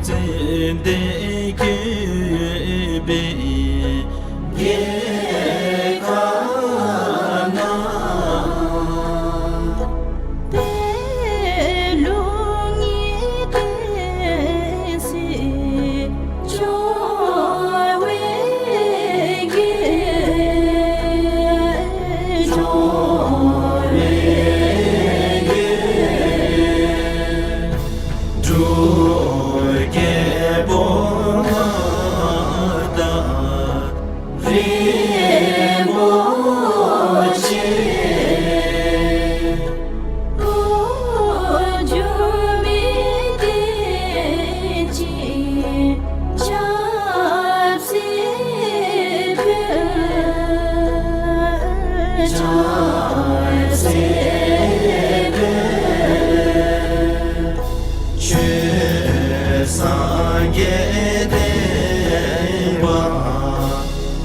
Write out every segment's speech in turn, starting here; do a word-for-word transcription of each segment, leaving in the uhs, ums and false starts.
ཙན་དན་བཀོད་པའི་རྒྱལ་ཁབ་ན། པད་ལུང་གི་བསྟན་སྲིད་འབྱུང་བའི་རྒྱལ། འབྱུང་བའི་རྒྱལ། འབྲུག་རྒྱལ་པོ་མངའ་བདག་རིན་པོ་ཆེ། འགོ་འཛུགས་མི་བསྟན་སྲིད་ཆབ་སྲིད་ཕུལ། ཆབ་སྲིད་ཕུལ། ཆོས་སངས་རྒྱས་བསྟན་པ་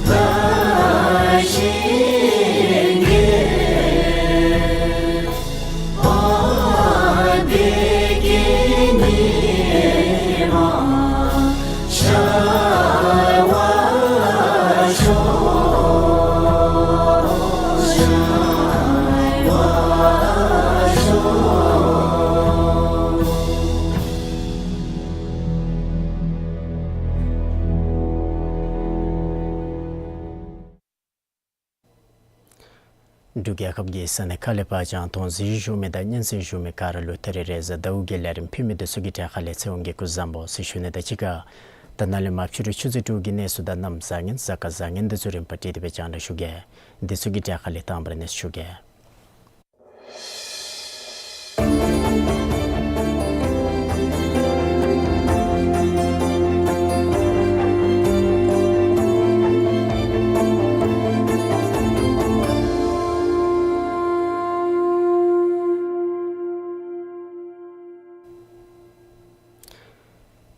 དར་ཞིང་རྒྱས། དཔལ་བདེ་སྐྱིད་ཉི་མ་ཤར་བར་ཤོག། ཤར་བར་ཤོག། འབྲུག་རྒྱལ་ཁབ་ཀྱི་ས་གནས་ཁག་ལས་ཕར་ཡང་དོན་ཚན་ཞུ་མི་དང་སྙན་སེང་ཞུ་མི་ག་ར་ལུ་ད་རིས་རེས་གཟའ་ཟླཝ་གི་ལས་རིམ་ཕུལ་མི་འདི་ཚུ་གི་གྲས་ཁ་ལས་ཚེ་དབང་གིས་སྐུ་གཟུགས་བཟང་པོ་ཟེར་ཞུ་ནི་དང་གཅིག་ཁར་ད་ནཱ་ལས་མར་ཕྱི་རུ་ཆུ་ཚོད་དྲུག་གི་གནས་ཚུལ་དང་གནམ་བཟང་ངན་གཟའ་སྐར་བཟང་ངན་འདི་ཚུ་རིམ་པ་བསྒྲིགས་ཏེ་སྦེ་རྒྱང་བསྒྲགས་ཞུ་གེ། འདི་ཚུ་གི་གྲས་ཁ་ལས་དང་པ་ར་གནས་ཚུལ་ཞུ་གེ།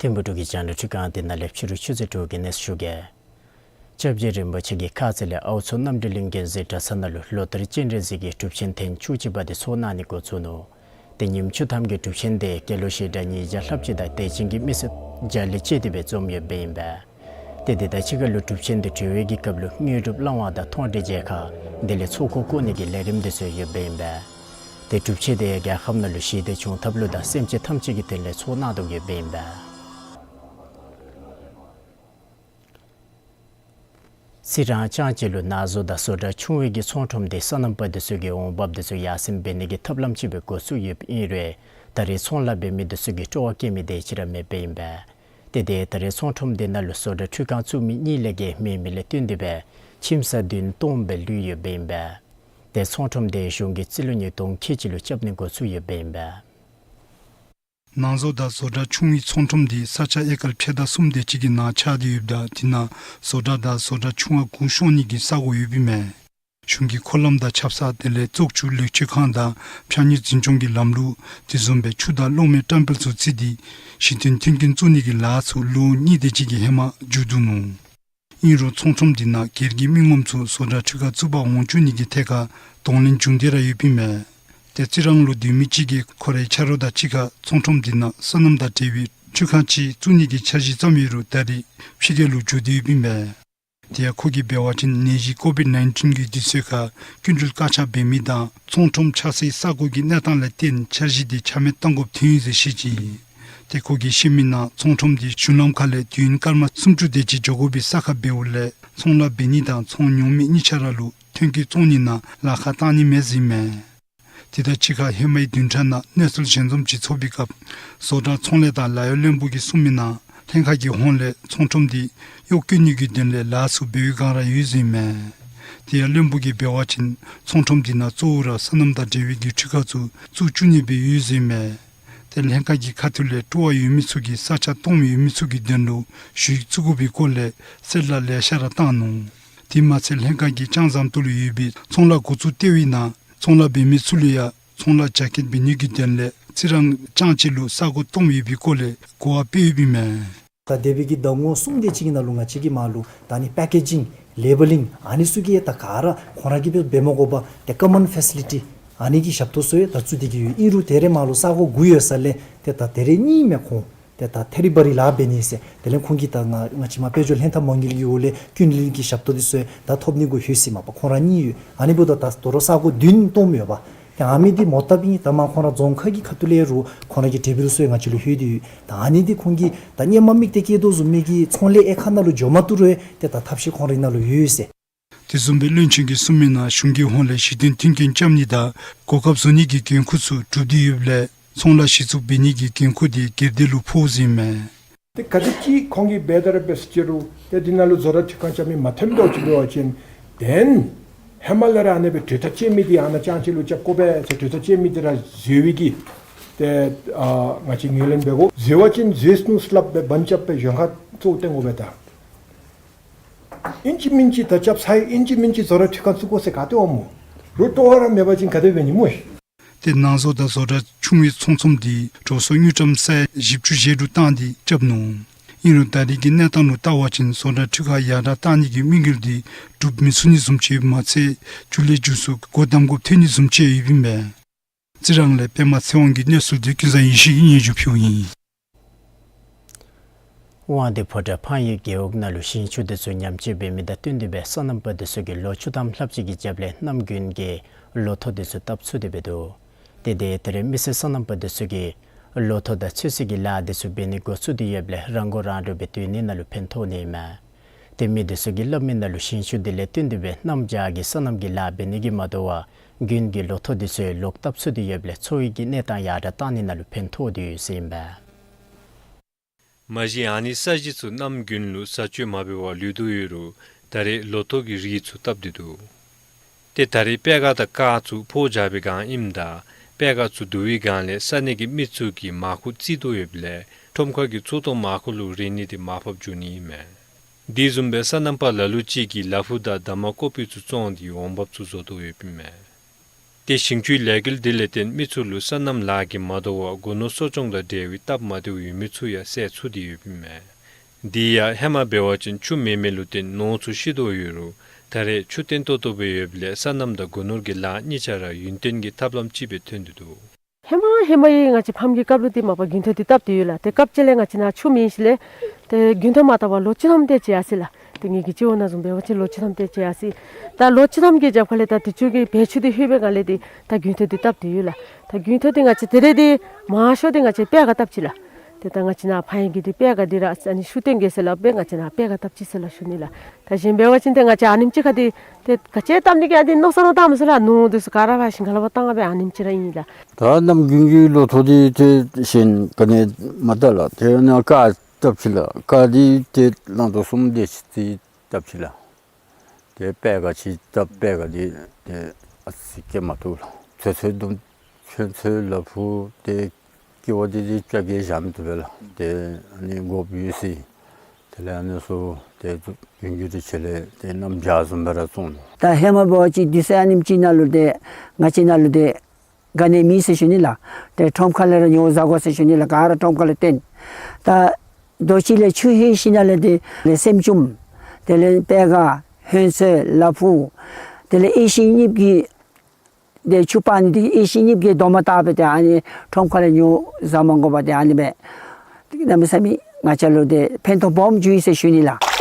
ཐིམ་ཕུག་འབྲུག་གི་རྒྱང་བསྒྲགས་ཁྲི་ཁང་འདི་ནང་ལས་ཕྱི་རུ་ཆུ་ཚོད་དྲུག་གི་གནས་ཚུལ་ཞུ་གེ། སྐྱབས་རྗེ་རིན་པོ་ཆེ་གིས་ཁ་ཙ་ལས་ཨའུ་མཚོ་རྣམ་གྲོལ་གླིང་དགོན་གཟིགས་གྲྭ་ཚང་ནང་ལུ་ལོ་ལྟར་སྤྱན་རས་གཟིགས་ཀྱི་སྒྲུབ་ཆེན་ཐེངས་བཅུ་གཅིག་པ་འདི་ཚོགས་གནང་ནི་འགོ་བཙུགས་ནུག། ཏེ་ཉིནམ་བཅུ་ཐམ་གྱི་སྒྲུབ་ཆེན་འདི་སྐྱེས་ལོ་བཞི་དང་ཉིས་བརྒྱ་ལྷགཔ་ཅིག་དང་དད་ཅན་གྱི་མི་སེར་བརྒྱ་ལས་བཅད་དེ་སྦེ་འཛོམས་ཡོདཔ་ཨིན་པས། ཏེ་དེ་དང་གཅིག་ཁར་ལུ་སྒྲུབ་ཆེན་འདི་གྲོལ་བའི་གི་སྐབས་ལུ་དངོས་གྲུབ་བླང་བ་དང་མཐོང་གྲོལ་མཇལ་ཁ་དེ་ལས་ཚོགས་འཁོར་བསྐོར་ནི་གི་ལས་རིམ་འདི་ཚུ་ཡོདཔ་ཨིན་པས། ཏེ་སྒྲུབ་ཆེན་འདི་རྒྱལ་ཁབ་ནང་ལུ་ཞི་བདེ་འབྱུང་ཐབས་ལུ་དང་སེམས་ཅན་ཐམས་ཅད་ཀྱི་དོན་ལས་ཚོགས་གནང་དོ་ཡོདཔ་ཨིན་པས། རྩི་རང་ལྕང་སྤྱི་ལུ་ནགས་བཟོ་དང་བཟོ་གྲྭ་ཆུང་བའི་གི་ཚོང་ཁྲོམ་འདི་སོ་ནམ་པ་འདི་ཚུ་གི་འོང་འབབ་འདི་ཚུ་ཡར་སེང་འབད་ནི་གི་ཐབས་ལམ་ཅིག་སྦེ་འགོ་བཙུགས་ཡོདཔ་ཨིན་རུང་ད་རེས་ཚོང་ལཱ་འབད་མི་འདི་ཚུ་གིས་སྤྲོ་བ་བསྐྱེད་མི་དེ་ཅིག་ར་མེདཔ་ཨིན་པས། ཏེ་དེ་ད་རེས་ཚོང་ཁྲོམ་འདི་ནང་ལུ་བཟོ་གྲྭ་ཁྲུས་ཁང་བཙུགས་མི་གཉིས་ལས་བརྒལ་མེད་མི་ལས་བརྟེན་ཏེ་སྦེ་ཁྱིམ་ས་བདུན་སྟོངམ་སྦེ་ལུས་ཡོདཔ་ཨིན་པས། ཏེ་ཚོང་ཁྲོམ་འདི་གཞུང་གིས་རྩིས་ལོ་ཉིས་སྟོང་ཁལ་གཅིག་ལུ་རྐྱབ་ནི་འགོ་བཙུགས་ཡོདཔ་ཨིན་པས། ནང་བཟོ་དང་བཟོ་གྲྭ་ཆུང་བའི་ཚོང་ཁྲོམ་འདི་ས་ཆ་ཨེ་ཀར་ཕྱེད་དང་གསུམ་དེ་ཅིག་གི་ནང་ཆགས་ཏེ་ཡོདཔ་ད་དེ་ནང་བཟོ་གྲྭ་དང་བཟོ་གྲྭ་ཆུང་བ་གུ་ཤོང་ནི་གི་ས་གོ་ཡོདཔ་ཨིན་མས། གཞུང་གིས་འཁོར་ལམ་དང་ཆབ་གསང་དེ་ལས་བཙོག་ཆུ་ལེགས་བཅོས་ཁང་དང་ཕྱགས་སྙིགས་འཛིན་སྐྱོང་གི་ལམ་ལུགས་དེ་བཟུམ་སྦེ་ཆུ་དང་གློག་མེ་བཀྲམ་སྤེལ་ཚུ་བརྩིས་ཏེ་གཞི་རྟེན་མཐུན་རྐྱེན་བཙུགས་ནི་གི་ལཱ་ཚུ་ལོ་གཉིས་དེ་ཅིག་གི་ཧེ་མ་མཇུག་བསྡུ་ནུག། ཨིན་རུང་ཚོང་ཁྲོམ་འདི་ནང་སྒེར་གྱི་མི་ངོམ་ཚུ་བཟོ་གྲྭ་ཁྲུས་ཁང་བཙུགས་པར་འོང་བཅུག་ནི་གི་ཐད་ཁར་གདོང་ལེན་བྱུང་སྟེ་ར་ཡོདཔ་ཨིན་མས། ཏེ་རྩི་རང་ལུ་སྡོད་མི་ཅིག་གིས་ཁོ་རའི་ཆ་རོགས་དང་གཅིག་ཁར་ཚོང་ཁྲོམ་འདི་ནང་སོ་ནམ་དང་འབྲེལ་བའི་ཁྲུས་ཁང་ཅིག་བཙུགས་ནི་གི་འཆར་གཞི་བརྩམས་ཡོད་རུང་ད་རེས་ཕྱི་རྒྱལ་ལུ་འགྱོ་སྟེ་ཡོདཔ་ཨིན་མས། དེ་ཡང་ཁོ་གིས་འབད་བ་ཅིན་ནད་གཞི་ཀོ་བིཌ་ནའིན་ཊིན་གྱི་དུས་ཚོད་ཁར་སྐྱིན་འགྲུལ་བཀག་ཆ་འབད་མི་དང་ཚོང་ཁྲོམ་ཆགས་སའི་ས་གོ་གི་གནས་སྟངས་ལས་བརྟེན་འཆར་གཞི་དེ་ཆ་མེད་གཏང་དགོཔ་ཐོན་ཡི་ཟེར་བཤད་ཅི། ཏེ་ཁོ་གིས་བཤད་མི་ནང་ཚོང་ཁྲོམ་དེ་གཞུང་ལམ་ཁ་ལས་དུས་ཡུན་སྐར་མ་སུམ་ཅུ་དེ་ཅིག་འགྱོ་དགོ་པའི་ས་ཁར་འབདཝ་ལས་ཚོང་ལཱ་འབད་ནི་དང་ཚོང་ཉོ་མི་གཉིས་ཆ་ར་ལུ་ཐོན་སྐྱེད་བཙོང་ནི་ནང་ལཱ་ཁག་གཏང་ནི་མེད་ཟེར་ཨིན་མས། དེ་དང་གཅིག་ཁར་ཧེ་མའི་བདུན་ཕྲག་ནང་གནས་ཚུལ་ཞལ་འཛོམས་ཅིག་ཚོགས་པའི་སྐབས་བཟོ་གྲྭ་ཚོང་ལས་དང་ལཱ་གཡོག་བློན་པོ་གིས་གསུངས་མི་ནང་ལྷན་ཁག་གི་ཧོངས་ལས་ཚོང་ཁྲོམ་དེ་གཡོག་བཀོལ་ནི་གི་དོན་ལས་ལཱ་ཚུ་འབད་བའི་བསྒང་ར་ཡོད་ཟེར་ཨིན་མས། དེ་ཡང་བློན་པོ་གིས་འབད་བ་ཅིན་ཚོང་ཁྲོམ་དེ་ནང་གཙོ་བོ་ར་སོ་ནམ་དང་འབྲེལ་བའི་གི་ཁྲུས་ཁང་ཚུ་བཙུགས་བཅུག་ནི་སྦེ་ཡོད་ཟེར་ཨིན་མས། ཏེ་ལྷན་ཁག་གི་ཁ་ཐུག་ལས་སྤྲོ་བ་ཡོད་མི་ཚུ་གིས་ས་ཆ་སྟོངམ་ཡོད་མི་ཚུ་གི་དོན་ལུ་ཞུ་ཡིག་བཙུགས་དགོ་པའི་སྐོར་ལས་གསལ་བསྒྲགས་ལེ་ཤ་ར་བཏང་ནུག། དེ་མ་ཚད་ལྷན་ཁག་གིས་ལྕང་ཟམ་ཏོག་ལུ་ཡོད་པའི་ཚོང་ལཱ་འགོ་བཙུགས་ཏེ་བའི་ནང་ཚོང་ལཱ་འབད་མི་ཚུ་ལུ་ཡང་ཚོང་ལཱ་རྒྱ་སྐྱེད་འབད་ནི་གི་དོན་ལས་རྩི་རང་ལྕང་སྤྱི་ལུ་ས་གོ་སྟོངམ་ཡོད་པའི་སྐོར་ལས་གོ་བ་སྤེལ་ཡོདཔ་ཨིན་མས། ད་འདས་པའི་གི་ཟླ་ངོ་གསུམ་དེ་ཅིག་གི་ནང་ལུ་ང་བཅས་ཀྱི་མར་ལུ་ད་ནི་པེ་ཀེ་ཇིང་ལེ་བཱ་ལིང་ཨ་ནི་ཚུ་གི་ད་ག་ར་ཁོང་ར་གིས་འབད་མ་དགོ་པར་ཏེ་ཀོ་མཱན་ཕེ་སི་ལི་ཊི་ཨ་ནི་གི་ཞབས་ཏོག་ཚུ་ཡང་ད་བཙུགས་ཏེ་གི་ཡོད། ཨིན་རུང་ད་རེས་མར་ལུ་ས་གོ་དགུ་ཡོད་ས་ལས་ཏེ་ད་ད་རེས་གཉིས་མས། ཁོང་ ཏེ་ད་ཐེ་རི་བ་རི་ལཱ་འབད་ནི་ཟེར། དེ་ལས་ཁོང་གིས་ད་ང་ང་བཅས་མ་དཔལ་འབྱོར་ལྷན་ཐབས་མ་དངུལ་གྱི་འོག་ལས་ཀུན་གླེང་གི་ཞབས་ཏོག་འདི་ཚུ་ད་ཐོབ་ནི་གུ་ལྷོད་ཅི་མས་པ། ཁོང་ར་གཉིས་ཡོད། ཨ་ནི་འབདཝ་ད་ད་དོ་རུང་ས་གོ་བདུན་བཏོནམ་ཡོད་པ། ཏེ་ཨ་མི་འདི་མོ་བཏབ་ཨིན། ད་མ་ཁོང་ར་རྫོང་ཁག་གི་ཁ་ཐུག་ལས་རུང་ཁོང་ར་གི་གྲོས་འབུལ་ཚུ་ཡང་ང་བཅས་ལུ་ལྷོད་དེ་ཡོད། ད་ཨ་ནི་འདི་ཁོང་གིས་ད་སྔོན་མ་དམིགས་གཏད་བསྐྱེད་དོ་བཟུམ་མའི་གི་ཚོང་ལས་དབྱེ་ཁག་ནང་ལུ་འགྱོ་མ་བཏུབ་རུང་ཏེ་ད་ཐབས་ཤེས་ཁོང་རའི་ནང་ལུ་ཡོད་ཟེར། དེ་བཟུམ་སྦེ་བློན་ཆེན་གྱིས་གསུངས་མི་ནང་གཞུང་གི་ཧོངས་ལས་གཞི་རྟེན་མཐུན་རྐྱེན་རྐྱབ་ནི་དང་གོ་སྐབས་བཟོ་ནི་གི་འགན་ཁུར་ཚུ་གྲུབ་སྟེ་ཡོདཔ་ལས་ཚོང་ལཱ་གཞི་བཙུགས་འབད་ནི་གི་འགན་ཁུར་འདི་སྒེར་སྡེ་ལུ་ཕོགཔ་ཨིན་མས། ཏེ་ག་དེམ་ཅིག་ཁོང་གིས་འབད་དེ་ར་འབད་ཟེར་ཅི་རུང་ཏེ་འདི་ནང་ལུ་བཟོ་གྲྭ་ཁྲི་ཁང་རྐྱབ་མི་མ་ཐོནམ་འདྲཝ་ཅིག་འབད་བ་ཅིན་ཏེ་ཧེ་མ་ལས་ར་ཨ་ནི་སྦེ་གྲོས་ཐག་བཅད་མི་འདི་ཨ་ནཱ་ཅང་ཅིག་ལུ་རྐྱབ་དགོ་པས་ཟེར་གྲོས་ཐག་བཅད་མི་འདི་ར་བཟོ་བའི་གི་ཏེ་ཨ་ང་བཅས་ངོས་ལེན་འབད་དགོ། བཟོ་བ་ཅིན་བཟོ་ནུག་ཟེར་སླབ་སྦེ་བམ་རྐྱབ་སྦེ་གཞན་ཁར་གཙོ་བོ་བཏོན་དགོ་པས། ད་ཨིན་ཅི་མིན་ཅི་ད་རྐྱབ་ཚར་ཡི། ཨིན་ཅི་མིན་ཅི་བཟོ་གྲྭ་ཁྲི་ཁང་བཙུགས་དགོ་ཟེར་ག་ཏེ་འོང་སྨོ། རུང་ལྟོ་བ་ར་མེད་པ་ཅིན་ག་དེ་འབད་ནི་སྨོ་ཤིག། ཏེ་ནང་བཟོ་དང་བཟོ་གྲྭ་ཆུང་བའི་ཚོང་ཚོམས་འདི་འགྲོ་སོང་དངུལ་ཀྲམ་ས་ཡ་བཞི་བཅུ་ཞེ་དྲུག་བཏང་སྟེ་རྐྱབ་ནུག། ཨིན་རུང་ད་རེས་ཀྱི་གནས་སྟངས་ལུ་བལྟ་བ་ཅིན་བཟོ་གྲྭ་ཁྲི་ཁང་ཡར་དྲག་བཏང་ནི་གི་དམིགས་ཡུལ་འདི་འགྲུབ་མི་ཚུགས་ནི་བཟུམ་ཅིག་ཡོདཔ་མ་ཚད་ཕྱུགས་ལས་རྒྱུ་ཚུ་སྒོ་བསྡམ་དགོཔ་ཐོན་ནི་བཟུམ་ཅིག་ཡོདཔ་ཨིན་པས། རྩི་རང་ལས་པདྨ་ཚེ་དབང་གི་གནས་ཚུལ་འདི་ཀུན་བཟང་ཡེ་ཤེས་ཀྱིས་སྙན་ཞུ་ཕུལཝ་ཨིན། དབང་འདུས་ཕོ་བྲང་ཕངས་ཡུལ་རྒེད་འོག་ནང་ལུ་ཞིང་ཆུ་འདི་ཚུ་ཉམས་བཅོས་འབད་མི་དང་བསྟུན་ཏེ་སྦེ་སོ་ནམ་པ་འདི་ཚུ་གིས་ལོ་བཅུ་ཐམ་ལྷགཔ་ཅིག་གི་རྒྱབ་ལས་གནམ་དགུན་གྱི་ལོ་ཐོག་འདི་ཚུ་བཏབ་ཚུགས་ཏེ་འབད་དོ། ཏེ་དེ་ད་རེས་མི་སེར་སོ་ནམ་པ་འདི་ཚུ་གིས་ལོ་ཐོག་དང་ཚོད་བསྲེ་གི་ལཱ་འདི་ཚུ་འབད་ནི་འགོ་བཙུགས་ཏེ་ཡོདཔ་ལས་རང་མགོ་རང་འདྲོངས་སྦེ་སྡོད་ནི་ནང་ལུ་ཕན་ཐོགས་ནི་ཨིན་མས། ཏེ་མི་འདི་ཚུ་གིས་སླབ་མི་ནང་ལུ་ཞིང་ཆུ་འདི་ལས་བརྟེན་ཏེ་སྦེ་གནམ་བྱཱར་གྱི་སོ་ནམ་གྱི་ལཱ་འབད་ནི་གིས་མ་དོ་བར་དགུན་གྱི་ལོ་ཐོག་འདི་ཚུ་ལོག་བཏབ་ཚུགས་ཏེ་ཡོདཔ་ལས་འཚོ་བའི་གི་གནས་སྟངས་ཡར་དྲག་བཏང་ནི་ནང་ལུ་ཕན་ཐོགས་ཏེ་ཡོད་ཟེར་ཨིན་པས། མ་གཞི་ཨ་ནི་ས་གཞི་ཚུ་གནམ་དགུན་ལུ་བཟའ་སྤྱོད་མ་འབད་བར་ལུས་དོ་ཡོད་རུང་ད་རེས་ལོ་ཐོག་གི་རིགས་ཚུ་བཏབ་སྟེ་འདུག། ཏེ་ད་རེས་པད་སྒ་དང་སྐར་ཚུ་ཕོཝ་རྒྱག་པའི་སྒང་ཨིནམ་ད་པད་སྒ་ཚུ་བསྡུ་བའི་སྒང་ལས་ས་གནས་ཀྱི་མི་ཚུ་གིས་མར་ཁུ་བརྩི་དོ་ཡོདཔ་ལས་ཁྲོམ་ཁ་གི་ཚོང་དོན་མར་ཁུ་ལུ་རེ་ནི་འདི་མར་ཕབ་འགྱོ་ནི་ཨིན་མས། དེ་བཟུམ་སྦེ་སོ་ནམ་པ་ལ་ལུ་ཅིག་གིས་ལ་ཕུག་དང་འདབ་མ་ཀོ་པི་ཚུ་བཙོངས་ཏེ་འོང་འབབ་ཚུ་བཟོ་དོ་ཡོདཔ་ཨིན་མས། ཏེ་ཞིང་ཆུའི་ལས་འགུལ་འདི་ལས་བརྟེན་མི་ཚུ་ལུ་སོ་ནམ་ལཱ་གིས་མ་དོ་བར་སྒོ་ནོར་གསོ་སྐྱོང་དང་འབྲེལ་བའི་སྟབས་མ་བདེཝ་ཡོད་མི་ཚུ་ཡང་བསལ་ཚུགས་ཏེ་ཡོདཔ་ཨིན་མས། དེ་ཡང་ཧེ་མ་འབད་བ་ཅིན་ཆུ་མེད་མི་ལུ་བརྟེན་ནོར་ཚུ་ཤི་དོ་ཡོད་རུང་ད་རེས་ཆུ་བརྟན་ཏོག་ཏོ་སྦེ་ཡོདཔ་ལས་སོ་ནམ་དང་སྒོ་ནོར་གྱི་ལཱ་གཉིས་ཆ་ར་ཡུན་བརྟན་གྱི་ཐབས་ལམ་ཅིག་སྦེ་ཐོན་ཏེ་འདུག། ཧེ་མ་ཧེ་མའི་ང་བཅས་ཕམ་གྱི་སྐབས་ལུ་འདི་མ་པ་རྒྱུན་ཐོག་འདི་བཏབ་སྟེ་ཡོད་ལགས། ཏེ་སྐབས་ཅིག་ལས་ང་བཅས་ནཱ་ཆུ་མེད་ཞིནམ་ལས་ཏེ་རྒྱུན་ཐོག་མ་བཏབ་པར་ལོ་བཅུ་ཐམ་དེ་ཅིག་ཡར་སོ་ཡི་ལགས། ཏེ་ངེ་གི་སྤྱི་བོ་ནང་བཟུམ་འབད་བ་ཅིན་ལོ་བཅུ་ཐམ་དེ་ཅིག་ཡར་སོ་ཡི། ད་ལོ་བཅུ་ཐམ་གྱི་རྒྱབ་ཁ་ལས་ད་དུས་ཚོད་ཀྱི་བེད་སྤྱོད་འདི་ལྷོད་པའི་སྒང་ལས་འདི་ད་རྒྱུན་ཐོག་འདི་བཏབ་སྟེ་ཡོད་ལགས། ད་རྒྱུན་ཐོག་འདི་ང་བཅས་ད་རེས་འདི་མང་ཤོས་འདི་ང་བཅས་པད་སྒ་བཏབ་ཅི་ལགས། ཏེ་ད་ང་བཅས་ནཱ་ཕངས་ཡུལ་གྱི་འདི་པད་སྒ་འདི་ར་ཨ་ནི་ཤུགས་བཏོན་གེ་ཟེར་སླབ་སྦེ་ང་བཅས་ནཱ་པད་སྒ་བཏབ་ཅི་ཟེར་སླབ་ཞུ་ནི་ལགས། ད་གཞན་འབད་བ་ཅིན་ཏེ་ང་བཅས་ཨ་ནེམ་ཅིག་ཁར་འདི་ཏེ་ག་ཅི་བཏབ་ནི་གི་ཨ་འདི་མནོ་བསམ་ར་བཏངམ་མས་ཟེར་ལགས། ནོར་འདི་ཚུ་ག་ར་ཕར་ཞིང་ཁ་ལས་ཕར་བཏང་སྦེ་ཨ་ནེམ་ཅིག་ར་ཨིན་ལགས། ད་གནམ་དགུན་གྱི་ལོ་ཐོག་འདི་ཏེ་གཞན་ག་ནི་མ་བཏབ་ལགས། ཏེ་ཨ་ནི་སྐར་བཏབ་ཅི་ལགས། སྐར་འདི་ཏེ་ལང་ཏོག་གསུམ་དེ་ཅིག་ཏེ་བཏབ་ཅི་ལགས། ཏེ་པད་སྒ་ཅིག་བཏབ། པད་སྒ་འདི་ཏེ་ཨ་ཙི་སྐྱེ་མ་བཏུབ་ལགས། ཚོད་ཚོད་དུམ་ཚོད་ཚོད་ལ་ཕུག་ཏེ་སྐྱེ་བ་འདི་ཏེ་སྐྱ་གེ་བཞག་མི་བཏུབ་པས་ལགས། ཏེ་ཨ་ནི་དགོཔ་ཡོད་ཟེར། དེ་ལས་ཨ་ནི་ཚུ་ཏེ་རྒྱུན་རྒྱུན་དུ་ཆེ་ལས་ཏེ་གནམ་བྱཱར་བཟུམ་སྦེ་ར་བཙོང་ནུག། ད་ཧེ་མ་འབད་བ་ཅིན་དུས་ཚོད་ཨ་ནེམ་ཅིག་ནང་ལུ་ཏེ་ང་བཅས་ནང་ལུ་ཏེ་ག་ནི་མེད་ཟེར་ཞུ་ནི་ལགས། ཏེ་ཁྲོམ་ཁ་ལས་ར་ཉོ་བཟའ་དགོ་ཟེར་ཞུ་ནི་ལགས། ག་ར་ཁྲོམ་ཁ་ལས་བཏོན། ད་རྡོ་ཅིག་ལས་ཆུ་ལྷོད་ཞིནམ་ལས་དེ་ལས་སྲནམ་ཅུང་དེ་ལས་པད་སྒ་ཧོན་ཚོད་ལ་ཕུག་དེ་ལས་ཨེ་ཤི་གཉིས་ཀྱི་ཏེ་ཆུ་སྤང་ནི་འདི་ཨེ་ཤི་གཉིས་ཀྱི་རྡོག་མ་བཏགས་སྦེ་ཏེ་ཨ་ནི་ཁྲོམ་ཁ་ལས་ཉོ་བཟའ་མ་དགོ་པར་ཏེ་ཨ་ནི་སྦེ་གནམ་མེད་ས་མེད་ང་བཅས་ལུ་ཏེ་ཕན་ཐོགས་སྦོམ་བྱུང་ཡི་ཟེར་ཞུ་ནི་ལགས།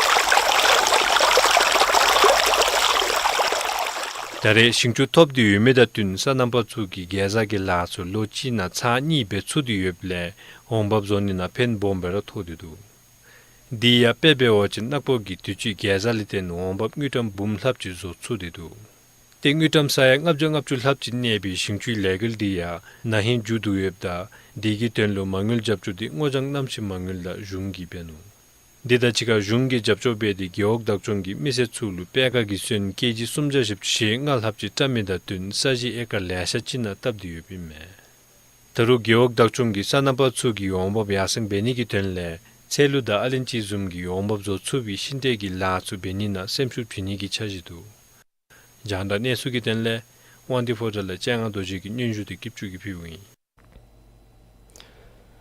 ད་རེས་ཞིང་ཆུ་ཐོབ་སྟེ་ཡོད་མི་དང་བསྟུན་སོ་ནམ་པ་ཚུ་གིས་གེ་ཛ་གི་ལཱ་ཚུ་ལོ་གཅིག་ནང་ཚར་གཉིས་འབད་ཚུགས་ཏེ་ཡོདཔ་ལས་འོང་འབབ་བཟོ་ནི་ནང་ཕན་སྦོམ་སྦེ་ར་ཐོགས་ཏེ་འདུག། དེ་ཡང་དཔེ་འབད་བ་ཅིན་ནག་པོ་གི་དུས་ཅི་གེ་ཛ་ལས་བརྟེན་འོང་འབབ་དངུལ་ཀྲམ་འབུམ་ལྷགཔ་ཅིག་བཟོ་ཚུགས་ཏེ་འདུག། ཏེ་དངུལ་ཀྲམ་ས་ཡ་ལྔ་བརྒྱ་ལྔ་བཅུ་ལྷགཔ་ཅིག་གནས་པའི་ཞིང་ཆུའི་ལས་འགུལ་འདི་ཡང་ན་ཧིང་མཇུག་བསྡུ་ཡོདཔ་ད་དེ་གི་དོན་ལུ་མ་དངུལ་རྒྱབ་སྐྱོར་འདི་སྔོ་ལྗང་གནམ་གཤིས་མ་དངུལ་དང་གཞུང་གིས་འབད་ནུག། འདི་དང་གཅིག་ཁར་གཞུང་གིས་རྒྱབ་སྐྱོར་འབད་དེ་རྒེད་འོག་བདག་སྐྱོང་གིས་མི་སེར་ཚུ་ལུ་པད་སྒ་གི་སོན་ཀེ་ཇི་སུམ་བརྒྱ་བཞི་བཅུ་ཞེ་ལྔ་ལྷགཔ་ཅིག་བཀྲམ་མི་དང་བསྟུན་ས་གཞི་ཨེ་ཀར་ལེ་ཤ་ཅིག་ནང་བཏབ་སྟེ་ཡོདཔ་ཨིན་མས། ད་རུང་རྒེད་འོག་བདག་སྐྱོང་གིས་སོ་ནམ་པ་ཚུ་གི་འོང་འབབ་ཡར་སེང་འབད་ནི་གི་དོན་ལས་ཚལ་ལུ་དང་ཨ་ལན་ཅི་བཟུམ་གྱི་འོང་འབབ་བཟོ་ཚུགས་པའི་ཤིང་འབྲས་ཀྱི་ལཱ་ཚུ་འབད་ནི་ནང་སེམས་ཤུགས་བྱིན་ནི་གི་འཆར་གཞི་འདུག། རྒྱང་བསྒྲགས་གནས་ཚུལ་གྱི་དོན་ལས་དབང་འདུས་ཕོ་བྲང་ལས་སྤྱན་སྔ་རྡོ་རྗེ་གིས་སྙན་ཞུ་འདི་སྐྱིད་ཅུ་གིས་ཕུལཝ་ཨིན།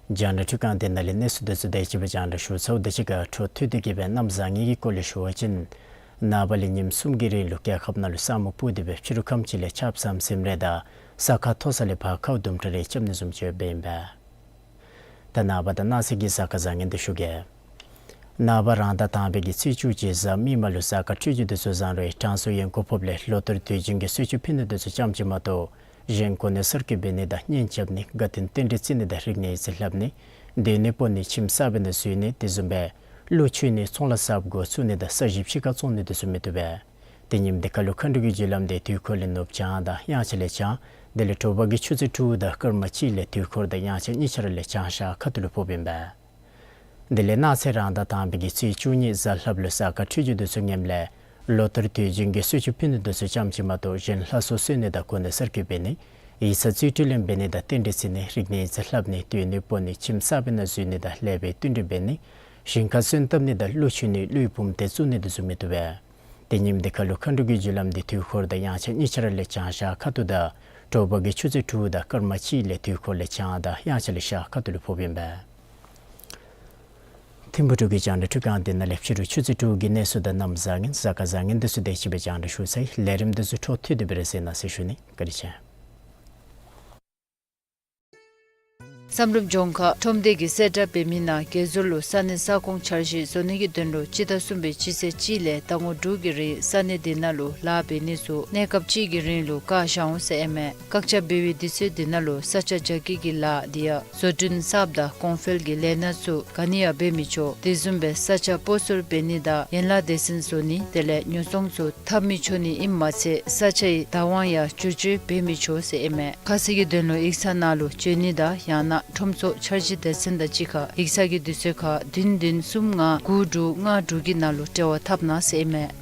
རྒྱང་བསྒྲགས་འཕྲུལ་ཁང་འདི་ནང་ལས་གནས་ཚུལ་འདི་ཚུ་དེ་ཅིག་སྦེ་རྒྱང་བསྒྲགས་ཞུ་ཚརཝ་དང་གཅིག་ཁར་འཕྲོ་མཐུད་དེ་གི་སྦེ་གནམ་བཟང་ངན་གྱི་སྐོར་ལས་ཞུ་བ་ཅིན་ནངས་པ་ལས་ཉིནམ་གསུམ་གྱི་རིང་ལུ་རྒྱལ་ཁབ་ནང་ལུ་ས་སྨུག་སྤུབས་ཏེ་སྦེ་ཕྱི་རུ་ཁམས་ཅིག་ལས་ཆརཔ་ཟམ་ཟིམ་རེ་དང་ས་ཁ་མཐོ་ས་ལས་བར་ཁའུ་དུམ་གྲ་རེ་རྐྱབ་ནི་བཟུམ་ཅིག་ཡོདཔ་ཨིན་པས། ད་ནངས་པ་དང་གནངས་ཚེ་གི་གཟའ་སྐར་བཟང་ངན་འདི་ཞུ་གེ། ནངས་པ་རང་ཟླ་དང་པའི་གི་ཚེས་བཅུ་གཅིག་གཟའ་མིག་དམར་ལུ་གཟའ་སྐར་འཕྲོད་སྦྱོར་འདི་ཚུ་བཟང་རུང་གྲངས་སུ་ཡོན་གོ་ཕོགཔ་ལས་ལོ་ལྟར་དུས་རྒྱུན་གྱི་གསོལ་མཆོད་ཕུལ་ནི་འདི་ཚུ་ཙམ་ཅིག་མ་གཏོགས་གཞན་གོ་གནས་གསར་བསྐོ་འབད་ནི་དང་གཉེན་རྐྱབ་ནི་དགའ་སྟོན་རྟེན་འབྲེལ་བརྩི་ནི་དང་རིག་གནས་ཡིག་རྩིས་ལྷབ་ནི་སྡོད་གནས་སྤོ་ནི་ཁྱིམ་གསར་པའི་ནང་འཛུལ་ནི་དེ་བཟུམ་སྦེ་གླུ་མཆོད་ནི་ཚོང་ལཱ་གསརཔ་འགོ་བཙུགས་ནི་དང་ས་གཞི་ཕྱི་ཁར་བཙོང་ནི་འདི་ཚུ་མི་བཏུབ་པས། དེ་ཉིནམ་འདི་ཁ་ལུ་མཁའ་འགྲོ་གི་རྒྱུ་ལམ་འདི་དུས་འཁོར་ལས་ནུབ་བྱང་དང་དབྱངས་འཆར་ལས་བྱང་། དེ་ལས་དྲོ་པ་གི་ཆུ་ཚོད་དྲུག་དང་སྐར་མ་གཅིག་ལས་དུས་འཁོར་དང་དབྱངས་འཆར་གཉིས་ཆ་ར་ལས་བྱང་ཤར་ཁ་ཐུག་ལུ་ཕོགཔ་ཨིན་པས། དེ་ལས་གནངས་ཚེ་རང་ཟླ་དང་པའི་གི་ཚེས་བཅུ་གཉིས་གཟའ་ལྷགཔ་ལུ་གཟའ་སྐར་འཕྲོད་སྦྱོར་འདི་ཚུ་ངནམ་ལས་ལོ་ལྟར་དུས་རྒྱུན་གྱི་གསོལ་མཆོད་ཕུལ་ནི་འདི་ཚུ་ཙམ་ཅིག་མ་གཏོགས་གཞན་ལྷ་གསོལ་གསོལ་ནི་དང་གོ་གནས་གསར་བསྐོ་འབད་ནི་ཡིག་ཚང་རྩིས་སྤྲོད་ལེན་འབད་ནི་དང་རྟེན་འབྲེལ་བརྩི་ནི་རིག་གནས་ཡིག་རྩིས་ལྷབ་ནི་སྡོད་གནས་སྤོ་ནི་ཁྱིམ་གསར་པའི་ནང་འཛུལ་ནི་དང་ལེགས་པའི་བསྟུན་གྲོས་འབད་ནི་ཞིང་ཁར་སོན་བཏབ་ནི་དང་གླུ་མཆོད་ནི་ཀླུའི་བུམ་སྡེ་བཙུགས་ནི་འདི་ཚུ་མི་བཏུབ་པས། དེ་ཉིནམ་འདི་ཁ་ལུ་མཁའ་འགྲོ་གི་རྒྱུ་ལམ་འདི་དུས་འཁོར་དང་དབྱངས་འཆར་གཉིས་ཆ་ར་ལས་བྱང་ཤར་ཁ་ཐུག་དང་དྲོ་པ་གི་ཆུ་ཚོད་དྲུག་དང་སྐར་མ་གཅིག་ལས་དུས་འཁོར་ལས་བྱང་དང་དབྱངས་འཆར་ལས་ཤར་ཁ་ཐུག་ལུ་ཕོགཔ་ཨིན་པས། ཐིམ་ཕུ་འབྲུག་གི་རྒྱང་བསྒྲགས་འཕྲུལ་ཁང་འདི་ནང་ལས་ཕྱི་རུ་ཆུ་ཚོད་དྲུག་གི་གནས་ཚུལ་དང་གནམ་བཟང་ངན་གཟའ་སྐར་བཟང་ངན་འདི་ཚུ་དེ་ཅིག་སྦེ་རྒྱང་བསྒྲགས་ཞུ་ཚར་ཡི། ལས་རིམ་འདི་ཚུ་འཕྲོ་མཐུད་དེ་སྦེ་རེ་གཟིགས་གནང་ཟེར་ཞུ་ནི། བཀའ་དྲིན་ཆེ། བསམ་གྲུབ་ལྗོངས་མཁར་ཁྲོམ་སྡེ་གིས་གསལ་བསྒྲགས་འབད་མི་ནང་བརྒལ་ཟུར་ལུ་ས་གནས་ས་ཁོངས་འཆར་གཞི་བཟོ་ནི་གི་དོན་ལུ་སྤྱི་ཟླ་གསུམ་པའི་སྤྱི་ཚེས་གཅིག་ལས་ཟླ་ངོ་དྲུག་གི་རིང་ས་གནས་འདི་ནང་ལུ་ལཱ་འབད་ནི་ཚུ་གནས་སྐབས་གཅིག་གི་རིང་ལུ་བཀག་བཞག་འོང་ཟེར་ཨིན་མས། བཀག་ཆ་འབད་བའི་དུས་ཚོད་འདི་ནང་ལུ་ས་ཆ་རྒྱ་སྐྱེད་ཀྱི་ལཱ་འདི་ཡང་བཟོ་སྐྲུན་གསརཔ་དང་གོང་འཕེལ་གྱི་ལས་སྣ་ཚུ་ག་ནི་ཡང་འབད་མི་ཆོག། དེ་བཟུམ་སྦེ་ས་ཆ་སྤོ་སོར་འབད་ནི་དང་ཡན་ལག་སྡེ་ཚན་བཟོ་ནི་དེ་ལས་ཉོ་ཚོང་ཚུ་འཐབ་མི་ཆོག་ནི་ཨིནམ་མ་ཚད་ས་ཆའི་བདག་དབང་ཡང་བསྒྱུར་བཅོས་འབད་མི་ཆོག་ཟེར་ཨིན་མས། ཁ་གསལ་གྱི་དོན་ལུ་ཡིག་ཚང་ནང་ལུ་འབྱོན་ནི་དང་ཡང་ན་ཁྲོམ་ཚོགས་འཆར་གཞི་སྡེ་ཚན་དང་གཅིག་ཁར་ཡིག་ཚང་གི་དུས་ཚོད་ཁར་བདུན་བདུན་གསུམ་ལྔ་དགུ་དྲུག་ལྔ་དྲུག་གི་ནང་ལུ་འབྲེལ་བ་འཐབ་གནང་ཟེར་ཨིན་མས།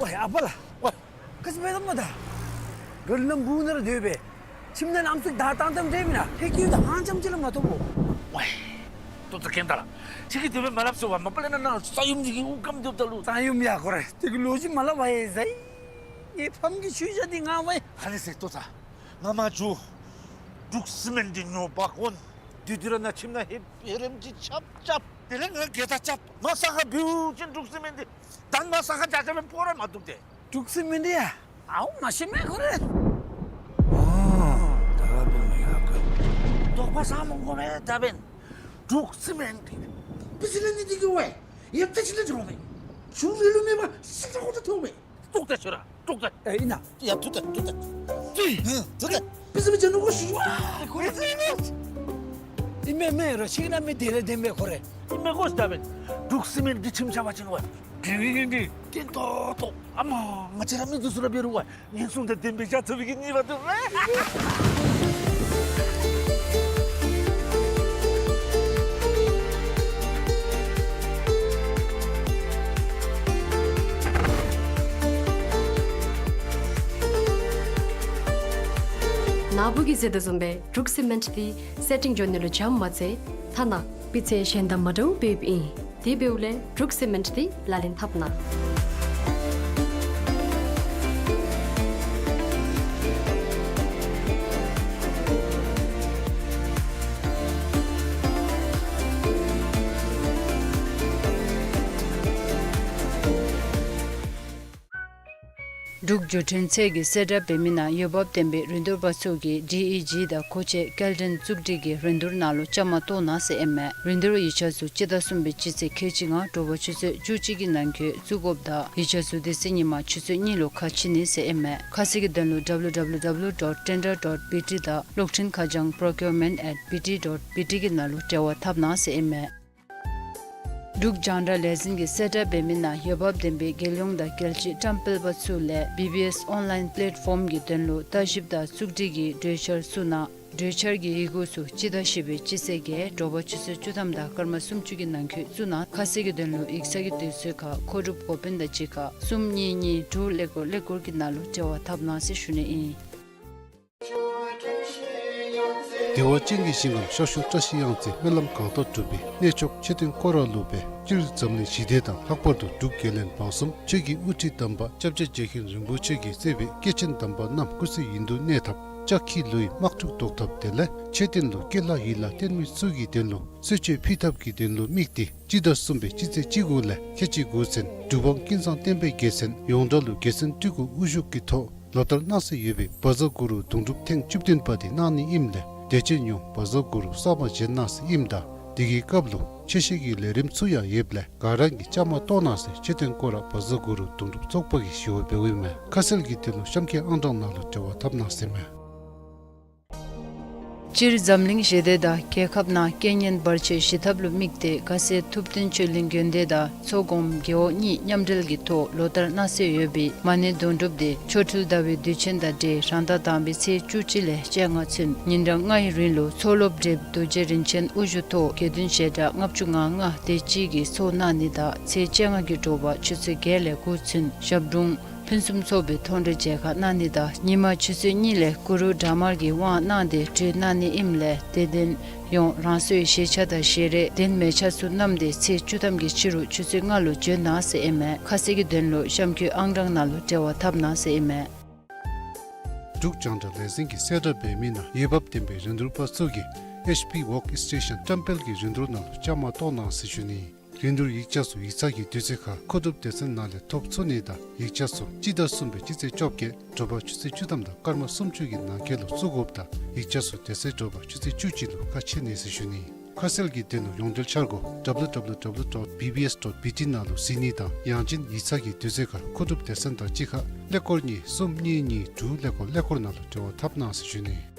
ཝའི་ཨ་པ་ལགས། ཝའི། ག་ཅི་འབད་དོ་མོ་ད། ག་ལུ་ནམ་བུ་ནང་ར་སྡོད་པས། ཁྱིམ་ནང་ཨམ་སྲུ་བདའ་བཏང་བཏངམ་འདྲས་མེན་ན། ཧེ་ཀི་ཡུ་ད་ཧང་ཙམ་ཅིག་ལས་མ་ཐོབ་བོ། ཝའི། ཏོ་ཏོ་གེན་ད་ལགས། ཁྱོད་ཀྱིས་དེ་སྦེ་མ་སླབ་ཟེར་བ། མ་པ་ལས་ན་ནཱ་ས་ཡོམ་འདི་གིས་དབུགས་སྐམ་སྡོདཔ་ད་ལུ། ས་ཡོམ་ཡ་ཁོ་རེ། དེ་གི་ལོ་རྒྱུས་མ་སླབ་པ་ཡ་ཟེར། ངེའི་ཕམ་གྱི་ཤུལ་བཞག་འདི་ང་ཝའི། ཨ་ནི་ཟེར་ཏོ་ད། ང་མ་འགྱོ། འབྲུག་སི་མེནཊ་འདི་ཉོ་འབག་འོང་། དེ་དུས་ར་ནཱ་ཁྱིམ་ནང་ཧེ་ཧེ་རེམ་ཅིག་རྐྱབ་རྐྱབ། དེ་ལས་ང་གེ་ད་རྐྱབ། མ་ས་ཁར་འབུད་ཅིན་འབྲུག་སི་མེནཊ་འདི། ད་མ་ས་ཁར་རྐྱབ་རྐྱབ་སྦེ་སྤོ་ར་མ་བཏུབ་སྟེ། འབྲུག་སི་མེནཊ་ཡ། ཨའུ་མ་ཤེས་མས་ཁོ་རེ། ཨ་ད་འབདན་ཡ་ག། དོགས་པ་ཟ་མི་དགོ་པས་ད་འབདན། འབྲུག་སི་མེནཊ་འདི་པི་སི་ལ་ནི་འདི་གི་ཝའི་ཡ་ད་ཅི་ལས་འགྱོ་མས། ཆུ་རི་ལུ་མེད་པར་སི་ཏ་ཁོ་ཏ་ཐོབ་མས། ཏོག་ཏ་ཤོར་ར་ཏོག་ཏ། ཨེ་ཨིན་ན། ཡ་ཐུག་ད་ཐུག་ད། ཏི། ཧུ་ཐུག་ད། པི་སི་མི་ཅན་ནུ་གོ་ཤུ་ཝ། ཁོ་རེ་ཟེར་ཨིན་ན། ཨིན་མས་མས་རོ་ཤིག་ན་མི་དེ་རེ་དེ་མས་ཁོ་རེ། ཨིན་མས་གོ་ཤ་ད་འབདན། འབྲུག་སི་མེནཊ་འདི་ཁྱིམ་ཆ་བ་ཅིན་ཝའི། དེ་རིང་འདི་ཀེན་ཏོག་ཏོ། ཨ་མ་ང་བཅས་ར་མི་འདི་ཚུ་ར་འབད་རུང་ཝའི། ངན་སོང་དང་ལྡན་པའི་ཡ་ཚ་བའི་གི་ཉེས་པ་འདི་རེ། ནཱ་བུ་གིས་ཟེར་དོ་བཟུམ་སྦེ་འབྲུག་སི་མེནཊ་འདི་སེ་ཊིང་འགྱོ་ནི་ལུ་འཇམ་མ་ཚད་ཐ་ན་སྤུས་ཚད་གཞན་དང་མ་འདྲཝ་འབདཝ་ཨིན། དེ་འབདཝ་ལས་འབྲུག་སི་མེནཊ་འདི་ལག་ལེན་འཐབ་གནང་། འབྲུག་འགྲུལ་འཕྲིན་ཚད་ཀྱིས་གསལ་བསྒྲགས་འབད་མི་ནང་འོས་འབབ་ལྡན་པའི་རིན་བསྡུར་པ་ཚུ་གིས་ཌི་ཨི་ཇི་དང་མཁོ་ཆས་སྐྱེལ་འདྲེན་བཙུགས་སྒྲིག་གི་རིན་བསྡུར་ནང་ལུ་བཅའ་མར་གཏོགས་གནང་ཟེར་ཨིན་མས། རིན་བསྡུར་ཡིག་ཆ་ཚུ་སྤྱི་ཟླ་གསུམ་པའི་སྤྱི་ཚེས་ཁལ་གཅིག་ལྔ་དྲོ་པ་ཆུ་ཚོད་བཅུ་གཅིག་གི་ནང་འཁོད་བཙུགས་དགོཔ་དང་ཡིག་ཆ་ཚུ་དེ་ཚེ་ཉིན་མ་ཆུ་ཚོད་གཉིས་ལུ་ཁ་ཕྱེ་ནི་ཟེར་ཨིན་མས། ཁ་གསལ་གྱི་དོན་ལུ་W W W dot tender dot B T དང་གློག་འཕྲིན་ཁ་བྱང་procurement at B T dot B T གི་ནང་ལུ་འབྲེལ་བ་འཐབ་གནང་ཟེར་ཨིན་མས། འབྲུག་རྒྱང་བསྒྲགས་ལས་འཛིན་གྱིས་གསལ་བསྒྲགས་འབད་མི་ནང་འོས་འབབ་ལྡན་པའི་རྒྱལ་ཡོངས་དང་རྒྱལ་སྤྱིའི་བཀྲམ་སྤེལ་པ་ཚུ་ལས་བི་བི་ཨེསི་ཨོན་ལའིན་པ་ལེཊ་ཕོམ་གྱི་དོན་ལུ་ལྟ་ཞིབ་དང་བཙུགས་སྒྲིག་གི་གྲོས་འཆར་ཚུ་ནང་ གྲོས་འཆར་གྱི་ཡི་གུ་ཚུ་སྤྱི་ཟླ་བཞི་པའི་སྤྱི་ཚེས་བརྒྱད་དྲོ་པ་ཆུ་ཚོད་བཅུ་ཐམ་དང་སྐར་མ་སུམ་ཅུ་གི་ནང་འཁོད་བཙུགས་གནང་། ཁ་གསལ་གྱི་དོན་ལུ་ཡིག་ཚང་གི་དུས་ཚོད་ཁར་མཁོ་སྒྲུབ་འགོ་དཔོན་དང་གཅིག་ཁར་གསུམ་གཉིས་གཉིས་དྲུག་ཀླད་ཀོར་ཀླད་ཀོར་གྱི་ནང་ལུ་འབྲེལ་བ་འཐབ་གནང་ཟེར་ཞུ་ནི་ཨིན། བདེ་བ་ཅན་གྱི་ཞིང་ཁམས་ཤར་ཕྱོགས་བཀྲ་ཤིས་གཡང་རྩེ་སྨོན་ལམ་གང་དག་སྒྲུབ་པའི་གནས་མཆོག་མཆོད་རྟེན་སྐོར་ར་ལུ་སྦེ་སྤྱིར་འཛམ་གླིང་ཞི་བདེ་དང་ལྷག་པར་དུ་འབྲུག་རྒྱལ་བློན་འབངས་གསུམ་ཆོས་ཀྱི་དབུ་ཁྲིད་དམ་པ་སྐྱབས་རྗེ་རྗེ་མཁན་རིན་པོ་ཆེ་གིས་གཙོས་པའི་སྐྱེས་ཆེན་དམ་པ་རྣམས་སྐུ་ཚེ་ཡུན་དུ་གནས་ཐབས་ལྕགས་ཁྱི་ལུ་ཡི་དམག་འཁྲུག་བཟློག་ཐབས་དེ་ལས་མཆོད་རྟེན་ལུ་སྐྱེས་ལྷ་ཡིད་ལ་བརྟན་མི་ཚུ་གི་དོན་ལུ་གསོལ་མཆོད་ཕུལ་ཐབས་ཀྱི་དོན་ལུ་དམིགས་ཏེ་སྤྱི་ཟླ་གསུམ་པའི་སྤྱི་ཚེས་བཅུ་དགུ་ལས་ཁལ་གཅིག་དགུ་ཚན་འབྲུག་འབངས་ཀུན་བཟང་བསྟན་པའི་རྒྱལ་མཚན་ཡོངས་གྲགས་ལུ་རྒྱལ་མཚན་སྤྲུལ་སྐུ་དབུ་བཞུགས་ཀྱི་ཐོག་ལོ་ལྟར་གནང་སྲོལ་ཡོད་པའི་བཛྲ་གུ་རུ་གདུང་སྒྲུབ་ཐེངས་བཅུ་བདུན་པ་དེ་གནང་ནི་ཨིནམ་ལས་དད་ཅན་ཡོངས་བཛྲ་གུ་རུ་གསར་མ་བཞེངས་གནང་ཟེར་ཨིནམ་ད་དེ་གི་སྐབས་ལུ་ཆོས་བཤད་ཀྱི་ལས་རིམ་ཚུ་ཡང་ཡོདཔ་ལས་ག་ར་གིས་བཅའ་མར་གཏོགས་གནང་ཟེར་མཆོད་རྟེན་སྐོར་ར་བཛྲ་གུ་རུ་གདུང་སྒྲུབ་ཚོགས་པ་གིས་ཞུ་བ་འབདཝ་ཨིན་མས། ཁ་གསལ་གྱི་དོན་ལུ་གཤམ་འཁོད་ཨང་གྲངས་ནང་ལུ་འབྲེལ་བ་འཐབ་གནང་ཟེར་མས། སྤྱིར་འཛམ་གླིང་ཞི་བདེ་དང་རྒྱལ་ཁབ་ནང་རྐྱེན་ངན་བར་ཆད་ཞི་ཐབས་ལུ་དམིགས་ཏེ་དགའ་སེ་ཐུབ་བསྟན་ཆོས་གླིང་དགོན་སྡེ་དང་མཚོ་སྒོམ་རྒེད་འོག་གཉིས་མཉམ་འབྲེལ་གྱི་ཐོག་ལོ་ལྟར་གནང་སྲོལ་ཡོད་པའི་མ་ཎི་དོན་གྲུབ་དེ་ཆོ་འཕྲུལ་ཟླ་བའི་དུས་ཆེན་དང་འབྲེལ་རང་ཟླ་དང་པའི་ཚེས་བཅུ་གཅིག་ལས་བཅོ་ལྔ་ཚུན་ཉིན་གྲངས་ལྔའི་རིང་ལུ་མཚོ་སློབ་བགྲེསཔ་རྡོ་རྗེ་རིན་ཆེན་དབུ་བཞུགས་ཐོག་དགེ་འདུན་བྱེ་བྲག་ལྔ་བཅུ་ང་ལྔ་དེ་ཅིག་གིས་ཚོགས་གནང་ནི་དང་ཚེས་བཅོ་ལྔ་གི་དྲོ་པ་ཆུ་ཚོད་བརྒྱད་ལས་དགུ་ཚུན་ཞབས་དྲུང་ཕུན་སུམ་ཚོགས་པའི་མཐོང་གྲོལ་མཇལ་ཁ་གནང་ནི་དང་ཉིན་མ་ཆུ་ཚོད་གཉིས་ལས་གུ་རུ་དྲག་དམར་གྱི་དབང་གནང་སྟེ་གྲོལ་གནང་ནི་ཨིནམ་ལས་དད་ལྡན་ཡོངས་རང་སོའི་བཞེས་ཆས་དང་བཞེས་རས་ལྡན་མེད་ཆས་ཚུ་བསྣམས་ཏེ་ཚེས་བཅུ་ཐམ་གྱི་ཕྱི་རུ་ཆུ་ཚོད་ལྔ་ལུ་འབྱོན་གནང་ཟེར་ཨིན་མས། ཁ་གསལ་གྱི་དོན་ལུ་གཤམ་འཁོད་ཨང་གྲངས་ནང་ལུ་འབྲེལ་བ་འཐབ་གནང་ཟེར་ཨིན་མས། འབྲུག་རྒྱང་བསྒྲགས་ལས་འཛིན་གྱིས་གསལ་བསྒྲགས་འབད་མི་ནང་འོས་འབབ་ལྡན་པའི་རིན་བསྡུར་པ་ཚུ་གིས་ཨེཆ་པི་ཝོརཀ་སི་ཊེ་ཤཱན་བཀྲམ་སྤེལ་གྱི་རིན་བསྡུར་ནང་ལུ་བཅའ་མར་གཏོགས་གནང་ཟེར་ཞུ་ནི། རིན་བསྡུར་ཡིག་ཆ་ཚུ་ཡིག་ཚང་གི་དུས་ཚོད་ཁར་མཁོ་སྒྲུབ་སྡེ་ཚན་ནང་ལས་ཐོབ་ཚུགས་ནི་དང་ཡིག་ཆ་ཚུ་སྤྱི་ཟླ་གསུམ་པའི་སྤྱི་ཚེས་བཅོ་བརྒྱད་དྲོ་པ་ཆུ་ཚོད་བཅུ་ཐམ་དང་སྐར་མ་སུམ་ཅུ་གི་ནང་འཁོད་ལུ་བཙུགས་དགོཔ་དང་ཡིག་ཆ་ཚུ་དེ་ཚེ་དྲོ་པ་ཆུ་ཚོད་བཅུ་གཅིག་ལུ་ཁ་ཕྱེ་ནི་ཟེར་ཞུ་ནི། ཁ་གསལ་གྱི་དོན་ལུ་ཡོངས་འབྲེལ་འཆར་སྒོ་W W W dot B B S dot B T ནང་ལུ་གཟིགས་ནི་དང་ཡང་ཅིན་ཡིག་ཚང་གི་དུས་ཚོད་ཁར་མཁོ་སྒྲུབ་སྡེ་ཚན་དང་གཅིག་ཁར་ཀླད་ཀོར་གཉིས་གསུམ་གཉིས་གཉིས་དྲུག་ཀླད་ཀོར་ཀླད་ཀོར་ནང་ལུ་འབྲེལ་བ་འཐབ་གནང་ཟེར་ཞུ་ནི།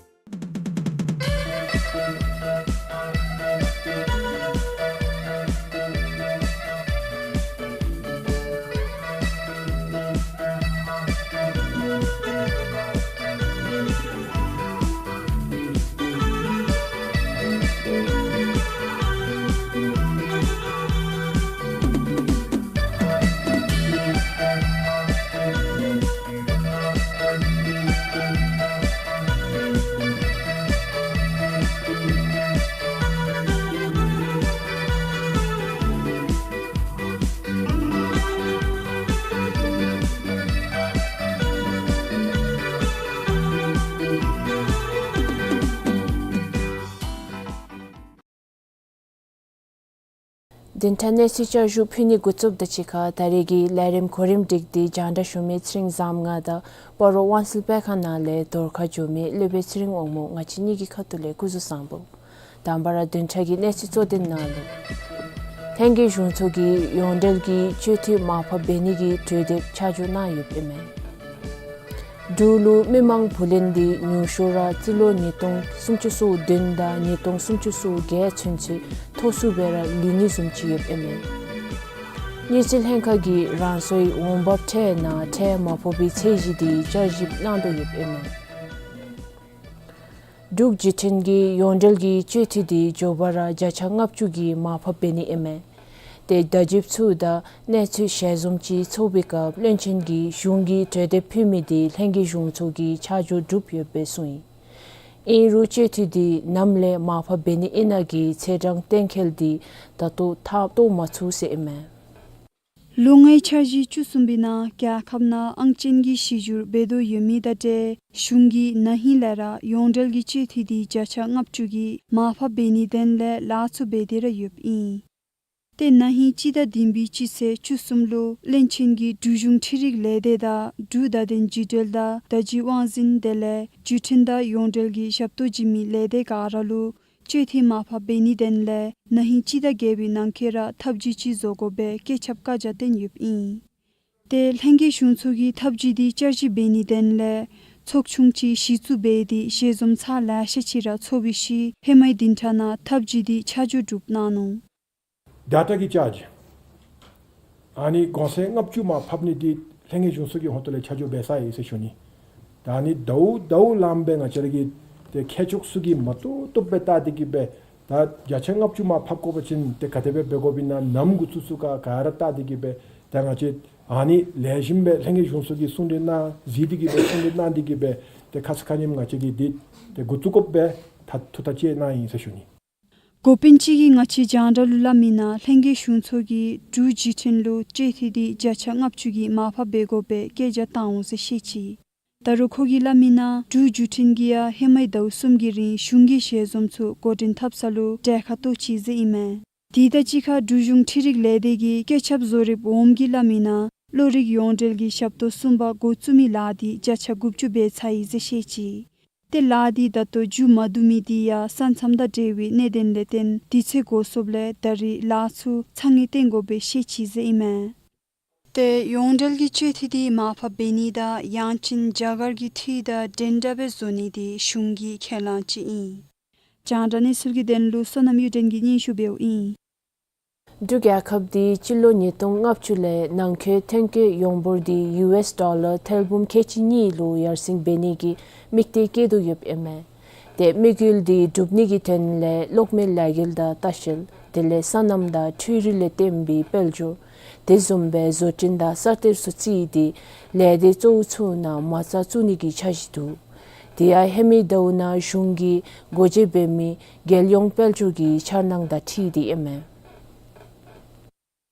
བདུན་ཕྲག་གནས་ཚུལ་བསྐྱར་ཞུ་ཕུལ་ནི་འགོ་བཙུགསཔ་དང་གཅིག་ཁར་ད་རེས་ཀྱི་ལས་རིམ་གོ་རིམ་བསྒྲིགས་ཏེ་རྒྱང་བསྒྲགས་ཞུ་མི་ཚེ་རིང་བཟངམོ་ང་དང་སྤ་རོ་དབང་སེལ་དཔེ་ཁང་ནང་ལས་བརྡ་ཁ་འབྱོན་མི་སློབ་དཔོན་ཚེ་རིང་དབང་མོ་ང་བཅས་གཉིས་ཀྱི་ཁ་ཐུག་ལས་སྐུ་གཟུགས་བཟང་པོ། དང་པ་ར་བདུན་ཕྲག་གི་གནས་ཚུལ་གཙོ་དོན་ནང་ལུ། ལྷན་རྒྱས་གཞུང་ཚོགས་ཀྱིས་ཡོངས་འབྲེལ་གྱི་སྤྱོད་འཐུས་མར་ཕབ་འབད་ནི་གི་གྲོས་འདེབས་ཆ་འཇོག་གནང་ཡོདཔ་ཨིན་མས། འབྲུག་ལུ་མི་མང་བུ་ལོན་འདི་ཉུང་ཤོས་ར་རྩིས་ལོ་ཉིས་སྟོང་སུམ་ཅུ་སོ་བདུན་དང་ཉིས་སྟོང་སུམ་ཅུ་སོ་བརྒྱད་ཚུན་ཚོད་མཐོ་སུ་སྦེ་ར་ལུས་ནི་བཟུམ་ཅིག་ཡོདཔ་ཨིན་མས། དངུལ་རྩིས་ལྷན་ཁག་གིས་རང་སོའི་འོང་འབབ་ཁྲལ་ནང་ཁྲལ་མ་ཕོག་པའི་ཚད་གཞི་འདི་བསྐྱར་ཞིབ་གནང་དོ་ཡོདཔ་ཨིན་མས། འབྲུག་བརྒྱུད་འཕྲིན་གྱི་ཡོངས་འབྲེལ་གྱི་སྤྱོད་འཐུས་འདི་མགྱོགས་པ་ར་བརྒྱ་ཆ་ལྔ་བཅུ་གི་མར་ཕབ་འབད་ནི་ཨིན་མས། ཏེ་བརྡ་བརྒྱུདཔ་ཚུ་དང་གནས་ཚུལ་ཞལ་འཛོམས་ཅིག་ཚོགས་པའི་སྐབས་བློན་ཆེན་གྱིས་གཞུང་གི་གྲོས་འདེབས་ཕུལ་མི་འདི་ལྷན་རྒྱས་གཞུང་ཚོགས་ཀྱིས་ཆ་འཇོག་གྲུབ་ཡོདཔ་སྦེ་གསུངས་ཡི། ཨིན་རུང་སྤྱོད་འཐུས་འདི་ནམ་ལས་མར་ཕབ་འབད་ནི་ཨིན་ན་གི་ཚེས་གྲངས་གཏན་འཁེལ་འདི་ད་ལྟོ་ཐག་བཏོག་མ་ཚུགས་ཟེར་ཨིན་མས། ལོ་ལྔའི་འཆར་གཞི་བཅུ་གསུམ་པའི་ནང་རྒྱལ་ཁབ་ནང་ཨང་ཅན་གྱི་གཞི་བསྒྱུར་འབད་དོ་ཡོད་མི་དང་འབྲེལ་གཞུང་གིས་ན་ཧིང་ལས་ར་ཡོངས་འབྲེལ་གྱི་སྤྱོད་འཐུས་འདི་བརྒྱ་ཆ་ལྔ་བཅུ་གི་མར་ཕབ་འབད་ནིའི་དོན་ལས་ལཱ་ཚུ་འབད་དེ་ར་ཡོདཔ་ཨིན། ཏེ་ན་ཧིང་སྤྱི་ཟླ་བདུན་པའི་སྤྱི་ཚེས་བཅུ་གསུམ་ལུ་བློན་ཆེན་གྱིས་འབྲུག་གཞུང་འཕྲུལ་རིག་ལས་སྡེ་དང་འབྲུག་བརྡ་དོན་བརྒྱུད་འབྲེལ་དང་བརྡ་བརྒྱུད་དབང་འཛིན་དེ་ལས་བརྒྱུད་འཕྲིན་དང་ཡོངས་འབྲེལ་གྱི་ཞབས་ཏོག་བྱིན་མི་ལས་སྡེ་ག་ར་ལུ་སྤྱོད་འཐུས་མར་ཕབ་འབད་ནིའི་དོན་ལས་ན་ཧིང་སྤྱི་ཟླ་བརྒྱད་པའི་ནང་འཁོད་ར་ཐབས་བྱུས་ཅིག་བཟོ་དགོ་པའི་བཀོད་ཁྱབ་བཀའ་རྒྱ་བཏོན་ཡོདཔ་ཨིན། ཏེ་ལྷན་རྒྱས་གཞུང་ཚོགས་ཀྱིས་ཐབས་བྱུས་འདི་བསྐྱར་ཞིབ་འབད་ནིའི་དོན་ལས་ཚོགས་ཆུང་ཅིག་གཞི་བཙུགས་འབད་དེ་ཞལ་འཛོམས་ཚར་ལེ་ཤ་ཅིག་ར་ཚོགས་པའི་ཤུལ་ཧེ་མའི་བདུན་ཕྲག་ནང་ཐབས་བྱུས་འདི་ཆ་འཇོག་གྲུབ་གནང་ནུག། བརྒྱ་ཕྲག་གི་འཆར་གཞི་ཨ་ནི་གོང་ཚད་ལྔ་བཅུ་མར་ཕབ་ནི་འདི་ལྷན་རྒྱས་གཞུང་ཚོགས་ཀྱི་ཧོངས་ཏོ་ལས་ཆ་འཇོག་འབད་ཚར་ཡི་ཟེར་ཞུ་ནི། ད་ཨ་ནི་ཟླཝ་ཟླཝ་ལངམ་སྦེ་ང་བཅས་ར་གི་ ཏེ་མཁས་མཆོག་ཚུ་གིས་མ་བཏུབ་བཏུབ་སྦེ་བལྟ་སྟེ་གིས་སྦེ་ད་བརྒྱ་ཆ་ལྔ་བཅུ་མར་ཕབ་དགོ་པ་ཅིན་ཏེ་ག་དེ་སྦེ་འབད་དགོཔ་ཨིན་ན་ནམ་འགོ་བཙུགས་ཚུགས་ག་ག་ར་བལྟ་སྟེ་གིས་སྦེ་ད་ང་བཅས་ཨ་ནི་ལེགས་ཤོམ་སྦེ་ལྷན་རྒྱས་གཞུང་ཚོགས་ཀྱིས་གསུང་གྲོས་གནང་གཟིགས་ཏེ་གིས་སྦེ་གསུང་གྲོས་གནང་སྟེ་གིས་སྦེ་ཏེ་ཁ་ཙ་ཁ་ཉིནམ་ང་བཅས་ཀྱིས་འདི་ཏེ་འགོ་བཙུགས་དགོཔ་སྦེ་ད་ཐུགས་ཐག་བཅད་གནང་ཡི་ཟེར་ཞུ་ནི། འགོ་དཔོན་ཅིག་གིས་ང་བཅས་རྒྱང་བསྒྲགས་ལུ་སླབ་མི་ནང་ལྷན་རྒྱས་གཞུང་ཚོགས་ཀྱིས་འབྲུག་བརྒྱུད་འཕྲིན་ལུ་སྤྱོད་འཐུས་འདི་བརྒྱ་ཆ་ལྔ་བཅུ་གིས་མར་ཕབ་འབད་དགོ་པའི་བཀོད་རྒྱ་བཏང་འོང་ཟེར་བཤད་ཅི། ད་རུང་ཁོ་གིས་སླབ་མི་ནང་འབྲུག་བརྒྱུད་འཕྲིན་གྱིས་ཡང་ཧེ་མའི་ཟླཝ་གསུམ་གྱི་རིང་གཞུང་གི་ཞལ་འཛོམས་ཚུ་འགོ་འདྲེན་འཐབ་ས་ལུ་གྲལ་ཁར་གཏོགས་ཅི་ཟེར་ཨིན་མས། དེ་དང་གཅིག་ཁར་འབྲུག་གཞུང་འཕྲུལ་རིག་ལས་སྡེ་གི་བཀོད་ཁྱབ་བཟོ་རིགཔ་འོགམ་གིས་སླབ་མི་ནང་གློག་རིག་ཡོངས་འབྲེལ་གྱི་ཞབས་ཏོག་གསུམ་པ་འགོ་བཙུགས་མི་ལཱ་འདི་བརྒྱ་ཆ་དགུ་བཅུ་འབད་ཚར་ཡི་ཟེར་བཤད་ཅི། ཏེ་ལཱ་འདི་ད་ལྟོ་མཇུག་མ་བསྡུ་མི་འདི་ཡང་ས་མཚམས་དང་འབྲེལ་བའི་གནད་དོན་ལས་བརྟེན་དུས་ཚོད་འགོར་སོངམ་ལས་ད་རེས་ལཱ་ཚུ་ཚ་ངེས་བཏོན་དགོ་པའི་བཤད་ཅི་ཟེར་ཨིན་མས། ཏེ་ཡོངས་འབྲེལ་གྱི་སྤྱོད་འཐུས་འདི་མར་ཕབ་འབད་ནི་དང་ཡང་ཅིན་རྒྱ་གར་གྱི་འཐུས་དང་འདྲན་འདྲ་སྦེ་བཟོ་ནི་འདི་གཞུང་གི་ཁས་བླངས་ཅིག་ཨིན། རྒྱང་བསྒྲགས་གནས་ཚུལ་གྱི་དོན་ལུ་བསོད་ནམས་གཡུ་སྒྲོན་གྱིས་སྙན་ཞུ་འབདཝ་ཨིན། འབྲུག་རྒྱལ་ཁབ་འདི་སྤྱི་ལོ་ཉིས་སྟོང་ལྔ་བཅུ་ལས་ནང་འཁོད་ཐོན་སྐྱེད་ཡོངས་འབོར་འདི་ཡུ་ཨེསི་ཌོ་ལར་ཐེར་འབུམ་ཁལ་གཅིག་གཉིས་ལུ་ཡར་སེང་འབད་ནི་གི་དམིགས་གཏད་བསྐྱེད་དོ་ཡོདཔ་ཨིན་མས། ཏེ་དམིགས་ཡུལ་འདི་སྒྲུབ་ནི་གི་དོན་ལས་གློག་མེ་ལས་འགུལ་དང་ལྟ་བཤལ་དེ་ལས་སོ་ནམ་དང་འཕྲུལ་རིག་ལས་བརྟེན་པའི་དཔལ་འབྱོར་དེ་བཟུམ་སྦེ་བཟོ་སྐྲུན་དང་གསར་གཏོད་ཚུ་བརྩིས་ཏེ་ལས་སྡེ་གཙོ་བོ་ཚུ་ནང་མ་རྩ་བཙུགས་ནི་གི་འཆར་གཞི་འདུག། དེ་ཡང་ཧེ་མའི་ཟླཝ་ནང་གཞུང་གིས་སྒོ་འབྱེད་འབད་མི་རྒྱལ་ཡོངས་དཔལ་འབྱོར་གྱི་འཆར་སྣང་དང་འཁྲིལ་ཏེ་ཨིན་མས།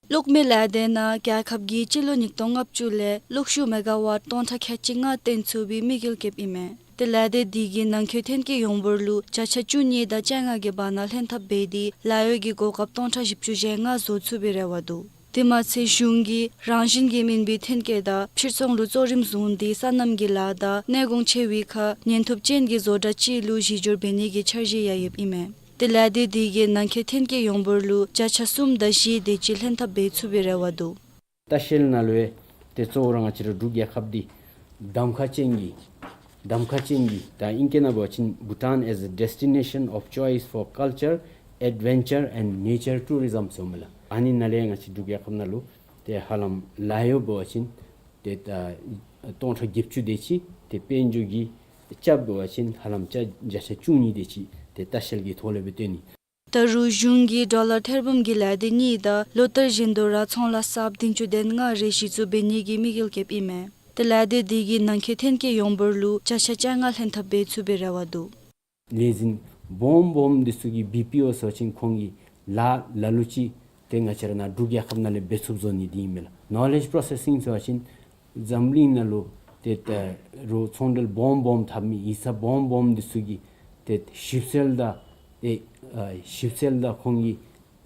གློག་མེ་ལས་སྡེ་ནང་རྒྱལ་ཁབ་ཀྱིས་སྤྱི་ལོ་ཉིས་སྟོང་ལྔ་བཅུ་ལས་གློག་ཤུགས་མེ་ག་ཝཊ་སྟོང་ཕྲག་ཁལ་གཅིག་ལྔ་བཏོན་ཚུགས་པའི་དམིགས་ཡུལ་བསྐྱེདཔ་ཨིན་མས། ཏེ་ལས་སྡེ་འདི་གིས་ནང་འཁོད་ཐོན་སྐྱེད་ཡོངས་འབོར་ལུ་བརྒྱ་ཆ་བཅུ་གཉིས་དང་བཅོ་ལྔ་གི་བར་ན་ལྷན་ཐབས་འབད་དེ་ལཱ་གཡོག་གི་གོ་སྐབས་སྟོང་ཕྲག་བཞི་བཅུ་ཞེ་ལྔ་བཟོ་ཚུགས་པའི་རེ་བ་འདུག། དེ་མ་ཚད་གཞུང་གིས་རང་བཞིན་གྱིས་སྨིན་པའི་ཐོན་སྐྱེད་དང་ཕྱིར་ཚོང་ལུ་གཙོ་རིམ་བཟུང་སྟེ་སོ་ནམ་གྱི་ལཱ་དང་གནས་གོང་ཆེ་བའི་ཁར་ཉེན་ཐོབ་ཅན་གྱི་བཟོ་གྲྭ་ཅིག་ལུ་གཞི་བསྒྱུར་འབད་ནི་གི་འཆར་གཞི་ཡང་ཡོདཔ་ཨིན་མས། ཏེ་ལས་སྡེ་འདི་གིས་ནང་འཁོད་ཐོན་སྐྱེད་ཡོངས་འབོར་ལུ་བརྒྱ་ཆ་གསུམ་དང་བཞི་དེ་ཅིག་ལྷན་ཐབས་འབད་ཚུགས་པའི་རེ་བ་འདུག། ལྟ་བཤལ་ནང་ལུ་ཡང་ཏེ་གཙོ་བོ་ར་ང་བཅས་ར་འབྲུག་རྒྱལ་ཁབ་འདི་གདམ་ཁ་ཅན་གྱི་གདམ་ཁ་ཅན་གྱི་ད་ཨིང་སྐད་ནང་འབད་བ་ཅིན་Bhutan as a destination of choice for culture, adventure and nature tourism ཟེར་མས་ལགས། ཨ་ནི་ནང་ལས་ང་བཅས་འབྲུག་རྒྱལ་ཁབ་ནང་ལུ་ཏེ་ཧ་ལམ་ལཱ་གཡོག་འབད་བ་ཅིན་ཏེ་ད་སྟོང་ཕྲག་བརྒྱད་ཅུ་དེ་ཅིག་ཏེ་དཔལ་འབྱོར་གྱི་རྐྱབ་འབད་བ་ཅིན་ཧ་ལམ་བརྒྱ་བརྒྱ་ཆ་བཅུ་གཉིས་དེ་ཅིག་ཏེ་ལྟ་བཤལ་གྱི་ཐོག་ལས་སྦེ་བཏོན་ནི། ད་རུང་གཞུང་གིས་ཌོ་ལར་ཐེར་འབུམ་གྱི་ལས་སྡེ་གཉིས་དང་ལོ་ལྟར་བཞིན་དུ་ར་ཚོང་ལཱ་གསརཔ་བདུན་ཅུ་དོན་ལྔ་རེ་གཞི་བཙུགས་འབད་ནི་གི་དམིགས་ཡུལ་བསྐྱེདཔ་ཨིན་མས། ཏེ་ལས་སྡེ་འདི་གིས་ནང་འཁོད་ཐོན་སྐྱེད་ཡོངས་འབོར་ལུ་བརྒྱ་ཆ་བཅོ་ལྔ་ལྷན་ཐབས་འབད་ཚུགས་པའི་རེ་བ་འདུག། ལས་འཛིན་སྦོམ་སྦོམ་འདི་ཚུ་གིས་བི་པི་ཨོ་ཟེར་བ་ཅིན་ཁོང་གི་ལཱ་ལ་ལུ་ཅིག་ཏེ་ང་བཅས་ར་ནཱ་འབྲུག་རྒྱལ་ཁབ་ནང་ལས་འབད་ཚུགསཔ་བཟོ་ནི་འདི་ཨིན་མས་ལགས། ནོ་ལེཇ་པོརོ་སེ་སིང་ཟེར་བ་ཅིན་འཛམ་གླིང་ནང་ལུ་ཏེ་ད་རུང་ཚོང་འབྲེལ་སྦོམ་སྦོམ་འཐབ་མི་ཡིག་ཚང་སྦོམ་སྦོམ་འདི་ཚུ་གིས་ཏེ་ཞིབ་འཚོལ་དང་ཨེ་ཨ་ཞིབ་འཚོལ་དང་ཁོང་གི་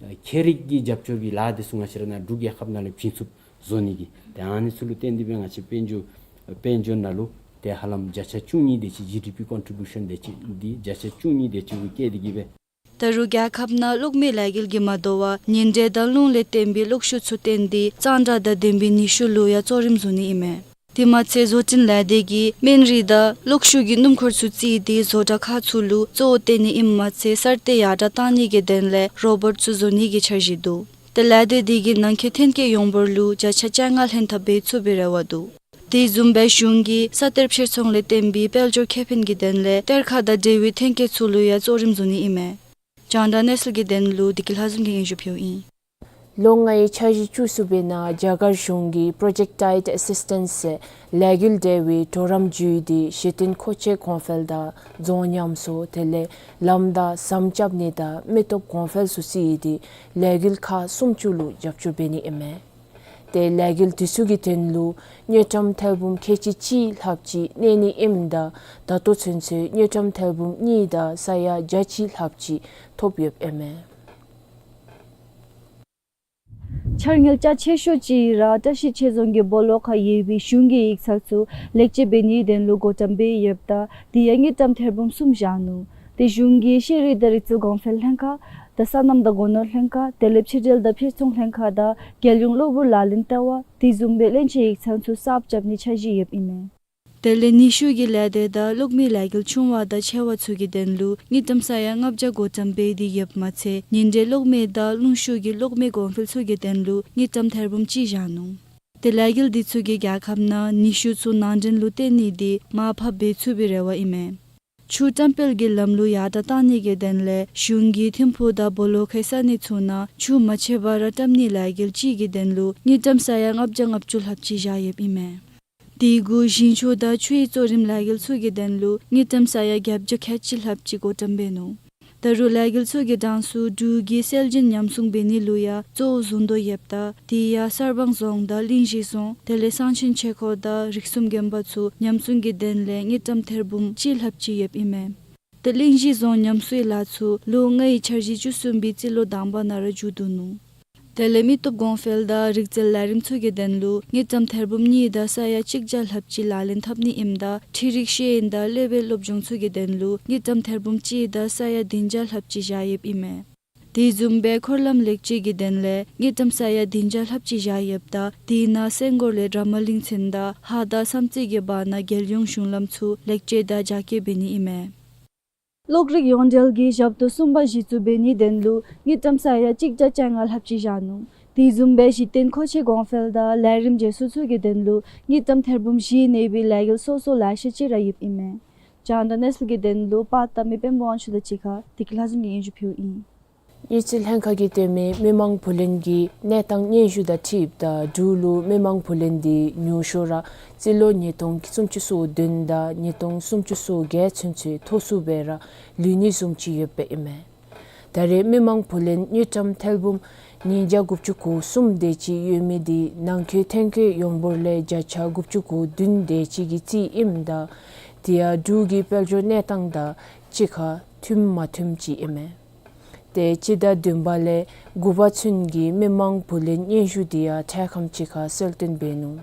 ཨ་ཁྱད་རིག་གི་རྒྱབ་སྐྱོར་གྱི་ལཱ་འདི་ཚུ་ང་བཅས་ར་ནཱ་འབྲུག་རྒྱལ་ཁབ་ནང་ལས་བྱིན་ཚུགསཔ་བཟོ་ནི་གི་ཏེ་ཨ་ནི་ཚུ་ལུ་བརྟེན་ཏེ་སྦེ་ང་བཅས་དཔལ་འབྱོར་དཔལ་འབྱོར་ནང་ལུ་ཏེ་ཧ་ལམ་བརྒྱ་ཆ་བཅུ་གཉིས་དེ་ཅིག་ཇི་ཌི་པི་ཀོན་ཊི་བིའུ་ཤཱན་དེ་ཅིག་འདི་བརྒྱ་ཆ་བཅུ་གཉིས་དེ་ཅིག་གུ་བསྐྱེད་དེ་གིས་སྦེ། ད་རུང་རྒྱལ་ཁབ་ནང་གློག་མེ་ལས་འགུལ་གྱིས་མ་དོ་བར་ཉེ་འབྲེལ་དང་རླུང་ལས་བརྟེན་པའི་གློག་ཤུགས་ཚུ་བཏོན་ཏེ་གཙང་སྦྲ་དང་ལྡན་པའི་ནུས་ཤུགས་ལུ་ཡང་གཙོ་རིམ་བཟུང་ནི་ཨིན་མས། དེ་མ་ཚད་བཟོ་སྐྲུན་ལས་སྡེ་གིས་སྨན་རིགས་དང་གློག་ཤུགས་ཀྱི་སྣུམ་འཁོར་ཚུ་བརྩིས་ཏེ་བཟོ་གྲྭ་ཁག་ཚུ་ལུ་གཙོ་བོ་བཏོན་ནི་ཨིནམ་མ་ཚད་གསར་གཏོད་ཡར་དྲགས་གཏང་ནི་གི་དོན་ལས་རོ་བོཊ་ཚུ་བཟོ་ནི་གི་འཆར་གཞི་འདུག། ཏེ་ལས་སྡེ་འདི་གིས་ནང་འཁོད་ཐོན་སྐྱེད་ཡོངས་འབོར་ལུ་བརྒྱ་ཆ་བཅོ་ལྔ་ལྷན་ཐབས་འབད་ཚུགས་པའི་རེ་བ་འདུག། དེ་བཟུམ་སྦེ་གཞུང་གིས་ས་གཏེར་ཕྱིར་ཚོང་ལས་བརྟེན་པའི་དཔལ་འབྱོར་ཁེ་ཕན་གྱི་དོན་ལས་གཏེར་ཁ་དང་འབྲེལ་བའི་ཐོན་སྐྱེད་ཚུ་ལུ་ཡང་གཙོ་རིམ་བཟུང་ནི་ཨིན་མས། རྒྱང་བསྒྲགས་གནས་ཚུལ་གྱི་དོན་ལུ་བདེ་སྐྱིད་ལྷ་འཛོམས་ཀྱིས་སྙན་ཞུ་ཕུལཝ་ཨིན། ལོ་ལྔའི་འཆར་གཞི་བཅུ་གསུམ་པའི་ནང་རྒྱ་གར་གཞུང་གིས་པྲོ་ཇེཀཊ་ཊའིཊ་ཨེ་སིས་ཊེནསི་ཟེར་ལས་འགུལ་འབྲེལ་བའི་གྲོགས་རམ་བརྒྱུད་དེ་གཞི་རྟེན་མཁོ་ཆས་གོང་འཕེལ་དང་རྫོང་ཉམས་གསོ་དེ་ལས་ལམ་དང་ཟམ་རྐྱབ་ནི་དང་མེ་ཏོག་གོང་འཕེལ་ཚུ་བརྩིས་ཏེ་ལས་འགུལ་ཁག་སུམ་ཅུ་ལུ་རྒྱབ་སྐྱོར་འབད་ནི་ཨིན་མས། ཏེ་ལས་འགུལ་འདི་ཚུ་གི་དོན་ལུ་དངུལ་ཀྲམ་ཐེར་འབུམ་ཁལ་གཅིག་གཅིག་ལྷགཔ་ཅིག་གནས་ནི་ཨིནམ་ད་ད་ལྟོ་ཚུན་ཚོད་དངུལ་ཀྲམ་ཐེར་འབུམ་གཉིས་དང་ས་ཡ་བརྒྱ་གཅིག་ལྷགཔ་ཅིག་ཐོབ་ཡོདཔ་ཨིན་མས། འཆར་དངུལ་རྒྱ་ཆེ་ཤོས་ཅིག་ར་བཀྲ་ཤིས་ཆོས་རྫོང་གི་སྦོ་ལོགས་ཁར་ཡོད་པའི་གཞུང་གི་ཡིག་ཚང་ཚུ་ལེགས་བཅོས་འབད་ནིའི་དོན་ལུ་བགོ་བཀྲམ་འབད་ཡོདཔ་ད་དེ་ཡང་དངུལ་ཀྲམ་ཐེར་འབུམ་གསུམ་བཞག་ནུག། ཏེ་གཞུང་གིས་ཤེས་རིག་དང་རིག་རྩལ་གོང་འཕེལ་ལྷན་ཁག་དང་སོ་ནམ་དང་སྒོ་ནོར་ལྷན་ཁག་དེ་ལས་ཕྱི་འབྲེལ་དང་ཕྱིར་ཚོང་ལྷན་ཁག་དང་རྒྱལ་ཡོངས་གློ་བུར་ལག་ལེན་ལྟེ་བ་དེ་བཟུམ་སྦེ་བློན་ཆེན་ཡིག་ཚང་ཚུ་གསརཔ་རྐྱབ་ནིའི་འཆར་གཞི་ཡོདཔ་ཨིན་མས། དེ་ལས་ནུས་ཤུགས་ཀྱི་ལས་སྡེ་དང་གློག་མེའི་ལས་འགུལ་ཆུང་བ་དང་ཆེ་བ་ཚུ་གི་དོན་ལུ་དངུལ་ཀྲམ་ས་ཡ་ལྔ་བརྒྱ་བགོ་བཀྲམ་འབད་དེ་ཡོདཔ་མ་ཚད་ཉིན་དྲོད་གློག་མེ་དང་རླུང་ཤུགས་ཀྱི་གློག་མེ་གོང་འཕེལ་ཚུ་གི་དོན་ལུ་དངུལ་ཀྲམ་ཐེར་འབུམ་གཅིག་བཞག་ནུག། ཏེ་ལས་འགུལ་འདི་ཚུ་གིས་རྒྱལ་ཁབ་ནང་ནུས་ཤུགས་ཚུ་ནང་འདྲེན་ལུ་བརྟེན་ནི་དེ་མར་ཕབ་འབད་ཚུགས་པའི་རེ་བ་ཨིན་མས། ཆུ་བཀྲམ་སྤེལ་གྱི་ལམ་ལུགས་ཡར་དྲག་གཏང་ནི་གི་དོན་ལས་གཞུང་གིས་ཐིམ་ཕུག་དང་སྦོ་ལོགས་ཁའི་ས་གནས་ཚུ་ནང་ཆུ་མ་ཆད་པར་བཀྲམ་ནིའི་ལས་འགུལ་ཅིག་གི་དོན་ལུ་དངུལ་ཀྲམ་ས་ཡ་ལྔ་བརྒྱ་ལྔ་བཅུ་ལྷགཔ་ཅིག་བཞག་ཡོདཔ་ཨིན་མས། དེ་གུ་ཞིང་ཆུ་དང་ཆུའི་གཙོ་རིམ་ལས་འགུལ་ཚུ་གི་དོན་ལུ་དངུལ་ཀྲམ་ས་ཡ་བརྒྱད་བརྒྱ་ཁལ་གཅིག་ལྷགཔ་ཅིག་བགོ་བཀྲམ་འབད་ནུག། ད་རུང་ལས་འགུལ་ཚུ་གི་གྲངས་སུ་འབྲུག་གི་སྲོལ་རྒྱུན་ཉམས་སྲུང་འབད་ནི་ལུ་ཡང་གཙོ་བོ་བཟུང་དོ་ཡོདཔ་ད་དེ་ཡང་གསར་སྤང་རྫོང་དང་གླིང་བཞི་རྫོང་དེ་ལས་གསང་ཆེན་ཆོས་འཁོར་དང་རིགས་གསུམ་དགོན་པ་ཚུ་ཉམས་སྲུང་གི་དོན་ལས་དངུལ་ཀྲམ་ཐེར་འབུམ་གཅིག་ལྷགཔ་ཅིག་ཡོདཔ་ཨིན་མས། ཏེ་གླིང་བཞི་རྫོང་ཉམས་གསོའི་ལཱ་ཚུ་ལོ་ལྔའི་འཆར་གཞི་བཅུ་གསུམ་པའི་རྩིས་ལོ་དང་པ་ནང་ར་མཇུག་བསྡུ་ནུག། དེ་ལས་མི་སྟོབས་གོང་འཕེལ་དང་རིག་རྩལ་ལས་རིམ་ཚུ་གི་དོན་ལུ་དངུལ་ཀྲམ་ཐེར་འབུམ་གཉིས་དང་ས་ཡ་གཅིག་བརྒྱ་ལྷགཔ་ཅིག་ལག་ལེན་འཐབ་ནི་ཨིནམ་ད་འཕྲུལ་རིག་ཤེས་ཡོན་དང་སློབ་དཔོན་སློབ་སྦྱོང་ཚུ་གི་དོན་ལུ་དངུལ་ཀྲམ་ཐེར་འབུམ་གཅིག་དང་ས་ཡ་བདུན་བརྒྱ་ལྷགཔ་ཅིག་བཞག་ཡོདཔ་ཨིན་མས། དེ་བཟུམ་སྦེ་འཁོར་ལམ་ལེགས་བཅོས་ཀྱི་དོན་ལས་དངུལ་ཀྲམ་ས་ཡ་བདུན་བརྒྱ་ལྷགཔ་ཅིག་བཞག་ཡོདཔ་ད་དེ་ནང་སེང་གོར་ལས་ར་མ་གླིང་ཚུན་དང་ཧཱ་དང་བསམ་རྩེ་གི་བར་ན་རྒྱལ་ཡོངས་གཞུང་ལམ་ཚུ་ལེགས་བཅོས་དང་རྒྱ་སྐྱེད་འབད་ནི་ཨིན་མས། གློག་རིག་ཡོངས་འབྲེལ་གྱི་ཞབས་ཏོག་གསུམ་པ་གཞི་བཙུགས་འབད་ནིའི་དོན་ལུ་དངུལ་ཀྲམ་ས་ཡ་གཅིག་བརྒྱ་བཅོ་ལྔ་ལྷགཔ་ཅིག་བཞག་ནུག། དེ་བཟུམ་སྦེ་གཞི་རྟེན་མཁོ་ཆས་གོང་འཕེལ་དང་ལས་རིམ་བརྗེ་སོར་ཚུ་གི་དོན་ལུ་དངུལ་ཀྲམ་ཐེར་འབུམ་བཞི་གནས་པའི་ལས་འགུལ་སོ་སོ་ལེ་ཤ་ཅིག་ར་ཡོདཔ་ཨིན་མས། རྒྱང་བསྒྲགས་གནས་ཚུལ་གྱི་དོན་ལུ་པར་བཏབ་མི་དཔོན་པོ་དབང་ཕྱུག་དང་གཅིག་ཁར་བདེ་སྐྱིད་ལྷ་འཛོམས་ཀྱིས་སྙན་ཞུ་ཕུལཝ་ཨིན། དངུལ་རྩིས་ལྷན་ཁག་གིས་སྟོན་མི་མི་མང་བུ་ལོན་གྱི་གནས་སྟངས་སྙན་ཞུ་དང་འཁྲིལཝ་ད་འབྲུག་ལུ་མི་མང་བུ་ལོན་འདི་ཉུང་ཤོས་ར་རྩིས་ལོ་ཉིས་སྟོང་སུམ་ཅུ་སོ་བདུན་དང་ཉིས་སྟོང་སུམ་ཅུ་སོ་བརྒྱད་ཚུན་ཚོད་མཐོ་སུ་སྦེ་ར་ལུས་ནི་བཟུམ་ཅིག་ཡོདཔ་ཨིན་མས། ད་རེས་མི་མང་བུ་ལོན་དངུལ་ཀྲམ་ཐེར་འབུམ་ཉིས་བརྒྱ་དགུ་བཅུ་གོ་གསུམ་དེ་ཅིག་ཡོད་མི་འདི་ནང་འཁོད་ཐོན་སྐྱེད་ཡོངས་འབོར་ལས་བརྒྱ་ཆ་དགུ་བཅུ་གོ་བདུན་དེ་ཅིག་གི་རྩིས་ཨིནམ་ད་དེ་ཡང་འབྲུག་གི་དཔལ་འབྱོར་གནས་སྟངས་དང་གཅིག་ཁར་མཐུནམ་མ་མཐུནམ་ཅིག་ཨིན་མས། ཏེ་སྤྱི་ཟླ་བདུན་པ་ལས་དགུ་པ་ཚུན་གྱི་མི་མང་བུ་ལོན་སྙན་ཞུ་དེ་ཡང་འཕྲལ་ཁམས་ཅིག་ཁར་གསལ་སྟོན་འབད་ནུག།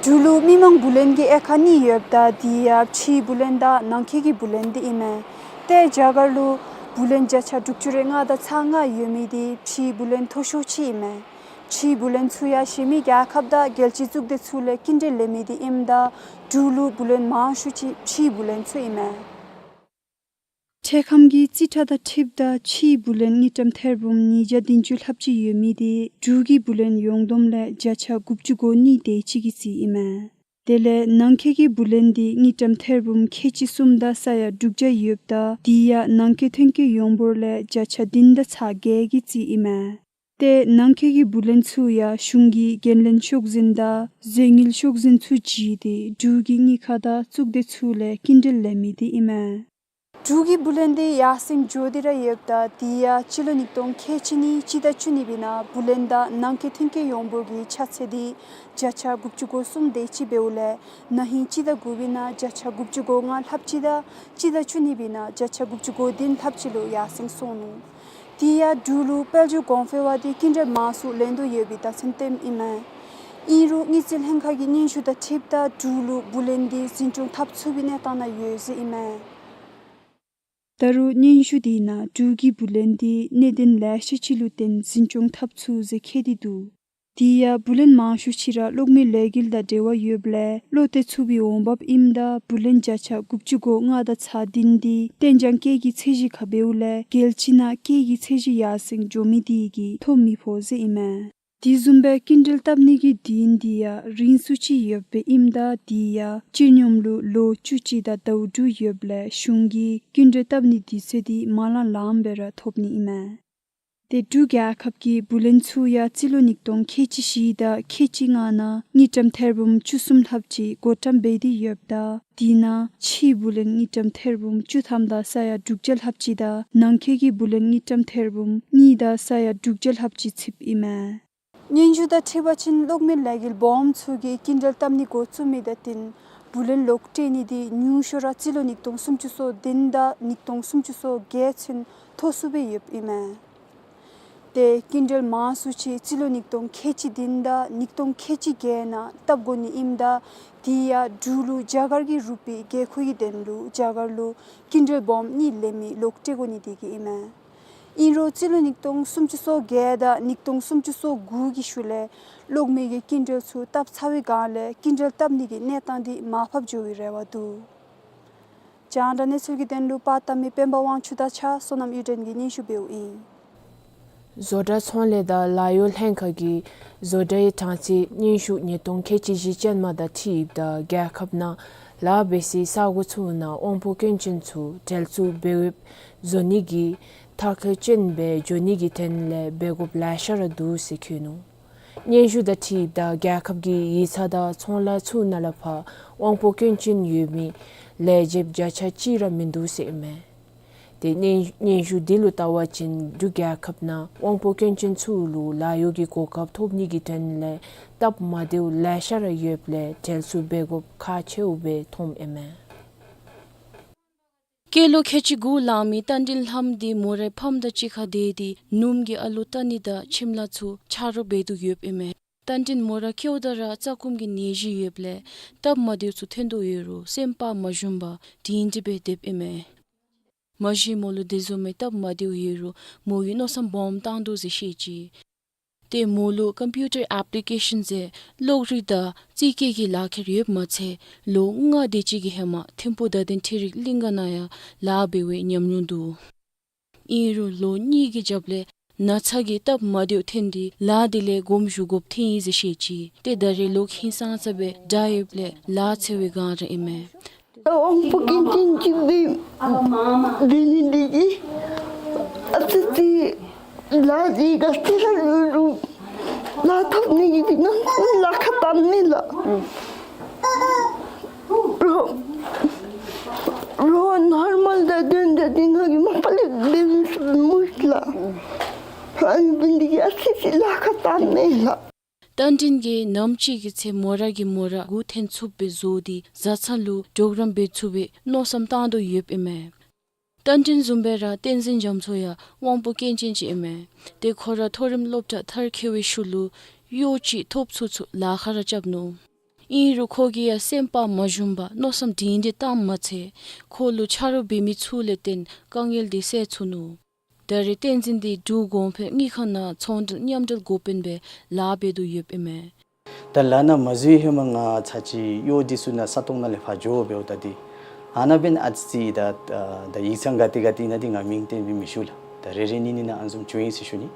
འབྲུག་ལུ་མི་མང་བུ་ལོན་གྱི་དབྱེ་ཁག་གཉིས་ཡོདཔ་ད་དེ་ཡང་ཕྱིའི་བུ་ལོན་དང་ནང་འཁོད་ཀྱི་བུ་ལོན་འདི་ཨིན་མས། ཏེ་རྒྱ་གར་ལུ་བུ་ལོན་བརྒྱ་ཆ་དྲུག་ཅུ་རེ་ལྔ་དང་ཚག་ལྔ་ཡོད་མི་འདི་ཕྱིའི་བུ་ལོན་མཐོ་ཤོས་ཅིག་ཨིན་མས། ཕྱིའི་བུ་ལོན་ཚུ་ཡང་གཞན་མི་རྒྱལ་ཁབ་དང་རྒྱལ་སྤྱིའི་གཙུག་སྡེ་ཚུ་ལས་སྐྱིན་འགྲུལ་ལེན་མི་འདི་ཨིནམ་ད་འབྲུག་ལུ་བུ་ལོན་མང་ཤོས་ཅིག་ཕྱིའི་བུ་ལོན་ཚུ་ཨིན་མས། འཕྲལ་ཁམས་ཀྱི་རྩིས་ཁྲ་དང་འཁྲིལཝ་ད་ཕྱིའི་བུ་ལོན་དངུལ་ཀྲམ་ཐེར་འབུམ་ཉིས་བརྒྱ་བདུན་ཅུ་ལྷགཔ་ཅིག་ཡོད་མི་འདི་འབྲུག་གི་བུ་ལོན་ཡོངས་བསྡོམས་ལས་བརྒྱ་ཆ་དགུ་བཅུ་གོ་གཉིས་དེ་ཅིག་གི་རྩིས་ཨིན་མས། དེ་ལས་ནང་འཁོད་ཀྱི་བུ་ལོན་འདི་དངུལ་ཀྲམ་ཐེར་འབུམ་ཁལ་གཅིག་གསུམ་དང་ས་ཡ་དྲུག་བརྒྱ་ཡོདཔ་ད་དེ་ཡང་ནང་འཁོད་ཐོན་སྐྱེད་ཡོངས་འབོར་ལས་བརྒྱ་ཆ་བདུན་དང་ཚག་བརྒྱད་ཀྱི་རྩིས་ཨིན་མས། ཏེ་ནང་འཁོད་ཀྱི་བུ་ལོན་ཚུ་ཡང་གཞུང་གི་འགན་ལེན་ཤོག་འཛིན་དང་རྫས་དངུལ་ཤོག་འཛིན་ཚུ་བརྒྱུད་དེ་འབྲུག་གི་དངུལ་ཁང་དང་གཙུག་སྡེ་ཚུ་ལས་སྐྱིན་འགྲུལ་ལེན་མི་འདི་ཨིན་མས། འབྲུག་གི་བུ་ལོན་འདི་ཡར་སེང་འགྱོ་སྟེ་ར་ཡོདཔ་ད་དེ་ཡང་སྤྱི་ལོ་ཉིས་སྟོང་ཁལ་གཅིག་གཉིས་སྤྱི་ཟླ་བཅུ་གཉིས་པའི་ནང་བུ་ལོན་དང་ནང་འཁོད་ཐོན་སྐྱེད་ཡོངས་འབོར་གྱི་ཆ་ཚད་འདི་བརྒྱ་ཆ་དགུ་བཅུ་གོ་གསུམ་དེ་ཅིག་འབདཝ་ལས་ན་ཧིང་སྤྱི་ཟླ་དགུ་པའི་ནང་བརྒྱ་ཆ་དགུ་བཅུ་གོ་ལྔ་ལྷགཔ་ཅིག་དང་སྤྱི་ཟླ་བཅུ་གཉིས་པའི་ནང་བརྒྱ་ཆ་དགུ་བཅུ་གོ་བདུན་ལྷགཔ་ཅིག་ལུ་ཡར་སེང་སོང་ནུག། དེ་ཡང་འབྲུག་ལུ་དཔལ་འབྱོར་གོང་འཕེལ་བ་འདི་སྐྱིན་འགྲུལ་མང་སུ་ལེན་དོ་ཡོད་པའི་རྟགས་མཚན་སྟོནམ་ཨིན་མས། ཨིན་རུང་དངུལ་རྩིས་ལྷན་ཁག་གི་སྙན་ཞུ་དང་འཁྲིལཝ་ད་འབྲུག་ལུ་བུ་ལོན་འདི་འཛིན་སྐྱོང་འཐབ་ཚུགས་པའི་གནས་སྟངས་ནང་ཡོད་ཟེར་ཨིན་མས། ད་རུང་སྙན་ཞུ་དེ་ནང་འབྲུག་གི་བུ་ལོན་འདི་གནད་དོན་ལེ་ཤ་ཅིག་ལུ་བརྟེན་འཛིན་སྐྱོང་འཐབ་ཚུགས་ཟེར་བཀོད་དེ་འདུག། དེ་ཡང་བུ་ལོན་མང་ཤོས་ཅིག་ར་གློག་མེ་ལས་འགུལ་དང་འབྲེལ་བ་ཡོདཔ་ལས་བློ་གཏད་ཚུགས་པའི་འོང་འབབ་ཨིནམ་ད་བུ་ལོན་བརྒྱ་ཆ་དགུ་བཅུ་གོ་ལྔ་དང་ཚག་བདུན་འདི་གཏན་འཇགས་སྐྱེད་ཀྱི་ཚད་གཞི་ཁར་འབདཝ་ལས་རྒྱལ་སྤྱི་ནང་སྐྱེད་ཀྱི་ཚད་གཞི་ཡར་སེང་འགྱོ་མི་དེ་གིས་ཐོ་མི་ཕོག་ཟེར་ཨིན་མས། དེ་བཟུམ་སྦེ་སྐྱིན་འགྲུལ་བཏབ་ནི་གི་དུས་ཡུན་དེ་ཡང་རིང་སུ་ཅིག་ཡོདཔ་ཨིནམ་ད་དེ་ཡང་སྤྱི་སྙོམས་ལུ་ལོ་བཅུ་གཅིག་དང་ཟླཝ་དྲུག་ཡོདཔ་ལས་གཞུང་གིས་སྐྱིན་འགྲུལ་བཏབ་ནི་དུས་ཚོད་དེ་མ་ལང་ལངམ་སྦེ་ར་ཐོབ་ནི་ཨིན་མས། ཏེ་འབྲུག་རྒྱལ་ཁབ་ཀྱི་བུ་ལོན་ཚུ་ཡང་རྩིས་ལོ་ཉིས་སྟོང་ཁལ་གཅིག་བཞི་དང་ཁལ་གཅིག་ལྔ་ནང་དངུལ་ཀྲམ་ཐེར་འབུམ་བཅུ་གསུམ་ལྷགཔ་ཅིག་བགོ་བཀྲམ་འབད་དེ་ཡོདཔ་ད་དེ་ནང་ཕྱིའི་བུ་ལོན་དངུལ་ཀྲམ་ཐེར་འབུམ་བཅུ་ཐམ་དང་ས་ཡ་དྲུག་བརྒྱ་ལྷགཔ་ཅིག་དང་ནང་འཁོད་ཀྱི་བུ་ལོན་དངུལ་ཀྲམ་ཐེར་འབུམ་གཉིས་དང་ས་ཡ་དྲུག་བརྒྱ་ལྷགཔ་ཅིག་ཚུདཔ་ཨིན་མས། སྙན་ཞུ་དང་འཁྲིལ་བ་ཅིན་གློག་མེ་ལས་འགུལ་སྦོམ་ཚུ་གིས་སྐྱིན་འགྲུལ་བཏབ་ནི་འགོ་བཙུགས་མི་དང་བསྟུན་བུ་ལོན་ལོག་སྤྲོད་ནི་དེ་ཉུང་ཤོས་ར་རྩིས་ལོ་ཉིས་སྟོང་སུམ་ཅུ་སོ་བདུན་དང་ཉིས་སྟོང་སུམ་ཅུ་སོ་བརྒྱད་ཚུན་མཐོ་སུ་སྦེ་ཡོདཔ་ཨིན་མས། ཏེ་སྐྱིན་འགྲུལ་མང་སུ་ཅིག་རྩིས་ལོ་ཉིས་སྟོང་ཁལ་གཅིག་བདུན་དང་ཉིས་སྟོང་ཁལ་གཅིག་བརྒྱད་ནང་བཏབ་དགོ་ནི་ཨིནམ་ད་དེ་ཡང་འབྲུག་ལུ་རྒྱ་གར་གྱི་རུ་པི་དགོས་མཁོ་གི་དོན་ལུ་རྒྱ་གར་ལུ་སྐྱིན་འགྲུལ་སྦོམ་གཉིས་ལེན་མི་ལོག་སྤྲོད་དགོ་ནི་དེ་གིས་ཨིན་མས། ཨིན་རུང་རྩིས་ལོ་ཉིས་སྟོང་སུམ་ཅུ་སོ་བརྒྱད་དང་ཉིས་སྟོང་སུམ་ཅུ་སོ་དགུ་གི་ཤུལ་ལས་གློག་མེ་གི་སྐྱིན་འགྲུལ་ཚུ་བཏབ་ཚར་བའི་སྒང་ལས་སྐྱིན་འགྲུལ་བཏབ་ནི་གི་གནས་སྟངས་དེ་མར་ཕབ་འགྱོ་བའི་རེ་བ་འདུག། རྒྱང་བསྒྲགས་གནས་ཚུལ་གྱི་དོན་ལུ་པར་བཏབ་མི་དཔོན་པོ་དབང་ཕྱུག་དང་གཅིག་ཁར་བསོད་ནམས་གཡུ་སྒྲོན་གྱིས་སྙན་ཞུ་འབདཝ་ཨིན། བཟོ་གྲྭ་ཚོང་ལས་དང་ལཱ་གཡོག་ལྷན་ཁག་གིས་བཟོ་གྲྭའི་གྲངས་རྩིས་སྙན་ཞུ་ཉིས་སྟོང་ཁལ་གཅིག་བཞི་ཅན་མ་དང་འཁྲིལཝ་ད་རྒྱལ་ཁབ་ནང་ ལཱ་འབད་སའི་ས་གོ་ཚུ་ནང་དབང་པོ་སྐྱོན་ཅན་ཚུ་འབྲེལ་གཏུག་འབད་འོས་བཟོ་ནི་གི་ཐབས་མཁས་ཅན་སྦེ་འགྱོ་ནི་གི་དོན་ལས་འབད་དགོཔ་ལེ་ཤ་ར་འདུག་ཟེར་བཀོད་ནུག། སྙན་ཞུ་དང་འཁྲིལཝ་ད་རྒྱལ་ཁབ་ཀྱི་ཡིག་ཚང་དང་ཚོང་ལཱ་ཚུ་ནང་ལས་ཕར་དབང་པོ་སྐྱོན་ཅན་ཡོད་མི་ལས་བྱེདཔ་བརྒྱ་ཆ་གཅིག་ར་མིན་འདུག་ཟེར་ཨིན་མས། ཏེ་སྙན་སྙན་ཞུ་འདི་ལུ་བལྟ་བ་ཅིན་འབྲུག་རྒྱལ་ཁབ་ནང་དབང་པོ་སྐྱོན་ཅན་ཚུ་ལུ་ལཱ་གཡོག་གི་གོ་སྐབས་ཐོབ་ནི་གི་དོན་ལས་སྟབས་མ་བདེཝ་ལེ་ཤ་ར་ཡོདཔ་ལས་འབྲེལ་གཏུག་འབད་དགོཔ་ཁག་ཆེཝ་སྦེ་མཐོངམ་ཨིན་མས། སྐྱེས་ལོ་ཁལ་གཅིག་དགུ་ལང་མི་རྟ་མགྲིན་ལྷམ་འདི་མོ་རའི་ཕམ་དང་གཅིག་ཁར་སྡོད་དེ་ནུམོ་གི་ཨ་ལུ་ལྟ་ནི་དང་ཁྱིམ་ལཱ་ཚུ་ཆ་རོགས་འབད་དོ་ཡོདཔ་ཨིན་མས། རྟ་མགྲིན་མོ་ར་སྐྱེཝ་ད་ར་རྩ་སྐུམ་གྱི་ནད་གཞི་ཡོདཔ་ལས་སྟབས་མ་བདེཝ་ཚུ་ཐོན་དོ་ཡོད་རུང་སེམས་པ་མ་ཞུམ་པར་སྒྲིང་སྒྲི་སྦེ་སྡོདཔ་ཨིན་མས། མ་གཞི་མོ་ལུ་དེ་བཟུམ་མའི་སྟབས་མ་བདེཝ་ཡོད་རུང་མོ་གིས་མནོ་བསམ་སྦོམ་བཏང་དོ་ཟེར་བཤད་ཅི། ཏེ་མོ་ལུ་ཀམ་པིའུ་ཊར་ཨེཔ་ལི་ཀེ་ཤཱན་ཟེར་གློག་རིག་དང་རྩིས་རྒྱག་གི་ལག་ཁྱེར་ཡོདཔ་མ་ཚད་ལོ་ལྔ་དེ་ཅིག་གི་ཧེ་མ་ཐིམ་ཕུག་བརྡ་དོན་འཕྲུལ་རིག་གླིང་ག་ནང་ཡང་ལཱ་འབད་བའི་ཉམས་མྱོང་འདུག། ཨིན་རུང་ལོ་གཉིས་ཀྱི་རྒྱབ་ལས་ན་ཚ་གིས་སྟབས་མ་བདེཝ་ཐོན་ཏེ་ལཱ་དེ་ལས་དགོངསམ་ཞུ་དགོཔ་ཐོན་ཡི་ཟེར་བཤད་ཅི། ཏེ་ད་རེས་ལོག་ཧིང་སངས་ས་སྦེ་དྲག་ཡོདཔ་ལས་ལཱ་འཚོལ་བའི་བསྒང་ར་ཨིན་མས། དབང་པོ་སྐྱོན་ཅན་ཅིག་འབད་འབད་ནི་འདི་གིས་ཨ་ཙི་ཙི་ལཱ་འདི་ག་ཅི་ར་ལུ་ལུ་ལཱ་ཐོབ་ནི་གི་འདི་ནང་ལཱ་ཁག་བཏང་མས་ལགས། རོགས་རོགས་ནོར་མཱལ་དང་དོན་དག་འདི་ང་གིས་མ་པ་ལས་འབད་མི་ཚུགས་སྨོ་ལགས། ཨ་ནི་འབད་ནི་འདི་གིས་ཨ་ཙི་ཙི་ལཱ་ཁག་བཏང་མས་ལགས། རྟ་མགྲིན་གྱིས་ནམ་ཅིག་གི་ཚེ་མོ་ར་གི་མོ་ར་མགུ་འཐོན་ཚུགསཔ་སྦེ་བཟོ་སྟེ་བཟའ་ཚང་ལུ་གྲོགས་རམ་འབད་ཚུགས་པའི་མནོ་བསམ་བཏང་དོ་ཡོདཔ་ཨིན་མས། རྟ་མགྲིན་བཟུམ་སྦེ་ར་བསྟན་འཛིན་རྒྱ་མཚོ་ཡང་དབང་པོ་སྐྱོན་ཅན་ཅིག་ཨིན་མས། ཏེ་ཁོ་ར་མཐོ་རིམ་སློབ་གྲྭ་མཐར་འཁྱོལ་བའི་ཤུལ་ལུ་གཡོག་ཅིག་ཐོབ་ཚུན་ཚོད་ལཱ་ཁག་ར་རྐྱབ་ནུག། ཨིན་རུང་ཁོ་གིས་ཡང་སེམས་པ་མ་ཞུམ་པར་མནོ་བསམ་སྒྲིང་སྒྲི་བཏངམ་མ་ཚད་ཁོ་ལུ་ཆ་རོགས་འབད་མི་ཚུ་ལས་བརྟེན་དཀའ་ངལ་འདི་སེལ་ཚུགས་ནུག། ད་རེས་བསྟན་འཛིན་འདི་འབྲུག་གོང་འཕེལ་དངུལ་ཁང་ནང་ཚོང་འབྲེལ་མཉམ་འབྲེལ་འགོ་དཔོན་སྦེ་ལཱ་འབད་དོ་ཡོདཔ་ཨིན་མས། ད་ལཱ་ནང་མ་འཛུལ་ཧེ་མ་ང་ཚར་ཅིག་གཡོག་འདི་ཚུ་ནང་ས་སྟོང་ནང་ལས་ཕར་འགྱོ་འབདཝ་ད་འདི་ཨ་ནཱ་འབདན་ཨ་ཙི་ཙི་ད་ད་ཡིག་ཚང་ག་ཏེ་ག་ཏེ་ཨིན་ན་འདི་ང་མིང་བཏོན་སྦེ་མི་ཞུ་ལགས། ད་རེ་རེ་གཉིས་གཉིས་ནང་ཨ་ནི་བཟུམ་བྱུང་ཡི་ཟེར་ཞུ་ནི།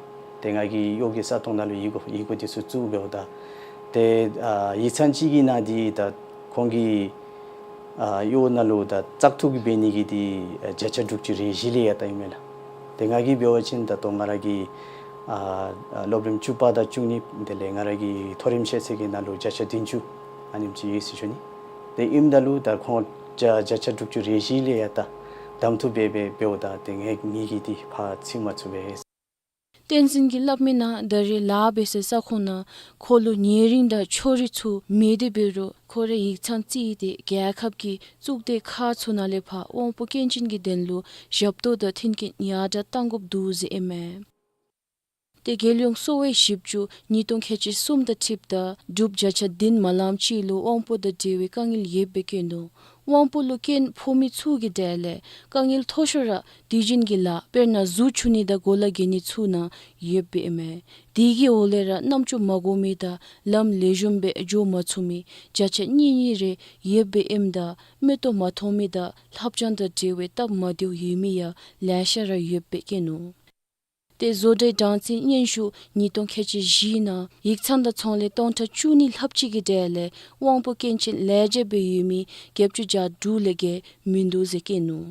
ཏེ་ང་གིས་གཡོག་གི་ས་སྟོང་ནང་ལུ་ཡི་གུ་ཡི་གུ་འདི་ཚུ་བཙུགས་འབདཝ་ད་ཏེ་ཨ་ཡིག་ཚང་ཅིག་གི་ནང་འདི་ད་ཁོང་གིས་ཨ་གཡོག་ནང་ལུ་ད་བཙག་འཐུ་གི་འབད་ནི་གི་འདི་ཨ་བརྒྱ་ཆ་དྲུག་ཅུ་རེ་བཞི་ལས་ཡར་ལྟ་ཨིན་མས་ལགས། ཏེ་ང་གིས་འབད་བ་ཅིན་ད་ལྟོ་ང་ར་གི་ཨ་ཨ་སློབ་རིམ་བཅུ་པ་དང་བཅུ་གཉིས་དེ་ལས་ང་ར་གི་མཐོ་རིམ་ཤེས་ཚད་ཀྱི་ནང་ལུ་བརྒྱ་ཆ་བདུན་ཅུ་ཨ་ནེམ་ཅིག་ཡོད་ཟེར་ཞུ་ནི། ཏེ་ཨིནམ་ད་ལུ་ད་ཁོང་བརྒྱ་བརྒྱ་ཆ་དྲུག་ཅུ་རེ་བཞི་ལས་ཡར་ལྟ་གདམ་འཐུ་འབད་འབད་འབདཝ་ད་ཏེ་ངེ་ངེ་གི་འདི་ཕར་ཚུད་མ་ཚུགས་པས། བསྟན་འཛིན་གྱིས་སླབ་མིའི་ནང་ད་རེས་ལཱ་འབད་སའི་ས་ཁོངས་ནང་ཁོ་ལུ་ཉེ་རིང་དང་ཕྱོགས་རིས་ཚུ་མེད་དེ་འབད་རུང་ཁོ་རའི་ཡིག་ཚང་བརྩིས་ཏེ་རྒྱལ་ཁབ་ཀྱི་གཙུག་སྡེ་ཁག་ཚུ་ནང་ལས་ཕར་དབང་པོ་སྐྱོན་ཅན་གྱི་དོན་ལུ་ཞབས་ཏོག་དང་མཐུན་རྐྱེན་ཡར་དྲག་གཏང་དགོཔ་འདུག་ཟེར་ཨིན་མས། ཏེ་རྒྱལ་ཡོངས་གསོ་བའི་ཞིབ་འཇུག་ཉིས་སྟོང་ཁལ་གཅིག་གསུམ་དང་འཁྲིལཝ་ད་འབྲུགཔ་བརྒྱ་ཆ་བདུན་མ་ལངམ་ཅིག་ལུ་དབང་པོ་དང་འབྲེལ་བའི་དཀའ་ངལ་ཡོདཔ་སྦེ་བཀོད་ནུག། དབང་པོ་ལུ་སྐྱོན་ཕོག་མི་ཚུ་གི་གྲས་ལས་དཀའ་ངལ་མཐོ་ཤོས་ར་དུས་རྒྱུན་གྱི་ལཱ་དཔེར་ན་གཟུགས་འཁྱུ་ནི་དང་གོ་ལ་གྱོན་ནི་ཚུ་ནང་ཡོདཔ་སྦེ་ཨིན་མས། དེ་གི་འོག་ལས་ར་རྣམ་ཅོ་མ་གོ་མི་དང་ལམ་ལེགས་ཤོམ་སྦེ་འགྱོ་མ་ཚུགས་མི་བརྒྱ་ཆ་གཉིས་གཉིས་རེ་ཡོདཔ་སྦེ་ཨིནམ་ད་མིག་ཏོ་མ་མཐོང་མི་དང་ལྷབ་སྦྱང་དང་འབྲེལ་བའི་སྟབས་མ་བདེཝ་ཡོད་མི་ཡང་ལེ་ཤ་ར་ཡོདཔ་སྦེ་བཀོད་ནུག། ཏེ་བཟོ་གྲྭའི་གྲངས་འཛིན་སྙན་ཞུ་ཉིས་སྟོང་ཁལ་གཅིག་བཞི་ནང་ཡིག་ཚང་དང་ཚོང་ལས་སྟོང་ཕྲག་བཅུ་གཉིས་ལྷགཔ་ཅིག་གི་གྲས་ལས་དབང་པོ་སྐྱོན་ཅན་ལས་བྱེདཔ་སྦེ་ཡོད་མི་བརྒྱད་ཅུ་གྱ་དྲུག་ལས་བརྒལ་མིན་འདུག་ཟེར་བཀོད་ནུག།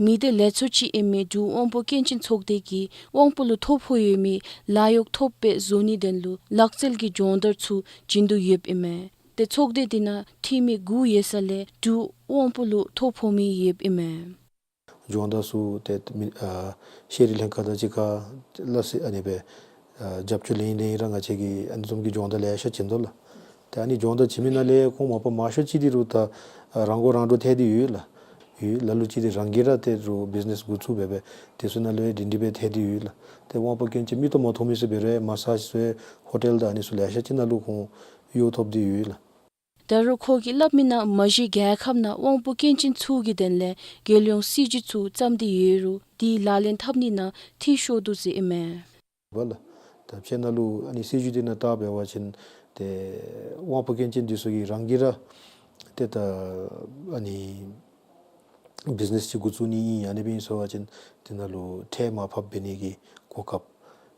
མི་སྡེ་ལས་ཚོགས་ཀྱི་ཨིན་མི་འབྲུག་དབང་པོ་སྐྱོན་ཅན་ཚོགས་སྡེ་གིས་དབང་པོ་ལུ་ཐོ་ཕོག་ཡོད་མི་ལཱ་གཡོག་ཐོབ་པའི་བཟོ་ནི་དོན་ལུ་ལག་རྩལ་གྱི་སྦྱོང་བརྡར་ཚུ་བྱིན་དོ་ཡོདཔ་ཨིན་མས། ཏེ་ཚོགས་སྡེ་འདི་ནང་འཐུས་མི་དགུ་ཡོད་ས་ལས་དྲུག་དབང་པོ་ལུ་ཐོ་ཕོག་མི་ཡོདཔ་ཨིན་མས། སྦྱོང་བརྡར་ཚུ་ཏེ་མི་ཨ་ཤེས་རིག་ལྷན་ཁག་དང་གཅིག་ཁར་སླ་བསྲེ་ཨ་ནི་སྦེ་ཨ་རྒྱབ་སྐྱོར་ལེན་ལེན་ར་ང་བཅས་ཀྱིས་ཨ་ནི་བཟུམ་གྱི་སྦྱོང་བརྡར་ལེ་ཤ་བྱིན་དོ་ལགས། ཏེ་ཨ་ནི་སྦྱོང་བརྡར་བྱིན་མི་ནང་ལས་ཁོང་མ་པ་མང་ཤོས་ཅིག་འདི་རུང་ད་ཨ་རང་མགོ་རང་འདྲོངས་ཐལ་ཏེ་ཡོད་ལགས། ཡོད་ལ་ལུ་ཅིག་འདི་རང་གིས་ར་ཏེ་རུང་བིཛ་ནེས་འགོ་བཙུགས་འབད་འབད་དེ་ཚུ་ནང་ལུ་སྒྲིང་སྒྲི་སྦེ་ཐལ་ཏེ་ཡོད་ལགས། ཏེ་དབང་པོ་སྐྱོན་ཅན་མིག་ཏོ་མ་མཐོང་མི་ཚུ་འབད་རུང་མ་སཱཇ་ཚུ་ཧོ་ཊེལ་དང་ཨ་ནི་ཚུ་ལེ་ཤ་ཅིག་ནང་ལུ་ཁོང་གཡོག་ཐོབ་སྟེ་ཡོད་ལགས། ད་རུང་ཁོ་གིས་སླབ་མིའི་ནང་མ་གཞི་རྒྱལ་ཁབ་ནང་དབང་པོ་སྐྱོན་ཅན་ཚུ་གི་དོན་ལས་རྒྱལ་ཡོངས་སྲིད་བྱུས་ཚུ་བརྩམས་ཏེ་ཡོད་རུང་དེ་ལག་ལེན་འཐབ་ནི་ནང་འཐུས་ཤོར་དོ་ཟེར་ཨིན་མས། བ་ལ། ད་ཕྱི་ནང་ལུ་ཨ་ནི་སྲིད་བྱུས་འདི་ནང་བལྟ་འབད་བ་ཅིན་ཏེ་དབང་པོ་སྐྱོན་ཅན་འདི་ཚུ་གིས་རང་གིས་ར་ཏེ་ད་ཨ་ནི་བིཛ་ནེས་ཅིག་འགོ་བཙུགས་ནི་ཨིན་ཨ་ནི་སྦེ་ཨིན་ཟེར་བ་ཅིན་དེ་ནང་ལུ་ཁྲལ་མར་ཕབ་འབད་ནི་གི་གོ་སྐབས།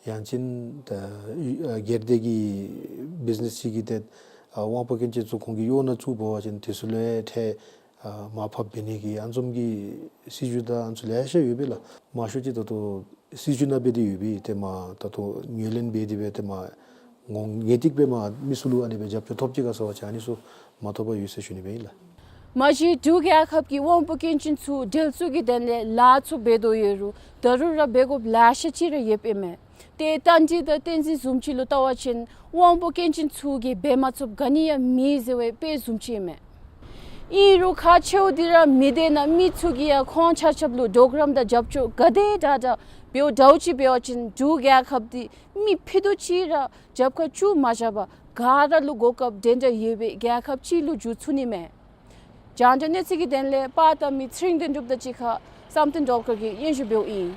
ཡང་ཅིན་ད་ཨ་སྒེར་སྡེ་གི་བིཛ་ནེས་ཅིག་གི་ཏེ་ ཨ་དབང་པོ་སྐྱོན་ཅན་ཚུ་ཁོང་གི་གཡོག་ནང་བཙུགས་འབད་བ་ཅིན་དེ་ཚུ་ལུ་ཡང་ཏེ་ཨ་མར་ཕབ་འབད་ནི་གི་ཨ་ནི་བཟུམ་གྱི་སྲིད་བྱུས་དང་ཨ་ནི་ཚུ་ལེ་ཤ་ཡོད་པས་ལགས། མང་ཤོས་ཅིག་ད་ལྟོ་སྲིད་བྱུས་ནང་སྦེ་ཏེ་ཡོད་པས། ཏེ་མར་ད་ལྟོ་ངོས་ལེན་འབད་དེ་སྦེ་ཏེ་མར་ངོ་ངེས་ཏིག་སྦེ་མར་མི་ཚུ་ལུ་ཨ་ནི་སྦེ་རྒྱབ་སྐྱོར་ཐོབ་ཅི་ག་ཟེར་བ་ཅིན་ཨ་ནི་ཚུ་མ་ཐོབ་པར་ཡོད་ཟེར་ཞུ་ནི་སྦེ་ཨིན་ལགས། མ་གཞི་འབྲུག་རྒྱལ་ཁབ་ཀྱི་དབང་པོ་སྐྱོན་ཅན་ཚུ་འབྲེལ་ཚུགས་ཀྱི་དོན་ལས་ལཱ་ཚུ་འབད་དོ་ཡོད་རུང་ད་རུང་ར་འབད་དགོཔ་ལེ་ཤ་ཅིག་ར་ཡོདཔ་ཨིན་མས། ཏེ་རྟ་མགྲིན་དང་བསྟན་འཛིན་བཟུམ་ཅིག་ལུ་བལྟ་བ་ཅིན་དབང་པོ་སྐྱོན་ཅན་ཚུ་གིས་འབད་མ་ཚུགསཔ་ག་ནི་ཡང་མེད་ཟེར་བའི་དཔེ་བཟུམ་ཅིག་ཨིན་མས། ཨིན་རུང་ཁག་ཆེཝ་འདི་ར་མི་སྡོད་ན་མི་ཚུ་གིས་ཡང་ཁོང་ཆ་ཁྱབ་ལུ་གྲོགས་རམ་དང་རྒྱབ་སྐྱོར་ག་དེ་དྲག་དྲག་འབདཝ་འདྲཝ་ཅིག་འབད་བ་ཅིན་འབྲུག་རྒྱལ་ཁབ་འདི་མི་ཕུད་རྡོག་ཅིག་ར་རྒྱབ་ཁར་བཙུགས་མ་བཞག་པར་ག་ར་ལུ་གོ་སྐབས་འདྲན་འདྲ་ཡོད་པའི་རྒྱལ་ཁབ་ཅིག་ལུ་འགྱུར་ཚུགས་ནི་མས། རྒྱང་བསྒྲགས་གནས་ཚུལ་གྱི་དོན་ལས་པར་བཏབ་མི་ཚེ་རིང་དོན་གྲུབ་དང་གཅིག་ཁར་བསམ་གཏན་སྒྲོལ་དཀར་གྱིས་སྙན་ཞུ་འབདཝ་ཨིན།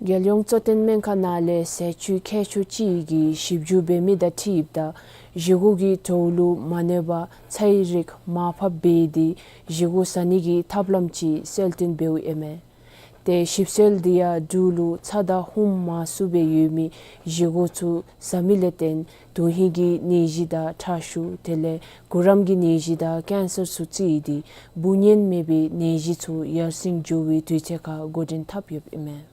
རྒྱལ་ཡོངས་གཙོ་བསྟེན་སྨན་ཁང་ནང་ལས་ཟས་བཅུད་མཁས་མཆོག་ཅིག་གིས་ཞིབ་འཇུག་འབད་མི་དང་འཁྲིལཝ་ད་བཞེས་སྒོ་གི་གྲོགས་ལུ་མ་གནོད་པར་ཚྭའི་རིགས་མར་ཕབ་འབད་དེ་བཞེས་སྒོ་ཟ་ནི་གི་ཐབས་ལམ་ཅིག་གསལ་སྟོན་འབདཝ་ཨིན་མས། ཏེ་ཞིབ་འཚོལ་འདི་ཡང་འབྲུག་ལུ་ཚྭ་དང་ཧུམ་མང་སུ་སྦེ་ཡོད་མི་བཞེས་སྒོ་ཚུ་ཟ་མི་ལས་བརྟེན་དོན་ཧིང་གི་ནད་གཞི་དང་ཁྲག་ཤུགས་དེ་ལས་གུ་རམ་གྱི་ནད་གཞི་དང་ཀེན་སར་ཚུ་བརྩིས་ཏེ་འབུ་གཉན་མེད་པའི་ནད་གཞི་ཚུ་ཡར་སེང་འགྱོ་བའི་དུས་ཚོད་ཁར་འགོ་འདྲེན་འཐབ་ཡོདཔ་ཨིན་མས།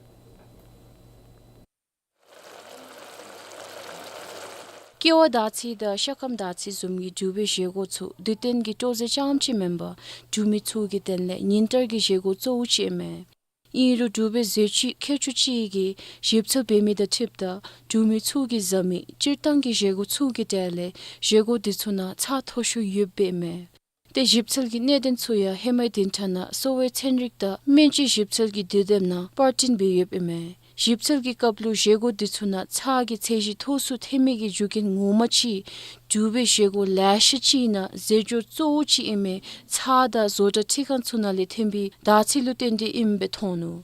ཀེ་བ་དར་ཚི་དང་ཤ་ཁམས་དར་ཚི་བཟུམ་གྱི་འབྲུག་པའི་བཞེས་སྒོ་ཚུ་དུས་སྟོན་གྱི་སྤྲོ་རྩེད་རྐྱངམ་ཅིག་མེན་པར་འབྲུག་མི་ཚུ་གི་དོན་ལས་ཉིན་ལྟར་གྱི་བཞེས་སྒོ་གཙོ་བོ་ཅིག་ཨིན་མས། ཨིན་རུང་འབྲུག་པའི་ཟས་བཅུད་མཁས་མཆོག་ཅིག་གིས་ཞིབ་འཚོལ་འབད་མི་དང་འཁྲིལཝ་ད་འབྲུག་མི་ཚུ་གིས་ཟ་མི་སྤྱིར་བཏང་གི་བཞེས་སྒོ་ཚུ་གི་གྲས་ལས་བཞེས་སྒོ་འདི་ཚུ་ནང་ཚྭ་མཐོ་ཤོས་ཡོདཔ་ཨིན་མས། ཏེ་ཞིབ་འཚོལ་གྱི་གནད་དོན་ཚུ་ཡང་ཧེ་མའི་བདུན་ཕྲག་ནང་གསོ་བའི་ཚན་རིག་དང་སྨན་བཅོས་ཞིབ་འཚོལ་གྱི་དུས་དེབ་ནང་པར་སྐྲུན་འབད་ཡོདཔ་ཨིན་མས། ཞིབ་འཚོལ་གྱི་སྐབས་ལུ་བཞེས་སྒོ་འདི་ཚུ་ནང་ཚྭ་གི་ཚད་གཞི་མཐོ་སུ་ཐོན་མི་གི་རྒྱུ་རྐྱེན་ངོ་མ་ཅིག་འབྲུག་པའི་བཞེས་སྒོ་ལེ་ཤ་ཅིག་ནང་རྫས་སྦྱོར་གཙོ་བོ་ཅིག་ཨིན་མི་ཚྭ་དང་བཟོ་གྲྭ་འཕྲུལ་ཁང་ཚུ་ནང་ལས་ཐོན་པའི་དར་ཚི་ལུ་བརྟེན་ཏེ་ཨིནམ་སྦེ་མཐོང་ནུག།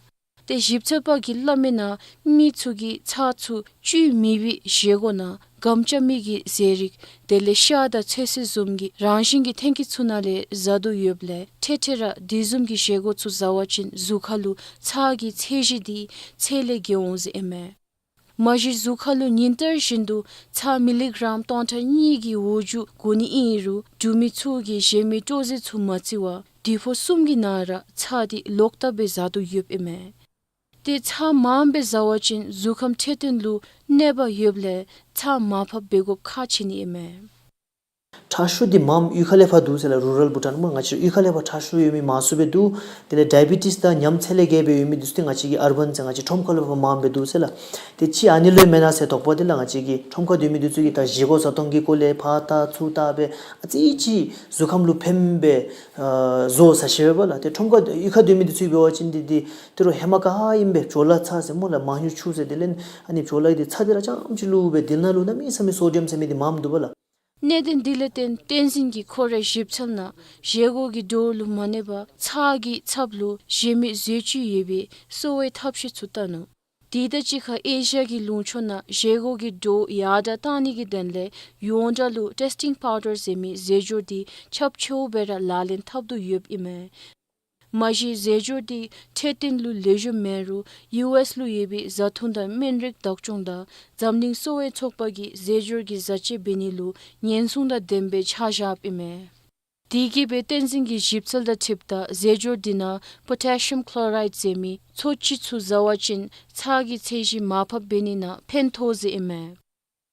ཏེ་ཞིབ་འཚོལ་པ་གིས་སླབ་མི་ནང་མི་ཚུ་གིས་ཚྭ་ཚུ་བཅུད་མེད་པའི་བཞེས་སྒོ་ནང་སྒམ་ཆག་མི་གི་ཟས་རིགས་དེ་ལས་ཤ་དང་ཚོད་བསྲེ་བཟུམ་གྱི་རང་བཞིན་གྱི་ཐོན་སྐྱེད་ཚུ་ནང་ལས་བཟའ་དོ་ཡོདཔ་ལས་ཐེངས་ཐེངས་ར་དེ་བཟུམ་གྱི་བཞེས་སྒོ་ཚུ་བཟའ་བ་ཅིན་གཟུགས་ཁ་ལུ་ཚྭ་གི་ཚད་གཞི་འདི་ཚད་ལས་བརྒལ་འོང་ཟེར་ཨིན་མས། མ་གཞི་གཟུགས་ཁ་ལུ་ཉིན་ལྟར་བཞིན་དུ་ཚྭ་མི་ལི་གྲམ་སྟོང་ཕྲག་གཉིས་ཀྱི་འོག་འཇུག་དགོ་ནི་ཨིན་རུང་འབྲུག་མི་ཚུ་གིས་བཞེས་མའི་སྤྲོ་རྩེད་ཚུ་མ་བརྩི་བར་དུས་ཕོ་གསུམ་གྱི་ནང་ར་ཚྭ་འདི་ལོག་ལྟབ་སྦེ་བཟའ་དོ་ཡོདཔ་ཨིན་མས། ཏེ་ཚྭ་མངམ་སྦེ་བཟའ་བ་ཅིན་གཟུགས་ཁམས་འཕྲོད་བསྟེན་ལུ་གནོད་པ་ཡོདཔ་ལས་ཚྭ་མར་ཕབ་འབད་དགོཔ་ཁག་ཆེ་ནི་ཨིན་མས། ཁྲག་ཤུགས་འདི་མངམ་གཡུས་ཁ་ལས་ཕར་འདུག་ཟེར་ལགས། རུ་རཱལ་བྷུ་ཊཱན་མ་ང་བཅས་གཡུས་ཁ་ལས་ཕར་ཁྲག་ཤུགས་ཡོད་མི་མང་སུ་སྦེ་འདུག། དེ་ལས་ཌའི་བི་ཊིས་དང་ཉམས་ཚད་ལས་བརྒལ་སྦེ་ཡོད་མི་འདི་ཚུ་འདི་ང་བཅས་ཀྱི་ཨར་བཱན་ཟེར་ང་བཅས་ཁྲོམ་ཁ་ལུ་ཕར་མངམ་སྦེ་འདུག་ཟེར་ལགས། ཏེ་ཅིག་ཨ་ནི་ལུ་མེན་ན་ཟེར་དོགས་པ་འདི་ལགས། ང་བཅས་ཀྱི་ཁྲོམ་ཁ་སྡོད་མི་འདི་ཚུ་གིས་ད་བཞེས་སྒོ་བཟའ་སྟངས་ཀྱི་སྐོར་ལས་ཕར་བལྟ་ཚུར་བལྟ་སྦེ་ཨ་ཙི་ཅིག་གཟུགས་ཁམས་ལུ་ཕནམ་སྦེ་ཨ་བཟོ་ཟ་ཤེས་པས་ལགས། ཏེ་ཁྲོམ་ཁ་གཡུས་ཁ་སྡོད་མི་འདི་ཚུ་འབད་བ་ཅིན་འདི་འདི་ཏི་རུ་ཧེ་མ་ག་ཨིནམ་སྦེ་བྲོ་ལ་ཚྭ་ཟེར་སྨོ་ལགས། མང་ཉུང་ཆུ་ཟེར་དེ་ལས་ཨ་ནི་བྲོ་ལ་འདི་ཚྭ་འདི་ར་རྐྱངམ་ཅིག་བླུགས་སྦེ་དེ་ནང་ལུ་གནམ་མེད་ས་མེད་སོ་ཌི་ཡམ་ཟེར་མི་འདི་མངམ་འདུག་པས་ལགས། གནད་དོན་འདི་ལས་བརྟེན་བསྟན་འཛིན་གྱིས་ཁོ་རའི་ཞིབ་འཚོལ་ནང་བཞེས་སྒོ་གི་གྲོགས་ལུ་མ་གནོད་པར་ཚྭ་གི་ཚབ་ལུ་བཞེས་མའི་ཟས་བཅུད་ཡོད་པའི་གསོ་བའི་ཐབས་ཤེས་ཚུ་བལྟ་ནུག། དེ་དང་གཅིག་ཁར་ཨེ་ཤི་ཡ་གི་ལུང་ཕྱོགས་ནང་བཞེས་སྒོ་གི་གྲོགས་ཡར་དྲག་བཏང་ནི་གི་དོན་ལས་ཡོངས་གྲགས་ལུ་ཊེས་ཊིང་པའུ་ཌར་ཟེར་མི་ཟས་སྦྱོར་འདི་ཁྱབ་ཆེཝ་སྦེ་ར་ལག་ལེན་འཐབ་དོ་ཡོདཔ་ཨིན་མས། མ་གཞི་ཟས་སྦྱོར་འདི་འཕྲོད་བསྟེན་ལུ་ལེགས་ཤོམ་མེན་རུང་ཡུ་ཨེས་ལུ་ཡོད་པའི་བཟའ་འཐུང་དང་སྨན་རིགས་བདག་སྐྱོང་དང་འཛམ་གླིང་གསོ་བའི་ཚོགས་པ་གིས་ཟས་སྦྱོར་གྱི་བཟའ་དཔྱད་འབད་ནི་ལུ་ཉེན་སྲུང་དང་ལྡནམ་སྦེ་ཆ་བཞགཔ་ཨིན་མས། དེ་གིས་སྦེ་བསྟན་འཛིན་གྱི་ཞིབ་འཚོལ་དང་འཁྲིལཝ་ད་ཟས་སྦྱོར་འདི་ནང་པོ་ཊེ་ཤི་ཡམ་ཁློ་རའིཌ་ཟེར་མི་འཚོ་བཅུད་ཚུ་བཟའ་བ་ཅིན་ཚྭ་གི་ཚད་གཞི་མར་ཕབ་འབད་ནི་ནང་ཕན་ཐོགས་ཟེར་ཨིན་མས།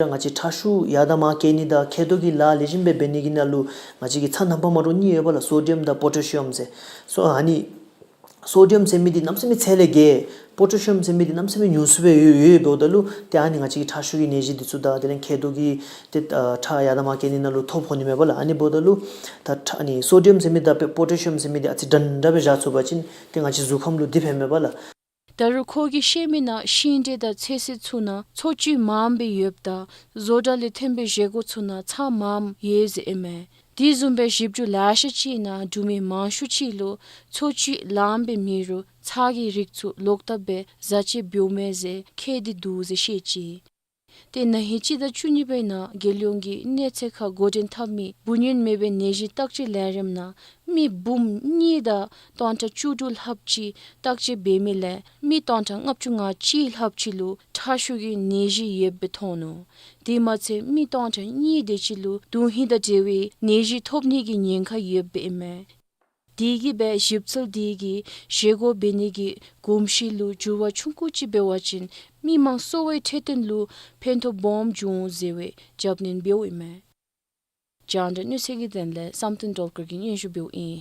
ང་བཅས་ཁྲག་ཤུགས་ཡར་དང་མར་བཀལ་ནི་དང་མཁལ་རྡོག་གི་ལཱ་ལེགས་ཤོམ་སྦེ་འབད་ནི་གི་ནང་ལུ་ང་བཅས་ཀྱི་ཚྭ་རྣམ་པ་མ་འདྲཝ་གཉིས་ཡོད་པས་ལགས། སོ་ཌི་ཡམ་དང་པོ་ཊེ་ཤི་ཡམ་ཟེར། སོ་ཨ་ནི་སོ་ཌི་ཡམ་ཟེར་མི་འདི་གནམ་མེད་ས་མེད་ཚད་ལས་བརྒལ། པོ་ཊེ་ཤི་ཡམ་ཟེར་མི་འདི་གནམ་མེད་ས་མེད་ཉུང་སུ་སྦེ་ཡོད་ཡོད་འབདཝ་ད་ལུ་ཏེ་ཨ་ནི་ང་བཅས་ཀྱི་ཁྲག་ཤུགས་ཀྱི་ནད་གཞི་འདི་ཚུ་དང་དེ་ལས་མཁལ་རྡོག་གི་ཏེ་ཨ་ཁྲག་ཡར་དང་མར་བཀལ་ནི་ནང་ལུ་ཐོ་ཕོག་ནི་མས་པ་ལགས། ཨ་ནི་འབདཝ་ད་ལུ་ད་ཁྲག་ཨ་ནི་སོ་ཌི་ཡམ་ཟེར་མི་དང་པོ་ཊེ་ཤི་ཡམ་ཟེར་མི་འདི་ཨ་ཙི་འདྲན་འདྲ་སྦེ་བཞག་ཚུགས་པ་ཅིན་ཏེ་ང་བཅས་གཟུགས་ཁམས་ལུ་འདི་ཕན་མས་པ་ལགས། ད་རུང་ཁོ་གིས་བཤད་མི་ནང་ཤིང་འབྲས་དང་ཚོད་བསྲེ་ཚུ་ནང་འཚོ་བཅུད་མངམ་སྦེ་ཡོདཔ་ད་བཟོ་གྲྭ་ལས་ཐོན་པའི་བཞེས་སྒོ་ཚུ་ནང་ཚྭ་མངམ་ཡོད་ཟེར་ཨིན་མས། དེ་བཟུམ་སྦེ་ཞིབ་འཇུག་ལེ་ཤ་ཅིག་ནང་འབྲུག་མི་མང་ཤོས་ཅིག་ལུ་འཚོ་བཅུད་ལངམ་སྦེ་མེད་རུང་ཚྭ་གི་རིགས་ཚུ་ལོག་ལྟབ་སྦེ་བཟའ་དཔྱད་འབདཝ་མས་ཟེར་མཁས་ཏེ་འདུག་ཟེར་བཤད་ཅི། ཏེ་ན་ཧིང་སྤྱི་ཟླ་བཅུ་གཉིས་པའི་ནང་རྒྱལ་ཡོངས་ཀྱི་གནས་ཚད་ཁར་འགོ་འདྲེན་འཐབ་མི་འབུ་ཉེན་མེད་པའི་ནད་གཞི་བརྟག་དཔྱད་ལས་རིམ་ནང་མི་འབུམ་གཉིས་དང་སྟོང་ཕྲག་བཅུ་དྲུག་ལྷགཔ་ཅིག་བརྟག་དཔྱད་འབད་མི་ལས་མི་སྟོང་ཕྲག་ལྔ་བཅུ་ང་གཅིག་ལྷགཔ་ཅིག་ལུ་ཁྲག་ཤུགས་ཀྱི་ནད་གཞི་ཡོདཔ་སྦེ་མཐོང་ནུག། དེ་མ་ཚད་མི་སྟོང་ཕྲག་གཉིས་དེ་ཅིག་ལུ་དོན་ཧིང་དང་འབྲེལ་བའི་ནད་གཞི་ཐོབ་ནི་གི་ཉེན་ཁ་ཡོདཔ་ཨིན་མས། དེ་གིས་སྦེ་ཞིབ་འཚོལ་དེ་གིས་བཞེས་སྒོ་འབད་ནི་གི་གོམས་གཤིས་ལུ་འགྱུར་བ་ཆུང་ཀུ་ཅིག་འབད་བ་ཅིན་མི་མང་གསོ་བའི་འཕྲོད་བསྟེན་ལུ་ཕན་ཐོགས་སྦོམ་འབྱུང་ཟེར་བའི་རྒྱབ་སྣོན་འབདཝ་ཨིན་མས། རྒྱང་བསྒྲགས་གནས་ཚུལ་གྱི་དོན་ལས་བསམ་གཏན་སྒྲོལ་དཀར་གྱིས་སྙན་ཞུ་འབདཝ་ཨིན།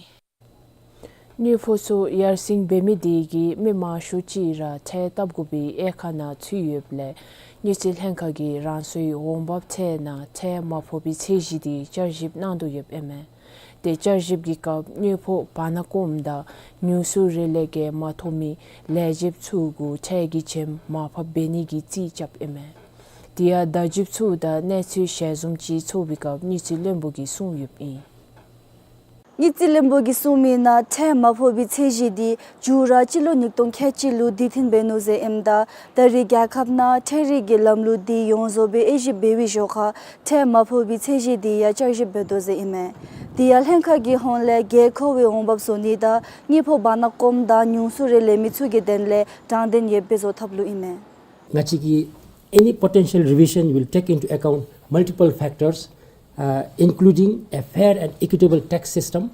དངུལ་ཕོགས་ཚུ་ཡར་སེང་འབད་མི་དེ་གིས་མི་མང་ཤོས་ཅིག་ར་ཁྲལ་བཏབ་དགོ་པའི་དབྱེ་ཁག་ནང་ཚུད་ཡོདཔ་ལས་དངུལ་རྩིས་ལྷན་ཁག་གིས་རང་སོའི་འོང་འབབ་ཁྲལ་ནང་ཁྲལ་མ་ཕོག་པའི་ཚད་གཞི་དེ་བསྐྱར་ཞིབ་གནང་དོ་ཡོདཔ་ཨིན་མས། ཏེ་བསྐྱར་ཞིབ་ཀྱི་སྐབས་དངུལ་ཕོགས་བར་ན་སྐོམ་དང་ཉུང་སུ་རེ་ལས་བརྒལ་མ་ཐོབ་མི་ལས་བྱེདཔ་ཚུ་གུ་ཁྲལ་གྱི་བྱེམ་མར་ཕབ་འབད་ནི་གི་རྩིས་རྐྱབ་ཨིན་མས། དེ་ཡང་བརྡ་བརྒྱུདཔ་ཚུ་དང་གནས་ཚུལ་ཞལ་འཛོམས་ཅིག་ཚོགས་པའི་སྐབས་དངུལ་རྩིས་བློན་པོ་གིས་གསུངས་ཡོདཔ་ཨིན། དངུལ་རྩིས་བློན་པོ་གིས་གསུངས་མི་ནང་ཁྲལ་མ་ཕོག་པའི་ཚད་གཞི་དེ་མཇུག་ར་སྤྱི་ལོ་ཉིས་སྟོང་ཁལ་གཅིག་ལུ་དུས་མཐུན་འབད་ནུག་ཟེར་ཨིནམ་ད་ད་རེས་རྒྱལ་ཁབ་ནང་ཁྲལ་རིག་གི་ལམ་ལུགས་དེ་ཡོངས་རྫོགས་སྦེ་དབྱེ་ཞིབ་འབད་བའི་ཞོར་ཁར་ཁྲལ་མ་ཕོག་པའི་ཚད་གཞི་དེ་ཡང་བསྐྱར་ཞིབ་འབད་དོ་ཟེར་ཨིན་མས། དེ་ཡང་ལྷན་ཁག་གི་ཧོངས་ལས་རྒྱལ་ཁབ་ཀྱི་འོང་འབབ་བཟོ་ནི་དང་དངུལ་ཕོགས་བར་ན་སྐོམ་དང་ཉུང་སུ་རེ་ལས་མི་ཚུ་གི་དོན་ལས་དྲང་བདེན་ཡོདཔ་སྦེ་བཟོ་ཐབས་ལུ་ཨིན་མས། ང་བཅས་ཀྱིས་any potential revision will take into account multiple factors, uh, including a fair and equitable tax system.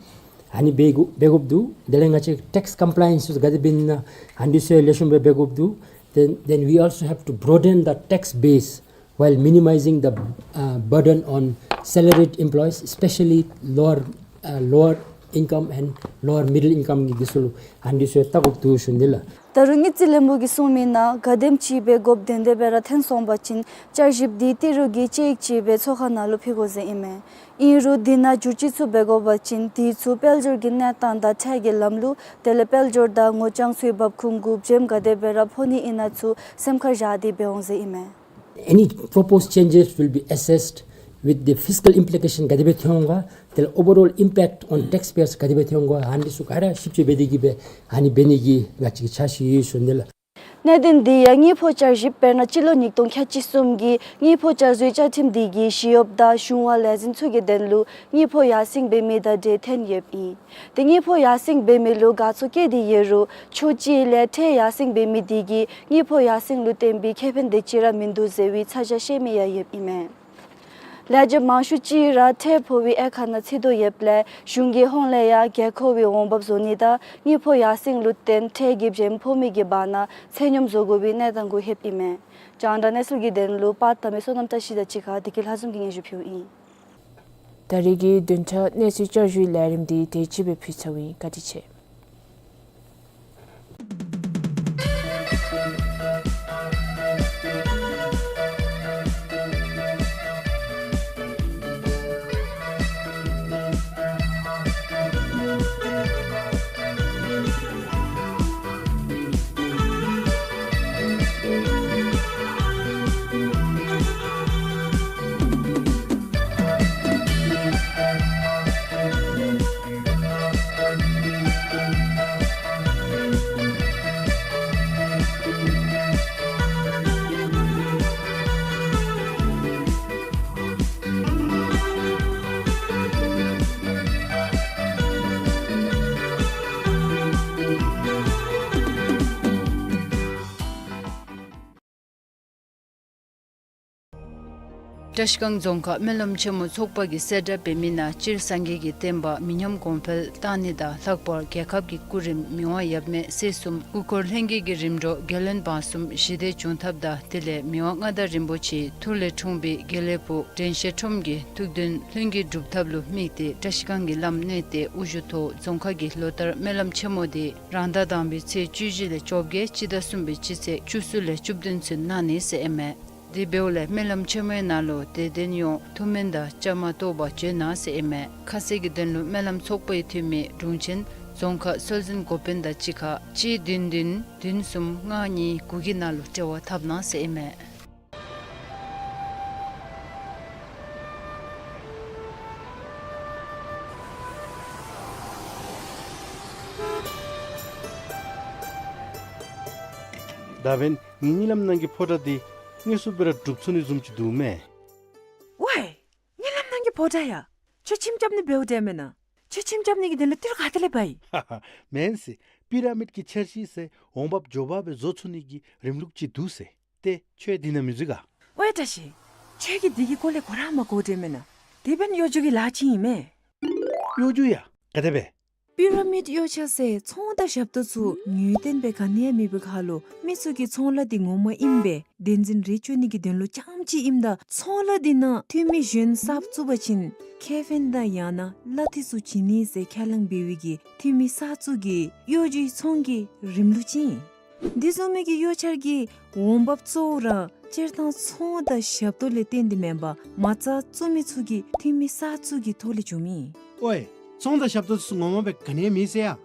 ཨ་ནི་འབད་དགོ་འབད་དགོཔ་འདུག། དེ་ལས་ང་བཅས་tax compliance ག་དེ་སྦེ་ཨིན་ན་ཨ་ནི་ཚུ་ལེགས་ཤོམ་སྦེ་འབད་དགོཔ་འདུག། Then, then we also have to broaden the tax base while minimizing the, uh, burden on salaried employees, especially lower, uh, lower income and lower middle income གི་འདི་ཚུ་ལུ་ཨ་ནི་ཚུ་བལྟ་དགོཔ་འདུག་ཞུ་ནི་ལགས། ད་རུང་དངུལ་རྩིས་བློན་པོ་གིས་གསུངས་མི་ནང་ག་དེམ་ཅིག་སྦེ་དགོཔ་དེ་དེ་སྦེ་ར་ཐོན་སོང་པ་ཅིན་བསྐྱར་ཞིབ་དེ་ཏི་རུ་གི་དཔྱད་ཡིག་ཅིག་སྦེ་ཚོགས་ཁང་ནང་ལུ་ཕུལ་དགོ་ཟེར་ཨིན་མས། ཨིན་རུང་དེ་ནང་བསྒྱུར་བཅོས་ཚུ་འབད་དགོ་པ་ཅིན་དེ་ཚུ་དཔལ་འབྱོར་གྱི་གནས་སྟངས་དང་ཁྲལ་གྱི་ལམ་ལུགས་དེ་ལས་དཔལ་འབྱོར་དང་ངོ་རྐྱང་ཚུའི་འབབ་ཁུངས་གུ་བྱེམ་ག་དེ་སྦེ་ར་ཕོག་ནི་ཨིན་ན་ཚུ་སེམས་ཁར་བཞག་སྟེ་འབད་འོང་ཟེར་ཨིན་མས། Any proposed changes will be assessed with the fiscal implication ག་དེ་སྦེ་ཐོན་འོང་ག། དེ་ལས་overall impact on taxpayers ག་དེ་སྦེ་ཐོན་འོང་ག། ཨ་ནི་ཚུ་ག་ར་ཞིབ་དཔྱད་འབད་དེ་གིས་སྦེ་ཨ་ནི་འབད་ནི་གི་ང་བཅས་ཀྱི་འཆར་གཞི་ཡོད་ཞུ་ནི་ལགས། གནད་དོན་དེ་ཡང་དངུལ་ཕོགས་བསྐྱར་ཞིབ་དཔེར་ན་སྤྱི་ལོ་ཉིས་སྟོང་ཁལ་གཅིག་གསུམ་གྱི་དངུལ་ཕོགས་བསྐྱར་བཟོའི་བཅའ་ཁྲིམས་དེ་གིས་ཞི་གཡོགཔ་དང་གཞུང་བ་ལས་འཛིན་ཚུ་གི་དོན་ལུ་དངུལ་ཕོགས་ཡར་སེང་འབད་མི་དང་འབྲེལ་ཐོན་ཡོདཔ་ཨིན། ཏེ་དངུལ་ཕོགས་ཡར་སེང་འབད་མི་ལུ་དགའ་ཚོར་བསྐྱེད་དེ་ཡོད་རུང་ཕྱོགས་གཅིག་ལས་ཁྲལ་ཡར་སེང་འབད་མི་དེ་གིས་དངུལ་ཕོགས་ཡར་སེང་ལུ་བརྟེན་པའི་ཁེ་ཕན་དེ་ཅིག་ར་མིན་འདུག་ཟེར་བའི་ཚ་གྱང་བཤད་མི་ཡང་ཡོདཔ་ཨིན་མས། ལས་བྱེདཔ་མང་ཤོས་ཅིག་ར་ཁྲལ་ཕོག་པའི་དབྱེ་ཁག་ནང་ཚུད་དོ་ཡོདཔ་ལས་གཞུང་གི་ཧོངས་ལས་ཡང་རྒྱལ་ཁབ་ཀྱི་འོང་འབབ་བཟོ་ནི་དང་དངུལ་ཕོགས་ཡར་སེང་ལུ་བརྟེན་ཁྲལ་གྱི་བྱེམ་ཕོག་མི་གི་བར་ན་ཚད་སྙོམས་བཟོ་དགོ་པའི་གནས་སྟངས་གུ་ལྷོདཔ་ཨིན་མས། རྒྱང་བསྒྲགས་གནས་ཚུལ་གྱི་དོན་ལུ་པར་བཏབ་མི་བསོད་ནམས་བཀྲ་ཤིས་དང་གཅིག་ཁར་བདེ་སྐྱིད་ལྷ་འཛོམས་ཀྱིས་སྙན་ཞུ་ཕུལཝ་ཨིན། ད་རེས་ཀྱི་བདུན་ཕྲག་གནས་ཚུལ་བསྐྱར་ཞུའི་ལས་རིམ་དེ་དེ་ཅིག་སྦེ་ཕུལ་ཚརཝ་ཨིན། བཀའ་དྲིན་ཆེ། བཀྲིས་སྒང་རྫོང་ཁག་སྨོན་ལམ་ཆེན་མོ་ཚོགས་པ་གིས་གསལ་བསྒྲགས་འབད་མི་ནང་སྤྱིར་སངས་རྒྱས་ཀྱི་བསྟན་པ་མི་ཉམས་གོང་འཕེལ་གཏང་ནི་དང་ལྷག་པར་རྒྱལ་ཁབ་ཀྱི་སྐུ་རིམ་མི་དབང་ཡབ་མེས་སྲས་གསུམ་སྐུ་འཁོར་ལྷན་རྒྱས་ཀྱི་རིམ་གྲོ་རྒྱལ་བློན་འབངས་གསུམ་ཞི་བདེ་འབྱུང་ཐབས་དང་དེ་ལས་མི་དབང་མངའ་བདག་རིན་པོ་ཆེའི་ཐུགས་ལས་འཁྲུངས་པའི་དགེ་ལེགས་ཕུག་དྲན་ཤེས་ཁྲོམ་གྱི་ཐུགས་འདུན་ལྷུན་གྱིས་འགྲུབ་ཐབས་ལུ་དམིགས་ཏེ་བཀྲིས་སྒང་གི་བླམ་གནས་བརྟན་དབུ་བཞུགས་ཐོག་རྫོང་ཁག་གི་ལོ་ལྟར་སྨོན་ལམ་ཆེན་མོ་དེ་རང་ཟླ་དང་པའི་ཚེས་བཅུ་བཞི་ལས་བཅོ་བརྒྱད་སྤྱི་ཟླ་གསུམ་པའི་སྤྱི་ཚེས་བཅུ་གསུམ་ལས་བཅུ་བདུན་ཚུན་གནང་ནི་ཟེར་ཨིན་མས། དེ་འབདཝ་ལས་སྨོན་ལམ་ཆེན་མོའི་ནང་ལུ་དད་ལྡན་ཡོངས་ཐུགས་སྨོན་དང་བཅའ་མར་གཏོགས་པར་བྱོན་གནང་ཟེར་ཨིན་མས། ཁ་གསལ་གྱི་དོན་ལུ་སྨོན་ལམ་ཚོགས་པའི་འཐུས་མི་དྲུང་ཆེན་རྫོང་ཁག་སྲོལ་འཛིན་འགོ་དཔོན་དང་གཅིག་ཁར་གཅིག་བདུན་བདུན་བདུན་གསུམ་ལྔ་གཉིས་དགུ་གི་ནང་ལུ་འབྲེལ་བ་འཐབ་གནང་ཟེར་ཨིན་མས། ད་འབདན་ངེའི་གཉིད་ལམ་ནང་གི་ཕོ་བྲང་འདི་ དངོས་སུ་སྦེ་ར་སྒྲུབ་ཚུགས་ནི་བཟུམ་ཅིག་འདུག་མས། ཝའི། ངན་ལམ་ནང་གི་ཕོ་བྲང་ཡ། ཁྱོད་ཁྱིམ་རྐྱབ་ནི་འབདཝ་འདྲས་མེན་ན། ཁྱོད་ཁྱིམ་རྐྱབ་ནི་གི་དོན་ལུ་ཏི་རུ་ག་ཏེ་ལས་འབག་ཡི། མེན་ཟེར། པི་ར་མིཌ་ཀྱི་འཆར་གཞི་ཟེར་འོང་འབབ་འབྱོར་པ་སྦེ་བཟོ་ཚུགས་ནི་གི་རིམ་ལུགས་ཅིག་འདུག་ཟེར། ཏེ་ཁྱོད་འདི་ནང་མི་འཛུལ་ག། ཝའི་བཀྲ་ཤིས། ཁྱོད་ཀྱིས་འདི་གི་སྐོར་ལས་གོ་ར་མ་གོ་འདྲས་མེན་ན། དེ་འབདན་གཡོ་སྒྱུ་གི་ལཱ་ཅིག་ཨིན་མས། གཡོ་སྒྱུ་ཡ། ག་དེ་སྦེ། པི་ར་མིཌ་གཡོ་འཆར་ཟེར་ཚོང་དང་ཞབས་ཏོག་ཚུ་ངེས་གཏན་སྦེ་ག་ནི་ཡང་མེད་པའི་ཁར་ལུ་མི་ཚུ་གིས་ཚོང་ལཱ་འདི་ངོ་མ་ཨིནམ་སྦེ་བདེན་འཛིན་རེ་བཅོལ་ནི་གི་དོན་ལུ་རྐྱངམ་ཅིག་ཨིནམ་ད་ཚོང་ལཱ་འདི་ནང་འཐུས་མི་གཞན་གསརཔ་བཙུགས་པ་ཅིན་ཁེ་ཕན་དང་ཡང་ན་གླ་འཐུས་ཚུ་བྱིན་ནི་ཟེར་ཁས་བླངས་འབད་བའི་གི་འཐུས་མི་གསརཔ་ཚུ་གི་གཡོ་སྒྱུའི་ཚོང་གི་རིམ་ལུགས་ཅིག་ཨིན། འདི་བཟུམ་མའི་གི་གཡོ་འཆར་གྱི་འོང་འབབ་གཙོ་བོ་ར་སྤྱིར་བཏང་ཚོང་དང་ཞབས་ཏོག་ལས་བརྟེན་ཏེ་མེན་པར་མ་རྩ་བཙུགས་མི་ཚུ་གི་འཐུས་མི་གསརཔ་ཚུ་གི་ཐོག་ལས་བྱུངམ་ཨིན། ཝའི། ཚོང་དང་ཞབས་ཏོག་ཚུ་ངོ་མ་སྦེ་ག་ནི་ཡང་མེད་ཟེར་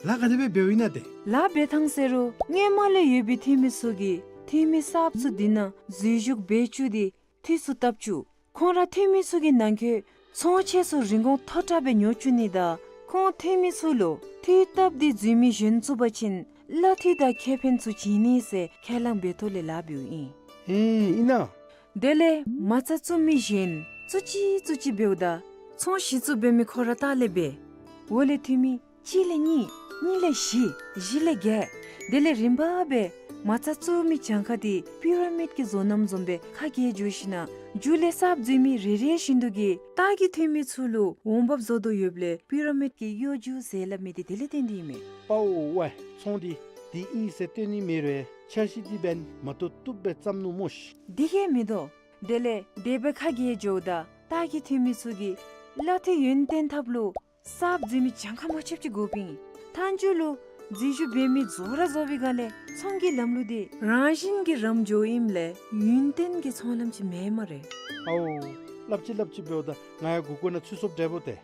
ཡ། ལཱ་ག་དེ་སྦེ་འབདཝ་ཨིན་ན་ཏེ། ལཱ་འབད་ཐངས་ཟེར་རུང་སྔོན་མ་ལས་ཡོད་པའི་འཐུས་མི་ཚུ་གིས་འཐུས་མི་གསརཔ་ཚུ་འདི་ནང་འཛུལ་ཞུགས་འབད་བཅུག་སྟེ་འཐུས་ཚུ་བཏབ་བཅུག། ཁོང་ར་འཐུས་མི་ཚུ་གི་ནང་འཁོད་ཚོང་ཆས་ཚུ་རིན་གོང་མཐོ་དྲགས་སྦེ་ཉོ་བཅུག་ནི་དང་ཁོང་འཐུས་མི་ཚུ་ལུ་འཐུས་བཏབ་སྟེ་འཛུལ་མི་གཞན་བཙུགས་པ་ཅིན་གླ་འཐུས་དང་ཁེ་ཕན་ཚུ་བྱིན་ནི་ཟེར་ཁས་བླངས་འབད་ཐོག་ལས་ལཱ་འབདཝ་ཨིན། ཨེ་ཨིན་ན། དེ་ལས་མ་རྩ་བཙུགས་མི་གཞན་བཙུགས་ཅི་བཙུགས་ཅི་འབདཝ་ད་ཚོང་གཞི་བཙུགས་འབད་མི་ཁོ་ར་ལྟག་ལས་འབད། འོག་ལས་འཐུས་མི་གཅིག་ལས་གཉིས། གཉིས་ལས་བཞི། བཞི་ལས་བརྒྱད། དེ་ལས་རིམ་པ་སྦེ་མ་རྩ་བཙུགས་མི་གྱངས་ཁ་འདི་པི་ར་མིཌ་ཀྱི་བཟོ་རྣམ་བཟུམ་སྦེ་ཁ་གྱེས་འགྱོ་ཞིན་ན་མཇུག་ལས་གསརཔ་འཛུལ་མི་རེ་རེ་བཞིན་དུ་གིས་ལྟག་གི་འཐུས་མི་ཚུ་ལུ་འོང་འབབ་བཟོ་དོ་ཡོདཔ་ལས་པི་ར་མིཌ་ཀྱི་གཡོ་སྒྱུ་ཟེར་སླབ་མི་འདི་དེ་ལས་བརྟེན་ཏེ་ཨིན་མས། པའོ་ཝའི། ཚོང་འདི་འདི་ཨིན་ཟེར་སྟོན་ནི་མེད་རུང་འཆར་གཞི་འདི་འབདན་མ་བཏུབ་བཏུབ་སྦེ་བརྩམ་ནུག་སྨོ་ཤིག། འདི་གིས་མི་དོ། དེ་ལས་དེ་སྦེ་ཁ་གྱེས་འགྱོཝ་ད་ལྟག་གི་འཐུས་མི་ཚུ་གིས་གླ་འཐུས་ཡུན་བརྟན་ཐབས་ལུ་གསརཔ་འཛུལ་མི་གྱངས་ཁ་མ་ཆོདཔ་ཅིག་དགོཔ་ཨིན། མཐའ་མཇུག་ལུ་འཛུལ་ཞུགས་འབད་མི་རྫོགས་ར་རྫོགས་པའི་སྒང་ལས་ཚོང་གི་ལམ་ལུགས་འདི་རང་བཞིན་གྱིས་རམ་འགྱོཝ་ཨིནམ་ལས་ཡུན་བརྟན་གྱི་ཚོང་ལམ་ཅིག་མེད་སྨ་རེ། ཨའོ། སླབ་ཅི་སླབ་ཅི་འབདཝ་ད་ང་ཡང་མགུ་སྐོར་ནང་ཚུད་སོཔ་འདྲས་པོ་ཏེ།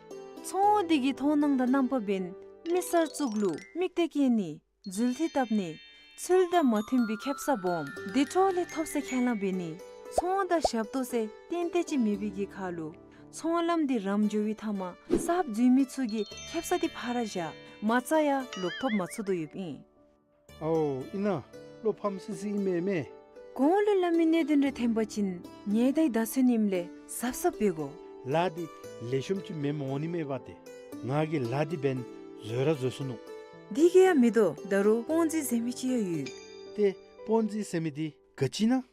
ཚོང་འདི་གི་མཐོང་སྣང་དང་རྣམ་པ་འབདན་མི་གསར་བཙུགས་ལུ་དམིགས་གཏད་བསྐྱེད་ནི། འཛུལ་ཐིག་བཏབ་ནི། ཚུལ་དང་མ་མཐུན་པའི་ཁེབ་ས་སྦོམ་འདི་འཕྲོ་ལས་ཐོབ་ཟེར་ཁས་བླངས་འབད་ནི། ཚོང་དང་ཞབས་ཏོག་ཟེར་ཏན་ཏན་ཅིག་མེད་པའི་གི་ཁར་ལུ་ཚོང་ལམ་འདི་རམ་འགྱོ་བའི་མཐའ་མ་གསརཔ་འཛུལ་མི་ཚུ་གིས་ཁེབ་ས་འདི་ཕར་བཞག་མ་རྩ་ཡང་ལོག་ཐོབ་མ་ཚུགས་དོ་ཡོདཔ་ཨིན། ཨའོ་ཨིན་ན། བློ་ཕམ་སི་སི་ཨིན་མས་མས། གོང་ལུ་སླབ་མི་གནད་དོན་རེ་ཐོན་པ་ཅིན་ཉེན་བརྡའི་བརྡ་མཚོན་ཨིནམ་ལས་གཟབ་གཟབ་འབད་དགོ། ལཱ་འདི་ལེགས་ཤོམ་ཅིག་མེནམ་འོང་ནི་མས་པ་ཏེ། ང་གིས་ལཱ་འདི་འབདན་བཟོ་ར་བཟོ་ཚུགས་ནུག། འདི་གིས་ཡང་མི་དོ། ད་རུང་པོན་ཛི་ཟེར་མི་ཅིག་ཡང་ཡོད། ཏེ་པོན་ཛི་ཟེར་མི་འདི་ག་ཅི་ཨིན་ན།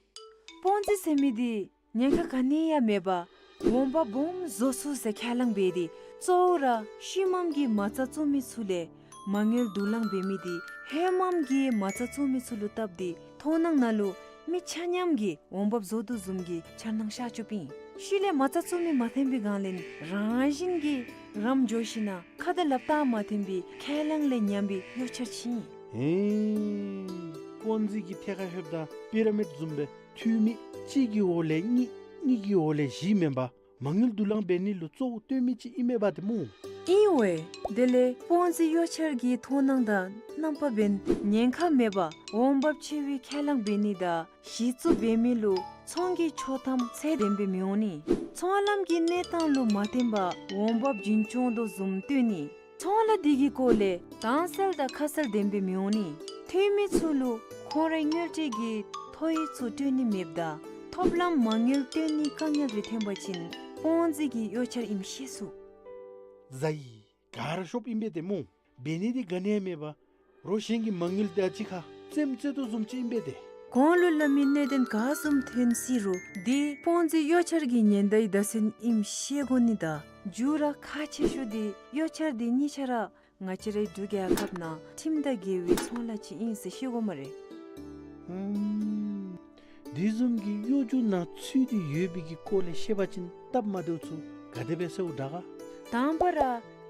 པོན་ཛི་ཟེར་མི་འདི་ཉེན་ཁ་ག་ནི་ཡང་མེད་པར་འོང་འབབ་སྦོམ་བཟོ་ཚུགས་ཟེར་ཁས་བླངས་འབད་དེ་གཙོ་བོ་ར་ཤུལ་མམ་གྱི་མ་རྩ་བཙུགས་མི་ཚུ་ལས་མ་དངུལ་བསྡུ་ལེན་འབད་མི་འདི་ཧེ་མམ་གྱི་མ་རྩ་བཙུགས་མི་ཚུ་ལུ་བཏབ་སྟེ་མཐོང་སྣང་ནང་ལུ་མི་ཆ་མཉམ་གྱིས་འོང་འབབ་བཟོ་དོ་བཟུམ་གྱི་འཆར་སྣང་ཤར་བཅུགཔ་ཨིན། ཤུལ་ལས་མ་རྩ་བཙུགས་མི་མ་ཐོན་པའི་སྒང་ལས་རང་བཞིན་གྱིས་རམ་འགྱོ་ཞིན་ན་ཁ་དང་ལགཔ་བཏགས་མ་ཐོན་པའི་ཁས་བླངས་ལས་ཉམས་པའི་གཡོ་འཆར་ཅིག་ཨིན། ཧེ། པོན་ཛི་གི་ཐད་ཁར་ལྷོདཔ་ད་པི་ར་མིཌ་བཟུམ་སྦེ་འཐུས་མི་གཅིག་གི་འོག་ལས་གཉིས། གཉིས་ཀྱི་འོག་ལས་བཞི་མེན་པར་མ་དངུལ་བསྡུ་ལེན་འབད་ནི་ལུ་གཙོ་བོ་བཏོན་མི་ཅིག་ཨིན་མས་པ་ཏེ་སྨོ། ཨིན་ཝའེ། དེ་ལས་པོན་ཛི་གཡོ་འཆར་གྱི་མཐོང་སྣང་དང་རྣམ་པ་འབདན་ཉེན་ཁ་མེད་པར་འོང་འབབ་ཆེ་བའི་ཁས་བླངས་འབད་ནི་དང་གཞི་བཙུགས་འབད་མི་ལུ་ཚོང་གི་ཆོག་ཐམ་ཚད་ལྡན་སྦེ་མི་འོང་ནི། ཚོང་ལམ་གྱི་གནས་སྟངས་ལུ་མ་བརྟེན་པར་འོང་འབབ་རྒྱུན་སྐྱོང་དོ་བཟུམ་སྟོན་ནི། ཚོང་ལཱ་འདི་གི་སྐོར་ལས་དྭངས་གསལ་དང་ཁ་གསལ་ལྡན་སྦེ་མི་འོང་ནི། འཐུས་མི་ཚུ་ལུ་ཁོང་རའི་དངུལ་འབྲེལ་གྱི་ཐོ་ཡིག་ཚུ་སྤྲོད་ནི་མེདཔ་ད་ཐོབ་ལམ་མ་དངུལ་བཏོན་ནི་དཀའ་ངལ་རེ་ཐོན་པ་ཅིན་པོན་ཛི་གི་གཡོ་འཆར་ཨིནམ་ཤེས་ཚུགས། ཛའི། ག་ར་ཤོབ་ཨིན་པས་ཏེ་སྨོ། འབད་ནི་འདི་ག་ནི་ཡང་མེད་པར་རོགས་གཞན་གྱི་མ་དངུལ་དང་གཅིག་ཁར་རྩེདམོ་རྩེ་དོ་བཟུམ་ཅིག་ཨིན་པས་ཏེ། གོང་ལུ་སླབ་མི་གནད་དོན་ག་བཟུམ་ཐོན་སྲིད་རུང་འདི་པོན་ཛི་གཡོ་འཆར་གྱི་ཉེན་བརྡའི་བརྡ་མཚོན་ཨིནམ་ཤེས་དགོ་ནི་དང་མཇུག་ར་ཁག་ཆེ་ཤོས་འདི་གཡོ་འཆར་འདི་གཉིས་ཆ་ར་ང་བཅས་རའི་འབྲུག་རྒྱལ་ཁབ་ནང་ཁྲིམས་དང་འགལ་བའི་ཚོང་ལཱ་ཅིག་ཨིན་ཟེར་ཤེས་དགོ་སྨ་རེ། ཨུམ། འདི་བཟུམ་གྱི་གཡོ་སྒྱུ་ནང་ཚུད་དེ་ཡོད་པའི་གི་སྐོར་ལས་བཤད་པ་ཅིན་སྟབས་མ་བདེཝ་ཚུ་ག་དེ་སྦེ་སེལཝ་དྲག་ག། དང་པ་ར་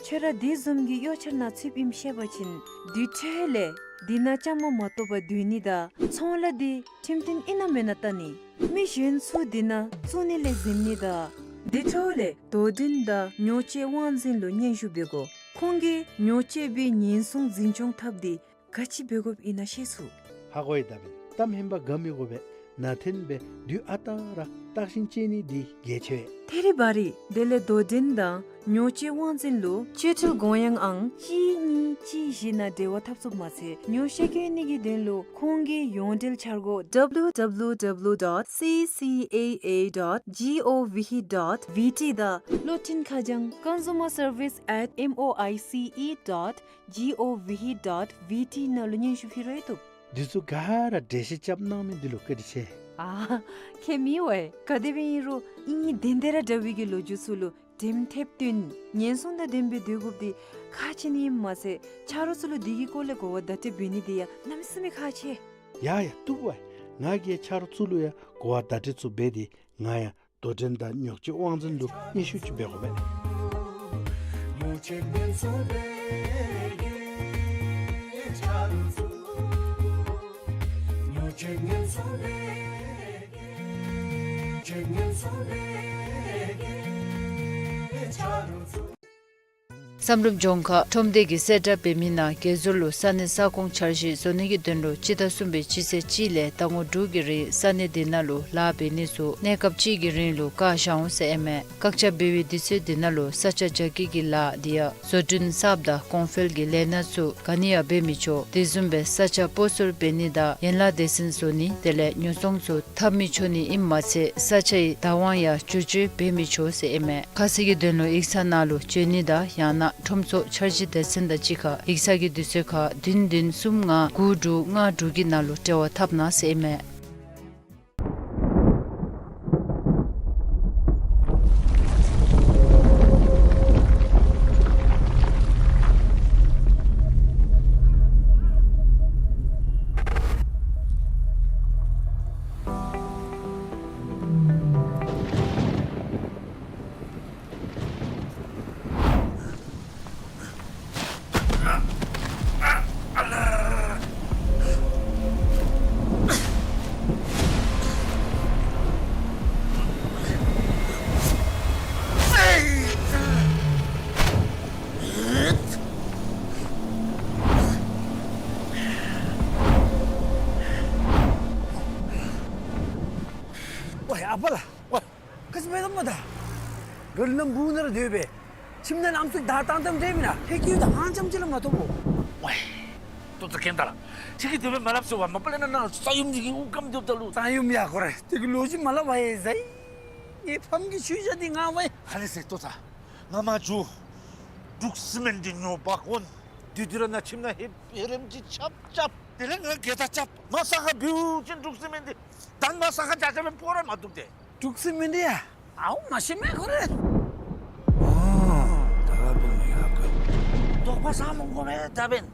ཁྱོད་ར་འདི་བཟུམ་གྱི་གཡོ་འཆར་ནང་ཚུདཔ་ཨིནམ་ཤེས་པ་ཅིན་དེ་འཕྲོ་ལས་འདི་ནང་བཅའ་མར་མ་གཏོགས་པར་སྡོད་ནི་དང་ཚོང་ལཱ་འདི་ཁྲིམས་མཐུན་ཨིན་ན་མེན་ན་བལྟ་ནི། མི་གཞན་ཚུ་འདི་ནང་བཙུགས་ནི་ལས་འཛེམ་ནི་དང་དེ་འཕྲོ་ལས་དོ་འགྲན་དང་ཉོ་སྤྱོད་དབང་འཛིན་ལུ་སྙན་ཞུ་འབད་དགོ། ཁོང་གིས་ཉོ་སྤྱོད་པའི་ཉེན་སྲུང་འཛིན་སྐྱོང་ཐབས་འདི་ག་ཅི་འབད་དགོཔ་ཨིན་ན་ཤེས་ཚུགས། ཧ་གོ་ཡི། ད་འབདན་གཏམ་ཧན་པ་ག་མི་དགོ་པར་ནང་འཐོན་སྦེ་དུས་ཨ་རྟག་ར་བརྟག་ཞིབ་འབད་ནི་འདི་གལ་ཆེ་བས། ཐད་རི་བ་རི་དེ་ལས་དོ་འགྲན་དང་ ཉོ་སྤྱོད་དབང་འཛིན་ལུ་སྤྱོད་ཁྲལ་དགོངས་ཡངས་ཨང་གཅིག་གཉིས་གཅིག་བཞི་ནང་འབྲེལ་བ་འཐབ་ཚུགསཔ་མ་ཚད་ཉོ་ཤེས་གྱོན་ནི་གི་དོན་ལུ་ཁོང་གི་ཡོངས་འབྲེལ་འཆར་སྒོ་W W W dot C C A A dot gov dot B T དང་གློག་འཕྲིན་ཁ་བྱང་consumer service at M O I C E dot gov dot B T ནང་ལུ་སྙན་ཞུ་ཕུལ་རུང་བཏུབ། འདི་ཚུ་ག་ར་འགྲེལ་བཤད་རྐྱབ་གནང་མི་འདི་ལུ་བཀའ་དྲིན་ཆེ། ཨ་ཁྱད་མེད་ཝའེ། ག་དེ་སྦེ་ཨིན་རུང་ཨིན་ནི་དེ་འདི་ར་འདྲ་བའི་གི་ལོ་རྒྱུས་ཚུ་ལུ་འགྲེམས་ཐེབས་བཏོན་ཉེན་སྲུང་དང་ལྡན་པའི་སྡོད་དགོཔ་འདི་ཁག་ཆེ་ནི་ཨིནམ་མ་ཚད་ཆ་རོགས་ཚུ་ལུ་འདི་གི་སྐོར་ལས་གོ་བ་བརྡ་སྤྲོད་འབད་ནི་འདི་ཡང་གནམ་མེད་ས་མེད་ཁག་ཆེ། ཡ་ཡ་བཏུབ་ཝའེ། ང་གིས་ཆ་རོགས་ཚུ་ལུ་ཡང་གོ་བ་བརྡ་སྤྲོད་ཚུ་འབད་དེ་ང་ཡང་དོ་འགྲན་དང་ཉོ་སྤྱོད་དབང་འཛིན་ལུ་སྙན་ཞུ་ཅིག་འབད་དགོ་པས། བསམ་གྲུབ་ལྗོངས་མཁར་ཁྲོམ་སྡེ་གི་གསལ་བསྒྲགས་འབད་མི་ནང་བརྒལ་ཟུར་ལུ་ས་གནས་ས་ཁོངས་འཆར་གཞི་བཟོ་ནི་གི་དོན་ལུ་སྤྱི་ཟླ་གསུམ་པའི་སྤྱི་ཚེས་གཅིག་ལས་ཟླ་ངོ་དྲུག་གི་རིང་ས་གནས་འདི་ནང་ལུ་ལཱ་འབད་ནི་ཚུ་གནས་སྐབས་གཅིག་གི་རིང་ལུ་བཀག་བཞག་འོང་ཟེར་ཨིན་མས། བཀག་ཆ་འབད་བའི་དུས་ཚོད་འདི་ནང་ལུ་ས་ཆ་རྒྱ་སྐྱེད་ཀྱི་ལཱ་འདི་ཡང་བཟོ་སྐྲུན་གསརཔ་དང་གོང་འཕེལ་གྱི་ལས་སྣ་ཚུ་ག་ནི་ཡང་འབད་མི་ཆོག། དེ་བཟུམ་སྦེ་ས་ཆ་སྤོ་སོར་འབད་ནི་དང་ཡན་ལག་སྡེ་ཚན་བཟོ་ནི་དེ་ལས་ཉོ་ཚོང་ཚུ་འཐབ་མི་ཆོག་ནི་ཨིནམ་མ་ཚད་ས་ཆའི་བདག་དབང་ཡང་བསྒྱུར་བཅོས་འབད་མི་ཆོག་ཟེར་ཨིན་མས། ཁ་གསལ་གྱི་དོན་ལུ་ཡིག་ཚང་ནང་ལུ་འབྱོན་ནི་དང་ཡང་ན་ཁྲོམ་ཚོགས་འཆར་གཞི་སྡེ་ཚན་དང་གཅིག་ཁར་ཡིག་ཚང་གི་དུས་ཚོད་ཁར་བདུན་བདུན་གསུམ་ལྔ་དགུ་དྲུག་ལྔ་དྲུག་གི་ནང་ལུ་འབྲེལ་བ་འཐབ་གནང་ཟེར་ཨིན་མས། ཝའེ་ཨ་པ་ལགས། ཝའེ། ག་ཅི་འབད་དོ་སྨོ་ད། ག་ལུ་ནམ་བུ་ནང་ར་སྡོད་པས། ཁྱིམ་ནང་ཨམ་སྲུ་དང་བཏང་བཏངམ་འདྲས་མེན་ན། ཧེ་ཀྱི་ཡུལ་དང་ཧང་ཅམ་ཅིག་ལས་མ་ཐོབ་བོ། ཝའེ། ཏོ་ཏོ་གན་ད་ལ། ཁྱོད་ཀྱིས་དེ་སྦེ་མ་སླབ་ཟེར་བ། མ་པ་ལས་ན་ནཱ་ས་ཡོམ་འདི་གིས་དབུགས་སྐམ་སྡོདཔ་ད་ལུ། ས་ཡོམ་ཡ་ཁོ་རེ། དེ་གི་ལོ་རྒྱུས་མ་སླབ་ཝའེ་ཟེར། ངེའི་ཕམ་གྱི་ཤུལ་བཞག་འདི་ང་ཝའེ། ཧ་ལས་ཟེར་ཏོ་ཚ། ང་མ་འགྱོ། འབྲུག་སི་མེནཊ་འདི་ཉོ་འབག་འོང་། དེ་དུས་ར་ནཱ་ཁྱིམ་ནང་ཧེ་ཧེ་རེམ་ཅིག་རྐྱབ་རྐྱབ། དེ་ལས་ང་གེ་ད་རྐྱབ། མ་ས་ཁར་འབུད་ཅིན་འབྲུག་སི་མེནཊ་འདི་ད་མ་ས་ཁར་འཇག་འཇག་སྦེ་སྤོ་ར་མ་བཏུབ་སྟེ། འབྲུག་སི་མེནཊ་ཡ། ཨའུ་མ་ཤེས་མས་ཁོ་རེ། ཨོ། ད་འབདན་ཡ་ག། དོགས་པ་ཟ་མི་དགོ་པས་ད་འབདན།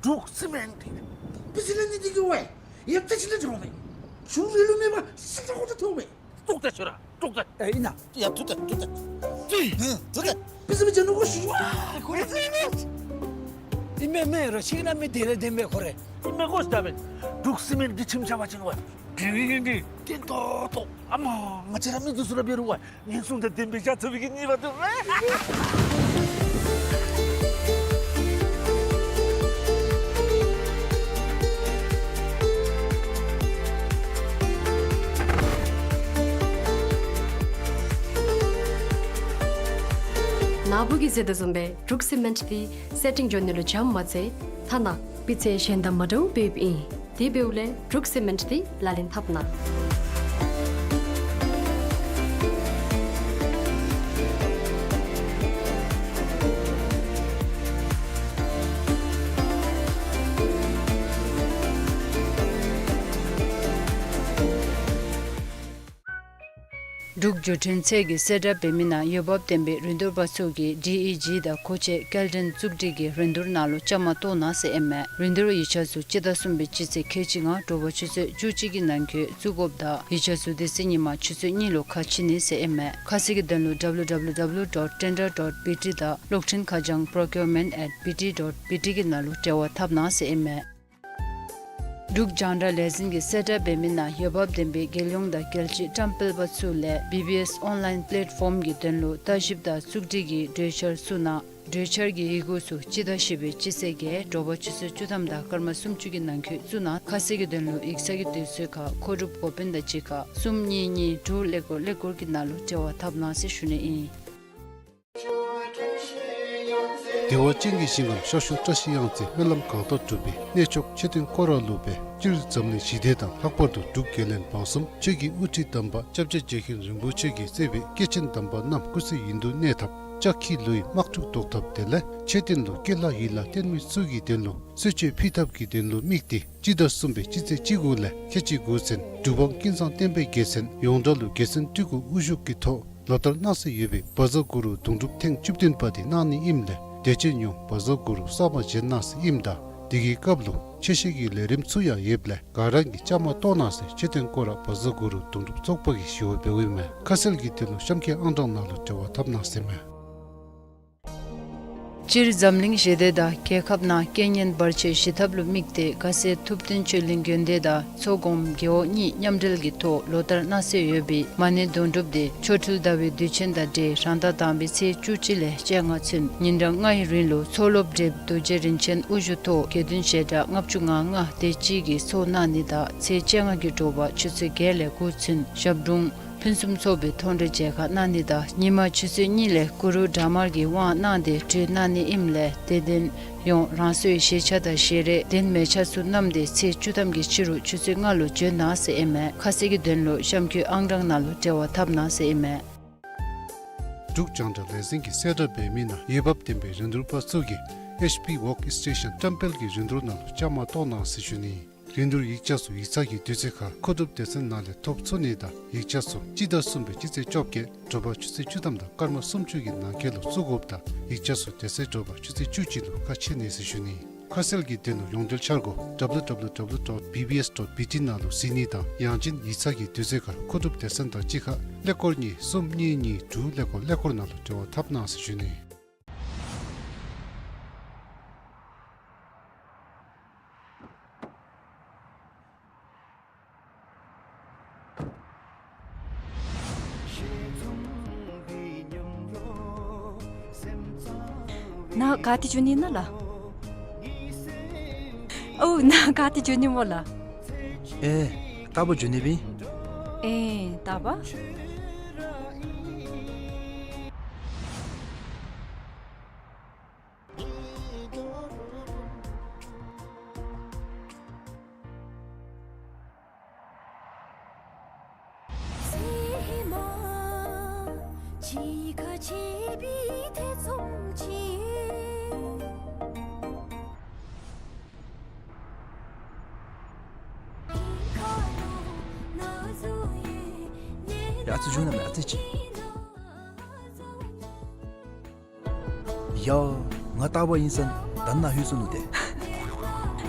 འབྲུག་སི་མེནཊ་འདི་པི་སི་ལས་ནི་འདི་གི་ཝའེ་ཡབ་ཏ་ཅིག་ལས་འདྲཝ་མས། ཆུ་རེ་ལུ་མེད་པར་སྲ་སྲ་ཁོ་ད་ཐོབ་མས། ཏོག་ཏ་ཤོར་ར་ཏོག་ཏ། ཨེ་ཨིན་ན། ཡ་ཏོག་ཏ་ཏོག་ཏ། ཏེ། ཨ་ཏོག་ཏ། པི་སི་མི་ཅན་ནུ་གོ་ཤུ་ཝ། ཁོ་རེ་ཏེ་ཨིན་མས། ཨིན་མས་མས་རོ་ཤིག་ན་མི་དེ་རེ་དེ་མས་ཁོ་རེ། ཨིན་མས་གོ་ཤ་ད་འབདན། འབྲུག་སི་མེནཊ་འདི་ཁྱིམ་ཆ་བ་ཅིན་ཝའེ། དེ་རིང་འདི་གན་ཏོག་ཏོ། ཨ་མ་ང་བཅས་ར་མི་འདི་ཚུ་ར་འབད་རུང་ཝའེ། ཉེན་སྲུང་དང་ལྡན་པའི་ཡ་ཚ་བའི་གི་ནི་བ་དུ་ཝའེ། ནཱ་བུ་གིས་ཟེར་དོ་བཟུམ་སྦེ་འབྲུག་སི་མེནཊ་འདི་སེ་ཊིང་འགྱོ་ནི་ལུ་འཇམ་མ་ཚད་ཐ་ན་སྤུས་ཚད་གཞན་དང་མ་འདྲཝ་འབདཝ་ཨིན། དེ་འབདཝ་ལས་འབྲུག་སི་མེནཊ་འདི་ལག་ལེན་འཐབ་གནང་། འབྲུག་བརྒྱུད་འཕྲིན་ཚད་ཀྱི་གསལ་བསྒྲགས་འབད་མི་ནང་འོས་འབབ་ལྡན་པའི་རིན་བསྡུར་པ་ཚུ་གིས་ཌི་ཨི་ཇི་དང་མཁོ་ཆས་སྐྱེལ་འདྲེན་བཙུགས་སྒྲིག་གི་རིན་བསྡུར་ནང་ལུ་བཅའ་མར་གཏོགས་གནང་ཟེར་ཨིན་མས། རིན་བསྡུར་ཡིག་ཆ་ཚུ་སྤྱི་ཟླ་གསུམ་པའི་སྤྱི་ཚེས་ཁལ་གཅིག་ལྔ་དྲོ་པ་ཆུ་ཚོད་བཅུ་གཅིག་གི་ནང་འཁོད་བཙུགས་དགོཔ་དང་ཡིག་ཆ་ཚུ་དེ་ཚེ་ཉིན་མ་ཆུ་ཚོད་གཉིས་ལུ་ཁ་ཕྱེ་ནི་ཟེར་ཨིན་མས། ཁ་གསལ་གྱི་དོན་ལུ་W W W dot tender dot B T དང་གློག་འཕྲིན་ཁ་བྱང་procurement at B T dot B T གི་ནང་ལུ་འབྲེལ་བ་འཐབ་གནང་ཟེར་ཨིན་མས། འབྲུག་རྒྱང་བསྒྲགས་ལས་འཛིན་གྱིས་གསལ་བསྒྲགས་འབད་མི་ནང་འོས་འབབ་ལྡན་པའི་རྒྱལ་ཡོངས་དང་རྒྱལ་སྤྱིའི་བཀྲམ་སྤེལ་པ་ཚུ་ལས་བི་བི་ཨེསི་ཨོན་ལའིན་པེ་ལེཊ་ཕོམ་གྱི་དོན་ལུ་ལྟ་ཞིབ་དང་བཙུགས་སྒྲིག་གི་གྲོས་འཆར་ཚུ་ནང་གྲོས་འཆར་གྱི་ཡི་གུ་ཚུ་སྤྱི་ཟླ་བཞི་པའི་སྤྱི་ཚེས་བརྒྱད་དྲོ་པ་ཆུ་ཚོད་བཅུ་ཐམ་དང་སྐར་མ་སུམ་ཅུ་གི་ནང་འཁོད་བཙུགས་གནང་། ཁ་གསལ་གྱི་དོན་ལུ་ཡིག་ཚང་གི་དུས་ཚོད་ཁར་མཁོ་སྒྲུབ་འགོ་དཔོན་དང་གཅིག་ཁར་གསུམ་གཉིས་གཉིས་དྲུག་ཀླད་ཀོར་ཀླད་ཀོར་གྱི་ནང་ལུ་འབྲེལ་བ་འཐབ་གནང་ཟེར་ཞུ་ནི་ཨིན། བདེ་བ་ཅན་གྱི་ཞིང་ཁམས་ཤར་ཕྱོགས་བཀྲ་ཤིས་གཡང་རྩེ་སྨོན་ལམ་གང་དག་སྒྲུབ་པའི་གནས་མཆོག་མཆོད་རྟེན་སྐོར་ར་ལུ་སྦེ་སྤྱིར་འཛམ་གླིང་ཞི་བདེ་དང་ལྷག་པར་དུ་འབྲུག་རྒྱལ་བློན་འབངས་གསུམ་ཆོས་ཀྱི་དབུ་ཁྲིད་དམ་པ་སྐྱབས་རྗེ་རྗེ་མཁན་རིན་པོ་ཆེ་གིས་གཙོས་པའི་སྐྱེས་ཆེན་དམ་པ་རྣམས་སྐུ་ཚེ་ཡུན་དུ་གནས་ཐབས་ལྕགས་ཁྱི་ལུ་ཡི་དམག་འཁྲུག་བཟློག་ཐབས་དེ་ལས་མཆོད་རྟེན་ལུ་སྐྱེ་ལྷ་ཡི་ལྷ་རྟེན་མི་ཚུ་གི་དོན་ལུ་གསོལ་མཆོད་ཕུལ་ཐབས་ཀྱི་དོན་ལུ་དམིགས་ཏེ་སྤྱི་ཟླ་གསུམ་པའི་སྤྱི་ཚེས་བཅུ་དགུ་ལས་ཁལ་གཅིག་དགུ་ཚུན་གྲུབ་དབང་ཀུན་བཟང་བསྟན་པའི་རྒྱལ་མཚན་ཡོངས་གྲགས་ལུ་རྒྱལ་མཚན་སྤྲུལ་སྐུ་དབུ་བཞུགས་ཀྱི་ཐོག་ལོ་ལྟར་གནང་སྲོལ་ཡོད་པའི་བཛྲ་གུ་རུ་གདུང་སྒྲུབ་ཐེངས་བཅུ་བདུན་པ་དེ་གནང་ནི་ཨིནམ་ལས་དད་ཅན་ཡོངས་བཛྲ་གུ་རུ་གསར་མ་བཞེངས་གནང་སྲོལ་ཨིནམ་ད་དེ་གི་སྐབས་ལུ་ཆོས་བཤད་ཀྱི་ལས་རིམ་ཚུ་ཡང་ཡོདཔ་ལས་ག་ར་གིས་བཅའ་མར་གཏོགས་གནང་ཟེར་མཆོད་རྟེན་སྐོར་ར་བཛྲ་གུ་རུ་གདུང་སྒྲུབ་ཚོགས་པ་གིས་ཞུ་བ་འབདཝ་ཨིན་མས། ཁ་གསལ་གྱི་དོན་ལུ་གཤམ་གྱི་ཨང་གྲངས་ནང་ལུ་འབྲེལ་བ་འཐབ་གནང་ཟེར་མས། སྤྱིར་འཛམ་གླིང་ཞི་བདེ་དང་རྒྱལ་ཁབ་ནང་རྐྱེན་ངན་བར་ཆད་ཞི་ཐབས་ལུ་དམིགས་ཏེ་ཁ་གསལ་ཐུབ་བསྟན་ཆོས་གླིང་དགོན་སྡེ་དང་ཚོགས་སྒོམ་རྒེད་འོག་གཉིས་མཉམ་འབྲེལ་གྱི་ཐོག་ལོ་ལྟར་གནང་སྲོལ་ཡོད་པའི་མ་ཎི་གདུང་སྒྲུབ་དེ་ཆོ་འཕྲུལ་ཟླ་བའི་དུས་ཆེན་དང་འབྲེལ་རང་ཟླ་དང་པའི་ཚེས་བཅུ་གཅིག་ལས་བཅོ་ལྔ་ཚུན་ཉིན་གྲངས་ལྔའི་རིང་ལུ་མཚོ་སློབ་བགྲེསཔ་རྡོ་རྗེ་རིན་ཆེན་དབུ་བཞུགས་ཐོག་དགེ་འདུན་བྱེ་བྲག་ལྔ་བཅུ་ང་ལྔ་དེ་ཅིག་གིས་ཚོགས་གནང་ནི་དང་ཚེས་བཅོ་ལྔ་གི་དྲོ་པ་ཆུ་ཚོད་བརྒྱད་ལས་དགུ་ཚུན་ཞབས་དྲུང་ཕུན་སུམ་ཚོགས་པའི་མཐོང་གྲོལ་མཇལ་ཁ་གནང་ནི་དང་ཉིན་མ་ཆུ་ཚོད་གཉིས་ལས་གུ་རུ་དྲག་དམར་གྱི་དབང་གནང་སྟེ་གྲོལ་གནང་ནི་ཨིནམ་ལས་དད་ལྡན་ཡོངས་རང་སོའི་ཞལ་ཆས་དང་ཞལ་རས་གདན་མལ་ཆ་ཚུ་བསྣམས་ཏེ་ཚེས་བཅུ་ཐམ་གྱི་ཕྱི་རུ་ཆུ་ཚོད་ལྔ་ལུ་འབྱོན་གནང་ཟེར་ཨིན་མས། ཁ་གསལ་གྱི་དོན་ལུ་གཤམ་འཁོད་ཨང་གྲངས་ནང་ལུ་འབྲེལ་བ་འཐབ་གནང་ཟེར་ཨིན་མས། འབྲུག་རྒྱང་བསྒྲགས་ལས་འཛིན་གྱིས་གསལ་བསྒྲགས་འབད་མི་ནང་འོས་འབབ་ལྡན་པའི་རིན་བསྡུར་པ་ཚུ་གིས་ཨེཆ་པི་ཝརཀ་སི་ཊེ་ཤཱན་བཀྲམ་སྤེལ་གྱི་རིན་བསྡུར་ནང་ལུ་བཅའ་མར་གཏོགས་གནང་ཟེར་ཞུ་ནི། རིན་བསྡུར་ཡིག་ཆ་ཚུ་ཡིག་ཚང་གི་དུས་ཚོད་ཁར་མཁོ་སྒྲུབ་སྡེ་ཚན་ནང་ལས་ཐོབ་ཚུགས་ནི་དང་ཡིག་ཆ་ཚུ་སྤྱི་ཟླ་གསུམ་པའི་སྤྱི་ཚེས་བཅོ་བརྒྱད་དྲོ་པ་ཆུ་ཚོད་བཅུ་ཐམ་དང་སྐར་མ་སུམ་ཅུ་གི་ནང་འཁོད་ལུ་བཙུགས་དགོཔ་དང་ཡིག་ཆ་ཚུ་དེ་ཚེ་དྲོ་པ་ཆུ་ཚོད་བཅུ་གཅིག་ལུ་ཁ་ཕྱེ་ནི་ཟེར་ཞུ་ནི། ཁ་གསལ་གྱི་དོན་ལུ་ཡོངས་འབྲེལ་འཆར་སྒོ་ཌབ་ལུ་ཌབ་ལུ་ཌབ་ལུ་ཌོཊ་བི་བི་ཨེསི་ཌོཊ་བི་ཊི་ནང་ལུ་གཟིགས་ནི་དང་ཡང་ཅིན་ཡིག་ཚང་གི་དུས་ཚོད་ཁར་མཁོ་སྒྲུབ་སྡེ་ཚན་དང་གཅིག་ཁར་ཀླད་ཀོར་གཉིས་གསུམ་གཉིས་གཉིས་དྲུག་ཀླད་ཀོར་ཀླད་ཀོར་ནང་ལུ་འབྲེལ་བ་འཐབ་གནང་ཟེར་ཞུ་ནི། ནཱ་ག་ཏེ་འགྱོ་ནི་ཨིན་ན་ལགས། ཨོ་ནཱ་ག་ཏེ་འགྱོ་ནི་སྨོ་ལགས། ཨེ་རྟག་པར་འགྱོ་ནི་སྦེ་ཨིན། ཨེ་རྟག་པར། ཡ་ཙི་འགྱོ་ན་མེད་ཨ་ཙི་ཅིག། ཡ། ང་རྟག་པར་ཨིན་ས་ད་ནཱ་ལྷོད་སོ་ནུག་ཏེ།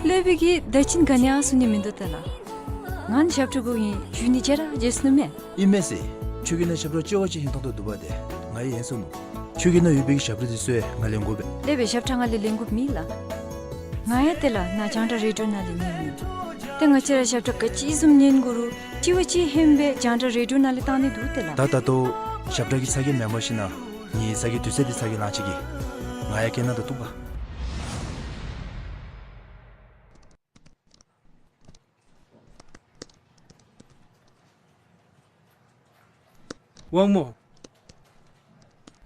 སློབ་དཔོན་གྱིས་ད་ཅིན་ག་ནི་ཡང་གསུང་ནི་མིན་འདུག་ཏེ་ལགས། ང་ནི་ཞབས་ཁྲ་དགོ་ཨིན་ཞུ་ནི་བརྗེད་ར་བརྗེད་སོ་ནུག་མས། ཨིན་མས་ཟེར། ཁྱོད་ཀྱི་ནང་ཞབས་ཁྲ་ལྕི་བ་ཅིག་ཧན་ཏོང་ཏོ་འདུག་པ་ཏེ། ང་ཡང་ཧན་སོ་ནུག། ཁྱོད་ཀྱི་ནང་ཡོད་པའི་གི་ཞབས་ཁྲ་འདི་ཚུ་ཡང་ང་ལེན་དགོ་པས། སློབ་དཔོན་ཞབས་ཁྲ་ང་ལས་ལེན་དགོཔ་མེད་ལགས། ང་ཡང་ཏེ་ལགས་ནཱ་རྒྱང་བསྒྲགས་རེ་ཌིའོ་ནང་ལས་ཉན་ནི། ཏེ་ང་བཅས་ར་ཞབས་ཁྲ་ག་ཅི་བཟུམ་ཉན་དགོ་རུང་ལྕི་བ་ཅིག་ཧན་སྦེ་རྒྱང་བསྒྲགས་རེ་ཌིའོ་ནང་ལས་བཏང་ནི་འདུག་ཏེ་ལགས། ད་ད་ལྟོ་ཞབས་ཁྲ་གི་ཚ་གྱང་མེན་པར་ཞིན་ན་ངེའི་ཚ་གྱང་དུས་ཚོད་འདི་ཚ་གྱང་ལང་ཅི་གི། ང་ཡང་སྐད་ནང་ད་འདུག་པ། དབང་མོ།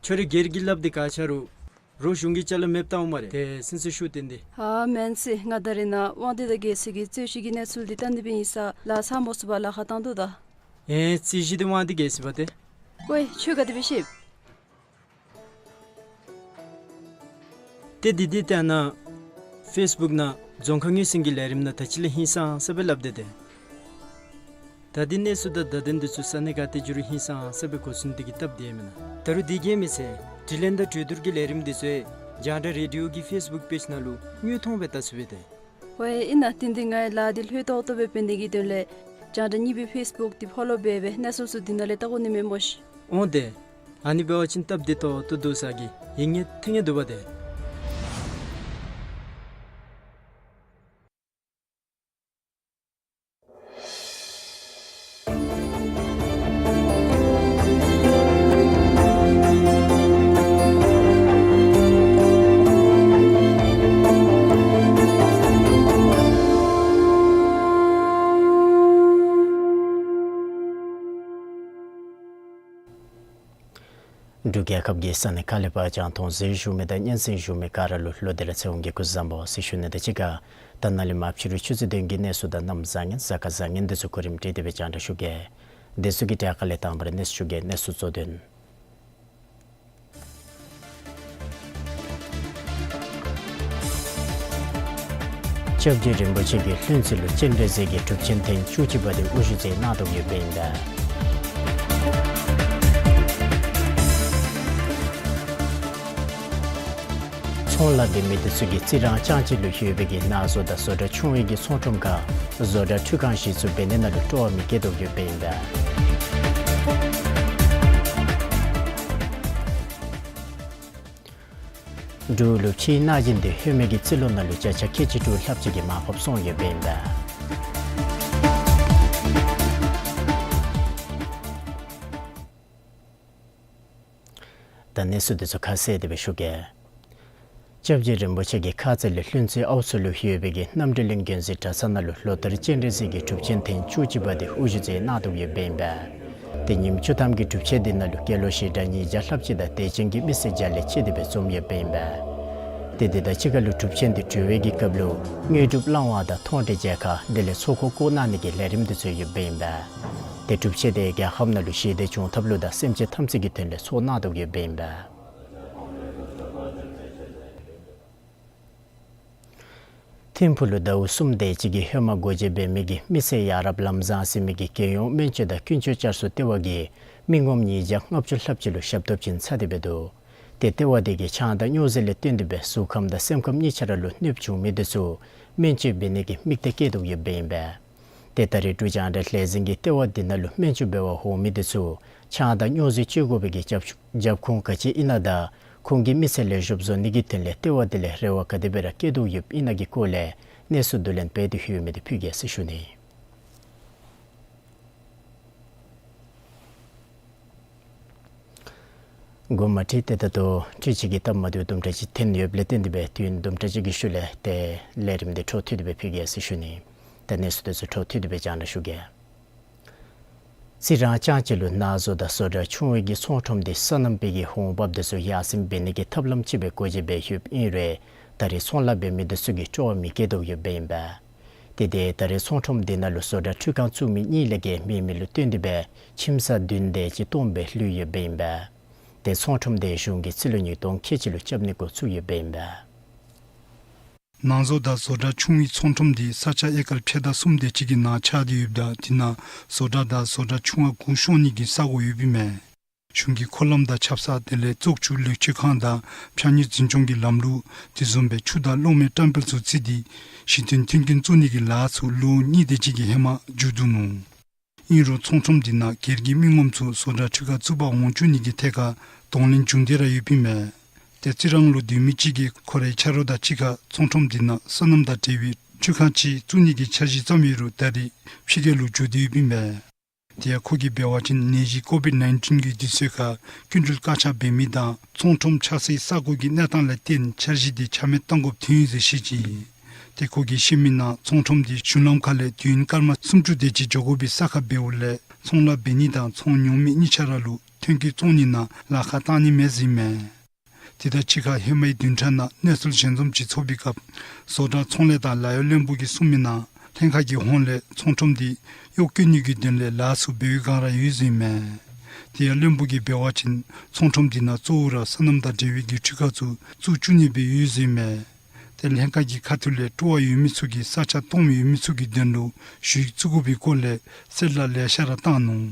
ཁྱོད་རའི་སྒེར་གྱི་ལགཔ་འདི་ག་ཆ་རུང་རོགས་གཞུང་གི་ཅ་ལ་མེདཔ་བཏང་འོང་སྨ་རེ། ཏེ་སེམས་སུ་ཤུགས་བཏོན་ཏེ། ཨ་མེན་ཟེར། ང་ད་རེས་ནཱ་དབང་འདུས་དང་རྒྱལ་སྲས་ཀྱི་རྩོད་གཞི་གི་གནས་ཚུལ་འདི་བལྟ་ནི་སྦེ་ཨིན་ས་ལགས། ཚ་མོ་སུ་བ་ལཱ་ཁག་བཏང་འདུག་ད། ཨེ་རྩོད་གཞི་འདི་དབང་འདུས་རྒྱལ་སྲས་པ་ཏེ། ཀོ་ཁྱོད་ག་དེ་སྦེ་ཤེས། ཏེ་འདི་འདི་ཏེ་ཨ་ནཱ་ཕེསི་བུཀ་ནང་རྫོང་ཁ་ངོས་ཟིན་གྱི་ལས་རིམ་ནང་ད་ཅི་ལས་ཧིང་སངས་ས་སྦེ་སླབ་སྟེ་ཏེ། ད་འདི་གནས་ཚུལ་དང་བརྡ་དོན་འདི་ཚུ་ས་གནས་ག་ཏེ་འགྱོ་རུང་ཧིང་སངས་ས་སྦེ་གོ་ཚུགས་ནི་དེ་གིས་སྟབས་བདེ་མེན་ན། ད་རུང་དེ་གིས་མི་ཚད་དྲི་ལན་དང་གྲོས་བསྡུར་གྱི་ལས་རིམ་འདི་ཚུ་ཡང་རྒྱང་བསྒྲགས་རེ་ཌིའོ་གི་ཕེསི་བུཀ་པེཇ་ནང་ལུ་དངོས་མཐོང་སྦེ་བལྟ་ཚུགས་པས་ཏེ། ཝའེ་ཨིན་ན་ཏེ་འདི་ངེའི་ལཱ་འདི་ལྷོད་ཏོག་ཏོ་སྦེ་འབད་ནི་གི་དོན་ལས་རྒྱང་བསྒྲགས་གཉིས་པའི་ཕེསི་བུཀ་འདི་ཕོ་ལོ་འབད་འབད་གནས་ཚུལ་ཚུ་འདི་ནང་ལས་བལྟ་དགོ་ནི་མས་སྨོ་ཤིག། འོང་ཏེ། ཨ་ནི་འབད་བ་ཅིན་སྟབས་བདེ་ཏོག་ཏོ་འདུག་ས་གི་ཡིག་ངོས་ཐོན་ནི་འདུག་པ་ཏེ། འབྲུག་རྒྱལ་ཁབ་ཀྱི་ས་གནས་ཁག་ལས་ཕར་ཡང་མཐོང་གཟིགས་ཞུ་མི་དང་སྙན་གསན་ཞུ་མི་ག་ར་ལུ་ལོག་སྟེ་ར་ཚེ་དབང་གིས་སྐུ་གཟུགས་བཟང་པོ་ཟེར་ཞུ་ནི་དང་གཅིག་ཁར་ད་ནཱ་ལས་མར་ཕྱི་རུ་ཆུ་ཚོད་བདུན་གྱི་གནས་ཚུལ་དང་གནམ་བཟང་ངན་གཟའ་སྐར་བཟང་ངན་འདི་ཚུ་གོ་རིམ་སྒྲིག་སྟེ་སྦེ་རྒྱང་བསྒྲགས་ཞུ་གེ། འདི་ཚུ་གི་གྲས་ཁ་ལས་དང་པ་ར་གནས་ཚུལ་ཞུ་གེ། གནས་ཚུལ་གཙོ་དོན། སྐྱབས་རྗེ་རིན་པོ་ཆེ་གི་ལྷུན་རྩེ་ལུ་སྤྱན་རས་གཟིགས་ཀྱི་གྲུབ་ཆེན་ཐེངས་བཅུ་གཅིག་པ་དེ་དབུ་བཞུགས་མཛད་གནང་དོ་ཡོདཔ་ཨིན་པས། ཚོང་ལཱ་འབད་མི་དེ་ཚུ་གིས་རྩི་རང་ལྕང་སྤྱི་ལུ་ཡོད་པའི་གི་ནང་བཟོ་དང་བཟོ་གྲྭ་ཆུང་བའི་གི་ཚོང་ཁྲོམ་ཁར་བཟོ་གྲྭ་འཕྲུལ་ཁང་གཞི་བཙུགས་འབད་ནི་ནང་ལུ་སྤྲོ་བ་མི་བསྐྱེད་དོ་ཡོདཔ་ཨིན་པས། འབྲུག་ལུ་ཕྱིའི་གནང་སྦྱིན་དེ་ཧེ་མའི་གི་རྩིས་ལོ་ནང་ལུ་བརྒྱ་ཆ་ཁལ་གཅིག་དྲུག་ལྷགཔ་ཅིག་གིས་མར་ཕབ་སོང་ཡོདཔ་ཨིན་པས། ད་གནས་ཚུལ་འདི་ཚུ་ཁ་གསལ་ཏེ་སྦེ་ཞུ་གེ། སྐྱབས་རྗེ་རིན་པོ་ཆེ་གི་ཁ་ཙ་ལས་ལྷུན་རྩེ་ཨའུ་མཚོ་ལུ་ཡོད་པའི་གི་རྣམ་འདྲེན་གླིང་དགོན་གཟིགས་གྲྭ་ཚང་ནང་ལུ་ལོ་ལྟར་སྤྱན་རས་གཟིགས་ཀྱི་གྲུབ་ཆེན་ཐེངས་བཅུ་གཅིག་པ་དེ་དབུ་བཞུགས་མཛད་གནང་དོ་ཡོདཔ་ཨིན་པས། ཏེ་ཉིནམ་བཅུ་ཐམ་གྱི་སྒྲུབ་ཆེན་དེ་ནང་ལུ་སྐྱེས་ལོ་ཞེ་གྲངས་ཉིས་བརྒྱ་ལྷགཔ་ཅིག་དང་དད་ཅན་གྱི་མི་སེར་བརྒྱ་ལས་བཅད་དེ་སྦེ་འཛོམས་ཡོདཔ་ཨིན་པས། ཏེ་དེ་དང་གཅིག་ཁར་ལུ་སྒྲུབ་ཆེན་དེ་གྲོལ་བའི་གི་སྐབས་ལུ་དངོས་གྲུབ་བླང་བ་དང་མཐོང་གྲོལ་མཇལ་ཁ་དེ་ལས་ཚོགས་འཁོར་བསྐོར་གནང་ནི་གི་ལས་རིམ་དེ་ཚུ་ཡོདཔ་ཨིན་པས། ཏེ་སྒྲུབ་ཆེན་དེ་རྒྱལ་ཁབ་ནང་ལུ་ཞི་བདེ་འབྱུང་ཐབས་ལུ་དང་སེམས་ཅན་ཐམས་ཅད་ཀྱི་དོན་ལས་ཚོགས་གནང་དོ་ཡོདཔ་ཨིན་པས། ཐིམ་ཕུག་ལུ་ཟླཝ་གསུམ་དེ་ཅིག་གི་ཧེ་མ་སྒོ་འབྱེད་འབད་མི་གི་མི་སེར་ཡ་རབས་ལམ་བཟང་ཟེར་མི་གི་རྒྱལ་ཡོངས་སྨན་བཅོས་དང་ཀུན་སྤྱོད་བསྐྱར་གསོ་ལྟེ་བ་གིས་མི་ངོམ་ཉིས་བརྒྱ་ལྔ་བཅུ་ལྷགཔ་ཅིག་ལུ་ཞབས་ཏོག་བྱིན་ཚར་ཏེ་སྦེ་འདུག། ཏེ་ལྟེ་བ་དེ་གིས་ཆང་དང་སྨྱོ་རྫས་ལས་བརྟེན་ཏེ་སྦེ་གཟུགས་ཁམས་དང་སེམས་ཁམས་གཉིས་ཆ་ར་ལུ་གནོདཔ་བྱུང་མི་དེ་ཚུ་སྨན་བཅོས་འབད་ནི་གི་དམིགས་གཏད་བསྐྱེད་དོ་ཡོདཔ་ཨིན་པས། ཏེ་ད་རེས་འབྲུག་རྒྱང་བསྒྲགས་ལས་འཛིན་གྱིས་ལྟེ་བ་དེ་ནང་ལུ་སྨན་བཅོས་འབད་བར་འོང་མི་དེ་ཚུ་ཆང་དང་སྨྱོ་རྫས་སྤྱོད་དགོ་པའི་གི་རྒྱབ་རྒྱབ་ཁུངས་ག་ཅི་ཨིན་ན་དང་ཁོང་གི་མི་ཚེ་ལེགས་ཤོམ་བཟོ་ནི་གི་དོན་ལས་ལྟེ་བ་དེ་ལས་རེ་བ་ག་དེ་སྦེ་ར་བསྐྱེད་དོ་ཡོདཔ་ཨིན་ན་གི་སྐོར་ལས་གནས་ཚུལ་བསྡུ་ལེན་འབད་དེ་ལྷོད་མི་དེ་ཕུལ་གེ་ཟེར་ཞུ་ནི། འགོ་མ་ཁྲིད་དེ་ད་ལྟོ་ཁྲི་གཅིག་གི་སྟབས་མ་བདེཝ་དུམ་གྲ་ཅིག་ཐོན་ཡོདཔ་ལས་བརྟེན་ཏེ་སྦེ་དུས་ཡུན་དུམ་གྲ་ཅིག་གི་ཤུལ་ལས་ཏེ་ལས་རིམ་འདི་འཕྲོ་མཐུད་དེ་སྦེ་ཕུལ་གེ་ཟེར་ཞུ་ནི། ད་གནས་ཚུལ་དེ་ཚུ་འཕྲོ་མཐུད་དེ་སྦེ་རྒྱང་བསྒྲགས་ཞུ་གེ། རྩི་རང་ལྕང་སྤྱི་ལུ་ནང་བཟོ་དང་བཟོ་གྲྭ་ཆུང་བའི་གི་ཚོང་ཁྲོམ་དེ་སོ་ནམ་པའི་གི་འོང་འབབ་དེ་ཚུ་ཡར་སེང་འབད་ནི་གི་ཐབས་ལམ་ཅིག་སྦེ་སྒོ་འབྱེད་འབད་ཡོདཔ་ཨིན་རུང་ད་རེས་ཚོང་ལཱ་འབད་མི་དེ་ཚུ་གིས་སྤྲོ་བ་མི་བསྐྱེད་དོ་ཡོདཔ་ཨིན་པས། ཏེ་དེ་ད་རེས་ཚོང་ཁྲོམ་དེ་ནང་ལུ་བཟོ་གྲྭ་འཕྲུལ་ཁང་བཙུགས་མི་གཉིས་ལས་བརྒལ་མེད་མི་ལུ་བརྟེན་ཏེ་སྦེ་ཁྱིམ་ཚང་བདུན་དེ་ཅིག་སྟོངམ་སྦེ་ལུས་ཡོདཔ་ཨིན་པས། ཏེ་ཚོང་ཁྲོམ་དེ་གཞུང་གིས་རྩིས་ལོ་ཉིས་སྟོང་ཁལ་གཅིག་ལུ་རྐྱབ་ནི་འགོ་བཙུགས་ཡོདཔ་ཨིན་པས། ནང་བཟོ་དང་བཟོ་གྲྭ་ཆུང་བའི་ཚོང་ཁྲོམ་དེ་ས་ཆ་ཨེ་ཀར་ཕྱེད་དང་གསུམ་དེ་ཅིག་གི་ནང་ཆགས་ཏེ་ཡོདཔ་ད་དེ་ནང་བཟོ་གྲྭ་དང་བཟོ་གྲྭ་ཆུང་བ་གུ་ཤོང་ནི་གི་ས་གོ་ཡོདཔ་ཨིན་མས། གཞུང་གིས་འཁོར་ལམ་དང་ཆབ་གསང་དེ་ལས་བཙོག་ཆུ་ལེགས་བཅོས་ཁང་དང་ཕྱགས་སྙིགས་འཛིན་སྐྱོང་གི་ལམ་ལུགས་དེ་བཟུམ་སྦེ་ཆུ་དང་གློག་མེ་བཀྲམ་སྤེལ་ཚུ་བརྩིས་ཏེ་གཞི་རྟེན་མཐུན་རྐྱེན་བཙུགས་ནི་གི་ལཱ་ཚུ་ལོ་གཉིས་དེ་ཅིག་གི་ཧེ་མ་མཇུག་བསྡུ་ནུག། ཨིན་རུང་ཚོང་ཁྲོམ་དེ་ནང་སྒེར་གྱི་མི་ངོམ་ཚུ་བཟོ་གྲྭ་འཕྲུལ་ཁང་བཙུགས་པར་འོང་བཅུག་ནི་གི་ཐད་ཁར་གདོང་ལེན་བྱུང་སྟེ་ར་ཡོདཔ་ཨིན་མས། ཏེ་རྩི་རང་ལུ་སྡོད་མི་ཅིག་གིས་ཁོ་རའི་ཆ་རོགས་དང་གཅིག་ཁར་ཚོང་ཁྲོམ་དེ་ནང་སོ་ནམ་དང་འབྲེལ་བའི་འཕྲུལ་ཁང་ཅིག་བཙུགས་ནི་གི་འཆར་གཞི་བརྩམས་ཡོད་རུང་ད་རེས་ཕྱི་རྒྱལ་ལུ་འགྱོ་སྟེ་ཡོདཔ་ཨིན་མས། དེ་ཡང་ཁོ་གིས་འབད་བ་ཅིན་ནད་གཞི་ཀོ་བིཌ་ནའིན་ཊིན་གྱི་དུས་ཚོད་ཁར་སྐྱིན་འགྲུལ་བཀག་ཆ་འབད་མི་དང་ཚོང་ཁྲོམ་ཆགས་སའི་ས་གོ་གི་གནས་སྟངས་ལས་བརྟེན་འཆར་གཞི་དེ་ཆ་མེད་གཏང་དགོཔ་ཐོན་ཡི་ཟེར་བཤད་ཅི། ཏེ་ཁོ་གིས་བཤད་མི་ནང་ཚོང་ཁྲོམ་དེ་གཞུང་ལམ་ཁ་ལས་དུས་ཡུན་སྐར་མ་སུམ་ཅུ་དེ་ཅིག་འགྱོ་དགོ་པའི་ས་ཁར་འབདཝ་ལས་ཚོང་ལཱ་འབད་ནི་དང་ཚོང་ཉོ་མི་གཉིས་ཆ་ར་ལུ་ཐོན་སྐྱེད་བཙོང་ནི་ནང་ལཱ་ཁག་བཏང་ནི་མས་ཟེར་ཨིན་མས། དེ་དང་གཅིག་ཁར་ཧེ་མའི་བདུན་ཕྲག་ནང་གནས་ཚུལ་ཞལ་འཛོམས་ཅིག་ཚོགས་པའི་སྐབས་བཟོ་གྲྭ་ཚོང་ལས་དང་ལཱ་གཡོག་བློན་པོ་གིས་གསུངས་མི་ནང་ལྷན་ཁག་གི་ཧོངས་ལས་ཚོང་ཁྲོམ་དེ་གཡོག་བཀོལ་ནི་གི་དོན་ལས་ལཱ་ཚུ་འབད་བའི་བསྒང་ར་ཡོད་ཟེར་ཨིན་མས། དེ་ཡང་བློན་པོ་གིས་འབད་བ་ཅིན་ཚོང་ཁྲོམ་དེ་ནང་གཙོ་བོ་ར་སོ་ནམ་དང་འབྲེལ་བའི་གི་འཕྲུལ་ཁང་ཚུ་བཙུགས་བཅུག་ནི་སྦེ་ཡོད་ཟེར་ཨིན་མས། ཏེ་ལྷན་ཁག་གི་ཁ་ཐུག་ལས་སྤྲོ་བ་ཡོད་མི་ཚུ་གིས་ས་ཆ་སྟོངམ་ཡོད་མི་ཚུ་གི་དོན་ལུ་ཞུ་ཡིག་བཙུགས་དགོ་པའི་སྐོར་ལས་གསལ་བསྒྲགས་ལེ་ཤ་ར་བཏང་ནུག།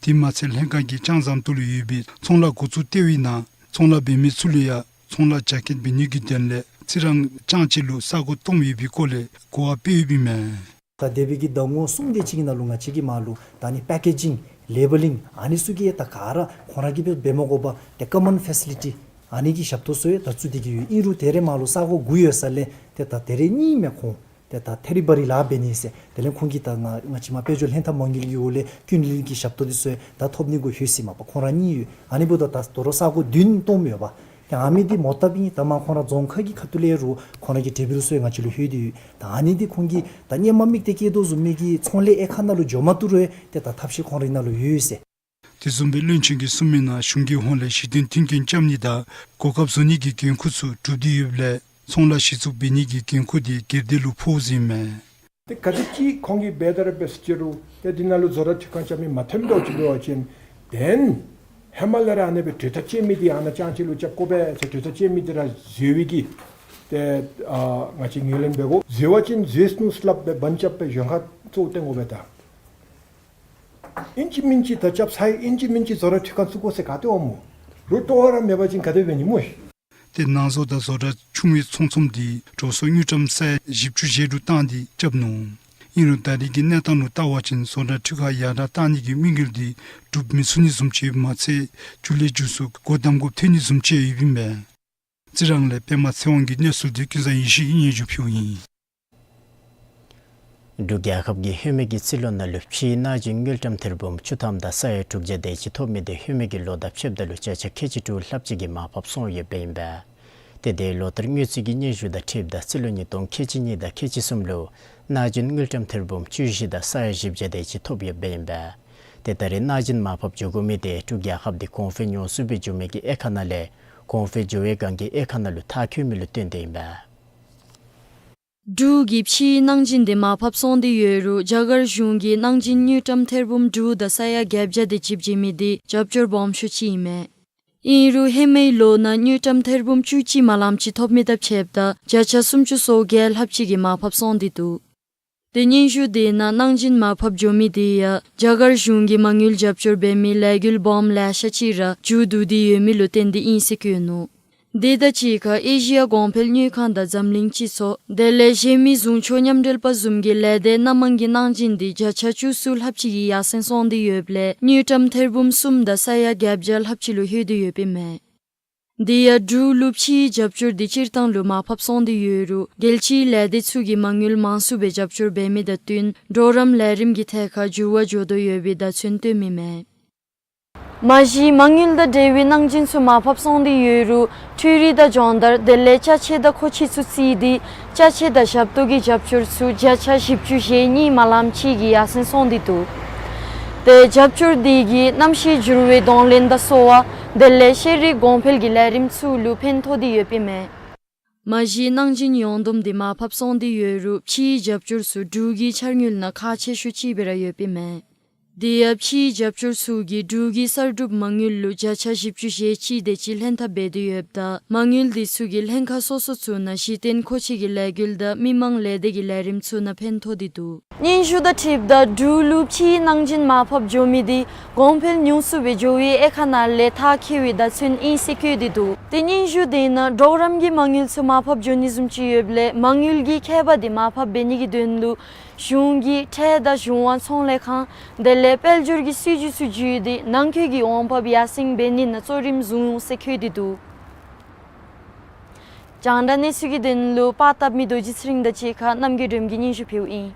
དེ་མ་ཚད་ལྷན་ཁག་གིས་ལྕང་ཟམ་ཏོག་ལུ་ཡོད་པའི་ཚོང་ལཱ་འགོ་བཙུགས་ལྟེ་བའི་ནང་ཚོང་ལཱ་འབད་མི་ཚུ་ལུ་ཡང་ཚོང་ལཱ་རྒྱ་སྐྱེད་འབད་ནི་གི་དོན་ལས་རྩི་རང་ལྕང་སྤྱི་ལུ་ས་གོ་སྟོངམ་ཡོད་པའི་སྐོར་ལས་གོ་བ་སྤེལ་ཡོདཔ་ཨིན་མས། ད་འདས་པའི་གི་ཟླ་ངོ་གསུམ་དེ་ཅིག་གི་ནང་ལུ་ང་བཅས་ཀྱི་མར་ལུ་ད་ཨ་ནི་པེ་ཀེ་ཇིང་ལེ་བེ་ལིང་ཨ་ནི་ཚུ་གི་ད་ག་ར་ཁོང་ར་གིས་འབད་འབད་མ་དགོ་པར་ཏེ་ཀོ་མཱན་ཕེ་སི་ལི་ཊི་ཨ་ནི་གི་ཞབས་ཏོག་ཚུ་ཡང་ད་བཙུགས་ཏེ་གི་ཡོད། ཨིན་རུང་ད་རེས་མར་ལུ་ས་གོ་དགུ་ཡོད་ས་ལས་ཏེ་ད་ད་རེས་གཉིས་མས་ཁོང་ཏེ་ད་ཐེ་རི་བ་རི་ལཱ་འབད་ནི་ཟེར། དེ་ལས་ཁོང་གིས་ད་ང་ང་བཅས་མར་དཔལ་འབྱོར་ལྷན་ཐབས་མ་དངུལ་གྱི་འོག་ལས་ཀུན་གླེང་གི་ཞབས་ཏོག་དེ་ཚུ་ཡང་ད་ཐོབ་ནི་གུ་ལྷོད་ཅི་མས་པ། ཁོང་ར་གཉིས་ཡོད། ཨ་ནི་འབདཝ་ད་ད་དོ་རུང་ས་གོ་བདུན་སྟོངམ་ཡོདཔ། ཏེ་ཨ་མི་འདི་མོ་བཏབ་ཨིན། ད་མར་ཁོང་ར་རྫོང་ཁག་གི་ཁ་ཐུག་ལས་རུང་ཁོང་ར་གི་གྲོས་འབུལ་ཚུ་ཡང་ང་བཅས་ལུ་ལྷོད་དེ་ཡོད། ད་ཨ་ནི་འདི་ཁོང་གིས་ད་སྔོན་མ་དམིགས་གཏད་བསྐྱེད་དོ་བཟུམ་མའི་གི་ཚོང་ལས་དབྱེ་ཁག་ནང་ལུ་འགྱོ་མ་བཏུབ་རུང་ཏེ་ད་ཐབས་ཤེས་ཁོང་རའི་ནང་ལུ་ཡོད་ཟེར། དེ་བཟུམ་སྦེ་བློན་ཆེན་གྱིས་གསུངས་མི་ནང་གཞུང་གི་ཧོངས་ལས་གཞི་རྟེན་མཐུན་རྐྱེན་བཅའ་ནི་དང་གོ་སྐབས་བཟོ་ནི་གི་འགན་ཁུར་ཚུ་གྲུབ་སྟེ་ཡོདཔ་ལས་ཚོང་ལཱ་གཞི་བཙུགས་འབད་ནི་གི་འགན་ཁུར་དེ་སྒེར་སྡེ་ལུ་ཕོགཔ་ཨིན་མས། ཏེ་ག་དེམ་ཅིག་ཁོང་གིས་འབད་དེ་ར་འབད་ཟེར་ཅི་རུང་ཏེ་འདི་ནང་ལུ་བཟོ་གྲྭ་འཐུས་ཁང་རྐྱབ་མི་མ་ཐོནམ་འདྲཝ་ཅིག་འབད་བ་ཅིན་དེ་ཧེ་མ་ལས་ར་ཨ་ནི་སྦེ་གྲོས་ཐག་བཅད་མི་འདི་ཨ་ནཱ་ཅང་ཅིག་ལུ་རྐྱབ་དགོ་པས་ཟེར་གྲོས་ཐག་བཅད་མི་འདི་ར་འཛོལ་བའི་གི་ཏེ་ཨ་ང་བཅས་ངོས་ལེན་འབད་དགོ། འཛོལ་བ་ཅིན་འཛོལ་ནུག་ཟེར་སླབ་སྦེ་བམ་རྐྱབ་སྦེ་གཞན་ཁར་གཙོ་བོ་བཏོན་དགོ་པས། ད་ཨིན་ཅི་མིན་ཅི་ད་རྐྱབ་ཚར་ཡི། ཨིན་ཅི་མིན་ཅི་བཟོ་གྲྭ་འཐུས་ཁང་བཙུགས་དགོ་ཟེར་ག་ཏེ་འོང་སྨོ། རུང་སྤྲོ་བ་ར་མེད་པ་ཅིན་ག་དེ་འབད་ནི་སྨོ་ཤིག། ཏེ་ནང་བཟོ་དང་བཟོ་གྲྭ་ཆུང་བའི་ཚོང་ཚོམས་འདི་འགྲོ་སོང་དངུལ་ཀྲམ་ས་ཡ་བཞི་བཅུ་ཞེ་དྲུག་བཏང་སྟེ་རྐྱབ་ནུག། ཨིན་རུང་ད་རེས་ཀྱི་གནས་སྟངས་ལུ་བལྟ་བ་ཅིན་བཟོ་གྲྭ་འཐུས་ཁང་ཡར་དྲག་བཏང་ནི་གི་དམིགས་ཡུལ་འདི་འགྲུབ་མི་ཚུགས་ནི་བཟུམ་ཅིག་མ་ཚད་ཇུ་ལེ་མཇུག་སུ་སྒོ་བསྡམ་དགོཔ་ཐོན་ནི་བཟུམ་ཅིག་ཡོདཔ་ཨིན་པས། རྩི་རང་ལས་པདྨ་ཚེ་དབང་གི་གནས་ཚུལ་འདི་ཀུན་བཟང་ཡེ་ཤེས་ཀྱིས་སྙན་ཞུ་ཕུལཝ་ཨིན། འབྲུག་རྒྱལ་ཁབ་ཀྱི་ཧེ་མའི་གི་རྩིས་ལོ་ནང་ལུ་ཕྱིའི་གནག་ཅན་དངུལ་ཀྲམ་ཐེར་འབུམ་བཅུ་ཐམ་དང་ས་ཡ་དྲུག་བརྒྱ་དེ་ཅིག་ཐོབ་མི་དེ་ཧེ་མའི་གི་ལོ་དང་ཕྱདཔ་ད་ལུ་བརྒྱ་ཆ་ཁལ་གཅིག་དྲུག་ལྷགཔ་ཅིག་གིས་མར་ཕབ་སོང་ཡོདཔ་ཨིན་པས། ཏེ་དེ་ལོ་ལྟར་དངུལ་རྩིས་ཀྱི་སྙན་ཞུ་དང་འཁྲིལཝ་ད་རྩིས་ལོ་ཉིས་སྟོང་ཁལ་གཅིག་གཉིས་དང་ཁལ་གཅིག་གསུམ་ལུ་གནག་ཅན་དངུལ་ཀྲམ་ཐེར་འབུམ་བཅུ་བཞི་དང་ས་ཡ་བཞི་བརྒྱ་དེ་ཅིག་ཐོབ་ཡོདཔ་ཨིན་པས། ཏེ་ད་རེས་གནག་ཅན་མར་ཕབ་འགྱོ་དགོ་མི་དེ་འབྲུག་རྒྱལ་ཁབ་འདི་གོང་འཕེལ་ཉུང་སུ་སྦེ་འགྱོ་མི་གི་དབྱེ་ཁག་ནང་ལས་གོང་འཕེལ་འགྱོ་བའི་སྒང་གི་དབྱེ་ཁག་ནང་ལུ་མཐར་འཁྱོལ་མི་ལུ་བརྟེན་ཏེ་ཨིན་པས། འབྲུག་གི་ཕྱིའི་གནག་ཅན་དེ་མར་ཕབ་སོང་སྟེ་ཡོད་རུང་རྒྱ་གར་གཞུང་གིས་གནག་ཅན་དངུལ་ཀྲམ་ཐེར་འབུམ་དྲུག་དང་ས་ཡ་བརྒྱད་བརྒྱ་དེ་ཅིག་བྱིན་མི་དེ་རྒྱབ་སྐྱོར་སྦོམ་ཤོས་ཅིག་ཨིན་མས། ཨིན་རུང་ཧེ་མའི་ལོ་ནང་དངུལ་ཀྲམ་ཐེར་འབུམ་བཅུ་གཅིག་མ་ལངམ་ཅིག་ཐོབ་མི་དང་ཕྱདཔ་ད་བརྒྱ་ཆ་སུམ་ཅུ་སོ་བརྒྱད་ལྷགཔ་ཅིག་གིས་མར་ཕབ་སོང་སྟེ་འདུག། ཏེ་སྙན་ཞུ་དེ་ནང་གནག་ཅན་མར་ཕབ་འགྱོ་མི་དེ་ཡང་རྒྱ་གར་གཞུང་གིས་མ་དངུལ་རྒྱབ་སྐྱོར་འབད་མི་ལས་འགུལ་སྦོམ་ལེ་ཤ་ཅིག་ར་མཇུག་བསྡུ་སྟེ་ཡོད་མི་ལུ་བརྟེན་ཏེ་ཨིན་ཟེར་བཀོད་ནུག། དེ་དང་གཅིག་ཁར་ཨེ་ཤི་ཡ་གོང་འཕེལ་དངུལ་ཁང་དང་འཛམ་གླིང་སྤྱི་ཚོགས་དེ་ལས་གཞན་མི་ཟུང་ཕྱོགས་མཉམ་འབྲེལ་པ་བཟུམ་གྱི་ལས་སྡེ་སྣ་མང་གི་གནག་ཅན་དེ་བརྒྱ་ཆ་བཅུ་གསུམ་ལྷགཔ་ཅིག་གིས་ཡར་སེང་སོང་སྟེ་ཡོདཔ་ལས་དངུལ་ཀྲམ་ཐེར་འབུམ་གསུམ་དང་ས་ཡ་བརྒྱད་བརྒྱ་ལྷགཔ་ཅིག་ལུ་ལྷོད་དེ་ཡོདཔ་ཨིན་མས། དེ་ཡང་འབྲུག་ལུ་ཕྱིའི་རྒྱབ་སྐྱོར་དེ་སྤྱིར་བཏང་ལུ་མར་ཕབ་སོང་སྟེ་ཡོད་རུང་རྒྱལ་སྤྱིའི་ལས་སྡེ་ཚུ་གིས་མ་དངུལ་མང་སུ་སྦེ་རྒྱབ་སྐྱོར་འབད་མི་དང་བསྟུན་གྲོགས་རམ་ལས་རིམ་གྱི་ཐད་ཁར་འགྱུར་བ་འགྱོ་དོ་ཡོད་པའི་བརྡ་མཚོན་སྟོན་མི་མས། མ་གཞི་མ་དངུལ་དང་འབྲེལ་བའི་གནག་ཅན་ཚུ་མར་ཕབ་སོང་སྟེ་ཡོད་རུང་འཕྲུལ་རིག་དང་སྦྱོང་བརྡར་དེ་ལས་ཅ་ཆས་དང་མཁོ་ཆས་ཚུ་རྩིས་ཏེ་ཅ་ཆས་དང་ཞབས་ཏོག་གི་རྒྱབ་སྐྱོར་ཚུ་བརྒྱ་ཆ་བཞི་བཅུ་ཞེ་གཉིས་མ་ལངམ་ཅིག་གིས་ཡར་སེང་སོང་སྟེ་འདུག། ཏེ་རྒྱབ་སྐྱོར་དེ་གིས་གནམ་གཤིས་འགྱུར་བའི་གདོང་ལེན་དང་གསོ་བ་དེ་ལས་ཤེས་རིག་གོང་འཕེལ་གྱི་ལས་རིམ་ཚུ་ལུ་ཕན་ཐོགས་ཏེ་ཡོདཔ་ཨིན་མས། མ་གཞི་གནག་ཅན་ཡོངས་བསྡོམས་དེ་མར་ཕབ་སོང་སྟེ་ཡོད་རུང་ཕྱིའི་རྒྱབ་སྐྱོར་ཚུ་འབྲུག་གི་འཆར་དངུལ་ནང་ཁག་ཆེ་ཤོས་ཅིག་སྦེ་ར་ཡོདཔ་ཨིན་མས། དེ་ཡང་ཕྱིའི་རྒྱབ་སྐྱོར་ཚུ་གིས་འབྲུག་གི་གསར་སྒྲུབ་མ་དངུལ་ལུ་བརྒྱ་ཆ་བཞི་བཅུ་ཞེ་གཅིག་དེ་ཅིག་ལྷན་ཐབས་འབད་དེ་ཡོདཔ་ད་མ་དངུལ་དེ་ཚུ་གིས་ལྷན་ཁག་སོ་སོ་ཚུ་ནང་གཞི་རྟེན་མཁོ་ཆས་ཀྱི་ལས་འགུལ་དང་མི་མང་ལས་སྡེ་གི་ལས་རིམ་ཚུ་ནང་ཕན་ཐོགས་ཏེ་འདུག། སྙན་ཞུ་དང་འཁྲིལཝ་ད་འབྲུག་ལུ་ཕྱིའི་གནག་ཅན་མར་ཕབ་འགྱོ་མི་དེ་གོང་འཕེལ་ཉུང་སུ་སྦེ་འགྱོ་བའི་དབྱེ་ཁག་ནང་ལས་མཐར་འཁྱོལ་བའི་བརྡ་མཚོན་ཨིན་ཟེར་བཀོད་དེ་འདུག། ཏེ་སྙན་ཞུ་དེ་ནང་གྲོགས་རམ་གྱི་མ་དངུལ་ཚུ་མར་ཕབ་འགྱོ་ནི་བཟུམ་ཅིག་ཡོདཔ་ལས་མ་དངུལ་གྱི་ཁྱད་པར་དེ་མར་ཕབ་འབད་ནི་གི་དོན་ལུ་གཞུང་གིས་ཁྲལ་དང་གཞུང་དབང་ཚོང་ལས་ཁང་དེ་ལས་དཔལ་འབྱོར་གྱི་སྲིད་བྱུས་ཚུ་བརྒྱུད་དེ་ནང་འཁོད་ཀྱི་འོང་འབབ་ཡར་སེང་འབད་ནི་ནང་གཙོ་རིམ་བཟུང་ཡོད་ཟེར་བཀོད་དེ་འདུག། རྒྱང་བསྒྲགས་གནས་ཚུལ་གྱི་དོན་ལུ་པར་བཏབ་མི་རྡོ་རྗེ་ཚེ་རིང་དང་གཅིག་ཁར་རྣམ་རྒྱལ་སྒྲོལམ་གིས་སྙན་ཞུ་ཕུལཝ་ཨིན།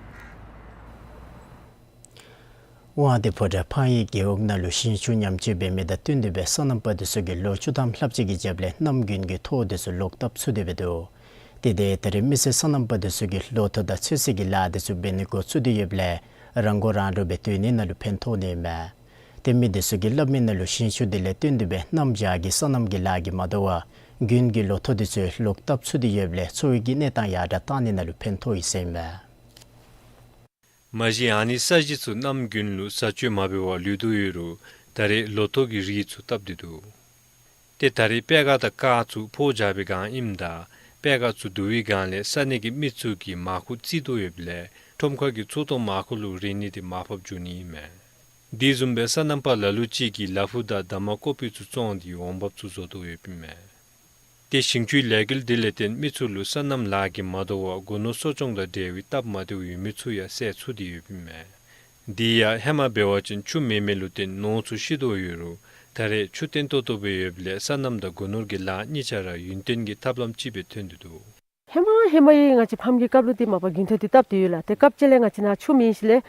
དབང་འདུས་ཕོ་བྲང་ཕངས་ཡུལ་རྒེད་འོག་ནང་ལུ་ཞིང་ཆུ་ཉམས་བཅོས་འབད་མི་དང་བསྟུན་ཏེ་སྦེ་སོ་ནམ་པ་དེ་ཚུ་གིས་ལོ་བཅུ་ཐམ་ལྷགཔ་ཅིག་གི་རྒྱབ་ལས་གནམ་དགུན་གྱི་ཐོག་དེ་ཚུ་ལོག་བཏབ་ཚུགས་ཏེ་སྦེ་འདུག། དེ་འདི་ད་རེས་མི་སེར་སོ་ནམ་པ་དེ་ཚུ་གིས་ལོ་ཐོག་དང་ཚོད་བསྲེ་གི་ལཱ་དེ་ཚུ་འབད་ནི་འགོ་བཙུགས་ཏེ་ཡོདཔ་ལས་རང་མགོ་རང་འདྲོངས་སྦེ་སྡོད་ནི་ནང་ལུ་ཕན་ཐོགས་ནི་ཨིན་མས། ཏེ་མི་དེ་ཚུ་གིས་སླབ་མི་ནང་ལུ་ཞིང་ཆུ་དེ་ལས་བརྟེན་ཏེ་སྦེ་གནམ་བྱཱར་གྱི་སོ་ནམ་གྱི་ལཱ་གིས་མ་དོ་བར་དགུན་གྱི་ལོ་ཐོག་དེ་ཚུ་ལོག་བཏབ་ཚུགས་ཏེ་ཡོདཔ་ལས་འཚོ་བའི་གི་གནས་སྟངས་ཡར་དྲག་བཏང་ནི་ནང་ལུ་ཕན་ཐོགས་ཡི་ཟེར་ཨིན་མས། མ་གཞི་ཨ་ནི་ས་གཞི་ཚུ་གནམ་དགུན་ལུ་བཟའ་སྤྱོད་མ་འབད་བར་ལུས་དོ་ཡོད་རུང་ད་རེས་ལོ་ཐོག་གི་རིགས་ཚུ་བཏབ་སྟེ་འདུག། ཏེ་ད་རེས་པད་ག་དང་ཀར་ཚུ་ཕོ་རྒྱག་པའི་སྒང་ཨིནམ་ད་པད་ག་ཚུ་བསྡུ་བའི་སྒང་ལས་ས་གནས་ཀྱི་མི་ཚུ་གིས་མར་ཁུ་བརྩི་དོ་ཡོདཔ་ལས་ཁྲོམ་ཁར་གྱི་ཚོང་དོན་མར་ཁུ་ལུ་རེ་ནི་དེ་མར་ཕབ་འགྱོ་ནི་ཨིན་མས། དེ་བཟུམ་སྦེ་སོ་ནམ་པ་ལ་ལུ་ཅིག་གིས་ལ་ཕུག་དང་འདབ་མ་ཀོ་པི་ཚུ་བཙོང་སྟེ་འོང་འབབ་ཚུ་བཟོ་དོ་ཡོདཔ་ཨིན་མས། ཏེ་ཞིང་ཆུའི་ལས་འགུལ་དེ་ལས་བརྟེན་མི་ཚུ་ལུ་སོ་ནམ་ལཱ་གིས་མ་དོ་བར་སྒོ་ནོར་གསོ་སྐྱོང་དང་འབྲེལ་བའི་སྟབས་མ་བདེཝ་ཡོད་མི་ཚུ་ཡང་བསལ་ཚུགས་ཏེ་ཡོདཔ་ཨིན་མས། དེ་ཡང་ཧེ་མ་འབད་བ་ཅིན་ཆུ་མེད་མི་ལུ་བརྟེན་ནོར་ཚུ་ཤི་དོ་ཡོད་རུང་ད་རེས་ཆུ་བརྟན་ཏོག་ཏོ་སྦེ་ཡོདཔ་ལས་སོ་ནམ་དང་སྒོ་ནོར་གྱི་ལཱ་གཉིས་ཆ་ར་ཡུན་བརྟན་གྱི་ཐབས་ལམ་ཅིག་སྦེ་ཐོན་ཏེ་འདུག། ཧེ་མ་ཧེ་མའི་ང་བཅས་ཕམ་གྱི་སྐབས་ལུ་ཏེ་མ་པ་རྒྱུན་ཐོག་འདི་བཏབ་སྟེ་ཡོད་ལགས། ཏེ་སྐབས་ཅིག་ལས་ང་བཅས་ནཱ་ཆུ་མེད་ཞིནམ་ལས་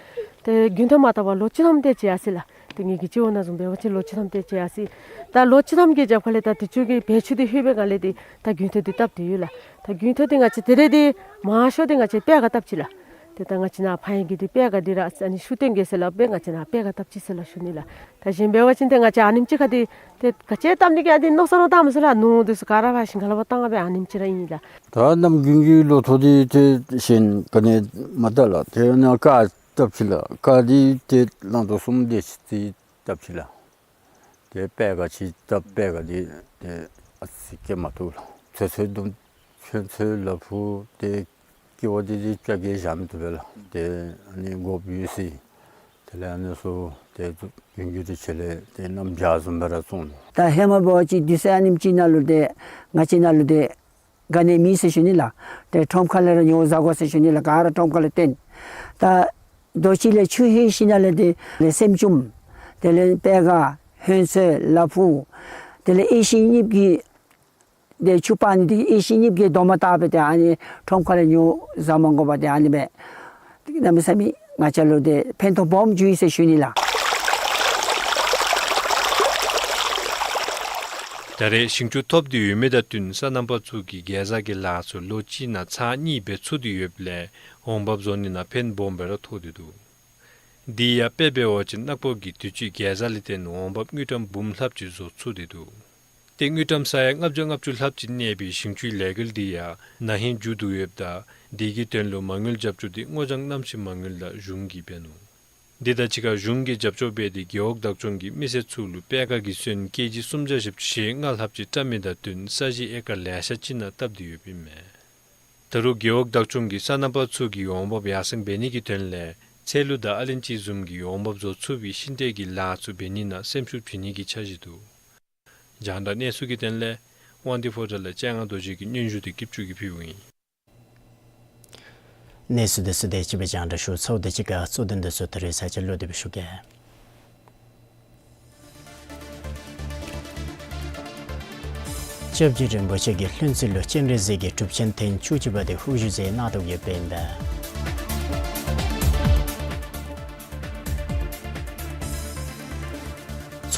ཏེ་རྒྱུན་ཐོག་མ་བཏབ་པར་ལོ་བཅུ་ཐམ་དེ་ཅིག་ཡར་སོ་ཡི་ལགས། ཏེ་ངེ་གི་སྤྱི་བོ་ནང་བཟུམ་འབད་བ་ཅིན་ལོ་བཅུ་ཐམ་དེ་ཅིག་ཡར་སོ་ཡི། ད་ལོ་བཅུ་ཐམ་གྱི་རྒྱབ་ཁ་ལས་ད་དུས་ཅི་གི་བེ་ཆུ་འདི་ལྷོད་པའི་སྒང་ལས་ཏེ་ད་རྒྱུན་ཐོག་འདི་བཏབ་སྟེ་ཡོད་ལགས། ད་རྒྱུན་ཐོག་འདི་ང་བཅས་ད་རེས་འདི་མང་ཤོས་འདི་ང་བཅས་པད་ག་བཏབ་ཅི་ལགས། ཏེ་ད་ང་བཅས་ནཱ་ཕར་ཡང་གི་འདི་པད་ག་འདི་ར་ཨ་ནི་ཤུགས་བཏོན་གེ་ཟེར་སླབ་སྦེ་ང་བཅས་ནཱ་པད་ག་བཏབ་ཅི་ཟེར་སླབ་ཞུ་ནི་ལགས། ད་གཞན་འབད་བ་ཅིན་ཏེ་ང་བཅས་ཨ་ནེམ་ཅིག་ཁར་འདི་ཏེ་ག་ཅི་བཏབ་ནི་གི་ཨ་འདི་མནོ་བསམ་ར་བཏངམ་མས་ཟེར་ལགས། ནོར་འདི་ཚུ་ག་ར་ཕར་ཞིང་ཁ་ལས་ཕར་བཏང་སྦེ་ཨ་ནེམ་ཅིག་ར་ཨིན་ལགས། ད་གནམ་དགུན་གྱི་ལོ་ཐོག་འདི་ཏེ་གཞན་ག་ནི་མ་བཏབ་ལགས། ཏེ་ནཱ་ཀ་བཏབ་ཅི་ལགས། ཀ་འདི་ཏེ་གླང་དར་གསུམ་དེ་ཅིག་ཏེ་བཏབ་ཅི་ལགས། ཏེ་པད་ག་ཅིག་བཏབ། པད་ག་འདི་ཏེ་ཨ་ཙི་སྐྱེ་མ་བཏུབ་ལགས། ཚོད་ཚོད་དུམ་ཚོད་ཚོད་ལ་ཕུག་ཏེ་སྐྱེ་བ་འདི་ཏེ་ཅ་གི་བཞག་མི་བཏུབ་པས་ལགས། ཏེ་ཨ་ནི་དགོཔ་ཡོད་ཟེར། དེ་ལས་ཨ་ནི་ཚུ་ཏེ་རྒྱུན་འགྱུར་དུ་ཆེ་ལས་ཏེ་གནམ་བྱཱར་བཟུམ་སྦེ་ར་བཙོང་ནུག། ད་ཧེ་མ་འབད་བ་ཅིན་དུས་ཚོད་ཨ་ནེམ་ཅིག་ནང་ལུ་ཏེ་ང་བཅས་ནང་ལུ་ཏེ་ག་ནི་མེད་ཟེར་ཞུ་ནི་ལགས། ཏེ་ཁྲོམ་ཁ་ལས་ར་ཉོ་བཟའ་དགོ་ཟེར་ཞུ་ནི་ལགས། ག་ར་ཁྲོམ་ཁ་ལས་བཏོན། ད་རྡོ་ཅིག་ལས་ཆུ་ལྷོད་ཞིནམ་ལས་དེ་ལས་སྲནམ་ཅུང་དེ་ལས་པད་ག་ཧོན་ཚོད་ལ་ཕུག་དེ་ལས་ཨེ་ཤི་གཉིས་ཀྱི་ཏེ་ཆུ་སྤར་ནི་དེ་ཨེ་ཤི་གཉིས་ཀྱི་རྡོག་མ་བཏགས་སྦེ་ཏེ་ཨ་ནི་ཁྲོམ་ཁ་ལས་ཉོ་བཟའ་མ་དགོ་པར་ཏེ་ཨ་ནི་སྦེ་གནམ་མེད་ས་མེད་ང་བཅས་ལུ་ཏེ་ཕན་ཐོགས་སྦོམ་བྱུང་ཡི་ཟེར་ཞུ་ནི་ལགས། ད་རེས་ཞིང་ཆུ་ཐོབ་སྟེ་ཡོད་མི་དང་བསྟུན་སོ་ནམ་པ་ཚུ་གིས་གེ་ཛ་གི་ལཱ་ཚུ་ལོ་གཅིག་ནང་ཚར་གཉིས་སྦེ་ཚུགས་ཏེ་ཡོདཔ་ལས་འོང་འབབ་བཟོ་ནི་ནང་ཕན་སྦོམ་སྦེ་ར་ཐོགས་ཏེ་འདུག། དེ་ཡང་དཔེ་འབད་བ་ཅིན་ནག་པོ་གི་དུས་ཅི་གེ་ཛ་ལས་བརྟེན་འོང་འབབ་དངུལ་ཀྲམ་འབུམ་ལྷགཔ་ཅིག་བཟོ་ཚུགས་ཏེ་འདུག། ཏེ་དངུལ་ཀྲམ་ས་ཡ་ལྔ་བརྒྱ་ལྔ་བཅུ་ལྷགཔ་ཅིག་གནས་པའི་ཞིང་ཆུའི་ལས་འགུལ་འདི་ཡང་ན་ཧིང་མཇུག་བསྡུ་ཡོདཔ་ད་དེ་གི་དོན་ལུ་མ་དངུལ་རྒྱབ་སྐྱོར་འདི་སྔོ་ལྗང་གནམ་གཤིས་མ་དངུལ་དང་གཞུང་གིས་འབད་ནུག། འདི་དང་གཅིག་ཁར་གཞུང་གིས་རྒྱབ་སྐྱོར་འབད་དེ་རྒེད་འོག་བདག་སྐྱོང་གིས་མི་སེར་ཚུ་ལུ་པད་ག་གི་སོན་ཀེ་ཇི་སུམ་བརྒྱ་བཞི་བཅུ་ཞེ་ལྔ་ལྷགཔ་ཅིག་བཀྲམ་མི་དང་བསྟུན་ས་གཞི་ཨེ་ཀར་ལེ་ཤ་ཅིག་ནང་བཏབ་སྟེ་ཡོདཔ་ཨིན་མས། ད་རུང་རྒེད་འོག་བདག་སྐྱོང་གིས་སོ་ནམ་པ་ཚུ་གི་འོང་འབབ་ཡར་སེང་འབད་ནི་གི་དོན་ལས་ཚལ་ལུ་དང་ཨ་ལན་ཅི་བཟུམ་གྱི་འོང་འབབ་བཟོ་ཚུགས་པའི་ཤིང་འབྲས་ཀྱི་ལཱ་ཚུ་འབད་ནི་ནང་སེམས་ཤུགས་བྱིན་ནི་གི་འཆར་གཞི་འདུག། རྒྱང་བསྒྲགས་གནས་ཚུལ་གྱི་དོན་ལས་དབང་འདུས་ཕོ་བྲང་ལས་སྤྱན་སྔ་རྡོ་རྗེ་གི་སྙན་ཞུ་འདི་སྐྱིད་ཆུ་གིས་ཕུལཝ་ཨིན། གནས་ཚུལ་འདི་ཚུ་དེ་ཅིག་སྦེ་རྒྱང་བསྒྲགས་ཞུ་ཚརཝ་དང་གཅིག་ཁར་གཙོ་དོན་འདི་ཚུ་ད་རེས་ཚར་གཅིག་ལོག་སྟེ་སྦེ་ཞུ་གེ། སྐྱབས་རྗེ་རིན་པོ་ཆེ་གི་ལྷུན་རྩེ་ལུ་སྤྱན་རས་གཟིགས་ཀྱི་གྲུབ་ཆེན་ཐེངས་བཅུ་གཅིག་པ་དེ་དབུ་བཞུགས་མཛད་གནང་དོ་ཡོདཔ་ཨིན་པས།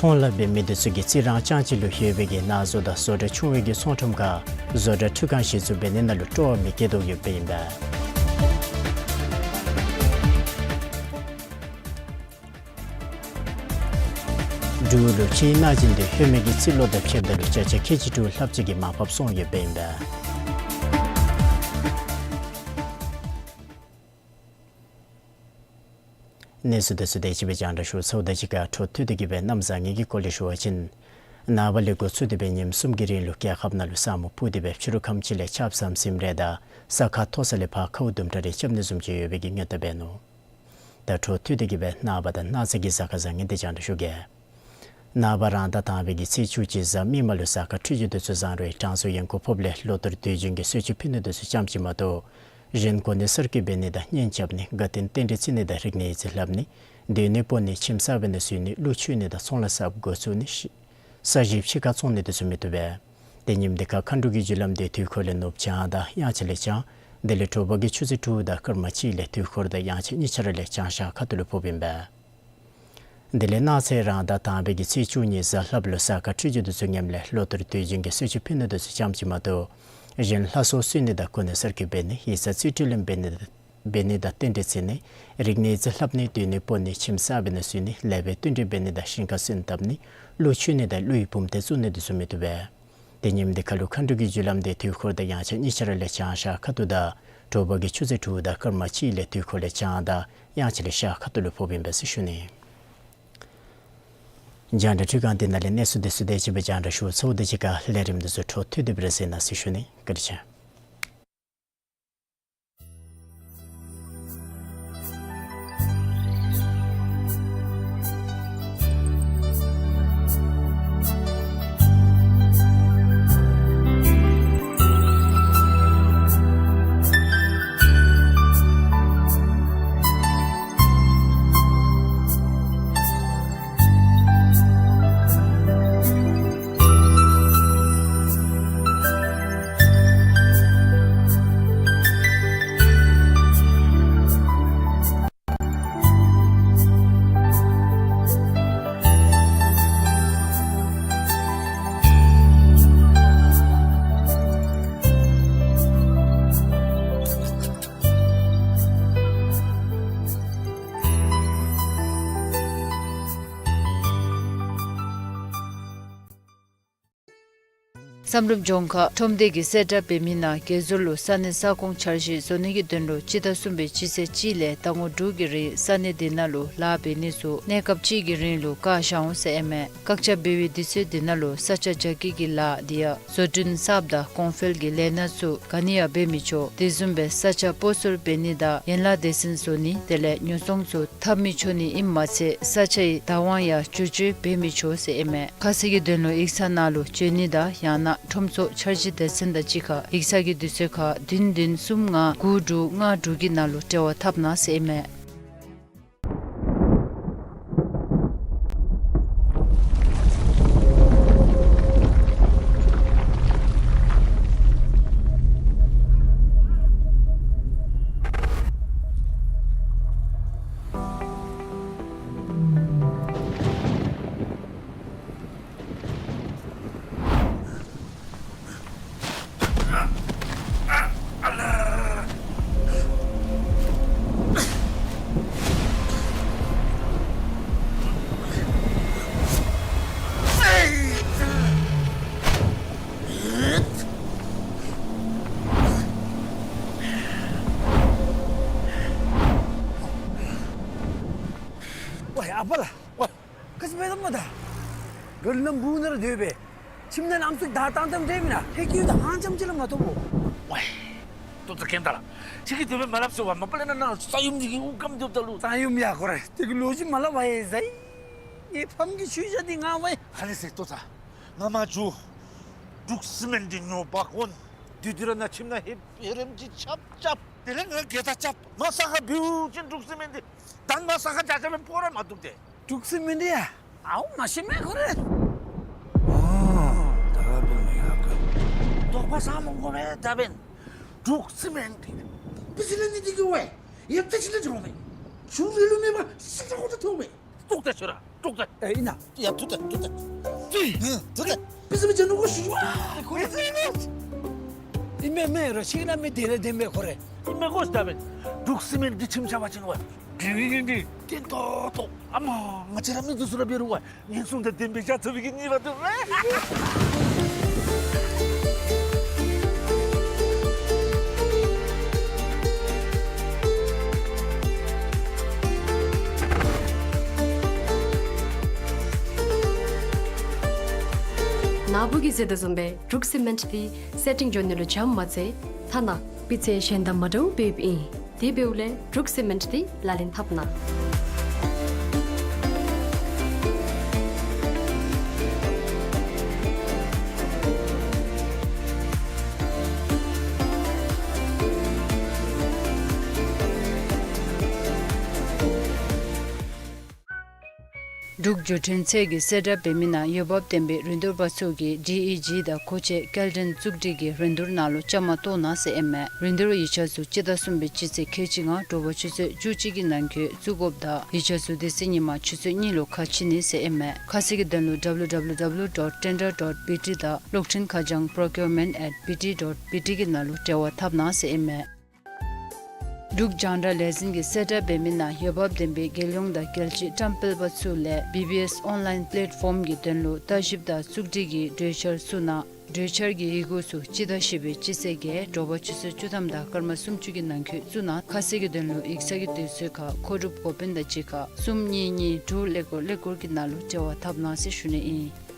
ཚོང་ལཱ་འབད་མི་དེ་ཚུ་གིས་རྩི་རང་རྐྱང་ཅིག་ལུ་ཡོད་པའི་གི་ནགས་བཟོ་དང་བཟོ་གྲྭ་ཆུང་བའི་གི་ཚོང་ཁྲོམ་ཁར་བཟོ་གྲྭ་འཕྲུལ་ཁང་གཞི་བཙུགས་འབད་ནི་ནང་ལུ་སྤྲོ་བ་མི་སྐྱེ་དོ་ཡོདཔ་ཨིན་པས། འབྲུག་ལུ་ཕྱིའི་གནང་སྦྱིན་དེ་ཧེ་མའི་གི་རྩིས་ལོ་དང་ཕྱདཔ་ད་ལུ་བརྒྱ་ཆ་ཁལ་གཅིག་དྲུག་ལྷགཔ་ཅིག་གིས་མར་ཕབ་སོང་ཡོདཔ་ཨིན་པས། གནས་ཚུལ་དེ་ཚུ་དེ་ཅིག་སྦེ་རྒྱང་བསྒྲགས་ཞུ་ཚརཝ་དང་གཅིག་ཁར་འཕྲོ་མཐུད་དེ་གི་སྦེ་གནམ་བཟང་ངན་གྱི་སྐོར་ལས་ཞུ་བ་ཅིན་ནངས་པ་ལས་འགོ་བཙུགས་ཏེ་སྦེ་ཉིནམ་གསུམ་གྱི་རིང་ལུ་རྒྱལ་ཁབ་ནང་ལུ་ས་སྨུག་སྤུབས་ཏེ་སྦེ་ཕྱི་རུ་ཁམས་ཅིག་ལས་ཆརཔ་ཟམ་ཟིམ་རེ་དང་ས་ཁ་མཐོ་ས་ལས་ཕར་ཁཝ་དུམ་གྲ་རེ་རྐྱབ་ནི་བཟུམ་ཅིག་ཡོད་པའི་གི་ཉེན་བརྡ་འབད་ནུག། ད་འཕྲོ་མཐུད་དེ་གི་སྦེ་ནངས་པ་དང་གནངས་ཚེ་གི་གཟའ་སྐར་བཟང་ངན་དེ་རྒྱང་བསྒྲགས་ཞུ་གེ། ནངས་པ་རང་ཟླ་དང་པའི་གི་ཚེས་བཅུ་གཅིག་གཟའ་མིག་དམར་ལུ་གཟའ་སྐར་འཕྲོད་སྦྱོར་དེ་ཚུ་བཟང་རུང་གྲངས་སུ་ཡོན་གོ་ཕོགཔ་ལས་ལོ་ལྟར་དུས་རྒྱུན་གྱི་གསོལ་མཆོད་ཕུལ་ནི་དེ་ཚུ་ཙམ་ཅིག་མ་གཏོགས་གཞན་གོ་གནས་གསར་བསྐོ་འབད་ནི་དང་གཉེན་རྐྱབ་ནི་དགའ་སྟོན་རྟེན་འབྲེལ་བརྩི་ནི་དང་རིག་གནས་ཡིག་རྩིས་ལྷབ་ནི་སྡོད་གནས་སྤོ་ནི་ཁྱིམ་གསར་འབད་ནི་བཟོ་ནི་གླུ་མཆོད་ནི་དང་ཚོང་ལཱ་གསརཔ་འགོ་བཙུགས་ནི་ཤི་ས་གཞི་ཕྱི་ཁར་བཙོང་ནི་དེ་ཚུ་མི་བཏུབ་པས། དེ་ཉིནམ་དེ་ཁར་མཁའ་འགྲོ་གི་རྒྱུ་ལམ་དེ་དུས་འཁོར་ལས་ནུབ་བྱང་དང་དབྱངས་འཆར་ལས་བྱང་དེ་ལས་དྲོ་པ་གི་ཆུ་ཚོད་དྲུག་དང་སྐར་མ་གཅིག་ལས་དུས་འཁོར་དང་དབྱངས་འཆར་གཉིས་ཆ་ར་ལས་བྱང་ཤར་ཁ་ཐུག་ལུ་ཕོགཔ་ཨིན་པས། དེ་ལས་གནངས་ཚེ་རང་ཟླ་དང་པའི་གི་ཚེས་བཅུ་གཉིས་གཟའ་ལྷགཔ་ལུ་གཟའ་སྐར་འཕྲོད་སྦྱོར་དེ་ཚུ་ངནམ་ལས་ལོ་ལྟར་དུས་རྒྱུན་གྱི་གསོལ་མཆོད་ཕུལ་ནི་དེ་ཚུ་ཙམ་ཅིག་མ་གཏོགས་གཞན་ལྷ་གསོལ་གསོལ་ནི་དང་གོ་གནས་གསར་བསྐོ་འབད་ནི་ཡིག་ཚང་རྩིས་སྤྲོད་ལེན་འབད་ནི་དང་འབད་ནི་དང་རྟེན་འབྲེལ་བརྩི་ནི་རིག་གནས་ཡིག་རྩིས་ལྷབ་ནི་སྡོད་གནས་སྤོ་ནི་ཁྱིམ་གསར་འབད་ནི་བཟོ་ནི་ལེགས་པའི་བསྟུན་གྲོས་འབད་ནི་དང་ཞིང་ཁར་སོན་བཏབ་ནི་གླུ་མཆོད་ནི་དང་གླུ་ཡི་བུམ་སྡེ་བཙུགས་ནི་དེ་ཚུ་མི་བཏུབ་པས། དེ་ཉིནམ་དེ་ཁར་ལུ་མཁའ་འགྲོ་གི་རྒྱུ་ལམ་དེ་དུས་འཁོར་དང་དབྱངས་འཆར་གཉིས་ཆ་ར་ལས་བྱང་ཤར་ཁ་ཐུག་དང་དྲོ་པ་གི་ཆུ་ཚོད་དྲུག་དང་སྐར་མ་གཅིག་ལས་དུས་འཁོར་ལས་བྱང་དང་དབྱངས་འཆར་ལས་ཤར་ཁ་ཐུག་ལུ་ཕོགཔ་ཨིན་པས་ཟེར་ཞུ་ནི། རྒྱང་བསྒྲགས་འཕྲུལ་ཁང་འདི་ནང་ལས་གནས་ཚུལ་དེ་ཚུ་དེ་ཅིག་སྦེ་རྒྱང་བསྒྲགས་ཞུ་ཚརཝ་དང་གཅིག་ཁར་ལས་རིམ་དེ་ཚུ་འཕྲོ་མཐུད་དེ་སྦེ་ར་གཟིགས་གནང་ཟེར་ཞུ་ནི། བཀའ་དྲིན་ཆེ། བསམ་གྲུབ་ལྗོངས་མཁར་ཁྲོམ་སྡེ་གི་གསལ་བསྒྲགས་འབད་མི་ནང་བརྒལ་ཟུར་ལུ་ས་གནས་ས་ཁོངས་འཆར་གཞི་བཟོ་ནི་གི་དོན་ལུ་སྤྱི་ཟླ་གསུམ་པའི་སྤྱི་ཚེས་གཅིག་ལས་ཟླ་ངོ་དྲུག་གི་རིང་ས་གནས་དེ་ནང་ལུ་ལཱ་འབད་ནི་ཚུ་གནས་སྐབས་གཅིག་གི་རིང་ལུ་བཀག་བཞག་འོང་ཟེར་ཨིན་མས། བཀག་ཆ་འབད་བའི་དུས་ཚོད་དེ་ནང་ལུ་ས་ཆ་རྒྱ་སྐྱེད་ཀྱི་ལཱ་དེ་ཡང་བཟོ་སྐྲུན་གསརཔ་དང་གོང་འཕེལ་གྱི་ལས་སྣ་ཚུ་ག་ནི་ཡང་འབད་མི་ཆོག། དེ་བཟུམ་སྦེ་ས་ཆ་སྤོ་སོར་འབད་ནི་དང་ཡན་ལག་སྡེ་ཚན་བཟོ་ནི་དེ་ལས་ཉོ་ཚོང་ཚུ་འཐབ་མི་ཆོག་ནི་ཨིནམ་མ་ཚད་ས་ཆའི་བདག་དབང་ཡང་བསྒྱུར་བཅོས་འབད་མི་ཆོག་ཟེར་ཨིན་མས། ཁ་གསལ་གྱི་དོན་ལུ་ཡིག་ཚང་ནང་ལུ་བྱོན་ནི་དང་ཡང་ན་ཁྲོམ་ཚོགས་འཆར་གཞི་སྡེ་ཚན་དང་གཅིག་ཁར་ཡིག་ཚང་གི་དུས་ཚོད་ཁར་བདུན་བདུན་གསུམ་ལྔ་དགུ་དྲུག་ལྔ་དྲུག་གི་ནང་ལུ་འབྲེལ་བ་འཐབ་གནང་ཟེར་ཨིན་མས། ཝའི་ཨ་པ་ལགས། ཝའི། ག་ཅི་འབད་དོ་སྨོ་ད། ག་ལུ་ནམ་བུ་ནང་ར་སྡོད་པས། ཁྱིམ་ནང་ལམ་སྲོལ་ད་བཏང་བཏངམ་འདྲས་མེན་ན། ཧེ་ཀི་ཡུ་ད་ཧང་ཅམ་ཅིག་ར་མ་མཐོང་པོ། ཝའི། ཏོ་ཏོ་རྒན་དར་ལགས། ཁྱོད་ཀྱིས་དེ་སྦེ་མ་སླབ་ཟེར་བ། མ་པ་ལས་ན་ན་ས་ཡོམ་འདི་གིས་དབུགས་སྐམ་སྡོདཔ་ད་ལུ། ས་ཡོམ་ཡ་ཁོ་རེ་དེ་གི་ལོ་རྒྱུས་མ་སླབ་པ་ཡེ་ཟ་ཡི། ངེའི་ཕམ་གྱི་ཤུལ་བཞག་འདི་ང་ཝའི། ཧ་ལས་ཟེར་ཏོ་ཚ། ང་མ་འགྱོ། འབྲུག་སི་མེནཊ་འདི་ཉོ་འབག་འོང་། དེ་དུས་ར་ནཱ་ཁྱིམ་ནང་ཧེ་ཧེ་རེམ་ཅིག་རྐྱབ་རྐྱབ། དེ་ལས་ང་གིས་ད་རྐྱབ། ང་ས་ཁར་འབདཝ་ཅིན་འབྲུག་སི་མེནཊ་འདི་ད་ང་ས་ཁར་རྐྱབ་རྐྱབ་སྦེ་ཕོག་ར་མ་བཏུབ་སྟེ། འབྲུག་སི་མེནཊ་ཡ། ཨའུ་མ་ཤེས་མས་ཁོ་རེ། ཨ་ད་འབདན་ཡ་ག་དོགས་པ་ཟ་མི་དགོ་པས། ད་འབདན་འབྲུག་སི་མེནཊ་འདི་བི་ཇི་ལི་ནི་འདི་གིས་ཝའི་ཡབ་ཏེ་ཅིག་ལས་འགྱོ་མས། ཤུལ་རི་ལུ་མེད་པར་སི་ཏྲ་ཁོ་ཏ་ཐོབ་མས། ཏོག་ཏ་ཤོད་ར་ཏོག་ཏ། ཨེ་ཨིན་ན། ཡ་ཐུག་ད་ཐུག་ད། ཏི་ཧུ་ཐུག་ད། པི་སི་མི་ཅན་ནུ་གོ་ཤུ་ཝ། ཁོ་རེ་ཟེར་ནི། ཨིན་མས་མས་ར་ཤིག་ན་མི་དེ་ལས་དེ་མས་ཁོ་རེ། ཨིན་མས་གོ་ཤ་ད་མས། འབྲུག་སི་མེནཊ་འདི་ཁྱིམ་ཆ་བ་ཅིན་ཝའི་འདི་འདི་འདི་ཏན་ཏོག་ཏོ། ཨ་མ་ང་བཅས་ར་མི་འདི་ཚུ་ར་འབད་རུང་ཝའི་ཉེན་སྲུང་དང་ལྡན་པའི་ཞག་ཚ་བའི་གི་ནི་ར་འདུག་རེ། ནཱ་བུ་གིས་ཟེར་དོ་བཟུམ་སྦེ་འབྲུག་སི་མེནཊ་འདི་སེ་ཊིང་འགྱོ་ནི་ལུ་འཇམ་མ་ཚད་ཐ་ན་སྤུས་ཚད་གཞན་དང་མ་འདྲཝ་སྦེ་ཨིན། དེ་འབདཝ་ལས་འབྲུག་སི་མེནཊ་འདི་ལག་ལེན་འཐབ་གནང་། འབྲུག་འགྲུལ་འཕྲིན་ཚད་ཀྱི་གསལ་བསྒྲགས་འབད་མི་ནང་འོས་འབབ་ལྡན་པའི་རིན་བསྡུར་པ་ཚུ་གིས་ཌི་ཨི་ཇི་དང་མཁོ་ཆས་སྐྱེལ་འདྲེན་བཙུགས་སྒྲིག་གི་རིན་བསྡུར་ནང་ལུ་བཅའ་མར་གཏོགས་གནང་ཟེར་ཨིན་མས། རིན་བསྡུར་ཡིག་ཆ་ཚུ་སྤྱི་ཟླ་གསུམ་པའི་སྤྱི་ཚེས་ཁལ་གཅིག་ལྔ་དྲོ་པ་ཆུ་ཚོད་བཅུ་གཅིག་གི་ནང་འཁོད་བཙུགས་དགོཔ་དང་ཡིག་ཆ་ཚུ་དེ་ཚེ་ཉིན་མ་ཆུ་ཚོད་གཉིས་ལུ་ཁ་ཕྱེ་ནི་ཟེར་ཨིན་མས། ཁ་གསལ་གྱི་དོན་ལུ་ཌབ་ལུ་ཌབ་ལུ་ཌབ་ལུ་ཌོཊ་ཊེན་ཌར་ཌོཊ་བི་ཊི་དང་གློག་འཕྲིན་ཁ་བྱང་པྲོ་ཀིའུར་མེནཊ་ཨེཊ་བི་ཊི་ཌོཊ་བི་ཊི་གི་ནང་ལུ་འབྲེལ་བ་འཐབ་གནང་ཟེར་ཨིན་མས། འབྲུག་རྒྱང་བསྒྲགས་ལས་འཛིན་གྱི་གསལ་བསྒྲགས་འབད་མི་ནང་འོས་འབབ་ལྡན་པའི་རྒྱལ་ཡོངས་དང་རྒྱལ་སྤྱིའི་བཀྲམ་སྤེལ་པ་ཚུ་ལས་བི་བི་ཨེསི་ཨོན་ལའིན་པ་ལེཊ་ཕོམ་གྱི་དོན་ལུ་ལྟ་ཞིབ་དང་བཙུགས་སྒྲིག་གི་གྲོས་འཆར་བཙུགས་གནང་། གྲོས་འཆར་གྱི་ཡི་གུ་ཚུ་སྤྱི་ཟླ་བཞི་པའི་སྤྱི་ཚེས་བརྒྱད་དྲོ་པ་ཆུ་ཚོད་བཅུ་ཐམ་དང་སྐར་མ་སུམ་ཅུ་གི་ནང་འཁོད་བཙུགས་གནང་། ཁ་གསལ་གྱི་དོན་ལུ་ཡིག་ཚང་གི་དུས་ཚོད་ཁར་མཁོ་སྒྲུབ་འགོ་དཔོན་དང་གཅིག་ཁར་གསུམ་གཉིས་གཉིས་དྲུག་ཀླད་ཀོར་ཀླད་ཀོར་གྱི་ནང་ལུ་འབྲེལ་བ་འཐབ་གནང་ཟེར་ཞུ་ནི་ཨིན།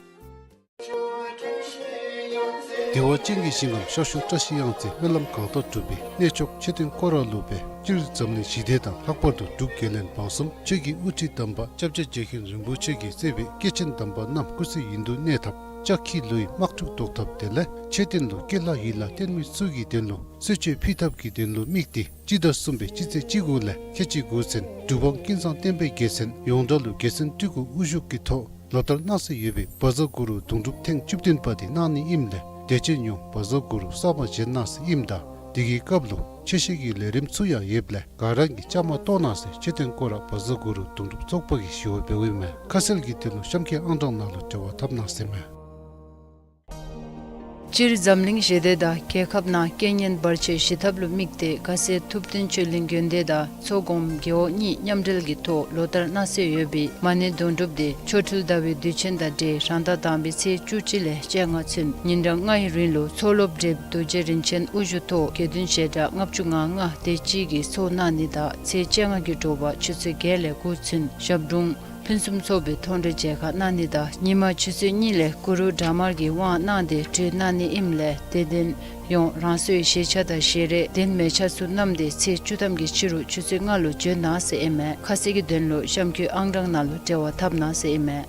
བདེ་བ་ཅན་གྱི་ཞིང་ཁམས་ཤར་ཕྱོགས་བཀྲ་ཤིས་གཡང་རྩེ་སྨོན་ལམ་གང་དག་གྲུབ་པའི་གནས་མཆོག་མཆོད་རྟེན་སྐོར་ར་ལུ་སྦེ་སྤྱིར་འཛམ་གླིང་ཞི་བདེ་དང་ལྷག་པར་དུ་འབྲུག་རྒྱལ་བློན་འབངས་གསུམ་ཆོས་ཀྱི་དབུ་ཁྲིད་དམ་པ་སྐྱབས་རྗེ་རྗེ་མཁན་རིན་པོ་ཆེ་གིས་གཙོས་པའི་སྐྱེས་ཆེན་དམ་པ་རྣམས་སྐུ་ཚེ་ཡུན་དུ་གནས་ཐབས་ལྕགས་ཁྱི་ལུའི་དམག་འཁྲུག་བཟློག་ཐབས་དེ་ལས་མཆོད་རྟེན་ལུ་སྐྱེ་ལྷ་ཡིད་ལྷ་རྟེན་མི་ཚུ་གི་དོན་ལུ་གསོལ་མཆོད་ཕུལ་ཐབས་ཀྱི་དོན་ལུ་དམིགས་ཏེ་སྤྱི་ཟླ་གསུམ་པའི་སྤྱི་ཚེས་གཅིག་དགུ་ལས་ཁལ་གཅིག་དགུ་ཚུན་འབྲུག་འབངས་ཀུན་བཟང་བསྟན་པའི་རྒྱལ་མཚན་ཡོངས་གྲགས་ལུ་རྒྱལ་མཚན་སྤྲུལ་སྐུ་དབུ་བཞུགས་ཀྱི་ཐོག་ལོ་ལྟར་གནང་སྲོལ་ཡོད་པའི་བཛྲ་གུ་རུ་དུང་སྒྲུབ་ཐེངས་བཅུ་བདུན་པ་དེ་གནང་ནི་ཨིནམ་ལས་དད་ཅན་ཡོངས་བཛྲ་གུ་རུ་གསར་མ་བཞེངས་གནང་སྲོལ་ཨིནམ་ད་དེ་གི་སྐབས་ལུ་ཆོས་བཤད་ཀྱི་ལས་རིམ་ཚུ་ཡང་ཡོདཔ་ལས་ག་ར་གིས་བཅའ་མར་གཏོགས་གནང་ཟེར་མཆོད་རྟེན་སྐོར་ར་བཛྲ་གུ་རུ་དུང་སྒྲུབ་ཚོགས་པ་གིས་ཞུ་བ་འབདཝ་ཨིན་མས། ཁ་གསལ་གྱི་དོན་ལུ་གཤམ་གྱི་ཨང་གྲངས་ནང་ལུ་འབྲེལ་བ་འཐབ་གནང་ཟེར་མས། སྤྱིར་འཛམ་གླིང་ཞི་བདེ་དང་རྒྱལ་ཁབ་ནང་རྐྱེན་ངན་བར་ཆད་ཞི་ཐབས་ལུ་དམིགས་ཏེ་དགའ་སེ་ཐུབ་བསྟན་ཆོས་གླིང་དགོན་སྡེ་དང་མཚོ་སྒོམ་རྒེད་འོག་གཉིས་མཉམ་འབྲེལ་གྱི་ཐོག་ལོ་ལྟར་གནང་སྲོལ་ཡོད་པའི་མ་ཎི་དོན་གྲུབ་དེ་ཆོ་འཕྲུལ་ཟླ་བའི་དུས་ཆེན་དང་འབྲེལ་རང་ཟླ་དང་པའི་ཚེས་བཅུ་གཅིག་ལས་བཅོ་ལྔ་ཚུན་ཉིན་གྲངས་ལྔའི་རིང་ལུ་མཚོ་སློབ་བགྲེསཔ་རྡོ་རྗེ་རིན་ཆེན་དབུ་བཞུགས་ཐོག་དགེ་འདུན་བྱེ་བྲག་ལྔ་བཅུ་ང་ལྔ་དེ་ཅིག་གིས་ཚོགས་གནང་ནི་དང་ཚེས་བཅོ་ལྔ་གི་དྲོ་པ་ཆུ་ཚོད་བརྒྱད་ལས་དགུ་ཚུན་ཞབས་དྲུང་ཕུན་སུམ་ཚོགས་པའི་མཐོང་གྲོལ་མཇལ་ཁ་གནང་ནི་དང་ཉིན་མ་ཆུ་ཚོད་གཉིས་ལས་གུ་རུ་དྲག་དམར་གྱི་དབང་གནང་སྟེ་གྲོལ་གནང་ནི་ཨིནམ་ལས་དད་ལྡན་ཡོངས་རང་སོའི་ཞལ་ཆས་དང་ཞལ་རས་གདན་མལ་ཆས་ཚུ་བསྣམས་ཏེ་ཚེས་བཅུ་ཐམ་གྱི་ཕྱི་རུ་ཆུ་ཚོད་ལྔ་ལུ་འབྱོན་གནང་ཟེར་ཨིན་མས། ཁ་གསལ་གྱི་དོན་ལུ་གཤམ་འཁོད་ཨང་གྲངས་ནང་ལུ་འབྲེལ་བ་འཐབ་གནང་ཟེར་ཨིན་མས།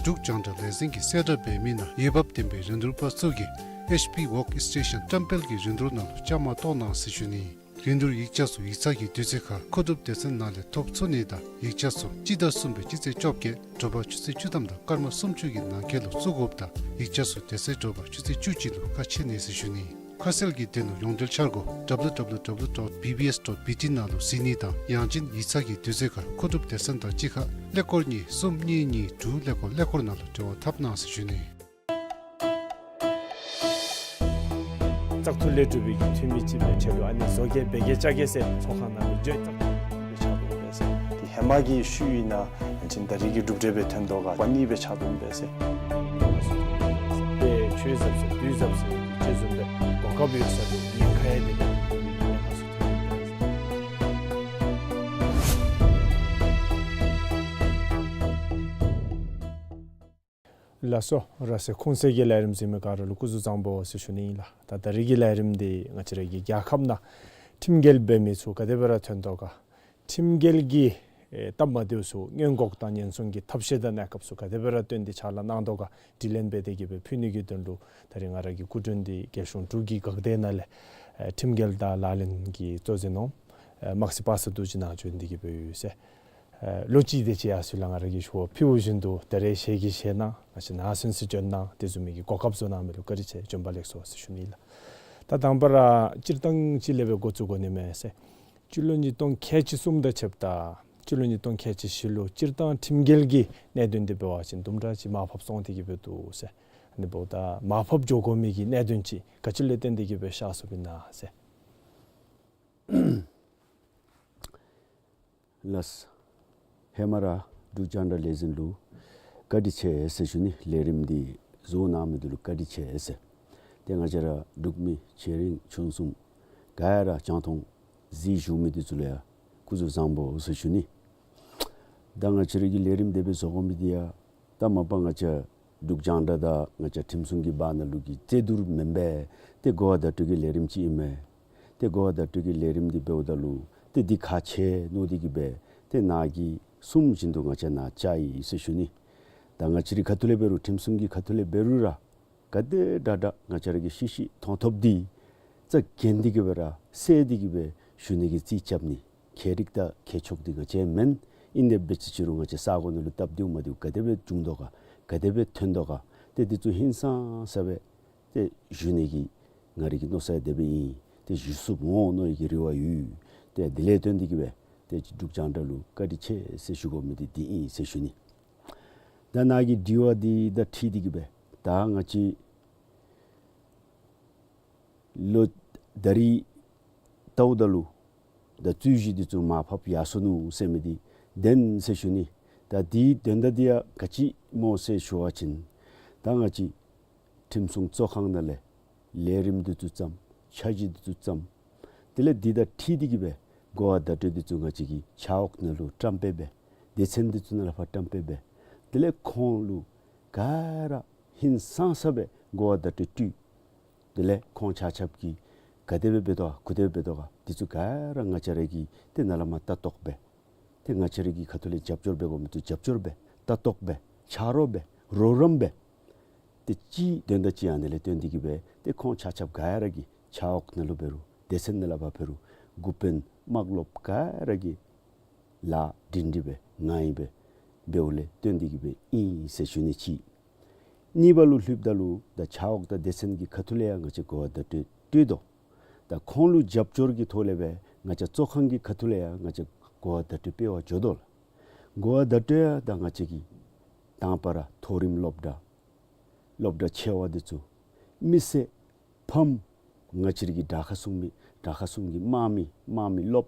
འབྲུག་རྒྱང་བསྒྲགས་ལས་འཛིན་གྱིས་གསལ་བསྒྲགས་འབད་མི་ནང་འོས་འབབ་ལྡན་པའི་རིན་བསྡུར་པ་ཚུ་གིས་ཨེཆ་པི་ཝོག་སི་ཊེ་ཤཱན་བཀྲམ་སྤེལ་གྱི་རིན་བསྡུར་ནང་ལུ་བཅའ་མར་གཏོགས་གནང་ཟེར་ཞུ་ནི། རིན་བསྡུར་ཡིག་ཆ་ཚུ་ཡིག་ཚང་གི་དུས་ཚོད་ཁར་མཁོ་སྒྲུབ་སྡེ་ཚན་ནང་ལས་ཐོབ་ཚུགས་ནི་དང་ཡིག་ཆ་ཚུ་སྤྱི་ཟླ་གསུམ་པའི་སྤྱི་ཚེས་བཅོ་བརྒྱད་དྲོ་པ་ཆུ་ཚོད་བཅུ་ཐམ་དང་སྐར་མ་སུམ་ཅུ་གི་ནང་འཁོད་ལུ་བཙུགས་དགོཔ་དང་ཡིག་ཆ་ཚུ་དེ་ཚེ་དྲོ་པ་ཆུ་ཚོད་བཅུ་གཅིག་ལུ་ཁ་ཕྱེ་ནི་ཟེར་ཞུ་ནི། ཁ་གསལ་གྱི་དོན་ལུ་ཡོངས་འབྲེལ་འཆར་སྒོ་W W W dot B B S dot B T ནང་ལུ་གཟིགས་ནི་དང་ཡང་ཅིན་ཡིག་ཚང་གི་དུས་ཚོད་ཁར་མཁོ་སྒྲུབ་སྡེ་ཚན་དང་གཅིག་ཁར་ཀླད་ཀོར་གཉིས་གསུམ་གཉིས་གཉིས་དྲུག་ཀླད་ཀོར་ཀླད་ཀོར་ནང་ལུ་འབྲེལ་བ་འཐབ་གནང་ཟེར་ཞུ་ནི། བཙག་འཐུ་ལས་གྲུབ་པའི་གི་འཐུས་མི་ཅིག་སྦེ་ཆ་ལུ་ཨ་ནི་བཟོ་བཀོད་འབད་གེ་བཅའ་གེ་ཟེར་ཚོགས་ཁང་ནང་ལུ་འགྱོ་བཙག་འཐུ་སྦེ་ཆགས་འདུག་པས་ཟེར། དེ་ཧེ་མ་གི་ཤུལ་ཨིན་ན་ཡང་ཅིན་ད་རིས་ཀྱི་གྲུབ་འབྲས་སྦེ་ཐོན་དོ་ག་པ་ནི་སྦེ་ཆགས་འདུག་པས་ཟེར། དཔེ་ཆོས་ཟབ་ཟེར་དུས་ཟབ་ཟེར་ཅིག་བཟུམ་སྦེ་གོ་སྐབས་ཡོད་ས་ལུ་ཉེན་ཁ་ཡང་དེ་ལས་ཉེན་ཁ་ཚུ་ཐོན་འདུག་པས་ཟེར། ལགས་སོ། ར་སེ་ཁུངས་སེ་གི་ལས་རིམ་གཟིགས་མི་ག་ར་ལུ་སྐུ་གཟུགས་བཟང་པོ་ཟེར་ཞུ་ནི་ཨིན་ལགས། ད་ད་རིས་ཀྱི་ལས་རིམ་འདི་ང་བཅས་ར་གི་རྒྱལ་ཁབ་ནང་ཁྲིམས་འགལ་འབད་མི་ཚུ་ག་དེ་སྦེ་ར་ཐོན་དོ་ག། ཁྲིམས་འགལ་གྱི་ཨེ་སྟབས་མ་བདེཝ་ཚུ་སྔོན་འགོག་དང་ཉེན་སྲུང་གི་ཐབས་ཤེས་དང་གནས་སྐབས་ཚུ་ག་དེ་སྦེ་ར་བཏོན་ཏེ་ཕྱག་ལཱ་གནང་དོ་ག་དྲི་ལན་འབད་དེ་གི་སྦེ་ཕུལ་ནི་གི་དོན་ལུ་ད་རིས་ང་ར་གི་སྐུ་མགྲོན་འདི་རྒྱལ་གཞུང་འབྲུག་གི་འགག་སྡེ་ནང་ལས་ཨེ་ཁྲིམས་འགལ་དང་ལག་ལེན་གྱི་གཙོ་འཛིན་འོགམ་ཨེ་དམག་སྲིད་པ་སངས་རྡོ་རྗེ་ནཱ་བྱོན་ཏེ་གི་སྦེ་ཡོད་ཟེར། ཨེ་ལོ་གཅིག་དེ་ཅིག་ཡར་སོང་ལས་ང་ར་གིས་ཞུ་བ་ཕུལཝ་བཞིན་དུ་ད་རིས་ཞལ་གྱིས་བཞེས་གནང་ང་བཅས་ནཱ་ཚུན་ཚོད་བྱོན་གནང་དེ་བཟུམ་མའི་གི་གོ་སྐབས་བཟོ་གནང་མི་ལུ་བཀའ་དྲིན་ཆེ། བྱོན་པ་ལེགས་སོ་ཟེར་ཞུ་ནི་ལགས། ད་དང་པ་ར་སྤྱིར་བཏང་ཅིག་ལས་སྦེ་འགོ་བཙུགས་དགོ་ནི་མས་ཟེར། སྤྱི་ལོ་ཉིས་སྟོང་ཁལ་གཅིག་གསུམ་དང་ཕྱདཔ་ད་སྤྱི་ལོ་ཉིས་སྟོང་ཁལ་གཅིག་བཞི་ལུ་སྤྱིར་བཏང་ཁྲིམས་འགལ་གྱི་གནད་དོན་འདི་འབད་བ་ཅིན་དུམ་གྲ་ཅིག་མར་ཕབ་སོང་སྟེ་གི་སྦེ་འདུག་ཟེར། ཨ་ནི་འབདཝ་ད་མར་ཕབ་འགྱོ་དགོ་མི་གི་གནད་དོན་ཅིག་ག་ཅི་ལས་བརྟེན་ཏེ་གི་སྦེ་ཤར་སོཔ་ཨིན་ན་ཟེར། ལགས། ཧེ་མ་ར་འབྲུག་རྒྱང་བསྒྲགས་ལས་འཛིན་ལུ་བཀའ་དྲིན་ཆེ་ཟེར་ཞུ་ནི། ལས་རིམ་འདི་བཟོ་གནང་མི་འདི་ལུ་བཀའ་དྲིན་ཆེ་ཟེར། ཏེ་ང་བཅས་ར་འབྲུག་མི་ཆེ་འབྲིང་ཆུང་གསུམ་ག་ར་རྒྱང་མཐོང་གཟིགས་བཞུགས་མི་འདི་ཚུ་ལུ་ཡང་སྐུ་གཟུགས་བཟང་པོ་ཟེར་ཞུ་ནི། ད་ང་བཅས་ར་གི་ལས་རིམ་དེ་སྦེ་བཟོ་དགོ་མི་འདི་ཡང་ད་མ་པ་ང་བཅས་འབྲུག་རྒྱང་བསྒྲགས་དང་ང་བཅས་ཁྲིམས་སྲུང་གི་བར་ན་ལུ་གི་རྩོད་བསྡུར་མེན་པས། ཏེ་གོ་བ་བརྡ་སྤྲོད་ཀྱི་ལས་རིམ་ཅིག་ཨིན་མས། ཏེ་གོ་བ་བརྡ་སྤྲོད་ཀྱི་ལས་རིམ་འདི་འབདཝ་ད་ལུ་ཏེ་འདི་ཁག་ཆེ་མནོ་སྟེ་གི་སྦེ་ཏེ་ནཱ་གིས་གསུངམ་བཞིན་དུ་ང་བཅས་ནཱ་བཅར་ཡི་ཟེར་ཞུ་ནི། ད་ང་བཅས་རའི་ཁ་ཐུག་ལས་འབད་རུང་ཁྲིམས་སྲུང་གི་ཁ་ཐུག་ལས་འབད་རུང་ར་ག་དེ་དྲག་དྲག་ང་བཅས་ར་གིས་ཤེས་ཤེས་མཐོང་ཐོབ་འདི་རྩ་འགེངས་ཏེ་གི་སྦེ་ར་བསལ་ཏེ་གི་སྦེ་ཞུ་ནི་གི་རྩིས་རྐྱབ་ནི། མཁས་རིག་དང་མཁས་མཆོག་འདི་ང་བཅས་མེན། ཨིན་དེ་འབད་ཅི་ཅི་རུང་ང་བཅས་ས་གོ་ནང་ལུ་སྟབས་བདེཝ་མ་བདེཝ་ག་དེ་སྦེ་བྱུང་དོ་ག་ག་དེ་སྦེ་ཐོན་དོ་ག་ཏེ་འདི་ཚུ་ཧིང་སངས་ས་སྦེ་ཏེ་ཞུ་ནི་གི་ང་རའི་གི་མནོ་ས་དེ་སྦེ་ཨིན། ཏེ་ཞུ་ཚུགསཔ་འོང་མནོ་བའི་གི་རེ་བ་ཡོད། ཏེ་དེ་ལས་བརྟེན་ཏེ་གི་སྦེ་ཏེ་འབྲུག་རྒྱང་བསྒྲགས་ལུ་བཀའ་དྲིན་ཆེ་ཟེར་ཞུ་དགོ་མི་འདི་འདི་ཨིན་ཟེར་ཞུ་ནི། ད་ནཱ་གི་དྲི་བ་འདི་དང་འཁྲིལ་ཏེ་གི་སྦེ་ད་ང་བཅས་ལོ་ད་རིས་ལྟཝ་ད་ལུ་ད་རྩོད་གཞི་འདི་ཚུ་མར་ཕབ་ཡར་སོ་ནུག་ཟེར་མི་འདི་བདེན་ཟེར་ཞུ་ནི། ད་འདི་དོན་དག་འདི་ཡང་ག་ཅི་སྨོ་ཟེར་ཞུ་བ་ཅིན་ད་ང་བཅས་ཁྲིམས་སྲུང་གཙོ་ཁང་ནང་ལས་ལས་རིམ་འདི་ཚུ་བརྩམས། འཆར་གཞི་འདི་ཚུ་བརྩམས། དེ་ལས་འདི་དང་འཁྲིལ་ཏེ་གི་སྦེ་གོ་བ་བརྡ་སྤྲོད་འདི་ཚུ་ང་བཅས་ཀྱི་ཕྱག་འོག་ནང་ལུ་བཀྲམ་སྤེལ་འབད། སྡེ་ཚན་འདི་ཚུ་ནང་ལུ་ཕར་བཀྲམ་སྤེལ་འབད། དེ་ལས་ཁོང་ལུ་ག་ར་ཧིང་སངས་ས་སྦེ་གོ་བ་བརྡ་སྤྲོད་སྤྲོད། དེ་ལས་ཁོང་ཆ་ཁྱབ་ཀྱིས་ག་དེ་སྦེ་འབད་དོ་ག་ག་དེ་སྦེ་འབད་དོ་ག་འདི་ཚུ་ག་ར་ང་བཅས་ར་གིས་ཏེ་ནཱ་ལས་མར་ལྟ་རྟོག་འབད། ཏེ་ང་བཅས་ར་གི་ཁ་ཐུག་ལས་རྒྱབ་སྐྱོར་འབད་དགོ་མི་ཚུ་རྒྱབ་སྐྱོར་འབད། ལྟ་རྟོག་འབད། ཆ་རོགས་འབད། རོགས་རམ་འབད། ཏེ་ཅིག་དོན་དག་ཅིག་ཨ་ནི་ལས་བརྟེན་ཏེ་གི་སྦེ་ཏེ་ཁོང་ཆ་ཁྱབ་ག་ར་གིས་ཕྱག་འོག་ནང་ལུ་འབད་རུང་སྡེ་ཚན་ནང་ལས་ཕར་འབད་རུང་འགོ་དཔོན་དམག་སློབ་ག་ར་གིས་ལཱ་སྒྲིང་སྒྲི་སྦེ་ངང་ཡིད་སྦེ་འབདཝ་ལས་བརྟེན་ཏེ་གི་སྦེ་ཨིན་ཟེར་ཞུ་ནི་ཅིག། གཉིས་པ་ལུ་ལྷོདཔ་ད་ལུ་ད་ཕྱག་འོག་དང་སྡེ་ཚན་གྱི་ཁ་ཐུག་ལས་ཡང་ང་བཅས་གོ་བ་བརྡ་སྤྲོད་སྤྲོད་དོ། ད་ཁོང་ལུ་རྒྱབ་སྐྱོར་གྱི་ཐོག་ལས་སྦེ་ང་བཅས་གཙོ་ཁང་གི་ཁ་ཐུག་ལས་ཡང་ང་བཅས་གོ་བ་བརྡ་སྤྲོད་སྤེལ་བར་འགྱོ་དོ་ལགས། གོ་བ་བརྡ་སྤྲོད་ཡང་ད་ང་བཅས་ཀྱིས་དང་པ་ར་མཐོ་རིམ་སློབ་གྲྭ་སློབ་གྲྭ་ཆེ་བ་འདི་ཚུ་ མི་སེར་ཕམ་ང་བཅས་ར་གི་དྲག་ཁག་སྲུང་མི་དྲག་ཁག་སྲུང་གི་དམག་མི་དམག་མི་སློབ་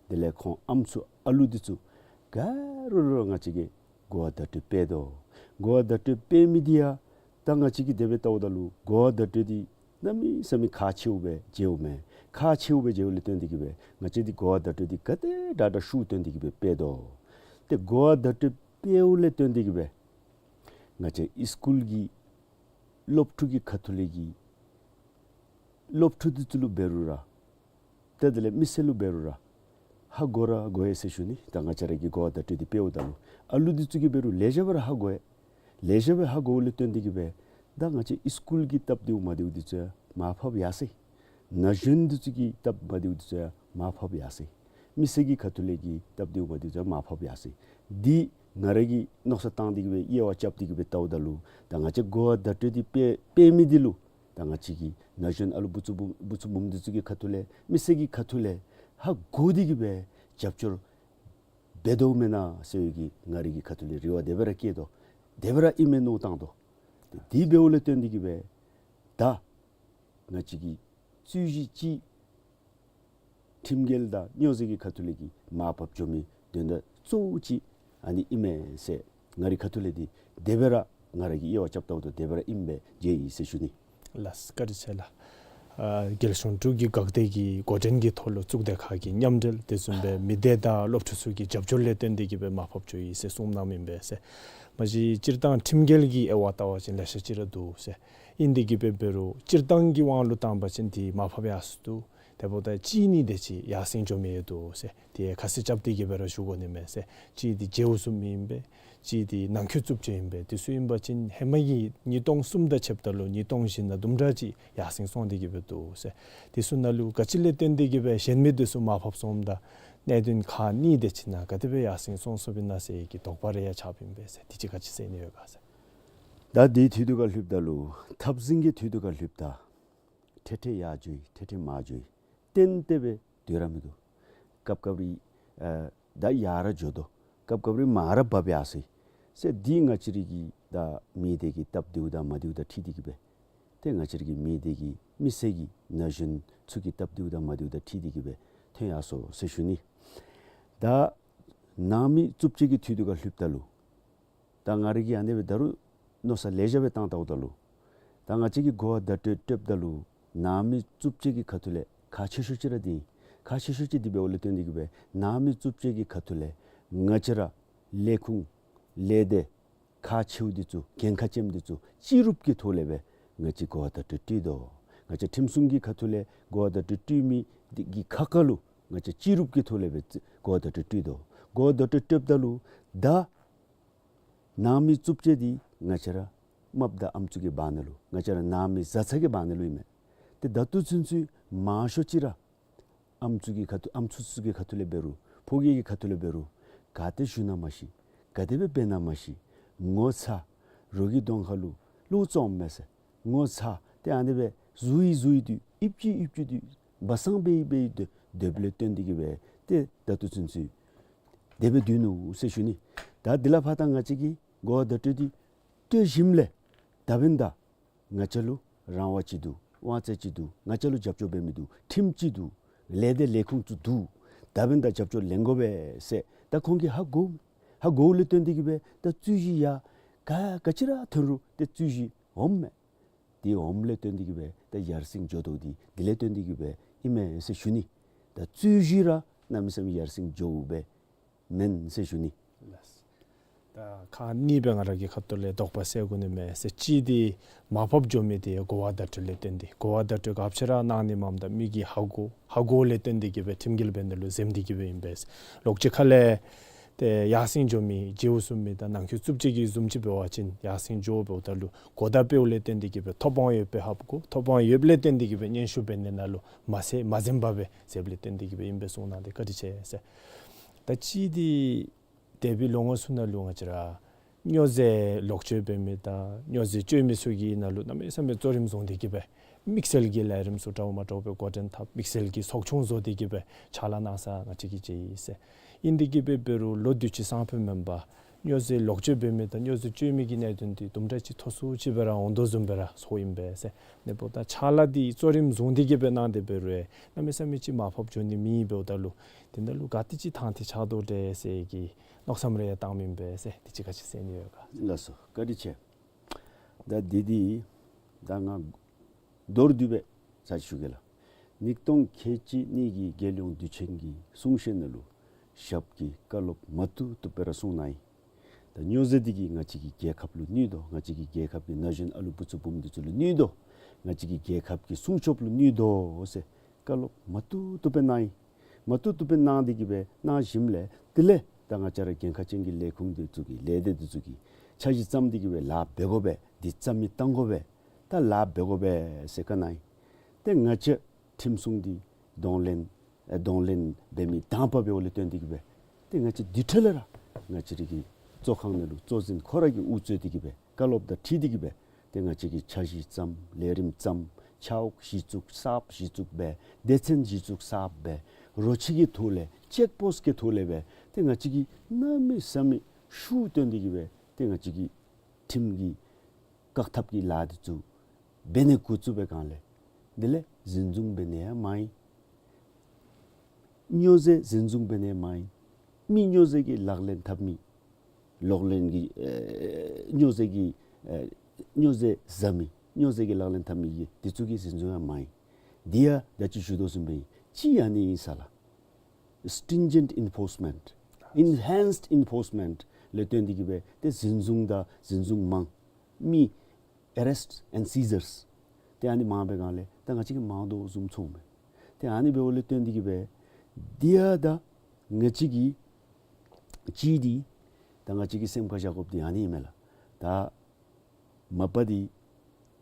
དེ་ལས་ཁོང་ཨམ་སྲུ་ཨ་ལུ་འདི་ཚུ་ག་ར་ར་ང་བཅས་ཀྱིས་གོ་བ་བརྡ་སྤྲོད་སྤེལ་དོ། གོ་བ་བརྡ་སྤྲོད་སྤེལ་མི་འདི་ཡང་ད་ང་བཅས་ཀྱིས་དེ་སྦེ་བལྟཝ་ད་ལུ་གོ་བ་བརྡ་སྤྲོད་འདི་གནམ་མེད་ས་མེད་ཁག་ཆེཝ་སྦེ་མཇལཝ་མས། ཁག་ཆེཝ་སྦེ་མཇལཝ་ལས་བརྟེན་ཏེ་གི་སྦེ་ང་བཅས་འདི་གོ་བ་བརྡ་སྤྲོད་འདི་ག་དེ་དྲག་དྲག་ཤུགས་བཏོན་ཏེ་གི་སྦེ་སྤེལ་དོ། ཏེ་གོ་བ་བརྡ་སྤྲོད་སྤེལཝ་ལས་བརྟེན་ཏེ་གི་སྦེ་ང་བཅས་ཨིས་ཀུལ་གྱི་སློབ་ཕྲུག་གི་ཁ་ཐུག་ལས་ཀྱི་སློབ་ཕྲུག་འདི་ཚུ་ལུ་འབད་རུང་ར་ཏེ་དེ་ལས་མི་སེར་ལུ་འབད་རུང་ར་ཧ་གོ་ར་གོ་ཡི་ཟེར་ཞུ་ནི། ད་ང་བཅས་ར་གིས་གོ་བ་བརྡ་སྤྲོད་འདི་སྤེལཝ་ད་ལུ་ཨ་ལུ་འདི་ཚུ་གིས་འབད་རུང་ལེ་ཤ་སྦེ་ར་ཧ་གོ་ཡི། ལེ་ཤ་སྦེ་ཧ་གོཝ་ལས་བརྟེན་ཏེ་གི་སྦེ་ད་ང་བཅས་ཨིས་ཀུལ་གྱི་སྟབས་བདེཝ་མ་བདེཝ་འདི་ཚུ་ཡང་མར་ཕབ་ཡར་སོ་ཡི། ན་གཞོན་འདི་ཚུ་གི་སྟབས་མ་བདེཝ་འདི་ཚུ་ཡང་མར་ཕབ་ཡར་སོ་ཡི། མི་སེར་གྱི་ཁ་ཐུག་ལས་ཀྱི་སྟབས་བདེཝ་མ་བདེཝ་ཚུ་ཡང་མར་ཕབ་ཡར་སོ་ཡི། འདི་ང་ར་གིས་མནོ་བསམ་བཏང་སྟེ་གི་སྦེ་དབྱེ་བ་རྐྱབ་སྟེ་གི་སྦེ་བལྟཝ་ད་ལུ་ད་ང་བཅས་གོ་བ་བརྡ་སྤྲོད་འདི་སྤེལ་སྤེལ་མི་འདི་ལུ་ད་ང་བཅས་ཀྱི་ན་གཞོན་ཨ་ལུ་བུ་ཚ་བུམ་བུ་ཚ་བུམོ་འདི་ཚུ་གི་ཁ་ཐུག་ལས་མི་སེར་གྱི་ཁ་ཐུག་ལས་ཧ་གོ་སྟེ་གི་སྦེ་རྒྱབ་སྐྱོར་འབད་དོ་མེན་ན་ཟེར་བའི་གི་ང་རའི་གི་ཁ་ཐུག་ལས་རེ་བ་དེ་སྦེ་ར་བསྐྱེད་དོ། དེ་སྦེ་ར་ཨིན་མས་མནོ་བཏང་དོ། དེ་འབདཝ་ལས་བརྟེན་ཏེ་གི་སྦེ་ད་ང་བཅས་ཀྱི་རྩོད་གཞི་ཅིག་ཁྲིམས་འགལ་དང་སྨྱོ་རྫས་ཀྱི་ཁ་ཐུག་ལས་ཀྱི་མར་ཕབ་འགྱོ་མི་དོན་དག་གཙོ་བོ་ཅིག་ཨ་ནི་ཨིན་མས་ཟེར་ང་རའི་ཁ་ཐུག་ལས་འདི་དེ་སྦེ་ར་ང་ར་གིས་དབྱེ་བ་རྐྱབ་བལྟཝ་ད་དེ་སྦེ་ར་ཨིནམ་སྦེ་མཇལ་ཡི་ཟེར་ཞུ་ནི། ལགས་སོ། བཀའ་དྲིན་ཆེ་ལགས། ཨ་རྒྱལ་གཞུང་འབྲུག་གི་འགག་སྡེ་གི་འགོ་འདྲེན་གྱི་ཐོག་ལུ་གཙུག་སྡེ་ཁག་གི་མཉམ་འབྲེལ་དེ་བཟུམ་སྦེ་མི་སྡེ་དང་སློབ་ཕྲུག་ཚུ་གི་རྒྱབ་སྐྱོར་ལས་བརྟེན་ཏེ་གི་སྦེ་མར་ཕབ་འགྱོ་ཡི་ཟེར་གསུངམ་གནངམ་ཨིན་པས་ཟེར། མ་གཞི་སྤྱིར་བཏང་ཁྲིམས་འགལ་གྱི་དབྱེ་བ་བལྟ་བ་ཅིན་ལེ་ཤ་ཅིག་ར་འདུག་ཟེར། ཨིན་ཏེ་གི་སྦེ་འབད་རུང་སྤྱིར་བཏང་གི་དབང་ལུ་བཏང་པ་ཅིན་འདི་མར་ཕབ་ཡར་སོ་འདུག། དེ་འབདཝ་ད་གཅིག་གཉིས་དེ་ཅིག་ཡར་སེང་འགྱོ་མི་ཡོད་འདུག་ཟེར། དེ་ཁ་གསལ་རྐྱབ་སྟེ་གི་སྦེ་ར་ཞུ་དགོ་ནི་མས་ཟེར། གཅིག་འདི་མཇལཝ་བཟུམ་ཨིན་པས། གཅིག་འདི་ནང་འཁོད་རྩུབ་སྤྱོད་ཨིན་པས། དེ་ཚུ་ཨིན་པ་ཅིན་ཧེ་མ་གི་ཉིས་སྟོང་གསུམ་དང་ཕྱདཔ་ད་ལུ་ཉིས་སྟོང་བཞི་ནང་དུམ་གྲ་ཅིག་ཡར་སེང་སོང་སྟེ་གི་སྦེ་འདུག་ཟེར། དེ་ཚུ་ནང་ལུ་ག་ཅི་ལས་བརྟེན་ཏེ་གི་སྦེ་གཞན་མི་དེ་ཚུ་མར་ཕབ་སོངམ་ད་གནད་དོན་ཁག་གཉིས་དེ་ཅིག་ནང་ག་དེ་སྦེ་ཡར་སེང་སོང་སོངམ་ཨིན་ན་ཟེར་གྱི་དོགས་པ་རེ་ཡང་ཆགསཔ་ཨིན་པས་ཟེར། དེ་ཅིག་ག་ཅི་ཟེར་ནི་ཡོད་ག་ཟེར། ད་དེའི་དུས་དུས་ཁར་ལྷོདཔ་ད་ལུ་འཐབ་འཛིང་གི་དུས་དུས་ཁར་ལྷོདཔ་ད་ཁྲེ་ཁྲེ་ཡར་འགྱོ་ཡི། ཁྲེ་ཁྲེ་མར་འགྱོ་ཡི། ཏན་ཏན་སྦེ་སྡོད་ར་མིན་འདུག། སྐབས་སྐབས་རེ་ཨ་ད་ཡར་ར་འགྱོ་དོ། སྐབས་སྐབས་རེ་མར་ར་བབས་ཡར་སོ་ཡི་ཟེར། འདི་ང་བཅས་རའི་གི་ད་མི་སྡེ་གི་སྟབས་བདེཝ་དང་མ་བདེཝ་དང་འཁྲིལ་ཏེ་གི་སྦེ་ཏེ་ང་བཅས་རའི་གི་མི་སྡེ་གི་མི་སེར་གྱི་ན་གཞོན་ཚུ་གི་སྟབས་བདེཝ་དང་མ་བདེཝ་དང་འཁྲིལ་ཏེ་གི་སྦེ་ཐོན་ཡར་སོ་ཟེར་ཞུ་ནི། ད་ནང་མི་རྩུབ་སྤྱོད་ཀྱི་དུས་དུས་ཁར་ལྷོདཔ་ད་ལུ་ད་ང་ར་གིས་ཨ་ནི་སྦེ་ད་རུང་མནོ་བསམ་ལེ་ཤ་སྦེ་བཏང་བལྟཝ་ད་ལུ་ད་ང་བཅས་ཀྱིས་གོ་བ་བརྡ་སྤྲོད་སྤྲོདཔ་ད་ལུ་ནང་མི་རྩུབ་སྤྱོད་ཀྱི་ཁ་ཐུག་ལས་ཁག་ཆེ་ཤོས་ཅིག་ར་འདི་ཨིན། ཁག་ཆེ་ཤོས་ཅིག་འདི་འབདཝ་ལས་བརྟེན་ཏེ་གི་སྦེ་ནང་མི་རྩུབ་སྤྱོད་ཀྱི་ཁ་ཐུག་ལས་ང་བཅས་ར་ལས་ཁུངས་ལས་སྡེ་ཁག་ཆེཝ་འདི་ཚུ་འགན་ཁག་ཅན་འདི་ཚུ་སྤྱི་རུབ་ཀྱི་ཐོག་ལས་སྦེ་ང་བཅས་གོ་བ་བརྡ་སྤྲོད་སྤྲོད་དོ། ང་བཅས་ཁྲིམས་སྲུང་གི་ཁ་ཐུག་ལས་གོ་བ་བརྡ་སྤྲོད་སྤྲོད་མི་འདི་གི་ཁ་ཁ་ལུ་ང་བཅས་སྤྱི་རུབ་ཀྱི་ཐོག་ལས་སྦེ་གོ་བ་བརྡ་སྤྲོད་སྤྲོད་དོ། གོ་བ་བརྡ་སྤྲོད་སྤྲོདཔ་ད་ལུ་ད་ནང་མི་རྩུབ་སྤྱོད་འདི་ང་བཅས་ར་རྨགཔ་དང་ཨམ་སྲུ་གི་བར་ན་ལུ་ང་བཅས་ར་ནང་མི་བཟའ་ཚང་གི་བར་ན་ལུ་ཨིན་མས། ཏེ་ད་ལྟོ་ཚུན་ཚོད་མང་ཤོས་ཅིག་ར་ཨམ་སྲུ་གི་ཁ་ཐུག་ཨམ་སྲུ་ཚུ་གི་ཁ་ཐུག་ལས་འབད་རུང་ཕོ་སྐྱེས་ཀྱི་ཁ་ཐུག་ལས་འབད་རུང་ག་ཏེ་བཞུགས་ན་མ་ཤེས། ག་དེ་སྦེ་འབད་ན་མ་ཤེས། ངོ་ཚ། རོགས་ཀྱི་གདོང་ཁ་ལུ་བློ་བཙོགཔ་མས་ཟེར། ངོ་ཚ། ཏེ་ཨ་ནི་སྦེ་བཟུང་ཡི་བཟུང་ཡི་འདུག། ཨིབ་ཅི་ཨིབ་ཅི་འདུག། སྦ་གསང་འབད་ཡི་འབད་ཡི་འདུག། སྡོདཔ་ལས་བརྟེན་ཏེ་གི་སྦེ་ཏེ་ད་ལྟོ་ཚུན་ཚོད་དེ་སྦེ་སྡོད་ནུག་ཟེར་ཞུ་ནི། ད་འདི་ལས་ཕར་ད་ང་བཅས་ཀྱིས་གོ་བ་བརྡ་སྤྲོད་འདི་སྤྲོད་ཞིནམ་ལས་ད་འབདན་ད་ང་བཅས་ལུ་རང་དབང་ཅིག་འདུག། དབང་ཚད་ཅིག་འདུག། ང་བཅས་ལུ་རྒྱབ་སྐྱོར་འབད་མི་འདུག། ཁྲིམས་ཅིག་འདུག། ལས་སྡེ་ལས་ཁུངས་ཚུ་འདུག། ད་འབདན་ད་རྒྱབ་སྐྱོར་ལེན་དགོ་པས་ཟེར་ད་ཁོང་གིས་ཧ་གོ། ཧ་གོཝ་ལས་བརྟེན་ཏེ་གི་སྦེ་ད་རྩོད་གཞི་ཡང་ག་ག་ཅི་ར་ཐོན་རུང་ཏེ་རྩོད་གཞི་འོངམ་མས། དེ་འོངམ་ལས་བརྟེན་ཏེ་གི་སྦེ་ད་ཡར་སེང་འགྱོ་དོ་འདི་དེ་ལས་བརྟེན་ཏེ་གི་སྦེ་ཨིན་མས་ཟེར་ཞུ་ནི། ད་རྩོད་གཞི་ར་གནམ་མེད་ས་མེད་ཡར་སེང་འགྱོཝ་སྦེ་མེན་ཟེར་ཞུ་ནི། ལགས། ད་ཁག་གཉིས་སྦེ་ང་ར་གི་ཁ་ཐུག་ལས་དོགས་པ་སེལ་དགོ་ནི་མས་ཟེར། གཅིག་འདི་མར་ཕབ་འགྱོ་མི་འདི་གོ་བ་བརྡ་སྤྲོད་ལས་བརྟེན་ཏེ་གོ་བ་བརྡ་སྤྲོད་ག་ཅི་ར་གནང་ནི་མས་ད་མི་གིས་ཧ་གོ་ཧ་གོཝ་ལས་བརྟེན་ཏེ་གི་སྦེ་ཁྲིམས་འགལ་འབད་ནི་ལུ་འཛེམ་སྟེ་གི་སྦེ་ཨིན་པས། ལོག་ཅི་ཁ་ལས་ཏེ་ཡར་སེང་འགྱོ་མི་མཇལཝ་བཟུམ་མི་དང་ནང་འཁོད་རྩུབ་སྤྱོད་ཀྱི་བཟུམ་ཅིག་འབད་བ་ཅིན་ཡར་སེང་འགྱོ་འབདཝ་ད་ལུ་གོ་བརྡ་སྤེལཝ་ལས་བརྟེན་ཏེ་གི་སྦེ་ཐོབ་དབང་ཡོདཔ་སྦེ་ཧ་གོ། ཐོབ་དབང་ཡོདཔ་ལས་བརྟེན་ཏེ་གི་སྦེ་སྙན་ཞུ་འབད་ནི་ནང་ལུ་མ་ཟད་མ་འཛེམ་པར་སྦེ་འཛེམ་ལས་བརྟེན་ཏེ་གི་སྦེ་ཨིན་པས་གསུངས་གནང་སྟེ་བཀའ་དྲིན་ཆེ་ཟེར། ད་གཅིག་འདི་འདས་པའི་ལོ་ངོ་ཚུ་ནང་ལུ་ང་བཅས་ར་སྨྱོ་རྫས་ལོག་སྤྱོད་འབད་མི་དང་སྨྱོ་རྫས་སྤྱོད་མི་ཚུ་གི་ནང་ལུ་གནམ་མེད་ས་མེད་གཙོ་རིམ་བཟུང་སྟེ་གི་སྦེ་དམིགས་བསལ་གྱི་ལས་རིམ་ཚུ་འདྲཝ་མ་འདྲཝ་སྦེ་འགོ་འདྲེན་འཐབ། དམིགས་བསལ་གྱི་ཚོགས་ཆུང་བཟོ་སྟེ་གི་སྦེ་ཕྱག་ལཱ་གནང་ས་ང་བཅས་ཀྱིས་མཇལ་ཡི་ཟེར། ཨིན་ཏེ་གི་སྦེ་འབད་རུང་ལོ་དུས་ཅི་སང་ཕོད་མེན་པར་ སྨྱོ་རྫས་ལོག་སྤྱོད་འབད་མི་དང་སྨྱོ་རྫས་སྤྱོད་མི་གི་གནད་དོན་འདི་དུམ་གྲ་ཅིག་མཐོ་སུ་ཅིག་སྦེ་ར་འོང་དོ་བཟུམ་སྦེ་ར་ཚོརཝ་ཨིན་པས་ཟེར། ཨ་ནི་འབདཝ་ད་ཕྱག་ལཱ་འདི་གཙོ་རིམ་བཟུང་སྟེ་གི་སྦེ་གནང་སྟེ་འབད་རུང་གནམ་མེད་ས་མེད་ཅིག་མར་ཕབ་འགྱོ་ནི་མེད་འབདཝ་ད་ལུ་དེ་ནང་ལུ་ག་དེ་ཅིག་དང་འདོད་ཆགས་དོ་འདྲས་ཟེར་གྱི་མནོ་བསམ་རེ་ཡང་བཏངམ་ཨིན་པས་ཟེར། དེ་ཅིག་ག་ཅི་ཟེར་ནི་ཡོད་ག། ལགས་སོ། བཀའ་དྲིན་ཆེ། ད་འདི་འདི་ད་ང་མདོར་བསྡུས་སྦེ་ཚར་ཞུ་གེ་ལགས། ཉིས་སྟོང་ཁལ་གཅིག་གཉིས་ཀྱི་རྒྱལ་ཡོངས་དུས་ཆེན་གྱི་གསུང་བཤད་ནང་ལུ་ཞབས་ཀྱིས་བཀའ་སློབ་མ་བཏུབ་བཏུབ་སྦེ་ར་གསུངས་གནང་ཡི། ད་སྨྱོ་རྫས་འདི་གིས་ང་བཅས་ཀྱི་རྒྱལ་ཁབ་ལུ་གནོད་དོ། ང་བཅས་ཀྱི་རྒྱལ་ཁབ་ཀྱི་ན་གཞོན་ཨ་ལུ་བུ་ཚ་བུམོ་འདི་ཚུ་ལུ་གནོད་དོ། ང་བཅས་ཀྱི་རྒྱལ་ཁབ་ཀྱི་སྲུང་སྐྱོབ་ལུ་གནོད་དོ་ཟེར་བཀའ་སློབ་མ་བཏུབ་བཏུབ་སྦེ་གནང་ཡི། མ་བཏུབ་བཏུབ་སྦེ་གནང་སྟེ་གི་སྦེ་གནང་ཞིནམ་ལས་དེ་ལས་ད་ང་བཅས་ར་འགན་ཁག་ཅན་གྱི་ལས་ཁུངས་འདི་ཚུ་གིས་ལས་སྡེ་འདི་ཚུ་གིས་འཆར་གཞི་བརྩམས་ཏེ་གི་སྦེ་ལཱ་འབད་དགོ་པས། འདི་རྩ་མེད་བཏང་དགོ་པས། ད་ལཱ་འབད་དགོ་པས་ཟེར་བཀའ་གནང་ཡི། ཏེ་ང་བཅས་ཁྲིམས་སྲུང་འདི་གདོང་ལེན་ཨེ་གདོང་ལེན་འབད་མི་དང་པ་འབདཝ་ལས་བརྟེན་ཏེ་གི་སྦེ་ཏེ་ང་བཅས་དེ་འཕྲོ་ལས་ར་ང་བཅས་རའི་གི་གཙོ་ཁང་ནང་ལུ་གཙོ་འཛིན་ཁོ་ར་གིས་དབུ་གཙོས་ཏེ་གི་སྦེ་བཀའ་སློབ་དང་འཁྲིལ་ཏེ་གི་སྦེ་ཏེ་ང་བཅས་ཀྱིས་འཆར་གཞི་བརྩམས། ལས་རིམ་བརྩམས། ཆ་གཞི་བཙུགས། གསརཔ་གཞི་བཙུགས་འབད། སྡེ་ཚན་གཞི་བཙུགས་གསརཔ་འབད། རོ་ཁྱི་གི་ཐོག་ལས་ཅེཀ་པོསཊ་གི་ཐོག་ལས་འབད། ཏེ་ང་བཅས་ཀྱིས་གནམ་མེད་ས་མེད་ཤུགས་བཏོན་ཏེ་གི་སྦེ་ཏེ་ང་བཅས་ཀྱིས་ཁྲིམས་ཀྱི་བཀག་ཐབས་ཀྱི་ལཱ་འདི་ཚུ་འབད་ནི་འགོ་བཙུགས་པའི་སྒང་ལས་དེ་ལས་འཛིན་བཟུང་འབད་ནི་ཡང་མང་ཡི། སྨྱོ་རྫས་འཛིན་བཟུང་འབད་ནི་མང་ཡི། མི་སྨྱོ་རྫས་ཀྱི་ལག་ལེན་འཐབ་མི་ལག་ལེན་གྱི་ཨེ་སྨྱོ་རྫས་ཀྱི་ཨེ་སྨྱོ་རྫས་བཟའ་མི་སྨྱོ་རྫས་ཀྱི་ལག་ལེན་འཐབ་མི་གི་འདི་ཚུ་གི་འཛིན་བཟུང་ཡང་མང་ཡི། འདི་ཡང་ད་ཅི་ཞུ་དོ་བཟུམ་སྦེ་ཅིག་ཨ་ནི་ཨིན་ས་ལགས། Stringent enforcement, enhanced enforcement ལས་བརྟེན་ཏེ་གི་སྦེ་ཏེ་འཛིན་བཟུང་དང་འཛིན་བཟུང་མང་མི་arrests and seizures ཏེ་ཨ་ནི་མང་པའི་སྒང་ལས་ད་ང་བཅས་ཀྱིས་མང་དོ་བཟུམ་ཚོརཝ་མས། ཏེ་ཨ་ནི་འབདཝ་ལས་བརྟེན་ཏེ་གི་སྦེ་འདི་ཡང་ད་ང་བཅས་ཀྱིས་ཅིག་འདི་ད་ང་བཅས་ཀྱིས་སེམས་ཁར་བཞག་དགོཔ་འདི་ཨ་ནི་ཨིན་མས་ལགས། ད་མ་པ་འདི་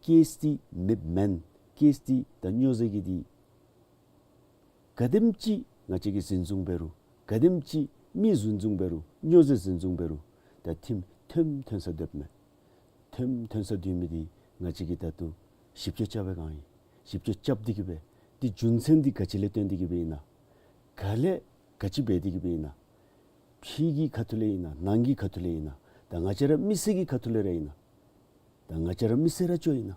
ཀེསི་འདི་མེདཔ་མེན། ཀེསི་འདི་ད་སྨྱོ་རྫས་ཀྱི་འདི་ག་དེམ་ཅིག་ང་བཅས་ཀྱིས་འཛིན་བཟུང་འབད་རུང་ག་དེམ་ཅིག་མི་འཛིན་བཟུང་འབད་རུང་སྨྱོ་རྫས་འཛིན་བཟུང་འབད་རུང་ད་ཁྲིམས་ཐོནམ་ཐོན་ས་སྡོདཔ་མས། ཐོནམ་ཐོན་ས་སྡོད་མི་འདི་ང་བཅས་ཀྱིས་ད་ལྟོ་ཞིབ་དཔྱད་རྐྱབ་པའི་སྒང་ཨིན། ཞིབ་དཔྱད་རྐྱབ་སྟེ་གི་སྦེ་འདི་རྒྱུ་མཚན་འདི་ག་ཅི་ལས་བརྟེན་ཏེ་གི་སྦེ་ཨིན་ན། ག་ལས་ག་ཅི་འབད་དེ་གི་སྦེ་ཨིན་ན། ཕྱི་གི་ཁ་ཐུག་ལས་ཨིན་ན་ནང་གི་ཁ་ཐུག་ལས་ཨིན་ན། ད་ང་བཅས་ར་མི་སེར་གྱི་ཁ་ཐུག་ལས་ར་ཨིན་ན། ད་ང་བཅས་ར་མི་སེར་ར་ཅིག་ཨིན་ན།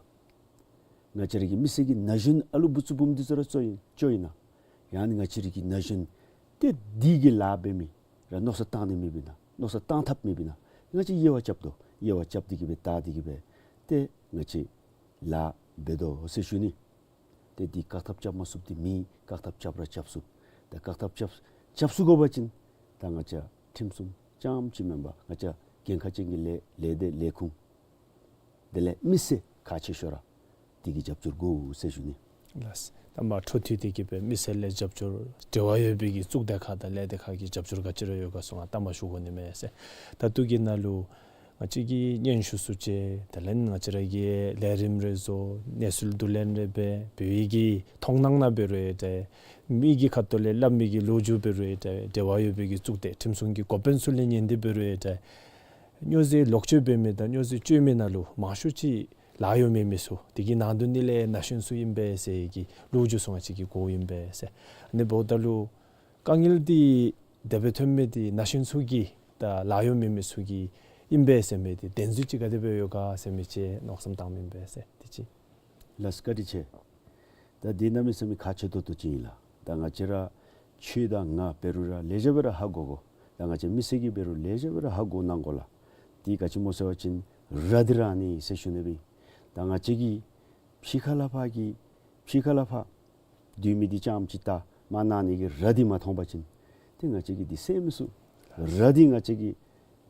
ང་བཅས་ར་གི་མི་སེར་གྱི་ན་གཞོན་ཨ་ལུ་བུ་ཚ་བུམོ་འདི་ཚུ་ར་ཅིག་ཨིན་ཅིག་ཨིན་ན། ཡང་ན་ང་བཅས་ར་གི་ན་གཞོན་ཏེ་འདི་གི་ལཱ་འབད་མི་ར་མནོ་བསམ་བཏང་ནི་མེདཔ་ཨིན་ན། མནོ་བསམ་བཏང་ཐབས་མེདཔ་ཨིན་ན། ང་བཅས་དབྱེ་བ་རྐྱབ་དོ། དབྱེ་བ་རྐྱབ་སྟེ་གི་སྦེ་བལྟ་སྟེ་གི་སྦེ་ཏེ་ང་བཅས་ལཱ་འབད་དོ་ཟེར་ཞུ་ནི། ཏེ་འདི་བཀག་ཐབས་རྐྱབ་མ་ཚུགསཔ་འདི་མེད། བཀག་ཐབས་རྐྱབ་ར་རྐྱབ་ཚུགས། ཏེ་བཀག་ཐབས་རྐྱབ་རྐྱབ་ཚུགས་དགོ་པ་ཅིན་ད་ང་བཅས་ཁྲིམས་སྲུང་རྐྱངམ་ཅིག་མེན་པར་ང་བཅས་འགན་ཁག་ཅན་གྱི་ལས་ལས་སྡེ་ལས་ཁུངས་དེ་ལས་མི་སེར་ཁག་ཆེ་ཤོས་ར་འདི་གིས་རྒྱབ་སྐྱོར་དགོ་ཟེར་ཞུ་ནི། ལགས། ད་མ་འཕྲོ་མཐུད་དེ་གི་སྦེ་མི་སེར་ལས་རྒྱབ་སྐྱོར་འབྲེལ་བ་ཡོད་པའི་གི་གཙུག་སྡེ་ཁག་དང་ལས་སྡེ་ཁག་གི་རྒྱབ་སྐྱོར་ག་ཅི་ར་ཡོད་ག་སོང་ང་ད་མ་ཞུ་དགོ་ནི་མས་ཟེར། ད་ལྟོ་གི་ནང་ལུ་ང་བཅས་ཀྱིས་སྙན་ཞུ་ཚུ་བཅར། དེ་ལས་ང་བཅས་ར་གིས་ལས་རིམ་རེ་བཟོ། གནས་ཚུལ་བསྡུ་ལེན་རེ་འབད། བོད་ཡིག་གི་མཐོང་སྣང་ནང་འབད་རུང་ཡང་འདྲ། མི་གི་ཁ་ཐུག་ལས་སླབ་མི་གི་ལོ་རྒྱུས་འབད་རུང་ཡང་འདྲ། འབྲེལ་བ་ཡོད་པའི་གི་གཙུག་སྡེ་ཁྲིམས་སྲུང་གི་འགོ་དཔོན་ཚུ་ལས་ཉན་ཏེ་འབད་རུང་ཡང་འདྲ། སྨྱོ་རྫས་ལོག་སྤྱོད་འབད་མི་དང་སྨྱོ་རྫས་སྤྱོད་མི་ནང་ལུ་མང་ཤོས་ཅིག་ལཱ་གཡོག་མེད་མི་ཚུ་དེ་གི་ནང་དོན་འདི་ལས་ན་གཞོན་ཚུ་ཨིན་པས་ཟེར་གྱི་ལོ་རྒྱུས་ཚུ་ང་བཅས་ཀྱིས་གོཝ་ཨིན་པས་ཟེར། ཨ་ནི་འབདཝ་ད་ལུ་དཀའ་ངལ་འདི་དེ་སྦེ་ཐོན་མི་འདི་ན་གཞོན་ཚུ་གིས་དང་ལཱ་གཡོག་མེད་མི་ཚུ་གིས་ཨིན་པས་ཟེར་མི་འདི་བདེན་རྫུན་ཅིག་ག་དེ་སྦེ་ཡོད་ག་ཟེར་མི་ཅིག་མནོ་བསམ་བཏངམ་ཨིན་པས་ཟེར། དེ་ཅིག། ལགས་བཀའ་དྲིན་ཆེ། ད་འདི་གནམ་མེད་ས་མེད་ཁག་ཆེ་ཏོག་ཏོ་ཅིག་ཨིན་ལགས། ད་ང་བཅས་ར་ཁྱོད་དང་ང་འབད་རུང་ར་ལེགས་ཤོམ་སྦེ་ར་ཧ་གོ་དགོ། ད་ང་བཅས་མི་སེར་གྱིས་འབད་རུང་ལེགས་ཤོམ་སྦེ་ར་ཧ་གོ་གནང་དགོ་ལགས། འདི་ག་ཅི་སྨོ་ཟེར་བ་ཅིན་ར་འདི་ར་ཨ་ནི་ཟེར་ཞུ་ནི་སྦེ། ད་ང་བཅས་ཀྱིས་ཕྱི་ཁ་ལས་ཕར་གྱི་ཕྱི་ཁ་ལས་ཕར་སྡོད་མི་འདི་རྐྱངམ་ཅིག་བལྟ། མར་ནང་ནི་གི་ར་འདི་མ་མཐོང་པ་ཅིན་ཏེ་ང་བཅས་ཀྱིས་འདི་ཟེར་མི་ཚུགས། ར་འདི་ང་བཅས་ཀྱིས་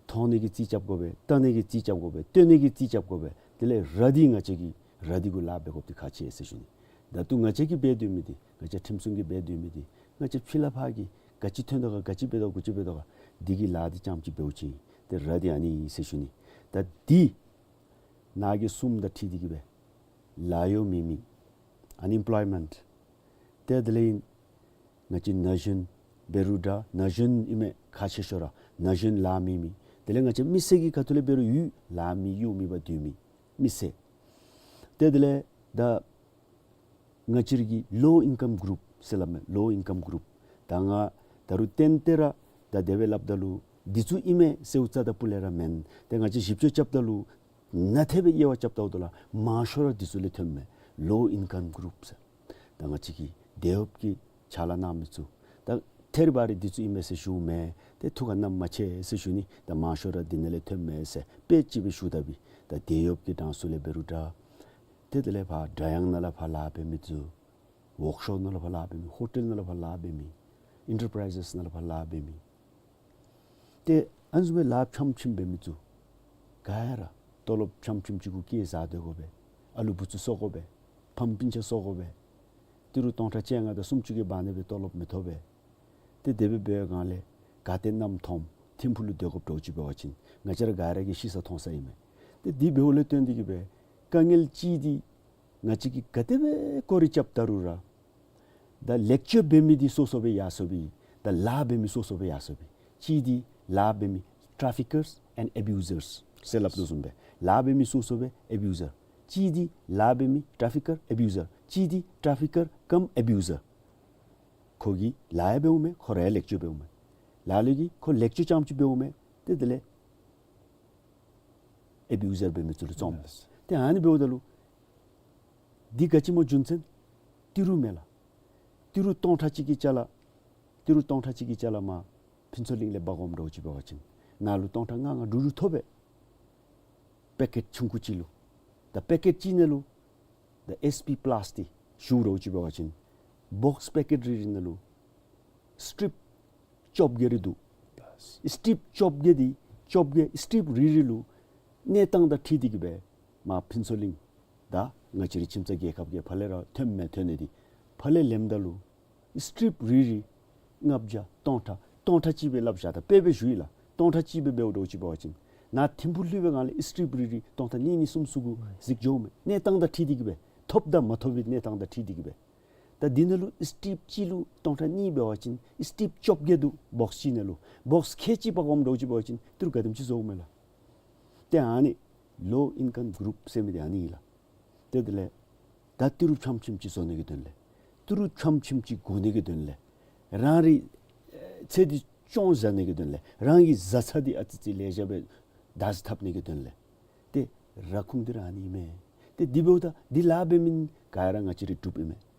མཐོང་ནི་གི་རྩིས་རྐྱབ་དགོ་པས། བལྟ་ནི་གི་རྩིས་རྐྱབ་དགོ་པས། སྟོན་ནི་གི་རྩིས་རྐྱབ་དགོ་པས། དེ་ལས་ར་འདི་ང་བཅས་ཀྱིས་ར་འདི་གུ་ལཱ་འབད་དགོཔ་འདི་ཁག་ཆེ་ཟེར་ཞུ་ནི། ད་ལྟོ་ང་བཅས་ཀྱིས་འབད་སྡོད་མི་འདི་ང་བཅས་ཁྲིམས་སྲུང་གིས་འབད་སྡོད་མི་འདི་ང་བཅས་ཕྱི་ལས་ཕར་གྱི་ག་ཅི་ཐོན་དོ་ག་ག་ཅི་འབད་དོ་ག་ག་ཅི་འབད་དོ་ག་འདི་གི་ལཱ་འདི་རྐྱངམ་ཅིག་འབདཝ་ཅིག་ཏེ་ར་འདི་ཨ་ནི་ཨིན་ཟེར་ཞུ་ནི། ད་འདི་ནང་གི་གསུམ་དང་འཁྲིལ་ཏེ་གི་སྦེ་ལཱ་གཡོག་མེད་མི་ཨན་ཨེམ་པོལོའི་མེནཊ། ཏེ་དེ་ལས་ང་བཅས་ན་གཞོན་འབད་རུང་འདྲ། ན་གཞོན་ཨིན་མས་ཁག་ཆེ་ཤོས་ར། ན་གཞོན་ལཱ་མེད་མི། དེ་ལས་ང་བཅས་མི་སེར་གྱི་ཁ་ཐུག་ལས་འབད་རུང་ཡོད་ལཱ་མེད་གཡོག་མེད་པར་སྡོད་མི་མི་སེར། ཏེ་དེ་ལས་ད་ང་བཅས་ར་གི་ལོ་ཨིན་ཀམ་གུ་རུབ་ཟེར་སླབ་མས། ལོ་ཨིན་ཀམ་གུ་རུབ། ད་ང་ད་རུང་ཏན་ཏན་ར་ད་དེ་སྦེ་སླབ་ད་ལུ་ འདི་ཚུ་ཨིན་མས་ཟེརཝ་རྩ་དང་སྤུ་ལས་ར་མེན། ཏེ་ང་བཅས་ཞིབ་དཔྱད་རྐྱབ་ད་ལུ་ནན་ཏན་སྦེ་དབྱེ་བ་རྐྱབ་ད་ལུ་མང་ཤོས་ར་འདི་ཚུ་ལས་ཐོནམ་མས། ལོ་ཨིན་ཀམ་གུ་རུབ་ཟེར། ད་ང་བཅས་ཀྱི་དེད་གཡོགཔ་གི་ཕྱག་ལཱ་གནང་མི་ཚུ། ད་ཐད་རི་བ་རི་འདི་ཚུ་ཨིན་མས་ཟེར་ཞུཝ་མེན། ཏེ་ཐུགས་ཁར་བསྣམ་མ་ཆེ་ཟེར་ཞུ་ནི། ད་མང་ཤོས་ར་འདི་ནང་ལས་ཐོནམ་མས་ཟེར་དཔེ་ཅིག་སྦེ་ཞུ་ད་པའི། ད་དེད་གཡོགཔ་གི་གྲངས་སུ་ལས་འབད་རུང་འདྲ། ཏེ་དེ་ལས་ཕར་སྒྲ་དབྱངས་ནང་ལས་ཕར་ལཱ་འབད་མི་ཚུ། ཝོརཀ་ཤོབ་ནང་ལས་ཕར་ལཱ་འབད་མི། ཧོ་ཊེལ་ནང་ལས་ཕར་ལཱ་འབད་མི། ཨིན་ཊར་པ་རའིཛེས་ནང་ལས་ཕར་ལཱ་འབད་མི། ཏེ་ཨ་ནི་བཟུམ་སྦེ་ལཱ་ཕྱམ་ཕྱིམ་འབད་མི་ཚུ་ག་ར་ལྟོ་ལོབ་ཕྱམ་ཕྱིམ་ཅིག་གུ་སྐྱེལ་ཟ་སྡོད་དགོ་པས། ཨ་ལུ་བུ་ཚུ་གསོ་དགོ་པས། ཕམ་སྤུན་ཆ་གསོ་དགོ་པས། ཏི་རུ་སྟོང་ཕྲག་བཅོ་ལྔ་དང་སུམ་ཅུ་གི་བར་ན་སྦེ་ལྟོ་ལོབ་མི་ཐོབ་པས། ཏེ་དེ་སྦེ་འབད་བའི་སྒང་ལས་ག་ཏེ་གནམ་མཐོངམ་ཐིམ་ཕུག་ལུ་སྡོད་དགོཔ་འདྲཝ་ཅིག་འབད་བ་ཅིན་ང་བཅས་ར་ག་ར་གིས་ཤེས་ས་མཐོང་ས་ཨིན་མས། ཏེ་འདི་འབདཝ་ལས་བརྟེན་ཏེ་གིས་སྦེ་དཀའ་ངལ་ཅིག་འདི་ང་བཅས་ཀྱིས་ག་དེ་སྦེ་སྐོར་ར་རྐྱབ་ད་རུང་ར། ད་ལེགས་བཅོས་འབད་མི་འདི་སོ་སོ་སྦེ་ཡར་སོ་བའི། ད་ལཱ་འབད་མི་སོ་སོ་སྦེ་ཡར་སོ་བའི། གཅིག་འདི་ལཱ་འབད་མི་ཊ་ར་ཕི་ཀརསི་ཨེནཌ་ཨེ་བིའུ་ཟརསི་ཟེར་སླབ་དོ་བཟུམ་སྦེ་ལཱ་འབད་མི་སོ་སོ་སྦེ་ཨེ་བིའུ་ཟར། གཅིག་འདི་ལཱ་འབད་མི་ཊ་ར་ཕི་ཀར་ཨེ་བིའུ་ཟར། གཅིག་འདི་ཊ་ར་ཕི་ཀར་ཀམ་ཨེ་བིའུ་ཟར། ཁོ་གིས་ལཱ་ཡང་འབདཝ་མས། ཁོ་ར་ཡང་ལེགས་བཅོས་འབདཝ་མས། ལ་ལུ་གིས་ཁོ་ལེགས་བཅོས་རྐྱངམ་ཅིག་འབདཝ་མས། ཏེ་དེ་ལས་ཨེ་བིའུ་ཟར་འབད་མི་ཚུ་ལུ་བཙོངམ་མས། ཏེ་ཨ་ནི་འབདཝ་ད་ལུ་འདི་ག་ཅི་སྨོ་རྒྱུ་མཚན། ཏི་རུ་མས་ལགས། ཏི་རུ་སྟོང་ཕྲག་གཅིག་གི་ཅ་ལ། ཏི་རུ་སྟོང་ཕྲག་གཅིག་གི་ཅ་ལ་མར་ཕུན་ཚོགས་གླིང་ལས་འབག་འོངམ་འདྲཝ་ཅིག་འབད་བ་ཅིན་ནང་ལུ་སྟོང་ཕྲག་ལྔ་ལྔ་དྲུག་དྲུག་ཐོབ་པས། པེ་ཀེཊ་ཆུང་ཀུ་ཅིག་ལུ། ད་པེ་ཀེཊ་ཅིག་ནང་ལུ། ད་ཨེསི་པི་པ་ལཱསི་འདི་ཞུ་འདྲཝ་ཅིག་འབད་བ་ཅིན་བོགསི་པེ་ཀེཊ་རེ་རེ་ནང་ལུ་སི་ཊིབ་བཅོ་བརྒྱད་རེ་འདུག། སི་ཊིབ་བཅོ་བརྒྱད་འདི་བཅོ་བརྒྱད་སི་ཊིབ་རེ་རེ་ལུ་གནས་སྟངས་དང་འཁྲིལ་ཏེ་གིས་སྦེ་མར་ཕུན་ཚོགས་གླིང་དང་ང་བཅས་རའི་ཁྱིམ་ཚང་རྒྱལ་ཁབ་ཀྱི་ཕར་ལས་ར་ཐོནམ་མས། ཐོན་ནི་འདི་ཕར་ལས་ལེནམ་ད་ལུ་སི་ཊིབ་རེ་རེ་ལྔ་བརྒྱ་སྟོང་ཕྲག་སྟོང་ཕྲག་གཅིག་སྦེ་སླབ་བཞག། ད་དཔེ་སྦེ་ཞུ་ཡི་ལགས། སྟོང་ཕྲག་གཅིག་སྦེ་འབདཝ་འདྲཝ་ཅིག་འབད་བ་ཅིན་ནཱ་ཐིམ་ཕུག་ལྷོད་པའི་སྒང་ལས་སི་ཊིབ་རེ་རེ་སྟོང་ཕྲག་གཉིས་གཉིས་གསུམ་གསུམ་གུ་གཟིགས་འགྱོཝ་མས། གནས་སྟངས་དང་འཁྲིལ་ཏེ་གིས་སྦེ་ཐོབ་དང་མ་ཐོབ་པའི་གནས་སྟངས་དང་འཁྲིལ་ཏེ་གིས་སྦེ། ད་འདི་ནང་ལུ་སི་ཊིབ་གཅིག་ལུ་སྟོང་ཕྲག་གཉིས་འབད་བ་ཅིན་སི་ཊིབ་བཅོ་བརྒྱད་འདུག། བོགསི་གཅིག་ནང་ལུ་བོགསི་ཁལ་གཅིག་འབག་འོངམ་འདྲཝ་ཅིག་འབད་བ་ཅིན་ཏི་རུ་ག་དེམ་ཅིག་བཟོཝ་མས་ལགས། ཏེ་ཨ་ནི་ལོ་ཨིན་ཀམ་གུ་རུབ་ཟེར་མི་འདི་ཨ་ནི་ཨིན་ལགས། ཏེ་དེ་ལས་ད་ཏི་རུ་ཕྱམ་ཕྱིམ་ཅིག་བཟོ་ནི་གི་དོན་ལས་ཏི་རུ་ཕྱམ་ཕྱིམ་ཅིག་བསྒོར་ནི་གི་དོན་ལས་རང་རའི་ཚེ་འདི་སྐྱོང་བཞག་ནི་གི་དོན་ལས་རང་གི་བཟའ་ཚང་འདི་ཨ་ཙི་ཙི་ལེགས་ཤོམ་སྦེ་བདག་འཛིན་འཐབ་ནི་གི་དོན་ལས། ཏེ་ར་ཁུངས་འདི་ར་ཨ་ནི་ཨིན་མས། ཏེ་འདི་འབདཝ་ད་འདི་ལཱ་འབད་མི་ག་ར་ང་བཅས་རའི་འབྲུགཔ་ཨིན་མས།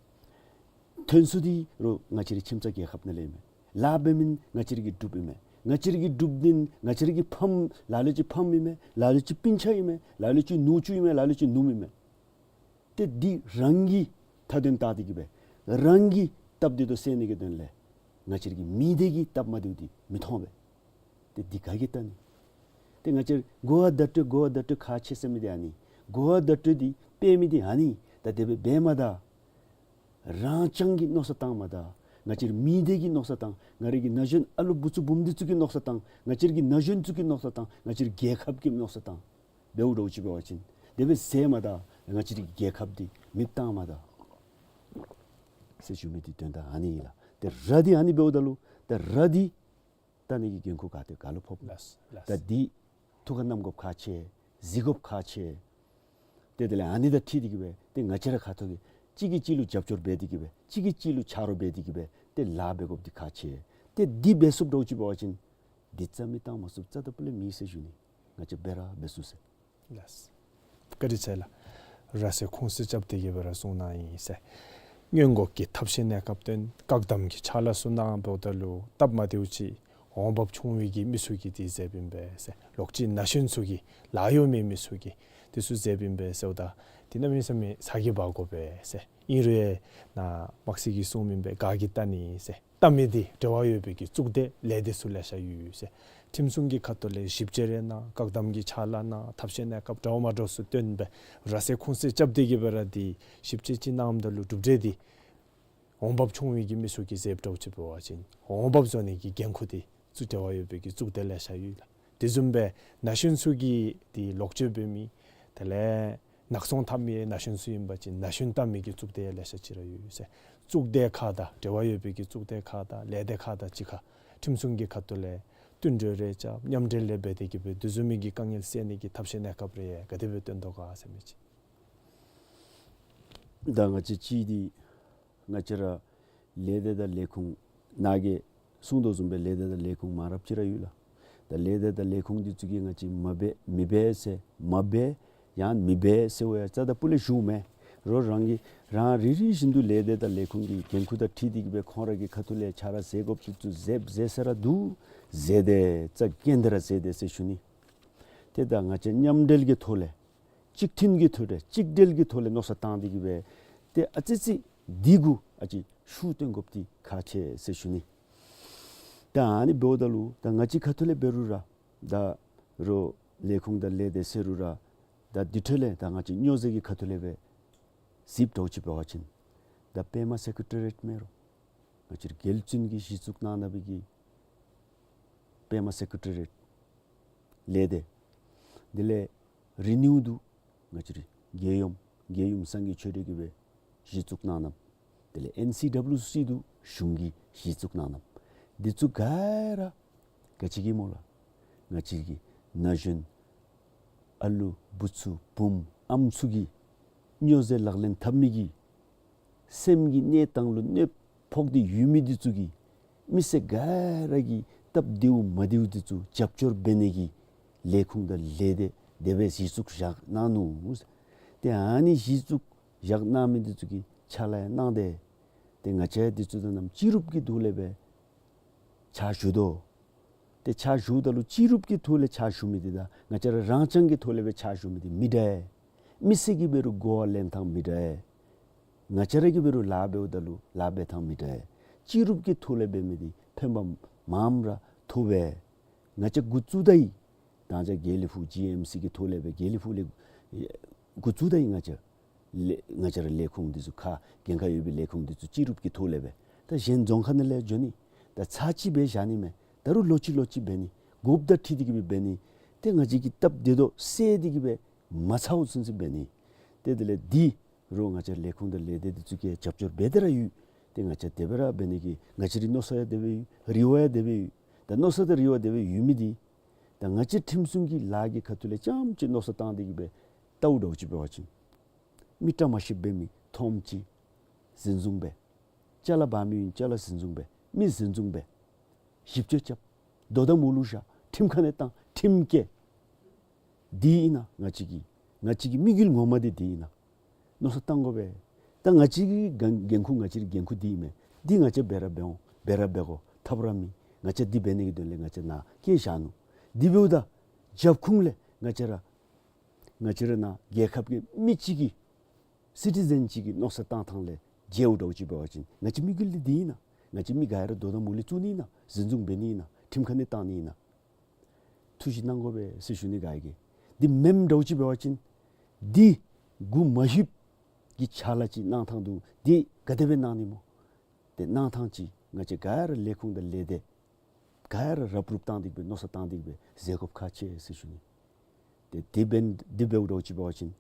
ཐོན་ས་འདི་ར་ང་བཅས་རའི་ཁྱིམ་ཚང་རྒྱལ་ཁབ་ནང་ལས་ཨིན་མས། ལཱ་འབད་མི་ང་བཅས་རའི་གི་འབྲུགཔ་ཨིན་མས། ང་བཅས་རའི་གི་འབྲུགཔ་འདི་ང་བཅས་རའི་གི་ཕམ་ལ་ལུ་ཅིག་ཕམ་ཨིན་མས། ལ་ལུ་ཅིག་སྤུན་ཆ་ཨིན་མས། ལ་ལུ་ཅིག་ནུ་གཅུང་ཨིན་མས། ལ་ལུ་ཅིག་ནུམོ་ཨིན་མས། ཏེ་འདི་རང་གི་མཐའ་དོན་བལྟ་སྟེ་གིས་སྦེ་རང་གི་སྟབས་བདེ་ཏོག་ཏོ་སེལ་ནི་གི་དོན་ལས་ང་བཅས་རའི་གི་མི་སྡེ་གི་སྟབས་མ་བདེཝ་འདི་མི་མཐོང་པས། ཏེ་འདི་ག་གིས་བལྟ་ནི། ཏེ་ང་བཅས་གོ་བ་བརྡ་སྤྲོད་གོ་བ་བརྡ་སྤྲོད་ཁག་ཆེ་ཟེར་མི་འདི་ཨ་ནི། གོ་བ་བརྡ་སྤྲོད་འདི་སྤེལ་མི་འདི་ཨ་ནི། ད་དེ་སྦེ་འབད་མ་ད་རང་རྐྱང་གི་མནོ་བསམ་བཏང་མ་ད་ང་བཅས་རའི་མི་སྡེ་གི་མནོ་བསམ་བཏང་། ང་རའི་གི་ན་གཞོན་ཨ་ལུ་བུ་ཚུ་བུམོ་འདི་ཚུ་གི་མནོ་བསམ་བཏང་། ང་བཅས་རའི་གི་ན་གཞོན་ཚུ་གི་མནོ་བསམ་བཏང་། ང་བཅས་རའི་རྒྱལ་ཁབ་ཀྱི་མནོ་བསམ་བཏང་། འབདཝ་འདྲཝ་ཅིག་འབད་བ་ཅིན་དེ་སྦེ་ཟེར་མ་ད་ང་བཅས་རའི་རྒྱལ་ཁབ་འདི་མེདཔ་བཏང་མ་ད་ཟེར་ཞུ་མི་འདི་དོན་དག་ཨ་ནི་ཨིན་ལགས། ཏེ་ར་འདི་ཨ་ནི་འབདཝ་ད་ལུ་ཏེ་ར་འདི་བལྟ་ནི་གི་འགན་ཁུར་ག་ཏེ་ག་ལུ་ཕོགཔ། ལགས་ལགས། ད་འདི་ཐུགས་ཁར་བསྣམ་དགོཔ་ཁག་ཆེ། གཟིགས་དགོཔ་ཁག་ཆེ། ཏེ་དེ་ལས་ཨ་ནི་དང་འཁྲིལ་ཏེ་གིས་སྦེ་ཏེ་ང་བཅས་ར་ཁ་ཐུག་གིས་གཅིག་གིས་གཅིག་ལུ་རྒྱབ་སྐྱོར་འབད་དེ་གིས་སྦེ་གཅིག་གིས་གཅིག་ལུ་ཆ་རོགས་འབད་དེ་གིས་སྦེ་ཏེ་ལཱ་འབད་དགོཔ་འདི་ཁག་ཆེ། ཏེ་འདི་འབད་ཚུགསཔ་འདྲཝ་ཅིག་འབད་བ་ཅིན་འདི་རྩ་མེད་བཏང་མ་ཚུགསཔ་རྩ་དང་སྤུ་ལས་མེད་ཟེར་ཞུ་ནི། ང་བཅས་འབད་ར་འབད་ཚུགས་ཟེར། ལགས། བཀའ་དྲིན་ཆེ་ལགས། ར་སེ་ཁུངས་བཙུན་རྐྱབ་སྟེ་གིས་སྦེ་ར་གསུང་གནང་ཡི་ཟེར། སྔོན་འགོག་གི་ཐབས་ཤེས་གནས་སྐབས་སྟོན། བཀག་སྡོམ་གྱི་ཕྱག་ལཱ་ཚུ་གནང་འབདཝ་ད་ལུ་སྟབས་མ་བདེཝ་ཅིག་འོང་འབབ་ཆུང་བའི་གི་མི་ཚུ་གིས་འདི་མཛདཔ་ཨིན་པས་ཟེར། ལོག་སྤྱོད་ན་གཞོན་ཚུ་གིས་ལཱ་གཡོག་མེད་མི་ཚུ་གིས་འདི་ཚུ་མཛདཔ་ཨིན་པས་ཟེརཝ་ད་འདི་གནམ་མེད་ས་མེད་ཚ་གྱང་འབག་དགོ་པས་ཟེར། ཨིན་རུང་ནཱ་དམག་སྲིད་ཀྱིས་གསུངམ་ཨིན་པས། ག་གིས་བལྟ་ནི་ཟེར། བལྟ་མི་འདི་འབྲེལ་བ་ཡོད་པའི་གི་གཙུག་སྡེ་ལས་སྡེ་ཚུ་ལེ་ཤ་ཡོད་ཟེར། ཁྲིམས་སྲུང་གི་ཁ་ཐུག་ལས་ཞིབ་དཔྱད་རེ་གནང་། བཀག་སྡོམ་གྱི་ཕྱག་ལཱ་གནང་། ཐབས་ཤེས་གནས་སྐབས་འདྲཝ་མ་འདྲཝ་ཚུ་སྟོན་སྦེ་ར་སེ་ཁུངས་བཙུན་རྐྱབ་སྟེ་གིས་སྦེ་ར་འདི་ཞིབ་དཔྱད་ཅིག་གནངམ་ད་ལུ་གྲུབ་འབྲས་འདི་འོང་འབབ་ཆུང་བའི་གི་མི་ཚུ་གིས་མཛདཔ་འདྲཝ་ཅིག་འབད་བ་ཅིན་འོང་འབབ་བཟོ་ནི་གི་འགན་ཁུར་འདི་གཙུག་འབྲེལ་བ་ཡོད་པའི་གི་གཙུག་སྡེ་ལེ་ཤ་ཡོད་ལགས། དེ་བཟུམ་སྦེ་ན་གཞོན་ཚུ་གིས་འདི་ལོག་སྤྱོད་འབད་མི་དེ་ལས་ནག་ཚོང་འཐབ་མི་ན་གཞོན་ཚུ་ཨིན་པ་ཅིན་ན་གཞོན་བལྟ་མི་གི་གཙུག་སྡེ་ལེ་ཤ་ཅིག་ར་ཡོད་ཟེར། གཙུག་སྡེ་ཁག་དང་འབྲེལ་བ་ཡོད་པའི་གི་གཙུག་སྡེ་ཁག་དང་ལས་སྡེ་ཁག་དང་གཅིག་ཁར་ཁྲིམས་སྲུང་གི་ཁ་ཐུག་ལས་བསྟུན་གྲོས་རེ་རྐྱབ་མཉམ་འབྲེལ་རེ་འབད་དེ་གིས་སྦེ་འདི་བཟུམ་མའི་གི་དཀའ་ངལ་སེལ་ནི་གི་ཐབས་ཤེས་གནས་སྐབས་རེ་ག་དེ་སྦེ་སྟོན་དོ་ག་ཟེར་མི་ཅིག། ད་ང་བཅས་ཅིག་འདི་ང་བཅས་ར་ལས་སྡེ་དང་ལས་ཁུངས་ནཱ་གིས་གསུང་དོ་བཟུམ་སྦེ་ལས་སྡེ་དང་ལས་ཁུངས་མང་རབས་ཅིག་ར་ཡོད་ལགས། ད་ལས་སྡེ་དང་ལས་ཁུངས་འདི་ཚུ་གིས་ང་བཅས་མ་འབད་མི་འབད་ཟེར་མ་འབད་ཡང་མི་འབད་ཟེར་བ་ཡང་རྩ་དང་སྤུ་ལས་ཞུཝ་མེན། རོགས་རང་གིས་རང་རེ་རེ་བཞིན་དུ་ལས་སྡེ་དང་ལས་ཁུངས་ཀྱི་འགན་ཁུར་དང་འཁྲིལ་ཏེ་གི་སྦེ་ཁོང་ར་གི་ཁ་ཐུག་ལས་ཕྱག་ར་མཛད་དགོཔ་འདི་ཚུ་མཛདཔ་མཛད་ས་ར་འདུག། མཛད་དེ་རྩ་འགེངས་ཏེ་ར་མཛད་དེ་ཟེར་ཞུ་ནི། ཏེ་ད་ང་བཅས་མཉམ་འབྲེལ་གྱི་ཐོག་ལས་གཅིག་མཐུན་གྱི་ཐོག་ལས་གཅིག་སྒྲིལ་གྱི་ཐོག་ལས་མནོ་བསམ་བཏང་སྟེ་གི་སྦེ་ཏེ་ཨ་ཙི་ཙི་འདི་གུ་ཨ་ཙི་ཤུགས་བཏོན་དགོཔ་འདི་ཁག་ཆེ་ཟེར་ཞུ་ནི། ད་ཨ་ནི་འབདཝ་ད་ལུ་ད་ང་བཅས་ཁ་ཐུག་ལས་འབད་རུང་ར་ད་རོགས་ལས་ཁུངས་དང་ལས་སྡེ་ཟེར་རུང་ར་ད་འདི་འཕྲོ་ལས་ད་ང་བཅས་སྨྱོ་རྫས་ཀྱི་ཁ་ཐུག་ལས་སྦེ་གཟིགསཔ་འདྲཝ་ཅིག་འབད་བ་ཅིན་ད་པདྨ་སེ་ཀྲེ་ཊ་རི་ཡེཊ་མེན་རུང་ང་བཅས་ར་རྒྱལ་བཙུན་གྱིས་གཞི་བཙུགས་གནང་གནངམ་གི་པདྨ་སེ་ཀྲེ་ཊ་རི་ཡེཊ་ལས་སྡེ། དེ་ལས་རི་ནིའུ་འདུག། ང་བཅས་ར་རྒྱལ་ཡུམ་རྒྱལ་ཡུམ་སངས་རྒྱས་ཆོས་སྒྲོན་གྱིས་སྦེ་གཞི་བཙུགས་གནང་གནངམ། དེ་ལས་ཨེན་སི་ཌབ་ལིའུ་སི་འདུག། གཞུང་གིས་གཞི་བཙུགས་གནང་གནངམ། འདི་ཚུ་ག་ར་ག་ཅི་གིས་སྨོ་ལགས། ང་བཅས་ཀྱི་ན་གཞོན་ཨ་ལུ་བུ་ཚུ་བུམོ་ཨམ་ཚུ་གིས་སྨྱོ་རྫས་ལག་ལེན་འཐབ་མི་གི་སེམས་ཀྱི་གནས་སྟངས་ལུ་གནོད་ཕོག་སྟེ་ཡོད་མི་འདི་ཚུ་གི་མི་སེར་ག་ར་གི་སྟབས་བདེཝ་མ་བདེཝ་འདི་ཚུ་རྒྱབ་སྐྱོར་འབད་ནི་གི་ལས་ཁུངས་དང་ལས་སྡེ་དེ་སྦེ་གཞི་བཙུགས་བཞག་གནང་ནུག། ཏེ་ཨ་ནི་གཞི་བཙུགས་བཞག་གནང་མི་འདི་ཚུ་གིས་ཕྱག་ལཱ་ཡང་གནང་སྟེ་ཏེ་ང་བཅས་འདི་ཚུ་དང་ནམ་སྤྱི་རུབ་ཀྱི་ཐོག་ལས་སྦེ་ཕྱག་ཞུ་དོ། ཏེ་ཕྱག་ཞུཝ་ད་ལུ་སྤྱི་རུབ་ཀྱི་ཐོག་ལས་ཕྱག་ཞུ་མི་འདི་དང་ང་བཅས་ར་རང་རྐྱང་གི་ཐོག་ལས་སྦེ་ཕྱག་ཞུ་མི་འདི་མི་འདྲ་བས། མི་སེར་གྱིས་འབད་རུང་གོ་བ་ལེན་ཐངས་མི་འདྲ་བས། ང་བཅས་ར་གིས་འབད་རུང་ལཱ་འབདཝ་ད་ལུ་ལཱ་འབད་ཐངས་མི་འདྲ་བས། སྤྱི་རུབ་ཀྱི་ཐོག་ལས་འབད་མི་འདི་ཕན་པ་མངམ་ར་ཐོབ་པས། ང་བཅས་འགོ་བཙུགས་ད་ཡི། ད་ང་བཅས་དགེ་ལེགས་ཕུག་ཇི་ཨེམ་སི་གི་ཐོག་ལས་སྦེ་དགེ་ལེགས་ཕུག་ལས་འགོ་བཙུགས་ད་ཡི། ང་བཅས་ལས་ང་བཅས་ར་ལས་ཁུངས་འདི་ཚུ་ཁག་འགན་ཁག་ཡོད་པའི་ལས་ཁུངས་འདི་ཚུ་སྤྱི་རུབ་ཀྱི་ཐོག་ལས་སྦེ་ད་གཞན་རྫོང་ཁག་ནང་ལས་འགྱོ་ནི་ད་ཚར་གཅིག་སྦེ་བཞག་ནི་མས། ད་རུང་ལོ་གཅིག་ལོ་གཅིག་འབད་ནི་དགོཔ་དང་འཁྲིལ་ཏེ་གི་སྦེ་འབད་ནི། ཏེ་ང་བཅས་ཀྱི་སྟབས་བདེ་ཏོག་ཏོ་སེལ་ཏེ་གི་སྦེ་མ་ཚརཝ་ཚུན་ཚོད་འབད་ནི། ཏེ་དེ་ལས་འདི་རོགས་ང་བཅས་ལས་ཁུངས་དང་ལས་སྡེ་འདི་ཚུ་གིས་རྒྱབ་སྐྱོར་འབད་དེ་ར་ཡོད། ཏེ་ང་བཅས་དེ་སྦེ་ར་འབད་ནི་གི་ང་བཅས་རའི་མནོ་བསམ་ཡང་དེ་སྦེ་ཡོད། རེ་བ་ཡང་དེ་སྦེ་ཡོད། ད་མནོ་བསམ་དང་རེ་བ་དེ་སྦེ་ཡོད་མི་འདི་ད་ང་བཅས་ཁྲིམས་སྲུང་གི་ལཱ་གི་ཁ་ཐུག་ལས་རྐྱངམ་ཅིག་མནོ་བསམ་བཏང་སྟེ་གི་སྦེ་བལྟཝ་འདྲཝ་ཅིག་འབད་བ་ཅིན་མི་བཀྲ་མ་ཤིསཔ་འབད་མི་འཐོམ་ཅིག་འཛིན་བཟུང་འབད། ཅ་ལ་འབག་མི་ཡོད་ན་ཅ་ལ་འཛིན་བཟུང་འབད། མི་འཛིན་བཟུང་འབད། ཞིབ་དཔྱད་རྐྱབ། དོ་དམ་འོག་ལུ་བཞག། ཁྲིམས་ཁང་ནང་བཏང་། ཁྲིམས་བཀལ། འདི་ཨིན་ན་ང་བཅས་ཀྱི་ང་བཅས་ཀྱི་དམིགས་ཡུལ་ངོ་མ་འདི་འདི་ཨིན་ན། མནོ་བསམ་བཏང་དགོ་པས། ད་ང་བཅས་ཀྱི་འགན་འགན་ཁུར་ང་བཅས་ཀྱི་འགན་ཁུར་འདི་ཨིན་མས། འདི་ང་བཅས་འབད་ར་འབད་འོང་། འབད་ར་འབད་དགོ། ཐབས་ར་མེད། ང་བཅས་འདི་འབད་ནི་གི་དོན་ལས་ང་བཅས་ནཱ་བསྐྱལ་བཞག་ནུག། འདི་འབདཝ་ད་རྒྱབ་ཁུངས་ལས་ང་བཅས་ར་ང་བཅས་ར་ནཱ་རྒྱལ་ཁབ་ཀྱི་མི་གཅིག་གི་སི་ཊི་ཛེན་གཅིག་གི་མནོ་བསམ་བཏང་ཐངས་ལས་འགྱོཝ་འདྲཝ་ཅིག་འབད་བ་ཅིན་ང་བཅས་དམིགས་ཡུལ་འདི་འདི་ཨིན་ན། ང་བཅས་མི་ག་ར་དོ་དམ་འོག་ལུ་བཙུགས་ནི་ཨིན་ན། འཛིན་བཟུང་འབད་ནི་ཨིན་ན། ཁྲིམས་ཁང་ནང་བཏང་ནི་ཨིན་ན། ཐུགས་ཞིབ་གནང་དགོ་པས་ཟེར་ཞུ་ནི། ག་གིས་འདི་མེནམ་འདྲཝ་ཅིག་འབད་བ་ཅིན་འདི་མགུ་མ་ཧིབ་ཀྱི་ཕྱག་ལཱ་ཅིག་གནང་ཐངས་འདུག། འདི་ག་དེ་སྦེ་གནང་ནི་སྨོ། ཏེ་གནང་ཐངས་ཅིག་ང་བཅས་ག་ར་ལས་ཁུངས་དང་ལས་སྡེ་ག་ར་རུབ་རུབ་བཏང་སྟེ་གི་སྦེ་མནོ་བསམ་བཏང་སྟེ་གི་སྦེ་མཛད་དགོཔ་ཁག་ཆེ་ཟེར་ཞུ་ནི། ཏེ་འདི་འབདན་འདི་འབདཝ་འདྲཝ་ཅིག་འབད་བ་ཅིན་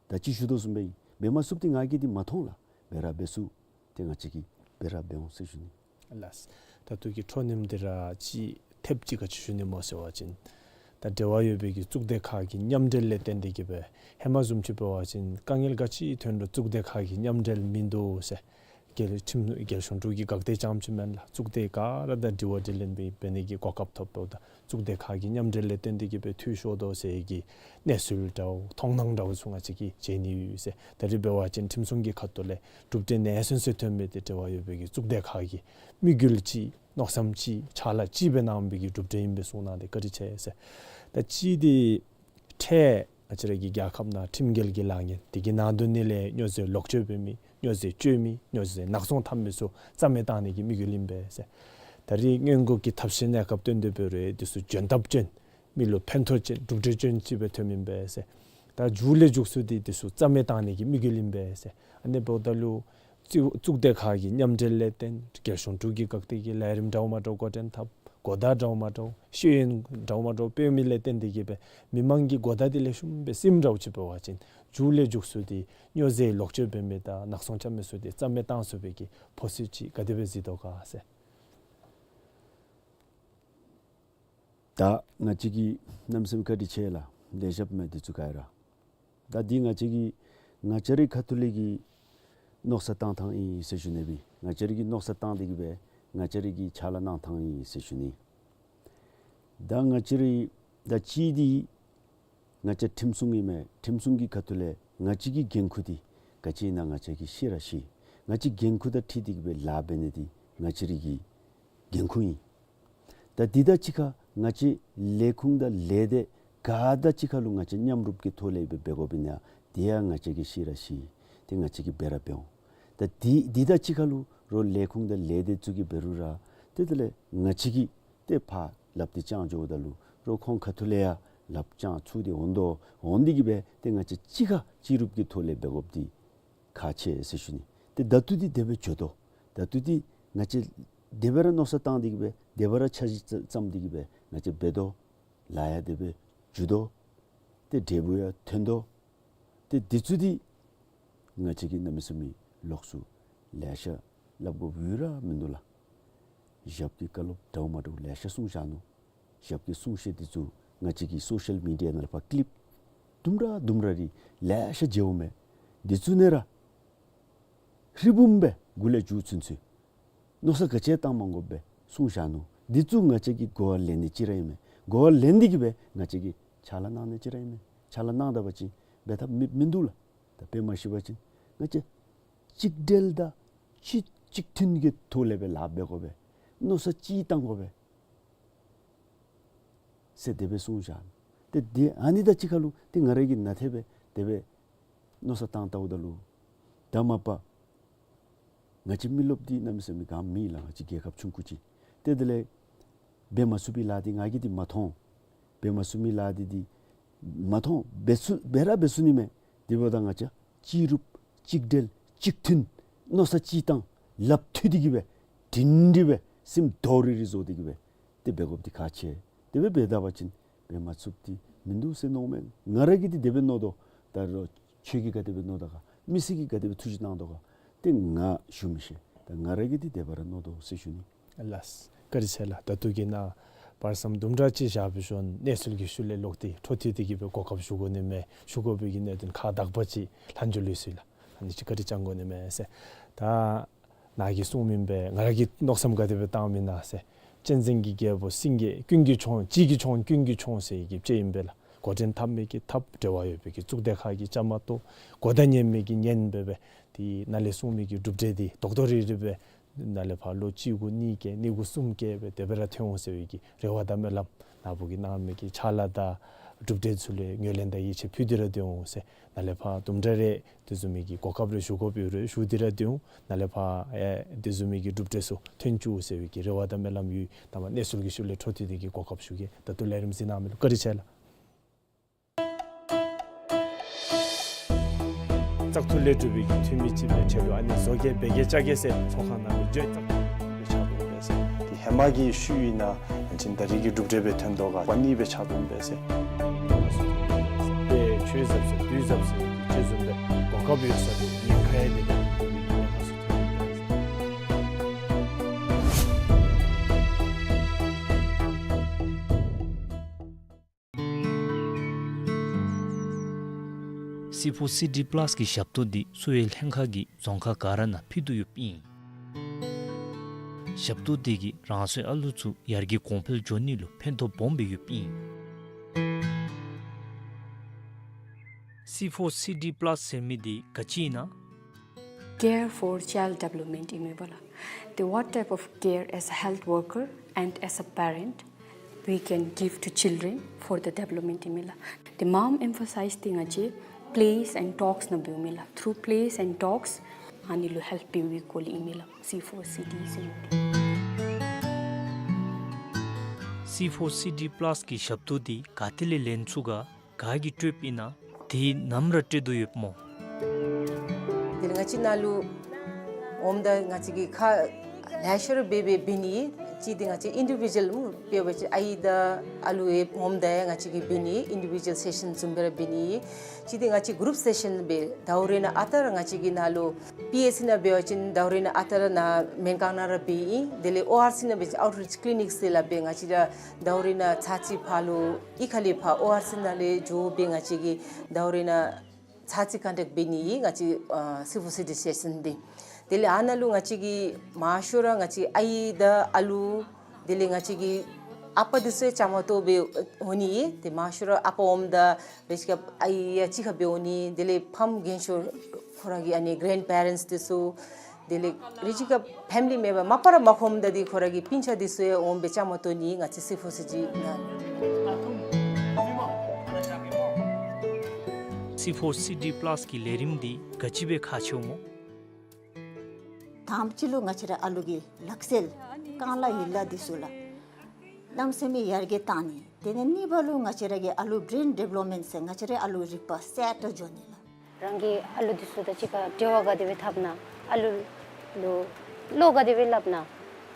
ད་ཅི་ཞུ་དོ་བཟུམ་སྦེ་འབད་མ་ཚུགསཔ་འདི་ང་གིས་འདི་མ་མཐོང་ལགས། འབད་ར་འབད་ཚུགས། ཏེ་ང་བཅས་ཀྱིས་འབད་ར་འབད་འོང་ཟེར་ཞུ་ནི། ལགས། ད་ལྟོ་གི་འཕྲོ་མཐུད་དེ་ར་ཅིག་ཐེབས་ཅིག་ག་ཅི་ཞུ་ནི་སྨོ་ཟེར་བ་ཅིན་ད་འབྲེལ་བ་ཡོད་པའི་གི་གཙུག་སྡེ་ཁག་གི་མཉམ་འབྲེལ་ལས་བརྟེན་ཏེ་གི་སྦེ་ཧེ་མ་བཟུམ་ཅིག་འབད་བ་ཅིན་དཀའ་ངལ་ག་ཅི་ཐོན་རུང་གཙུག་སྡེ་ཁག་གི་མཉམ་འབྲེལ་མིན་འདུག་ཟེར་རྒྱལ་ཁྲིམས་རྒྱལ་གཞུང་འབྲུག་གི་འགག་སྡེ་རྐྱངམ་ཅིག་མེན་ལགས། གཙུག་སྡེ་ག་ར་དང་དྲི་བ་དྲིས་ལན་འབད་འབད་ནི་གི་གོ་སྐབས་ཐོབ་འབདཝ་ད་གཙུག་སྡེ་ཁག་གི་མཉམ་འབྲེལ་ལས་བརྟེན་ཏེ་གི་སྦེ་འཐུས་ཤོར་དོ་ཟེར་གྱི་གནས་ཚུལ་འདྲཝ་མཐོང་སྣང་འདྲཝ་ཚུ་ང་བཅས་ཀྱིས་མཇལ་ནི་ཡོད་ཟེར། ད་རེས་འབད་བ་ཅིན་ཁྲིམས་སྲུང་གི་ཁ་ཐུག་ལས་གྲུབ་འབྲས་ནན་སོན་སོན་ཐོན་མི་འདི་འབྲེལ་བ་ཡོད་པའི་གི་གཙུག་སྡེ་ཁག་གི་དམིགས་ཡུལ་ཅིག་མནོ་བསམ་ཅིག་ཕྱག་ལཱ་ཅིག་འབད་གནང་བའི་གི་གྲུབ་འབྲས་ཨིན་པས་གསུངས་གནང་སྟེ་བཀའ་དྲིན་ཆེ་ཟེར། ད་ཅི་འདི་འཕྲལ་ང་བཅས་ར་གི་རྒྱལ་ཁབ་ནང་ཁྲིམས་འགལ་གྱི་ལཱ་ངན་འདི་གི་ནང་དོན་ནི་ལས་སྨྱོ་རྫས་ལོག་སྤྱོད་འབད་མི་སྨྱོ་རྫས་སྤྱོད་མི་སྨྱོ་རྫས་ནག་ཚོང་འཐབ་མི་ཚུ་རྩ་མེད་བཏང་ནི་གི་དམིགས་ཡུལ་ཨིན་པས་ཟེར། ད་རེས་སྔོན་འགོག་གི་ཐབས་ཤེས་གནས་སྐབས་བཏོན་ཏེ་འབད་རུང་འདི་ཚུ་འཇོན་ཐབས་ཅན་མི་ལུ་ཕན་ཐོགས་ཅན་གྲུབ་འབྲས་ཅན་ཅིག་སྦེ་ཐོནམ་ཨིན་པས་ཟེར། ད་མཇུག་ལས་མཇུག་སུ་འདི་འདི་ཚུ་རྩ་མེད་བཏང་ནི་གི་དམིགས་ཡུལ་ཨིན་པས་ཟེར། ཨ་ནི་འབདཝ་ད་ལུ་གཙུག་གཙུག་སྡེ་ཁག་གི་མཉམ་འབྲེལ་ལས་བརྟེན་རྒྱལ་གཞུང་འབྲུག་གི་འགག་སྡེ་གི་ལས་རིམ་འདྲཝ་མ་འདྲཝ་འགོ་འདྲེན་འཐབ། གོ་བརྡ་འདྲཝ་མ་འདྲཝ་ཤེས་ཡོན་འདྲཝ་མ་འདྲཝ་སྤེལ་མི་ལས་བརྟེན་ཏེ་གི་སྦེ་མི་མང་གི་གོ་བརྡ་འདི་ལེགས་ཤོམ་སྦེ་སིམ་འདྲཝ་ཅིག་འབད་བ་ཅིན་མཇུག་ལས་མཇུག་སུ་འདི་སྨྱོ་རྫས་ལོག་སྤྱོད་འབད་མི་དང་ནག་ཚོང་རྐྱབ་མི་ཚུ་འདི་རྩ་མེད་བཏང་ཚུགས་པའི་གི་ཕོ་སི་ཅིག་ག་དེ་སྦེ་གཟིགས་དོ་ག་ཟེར། ད་ང་བཅས་ཀྱིས་གནམ་མེད་ས་མེད་བཀའ་དྲིན་ཆེ་ལགས། ལེགས་ཤོམ་མས་འདི་ཚུ་ག་ར། ད་འདི་ང་བཅས་ཀྱི་ང་བཅས་རའི་ཁ་ཐུག་ལས་ཀྱི་མནོ་བསམ་བཏང་ཐངས་ཨིན་ཟེར་ཞུ་ནི་སྦེ། ང་བཅས་ར་གིས་མནོ་བསམ་བཏང་སྟེ་གི་སྦེ་ང་བཅས་ར་གིས་ཕྱག་ལཱ་གནང་ཐངས་ཨིན་ཟེར་ཞུ་ནི། ད་ང་བཅས་ར་ད་ཅི་འདི་ང་བཅས་ཁྲིམས་སྲུང་ཨིན་མས། ཁྲིམས་སྲུང་གི་ཁ་ཐུག་ལས་ང་བཅས་ཀྱི་འགན་ཁུར་འདི་ག་ཅི་ཨིན་ན་ང་བཅས་ཀྱིས་ཤེས་ར་ཤེས། ང་བཅས་འགན་ཁུར་དང་འཁྲིལ་ཏེ་གི་སྦེ་ལཱ་འབད་ནི་འདི་ང་བཅས་རའི་གི་འགན་ཁུར་ཨིན། ད་འདི་དང་གཅིག་ཁར་ང་བཅས་ལས་ཁུངས་དང་ལས་སྡེ་ག་དང་གཅིག་ཁར་ལུ་ང་བཅས་མཉམ་རུབ་ཀྱི་ཐོག་ལས་སྦེ་འབད་དགོཔ་ཨིན་ན་དེ་ཡང་ང་བཅས་ཀྱིས་ཤེས་ར་ཤེས། ཏེ་ང་བཅས་ཀྱིས་འབད་ར་འབད་འོང་། ད་འདི་འདི་དང་གཅིག་ཁར་ལུ་རོགས་ལས་ཁུངས་དང་ལས་སྡེ་ཚུ་གིས་འབད་རུང་ར་ཏེ་དེ་ལས་ང་བཅས་ཀྱིས་ཏེ་ཕར་ལགཔ་འདི་བརྐྱང་འགྱོཝ་ད་ལུ་རོགས་ཁོང་ཁ་ཐུག་ལས་ཡང་ལགཔ་བརྐྱང་ཚུགས་ཏེ་འོང་དོ། འོང་སྟེ་གི་སྦེ་ཏེ་ང་བཅས་གཅིག་ཁར་གཅིག་རུབ་ཀྱི་ཐོག་ལས་འབད་དགོཔ་འདི་ཁག་ཆེ་ཟེར་ཞུ་ནི། ཏེ་ད་ལྟོ་འདི་དེ་སྦེ་འགྱོ་དོ། ད་ལྟོ་འདི་ང་བཅས་དེ་སྦེ་ར་མནོ་བསམ་བཏང་སྟེ་གི་སྦེ་དེ་སྦེ་ར་འཆར་གཞི་བརྩམས་ཏེ་གི་སྦེ་ང་བཅས་འབད་དོ། ལཱ་ཡང་དེ་སྦེ་འགྱོ་དོ། ཏེ་འབྲས་བུ་ཡང་ཐོན་དོ། ཏེ་འདི་ཚུ་འདི་ང་བཅས་ཀྱིས་གནམ་མེད་ས་མེད་ལོགས་སུ་ལེ་ཤ་སླབ་དགོཔ་ཡོད་ར་མིན་འདུག་ལགས། ཞབས་ཀྱི་བཀའ་སློབ་འདྲཝ་མ་འདྲཝ་ལེ་ཤ་གསུངས་བཞག་ནུག། ཞབས་ཀྱི་གསུང་བཤད་འདི་ཚུ་ང་བཅས་ཀྱི་སོ་ཤལ་མི་ཌི་ཡ་ནང་ལས་ཕར་ཀི་ལིབ་དུམ་གྲ་དུམ་གྲ་རེ་ལེ་ཤ་མཇལཝ་མས། འདི་ཚུ་ནང་ར་ཧྲིལ་བུམ་སྦེ་མགུ་ལས་མཇུག་ཚུན་ཚོད་མནོ་བསམ་ག་ཅི་བཏང་མ་དགོཔ་སྦེ་གསུངས་བཞག་ནུག། འདི་ཚུ་ང་བཅས་ཀྱིས་གོ་བ་ལེན་ནི་ཅིག་ར་ཨིན་མས། གོ་བ་ལེན་ཏེ་གི་སྦེ་ང་བཅས་ཀྱིས་ཕྱག་ལཱ་གནང་ནི་ཅིག་ར་ཨིན་མས། ཕྱག་ལཱ་གནང་ད་པ་ཅིན་འབད་ཐབས་མེད་མིན་འདུག་ལགས། ད་དཔེ་མ་ཤེས་པ་ཅིན་ང་བཅས་གཅིག་སྒྲིལ་དང་གཅིག་གཅིག་མཐུན་གྱི་ཐོག་ལས་སྦེ་ལཱ་འབད་དགོ་པས། མནོ་བསམ་གཅིག་བཏང་དགོ་པས། ཟེར་དེ་སྦེ་གསུངས་བཞག། ཏེ་དེ་ཨ་ནི་དང་གཅིག་ཁར་ལུ་ཏེ་ང་ར་གིས་ནཱ་ཏེ་སྦེ་དེ་སྦེ་མནོ་བསམ་བཏང་བལྟཝ་ད་ལུ་ད་མ་པ་ང་བཅས་མི་རློབས་འདི་གནམ་མེད་ས་མེད་ག་མེད་ལགས། ང་བཅས་རྒྱལ་ཁབ་ཆུང་ཀུ་ཅིག། ཏེ་དེ་ལས་འབད་མ་ཚུགས་པའི་ལཱ་འདི་ང་གིས་འདི་མ་མཐོང་། འབད་མ་ཚུགས་མི་ལཱ་འདི་འདི་མ་མཐོང་། འབད་ཚུགས་འབད་ར་འབད་ཚུགས་ནི་མས། དེ་འབདཝ་ད་ང་བཅས་གཅིག་རུབ་གཅིག་སྒྲིལ་གཅིག་མཐུན་མནོ་བསམ་གཅིག་བཏང་ལགཔ་མཐུད་དེ་གི་སྦེ་སྒྲིང་སྒྲི་སྦེ་སེམས་རྡོག་རིལ་རི་བཟོ་སྟེ་གི་སྦེ་ཏེ་འབད་དགོཔ་འདི་ཁག་ཆེ། དེ་སྦེ་འབད་ད་པ་ཅིན་འབད་མ་ཚུགསཔ་འདི་མིན་འདུག་ཟེར་མནོཝ་མས། ང་ར་གིས་འདི་དེ་སྦེ་མནོ་དོ། ད་རོགས་ཁྱོད་ཀྱིས་ག་དེ་སྦེ་མནོ་དོ་ག། མི་སེར་གྱིས་ག་དེ་སྦེ་ཐུགས་ཞིབ་གནང་དོ་ག། ཏེ་ང་ཞུ་མི་ཤེས། ད་ང་ར་གིས་འདི་དེ་སྦེ་ར་མནོ་དོ་ཟེར་ཞུ་ནི། ལགས། བཀའ་དྲིན་ཆེ་ལགས། ད་ལྟོ་གི་ནང་བར་མཚམས་དུམ་གྲ་ཅིག་བཞག་སྦེ་ཞུ་ན་གནས་ཚུལ་གྱི་ཤུལ་ལས་ལོག་སྟེ་འཕྲོ་མཐུད་དེ་གི་སྦེ་གོ་སྐབས་ཞུ་དགོ་ནི་མས། ཞུ་དགོ་པའི་གི་གནད་དོན་ཁག་དག་པ་ཅིག་ལྷག་འགྱོ་ལུས་སོ་ཡི་ལགས། ཨ་ནི་ཅིག་བཀའ་དྲིན་བསྐྱང་དགོ་ནི་མས་ཟེར། ད་ནཱ་གིས་གསུངས་མི་སྦེ་ང་ར་གིས་མནོ་བསམ་ག་དེ་སྦེ་བཏངམ་ཨིན་ན་ཟེར། གཅན་གཟན་གྱི་རྒྱལ་པོ་སེང་གེ། ཀུན་གྱི་མཆོག་གཅིག་གི་མཆོག་ཀུན་གྱི་མཆོག་ཟེར་གྱི་ཅིག་ཨིན་པས་ལགས། འགོ་འདྲེན་འཐབ་མི་གིས་འཐབ། འབྲེལ་བ་ཡོད་པའི་གི་གཙུག་སྡེ་ཁག་གིས་བཅའ་མར་གཏོགས། གོ་བརྡ་ཉན་མི་གིས་ཉན་སྦེ་སྦེ་ཏེ་ནཱ་ལས་གསུངས་མི་གི་གྲུབ་འབྲས་འདི་རྡོག་རྡོག་རིལ་རིལ་སྦེ་ནཱ་ལས་ཕར་ལོ་གཅིག་གུ་གཉིས་བཀལ་གཉིས་གུ་གསུམ་བཀལ་སྦེ་དེ་སྦེ་ར་ཐོན་འོང་ཟེར་བའི་གི་རེ་བ་དང་སྨོན་ལམ། ནཱ་བུ་གིས་གནང་མི་གི་ཕྱག་ལཱ་དང་གྲུབ་འབྲས་ཚུ་ལུ་ངོས་ལེན་དང་ཡིད་ཆེས་ཕུལ་ཏེ་ར་སྡོད་འོང་ཟེར། ནཱ་ལས་ཕར་དུམ་གྲ་རེ་དེ་བཟུམ་མའི་གི་གོ་སྐབས་རེ་ཞུ་དགོཔ་ཡོད་རུང་ཞུ་སྟེ་ར་སྡོད་འོང་། ནཱ་ལས་ཕར་ཨེ་དེ་བཟུམ་མའི་གི་གྲུབ་འབྲས་ཚུ་ཐོན་བཅུག་ཟེར་བའི་གི་རེ་བ་དང་སྨོན་ལམ་ཡོད། ད་མ་གནས་ཚུལ་གྱི་ཤུལ་ལས་འཕྲོ་མཐུད་དེ་གི་གོ་སྐབས་ཞུ་གེ། ད་ལྟོ་ལས་རིམ་གཟིགས་གནང་མི་ལུ་བཀའ་དྲིན་ཆེ་ལགས། བཙག་འཐུ་ལས་གྲུབ་པའི་གི་འཐུས་མི་ཅིག་སྦེ་ཁྲལ་ལུ་ཨ་ནི་བཟོ་གེ་འབད་གེ་བཅའ་གེ་ཟེར་ཚོགས་ཁང་ནང་ལུ་བརྗོད། བཙག་འཐུ་སྦེ་ཕྱག་དོན་འབད་ཟེར། དེ་ཧེ་མ་གི་ཤུལ་ཨིན་ན་ཡང་ཅིན་ད་རིས་ཀྱི་གྲུབ་འབྲས་སྦེ་ཐོན་དོ་ག། ཝ་ནི་སྦེ་ཕྱག་དོན་འབད་ཟེར། དཔེ་ཆོས་ཟབ་ཟེར་དུས་ཟབ་ཟེར་ཅིག་བཟུམ་སྦེ་གོ་སྐབས་ཡོད་ས་ལུ་ཉེན་ཁ་ཡང་དེ་ལས་ཉེན་ཁ་ཚུ་ཐོན་འབད་ཟེར། སི་ཕོར་སི་ཌི་པ་ལཱས་ཀྱི་ཞབས་ཏོག་འདི་གསོ་བའི་ལྷན་ཁག་གིས་རྫོང་ཁག་ག་ར་ནང་ཕུལ་དོ་ཡོདཔ་ཨིན། ཞབས་ཏོག་འདི་གིས་རང་སོའི་ཨ་ལུ་ཚུ་ཡར་རྒྱས་གོང་འཕེལ་འགྱོ་ནི་ལུ་ཕན་ཐོགས་སྦོམ་སྦེ་ཡོདཔ་ཨིན། སི་ཕོར་སི་ཌི་པ་ལཱས་ཟེར་མི་འདི་ག་ཅི་ཨིན་ན། Care for child development ཨིན་མས་པ་ལགས། ཏེ་what type of care as a health worker and as a parent we can give to children for the development ཨིན་མས་ལགས། ཏེ་མངམ་ཨེམ་ཕ་སའིཛ་འདི་ང་བཅས་པེ་ལེས་ཨེནཌ་ཊོགས་ནང་འབདཝ་མས་ལགས། ཐུརུ་པེ་ལེས་ཨེནཌ་ཊོགས་ཨ་ནི་ལུ་ཧེལཔ་འབད་བའི་སྐོར་ལས་ཨིན་མས་ལགས། སི་ཕོར་སི་ཌི་ཟེར་མི་འདི། སི་ཕོར་སི་ཌི་པ་ལཱས་ཀྱི་ཞབས་ཏོག་འདི་ག་ཏེ་ལས་ལེན་ཚུགས་ག། ག་གིས་སྤྲོདཔ་ཨིན་ན། དེ་ནམ་ར་སྤྲོད་དོ་ཡོདཔ་སྨོ། དེ་ལས་ང་བཅས་ནཱ་ལུ་འོངམ་ད་ང་བཅས་ཀྱིས་ཁག་ལེ་ཤ་ར་འབད་འབད་འབད་ནི། གཅིག་འདི་ང་བཅས་ཨིན་ཌི་བི་ཌུ་ཨལ་འབད་བ་ཅིན་ཨའི་དང་ཨ་ལུ་ཡང་འོངམ་ད་ཡང་ང་བཅས་ཀྱིས་འབད་ནི། ཨིན་ཌི་བི་ཌུ་ཨལ་སེ་ཤཱན་བཟུམ་སྦེ་ར་འབད་ནི། གཅིག་འདི་ང་བཅས་གུ་རུབ་སེ་ཤཱན་འབད། ཟླཝ་རེ་ནང་ཨ་རྟག་ར་ང་བཅས་ཀྱིས་ནཱ་ལུ་པི་ཨེཆ་སི་ནང་འབད་བ་ཅིན་ཟླཝ་རེ་ནང་ཨ་རྟག་ར་ནཱ་སྨན་ཁང་ནང་ར་འབད་ཨིན། དེ་ལས་ཨོ་ཨར་སི་ནང་འབད་བ་ཅིན་ཨའུཊ་རིཅ་ཀི་ལི་ནིཀ་ཟེར་སླབ་སྦེ་ང་བཅས་ར་ཟླཝ་རེ་ནང་ཚར་གཅིག་ཕར་ལུ་གཡུས་ཁ་ལས་ཕར་ཨོ་ཨར་སི་ནང་ལས་འགྱོ་སྦེ་ང་བཅས་ཀྱིས་ཟླཝ་རེ་ནང་ཚར་གཅིག་ཀོན་ཊེཀཊ་འབད་ནི་ཨིན་ང་བཅས་ཨ་སི་ཕོར་སི་ཌི་སེ་ཤཱན་འདི། དེ་ལས་ཨ་ནཱ་ལུ་ང་བཅས་ཀྱིས་མང་ཤོས་ར་ང་བཅས་ཨའི་དང་ཨ་ལུ་དེ་ལས་ང་བཅས་ཀྱི་ ཨ་པ་འདི་ཚུ་ཡང་བཅའ་མར་གཏོགས་སྦེ་འོང་ནི། ཏེ་མང་ཤོས་ར་ཨ་པ་འོངམ་ད་རེ་ཅིག་ཁར་ཨའི་ཡང་གཅིག་ཁར་སྦེ་འོང་ནི། དེ་ལས་ཕམ་རྒན་ཤོས་ཁོ་ར་གི་ཨ་ནི་གེ་རེནཌ་པེ་རེནཊསི་འདི་ཚུ། དེ་ལས་རེ་ཅིག་ཁར་ཕེ་མི་ལི་མེམ་བར་མ་པ་ར་མ་ཁོམ་ད་འདི་ཁོ་ར་གི་སྤུན་ཆ་འདི་ཚུ་ཡང་འོངམ་སྦེ་བཅའ་མར་གཏོགས་ནི། ང་བཅས་སི་ཕོར་སི་ཌི་ནང་། སི་ཕོར་སི་ཌི་པ་ལཱསི་གི་ལས་རིམ་འདི་ག་ཅི་སྦེ་ཁག་ཆེཝ་སྨོ། དང་པ་ཅིག་ལུ་ང་བཅས་ར་ཨ་ལུ་གི་ལག་རྩལ་རྐང་ལག་ཡིག་ལགས་འདི་ཚུ་ལགས། གནམ་མེད་ས་མེད་ཡར་རྒྱས་བཏང་ནི། དེ་ལས་གཉིས་པ་ལུ་ང་བཅས་ར་གི་ཨ་ལུ་བེ་རེན་ཌི་བེ་ལོབ་མེནཊ་ཟེར་ང་བཅས་ར་ཨ་ལུ་རིག་པ་གསར་དུ་འགྱོ་ནི་ལགས། རང་གི་ཨ་ལུ་འདི་ཚུ་དང་གཅིག་ཁར་འབྲེལ་བ་ག་དེ་སྦེ་འཐབ་ན། ཨ་ལུ་ལུ་བློ་ག་དེ་སྦེ་སླབ་ན།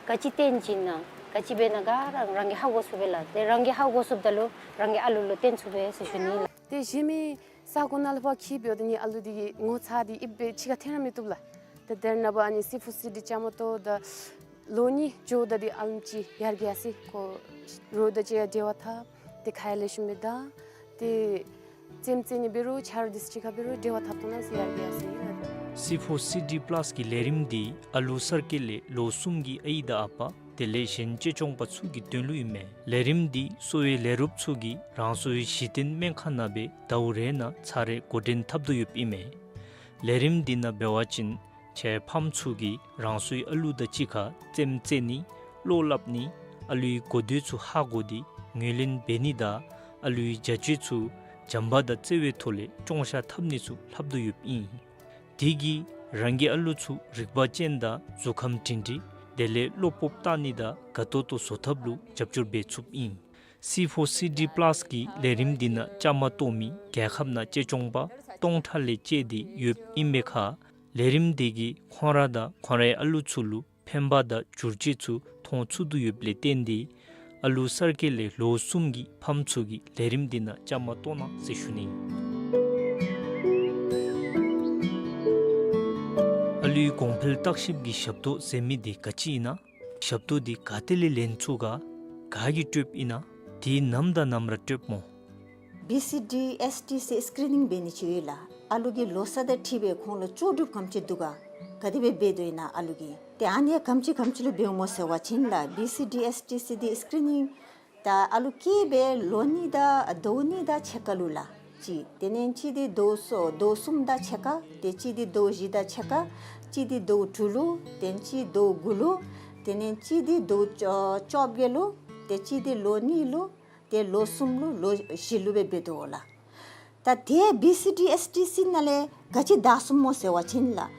ག་ཅི་སྟོན་བྱིན་ན། ག་ཅི་འབད་ན་ག་ར་རང་གིས་ཧ་གོ་ཚུགས་པས་ལགས། དེ་རང་གིས་ཧ་གོ་ཚུགསཔ་ད་ལུ་རང་གིས་ཨ་ལུ་ལུ་སྟོན་ཚུགས་པས་ཟེར་ཞུ་ནི་ལགས། དེ་གཞན་མི་ས་གོ་ནང་ལུ་ཕར་འཁྱིད་འབདཝ་ད་ནི་ཨ་ལུ་འདི་གི་ངོ་ཚ་འདི་ཨིབ་སྦེ་ཕྱི་ཁར་འཐོན་ར་མི་བཏུབ་ལགས། ད་དེ་ནངས་པ་ཨ་ནི་སི་ཕོར་སི་ཌི་བཅའ་མར་གཏོགས་ད་ལོ་གཉིས་འགྱོཝ་ད་འདི་ཨ་ལུ་ཅིག་ཡར་རྒྱས་ཡར་སོ་ཡི། ཁོ་རོགས་དང་གཅིག་ཁར་འབྲེལ་བ་འཐབ། ཏེ་ཁ་ཡར་ལེགས་ཤོམ་སྦེ་བདའ། ཏེ་རྩེདམོ་རྩེ་ནི་འབད་རུང་ཆ་རོགས་འདི་ཚུ་གཅིག་ཁར་འབད་རུང་འབྲེལ་བ་འཐབ་ཐོག་ནང་ཟེར་ཡར་རྒྱས་ཡར་སོ་ཡི་ལགས། སི་ཕོར་སི་ཌི་པ་ལཱསི་གི་ལས་རིམ་འདི་ཨ་ལུ་གསར་སྐྱེས་ལས་ལོ་གསུམ་གྱི་ཨའི་དང་ཨ་པ་དེ་ལས་གཞན་གཅེས་སྐྱོང་པ་ཚུ་གི་དོན་ལུ་ཨིན་མས། ལས་རིམ་འདི་གསོ་བའི་ལས་རོགསཔ་ཚུ་གིས་རང་སོའི་གཞི་རྟེན་སྨན་ཁང་ནང་སྦེ་ཟླཝ་རེ་ནང་ཚར་རེ་འགོ་འདྲེན་འཐབ་དོ་ཡོདཔ་ཨིན་མས། ལས་རིམ་འདི་ནང་འབད་བ་ཅིན་ཁྱེད་ཕམ་ཚུ་གིས་རང་སོའི་ཨ་ལུ་དང་གཅིག་ཁར་རྩེདམོ་རྩེ་ནི། བློ་སླབ་ནི། ཨ་ལུའི་གོ་ཐོས་ཚུ་ཧ་གོ་སྟེ་ངོས་ལེན་འབད་ནི་དང་ཨ་ལུའི་བྱ་སྤྱོད་ཚུ་བྱམས་པ་དང་བརྩེ་བའི་ཐོག་ལས་ཅོང་ཤ་འཐབ་ནི་ཚུ་ལྷབ་དོ་ཡོདཔ་ཨིན། དེ་གིས་རང་གི་ཨ་ལུ་ཚུ་རིག་པ་ཅན་དང་གཟུགས་ཁམས་སྒྲིང་སྒྲིང་དེ་ལས་བློ་སྤོབས་བཏང་ནི་དང་དགའ་ཏོག་ཏོ་བཟོ་ཐབས་ལུ་རྒྱབ་སྐྱོར་འབད་ཚུགསཔ་ཨིན། སི་ཕོར་སི་ཌི་པ་ལཱསི་གི་ལས་རིམ་འདི་ནང་བཅའ་མར་གཏོགས་མི་རྒྱལ་ཁབ་ནང་གཅེས་སྐྱོང་པ་སྟོང་ཕྲག་ལས་བཅད་དེ་ཡོདཔ་ཨིན་པའི་ཁར་ལས་རིམ་འདི་གིས་ཁོང་ར་དང་ཁོང་རའི་ཨ་ལུ་ཚུ་ལུ་ཕན་པ་དང་བསྒྱུར་བཅོས་ཚུ་མཐོང་ཚུགས་དོ་ཡོདཔ་ལས་བརྟེན་ཏེ་ཨ་ལུ་གསར་སྐྱེས་ལས་ལོ་གསུམ་གྱི་ཕམ་ཚུ་གིས་ལས་རིམ་འདི་ནང་བཅའ་མར་གཏོགས་གནང་ཟེར་ཞུ་ནི། ཨ་ལུའི་གོང་འཕེལ་བརྟག་ཞིབ་ཀྱི་ཞབས་ཏོག་ཟེར་མི་འདི་ག་ཅི་ཨིན་ན། ཞབས་ཏོག་འདི་ག་ཏེ་ལས་ལེན་ཚུགས་ག། ག་གིས་སྤྲོདཔ་ཨིན་ན། དེ་ནམ་དང་ནམ་ར་སྤྲོདཔ་སྨོ། བི་སི་ཌི་ཨེསི་ཊི་སི་སི་ཀི་རི་ནིང་འབད་ནི་ཅིག་ཡོད་ལགས། ཨ་ལུ་གི་ལོ་ཚད་དང་འཁྲིལ་སྦེ་ཁོང་ལུ་ལྕོགས་གྲུབ་ག་དེམ་ཅིག་འདུག་ག། ག་དེ་སྦེ་འབད་དོ་ཨིན་ན་ཨ་ལུ་གིས། ཏེ་ཨ་ནི་ག་དེམ་ཅིག་ག་དེམ་ཅིག་ལུ་འབདཝ་སྨོ་ཟེར་བ་ཅིན་ལགས། བི་སི་ཌི་ཨེསི་ཊི་སི་འདི་སི་ཀི་རི་ནིང་ད་ཨ་ལུ་སྐྱེས་སྦེ་ལོ་གཉིས་དང་ཟླཝ་གཉིས་དང་ཕྱེད་ཀ་ལུ་ལགས་གཅིག། དེ་ལས་གཅིག་འདི་ཟླཝ་གསུམ་ཟླཝ་གསུམ་དང་ཕྱེད་ཀ། ཏེ་གཅིག་འདི་ཟླཝ་བཞི་དང་ཕྱེད་ཀ། གཅིག་འདི་ཟླཝ་དྲུག་ལུ། ཏེ་གཅིག་ཟླཝ་དགུ་ལུ། དེ་ལས་གཅིག་འདི་ཟླཝ་བཅོ་བཅོ་བརྒྱད་ལུ། ཏེ་གཅིག་འདི་ལོ་གཉིས་ལུ། ཏེ་ལོ་གསུམ་ལུ་ལོ་བཞི་ལུ་སྦེ་འབད་དོ་ལགས། ད་ཏེ་བི་སི་ཌི་ཨེསི་ཊི་སི་ནང་ལས་ག་ཅི་བདའ་ཚུགསཔ་སྨོ་ཟེར་བ་ཅིན་ལགས།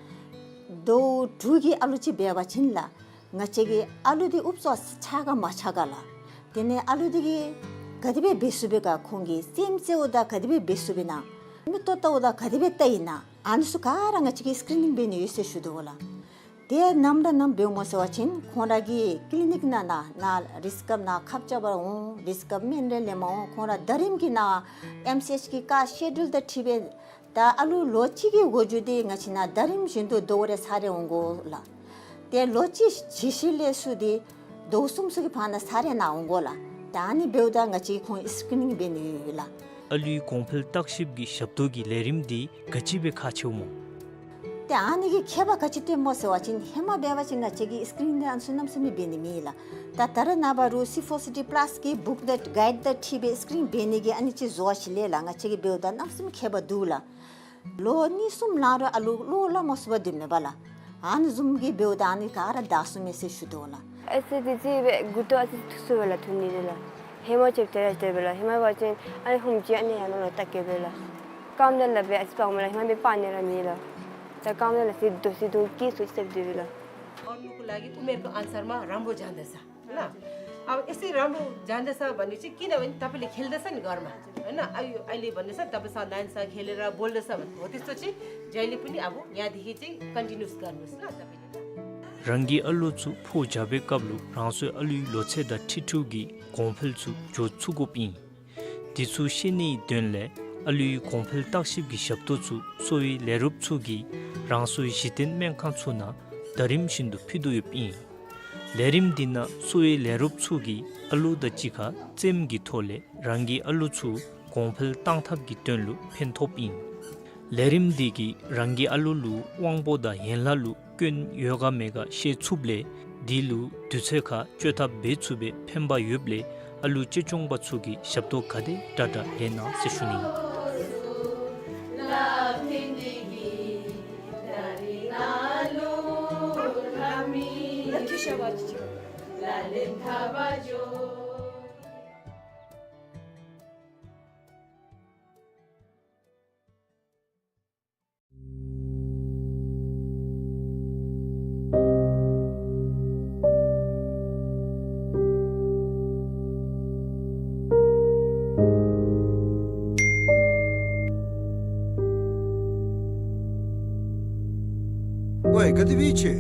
ཟླཝ་དྲུག་གི་ཨ་ལུ་ཅིག་འབད་བ་ཅིན་ལགས། ང་བཅས་ཀྱི་ཨ་ལུ་འདི་ཨུབ་ཙམ་ཆགས་ག་མ་ཆགས་ག་ལགས། དེ་ལས་ཨ་ལུ་འདི་གིས་ག་དེ་སྦེ་འབད་ཚུགས་པས་ག། ཁོང་གིས་རྩེདམོ་རྩེཝ་ད་ག་དེ་སྦེ་འབད་ཚུགས་པས་ན། མིག་ཏོ་བལྟཝ་ད་ག་དེ་སྦེ་བལྟ་ཡི་ན། ཨ་ནི་ཚུ་ག་ར་ང་བཅས་ཀྱིས་སི་ཀི་རི་ནིང་འབད་ནི་ཡོད་ཟེར་ཞུ་དོ་ལགས། དེ་ནམ་ར་ནམ་འབདཝ་སྨོ་ཟེར་བ་ཅིན་ཁོང་ར་གི་ཀི་ལི་ནིཀ་ནང་ན་ན་རིསི་ཀབ་ནང་ཁབ་རྐྱབ་པར་འོང་། རིསི་ཀབ་སྨན་རེ་ལེནམ་འོང་། ཁོང་ར་ཟླ་རིམ་གྱི་ནང་ཨེམ་སི་ཨེཆ་གི་ཀ་སི་ཀེ་ཌུལ་དང་འཁྲིལ་སྦེ་ད་ཨ་ལུ་ལོ་གཅིག་གི་འགོ་འགྱོ་སྟེ་ང་བཅས་ནང་ཟླ་རིམ་བཞིན་དུ་ཟླཝ་རེ་ཚར་རེ་འོང་དགོ་ལགས། ཏེ་ལོ་གཅིག་བྱི་ཤི་ལས་ཚུར་ཏེ་ཟླཝ་གསུམ་ཚུ་གི་བར་ན་ཚར་རེ་ནང་འོང་དགོ་ལགས། ད་ཨ་ནི་འབདཝ་ད་ང་བཅས་ཁོང་སི་ཀི་རི་ནིང་འབད་ནི་ཡོད་ལགས། ཨ་ལུའི་གོང་འཕེལ་བརྟག་ཞིབ་ཀྱི་ཞབས་ཏོག་གི་ལས་རིམ་འདི་ག་ཅི་སྦེ་ཁག་ཆེཝ་སྨོ། ཏེ་ཨ་ནི་གིས་ཁྱད་པར་ག་ཅི་སྟོནམ་སྨོ་ཟེར་བ་ཅིན་ཧེ་མ་འབད་བ་ཅིན་ང་བཅས་ཀྱིས་སི་ཀི་རི་ནིང་འདི་ཨ་ནི་ཚུ་གནམ་མེད་ས་མེད་འབད་ནི་མེད་ལགས། ད་ད་རེས་ནངས་པ་རུང་སི་ཕོར་སི་ཌི་པ་ལཱསི་གི་བུཀ་དང་གའིཌ་དང་འཁྲིལ་སྦེ་སི་ཀི་རི་ནིང་འབད་ནི་གི་ཨ་ནི་ཅིག་བཟོ་བ་ཅིག་ལས་ལགས། ང་བཅས་ཀྱིས་འབདཝ་ད་གནམ་མེད་ས་མེད་ཁྱད་པར་འདུག་ལགས། ལོ་གཉིས་གསུམ་ལང་རུང་ཨ་ལུ་བློ་སླབ་མ་ཚུགས་པར་སྡོདཔ་མས་པ་ལགས། ཨ་ནི་བཟུམ་གྱི་འབདཝ་ད་ཨ་ནི་ག་ར་བདའ་ཚུགས་མས་ཟེར་ཞུ་དོ་ལགས། ཨེ་སི་ཌི་ཅིག་སྦེ་མགུ་ཏོ་ཨ་ཙི་ཐུག་སོང་པས་ལགས། ཐུག་ནི་རེ་ལགས། ཧེ་མ་ཅིག་དེ་ར་དེ་སྦེ་ལགས། ཧེ་མ་འབད་བ་ཅིན་ཨ་ནི་ཧུམ་ཅིག་ཨ་ནི་ཡར་ལོང་ལུ་བལྟ་གེ་སྦེ་ལགས། རྐངམ་དེ་ལགས་སྦེ་ཨ་ཙི་སྤར་མས་ལགས། ཧེ་མ་སྦེ་སྤར་ནི་ར་མེད་ལགས། ད་རྐངམ་དེ་ལགས་ཟི་རྡོ་ཟི་དུང་སྐྱེས་སོང་ཅི་ཟེར་སྡོད་པས་ལགས། और लोग को लगे उम्र को अनुसार में राम्रो जाँदछ। है ना? अब यसै राम्रो जाँदछ भनेपछि किनभने तपाईँले खेल्दछ नि घरमा, है ना? अहिले, अहिले भन्दैछ तपाईँ सावधानसँग खेलेर बोल्दछ भने। हो त्यस्तो चाहिँ जहिले पनि अब यहाँदेखि चाहिँ कन्टिन्युस गर्नुहोस् न तपाईँले, ल। རང་གི་ཨ་ལུ་ཚུ་ཕོ་རྒྱས་པའི་སྐབས་ལུ་རང་སོའི་ཨ་ལུའི་ལོ་ཚད་དང་འཁྲིལ་འཁྲུལ་གྱི་གོང་འཕེལ་ཚུ་འགྱོ་ཚུགས་དགོཔ་ཨིན། དེ་ཚུ་ཤེས་ནིའི་དོན་ལས་ཨ་ལུའི་གོང་འཕེལ་བརྟག་ཞིབ་ཀྱི་ཞབས་ཏོག་ཚུ་གསོ་བའི་ལས་རོགསཔ་ཚུ་གིས་རང་སོའི་གཞི་རྟེན་སྨན་ཁང་ཚུ་ནང་ཟླ་རིམ་བཞིན་དུ་ཕུལ་དོ་ཡོདཔ་ཨིན། ལས་རིམ་འདི་ནང་གསོ་བའི་ལས་རོགསཔ་ཚུ་གིས་ཨ་ལུ་དང་གཅིག་ཁར་རྩེདམོ་གི་ཐོག་ལས་རང་གི་ཨ་ལུ་ཚུ་གོང་འཕེལ་གཏང་ཐབས་ཀྱི་དོན་ལུ་ཕན་ཐོགསཔ་ཨིན། ལས་རིམ་འདི་གིས་རང་གི་ཨ་ལུ་ལུ་དབང་པོ་དང་ཡན་ལག་ལུ་སྐྱོན་ཡོད་ག་མེད་ག་ཤེས་ཚུགསཔ་ལས་དེ་ལུ་དུས་ཚོད་ཁར་བཅོས་ཐབས་འབད་ཚུགས་པའི་ཕན་པ་ཡོདཔ་ལས་ ཨ་ལུ་ཅེ་ཅོང་པ་ཚུ་གིས་ཞབས་ཏོག་ག་དེ་དྲག་དྲག་ལེན་གནང་ཟེར་ཞུ་ནི། ཝའི་ག་དེ་སྦེ་ཆེ།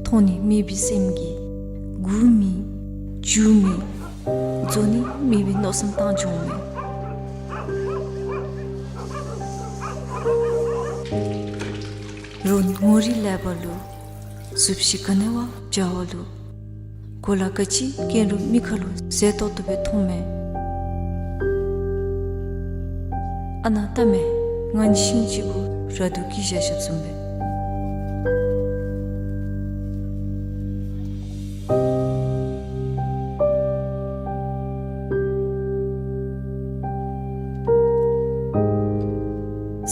མཐོང་ནི་མེད་པའི་སེམས་ཀྱིས་སྒུག་མི་འགྱོ་མི་འཛོལ་ནི་མེད་པའི་མནོ་བསམ་བཏང་བྱུང་མས། རོགས་ངོ་རིས་ལེགས་པ་ལུ་གཟུགས་གཞི་ག་ནི་བ་འཇའ་བ་ལུ་གོ་ལ་ག་ཅི་གྱོན་རུང་མི་ཁ་ལུ་མཛེས་ཏོག་ཏོ་སྦེ་མཐོངམ་མས། ཨ་ནཱ་ལྟ་མས། ང་ནི་ཤིང་ཅིག་གུ་ར་དུ་སྐྱེས་བཞག་བཞགཔ་བཟུམ་སྦེ།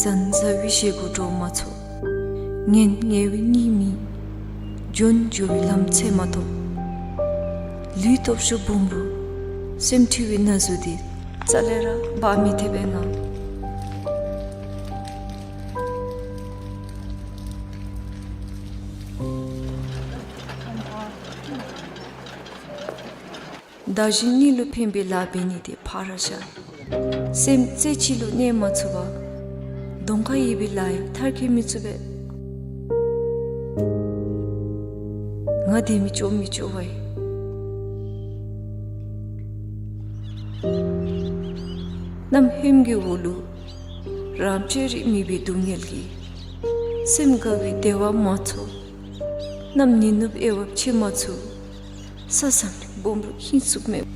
ཟན་ཟ་བའི་ཞལ་གུ་འགྲོ་མ་ཚུགས། ངལ་ངལ་བའི་གཉིད་མི་འགྱོ། འགྱོ་བའི་ལམ་འཚོལ་མ་ཐོབ། ལུས་སྟོབས་ཤུགས་སྦོམ་རུང་སེམས་འཁྲུལ་བའི་ན་ཟུག་འདི་རྩ་ལས་ར་འབག་མི་ཐེག་པས་ང་། བདག་གཞན་གཉིས་ལུ་ཕན་པའི་ལཱ་འབད་ནི་དེ་ཕར་བཞག། སེམས་རྩེ་གཅིག་ལུ་གནས་མ་ཚུགས་པར་གདོང་ཁར་ཡོད་པའི་ལཱ་ཡང་མཐར་འཁྱོལ་མི་ཚུགས་པས། ང་དེ་མི་ལྕོགས་མི་ལྕོགས་པས། གནམ་ཧོནམ་གི་འོག་ལུ་རང་བཅོས་རིག་མེད་པའི་སྡུག་བསྔལ་གྱིས་སེམས་དགའ་བའི་བདེ་བ་མ་ཚོར། གནམ་ནད་ནུབ་དབྱེ་བ་ཕྱེ་མ་ཚུགས། ས་བཟང་རི་སྦོམ་རུང་ཧིང་སུག་མེད།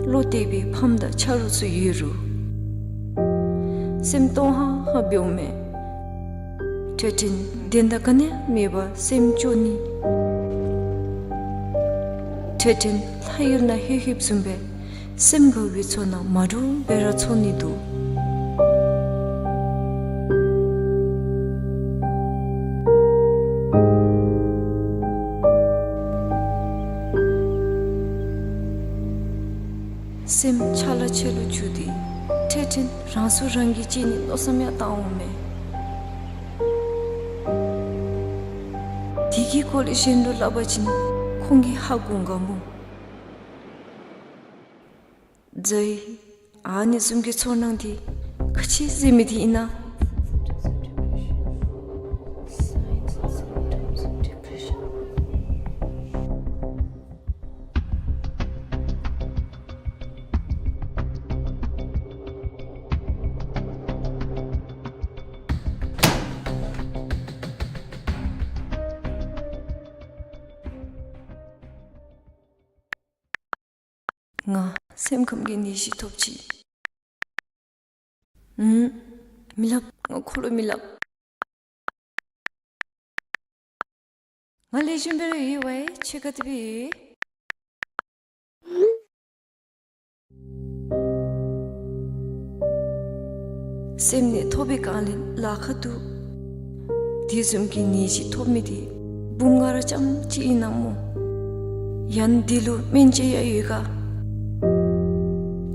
བློ་གཏད་པའི་ཕམ་དང་ཆ་རོགས་ཚུ་ཡོད་རུང་སེམས་སྟོང་ཧང་ཧང་སྦེ་འོང་མས། འཕྲལ་འཕྲལ་དོན་དག་ག་ནི་མེད་པར་སེམས་སྐྱོ་ནི། འཕྲལ་འཕྲལ་ལྷ་ཡུལ་ནང་ལྷོད་ལྷོདཔ་བཟུམ་སྦེ་སེམས་དགའ་བའི་ཚོར་སྣང་མ་འདྲཝ་སྦེ་ར་ཚོར་ནི་འདུག། སེམས་ཆ་ལ་ཆེ་ལུ་འགྱུར་ཏེ་འཕྲལ་འཕྲལ་རང་སྲོག་རང་གིས་བཅད་ནི་མནོ་བསམ་ཡང་བཏང་འོང་མས། དེ་གི་སྐོར་ལས་གཞན་ལུ་སླབ་པ་ཅིན་ཁོང་གིས་ཧ་གོ་ག་སྨོ། ཛའི་ཨ་ནི་བཟུམ་གྱི་ཚོར་སྣང་འདི་ག་ཅི་ཟེར་མི་འདི་ཨིན་ན། ང་སེམས་ཁམས་ཀྱི་ནད་གཞི་ཐོབ་ཅི། ཨུམ། མི་སླབ། ང་ཁོ་ལུ་མི་སླབ། ང་ལེགས་ཤོམ་སྦེ་ར་ཡོད་པས། ཁྱོད་ག་དེ་སྦེ་ཡོད། སེམས་ནད་ཐོབ་པའི་སྒང་ལས་ལཱ་ཁག་འདུག། དེ་བཟུམ་གྱི་ནད་གཞི་ཐོབ་མི་དེ་བུམོ་ང་ར་རྐྱངམ་གཅིག་ཨིན་ན་སྨོ། ཡང་འདི་ལུ་སྨན་དཔྱད་ཡང་ཡོད་ག།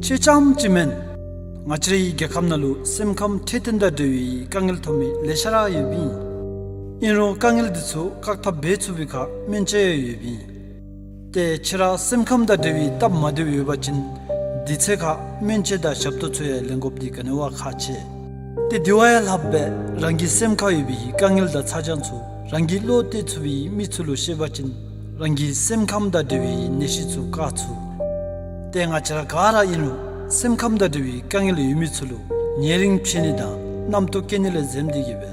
ཁྱོད་རྐྱངམ་གཅིག་མེན། ང་བཅས་རའི་རྒྱལ་ཁབ་ནང་ལུ་སེམས་ཁམས་འཕྲོད་བསྟེན་དང་འབྲེལ་བའི་དཀའ་ངལ་ཐོབ་མི་ལེ་ཤ་ར་ཡོདཔ་ཨིན། ཨིན་རུང་དཀའ་ངལ་འདི་ཚུ་བཀག་ཐབས་འབད་ཚུགས་པའི་ཁར་སྨན་དཔྱད་ཡང་ཡོདཔ་ཨིན། ཏེ་ཁྱོད་ར་སེམས་ཁམས་དང་འབྲེལ་བའི་སྟབས་མ་བདེཝ་ཡོད་པ་ཅིན་དུས་ཚོད་ཁར་སྨན་དཔྱད་དང་ཞབས་ཏོག་ཚུ་ཡང་ལེན་དགོཔ་འདི་ག་ནི་བ་ཁག་ཆེ། ཏེ་དེ་བ་ཡང་ལྷགཔ་སྦེ་རང་གི་སེམས་ཁར་ཡོད་པའི་དཀའ་ངལ་དང་ཚ་གྱང་ཚུ་རང་གིས་བློ་གཏད་ཚུགས་པའི་མི་ཚུ་ལུ་བཤད་པ་ཅིན་རང་གི་སེམས་ཁམས་དང་འབྲེལ་བའི་ནད་གཞི་ཚུ་བཀག་ཚུགས། ཏེ་ང་བཅས་ར་ག་ར་ཨིན་རུང་སེམས་ཁམས་དང་འབྲེལ་བའི་དཀའ་ངལ་ཡོད་མི་ཚུ་ལུ་ཉེ་རིང་ཕྱད་ནི་དང་རྣམ་རྟོག་སྐྱེ་ནི་ལས་འཛེམ་སྟེ་གིས་སྦེ་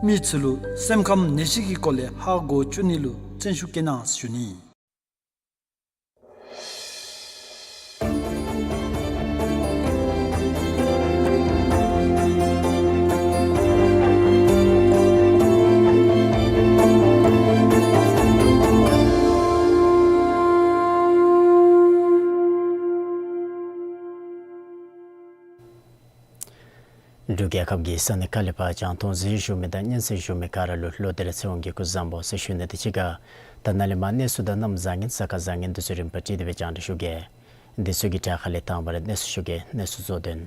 མི་ཚུ་ལུ་སེམས་ཁམས་ནད་གཞི་གི་སྐོར་ལས་ཧ་གོ་བཅུག་ནི་ལུ་ བརྩོན་ཤུགས་བསྐྱེད་གནང་ཞུ་ནི། འབྲུག་རྒྱལ་ཁབ་ཀྱི་ས་གནས་ཁག་ལས་ཕར་རྒྱང་མཐོང་གཟིགས་བཞུགས་མི་དང་སྙན་གསན་བཞུགས་མི་ག་ར་ལུ་ལོ་དེར་ཚེ་དབང་གི་སྐུ་གཟུགས་བཟང་པོ་ཟེར་ཞུ་ནི་དང་གཅིག་ཁར་ད་ནཱ་ལས་མར་གནས་ཚུལ་དང་གནམ་བཟང་ངན་ས་ཁ་བཟང་ངན་འདི་ཚུ་རིམ་པ་བསྒྲིགས་ཏེ་སྦེ་རྒྱང་བསྒྲགས་ཞུ་གེ། འདི་ཚུ་གི་གྲས་ཁ་ལས་དང་པ་ར་གནས་ཚུལ་ཞུ་གེ། གནས་ཚུལ་གཙོ་དོན།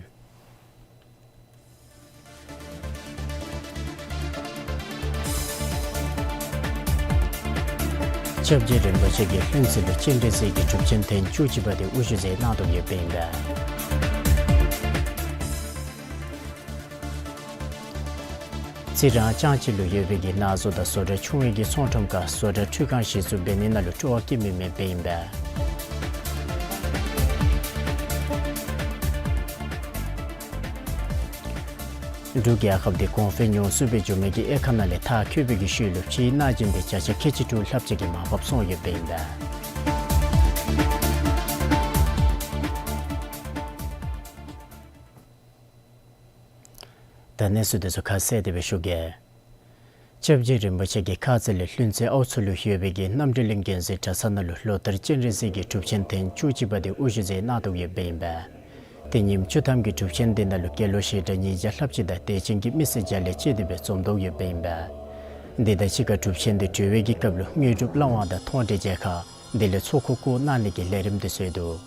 སྐྱབས་རྗེ་རིན་པོ་ཆེ་གིས་ལྷུན་རྩེ་ལུ་སྤྱན་རས་གཟིགས་ཀྱི་སྒྲུབ་ཆེན་ཐེངས་བཅུ་གཅིག་པ་དེ་དབུ་བཞུགས་མཛད་གནང་དོ་ཡོདཔ་ཨིན་པས། རྩི་རང་ལྕང་སྤྱི་ལུ་ཡོད་པའི་གི་ནང་བཟོ་དང་བཟོ་གྲྭ་ཆུང་བའི་གི་ཚོང་ཁྲོམ་ཁར་བཟོ་གྲྭ་འཕྲུལ་ཁང་གཞི་བཙུགས་འབད་ནི་ནང་ལུ་སྤྲོ་བ་བསྐྱེད་མི་མེདཔ་ཨིན་པས། འབྲུག་རྒྱལ་ཁབ་འདི་གོང་འཕེལ་མྱོང་ཚུགས་པའི་འགྱོ་མི་གི་དབྱེ་ཁག་ནང་ལས་མཐར་འཁྱོལ་བའི་གི་ཤུལ་ལུ་ཕྱིའི་གནང་སྦྱིན་འདི་བརྒྱ་ཆ་ཁལ་གཅིག་དྲུག་ལྷགཔ་ཅིག་གིས་མར་ཕབ་སོང་ཡོདཔ་ཨིན་པས། ད་གནས་ཚུལ་འདི་ཚུ་ཁ་གསལ་ཏེ་སྦེ་ཞུ་གེ། སྐྱབས་རྗེ་རིན་པོ་ཆེ་གིས་ཁ་ཙ་ལས་ལྷུན་རྩེ་ཨའུ་མཚོ་ལུ་ཡོད་པའི་གི་རྣམ་གྲོལ་གླིང་དགོན་གཟིགས་གྲྭ་ཚང་ནང་ལུ་ལོ་ལྟར་སྤྱན་རས་གཟིགས་ཀྱི་སྒྲུབ་ཆེན་ཐེངས་བཅུ་གཅིག་པ་དེ་དབུ་བཞུགས་མཛད་གནང་དོ་ཡོདཔ་ཨིན་པས། ཏེ་ཉིནམ་བཅུ་ཐམ་གྱི་སྒྲུབ་ཆེན་དེ་ནང་ལུ་དགེ་སློང་བཤད་གྲྭ་ཉིས་བརྒྱ་ལྷགཔ་ཅིག་དང་དད་ཅན་གྱི་མི་སེར་བརྒྱ་ལས་བཅད་དེ་སྦེ་འཛོམས་དོ་ཡོདཔ་ཨིན་པས། དེ་དང་གཅིག་ཁར་སྒྲུབ་ཆེན་དེ་གྲོལ་བའི་གི་སྐབས་ལུ་དངོས་གྲུབ་བླང་བ་དང་མཐོང་གྲོལ་མཇལ་ཁ་དེ་ལས་ཚོགས་འཁོར་བསྐོར་གནང་ནི་གི་ལས་རིམ་དེ་ཚུ་འདུག།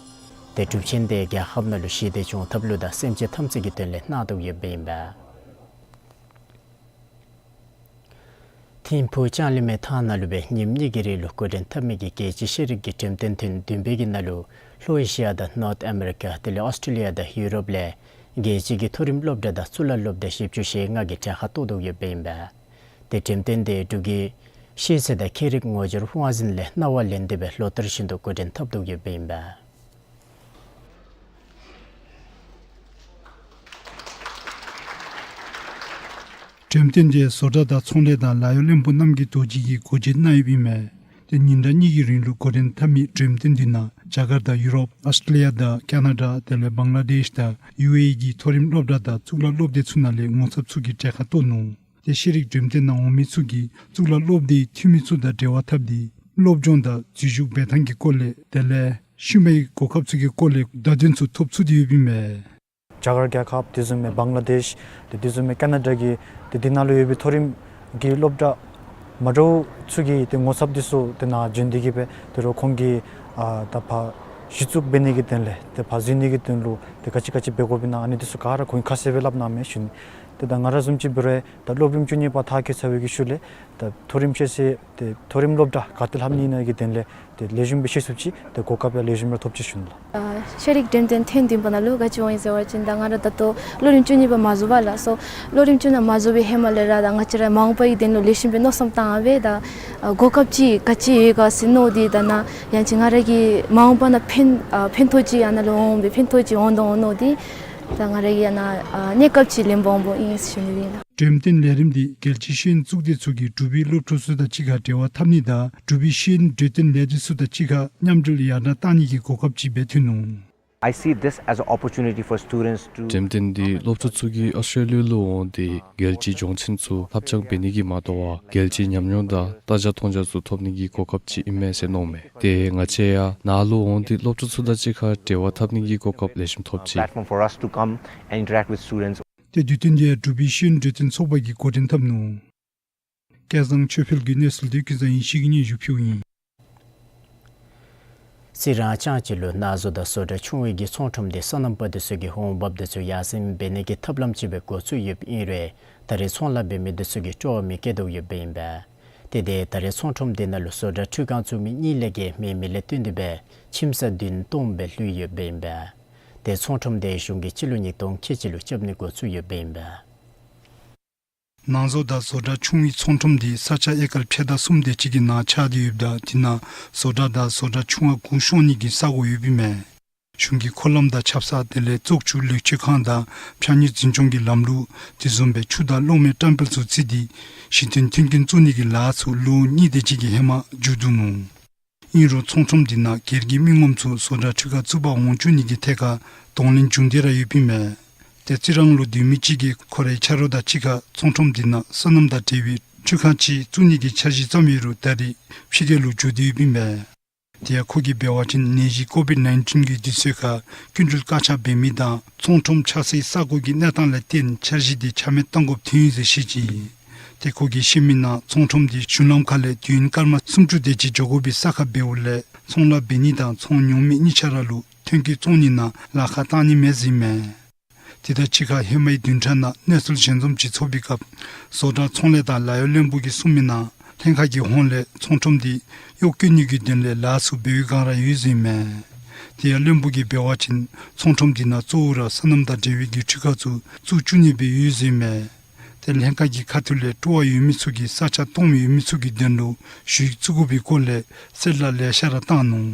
ཏེ་སྒྲུབ་ཆེན་དེ་རྒྱལ་ཁབ་ནང་ལུ་ཞི་བདེ་འབྱུང་ཐབས་ལུ་དང་སེམས་ཅན་ཐམས་ཅད་ཀྱི་དོན་ལས་གནང་དོ་ཡོདཔ་ཨིན་པས། ཐིམ་ཕུག་ལྕང་གླིང་མའི་ཐང་ནང་ལུ་སྦེ་ཉིནམ་གཉིས་ཀྱི་རིང་ལུ་འགོ་འདྲེན་འཐབ་མི་གི་རྒྱལ་སྤྱིའི་ཤེས་རིག་གི་འགྲེམས་སྟོན་ཐེངས་བདུན་པའི་གི་ནང་ལུ་ལྷོ་ཨེ་ཤི་ཡ་དང་ནོརཐ་ཨ་མེ་རི་ཀ་དེ་ལས་ཨོསི་ཊྲེ་ལི་ཡ་དང་ཡུ་རོབ་ལས་རྒྱལ་སྤྱི་གི་མཐོ་རིམ་སློབ་གྲྭ་དང་གཙུག་ལག་སློབ་སྡེ་བཞི་བཅུ་ཞེ་ལྔ་གིས་གྲལ་ཁར་གཏོགས་དོ་ཡོདཔ་ཨིན་པས། ཏེ་འགྲེམས་སྟོན་དེ་འབྲུག་གི་ཤེས་ཚད་དང་ཁྱད་རིག་ངོ་སྦྱོར་དབང་འཛིན་ལས་གནང་བ་ལེན་ཏེ་སྦེ་ལོ་ལྟར་བཞིན་དུ་འགོ་འདྲེན་འཐབ་དོ་ཡོདཔ་ཨིན་པས། འགྲེམས་སྟོན་དེ་བཟོ་གྲྭ་དང་ཚོང་ལས་དང་ལཱ་གཡོག་བློན་པོ་རྣམ་རྒྱལ་རྡོ་རྗེ་གིས་འགོ་འབྱེད་གནང་ཡོདཔ་ཨིན་མས། ཏེ་ཉིན་གྲངས་གཉིས་ཀྱི་རིང་ལུ་འགོ་འདྲེན་འཐབ་མི་འགྲེམས་སྟོན་དེ་ནང་རྒྱ་གར་དང་ཡུ་རོབ་ཨོསི་ཊྲེ་ལི་ཡ་དང་ཁེ་ན་ཌ་དེ་ལས་བང་ལ་དེཤ་དང་ཡུ་ཨེ་ཨི་གི་མཐོ་རིམ་སློབ་གྲྭ་དང་གཙུག་ལག་སློབ་སྡེ་ཚུ་ནང་ལས་ངོ་ཚབ་ཚུ་གིས་གྲལ་ཁར་གཏོགས་ནུག། ཏེ་ཤེས་རིག་འགྲེམས་སྟོན་ནང་འོང་མི་ཚུ་གིས་གཙུག་ལག་སློབ་སྡེའི་འཐུས་མི་ཚུ་དང་འབྲེལ་བ་འཐབ་སྟེ་སློབ་སྦྱོང་དང་འཛུལ་ཞུགས་འབད་ཐངས་ཀྱི་སྐོར་ལས་དེ་ལས་ཤུལ་མའི་གོ་སྐབས་ཚུ་གི་སྐོར་ལས་བརྡ་དོན་ཚུ་ཐོབ་ཚུགས་ཏེ་ཡོདཔ་ཨིན་མས། རྒྱ་གར་རྒྱལ་ཁབ་དེ་བཟུམ་མའི་བང་ལ་དེཤ་དེ་དེ་བཟུམ་མའི་ཁེ་ན་ཌ་གི་དེ་དེ་ནང་ལུ་ཡོད་པའི་མཐོ་རིམ་གྱི་སློབ་གྲྭ་མ་འདྲཝ་ཚུ་གི་དེ་ངོ་ཚབ་དེ་ཚུ་དེ་ནང་བྱོན་ཏེ་གིས་སྦེ་དེ་རུང་ཁོང་གིས་ཨ་ད་ཕར་གཞི་བཙུགས་འབད་ནི་གི་དོན་ལས་དེ་ཕར་འཛུལ་ནི་གི་དོན་ལུ་དེ་ག་ཅི་ག་ཅི་འབད་དགོཔ་ཨིན་ན་ཨ་ནི་དེ་ཚུ་ག་ར་ཁོང་གིས་ཁ་གསལ་སྦེ་སླབ་གནངམ་མས་ཞུ་ནི། ཏེ་ད་ང་ར་བཟུམ་ཅིག་འབད་རུང་ད་སློབ་རིམ་བཅུ་གཉིས་པ་མཐར་འཁྱོལ་ཚར་བའི་གི་ཤུལ་ལས་ད་མཐོ་རིམ་ཤེས་ཚད་དེ་མཐོ་རིམ་སློབ་གྲྭ་ག་ཏེ་ལྷབ་ནི་ཨིན་ན་གི་དོན་ལས་དེ་ལེགས་ཤོམ་སྦེ་ཤེས་ཚུགསཔ་ཅིག་དེ་གོ་སྐབས་ཡང་ལེགས་ཤོམ་ར་ཐོབ་ཅི་ཞུ་ནི་ལགས། ཨ་ཤེས་རིག་འགྲེམས་སྟོན་ཐེངས་བདུན་པ་ནང་ལུ་ག་ཅི་འོང་ཡི་ཟེར་བ་ཅིན་ད་ང་ར་ད་ལྟོ་སློབ་རིམ་བཅུ་གཉིས་པ་མ་རྫོགས་པས་ལགས། སོ་སློབ་རིམ་བཅུ་གཉིས་པ་མ་རྫོགས་པའི་ཧེ་མ་ལས་ར་ད་ང་བཅས་ར་མ་འོངས་པའི་དོན་ལུ་ལེགས་ཤོམ་སྦེ་མནོ་བསམ་བཏང་སྦེ་ད་ཨ་གོ་སྐབས་ཅིག་ག་ཅི་ཡོད་ག་ཟེར་མནོ་སྟེ་ད་ནཱ་ཡང་ཅིན་ང་ར་གི་མ་འོངས་པ་ནང་ཕན་ཨ་ཕན་ཐོགས་ཅིག་ཨ་ནཱ་ལུ་འོང་སྦེ་ཕན་ཐོགས་ཅིག་འོང་དོ་འོང་མནོ་སྟེ་ད་ང་ར་གི་ཨ་ནཱ་ཨ་གནས་སྐབས་ཅིག་ལེན་པར་འོངམ་ཨིན་ཟེར་ཞུ་ནི་ཨིན་ལགས། འགྲེམས་སྟོན་ལས་རིམ་འདི་རྒྱལ་སྤྱིའི་ཤེས་ཡོན་གཙུག་སྡེ་ཚུ་གིས་འབྲུག་པའི་སློབ་ཕྲུག་ཚུ་དང་གཅིག་ཁར་འབྲེལ་བ་འཐབ་ནི་དང་འབྲུག་པའི་ཤེས་ཡོན་གྲོས་སྟོན་ལས་སྡེ་ཚུ་དང་གཅིག་ཁར་མཉམ་འབྲེལ་ཡར་དྲག་གཏང་ནི་གི་གོ་སྐབས་ཅིག་སྦེ་ཐོན་ནུག། I see this as an opportunity for students to འགྲེམས་སྟོན་འདི་སློབ་ཕྲུག་ཚུ་གིས་ཨོསི་ཊྲེ་ལི་ཡ་ལུ་འོང་སྟེ་རྒྱལ་སྤྱིའི་སྦྱོང་ཚན་ཚུ་ལྷབ་སྦྱང་འབད་ནི་གིས་མ་དོ་བར་རྒྱལ་སྤྱིའི་ཉམས་མྱོང་དང་ལྟ་རྒྱ་མཐོང་རྒྱ་ཚུ་ཐོབ་ནི་གི་གོ་སྐབས་ཅིག་ཨིན་མས་ཟེར་མནོཝ་མས། ཏེ་ང་བཅས་ཡང་ནཱ་ལུ་འོང་སྟེ་སློབ་ཕྲུག་ཚུ་དང་གཅིག་ཁར་འབྲེལ་བ་འཐབ་ནི་གི་གོ་སྐབས་ལེགས་ཤོམ་ཐོབ་ཅི། Platform for us to come and interact with students. ཏེ་དུས་སྟོན་འདི་འབྲུག་པའི་ཤེས་ཡོན་གྲོས་སྟོན་ཚོགས་པ་གིས་འགོ་འདྲེན་འཐབ་ནུག། སྐལ་བཟང་ཆོས་འཕེལ་གྱི་གནས་ཚུལ་འདི་ཀུན་བཟང་ཡེ་ཤེས་ཀྱིས་སྙན་ཞུ་ཕུལཝ་ཨིན། རྩི་རང་ལྕང་སྤྱི་ལུ་ནང་བཟོ་དང་བཟོ་གྲྭ་ཆུང་བའི་གི་ཚོང་ཁྲོམ་དེ་སོ་ནམ་པ་དེ་ཚུ་གིས་འོང་འབབ་དེ་ཚུ་ཡར་སེང་འབད་ནི་གི་ཐབས་ལམ་ཅིག་སྦེ་འགོ་བཙུགས་ཡོདཔ་ཨིན་རུང་ད་རེས་ཚོང་ལཱ་འབད་མི་དེ་ཚུ་གིས་སྤྲོ་བ་མི་བསྐྱེད་དོ་ཡོདཔ་ཨིན་པས། ཏེ་དེ་ད་རེས་ཚོང་ཁྲོམ་དེ་ནང་ལུ་བཟོ་གྲྭ་འཕྲུལ་ཁང་བཙུགས་མི་གཉིས་ལས་བརྒལ་མེད་མི་ལས་བརྟེན་ཏེ་སྦེ་ཁྱིམ་ས་བདུན་སྟོངམ་སྦེ་ལྷོད་ཡོདཔ་ཨིན་པས། ཏེ་ཚོང་ཁྲོམ་དེ་གཞུང་གིས་སྤྱི་ལོ་ཉིས་སྟོང་ཁལ་གཅིག་ལུ་རྐྱབ་ནི་འགོ་བཙུགས་ཡོདཔ་ཨིན་པས། ནང་བཟོ་དང་བཟོ་གྲྭ་ཆུང་བའི་ཚོང་ཁྲོམ་དེ་ས་ཆ་ཨེ་ཀར་ཕྱེད་དང་གསུམ་དེ་ཅིག་གི་ནང་ཆགས་ཏེ་ཡོདཔ་ད་དེ་ནང་བཟོ་གྲྭ་དང་བཟོ་གྲྭ་ཆུང་བ་གུང་ཤོང་ནི་གི་ས་གོ་ཡོདཔ་ཨིན་མས། གཞུང་གིས་འཁོར་ལམ་དང་ཆབ་གསང་དེ་ལས་བཙོག་ཆུ་ལེགས་བཅོས་ཁང་དང་ཕྱགས་སྙིགས་འཛིན་སྐྱོང་གི་ལམ་ལུགས་དེ་བཟུམ་སྦེ་ཆུ་དང་གློག་མེ་བཀྲམ་སྤེལ་ཚུ་བརྩིས་ཏེ་གཞི་རྟེན་མཐུན་རྐྱེན་བཙུགས་ནི་གི་ལཱ་ཚུ་ལོ་གཉིས་དེ་ཅིག་གི་ཧེ་མ་མཇུག་བསྡུ་ནུག། ཨིན་རུང་ཚོང་ཁྲོམ་འདི་ནང་སྒེར་གྱི་མི་ངོམ་ཚུ་བཟོ་གྲྭ་ཁྲུས་ཁང་བཙུགས་པར་འོང་བཅུག་ནི་གི་ཐད་ཁར་གདོང་ལེན་བྱུང་སྟེ་ར་ཡོདཔ་ཨིན་མས། ཏེ་རྩི་རང་ལུ་སྡོད་མི་ཅིག་གིས་ཁོ་རའི་ཆ་རོགས་དང་གཅིག་ཁར་ཚོང་ཁྲོམ་འདི་ནང་སོ་ནམ་དང་འབྲེལ་བའི་ཁྲུས་ཁང་ཅིག་བཙུགས་ནི་གི་འཆར་གཞི་བརྩམས་ཡོད་རུང་ད་རེས་ཕྱི་རྒྱལ་ལུ་འགྱོ་སྟེ་ཡོདཔ་ཨིན་མས། དེ་ཡང་ཁོ་གིས་འབད་བ་ཅིན་ནད་གཞི་ཀོ་བིཌ་ནའིན་ཊིན་གྱི་དུས་ཚོད་ཁར་སྐྱིན་འགྲུལ་བཀག་ཆ་འབད་མི་དང་ཚོང་ཁྲོམ་ཆགས་སའི་ས་གོ་གི་གནས་སྟངས་ལས་བརྟེན་འཆར་གཞི་དེ་ཆ་མེད་གཏང་དགོཔ་ཐོན་ཡི་ཟེར་བཤད་ཅི། ཏེ་ཁོ་གིས་བཤད་མི་ནང་ཚོང་ཁྲོམ་དེ་གཞུང་ལམ་ཁ་ལས་དུས་ཡུན་སྐར་མ་སུམ་ཅུ་དེ་ཅིག་འགྱོ་དགོ་པའི་ས་ཁར་འབདཝ་ལས་ཚོང་ལཱ་འབད་ནི་དང་ཚོང་ཉོ་མི་གཉིས་ཆ་ར་ལུ་ཐོན་སྐྱེད་བཙོང་ནི་ནང་ལཱ་ཁག་བཏང་ནི་མས་ཟེར་ཨིན་མས། དེ་དང་གཅིག་ཁར་ཧེ་མའི་བདུན་ཕྲག་ནང་གནས་ཚུལ་ཞལ་འཛོམས་ཅིག་ཚོགས་པའི་སྐབས་བཟོ་གྲྭ་ཚོང་ལས་དང་ལཱ་གཡོག་བློན་པོ་གིས་གསུངས་མི་ནང་ལྷན་ཁག་གི་ཧོངས་ལས་ཚོང་ཁྲོམ་དེ་གཡོག་བཀོལ་ནི་གི་དོན་ལས་ལཱ་ཚུ་འབད་བའི་བསྒང་ར་ཡོད་ཟེར་ཨིན་མས། དེ་ཡང་བློན་པོ་གིས་འབད་བ་ཅིན་ཚོང་ཁྲོམ་དེ་ནང་གཙོ་བོ་ར་སོ་ནམ་དང་འབྲེལ་བའི་སྒེར་ཁྲུས་ཁང་ཚུ་བཙུགས་བཅུག་ནི་སྦེ་ཡོད་ཟེར་ཨིན་མས། ཏེ་ལྷན་ཁག་གི་ཁ་ཐུག་ལས་སྤྲོ་བ་ཡོད་མི་ཚུ་གིས་ས་ཆ་སྟོངམ་ཡོད་མི་ཚུ་གི་དོན་ལུ་ཞུ་ཡིག་བཙུགས་དགོ་པའི་སྐོར་ལས་གསལ་བསྒྲགས་ལེ་ཤ་ར་བཏང་ནུག།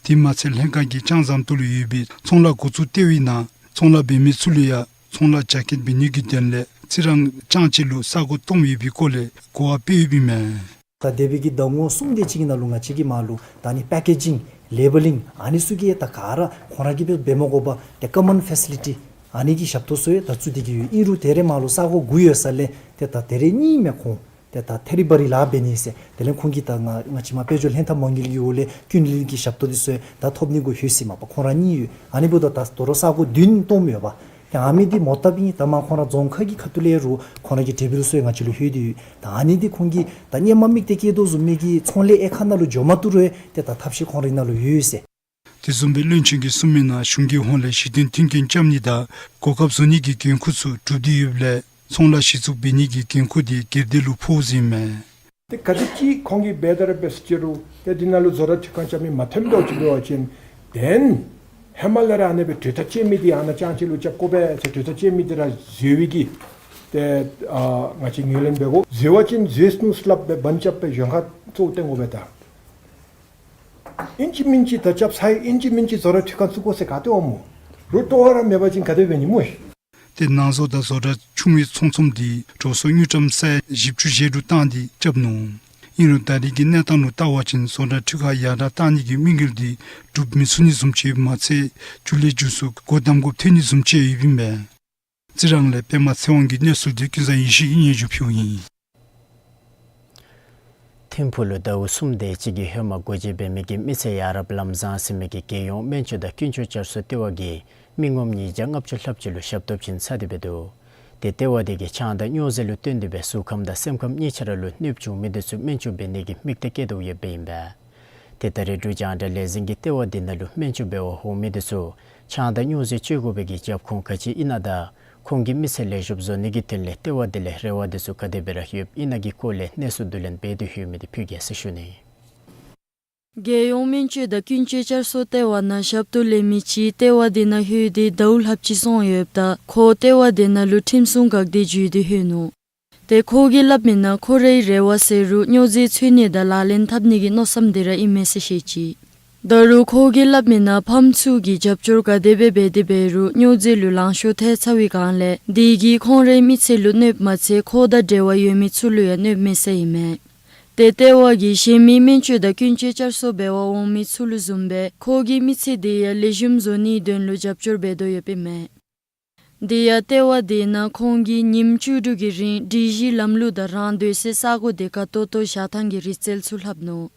དེ་མ་ཚད་ལྷན་ཁག་གིས་ལྕང་ཟམ་ཏོག་ལུ་ཡོད་པའི་ཚོང་ལཱ་འགོ་བཙུགས་ཏེ་འབད་ནི་དང་ཚོང་ལཱ་འབད་མི་ཚུ་ལུ་ཡང་ཚོང་ལཱ་རྒྱ་སྐྱེད་འབད་ནི་གི་དོན་ལས་རྩི་རང་ལྕང་གཅིག་ལུ་ས་གོ་སྟོངམ་ཡོད་པའི་སྐོར་ལས་གོ་བ་སྤེལ་ཡོདཔ་ཨིན་མས། ད་འདས་པའི་གི་ཟླ་ངོ་གསུམ་དེ་ཅིག་གི་ནང་ལུ་ང་བཅས་ཀྱི་མར་ལུ་ད་ནི་པེ་ཀེ་ཇིང་ལེ་བེ་ལིང་ཨ་ནི་ཚུ་གི་ད་ག་ར་ཁོང་ར་གིས་འབད་མ་དགོ་པར་ཏེ་ཀོ་མཱན་ཕེ་སི་ལི་ཊི་ཨ་ནི་གི་ཞབས་ཏོག་ཚུ་ཡང་ད་བཙུགས་ཏེ་གི་ཡོད། ཨིན་རུང་ད་རེས་མར་ལུ་ས་གོ་དགུ་ཡོད་ས་ལས་ཏེ་ད་ད་རེས་གཉིས་མས་ཁོང་ཏེ་ད་ཐེ་རི་བ་རི་ལཱ་འབད་ནི་ཟེར། དེ་ལས་ཁོང་གིས་ད་ང་ང་བཅས་མར་དཔལ་འབྱོར་ལྷན་ཐབས་མ་དངུལ་གྱི་འོག་ལས་ཀུན་གླེང་གི་ཞབས་ཏོག་འདི་ཚུ་ཡང་ད་ཐོབ་ནི་གུ་ལྷོད་ཅི་མས་པ། ཁོང་ར་གཉིས་ཡོད། ཨ་ནི་འབདཝ་ད་ད་དོ་རུང་ས་གོ་བདུན་སྟོངམ་ཡོད་པ། ཏེ་ཨ་མི་འདི་མོ་བཏབ་ཨིན། ད་མར་ཁོང་ར་རྫོང་ཁག་གི་ཁ་ཐུག་ལས་རུང་ཁོང་ར་གི་གྲོས་འབུལ་ཚུ་ཡང་ང་བཅས་ལུ་ལྷོད་དེ་ཡོད། ད་ཨ་ནི་འདི་ཁོང་གིས་ད་སྔོན་མ་དམིགས་གཏད་བསྐྱེད་དོ་བཟུམ་མའི་གི་ཚོང་ལས་དབྱེ་ཁག་ནང་ལུ་འགྱོ་མ་བཏུབ་རུང་ཏེ་ད་ཐབས་ཤེས་ཁོང་རའི་ནང་ལུ་ཡོད་ཟེར། དེ་བཟུམ་སྦེ་བློན་ཆེན་གྱིས་གསུངས་མི་ནང་གཞུང་གི་ཧོངས་ལས་གཞི་རྟེན་མཐུན་རྐྱེན་རྐྱབ་ནི་དང་གོ་སྐབས་བཟོ་ནི་གི་འགན་ཁུར་ཚུ་གྲུབ་སྟེ་ཡོདཔ་ལས་ཚོང་ལཱ་གཞི་བཙུགས་འབད་ནི་གི་འགན་ཁུར་དེ་སྒེར་སྡེ་ལུ་ཕོག་ཟེར་ཨིན་མས། ཏེ་ག་དེམ་ཅིག་ཁོང་གིས་འབད་དེ་ར་འབད་ཟེར་ཅི་རུང་ཏེ་འདི་ནང་ལུ་བཟོ་གྲྭ་ཁྲུས་ཁང་རྐྱབ་མི་མ་ཐོནམ་འདྲཝ་ཅིག་འབད་བ་ཅིན་ཏེ་ཧེ་མ་ལས་ར་ཨ་ནི་སྦེ་གྲོས་ཐག་བཅད་མི་འདི་ཨ་ནཱ་ལྕང་གཅིག་ལུ་རྐྱབ་དགོ་པས་ཟེར་གྲོས་ཐག་བཅད་མི་འདི་ར་འཛོལ་བའི་གི་ཏེ་ཨ་ང་བཅས་ངོས་ལེན་འབད་དགོ། འཛོལ་བ་ཅིན་འཛོལ་ནུག་ཟེར་སླབ་སྦེ་བཱན་རྐྱབ་སྦེ་གཞན་ཁར་གཙོ་བོ་བཏོན་དགོ་པས། ད་ཨིན་ཅི་མིན་ཅི་ད་རྐྱབ་ཚར་ཡི། ཨིན་ཅི་མིན་ཅི་བཟོ་གྲྭ་ཁྲུས་ཁང་བཙུགས་དགོ་ཟེར་ག་ཏེ་འོང་སྨོ། རོགས་སྤྲོ་བ་ར་མེད་པ་ཅིན་ག་དེ་འབད་ནི་སྨོ་ཤིག། ཏེ་ནང་བཟོ་དང་བཟོ་གྲྭ་ཆུང་བའི་ཚོང་ཚོགསཔ་འདི་འགྲོ་སོང་དངུལ་ཀྲམ་ས་ཡ་བཞི་བཅུ་ཞེ་དྲུག་བཏང་སྟེ་རྐྱབ་ནུག། ཨིན་རུང་ད་རེས་ཀྱི་གནས་སྟངས་ལུ་བལྟ་བ་ཅིན་བཟོ་གྲྭ་ཁྲུས་ཁང་ཡར་དྲག་བཏང་ནི་གི་དམིགས་ཡུལ་འདི་འགྲུབ་མི་ཚུགས་ནི་བཟུམ་ཅིག་ཡོདཔ་མ་ཚད་མཇུག་ལས་མཇུག་སུ་སྒོ་བསྡམ་དགོཔ་ཐོན་ནི་བཟུམ་ཅིག་ཡོདཔ་ཨིན་པས། རྩི་རང་ལས་པདྨ་ཚེ་དབང་གི་གནས་ཚུལ་འདི་ཀུན་བཟང་ཡེ་ཤེས་ཀྱིས་སྙན་ཞུ་ཕུལཝ་ཨིན། ཐིམ་ཕུག་ལུ་ཟླཝ་གསུམ་དེ་ཅིག་གི་ཧེ་མ་སྒོ་འབྱེད་འབད་མི་གི་མི་ཚེ་ཡ་རབས་ལམ་བཟང་ཟེར་མི་གི་རྒྱལ་ཡོངས་སྨན་བཅོས་དང་ཀུན་སྤྱོད་བསྐྱར་གསོ་ལྟེ་བ་གིས་མི་ངོམ་ཉིས་བརྒྱ་ལྔ་བཅུ་ལྷགཔ་ཅིག་ལུ་ཞབས་ཏོག་བྱིན་ཚར་ཏེ་འབད་དོ། ཏེ་ལྟེ་བ་དེ་གིས་ཆང་དང་སྨྱོ་རྫས་ལུ་བརྟེན་ཏེ་སྦེ་གཟུགས་ཁམས་དང་སེམས་ཁམས་གཉིས་ཆ་ར་ལུ་གནོདཔ་བྱུང་མི་དེ་ཚུ་སྨན་བཅོས་འབད་ནི་གི་དམིགས་གཏད་བསྐྱེད་དོ་ཡོདཔ་ཨིན་པས། ཏེ་ད་རེས་འབྲུག་རྒྱང་བསྒྲགས་ལས་འཛིན་གྱིས་ལྟེ་བ་དེ་ནང་ལུ་སྨན་བཅོས་འབད་བར་འོང་མི་དེ་ཚུ་ཆང་དང་སྨྱོ་རྫས་སྤྱོད་དགོ་པའི་གི་རྒྱབ་ཁུངས་ག་ཅི་ཨིན་ན་དང་ཁོང་གི་མི་ཚེ་ལེགས་ཤོམ་བཟོ་ནི་གི་དོན་ལས་ལྟེ་བ་དེ་ལས་རེ་བ་དེ་ཚུ་ག་དེ་སྦེ་ར་ཡོདཔ་ཨིན་ན་གི་སྐོར་ལས་གནས་ཚུལ་བསྡུ་ལེན་འབད་དེ་ཡོད་མི་དེ་ཕུལ་གེ་ཟེར་ཞུ་ནི། རྒྱལ་ཡོངས་སྨན་བཅོས་དང་ཀུན་སྤྱོད་བསྐྱར་གསོ་ལྟེ་བ་ནང་ཞབས་ཏོག་ལེན་མི་ཅིག་ལྟེ་བ་དེ་ནང་ལྷོད་དེ་ཟླཝ་ལྷགཔ་ཅིག་སོང་ཡོདཔ་ད་ཁོ་ལྟེ་བ་དེ་ནང་ལུ་ཁྲིམས་སྲུང་འགག་སྡེ་འཛུལ་ཏེ་ལྷོད་ནུག། ཏེ་ཁོ་གིས་སླབ་མི་ནང་ཁོ་རའི་རེ་བ་ཟེར་རུང་སྨྱོ་རྫས་འཚོལ་ནི་དང་ལག་ལེན་འཐབ་ནི་གི་མནོ་བསམ་དེ་ར་ཨིན་མས་ཟེར་བཤད་ཅི། ད་རུང་ཁོ་གིས་སླབ་མི་ནང་ཕམ་ཚུ་གིས་རྒྱབ་སྐྱོར་ག་དེ་སྦེ་འབད་དེ་འབད་རུང་སྨྱོ་རྫས་ལུ་ལང་ཤོར་ཐལ་ཚར་བའི་སྒང་ལས་དེ་གིས་ཁོང་རའི་མི་ཚེ་ལུ་གནོདཔ་མ་ཚད་ཁོ་དང་འབྲེལ་བ་ཡོད་མི་ཚུ་ལུ་ཡང་གནོདཔ་མས་ཟེར་ཨིན་མས། ཏེ་ལྟེ་བ་གིས་གཞན་མི་སྨན་བཅོས་དང་ཀུན་སྤྱོད་བསྐྱར་གསོ་འབད་བར་འོང་མི་ཚུ་ལུ་བཟུམ་སྦེ་ཁོ་གི་མི་ཚེ་དེ་ཡང་ལེགས་ཤོམ་བཟོ་ནིའི་དོན་ལུ་རྒྱབ་སྐྱོར་འབད་དོ་ཡོདཔ་ཨིན་མས། དེ་ཡང་ལྟེ་བ་དེ་ནང་ཁོང་གིས་ཉིནམ་བཅུ་དྲུག་གི་རིང་སྒྲིག་གཞི་ལམ་ལུགས་དང་རང་སྡོད་སའི་ས་གོ་དེ་ག་ཏོག་ཏོ་བཞག་ཐངས་ཀྱི་རིག་རྩལ་ཚུ་ལྷབ་ནུག།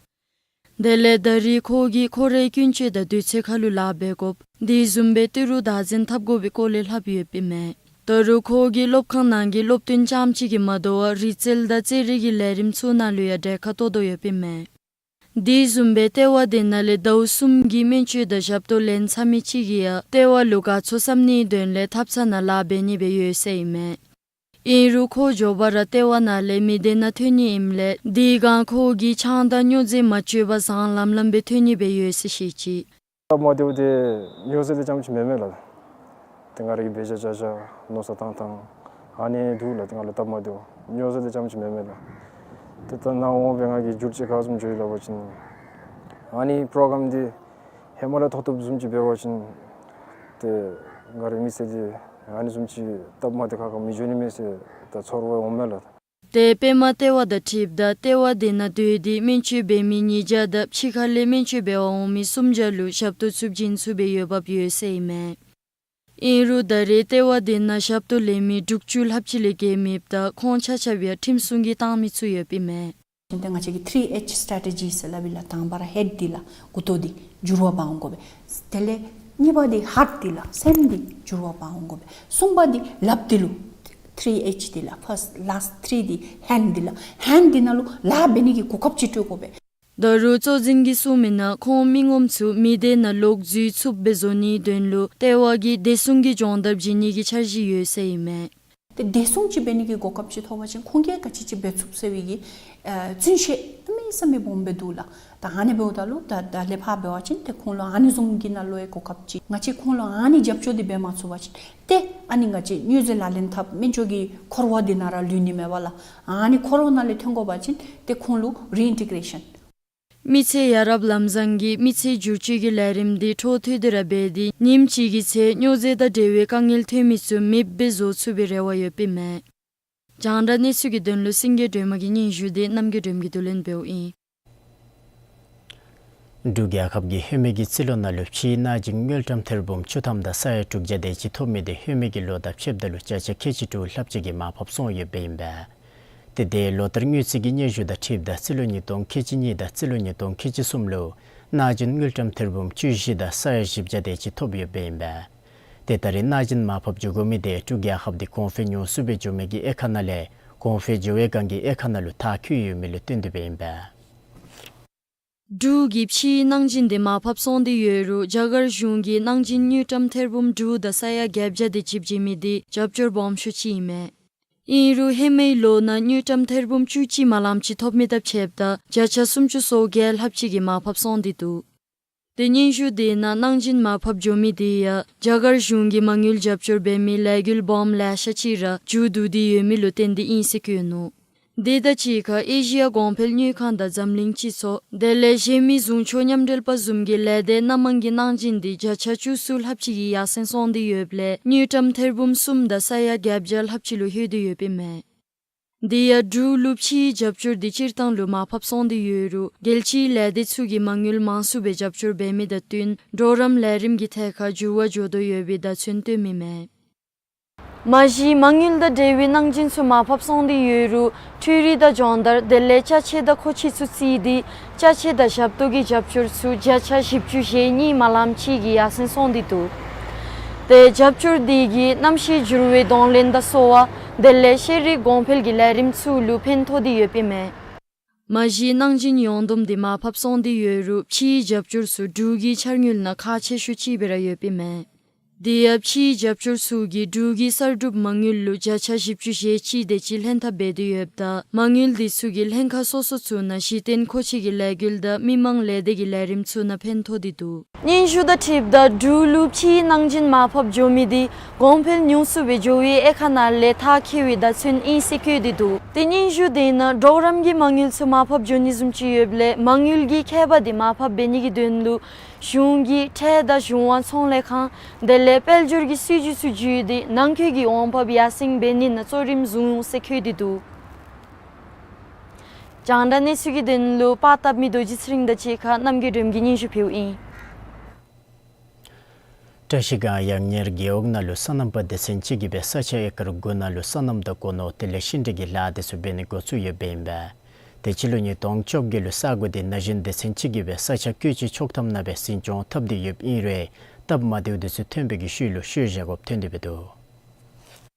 དེ་ལས་ད་རེས་ཁོ་གིས་ཁོ་རའི་ཀུན་སྤྱོད་དང་དུས་ཚོད་ཁར་ལུ་ལཱ་འབད་དགོཔ་དེ་བཟུམ་སྦེ་ཏི་རུ་བདག་འཛིན་འཐབ་དགོ་པའི་སྐོར་ལས་ལྷབ་ཡོདཔ་ཨིན་མས། ད་རུང་ཁོ་གིས་སློབ་ཁང་ནང་གི་སློབ་སྟོན་རྐྱངམ་གཅིག་གིས་མ་དོ་བར་རིག་རྩལ་དང་རྩེད་རིགས་ཀྱི་ལས་རིམ་ཚུ་ནང་ལུ་ཡང་གྲལ་ཁར་གཏོགས་དོ་ཡོདཔ་ཨིན་མས། དེ་བཟུམ་སྦེ་ལྟེ་བ་དེ་ནང་ལས་ཟླཝ་གསུམ་གྱི་སྨན་བཅོས་དང་ཞབས་ཏོག་ལེན་ཚར་མི་གཅིག་གིས་ཡང་ལྟེ་བ་ལུ་དགའ་ཚོར་བསམ་ནིའི་དོན་ལས་ཐབ་ཚང་ནང་ལཱ་འབད་ནི་སྦེ་ཡོད་ཟེར་ཨིན་མས། ཨིན་རུང་ཁོ་མགྱོགས་པ་ར་ལྟེ་བ་ནང་ལས་མི་སྡེ་ནང་ཐོན་ནི་ཨིནམ་ལས་དེའི་སྒང་ཁོ་གིས་ཆང་དང་སྨྱོ་རྫས་མ་སྤྱོད་པར་བཟང་ལམ་ལམ་སྦེ་ཐོན་ནི་སྦེ་ཡོད་ཟེར་བཤད་ཅི། སྟབས་མ་བདེཝ་དེ་སྨྱོ་རྫས་དེ་རྐྱངམ་ཅིག་མེན་མས་ལགས། ཏེ་ང་ར་གིས་འབད་བཞག་བཞག་བཞག་མནོ་བསམ་བཏང་བཏང་ཨ་ནི་འདུག་ལགས། ཏེ་ང་ལུ་སྟབས་མ་བདེཝ་སྨྱོ་རྫས་དེ་རྐྱངམ་ཅིག་མེན་མས་ལགས། ཏེ་ད་ནཱ་འོང་སྦེ་ང་གིས་འགྱུར་ཅིག་ག་བཟུམ་འགྱོ་ཡི་སླབ་པ་ཅིན་ཨ་ནི་པྲོ་གྲམ་འདི་ཧེ་མ་ལས་ཐོབ་ཐོབ་བཟུམ་ཅིག་འབད་བ་ཅིན་ ཏེ་ང་རའི་མི་ཚེ་འདི་ཨ་ནི་བཟུམ་ཅིག་སྟབས་མ་བདེ་ཁག་ཁ་མི་འགྱོ་ནི་མས་ཟེར་ད་ཚོར་བ་འོང་མས་ལགས། ཏེ་པདྨ་ལྟེ་བ་དང་འཁྲིལཝ་ད་ལྟེ་བ་དེ་ནང་སྡོད་དེ་སྨན་བཅོས་འབད་མི་ཉིས་བརྒྱ་དང་ཕྱི་ཁ་ལས་སྨན་བཅོས་འབད་བར་འོང་མི་སུམ་བརྒྱ་ལུ་ཞབས་ཏོག་ཚུ་བྱིན་ཚུགས་པའི་འོས་འབབ་ཡོད་ཟེར་ཨིན་མས། ཨིན་རུང་ད་རེས་ལྟེ་བ་དེ་ནང་ཞབས་ཏོག་ལེན་མི་དྲུག་ཅུ་ལྷགཔ་ཅིག་ལས་བརྒལ་མེདཔ་ད་ཁོང་ཆ་ཁྱབ་ཡང་ཁྲིམས་སྲུང་གིས་བཏང་མི་ཚུ་ཡོདཔ་ཨིན་མས། ཏེ་ང་བཅས་ཀྱིས་ཐི་རི་ཨེཆ་སི་ཊེ་རེ་ཊི་ཇི་ཟེར་སླབ་ཨིན་ལགས། དང་པ་ར་ཧེཌ་འདི་ལགས། མགུ་ཏོ་འདི་འགྱུར་བ་འབག་འོང་དགོ་པས། དེ་ལས་གཉིས་པ་འདི་ཧཱརཊ་འདི་ལགས། སེམས་འདི་འགྱུར་བ་འབག་འོང་དགོ་པས། གསུམ་པ་འདི་ལགཔ་འདི་ལུ་ཐི་རི་ཨེཆ་འདི་ལགས། ཕརསཊ་ལཱསཊ་ཐི་རི་འདི་ཧེནཌ་འདི་ལགས། ཧེནཌ་འདི་ནང་ལུ་ལཱ་འབད་ནི་གི་གོ་སྐབས་ཅིག་སྤྲོད་དགོ་པས། ད་རུང་གཙོ་འཛིན་གྱིས་གསུངས་མི་ནང་ཁོང་མི་ངོམ་ཚུ་མི་སྡེ་ནང་ལོག་འཛུལ་ཚུགསཔ་སྦེ་བཟོ་ནིའི་དོན་ལུ་ལྟེ་བ་གིས་བདེ་སྲུང་གི་སྦྱོང་བརྡར་བྱིན་ནི་གི་འཆར་གཞི་ཡོད་ཟེར་ཨིན་མས། ཏེ་བདེ་སྲུང་ཅིག་འབད་ནི་གི་གོ་སྐབས་ཅིག་ཐོབ་པ་ཅིན་ཁོང་གིས་ག་ཅི་ཅིག་འབད་ཚུགས་ཟེར་བའི་གི་ཨ་བརྩོན་ཤེས་གནམ་མེད་ས་མེད་སྦོམ་སྦེ་འདུག་ལགས། ད་ཨ་ནི་འབདཝ་ད་ལུ་ད་ད་ལས་ཕར་འབད་བ་ཅིན་ཏེ་ཁོང་ལུ་ཨ་ནི་བཟུམ་གྱི་ནང་ལུ་ཡང་གོ་སྐབས་ཅིག་ང་བཅས་ཁོང་ལུ་ཨ་ནི་རྒྱབ་སྐྱོར་འདི་འབད་མ་ཚུགས་པ་ཅིན་ཏེ་ཨ་ནི་ང་བཅས་མྱོས་རྫས་ལག་ལེན་འཐབ་སྨན་བཅོས་ཀྱི་འཁོར་བ་འདི་ནང་ར་ལུས་ནི་མས་པ་ལགས། ཨ་ནི་འཁོར་བ་ནང་ལས་ཐོན་དགོ་པ་ཅིན་ཏེ་ཁོང་ལུ་རི་ཨིན་ཊི་གེ་རེ་ཤཱན། མི་ཚེ་ཡ་རབས་ལམ་བཟང་གི་མི་ཚེ་བསྒྱུར་བཅོས་ཀྱི་ལས་རིམ་འདི་འཕྲོ་མཐུད་དེ་ར་འབད་དེ་ཉིནམ་གཅིག་གི་ཚེ་མྱོས་རྫས་དང་འབྲེལ་བའི་དཀའ་ངལ་ཐོན་མི་ཚུ་མེདཔ་སྦེ་བཟོ་ཚུགས་པའི་རེ་བ་ཡོདཔ་ཨིན་མས། རྒྱང་བསྒྲགས་གནས་ཚུལ་གྱི་དོན་ལུ་སེང་གེ་སྒྲོལ་མ་གི་སྙན་ཞུ་འདི་རྣམ་རྒྱལ་སྒྲོལ་མ་གིས་བསྡུ་ལེན་འབདཝ་ཨིན། འབྲུག་རྒྱལ་ཁབ་ཀྱི་ཧེ་མའི་གི་རྩིས་ལོ་ནང་ལུ་ཕྱིའི་གནག་རྗེན་དངུལ་ཀྲམ་ཐེར་འབུམ་བཅུ་ཐམ་དང་ས་ཡ་དྲུག་བརྒྱ་དེ་ཅིག་ཐོབ་མི་འདི་ཧེ་མའི་གི་ལོ་དང་ཕྱདཔ་ད་ལུ་བརྒྱ་ཆ་ཁལ་གཅིག་དྲུག་ལྷགཔ་ཅིག་གིས་མར་ཕབ་སོང་ཡོདཔ་ཨིན་པས། ཏེ་དེ་ལོ་ལྟར་དངུལ་རྩིས་ཀྱི་སྙན་ཞུ་དང་འཁྲིལཝ་ད་རྩིས་ལོ་ཉིས་སྟོང་ཁལ་གཅིག་གཉིས་དང་རྩིས་ལོ་ཉིས་སྟོང་ཁལ་གཅིག་གསུམ་ལུ་གནག་རྗེན་དངུལ་ཀྲམ་ཐེར་འབུམ་བཅུ་བཞི་དང་ས་ཡ་བཞི་བརྒྱ་དེ་ཅིག་ཐོབ་ཡོདཔ་ཨིན་པས། ཏེ་ད་རེས་གནག་རྗེན་མར་ཕབ་འགྱོ་དགོ་མི་དེ་འབྲུག་རྒྱལ་ཁབ་འདི་གོང་འཕེལ་ཉུང་སུ་སྦེ་འགྱོ་མི་གི་དབྱེ་ཁག་ནང་ལས་གོང་འཕེལ་འགྱོ་བའི་སྒང་གི་དབྱེ་ཁག་ནང་ལུ་མཐར་འཁྱོལ་ཡོད་མི་ལུ་བརྟེན་ཏེ་སྦེ་ཨིན་པས། འབྲུག་གི་ཕྱིའི་གནག་རྗེན་འདི་མར་ཕབ་སོང་སྟེ་ཡོད་རུང་རྒྱ་གར་གཞུང་གིས་གནག་རྗེན་དངུལ་ཀྲམ་ཐེར་འབུམ་དྲུག་དང་ས་ཡ་བརྒྱད་བརྒྱ་དེ་ཅིག་བྱིན་མི་འདི་རྒྱབ་སྐྱོར་སྦོམ་ཤོས་ཅིག་ཨིན་མས། ཨིན་རུང་ཧེ་མའི་ལོ་ནང་དངུལ་ཀྲམ་ཐེར་འབུམ་བཅུ་གཅིག་མ་ལངམ་ཅིག་ཐོབ་མི་དང་ཕྱདཔ་ད་བརྒྱ་ཆ་སུམ་ཅུ་སོ་བརྒྱད་ལྷགཔ་ཅིག་གིས་མར་ཕབ་སོང་སྟེ་འདུག། ཏེ་སྙན་ཞུ་དེ་ནང་གནག་རྗེན་མར་ཕབ་འགྱོ་མི་དེ་ཡང་རྒྱ་གར་གཞུང་གིས་མ་དངུལ་རྒྱབ་སྐྱོར་འབད་མི་ལས་འགུལ་སྦོམ་ལེ་ཤ་ཅིག་ར་མཇུག་བསྡུ་སྟེ་ཡོད་མི་ལུ་བརྟེན་ཏེ་ཨིན་ཟེར་བཀོད་ནུག། དེ་དང་གཅིག་ཁར་ཨེ་ཤི་ཡ་གོང་འཕེལ་དངུལ་ཁང་དང་འཛམ་གླིང་སྤྱི་ཚོགས་དེ་ལས་གཞན་མི་གཟུངས་ཆོས་མཉམ་འབྲེལ་པ་བཟུམ་གྱིས་ལས་སྡེ་སྣ་མང་གི་གནག་རྗེན་འདི་བརྒྱ་ཆ་བཅུ་གསུམ་ལྷགཔ་ཅིག་གིས་ཡར་སེང་སོང་སྟེ་ཡོདཔ་ལས་དངུལ་ཀྲམ་ཐེར་འབུམ་གསུམ་དང་ས་ཡ་བརྒྱད་བརྒྱ་ལྷགཔ་ཅིག་ལུ་ལྷོད་དེ་ཡོདཔ་ཨིན་མས། དེ་ཡང་འབྲུག་ལུ་ཕྱིའི་རྒྱབ་སྐྱོར་འདི་སྤྱིར་བཏང་ལུ་མར་ཕབ་སོང་སྟེ་ཡོད་རུང་རྒྱལ་སྤྱིའི་ལས་སྡེ་ཚུ་གིས་མ་དངུལ་མང་སུ་སྦེ་རྒྱབ་སྐྱོར་འབད་མི་དང་བསྟུན་གྲོགས་རམ་ལས་རིམ་གྱི་ཐད་ཁར་འགྱུར་བ་འགྱོ་དོ་ཡོད་པའི་བརྡ་མཚོན་སྟོན་མི་མས། མ་གཞི་མ་དངུལ་དང་འབྲེལ་བའི་གནག་རྗེན་ཚུ་མར་ཕབ་སོང་སྟེ་ཡོད་རུང་འཕྲུལ་རིག་དང་སྦྱོང་བརྡར་དེ་ལས་ཅ་ཆས་དང་མཁོ་ཆས་ཚུ་བརྩིས་ཏེ་ཅ་ཆས་དང་ཞབས་ཏོག་གི་རྒྱབ་སྐྱོར་ཚུ་བརྒྱ་ཆ་བཞི་བཅུ་ཞེ་གཉིས་མ་ལངམ་ཅིག་གིས་ཡར་སེང་སོང་སྟེ་འདུག། ཏེ་རྒྱབ་སྐྱོར་དེ་གིས་གནམ་གཤིས་འགྱུར་བའི་གདོང་ལེན་དང་གསོ་བ་དེ་ལས་ཤེས་རིག་གོང་འཕེལ་གྱི་ལས་རིམ་ཚུ་ལུ་ཕན་ཐོགས་ཏེ་ཡོདཔ་ཨིན་མས། མ་གཞི་གནག་རྗེན་ཡོངས་བསྡོམས་འདི་མར་ཕབ་སོང་སྟེ་ཡོད་རུང་ཕྱིའི་རྒྱབ་སྐྱོར་ཚུ་འབྲུག་གི་འཆར་དངུལ་ནང་ཁག་ཆེ་ཤོས་ཅིག་སྦེ་ར་ཡོདཔ་ཨིན་མས། དེ་ཡང་ཕྱིའི་རྒྱབ་སྐྱོར་ཚུ་གིས་འབྲུག་གི་གསར་སྒྲུབ་མ་དངུལ་ལུ་བརྒྱ་ཆ་བཞི་བཅུ་ཞེ་གཅིག་དེ་ཅིག་ལྷན་ཐབས་འབད་དེ་ཡོདཔ་ད་མ་དངུལ་འདི་ཚུ་གིས་ལྷན་ཁག་སོ་སོ་ཚུ་ནང་གཞི་རྟེན་མཁོ་ཆས་ཀྱི་ལས་འགུལ་དང་མི་མང་ལས་སྡེ་གི་ལས་རིམ་ཚུ་ནང་ཕན་ཐོགས་ཏེ་འདུག། སྙན་ཞུ་དང་འཁྲིལཝ་ད་འབྲུག་ལུ་ཕྱིའི་གནག་རྗེན་མར་ཕབ་འགྱོ་མི་དེ་གོང་འཕེལ་ཉུང་སུ་སྦེ་འགྱོ་བའི་དབྱེ་ཁག་ནང་ལས་མཐར་འཁྱོལ་བའི་བརྡ་མཚོན་ཨིན་ཟེར་བཀོད་དེ་འདུག། ཏེ་སྙན་ཞུ་དེ་ནང་གྲོགས་རམ་གྱི་མ་དངུལ་ཚུ་མར་ཕབ་འགྱོ་ནི་བཟུམ་ཅིག་ཡོདཔ་ལས་མ་དངུལ་གྱི་ཁྱད་པར་དེ་མར་ཕབ་འབད་ནི་གི་དོན་ལུ་གཞུང་གིས་ཁྲལ་དང་གཞུང་དབང་ཚོང་ལས་ཁང་དེ་ལས་དཔལ་འབྱོར་གྱི་སྲིད་བྱུས་ཚུ་བརྒྱུད་དེ་ནང་འཁོད་ཀྱི་འོང་འབབ་ཡར་སེང་འབད་ནི་ནང་གཙོ་རིམ་བཟུང་འོང་ཟེར་བཀོད་དེ་འདུག། རྒྱང་བསྒྲགས་གནས་ཚུལ་གྱི་དོན་ལུ་པར་བཏབ་མི་རྡོ་རྗེ་ཚེ་རིང་དང་གཅིག་ཁར་རྣམ་རྒྱལ་སྒྲོལ་མ་གིས་སྙན་ཞུ་ཕུལཝ་ཨིན། བཀྲིས་སྒང་ཡང་ཉེར་དགུ་འོག་ནང་ལུ་སོ་ནམ་པ་སྡེ་ཚན་གཅིག་གིས་སྦེ་ས་ཆ་ཨེ་ཀར་དགུ་ནང་ལུ་སོ་ནམ་དང་སྒོ་ནོར་དེ་ལས་ཤིང་འབྲས་ཀྱི་ལཱ་དེ་ཚུ་འབད་ནི་འགོ་བཙུགས་ཡོདཔ་ཨིན་པས། ཏེ་སྤྱི་ལོ་ཉིས་སྟོང་བཅོ་བརྒྱད་ལུ་ས་གོ་དེ་ན་གཞོན་སྡེ་ཚན་གཅིག་གིས་སྦེ་ས་ཆ་བཀོད་སྤྱི་ཆོག་ཐམ་ནང་སྦེ་འཛིན་སྐྱོང་འཐབ་སྟེ་ཡོདཔ་ཨིན་རུང་སྟབས་མ་བདེཝ་དེ་ཚུ་ཐོན་པའི་གི་ཤུལ་ལུ་ཤུལ་བཞག་དགོཔ་ཐོན་ཏེ་སྦེ་འདུག།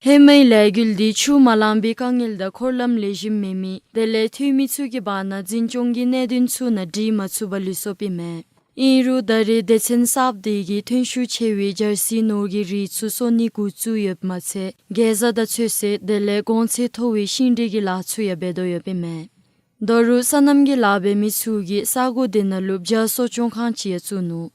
ཧེ་མའི་ལས་འགུལ་འདི་ཆུ་མ་ལང་པའི་དཀའ་ངལ་དང་འཁོར་ལམ་ལེགས་ཤོམ་མེད་མི་དེ་ལས་འཐུས་མི་ཚུ་གི་བར་ན་འཛིན་སྐྱོང་གི་གནད་དོན་ཚུ་ནང་འགྲིག་མ་ཚུགས་པར་ལུས་སོཔ་ཨིན་མས། ཨིན་རུང་ད་རེས་སྡེ་ཚན་གསརཔ་དེ་གིས་ཐོན་ཤུགས་ཆེ་བའི་འབྱར་སིལ་ནོར་གྱི་རིགས་ཚུ་གསོ་ནི་འགོ་བཙུགས་ཡོདཔ་མ་ཚད་གེ་ཛ་དང་ཚོད་བསྲེ་དེ་ལས་གོང་ཚད་མཐོ་བའི་ཤིང་འབྲས་ཀྱི་ལཱ་ཚུ་ཡང་འབད་དོ་ཡོདཔ་ཨིན་མས། ད་རུང་སོ་ནམ་གྱི་ལཱ་འབད་མི་ཚུ་གིས་ས་གོ་དེ་ནང་ལུ་བྱ་གསོ་སྐྱོང་ཁང་ཅིག་ཡང་བཙུགས་ནུག།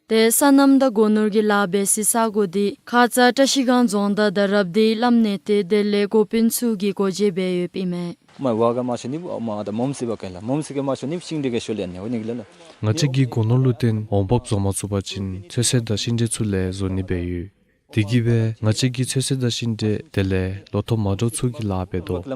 ཏེ་སོ་ནམ་དང་སྒོ་ནོར་གྱི་ལཱ་འབད་སའི་ས་གོ་དེ་ཁ་ཙ་བཀྲིས་སྒང་རྫོང་བདག་དང་རབ་སྡེའི་བླམ་གནས་བརྟན་དེ་ལས་འགོ་དཔོན་ཚུ་གིས་སྒོ་འབྱེད་འབད་ཡོདཔ་ཨིན་མས། མ་ཝ་ག་མ་ཤོ་ནི་མ་ད་མོམ་སི་བ་ཀ་ལ་མོམ་སི་ག་མ་ཤོ་ནི་ཤིང་འབྲས་ག་ཤོ་ལེན་ནི་འོ་ནི་གི་ལ་ལ། ང་བཅས་ཀྱིས་སྒོ་ནོར་ལུ་བརྟེན་འོང་འབབ་བཟོ་མ་ཚུགས་པ་ཅིན་ཚོད་བསྲེ་དང་ཤིང་འབྲས་ཚུ་ལས་བཟོ་ནི་འབད་ཡོད། དེ་གིས་སྦེ་ང་བཅས་ཀྱིས་ཚོད་བསྲེ་དང་ཤིང་འབྲས་དེ་ལས་ལོ་ཐོག་མ་འདྲཝ་ཚུ་གི་ལཱ་འབད་དོ། ང་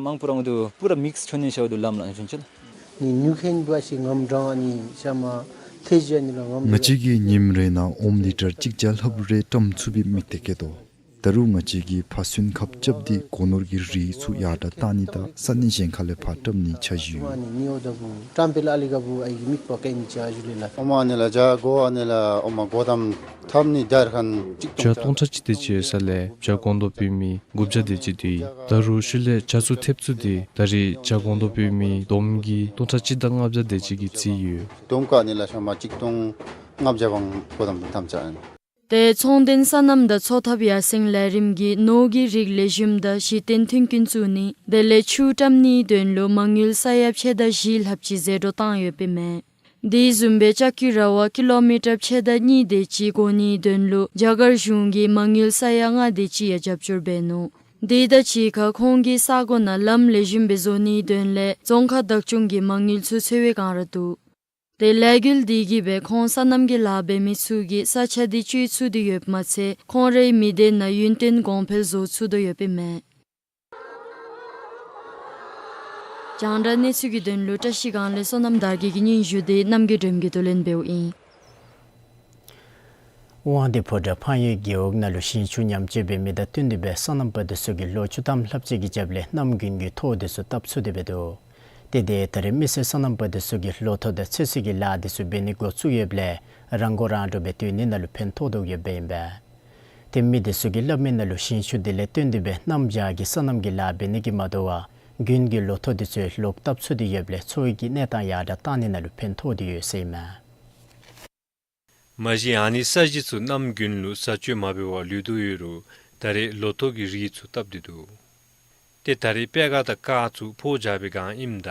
བཅས་ཀྱིས་ཉིནམ་རེ་ནང་ཨོམ་ལི་ཊར་གཅིག་བརྒྱ་ལྷགཔ་རེ་བཀྲམ་ཚུགས་པའི་མིག་ཏེ་སྐྱེད་དོ། ད་རུང་ང་བཅས་ཀྱིས་ཕར་ཚུན་ཁབ་རྐྱབ་སྟེ་སྒོ་ནོར་གྱི་རིགས་ཚུ་ཡར་དྲགས་བཏང་ནི་དང་ས་གནས་གཞན་ཁ་ལས་ཕར་བཀྲམ་ནིའི་འཆར་གཞི་ཡོད། བྱ་སྟོང་ཕྲག་གཅིག་དེ་ཅིག་ཡོད་ས་ལས་བྱ་སྒོང་རྡོག་པོའི་མི་དགུ་བརྒྱ་དེ་ཅིག་འདུག། ད་རུང་ཤུལ་ལས་བྱ་ཚུ་ཐེབས་ཚུགས་ཏེ་ད་རེས་བྱ་སྒོང་རྡོག་པོའི་མི་བསྡོམས་ཀྱིས་སྟོང་ཕྲག་གཅིག་དང་ལྔ་བརྒྱ་དེ་ཅིག་གི་རྩིས་ཡོད། བསྡོམས་ཀ་ཨ་ནི་ལགས་ཤོ་མ་གཅིག་སྟོང་ལྔ་བརྒྱ་བང་སྒོ་བསྡམ་དང་ཐམས་ཅད་ཨིན། ཏེ་ཚོང་དོན་སོ་ནམ་དང་འཚོ་ཐབས་ཡར་སེང་ལས་རིམ་གྱིས་ནོར་གྱི་རིགས་ལེགས་ཤོམ་དང་གཞི་རྟེན་མཐུན་རྐྱེན་བཙུགས་ནི་དེ་ལས་ཆུ་བཀྲམ་ནིའི་དོན་ལུ་མ་དངུལ་ས་ཡ་ཕྱེད་དང་བཞི་ལྷགཔ་ཅིག་ཟད་འགྲོ་བཏང་ཡོདཔ་ཨིན་མས། དེ་བཟུམ་སྦེ་ལྕགས་ཀྱི་ར་བ་ཀི་ལོ་མི་ཊར་ཕྱེད་དང་གཉིས་དེ་ཅིག་བགོ་ནིའི་དོན་ལུ་རྒྱ་གར་གཞུང་གིས་མ་དངུལ་ས་ཡ་ལྔ་དེ་ཅིག་ཡང་རྒྱབ་སྐྱོར་འབད་ནུག། དེ་དང་གཅིག་ཁར་ཁོང་གི་ས་གོ་ནང་ལམ་ལེགས་ཤོམ་སྦེ་བཟོ་ནིའི་དོན་ལས་རྫོང་ཁག་བདག་སྐྱོང་གིས་མ་དངུལ་ཚུ་འཚོལ་བའི་བསྒང་ར་འདུག། ཏེ་ལས་འགུལ་དེ་གིས་སྦེ་ཁོང་སོ་ནམ་གྱི་ལཱ་འབད་མི་ཚུ་གིས་ས་ཆ་དེ་སྤྱོད་ཚུགས་ཏེ་ཡོདཔ་མ་ཚད་ཁོང་རའི་མི་སྡེ་ནང་ཡུན་བརྟན་གོང་འཕེལ་བཟོ་ཚུགས་དོ་ཡོདཔ་ཨིན་མས། རྒྱང་བསྒྲགས་གནས་ཚུལ་གྱི་དོན་ལུ་བཀྲ་ཤིས་སྒང་ལས་བསོད་ནམས་དར་རྒྱས་ཀྱི་སྙན་ཞུ་དེ་རྣམ་རྒྱལ་སྒྲོལམ་གྱིས་བསྡུ་ལེན་འབདཝ་ཨིན། དབང་འདུས་ཕོ་བྲང་ཕངས་ཡུལ་རྒེད་འོག་ནང་ལུ་ཞིང་ཆུ་ཉམས་བཅོས་འབད་མི་དང་བསྟུན་ཏེ་སྦེ་སོ་ནམ་པ་དེ་ཚུ་གིས་ལོ་བཅུ་ཐམ་ལྷགཔ་ཅིག་གི་རྒྱབ་ལས་གནམ་དགུན་གྱི་ཐོག་དེ་ཚུ་བཏབ་ཚུགས་ཏེ་འབད་དོ། ཏེ་དེ་ད་རེས་མི་སེར་སོ་ནམ་པ་དེ་ཚུ་གིས་ལོ་ཐོག་དང་ཚོད་བསྲེ་གི་ལཱ་དེ་ཚུ་འབད་ནི་འགོ་བཙུགས་ཡོདཔ་ལས་རང་མགོ་རང་འདྲོངས་སྦེ་སྡོད་ནི་ནང་ལུ་ཕན་ཐོགས་དོ་ཡོདཔ་ཨིན་པས། ཏེ་མི་དེ་ཚུ་གིས་སླབ་མི་ནང་ལུ་ཞིང་ཆུ་དེ་ལས་བརྟེན་ཏེ་སྦེ་གནམ་བྱཱར་གྱི་སོ་ནམ་གྱི་ལཱ་འབད་ནི་གིས་མ་དོ་བར་དགུན་གྱི་ལོ་ཐོག་དེ་ཚུ་ལོག་བཏབ་ཚུགས་ཏེ་ཡོདཔ་ལས་འཚོ་བའི་གི་གནས་སྟངས་ཡར་དྲགས་བཏང་ནི་ནང་ལུ་ཕན་ཐོགས་ཏེ་ཡོད་ཟེར་ཨིན་མས། མ་གཞི་ཨ་ནི་ས་གཞི་ཚུ་གནམ་དགུན་ལུ་ས་བཅོས་མ་འབད་བར་ལུས་དོ་ཡོད་རུང་ད་རེས་ལོ་ཐོག་གི་རིགས་ཚུ་བཏབ་སྟེ་འདུག། ཏེ་ད་རེས་པད་ག་དང་ཀར་ཚུ་ཕོ་རྒྱག་པའི་བསྒང་ཨིནམ་ད་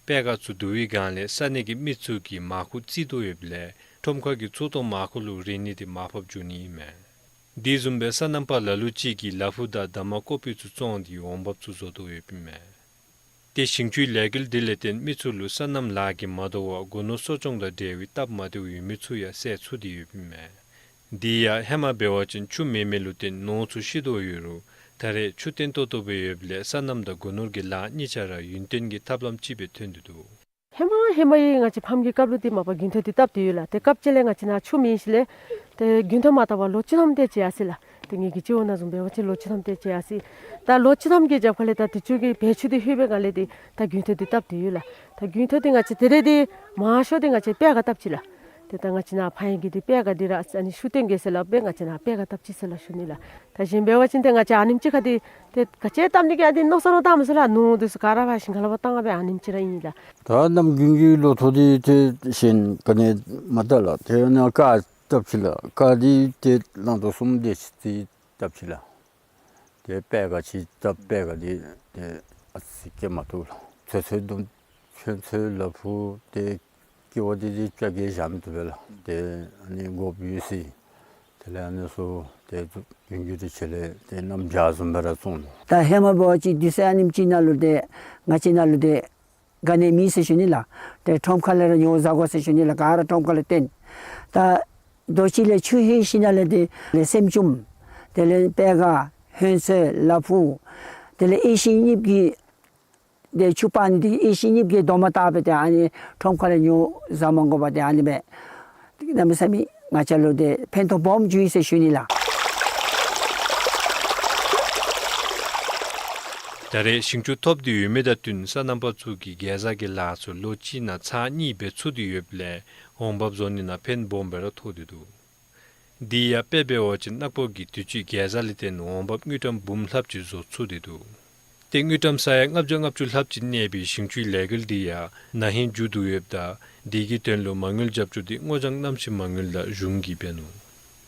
པད་ག་ཚུ་བསྡུ་བའི་བསྒང་ལས་ས་གནས་ཀྱི་མི་ཚུ་གིས་མར་ཁུ་བརྩི་དོ་ཡོདཔ་ལས་ཁྲོམ་ཁ་གི་ཚུ་ཏོག་མར་ཁུ་ལུ་རེ་ནི་དེ་མར་ཕབ་འགྱོ་ནི་ཨིན་མས། དེ་བཟུམ་སྦེ་སོ་ནམ་པ་ལ་ལུ་ཅིག་གིས་ལ་ཕུག་དང་འདབ་མ་ཀོ་པི་ཚུ་བཙོང་སྟེ་འོང་འབབ་ཚུ་བཟོ་དོ་ཡོདཔ་ཨིན་མས། ཏེ་ཞིང་ཆུའི་ལས་འགུལ་དེ་ལས་བརྟེན་མི་ཚུ་ལུ་སོ་ནམ་ལཱ་གིས་མ་དོ་བར་སྒོ་ནོར་གསོ་སྐྱོང་དང་འབྲེལ་བའི་སྟབས་མ་བདེཝ་ཡོད་མི་ཚུ་ཡང་བསལ་ཚུགས་ཏེ་ཡོདཔ་ཨིན་མས། དེ་ཡང་ཧེ་མ་འབད་བ་ཅིན་ཆུ་མེད་མི་ལུ་བརྟེན་ནོར་ཚུ་ཤི་དོ་ཡོད་རུང་ད་རེས་ཆུ་བརྟན་ཏོག་ཏོ་སྦེ་ཡོདཔ་ལས་སོ་ནམ་དང་སྒོ་ནོར་གྱི་ལཱ་གཉིས་ཆ་ར་ཡུན་བརྟན་གྱི་ཐབས་ལམ་ཅིག་སྦེ་ཐོན་ཏེ་འདུག། ཧེ་མ་ཧེ་མ་ཡི་ང་བཅས་ཕམ་གྱི་སྐབས་ལུ་ཏེ་མ་པ་དགུན་ཐོག་འདི་བཏབ་སྟེ་ཡོད་ལགས། ཏེ་སྐབས་ཅིག་ལས་ང་བཅས་ནཱ་ཆུ་མེད་ཞིནམ་ལས་ཏེ་དགུན་ཐོག་མ་བཏབ་པར་ལོ་བཅུ་ཐམ་དེ་ཅིག་ཡར་སོ་ཡི་ལགས། ཏེ་ངེ་གི་སྤྱི་བོ་ནང་བཟུམ་འབད་བ་ཅིན་ལོ་བཅུ་ཐམ་དེ་ཅིག་ཡར་སོ་ཡི། ད་ལོ་བཅུ་ཐམ་གྱི་རྒྱབ་ཁ་ལས་ད་དུས་ཅི་གི་བེ་ཆུ་འདི་ལྷོད་པའི་སྒང་ལས་ཏེ་ད་དགུན་ཐོག་འདི་བཏབ་སྟེ་ཡོད་ལགས། ད་དགུན་ཐོག་འདི་ང་བཅས་ད་རེས་འདི་མང་ཤོས་འདི་ང་བཅས་པད་ག་བཏབ་ཅི་ལགས། ཏེ་ད་ང་བཅས་ནཱ་ཕངས་ཡུལ་གྱི་འདི་པད་ག་འདི་ར་ཨ་ནི་ཤུགས་བཏོན་གེ་ཟེར་སླབ་སྦེ་ང་བཅས་ནཱ་པད་ག་བཏབ་ཅི་ཟེར་སླབ་ཞུ་ནི་ལགས། ད་གཞན་འབད་བ་ཅིན་ཏེ་ང་བཅས་ཨ་ནེམ་ཅིག་ཁར་འདི་ཏེ་ག་ཅི་བཏབ་ནི་གི་ཨ་འདི་མནོ་བསམ་ར་བཏངམ་མེད་ཟེར་ལགས། ནོར་འདི་ཚུ་ག་ར་ཕར་ཞིང་ཁ་ལས་ཕར་བཏང་སྦེ་ཨ་ནེམ་ཅིག་ར་ཨིན་ལགས། ད་གནམ་དགུན་གྱི་ལོ་ཐོག་འདི་ཏེ་གཞན་ག་ནི་མ་བཏབ་ལགས། ཏེ་ཨ་ནི་ཀར་བཏབ་ཅི་ལགས། ཀར་འདི་ཏེ་ལང་ཏོག་གསུམ་དེ་ཅིག་ཏེ་བཏབ་ཅི་ལགས། ཏེ་པད་ག་ཅིག་བཏབ། པད་ག་འདི་ཏེ་ཨ་ཙི་སྐྱེ་མ་བཏུབ་ལགས། ཚོད་ཚོད་བསྡོམས་ཚོད་ཚོད་ལ་ཕུག་ཏེ་སྐྱེ་བ་འདི་ཏེ་ཅ་གི་བཞག་མི་བཏུབ་པས་ལགས། ཏེ་ཨ་ནི་དགོཔ་ཡོད་ཟེར། དེ་ལས་ཨ་ནི་ཚུ་ཏེ་དུས་རྒྱུན་དུ་ཆེ་ལས་ཏེ་གནམ་བྱཱར་བཟུམ་སྦེ་ར་བཙོང་ནུག། ད་ཧེ་མ་འབད་བ་ཅིན་དུས་ཚོད་ཨ་ནེམ་ཅིག་ནང་ལུ་ཏེ་ང་བཅས་ནང་ལུ་ཏེ་ག་ནི་མེད་ཟེར་ཞུ་ནི་ལགས། ཏེ་ཁྲོམ་ཁ་ལས་ར་ཉོ་བཟའ་དགོ་ཟེར་ཞུ་ནི་ལགས། ག་ར་ཁྲོམ་ཁ་ལས་བཏོན། ད་རྡོ་ཅིག་ལས་ཆུ་ལྷོད་ཞིནམ་ལས་ཏེ་ལས་སྲནམ་ཅུམ་དེ་ལས་པད་ག་ཧོན་ཚོད་ལ་ཕུག་དེ་ལས་ཨེ་ཤི་གཉིས་ཀྱི་ཏེ་ཆུ་སྤར་ནི་འདི་ཨེ་ཤི་གཉིས་ཀྱི་རྡོག་མ་བཏགས་སྦེ་ཏེ་ཨ་ནི་ཁྲོམ་ཁ་ལས་ཉོ་བཟའ་མ་དགོ་པར་ཏེ་ཨ་ནི་སྦེ་གནམ་མེད་ས་མེད་ང་བཅས་ལུ་ཏེ་ཕན་ཐོགས་སྦོམ་བྱུང་ཡི་ཟེར་ཞུ་ནི་ལགས། ད་རེས་ཞིང་ཆུ་ཐོབ་སྟེ་ཡོད་མི་དང་བསྟུན་སོ་ནམ་པ་ཚུ་གིས་གེ་ཛ་གི་ལཱ་ཚུ་ལོ་གཅིག་ནང་ཚར་གཉིས་འབད་ཚུགས་ཏེ་ཡོདཔ་ལས་འོང་འབབ་བཟོ་ནི་ནང་ཕན་སྦོམ་སྦེ་ར་ཐོགས་ཏེ་འདུག། དེ་ཡང་དཔེ་འབད་བ་ཅིན་ནག་པོ་གིས་དུས་ཅི་གེ་ཛ་ལས་བརྟེན་འོང་འབབ་དངུལ་ཀྲམ་འབུམ་ལྷགཔ་ཅིག་བཟོ་ཚུགས་ཏེ་འདུག། ཏེ་དངུལ་ཀྲམ་ས་ཡ་ལྔ་བརྒྱ་ལྔ་བཅུ་ལྷགཔ་ཅིག་གནས་པའི་ཞིང་ཆུའི་ལས་འགུལ་འདི་ཡང་ན་ཧིང་མཇུག་བསྡུ་ཡོདཔ་ད་དེ་གི་དོན་ལུ་མ་དངུལ་རྒྱབ་སྐྱོར་འདི་སྔོ་ལྗང་གནམ་གཤིས་མ་དངུལ་ལས་གཞུང་གིས་འབད་ནུག།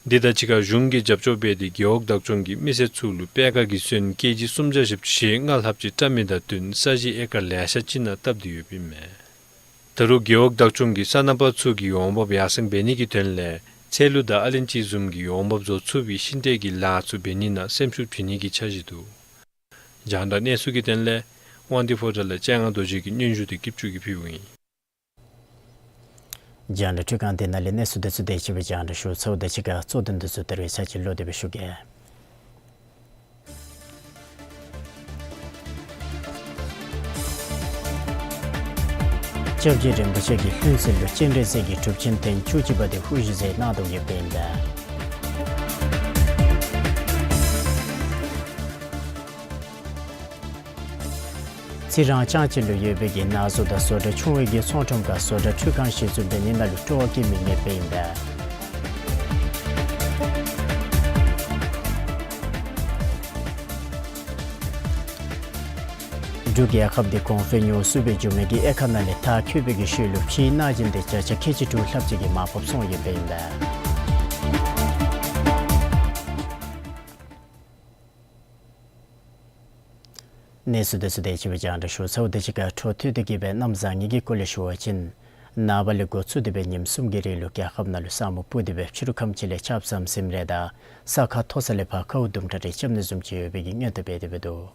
དེ་དང་གཅིག་ཁར་གཞུང་གིས་རྒྱབ་སྐྱོར་འབད་དེ་རྒེད་འོག་བདག་སྐྱོང་གིས་མི་སེར་ཚུ་ལུ་པད་ག་གི་སོན་ཀེ་ཇི་སུམ་བརྒྱ་བཞི་བཅུ་ཞེ་ལྔ་ལྷགཔ་ཅིག་བཀྲམ་མི་དང་བསྟུན་ས་གཞི་ཨེ་ཀར་ལེ་ཤ་ཅིག་ནང་བཏབ་སྟེ་ཡོདཔ་ཨིན་མས། ད་རུང་རྒེད་འོག་བདག་སྐྱོང་གིས་སོ་ནམ་པ་ཚུ་གི་འོང་འབབ་ཡར་སེང་འབད་ནི་གི་དོན་ལས་ཚལ་ལུ་དང་ཨ་ལན་ཅི་བཟུམ་གྱི་འོང་འབབ་བཟོ་ཚུགས་པའི་ཤིང་འབྲས་ཀྱི་ལཱ་ཚུ་འབད་ནི་ནང་སེམས་ཤུགས་བྱིན་ནི་གི་འཆར་གཞི་འདུག། རྒྱང་བསྒྲགས་གནས་ཚུལ་གྱི་དོན་ལས་དབང་འདུས་ཕོ་བྲང་ལས་སྤྱན་སྔ་རྡོ་རྗེ་གི་སྙན་ཞུ་དེ་སྐྱིད་ཆུ་གིས་ཕུལཝ་ཨིན། རྒྱང་བསྒྲགས་འཕྲུལ་ཁང་འདི་ནང་ལས་གནས་ཚུལ་དེ་ཚུ་དེ་ཅིག་སྦེ་རྒྱང་བསྒྲགས་ཞུ་ཚརཝ་དང་གཅིག་ཁར་གཙོ་དོན་དེ་ཚུ་ད་རེས་ཚར་གཅིག་ལོག་སྟེ་སྦེ་ཞུ་གེ། སྐྱབས་རྗེ་རིན་པོ་ཆེ་གིས་ལྷུན་རྩེ་ལུ་སྤྱན་རས་གཟིགས་ཀྱི་གྲུབ་ཆེན་ཐེངས་བཅུ་གཅིག་པ་དེ་དབུ་བཞུགས་མཛད་གནང་དོ་ཡོདཔ་ཨིན་པས། རྩི་རང་ལྕང་སྤྱི་ལུ་ཡོད་པའི་གི་ནགས་བཟོ་དང་བཟོ་གྲྭ་ཆུང་བའི་གི་ཚོང་ཁྲོམ་ཁར་བཟོ་གྲྭ་འཕྲུལ་ཁང་གཞི་བཙུགས་འབད་ནི་ནང་ལུ་སྤྲོ་བ་སྐྱེ་མི་ངེས་པ་ཨིན་པས། འབྲུག་རྒྱལ་ཁབ་འདི་གོང་འཕེལ་ཉུང་སུ་སྦེ་འགྱོ་མི་གི་དབྱེ་ཁག་ནང་ལས་མཐར་འཁྱོལ་བའི་གི་ཤུལ་ལུ་ཕྱིའི་གནང་སྦྱིན་དེ་བརྒྱ་ཆ་ཁལ་གཅིག་དྲུག་ལྷགཔ་ཅིག་གིས་མར་ཕབ་སོང་ཡོདཔ་ཨིན་པས། གནས་ཚུལ་དེ་ཚུ་དེ་ཅིག་སྦེ་རྒྱང་བསྒྲགས་ཞུ་ཚརཝ་དང་གཅིག་ཁར་འཕྲོ་མཐུད་དེ་གི་སྦེ་གནམ་བཟང་ངན་གྱི་སྐོར་ལས་ཞུ་བ་ཅིན། ནངས་པ་ལས་འགོ་བཙུགས་ཏེ་སྦེ་ཉིནམ་གསུམ་གྱི་རིང་ལུ་རྒྱལ་ཁབ་ནང་ལུ་ས་སྨུག་སྤུབས་ཏེ་སྦེ་ཕྱི་རུ་ཁམས་ཅིག་ལས་ཆརཔ་ཟམ་ཟིམ་རེ་དང་ས་ཁ་མཐོ་ས་ལས་ཕར་ཁཝ་དུམ་གྲ་རེ་རྐྱབ་ནི་བཟུམ་ཅིག་ཡོད་པའི་གི་སྔོན་དུ་འབད་དེ་སྦེ་འདུག།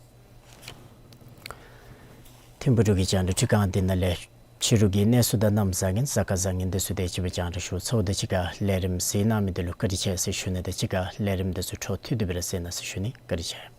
ཐིམ་ཕུག་འབྲུག་གི་རྒྱང་བསྒྲགས་འཕྲུལ་ཁང་འདི་ནང་ལས་ཕྱི་རུ་གི་གནས་ཚུལ་དང་གནམ་བཟང་ངན་གཟའ་སྐར་བཟང་ངན་དེ་ཚུ་དེ་ཅིག་སྦེ་རྒྱང་བསྒྲགས་ཞུ་ཚརཝ་དང་གཅིག་ཁར་ལས་རིམ་གཟིགས་གནང་མི་དེ་ལུ་བཀའ་དྲིན་ཆེ་ཟེར་ཞུ་ནི་དང་གཅིག་ཁར་ལས་རིམ་དེ་ཚུ་འཕྲོ་མཐུད་དེ་སྦེ་ར་གཟིགས་གནང་ཟེར་ཞུ་ནི། བཀའ་དྲིན་ཆེ།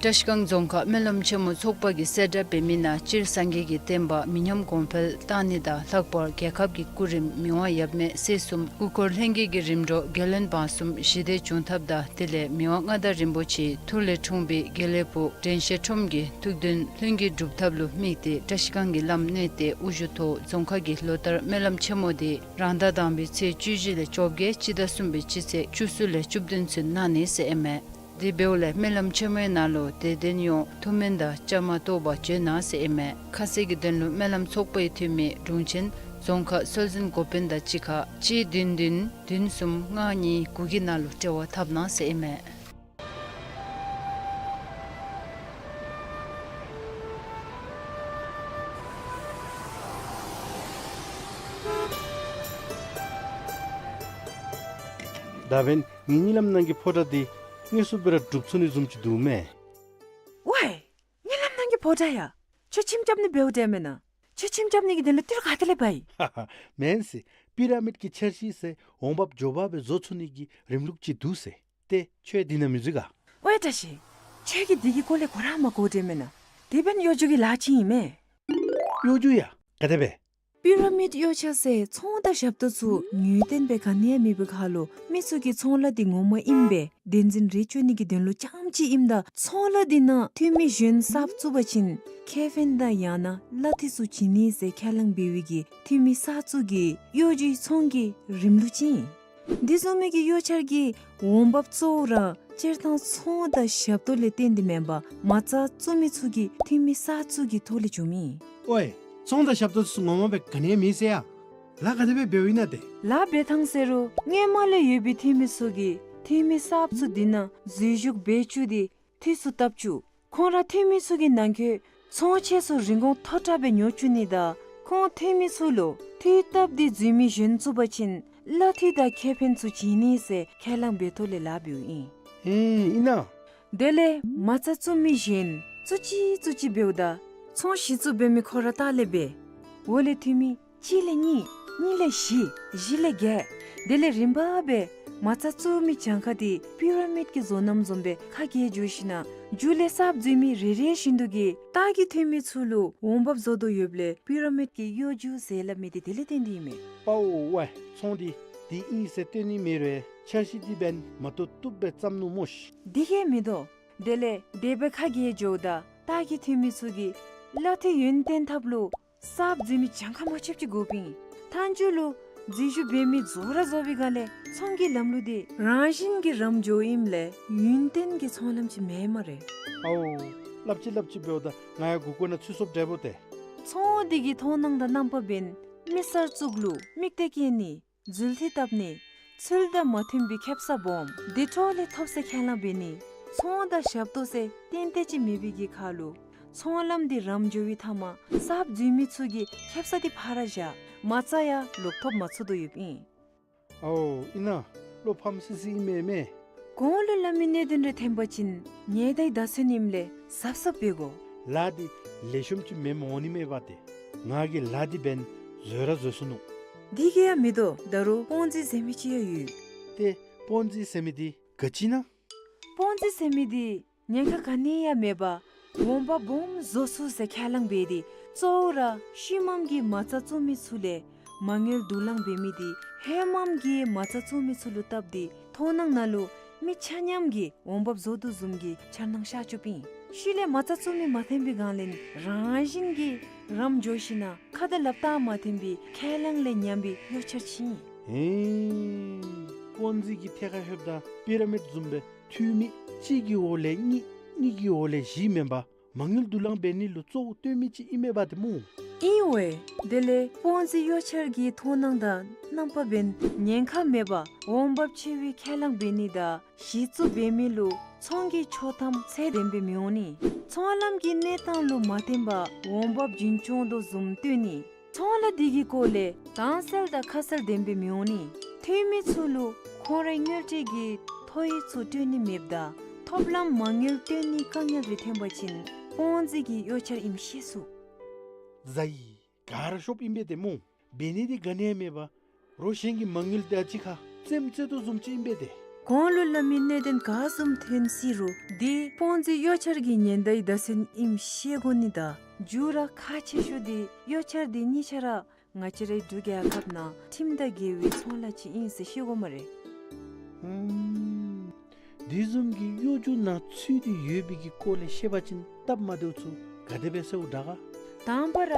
བཀྲིས་སྒང་རྫོང་ཁག་སྨོན་ལམ་ཆེན་མོ་ཚོགས་པ་གིས་གསལ་བསྒྲགས་འབད་མི་ནང་སྤྱིར་སངས་རྒྱས་ཀྱི་བསྟན་པ་མི་ཉམས་གོང་འཕེལ་གཏང་ནི་དང་ལྷག་པར་རྒྱལ་ཁབ་ཀྱི་སྐུ་རིམ་མི་དབང་ཡབ་མེས་སྲས་གསུམ་སྐུ་འཁོར་ལྷན་རྒྱས་ཀྱི་རིམ་གྲོ་རྒྱལ་བློན་འབངས་གསུམ་ཞི་བདེ་འབྱུང་ཐབས་དང་དེ་ལས་མི་དབང་མངའ་བདག་རིན་པོ་ཆེའི་ཐུགས་ལས་འཁྲུངས་པའི་དགེ་ལེགས་ཕུག་དྲན་ཤེས་ཁྲོམ་གྱི་ཐུགས་འདུན་ལྷུན་གྱིས་འགྲུབ་ཐབས་ལུ་དམིགས་ཏེ་བཀྲིས་སྒང་གི་ལམ་གནོན་ཏེ་དབུ་བཞུགས་ཐོག་རྫོང་ཁག་གི་ལོ་ལྟར་སྨོན་ལམ་ཆེན་མོ་དེ་རང་ཟླ་དང་པའི་ཚེས་བཅུ་བཞི་ལས་བཅོ་བརྒྱད་སྤྱི་ཟླ་གསུམ་པའི་སྤྱི་ཚེས་བཅུ་གསུམ་ལས་བཅུ་བདུན་ཚུན་གནང་ནི་ཟེར་ཨིན་མས། དེ་འབདཝ་ལས་སྨོན་ལམ་ཆེན་མོའི་ནང་ལུ་དད་ལྡན་ཡོངས་ཐུགས་སྨོན་དང་བཅའ་མར་གཏོགས་པ་བྱོན་གནང་ཟེར་ཨིན་མས། ཁ་གསལ་གྱི་དོན་ལུ་སྨོན་ལམ་ཚོགས་པའི་འཐུས་མི་དྲུང་ཆེན་རྫོང་ཁག་སྲོལ་འཛིན་འགོ་དཔོན་དང་གཅིག་ཁར་གཅིག་བདུན་བདུན་བདུན་གསུམ་ལྔ་གཉིས་དགུ་གི་ནང་ལུ་འབྲེལ་བ་འཐབ་གནང་ཟེར་ཨིན་མས། ད་འབདན་ངེའི་གཉིད་ལམ་ནང་གི་ཕོ་བྲང་འདི་དངོས་སུ་སྦེ་ར་སྒྲུབ་ཚུགས་ནི་བཟུམ་ཅིག་འདུག་མས། ཝའི། གཉིད་ལམ་ནང་གི་ཕོ་བྲང་ཡ། ཁྱོད་ཁྱིམ་རྐྱབ་ནི་འབདཝ་འདྲས་མེན་ན། ཁྱོད་ཁྱིམ་རྐྱབ་ནི་གི་དོན་ལུ་ཏི་རུ་ག་ཏེ་ལས་འབག་ཡི། མེན་ཟེར། པི་ར་མིཌ་ཀྱི་འཆར་གཞི་ཟེར་འོང་འབབ་མགྱོགས་པ་སྦེ་བཟོ་ཚུགས་ནི་གི་རིམ་ལུགས་ཅིག་འདུག་ཟེར། ཏེ་ཁྱོད་འདི་ནང་མི་འཛུལ་ག། ཝའི་བཀྲ་ཤིས། ཁྱོད་ཀྱིས་འདི་གི་སྐོར་ལས་གོ་ར་མ་གོཝ་འདྲས་མེན་ན། དེ་འབདན་གཡོ་སྒྱུ་གི་ལཱ་ཅིག་ཨིན་མས། གཡོ་སྒྱུ་ཡ། ག་དེ་སྦེ། པི་ར་མིཌ་གཡོ་ཆ་ཟེར་ཚོང་དང་ཞབས་ཏོག་ཚུ་ངེས་གཏན་སྦེ་ག་ནི་ཡང་མེད་པའི་ཁར་ལུ་མི་ཚུ་གིས་ཚོང་ལཱ་འདི་ངོ་མ་ཨིནམ་སྦེ་བདེན་འཛིན་རེ་བཅོ་ནི་གི་དོན་ལུ་རྐྱངམ་ཅིག་ཨིནམ་ད་ཚོང་ལཱ་འདི་ནང་འཐུས་མི་གཞན་གསརཔ་བཙུགས་པ་ཅིན་ཁེ་ཕན་དང་ཡང་ན་གླ་འཐུས་ཚུ་བྱིན་ནི་ཟེར་ཁས་བླངས་འབད་བའི་གི་འཐུས་མི་གསར་བཙུགས་ཀྱི་གཡོ་སྒྱུའི་ཚོང་གི་རིམ་ལུགས་ཅིག་ཨིན། འདི་བཟུམ་མའི་གི་གཡོ་ཆ་གི་འོང་འབབ་གཙོ་བོ་ར་སྤྱིར་བཏང་ཚོང་དང་ཞབས་ཏོག་ལས་བརྟེན་ཏེ་མེན་པར་མ་རྩ་བཙུགས་མི་ཚུ་གི་འཐུས་མི་གསར་བཙུགས་ཀྱི་ཐོག་ལས་བྱུངམ་ཨིན། ཝའི། ཚོང་དང་ཞབས་ཏོག་ཚུ་ངོ་མ་སྦེ་ག་ནི་ཡང་མེད་ཟེར་ཡ། ལཱ་ག་དེ་སྦེ་འབདཝ་ཨིན་ན་ཏེ། ལཱ་འབད་ཐངས་ཟེར་རུང་སྔོན་མ་ལས་ཡོད་པའི་འཐུས་མི་ཚུ་གིས་འཐུས་མི་གསརཔ་ཚུ་འདི་ནང་འཛུལ་ཞུགས་འབད་བཅུག་སྟེ་འཐུས་ཚུ་བཏབ་བཅུག། ཁོང་ར་འཐུས་མི་ཚུ་གི་ནང་འཁོད་ཚོང་ཆས་ཚུ་རིན་གོང་མཐོ་དྲགས་སྦེ་ཉོ་བཅུག་ནི་དང་ཁོང་འཐུས་མི་ཚུ་ལུ་འཐུས་བཏབ་སྟེ་འཛུལ་མི་གཞན་བཙུགས་པ་ཅིན་གླ་འཐུས་དང་ཁེ་ཕན་ཚུ་བྱིན་ནི་ཟེར་ཁས་བླངས་འབད་ཐོག་ལས་ལཱ་འབདཝ་ཨིན། ཨེ་ཨིན་ན། དེ་ལས་མ་རྩ་བཙུགས་མི་གཞན་བཙུགས་ཅི་བཙུགས་ཅི་འབདཝ་ད་ཚོང་གཞི་བཙུགས་འབད་མི་ཁོ་ར་ལྟག་ལས་འབད། འོག་ལས་འཐུས་མི་གཅིག་ལས་གཉིས། གཉིས་ལས་བཞི། བཞི་ལས་བརྒྱད། དེ་ལས་རིམ་པ་སྦེ་མ་རྩ་བཙུགས་མི་གྱངས་ཁ་འདི་པི་ར་མིཌ་ཀྱི་བཟོ་རྣམ་བཟུམ་སྦེ་ཁ་གྱེས་འགྱོ་ཞིནམ་ན་མཇུག་ལས་གསརཔ་འཛུལ་མི་རེ་རེ་བཞིན་དུ་གིས་ལྟག་གི་འཐུས་མི་ཚུ་ལུ་འོང་འབབ་བཟོ་དོ་ཡོདཔ་ལས་པི་ར་མིཌ་ཀྱི་གཡོ་སྒྱུ་ཟེར་སླབ་མི་འདི་དེ་ལས་བརྟེན་ཏེ་ཨིན་མས། པའོ་ཝའི། ཚོང་འདི་འདི་ཨིན་ཟེར་སྟོན་ནི་མེད་རུང་ འཆར་གཞི་འདི་འབདན་མ་བཏུབ་བཏུབ་སྦེ་བརྩམ་ནུག་སྨོ་ཤིག། དེ་གིས་མི་དོ། དེ་ལས་སྡེ་པ་ཁག་གིས་འགྱོཝ་ད་ལྟག་གི་འཐུས་མི་ཚུ་གིས་གླ་འཐུས་ཡུན་བརྟན་ཐབས་ལུ་གསརཔ་འཛུལ་མི་གྱངས་ཁ་མ་ཆོདཔ་ཅིག་དགོཔ་ཨིན། མཐའ་མཇུག་ལུ་འཛུལ་ཞུགས་འབད་མི་རྫོགས་ར་རྫོགས་པའི་སྒང་ལས་ཚོང་གི་ལམ་ལུགས་འདི་རང་བཞིན་གྱིས་རམ་འགྱོཝ་ཨིནམ་ལས་ཡུན་བརྟན་གྱི་ཚོང་ལམ་ཅིག་མེད་སྨ་རེ། ཨའོ། སླབ་ཅི་སླབ་ཅི་འབདཝ་ད་ང་ཡང་མགུ་སྐོར་ནང་ཚུད་སོཔ་འདྲ་པོ་ཏེ། ཚོང་འདི་གི་མཐོང་སྣང་དང་རྣམ་པ་འབདན་མི་གསར་བཙུགས་ལུ་དམིགས་གཏད་བསྐྱེད་ནི། འཛུལ་འཐུས་བཏབ་ནི། ཚུལ་དང་མ་མཐུན་པའི་ཁེབ་ས་སྦོམ་དེ་འཕྲོ་ལས་ཐོབ་ཟེར་ཁས་བླངས་འབད་ནི། ཚོང་དང་ཞབས་ཏོག་ཟེར་ཏན་ཏན་ཅིག་མེད་པའི་གི་ཁར་ལུ་ཚོང་ལམ་འདི་རམ་འགྱོ་བའི་མཐའ་མ་གསརཔ་འཛུལ་མི་ཚུ་གིས་ཁེབ་ས་འདི་ཕར་བཞག་མ་རྩ་ཡང་ལོག་ཐོབ་མ་ཚུགས་དོ་ཡོདཔ་ཨིན། ཨའོ་ཨིན་ན། བློ་ཕམ་སི་སི་ཨིན་མས་མས། གོང་ལུ་སླབ་མི་གནད་དོན་རེ་ཐོན་པ་ཅིན་ཉེན་བརྡའི་བརྡ་མཚོན་ཨིནམ་ལས་གཟབ་གཟབ་འབད་དགོ། ལཱ་འདི་ལེགས་ཤོམ་ཅིག་མེནམ་འོང་ནི་མས་པ་ཏེ། ང་གིས་ལཱ་འདི་འབདན་བཟོ་ར་བཟོ་ཚུགས་ནུག། དེ་གིས་ཡང་མི་དོ། ད་རུང་པོན་ཛི་ཟེར་མི་ཅིག་ཡང་ཡོད། ཏེ་པོན་ཛི་ཟེར་མི་འདི་ག་ཅི་ཨིན་ན། པོན་ཛི་ཟེར་མི་འདི་ཉེན་ཁ་ག་ནི་ཡང་མེད་པར་འོང་འབབ་སྦོམ་བཟོ་ཚུགས་ཟེར་ཁས་བླངས་འབད་དེ་གཙོ་བོ་ར་ཤུལ་མམ་གྱི་མ་རྩ་བཙུགས་མི་ཚུ་ལས་མ་དངུལ་བསྡུ་ལེན་འབད་མི་འདི་ཧེ་མམ་གྱི་མ་རྩ་བཙུགས་མི་ཚུ་ལུ་བཏབ་སྟེ་མཐོང་སྣང་ནང་ལུ་མི་ཆ་མཉམ་གྱིས་འོང་འབབ་བཟོ་དོ་བཟུམ་གྱི་འཆར་སྣང་ཤར་བཅུགཔ་ཨིན། ཤུལ་ལས་མ་རྩ་བཙུགས་མི་མ་ཐོན་པའི་སྒང་ལས་རང་བཞིན་གྱིས་རམ་འགྱོ་ཞིན་ན་ཁ་དང་ལགཔ་བཏགས་མ་ཐོན་པའི་ཁས་བླངས་ལས་ཉམས་པའི་གཡོ་འཆར་ཅིག་ཨིན། ཨེ་པོན་ཛི་གི་ཐད་ཁར་ལྷོདཔ་ད་པི་ར་མིཌ་བཟུམ་སྦེ་འཐུས་མི་གཅིག་གི་འོག་ལས་གཉིས་གཉིས་ཀྱི་འོག་ལས་བཞི་མེན་པར་མ་དངུལ་བསྡུ་ལེན་འབད་ནི་ལུ་གཙོ་བོ་བཏོན་མི་ཅིག་ཨིན་མས་པ་ཏེ་སྨོ། ཨིན་འོ་ཨེ། དེ་ལས་པོན་ཛི་གཡོ་འཆར་གྱི་མཐོང་སྣང་དང་རྣམ་པ་འབདན་ཉེན་ཁ་མེད་པར་འོང་འབབ་ཆེ་བའི་ཁས་བླངས་འབད་ནི་དང་གཞི་བཙུགས་འབད་མི་ལུ་ཚོང་གི་ཆོག་ཐམ་ཚད་ལྡན་སྦེ་མི་འོང་ནི། ཚོང་ལམ་གྱི་གནས་སྟངས་ལུ་མ་བརྟེན་པར་འོང་འབབ་རྒྱུན་སྐྱོང་དོ་བཟུམ་སྟོན་ནི། ཚོང་ལཱ་འདི་གི་སྐོར་ལས་དྭངས་གསལ་དང་ཁ་གསལ་ལྡན་སྦེ་མི་འོང་ནི། འཐུས་མི་ཚུ་ལུ་ཁོང་རའི་དངུལ་འབྲེལ་གྱི་ཐོ་ཡིག་ཚུ་སྤྲོད་ནི་མེདཔ་ད་ཐོབ་ལམ་མ་དངུལ་སྤྲོད་ནི་དཀའ་ངལ་རེ་ཐོན་པ་ཅིན་པོན་ཛི་གི་གཡོ་འཆར་ཨིནམ་ཤེས་ཚུགས། ཛའི་ག་ར་ཤོབ་ཨིན་པས་ཏེ་སྨོ། འབད་ནི་འདི་ག་ནི་ཡང་མེད་པར་རོགས་གཞན་གྱི་མ་དངུལ་དང་གཅིག་ཁར་རྩེདམོ་རྩེ་དོ་བཟུམ་ཅིག་ཨིན་པས་ཏེ། གོང་ལུ་སླབ་མི་གནད་དོན་ག་བཟུམ་ཐོན་སྲིད་རུང་འདི་པོན་ཛི་གཡོ་འཆར་གྱི་ཉེན་བརྡའི་བརྡ་མཚོན་ཨིནམ་ཤེས་དགོ་ནི་དང་མཇུག་ར་ཁག་ཆེ་ཤོས་འདི་གཡོ་འཆར་འདི་གཉིས་ཆ་ར་ང་བཅས་རའི་འབྲུག་རྒྱལ་ཁབ་ནང་ཁྲིམས་དང་འགལ་བའི་ཚོང་ལཱ་ཅིག་ཨིན་ཟེར་ཤེས་དགོ་སྨ་རེ། ཨུམ། འདི་བཟུམ་གྱི་གཡོ་སྒྱུ་ནང་ཚུད་དེ་ཡོད་པའི་གི་སྐོར་ལས་བཤད་པ་ཅིན་སྟབས་མ་བདེཝ་ཚུ་ག་དེ་སྦེ་སེལཝ་དྲག་ག། དང་པ་ར་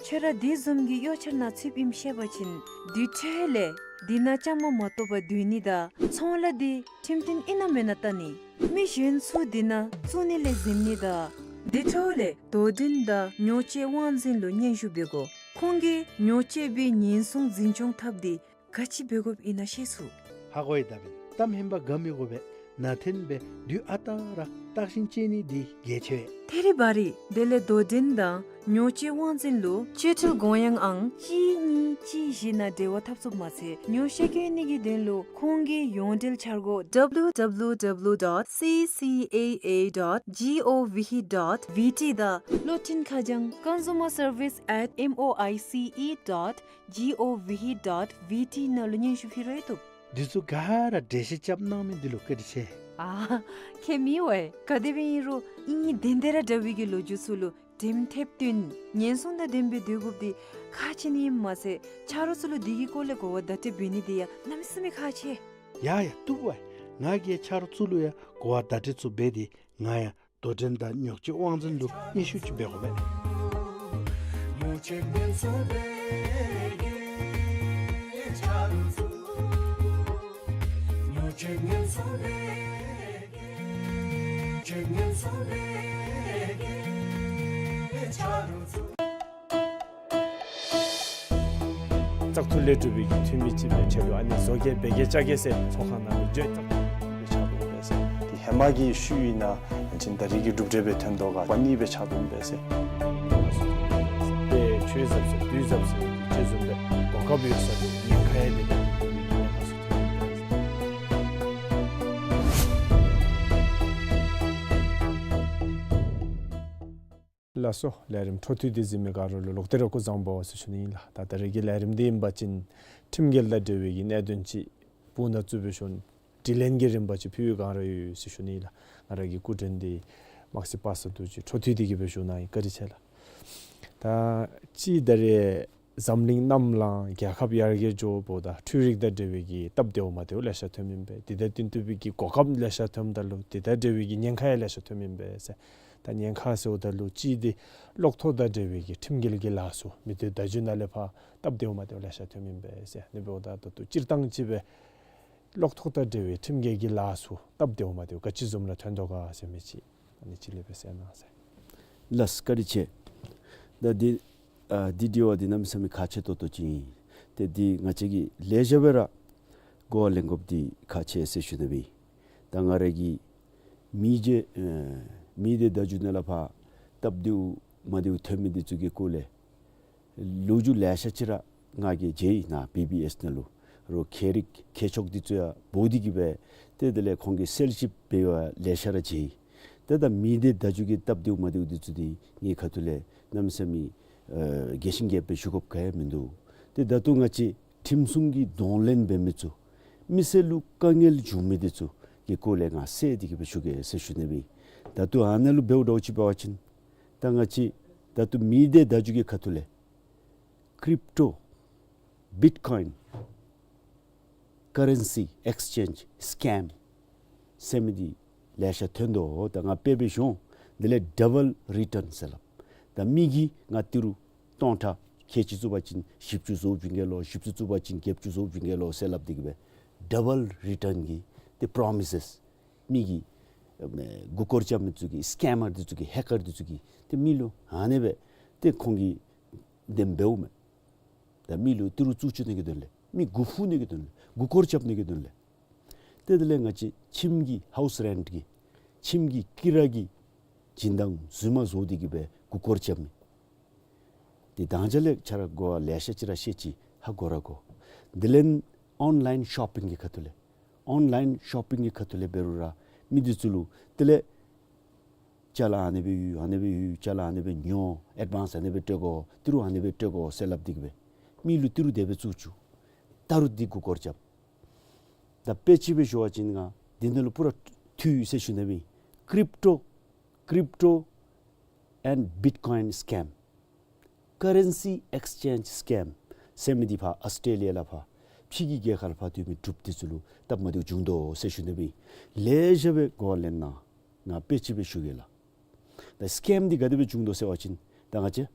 ཁྱོད་ར་འདི་བཟུམ་གྱི་གཡོ་འཆར་ནང་ཚུདཔ་ཨིནམ་ཤེས་པ་ཅིན་དེ་འཕྲོ་ལས་འདི་ནང་བཅའ་མར་མ་གཏོགས་པར་སྡོད་ནི་དང་ཚོང་ལཱ་འདི་ཁྲིམས་མཐུན་ཨིན་ན་མེན་ན་བལྟ་ནི། མི་གཞན་ཚུ་འདི་ནང་བཙུགས་ནི་ལས་འཛེམ་ནི་དང་དེ་འཕྲོ་ལས་དོ་འགྲན་དང་ཉོ་སྤྱོད་དབང་འཛིན་ལུ་སྙན་ཞུ་འབད་དགོ། ཁོང་གིས་ཉོ་སྤྱོད་པའི་ཉེན་སྲུང་འཛིན་སྐྱོང་ཐབས་འདི་ག་ཅི་འབད་དགོཔ་ཨིན་ན་ཤེས་ཚུགས། ཧ་གོ་ཡི། ད་འབདན་གཏམ་ཧན་པ་དགའ་མི་དགོ་པས། ནང་ཐོན་སྦེ་དུས་ཨ་རྟག་ར་བརྟག་ཞིབ་དཔྱད་ནི་འདི་གལ་ཆེ་བས། ཐད་རི་བ་རི་དེ་ལས་དོ་འགྲན་དང་ཉོ་སྤྱོད་དབང་འཛིན་ལུ་སྤྱོད་ཁྲལ་དགོངས་ཡངས་ཨང་གཅིག་གཉིས་གཅིག་བཞི་ནང་འབྲེལ་བ་འཐབ་ཚུགསཔ་མ་ཚད་ཉོ་སྤྱོད་བཀོད་ནི་གི་དོན་ལུ་ཁོང་གི་ཡོངས་འབྲེལ་འཆར་སྒོ་W W W dot C C A A dot G O V dot V T དང་བློ་མཐུན་ཁ་བྱང་consumer service at M O I C E dot G O V dot V T ནང་ལུ་སྙན་ཞུ་ཕུལ་རུང་བཏུབ། འདི་ཚུ་ག་ར་འགྲེལ་བཤད་རྐྱབ་གནང་མི་འདི་ལུ་བཀའ་དྲིན་ཆེ། ཨ་ཁྱེད་མི་འོ་ཨེ། ག་དེ་སྦེ་ཨིན་རུང་ཨིན་ནི་བདེན་བདེན་ར་འདྲ་བའི་གི་ལོ་རྒྱུས་ཚུ་ལུ་འགྲེམས་ཐེབས་བཏོན་ཉེན་སྲུང་དང་ལྡན་པའི་སྡོད་དགོཔ་འདི་ཁག་ཆེ་ནི་ཨིནམ་མ་ཚད་ཆ་རོགས་ཚུ་ལུ་འདི་གི་སྐོར་ལས་གོ་བ་བརྡ་སྤྲོད་འབད་ནི་འདི་ཡང་གནམ་མེད་ས་མེད་ཁག་ཆེ། ཡ་ཡ་བཏུབ་པས། ང་གིས་ཆ་རོགས་ཚུ་ལུ་ཡང་གོ་བ་བརྡ་སྤྲོད་ཚུ་འབད་དེ་ང་ཡང་དོ་འགྲན་དང་ཉོ་སྤྱོད་དབང་འཛིན་ལུ་སྙན་ཞུ་ཅིག་འབད་དགོ་པས། བཙག་འཐུ་ལས་གྲུབ་པའི་གི་འཐུས་མི་ཅིག་སྦེ་ཁྲལ་ལུ་ཨ་ནི་བཟོ་གེ་འབད་གེ་རྐྱབ་གེ་ཟེར་ཚོགས་ཁང་ནང་ལུ་འགྱོ་བཙག་འཐུ་སྦེ་ཆགས་འདུག་པས་ཟེར། དེ་ཧེ་མ་གི་ཤུལ་ཨིན་ན་ཡང་ཅིན་ད་རེས་ཀྱི་གྲུབ་འབྲས་སྦེ་ཐོན་དོ་ག་པ་ནི་སྦེ་ཆགས་འདུག་པས་ཟེར། དེ་ཆོས་ཟབ་ཟེར་དུས་ཟབ་ཟེར་ཅིག་བཟུམ་སྦེ་གོ་སྐབས་ཡོད་ས་ལུ་ཉེན་ཁ་ཡང་དེ་སྦེ་ཉེན་ཁ་ཚུ་ཐོན་འདུག་པས་ཟེར། ལགས་སོ། ལས་རིམ་འཕྲོ་མཐུད་དེ་གཟིགས་མི་ག་ར་ལུ་ལོག་སྟེ་ར་སྐུ་གཟུགས་བཟང་པོ་ཟེར་ཞུ་ནི་ཨིན་ལགས། ད་ད་རེས་ཀྱི་ལས་རིམ་འདི་ཨིན་པ་ཅིན་ཁྲིམས་འགལ་དང་འབྲེལ་བའི་གི་གནད་དོན་ཅིག་སྤུ་ན་ཚུ་སྦེ་ཞུ་ནི་དྲི་ལན་གྱི་རིམ་པ་ཅིག་ཕུལ་བའི་སྒང་ར་ཡོད་ཟེར་ཞུ་ནི་ཨིན་ལགས། ང་ར་གི་སྐུ་མགྲོན་འདི་དམག་སྲིད་པ་སངས་རྡོ་རྗེ་འཕྲོ་མཐུད་དེ་གིས་སྦེ་ཞུ་གནང་ཡི། བཀའ་དྲིན་ཆེ་ལགས། ད་ཅི་ད་རེས་ འཛམ་གླིང་གནམ་ལ་རྒྱལ་ཁབ་ཡར་རྒྱས་འགྱོཝ་ད་འཕྲུལ་རིག་དང་འབྲེལ་བའི་གི་སྟབས་བདེཝ་མ་བདེཝ་ལེ་ཤ་ཐོནམ་ཨིན་པས། དེ་དང་བསྟུན་ཏེ་སྦེ་གི་གོ་སྐབས་ལེ་ཤ་ཐོནམ་ད་ལུ་དེ་དང་འབྲེལ་བའི་གི་ཉེན་ཁ་ཡང་ལེ་ཤ་ཐོནམ་ཨིན་པས་ཟེར། ད་ཉེན་ཁ་ཟེརཝ་ད་ལུ་གཅིག་འདི་གློག་ཐོག་དང་འབྲེལ་བའི་གི་ཁྲིམས་འགལ་གྱི་ལཱ་ཚུ་མི་སྡེ་བརྡ་བརྒྱུད་ནང་ལས་ཕར་སྟབས་བདེཝ་མ་བདེཝ་ལེ་ཤ་ཐོནམ་ཨིན་པས་ཟེར། ཨ་ནི་འབདཝ་ད་ད་ལྟོ་སྤྱིར་བཏང་ཅིག་སྦེ་གློག་ཐོག་དང་འབྲེལ་བའི་ཁྲིམས་འགལ་གྱི་ལཱ་ཚུ་སྟབས་བདེཝ་མ་བདེཝ་ག་ཅི་བཟུམ་ལུ་ཐོན་དོ་ག་ཟེར་མི་ཅིག་ཨ་ནི་ཅིག་ལས་སྦེ་གསལ་གནང་ཟེར། ལགས་བཀའ་དྲིན་ཆེ། ད་འདི་ཨ་འདི་དྲི་བ་འདི་གནམ་མེད་ས་མེད་ཁག་ཆེ་ཏོག་ཏོ་ཅིག་ཨིན། ཏེ་འདི་ང་བཅས་ཀྱིས་ལེགས་ཤོམ་སྦེ་ར་གོ་བ་ལེན་དགོཔ་འདི་ཁག་ཆེ་ཟེར་ཞུ་ནི་སྦེ། ད་ང་ར་གིས་མི་སྡེ་ཨེ་མི་སྡེ་བརྡ་བརྒྱུད་ནང་ལས་ཕར་སྟབས་བདེཝ་མ་བདེཝ་ཐོན་མི་འདི་ཚུ་གི་སྐོར་ལས་ལོ་རྒྱུས་ལེ་ཤ་ཅིག་ར་ང་གིས་མཇལ་ཡི་ནཱ་བི་བི་ཨེསི་ནང་ལུ། རོགས་ཁྱད་རིག་ཁྱད་ཆོས་འདི་ཚུ་ཡང་འབོ་སྟེ་གི་སྦེ་ཏེ་དེ་ལས་ཁོང་གིས་གསལ་ཞིབ་འབད་བ་ལེ་ཤ་ར་མཇལ་ཡི། ཏེ་ད་མི་སྡེ་བརྡ་བརྒྱུད་ཀྱི་སྟབས་བདེཝ་མ་བདེཝ་འདི་ཚུ་འདི་ངེའི་ཁ་ཐུག་ལས་གནམ་མེད་ས་མེད་ཨེ་རྒྱས་ཤིང་རྒྱསཔ་སྦེ་ཞུ་དགོཔ་ག་ཡང་མིན་འདུག། ཏེ་ད་ལྟོ་ང་བཅས་ཁྲིམས་སྲུང་གི་གདོང་ལེན་འབད་མི་ཚུ་མི་སེར་ལུ་དཀའ་ངལ་འབྱུང་མི་འདི་ཚུ་གི་སྐོར་ལས་ང་གསལ་ཏེ་གི་སྦེ་ཞུ་གེ་ཟེར་ཞུ་ནི་སྦེ། ད་ལྟོ་ཨ་ནཱ་ལུ་འབདཝ་འདྲཝ་ཅིག་འབད་བ་ཅིན་ད་ང་བཅས་ད་ལྟོ་མི་སྡེ་བརྡ་བརྒྱུད་ཀྱི་ཁ་ཐུག་ལས་ཀྲིབ་ཊོ་བིཊ་ཀོའིན་ཀ་རེན་སི་ཨེགསི་ཅེནཇ་སི་ཀེམ་ཟེར་མི་འདི་ལེ་ཤ་ཐོན་དོ། ད་ང་དཔེ་སྦེ་ཞུ་འོང་། དེ་ལས་ཌབ་བཱལ་རི་ཊརན་ཟེར་སླབ། ད་མི་གིས་ང་ཏི་རུ་སྟོང་ཕྲག་ཁལ་གཅིག་བཙུགས་པ་ཅིན་བཞི་བཅུ་བཟོ་བྱིན་གེ་ལོ། བཞི་བཅུ་བཙུགས་པ་ཅིན་བརྒྱད་ཅུ་བཟོ་བྱིན་གེ་ལོ་ཟེར་སླབ་སྟེ་གི་སྦེ་ཌབ་བཱལ་རི་ཊརན་གྱི་ཏེ་པྲོ་མི་སེས་མི་གིས་ཨེ་མགུ་སྐོར་རྐྱབ་མི་ཚུ་གིས་སི་ཀེམ་མར་འདི་ཚུ་གིས་ཧེ་ཀར་འདི་ཚུ་གིས་ཏེ་མི་ལུ་ཨ་ནི་སྦེ་ཏེ་ཁོང་གིས་དེ་སྦེ་འབདཝ་མས། ད་མི་ལུ་ཏི་རུ་བཙུགས་བཅུག་ནི་གི་དོན་ལས་མི་མགུ་ཕུ་ནི་གི་དོན་ལས་མགུ་སྐོར་རྐྱབ་ནི་གི་དོན་ལས། ཏེ་དེ་ལས་ང་བཅས་ཁྱིམ་གྱི་ཧའུསི་རེནཊ་གི་ཁྱིམ་གྱི་ཀི་ར་གི་སྦྱིན་བདག་རྫུན་མ་བཟོ་སྟེ་གི་སྦེ་མགུ་སྐོར་རྐྱབ་མི་འདི་དང་ཅ་ལས་ཁྱོད་ར་གོ་བ་ལེ་ཤ་ཅིག་ར་ཤེས་ཅི། ཧ་གོ་ར་གོ། དེ་ལས་ཨོན་ལཱའིན་ཤོ་པིང་གི་ཁ་ཐུག་ལས་ཨོན་ལཱའིན་ཤོ་པིང་གི་ཁ་ཐུག་ལས་འབད་རུང་ར་མི་འདི་ཚུ་ལུ་དེ་ལས་ཅ་ལ་ཨ་ནི་སྦེ་ཡོད། ཨ་ནི་སྦེ་ཡོད། ཅ་ལ་ཨ་ནི་སྦེ་ཉོ། ཨེཌ་ཝཱནསི་ཨ་ནི་སྦེ་སྤྲོད་དགོ། ཏི་རུ་ཨ་ནི་སྦེ་སྤྲོད་དགོ་ཟེར་སླབ་སྟེ་གི་སྦེ་མི་ལུ་ཏི་རུ་དེ་སྦེ་བཙུགས་བཅུག། ད་རུང་འདི་མགུ་སྐོར་རྐྱབ། ད་དཔེ་ཅིག་སྦེ་ཞུ་བ་ཅིན་ང་འདི་ནང་ལུ་པུ་ར་འཐུས་ཡོད་ཟེར་ཞུ་ནི་སྦེ། ཀྲིབ་ཊོ་ཀྲིབ་ཊོ་ཨེནཌ་བིཊ་ཀོའིན་སི་ཀེམ། ཀ་རེན་སི་ཨེགསི་ཅེནཇ་སི་ཀེམ་ཟེར་མི་འདི་ཕར་ཨཱོས་ཊྲེ་ལི་ཡ་ལས་ཕར་ཕྱི་གི་རྒྱལ་ཁབ་ལས་ཕར་སྡོད་མི་འབྲུགཔ་འདི་ཚུ་ལུ་སྟབས་མ་བདེཝ་བྱུང་དོ་ཟེར་ཞུ་ནི་སྦེ། ལེགས་ཤོམ་སྦེ་གོ་བ་ལེན་གནང་། ང་དཔེ་ཅིག་སྦེ་ཞུ་གེ་ལགས། ད་སི་ཀེམ་འདི་ག་དེ་སྦེ་བྱུང་དོ་ཟེར་བ་ཅིན་ད་ང་བཅས་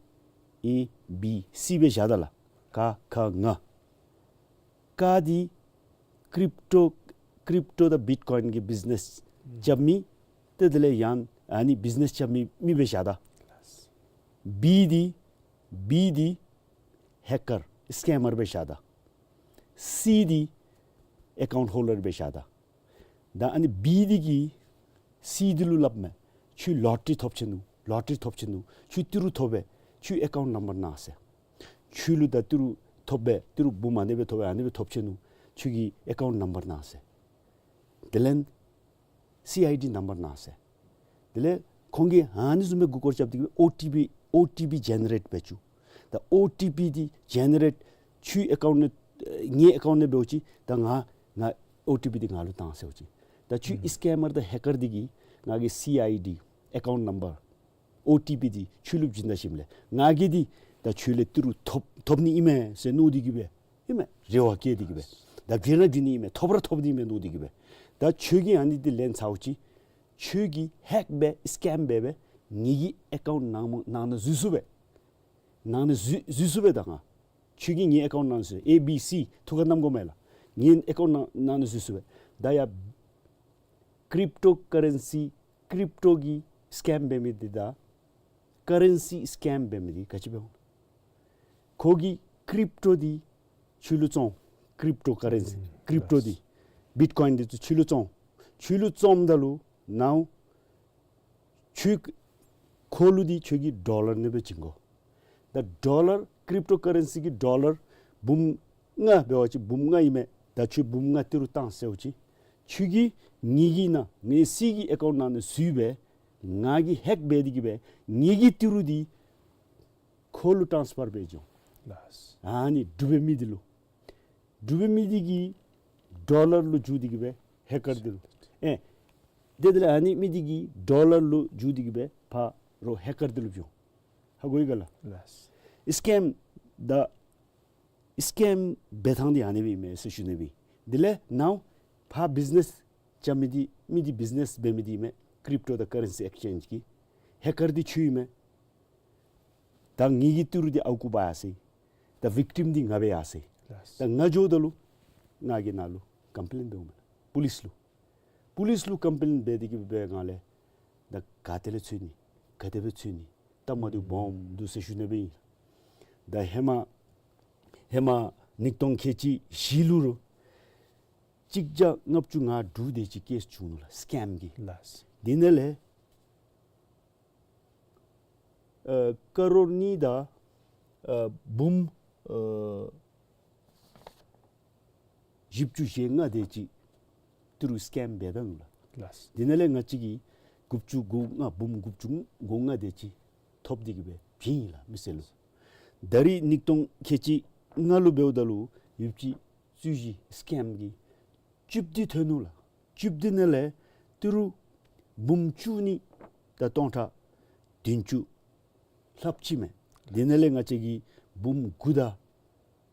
ཨེ་བི་སི་སྦེ་བཞག་ད་ལགས། ཀ་ཁ་ང་། ཀ་འདི་ཀྲིབ་ཊོ་ཀྲིབ་ཊོ་དང་བིཊ་ཀོའིན་གྱི་བིཛ་ནེས་རྐྱབ་མི་ཏེ་དེ་ལས་ཡང་ཨ་ནི་བིཛ་ནེས་རྐྱབ་མི་མི་སྦེ་བཞག་ད། བི་འདི་བི་འདི་ཧེ་ཀར་སི་ཀེམ་མར་སྦེ་བཞག་ད། སི་འདི་ཨེ་ཀའུནཊ་ཧོལ་ཌར་སྦེ་བཞག་ད། ད་ཨ་ནི་བི་འདི་གིས་སི་འདི་ལུ་སླབ་མས། ཁྱོད་ལོ་ཊ་རི་ཐོབ་ཆི་ནུག། ལོ་ཊ་རི་ཐོབ་ཆི་ནུག། ཁྱོད་ཏི་རུ་ཐོབ་པས། ཁྱོད་ཨེ་ཀའུནཊ་ནམ་བར་གནང་ཟེར། ཁྱོད་ལུ་ད་ཏི་རུ་ཐོབ་པས། ཏི་རུ་འབུམ་ཨ་ནི་སྦེ་ཐོབ་པས། ཨ་ནི་སྦེ་ཐོབ་ཆི་ནུག། ཁྱོད་ཀྱི་ཨེ་ཀའུནཊ་ནམ་བར་གནང་ཟེར། དེ་ལས་སི་ཨའི་ཌི་ནམ་བར་གནང་ཟེར། དེ་ལས་ཁོང་གིས་ཨ་ནི་བཟུམ་སྦེ་མགུ་སྐོར་རྐྱབ་སྟེ་གི་ཨོ་ཊི་པི་ཨོ་ཊི་པི་ཇེ་ནེ་རེཊ་འབད་བཅུག། ད་ཨོ་ཊི་པི་འདི་ཇེ་ནེ་རེཊ་ཁྱོད་ཨེ་ཀའུནཊ་ནང་ངེའི་ཨེ་ཀའུནཊ་ནང་འབད་བ་ཅིན་ད་ང་ང་ཨོ་ཊི་པི་འདི་ང་ལུ་བཏང་ཟེར་བ་ཅིན་ད་ཁྱོད་ཨིས་ཀེམ་མར་དང་ཧེ་ཀར་འདི་གིས་ང་གི་སི་ཨའི་ཌི་ཨེ་ཀའུནཊ་ནམ་བར་ཨོ་ཊི་པི་འདི་ཁྱོད་ལུ་བྱིན་ད་ཞིནམ་ལས་ང་གིས་འདི་ད་ཁྱོད་ལས་ཏི་རུ་ཐོབ་ཐོབ་ནི་ཨིན་མས་ཟེར་མནོ་སྟེ་གི་སྦེ་ཨིན་མས། རེ་བ་བསྐྱེད་དེ་གི་སྦེ་ད་བྱིན་ར་བྱིན་ནི་ཨིན་མས། ཐོབ་ར་ཐོབ་ནི་ཨིན་མས་མནོ་སྟེ་གི་སྦེ། ད་ཁྱོད་ཀྱིས་ཨ་ནི་འདི་ལེན་ཚར་བ་ཅིན་ཁྱོད་ཀྱིས་ཧེག་འབད་སི་ཀེམ་འབད་སྦེ་ངེ་གི་ཨེ་ཀའུནཊ་ནང་ནང་ན་འཛུལ་ཚུགས་པས། ནང་ན་འཛུལ་འཛུལ་ཚུགས་པས། ད་ང་ཁྱོད་ཀྱིས་ངེའི་ཨེ་ཀའུནཊ་ནང་ན་འཛུལ་ཨེ་བི་སི་ཐུགས་ཁར་བསྣམ་དགོ་མས་ལགས། ངེའི་ཨེ་ཀའུནཊ་ནང་ནང་ན་འཛུལ་ཚུགས་པས། ད་ཡ་ཀྲིབ་ཊོ་ཀ་རེན་སི་ཀྲིབ་ཊོ་གི་སི་ཀེམ་འབད་མི་འདི་དང་ཀ་རེན་སི་སི་ཀེམ་འབད་མི་འདི་ག་ཅི་འབད་འོང་། ཁོ་གིས་ཀྲིབ་ཊོ་འདི་ཁྱོད་ལུ་བཙོང་། ཀྲིབ་ཊོ་ཀ་རེན་སི་ཀྲིབ་ཊོ་འདི་བིཊ་ཀོའིན་འདི་ཚུ་ཁྱོད་ལུ་བཙོང་། ཁྱོད་ལུ་བཙོངམ་ད་ལུ་ནཱ་ཁྱོད་ཁོ་ལུ་འདི་ཁྱོད་ཀྱིས་ཌོ་ལར་ནང་སྦེ་བྱིན་དགོ། ད་ཌོ་ལར་ཀྲིབ་ཊོ་ཀ་རེན་སི་གི་ཌོ་ལར་འབུམ་ལྔ་འབད་བ་ཅིན་འབུམ་ལྔ་ཨིན་མས། ད་ཁྱོད་འབུམ་ལྔ་ཏི་རུ་བཏང་ཟེར་བ་ཅིན་ཁྱོད་ཀྱིས་ངེ་གི་ནང་ངེ་སི་གི་ཨེ་ཀའུནཊ་ནང་ན་འཛུལ་སྦེ་ང་གིས་ཧེག་འབད་དེ་གི་སྦེ་ངེ་གི་ཏི་རུ་འདི་ཁོ་ལུ་ཊཱནསི་ཕར་འབད་འགྱོ། ལགས། ཨ་ནི་འབྲུག་པའི་མི་འདི་ལུ་འབྲུག་པའི་མི་འདི་གིས་ཌོ་ལར་ལུ་བསྒྱུར་ཏེ་གི་སྦེ་ཧེ་ཀར་འདི་ལུ་ཨེ་དེ་དེ་ལས་ཨ་ནི་མི་འདི་གིས་ཌོ་ལར་ལུ་བསྒྱུར་ཏེ་གི་སྦེ་ཕར་རོགས་ཧེ་ཀར་འདི་ལུ་བྱིན། ཧ་གོ་ཡི་ག་ལགས། ལགས། སི་ཀེམ་ད་ སི་ཀེམ་འབད་ཐངས་འདི་ཨ་ནི་སྦེ་ཨིན་མས་ཟེར་ཞུ་ནི་སྦེ་ཨིན། དེ་ལས་ནཱ་ཕར་བིཛི་ནེས་རྐྱབ་མི་འདི་མི་འདི་བིཛི་ནེས་འབད་མི་འདི་ཨིན་མས། ཀྲིབ་ཊོ་དང་ཀ་རེན་སི་ཨེགསི་ཅེནཇ་གི་ཧེག་ཀར་འདི་ཁྱོད་ཨིན་མས། ད་ངེ་གི་ཏི་རུ་འདི་ཨརཝ་བཀོ་འབག་ཡར་སོ་ཡི། ད་བིག་ཊིམ་འདི་ང་འབད་ཡར་སོ་ཡི། ལགས། ད་ང་འགྱོཝ་ད་ལུ་ང་གིས་ནཱ་ལུ་ཀམ་པི་ལེན་འབདཝ་མས་ལགས། པོ་ལིསི་ལུ། པོ་ལིསི་ལུ་ཀམ་པི་ལེན་འབད་དེ་གི་འབད་བའི་སྒང་ལས་ད་ག་ཏེ་ལས་འཚོལ་ནི་ག་དེ་སྦེ་འཚོལ་ནི། སྟབས་མ་བདེཝ་སྦོམ་འདུག་ཟེར་ཞུ་ནི་སྦེ་ཨིན། ད་ཧེ་མ་ཧེ་མ་ཉིས་སྟོང་ཁལ་གཅིག་བཞི་ལུ་རུང་གཅིག་བརྒྱ་ལྔ་བཅུ་ང་དྲུག་དེ་ཅིག་ཀེསི་བྱུང་ནུག་ལགས། སི་ཀེམ་གི། ལགས། དེ་ནང་ལས་ཨ་ཀ་རོར་གཉིས་དང་ཨ་འབུམ་ཨ་བཞི་བཅུ་ཞེ་ལྔ་དེ་ཅིག་ཏི་རུ་སི་ཀེམ་འབད་ད་ནུག་ལགས། ལགས། དེ་ནང་ལས་ང་བཅས་ཀྱིས་དགུ་བཅུ་གོ་ལྔ་འབུམ་དགུ་བཅུ་གོ་ལྔ་དེ་ཅིག་ཐོབ་སྟེ་གི་སྦེ་བྱིན་ཡི་ལགས་མི་སེར་ལུ། ད་རིས་ཉིས་སྟོང་ཁལ་གཅིག་ལྔ་ལུ་འབདཝ་ད་ལུ་ཡུདཔ་ཅིག་རྩོད་གཞི་སི་ཀེམ་གྱི་བཅུད་འདི་ཐོན་ནུག་ལགས། བཅུད་འདི་ནང་ལས་ཏི་རུ་འབུམ་བཅུ་གཉིས་དང་སྟོང་ཕྲག་བདུན་ཅུ་ལྷགཔ་ཅིག་མས། དེ་ནང་ལས་ང་བཅས་ཀྱིས་འབུམ་དགུ་དང་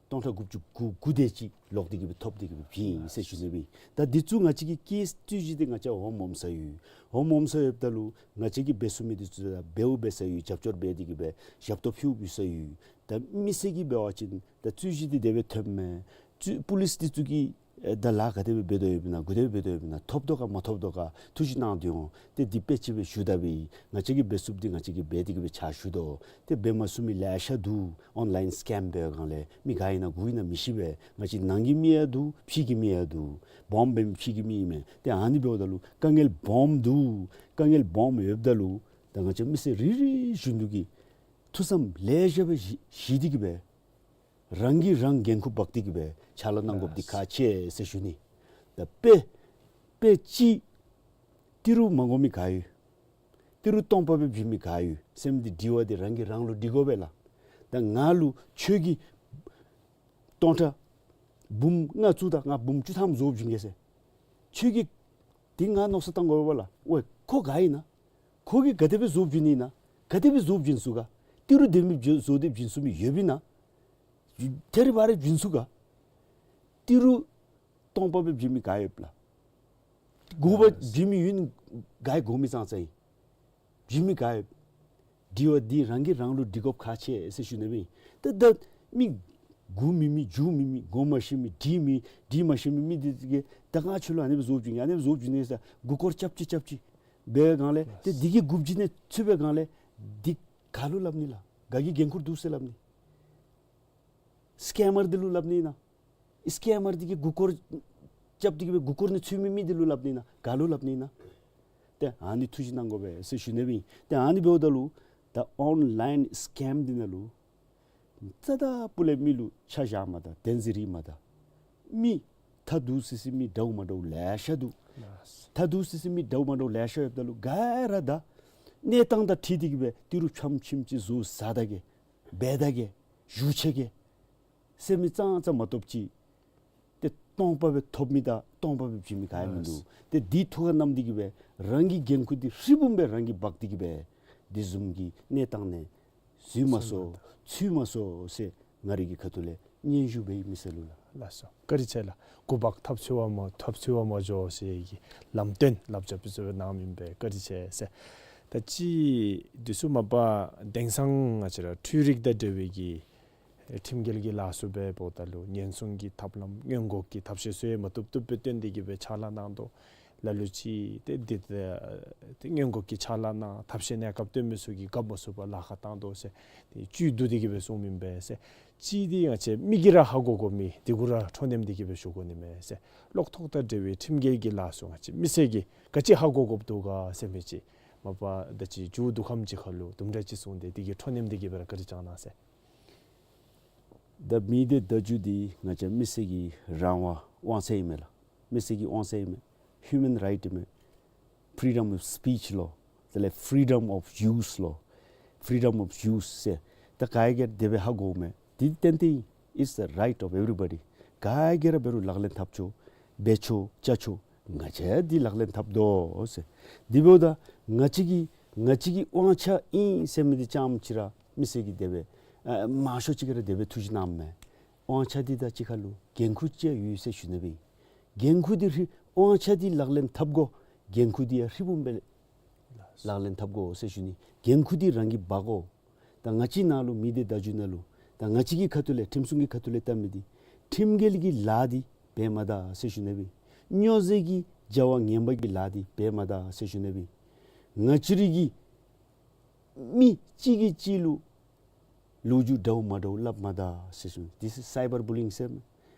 སྟོང་ཕྲག་དགུ་བཅུ་གོ་དགུ་དེ་ཅིག་ལོག་སྟེ་གི་སྦེ་ཐོབ་སྟེ་གི་སྦེ་བྱིན་ཡི་ཟེར་ཞུ་ནི་སྦེ་ཨིན། ད་འདི་ཚུ་ང་བཅས་ཀྱིས་ཀེསི་རྩོད་གཞི་འདི་ང་བཅས་ཧོམ་ཧོམ་ས་ཡོད། ཧོམ་ཧོམ་ས་ཡོདཔ་ད་ལུ་ང་བཅས་ཀྱིས་འབད་ཚུགས་མི་འདི་ཚུ་ད་འབདཝ་འབད་ས་ཡོད། རྒྱབ་སྐྱོར་འབད་དེ་གི་སྦེ་ཞབས་ཏོག་ཕུལཝ་ཕུལ་ས་ཡོད། ད་མི་སེར་གྱིས་འབད་བ་ཅིན་ད་རྩོད་གཞི་འདི་དེ་སྦེ་ཐོནམ་མས། རྩོད་པོ་ལིསི་འདི་ཚུ་གིས་ཨེ་ད་ལཱ་ག་དེ་སྦེ་འབད་དོ་ཡོདཔ་ཨིན་ན་ག་དེ་སྦེ་འབད་དོ་ཡོདཔ་ཨིན་ན་ཐོབ་དོ་ག་མ་ཐོབ་དོ་ག་ཐུགས་བཞེད་གནང་དོ་འོང་། ཏེ་འདི་དཔེ་ཅིག་སྦེ་ཞུ་ད་སྦེ་ཨིན། ང་བཅས་ཀྱིས་འབད་ཚུགསཔ་འདི་ང་བཅས་ཀྱིས་འབད་དེ་གི་སྦེ་ཕྱག་ཞུ་དོ། ཏེ་འབད་མ་ཚུགས་མི་ལེ་ཤ་འདུག། ཨོན་ལཱའིན་སི་ཀེམ་འབད་བའི་སྒང་ལས་མི་ག་ཨིན་ན་གུ་ཨིན་ན་མི་ཤེས་པས། ང་བཅས་ནང་གི་མི་ཡང་འདུག་ཕྱི་གི་མི་ཡང་འདུག། སྦོམ་འབད་མི་ཕྱི་གི་མི་ཨིན་མས། ཏེ་ཨ་ནི་འབདཝ་ད་ལུ་དཀའ་ངལ་སྦོམ་འདུག། དཀའ་ངལ་སྦོམ་ཡོདཔ་ད་ལུ་ད་ང་བཅས་མི་སེར་རེ་རེ་བཞིན་དུ་གིས་ཐུགས་བསམ་ལེ་ཤ་སྦེ་བཞེས་བཞེས་ཏེ་གི་སྦེ་རང་གིས་རང་འགན་ཁུར་འབག་སྟེ་གི་སྦེ་ཕྱག་ལཱ་གནང་དགོཔ་འདི་ཁག་ཆེ་ཟེར་ཞུ་ནི། ད་དཔེ་དཔེ་ཅིག་ཏི་རུ་མ་དགོ་མི་ག་ཡོད། ཏི་རུ་སྟོང་པ་སྦེ་བྱིན་མི་ག་ཡོད་ཟེར་མི་འདི་དྲི་བ་འདི་རང་གིས་རང་ལུ་དྲི་དགོ་པས་ལགས། ད་ང་ལུ་ཁྱོད་ཀྱིས་སྟོང་ཕྲག་འབུམ་ལྔ་བཙུགས་ད་ང་འབུམ་བཅུ་ཐམ་བཟོ་བྱིན་གེ་ཟེར། ཁྱོད་ཀྱིས་འདི་ང་མནོ་བསམ་བཏང་དགོ་པས་ལགས། ཝའེ་ཁོ་ག་ཨིན་ན། ཁོ་གིས་ག་དེ་སྦེ་བཟོ་བྱིན་ནི་ཨིན་ན། ག་དེ་སྦེ་བཟོ་བྱིན་ཚུགས་ག། ཏི་རུ་དེ་མི་བཟོ་བཟོ་སྟེ་བྱིན་ཚུགས་མི་ཡོདཔ་ཨིན་ན། ཐད་རི་བ་རི་བྱིན་ཚུགས་ག། ཏི་རུ་སྟོང་པ་སྦེ་བྱིན་མི་ག་ཡོདཔ་ལགས། དགུ་པ་བྱིན་མི་ཡོད་ནི་ག་ཡོད། དགོ་མི་ཙང་ཙང་ཨིན། བྱིན་མི་ག་ཡོད། དྲི་བ་འདི་རང་གིས་རང་ལུ་དྲི་དགོཔ་ཁག་ཆེ་ཟེར་ཞུ་ནི་སྦེ་ཨིན། ད་ད་མི་དགོ་མི་མི་འཇུ་མི་མི་དགོ་མ་ཤེས་མི་འདྲི་མི་འདྲི་མ་ཤེས་མི་མི་འདི་གིས་ད་ང་ཁྱོད་ལུ་ཨ་ནི་སྦེ་བཟོ་བྱིན་ཨ་ནི་སྦེ་བཟོ་བྱིན་ནི་ཟེར་མགུ་སྐོར་རྐྱབ་ཅི་རྐྱབ་ཅི་འབད་བའི་སྒང་ལས་ཏེ་འདི་གི་མགུ་བྱིན་ནི་ཚུད་པའི་སྒང་ལས་འདི་ག་ལུ་སླབ་ནི་ལགས། ག་གི་འགན་ཁུར་འདུག་ཟེར་སླབ་ནི། སི་ཀེམ་མར་འདི་ལུ་སླབ་ནི་ཨིན་ན། སི་ཀེམ་མར་འདི་གིས་མགུ་སྐོར་རྐྱབ་སྟེ་གི་སྦེ་མགུ་སྐོར་ནི་ཚུད་མི་མི་འདི་ལུ་སླབ་ནི་ཨིན་ན། ག་ལུ་སླབ་ནི་ཨིན་ན། ཏེ་ཨ་ནི་ཐུགས་བཞེད་གནང་དགོ་པས་ཟེར་ཞུ་ནི་སྦེ་ཨིན། ཏེ་ཨ་ནི་འབདཝ་ད་ལུ་ད་ཨོན་ལཱའིན་སི་ཀེམ་འདི་ནང་ལུ་རྩ་དང་སྤུ་ལས་མི་ལུ་ཆ་བཞག་མ་ད་བདེན་ཟེར་རིག་མ་ད་མི་ཐ་དུ་སི་སི་མི་འདྲཝ་མ་འདྲཝ་ལེ་ཤ་འདུག། ཐ་དུ་སི་སི་མི་འདྲཝ་མ་འདྲཝ་ལེ་ཤ་ཡོདཔ་ད་ལུ་ག་ར་ད་གནས་སྟངས་དང་འཁྲིལ་ཏེ་གི་སྦེ་ཏི་རུ་ཕྱམ་ཕྱིམ་ཅིག་བཟོ་ཟ་ད་གེ་འབད་ད་གེ་བཞུགས་ཆི་གེ་ཟེར་མི་ཙང་ཙང་མ་གཏོགས་ཅིག་ཏེ་སྟོང་པ་སྦེ་ཐོབ་མི་དང་སྟོང་པ་སྦེ་བྱིན་མི་ག་ཡང་མིན་འདུག། ཏེ་འདི་ཐུགས་ཁར་བསྣམས་ཏེ་གི་སྦེ་རང་གི་འགན་ཁུར་འདི་ཧྲིལ་བུམ་སྦེ་རང་གིས་འབག་སྟེ་གི་སྦེ་འདི་བཟུམ་གྱི་གནས་སྟངས་ནང་འཛུལ་མ་སོང་ཚུད་མ་སོང་ཟེར་ང་རའི་གི་ཁ་ཐུག་ལས་སྙན་ཞུ་འབད་ཡི་མི་སེར་ལུ་ལགས། ལགས་སོ། བཀའ་དྲིན་ཆེ་ལགས། འགོ་འབག་ཐབས་ཚུ་བ་མ་ཐབས་ཚུ་བ་མ་འགྱོ་ཟེར་གྱི་ལམ་སྟོན་བསླབ་བྱ་ཕུལ་ཚུ་གནང་མི་ཨིན་པས། བཀའ་དྲིན་ཆེ་ཟེར། ད་ཅི་འདི་ཚུ་མ་པ་དེང་སང་ང་བཅས་ར་འཕྲུལ་རིག་དང་འབྲེལ་བའི་གི་ཁྲིམས་འགལ་གྱི་ལཱ་ཚུ་འབདཝ་ད་ལུ་ཉེན་སྲུང་གི་ཐབས་ལམ་སྔོན་འགོག་གི་ཐབས་ཤེས་ཚུ་ཡང་མ་བཏུབ་བཏུབ་སྦེ་སྟོན་ཏེ་གི་སྦེ་ཕྱག་ལཱ་གནང་དོ། ལ་ལུ་ཅིག་ཏེ་འདི་ཏེ་སྔོན་འགོག་གི་ཕྱག་ལཱ་གནང་ཐབས་ཤེས་གནས་སྐབས་སྟོན་མི་ཚུ་གིས་རྒཔོ་ཚུ་ཕར་ལཱ་ཁག་བཏང་དོ་ཟེར་ཏེ་བཅུད་བསྡུ་སྟེ་གི་སྦེ་གསུངམ་ཨིན་པས་ཟེར། ཅིག་འདི་ང་བཅས་མི་གིས་ར་ཧ་གོ་དགོ་མི་འདི་གུ་ར་ཁྲོ་ནེམ་སྟེ་གི་སྦེ་ཞུ་དགོ་ནི་མས་ཟེར། གློག་ཐོག་དང་འབྲེལ་བའི་ཁྲིམས་འགལ་གྱི་ལཱ་ཚུ་ང་བཅས་མི་སེར་གྱིས་ག་ཅི་ཧ་གོ་དགོཔ་འདུག་ག་ཟེར་མི་ཅིག་མ་པ་ད་ཅི་མཇུག་བསྡུ་ཁམས་ཅིག་ཁར་ལུ་དུམ་གྲ་ཅིག་གསུངས་ཏེ་འདི་གི་ཁྲོ་ནེམ་སྟེ་གི་སྦེ་ར་བཀའ་དྲིན་བསྐྱང་གནང་ཟེར། ད་མི་སྡེ་བརྡ་བརྒྱུད་འདི་ང་བཅས་མི་སེར་གྱི་རང་དབང་དབང་ཚད་ཨིན་མས་ལགས། མི་སེར་གྱི་དབང་ཚད་ཨིན་མས། ཧིའུ་མཱན་རའིཊ་ཨིན་མས། ཕི་རི་ཌམ་ཨོཕ་སི་པིཆ་ལོ། དེ་ལས་ཕི་རི་ཌམ་ཨོཕ་ཡུ་སི་ལོ། ཕི་རི་ཌམ་ཨོཕ་ཡུ་སི་ཟེར་ད་ག་གིས་ར་དེ་སྦེ་ཧ་གོཝ་མས། འདི་ཏན་ཏན་ཨིན། It's the right of everybody. ག་གིས་ར་འབད་རུང་ལག་ལེན་འཐབ་ཆོག་འབད་ཆོག་བཅའ་ཆོག། ང་བཅས་འདི་ལག་ལེན་འཐབ་དོ་ཟེར། འདི་འབདཝ་ད་ང་བཅས་ཀྱི་ང་བཅས་ཀྱི་དབང་ཆ་ཨིན་ཟེར་མི་འདི་རྐྱངམ་ཅིག་ར་མི་སེར་གྱིས་དེ་སྦེ་ཨ་མང་ཤོས་ཅིག་གིས་ར་དེ་སྦེ་ཐུགས་བཞེད་གནངམ་མས། དབང་ཆ་འདི་དང་གཅིག་ཁར་ལུ་འགན་ཁུར་ཅིག་ཡོད་ཟེར་ཞུ་ནི་སྦེ། འགན་ཁུར་འདི་རི་དབང་ཆ་འདི་ལག་ལེན་འཐབ་དགོ། འགན་ཁུར་འདི་ཡང་ཧྲིལ་བུམ་སྦེ་ལག་ལེན་འཐབ་དགོ་ཟེར་ཞུ་ནི། འགན་ཁུར་འདི་རང་གིས་འབག་དགོ། ད་ང་བཅས་ནང་ལུ་མི་སྡེ་བརྡ་བརྒྱུད་ནང་ལུ་ད་ང་བཅས་ཀྱི་ཁ་ཐུག་ལས་ཁྲིམས་སྲུང་གི་ཁ་ཐུག་ལས་བལྟ་མི་འདི་ཁྲིམས་འགལ་གྱི་ལཱ་འདི་འབད་མ་ད་ཟེར་ཞུ་ནི་སྦེ། སྨྱོ་རྫས་ཀྱི་བྱ་བ་ངན་པ་གི་ལཱ་འདི་འབད་མ་ད་ཟེར་ཞུ་ནི་སྦེ། ང་བཅས་རའི་གི་མི་གཅིག་གིས་གཅིག་ལུ་ལོ་རྒྱུས་འདྲཝ་མ་འདྲཝ་སླབ་མ་ད་ཟེར་ཞུ་ནི། This is cyber bullying ཟེར་མས།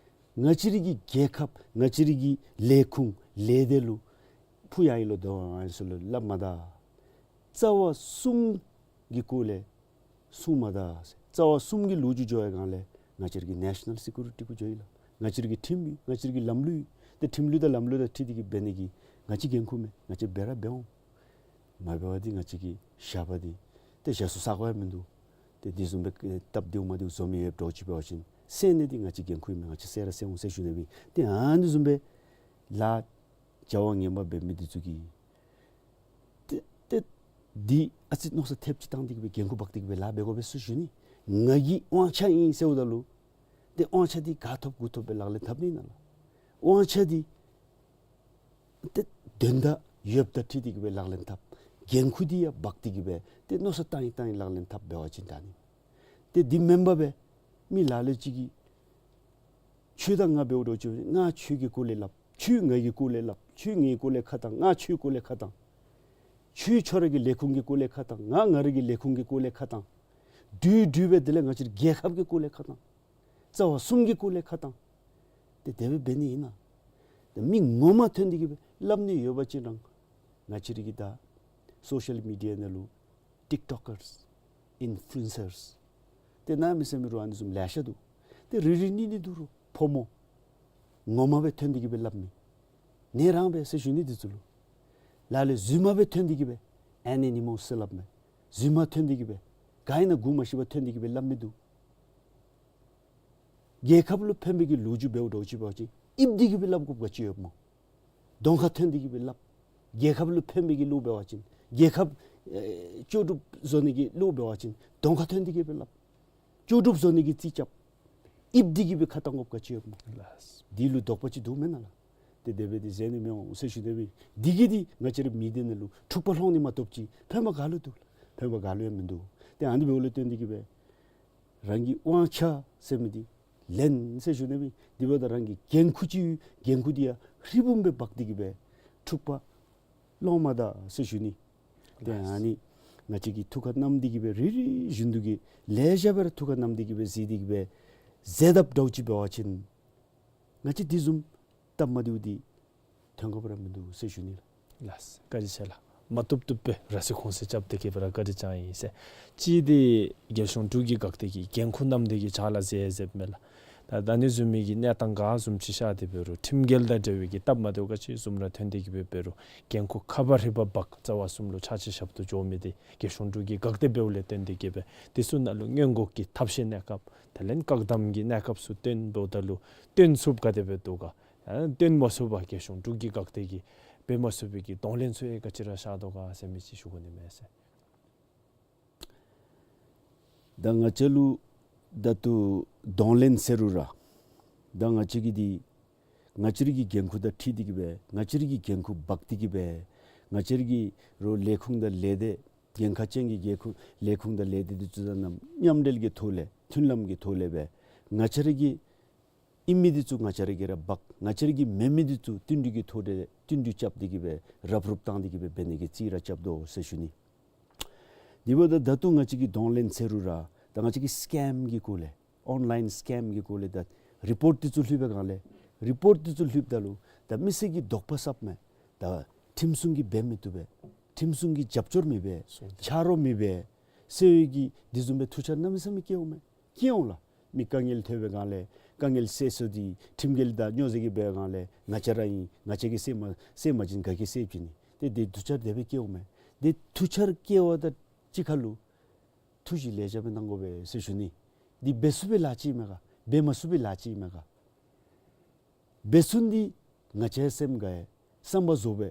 ང་བཅས་རའི་གི་རྒྱལ་ཁབ་ང་བཅས་རའི་གི་ལས་ཁུངས་ལས་སྡེ་ལུ་ཕུ་ཡ་ཨིན་ལོ་དོ་ཨ་ཨིན་སོ་ལོ་སླབ་མ་ད། རྩ་བ་གསུམ་གྱི་སྐོར་ལས་གསུངས་མ་ད་ཟེར། རྩ་བ་གསུམ་གྱི་ལོ་རྒྱུས་འགྱོ་བའི་སྒང་ལས་ང་བཅས་རའི་གི་ནེ་ཤ་ནཱལ་སི་ཀུ་རི་ཊི་གུ་འགྱོ་ཡི་ལགས། ང་བཅས་རའི་གི་ཁྲིམས་ཡོད། ང་བཅས་རའི་གི་ལམ་ལུགས་ཡོད། ཏེ་ཁྲིམས་ལུགས་དང་ལམ་ལུགས་དང་འཁྲིལ་ཏེ་གི་འབད་ནི་གི་ང་བཅས་འགན་ཁུར་མས། ང་བཅས་འབད་ར་འབད་འོང་། མ་འབད་བར་འདི་ང་བཅས་ཀྱི་ཞགས་པ་འདི་ཏེ་ཞག་སུ་ས་གོ་ཡང་མིན་འདུག། ཏེ་འདི་བཟུམ་སྦེ་སྟབས་བདེཝ་མ་བདེཝ་བཟོ་མི་ཡོདཔ་འདྲཝ་ཅིག་འབད་བ་ཅིན་སེལ་ནི་འདི་ང་བཅས་འགན་ཁུར་མས། ང་བཅས་སེལ་ར་སེལ་འོང་ཟེར་ཞུ་ནི་སྦེ། ཏེ་ཨ་ནི་བཟུམ་སྦེ་ལཱ་བྱ་བ་ངན་པ་འབད་མི་འདི་ཚུ་གིས་ཏེ་ཏེ་འདི་ཨ་ཙི་མནོ་བསམ་ཐེབས་ཅིག་བཏང་སྟེ་གི་སྦེ་འགན་ཁུར་འབག་སྟེ་གི་སྦེ་ལཱ་འབད་དགོ་པས་ཟེར་ཞུ་ནི། ང་གི་དབང་ཆ་ཨིན་ཟེརཝ་ད་ལུ་ཏེ་དབང་ཆ་འདི་ག་ཐོབ་གུ་ཐོབ་སྦེ་ལག་ལེན་འཐབ་ནི་ཨིན་ན་ལགས། དབང་ཆ་འདི་ཏེ་དོན་དག་ཡོདཔ་དང་འཁྲིལ་ཏེ་གི་སྦེ་ལག་ལེན་འཐབ། འགན་ཁུར་འདི་ཡང་འབག་སྟེ་གི་སྦེ་ཏེ་མནོ་བསམ་བཏང་ཡི་བཏང་ཡི་ལག་ལེན་འཐབ་འབད་བ་ཅིན་ད་ནི། ཏེ་འདི་མེན་པར་སྦེ་མི་ལ་ལུ་ཅིག་གིས་ཁྱོད་དང་ང་འབདཝ་འདྲཝ་ཅིག་ང་ཁྱོད་ཀྱི་སྐོར་ལས་སླབ། ཁྱོད་ང་གི་སྐོར་ལས་སླབ། ཁྱོད་ངེའི་སྐོར་ལས་ཁ་བཏང་། ང་ཁྱོད་སྐོར་ལས་ཁ་བཏང་། ཁྱོད་ཁྱོད་ར་གི་ལས་ཁུངས་ཀྱི་སྐོར་ལས་ཁ་བཏང་། ང་ང་རའི་གི་ལས་ཁུངས་ཀྱི་སྐོར་ལས་ཁ་བཏང་། འདྲུད་འདྲུད་སྦེ་དེ་ལས་ང་བཅས་རའི་རྒྱལ་ཁབ་ཀྱི་སྐོར་ལས་ཁ་བཏང་། རྩ་བ་གསུམ་གྱི་སྐོར་ལས་ཁ་བཏང་། ཏེ་དེ་སྦེ་འབད་ནི་ཨིན་ན། ཏེ་མི་ངོ་མ་ཐོན་ཏེ་གི་སྦེ་སླབ་ནི་ཡོད་པ་ཅིན་རང་ང་བཅས་རའི་གི་ད་སོ་ཤལ་མི་ཌི་ཡ་ནང་ལུ་ཊིཀ་ཊོཀ་ཀརས་ཨིན་ཕུ་ལུ་ཨེན་སརས་ཏེ་གནམ་མེད་ས་མེད་ར་ཨ་ནི་བཟུམ་ལེ་ཤ་འདུག། ཏེ་རེ་རེ་གཉིས་གཉིས་འདུག་རུང་ཕོ་མོ་ངོ་མ་སྦེ་ཐོན་ཏེ་གི་སྦེ་སླབ་མི་ནི་རང་སྦེ་ཟེར་ཞུ་ནི་འདི་ཚུ་ལུ། ལ་ལས་རྫུན་མ་སྦེ་ཐོན་ཏེ་གི་སྦེ་ཨེ་ནི་ནི་མོ་ཟེར་སླབ་མི་རྫུན་མ་ཐོན་ཏེ་གི་སྦེ་ག་ཨིན་ན་གོ་མ་ཤེས་པར་ཐོན་ཏེ་གི་སྦེ་སླབ་མི་འདུག། རྒྱལ་ཁབ་ལུ་ཕན་པའི་གི་ལོ་རྒྱུས་འབདཝ་འདྲཝ་ཅིག་འབད་བ་ཅིན་ཨིབ་སྟེ་གི་སྦེ་སླབ་དགོཔ་ག་ཅི་ཡོདཔ་སྨོ། གདོང་ཁར་ཐོན་ཏེ་གི་སྦེ་སླབ། རྒྱལ་ཁབ་ལུ་ཕན་པའི་གི་བློ་འབད་བ་ཅིན་རྒྱལ་ཁབ་ཨེ་ལྕོགས་གྲུབ་བཟོ་ནི་གི་བློ་འབད་བ་ཅིན་གདོང་ཁར་ཐོན་ཏེ་གི་སྦེ་སླབ། ལྕོགས་གྲུབ་བཟོ་ནི་གི་རྩིས་རྐྱབ། ཨིབ་སྟེ་གི་སྦེ་ཁ་བཏང་དགོཔ་ག་ཅི་ཡོདཔ་སྨོ། ལགས། འདི་ལུ་དོགས་པ་ཅིག་འདུག་མེན་ན་ལགས། ཏེ་དེ་སྦེ་འདི་ཟེར་ནི་མི་འོང་ཟེར་ཞུ་ནི་སྦེ། འདི་གིས་འདི་ང་བཅས་རའི་མི་སྡེ་ནང་ལུ་འཁྲུག་པ་སློང་ནི་མ་གཏོགས་ཅིག་ཕན་པ་ག་ལུ་འདུག། ཕན་པ་ག་ལུ་ཡང་མིན་འདུག། ཏེ་ཨ་ནི་འབདཝ་ལས་བརྟེན་ཏེ་གི་སྦེ་རང་གི་དབང་ཆ་ཟེར་མི་འདི་ལེན་ཟེར་ཞུ་ནི་སྦེ། དེ་འབདཝ་ད་རང་གི་འགན་ཁུར་ཅིག་འགན་ཁུར་འདི་ཡང་ཧྲིལ་བུམ་སྦེ་འབག་སྟེ་གི་སྦེ་འཁྲུག་པ་སློང་མ་ད་ཟེར་ཞུ་ནི། ཏེ་ཨ་ནི་ང་བཅས་ཀྱིས་ཐུགས་ཁར་བསྣམས་ཏེ་གི་སྦེ་རེ་རེ་བཞིན་དུ་གི་ལེ་ཤ་སྦེ་ར་ཐུགས་ཁར་བསྣམས་ཏེ་གི་སྦེ་གཟིགས་ཏེ་གི་སྦེ་ཟེར་དཔ་འདྲཝ་ཅིག་འབད་བ་ཅིན་ང་བཅས་འདི་བཟུམ་སྟབས་མ་བདེཝ་འདི་ཐོན་དགོཔ་ར་མིན་འདུག་ཟེར་ཞུ་ནི་ལགས། ལགས། བཀའ་དྲིན་ཆེ་ལགས། མ་བཏུབ་བཏུབ་སྦེ་ར་སི་ཁུངས་བཙུན་རྐྱབ་སྟེ་གི་སྦེ་ར་བཀའ་དྲིན་བསྐྱང་ཡི་ཟེར། གཅིག་འདི་རྒྱལ་གཞུང་འབྲུག་གི་འགག་སྡེ་གིས་འགན་ཁུར་བསྣམས་ཏེ་གི་ཕྱག་ལཱ་མཛད་མཛདཔ་མས་ལགས། ད་ད་ནི་བཟུམ་མའི་གི་གནས་སྟངས་ག་བཟུམ་ཅིག་ཤར་ཏེ་འབད་རུང་ཁྲིམས་འགལ་དང་འབྲེལ་བའི་གི་སྟབས་མ་བདེཝ་ག་ཅི་བཟུམ་ར་ཐོན་ཏེ་གི་སྦེ་འབད་རུང་འགན་ཁུར་ཁ་བ་ཧྲིལ་བུམ་འབག་རྩ་བ་གསུམ་ལུ་ཕྱག་ཕྱི་ཞབས་ཏོག་འགྱོ་མི་འདི་རྒྱལ་གཞུང་འབྲུག་གི་འགག་སྡེ་འབདཝ་ལས་བརྟེན་ཏེ་གི་སྦེ་དེ་ཚུ་ནང་ལུ་སྔོན་འགོག་གི་ཐབས་ཤེས་གནས་སྐབས་དེ་ལས་བཀག་སྡོམ་གྱི་གནས་སྐབས་ཚུ་བཏོན་འབདཝ་ད་ལུ་བཏོན་ཚུགསཔ་ག་དེ་སྦེ་འདུག་ག། ཨ་བཏོན་མ་ཚུགས་པར་རྒྱལ་གཞུང་འབྲུག་གི་འགག་སྡེ་གིས་འབད་མ་ཚུགས་པའི་གི་གདོང་ལེན་ཚུ་ཡང་ག་ཅི་ར་ཤར་དོ་ག་ཟེར་མི་ཅིག་ཞུ་དགོ་ནི་མས་ཟེར། ད་ང་བཅས་ལུ་ད་ལྟོ་གདོང་ལེན་ཟེར་རུང་ར་ད་ང་བཅས་ཀྱིས་འདི་ང་བཅས་རའི་གི་འགན་ཁུར་དང་འཁྲིལ་ཏེ་གི་སྦེ་ང་བཅས་རའི་གི་འགན་ཁུར་འབག་སྟེ་གི་སྦེ་ང་བཅས་རའི་གི་རོགས་ལས་ཁུངས་དང་ལས་སྡེ་འགན་ཁག་ཅན་གྱི་འགན་ཁུར་ལས་ཁུངས་དང་ལས་སྡེ་འདི་ཚུ་དང་མཉམ་འབྲེལ་གྱི་ཐོག་ལས་མཐུན་ལམ་གྱི་ཐོག་ལས་སྦེ་ང་བཅས་རའི་གི་ཨིན་མི་འདི་ཚུ་ང་བཅས་ར་གིས་ར་འབག། ང་བཅས་ར་གི་མེན་མི་འདི་ཚུ་བསྟུན་གྲོས་ཀྱི་ཐོག་ལས་བསྟུན་གྲོས་རྐྱབ་སྟེ་གི་སྦེ་རུབ་རུབ་བཏང་སྟེ་གི་སྦེ་འབད་ནི་གི་རྩིས་ར་རྐྱབ་དོ་ཟེར་ཞུ་ནི། དེ་འབདཝ་ད་ད་ལྟོ་ང་བཅས་ཀྱིས་གདོང་ལེན་ཟེར་རུང་ར་ད་ང་བཅས་ཀྱིས་སི་ཀེམ་གྱི་སྐོར་ལས་ཨོན་ལཱའིན་སི་ཀེམ་གྱི་སྐོར་ལས་ད་རི་པོརཊ་འདི་ཚུ་ལྷོད་པའི་སྒང་ལས་རི་པོརཊ་འདི་ཚུ་ལྷོདཔ་ད་ལུ་ད་མི་སེར་གྱིས་དོགས་པ་ཟབ་མས། ད་ཁྲིམས་སྲུང་གིས་འབད་མི་བཏུབ་པས། ཁྲིམས་སྲུང་གིས་རྒྱབ་སྐྱོར་མི་འབད། སྲུང་སྐྱོབ། ཆ་རོགས་མི་འབད་ཟེར་བའི་གི་འདི་བཟུམ་སྦེ་ཐུགས་འཆར་གནམ་མེད་ས་མེད་སྐྱེཝ་མས། སྐྱེ་འོང་ལགས། མི་དཀའ་ངལ་ཐོན་པའི་སྒང་ལས་དཀའ་ངལ་སེལ་ས་འདི་ཁྲིམས་འགལ་དང་སྨྱོ་རྫས་ཀྱིས་འབད་བའི་སྒང་ལས་ང་བཅས་ར་ཨིན། ང་བཅས་ཀྱིས་སེལ་མ་སེལ་མ་བྱིན་ག་གིས་སེལ་བྱིན་ནི། ཏེ་འདི་ཐུགས་འཆར་དེ་སྦེ་སྐྱེཝ་མས། འདི་ཐུགས་འཆར་སྐྱེ་བ་དང་གཅིག་ཁར་ལུ་ཐུགས་ཞིབ་ལེགས་ཤོམ་སྦེ་གནང་དགོ་པས་ཟེར་ཞུ་ནི། འདི་འབད་ཚུགས་པའི་ལཱ་ཅིག་མས་ག། འབད་མ་ཚུགས་པའི་ལཱ་ཅིག་མས་ག། འབད་ཚུགས་ནི་འདི་ང་བཅས་སེམས་དགའ་ཡི། བསམ་པ་རྫོགས་པའི་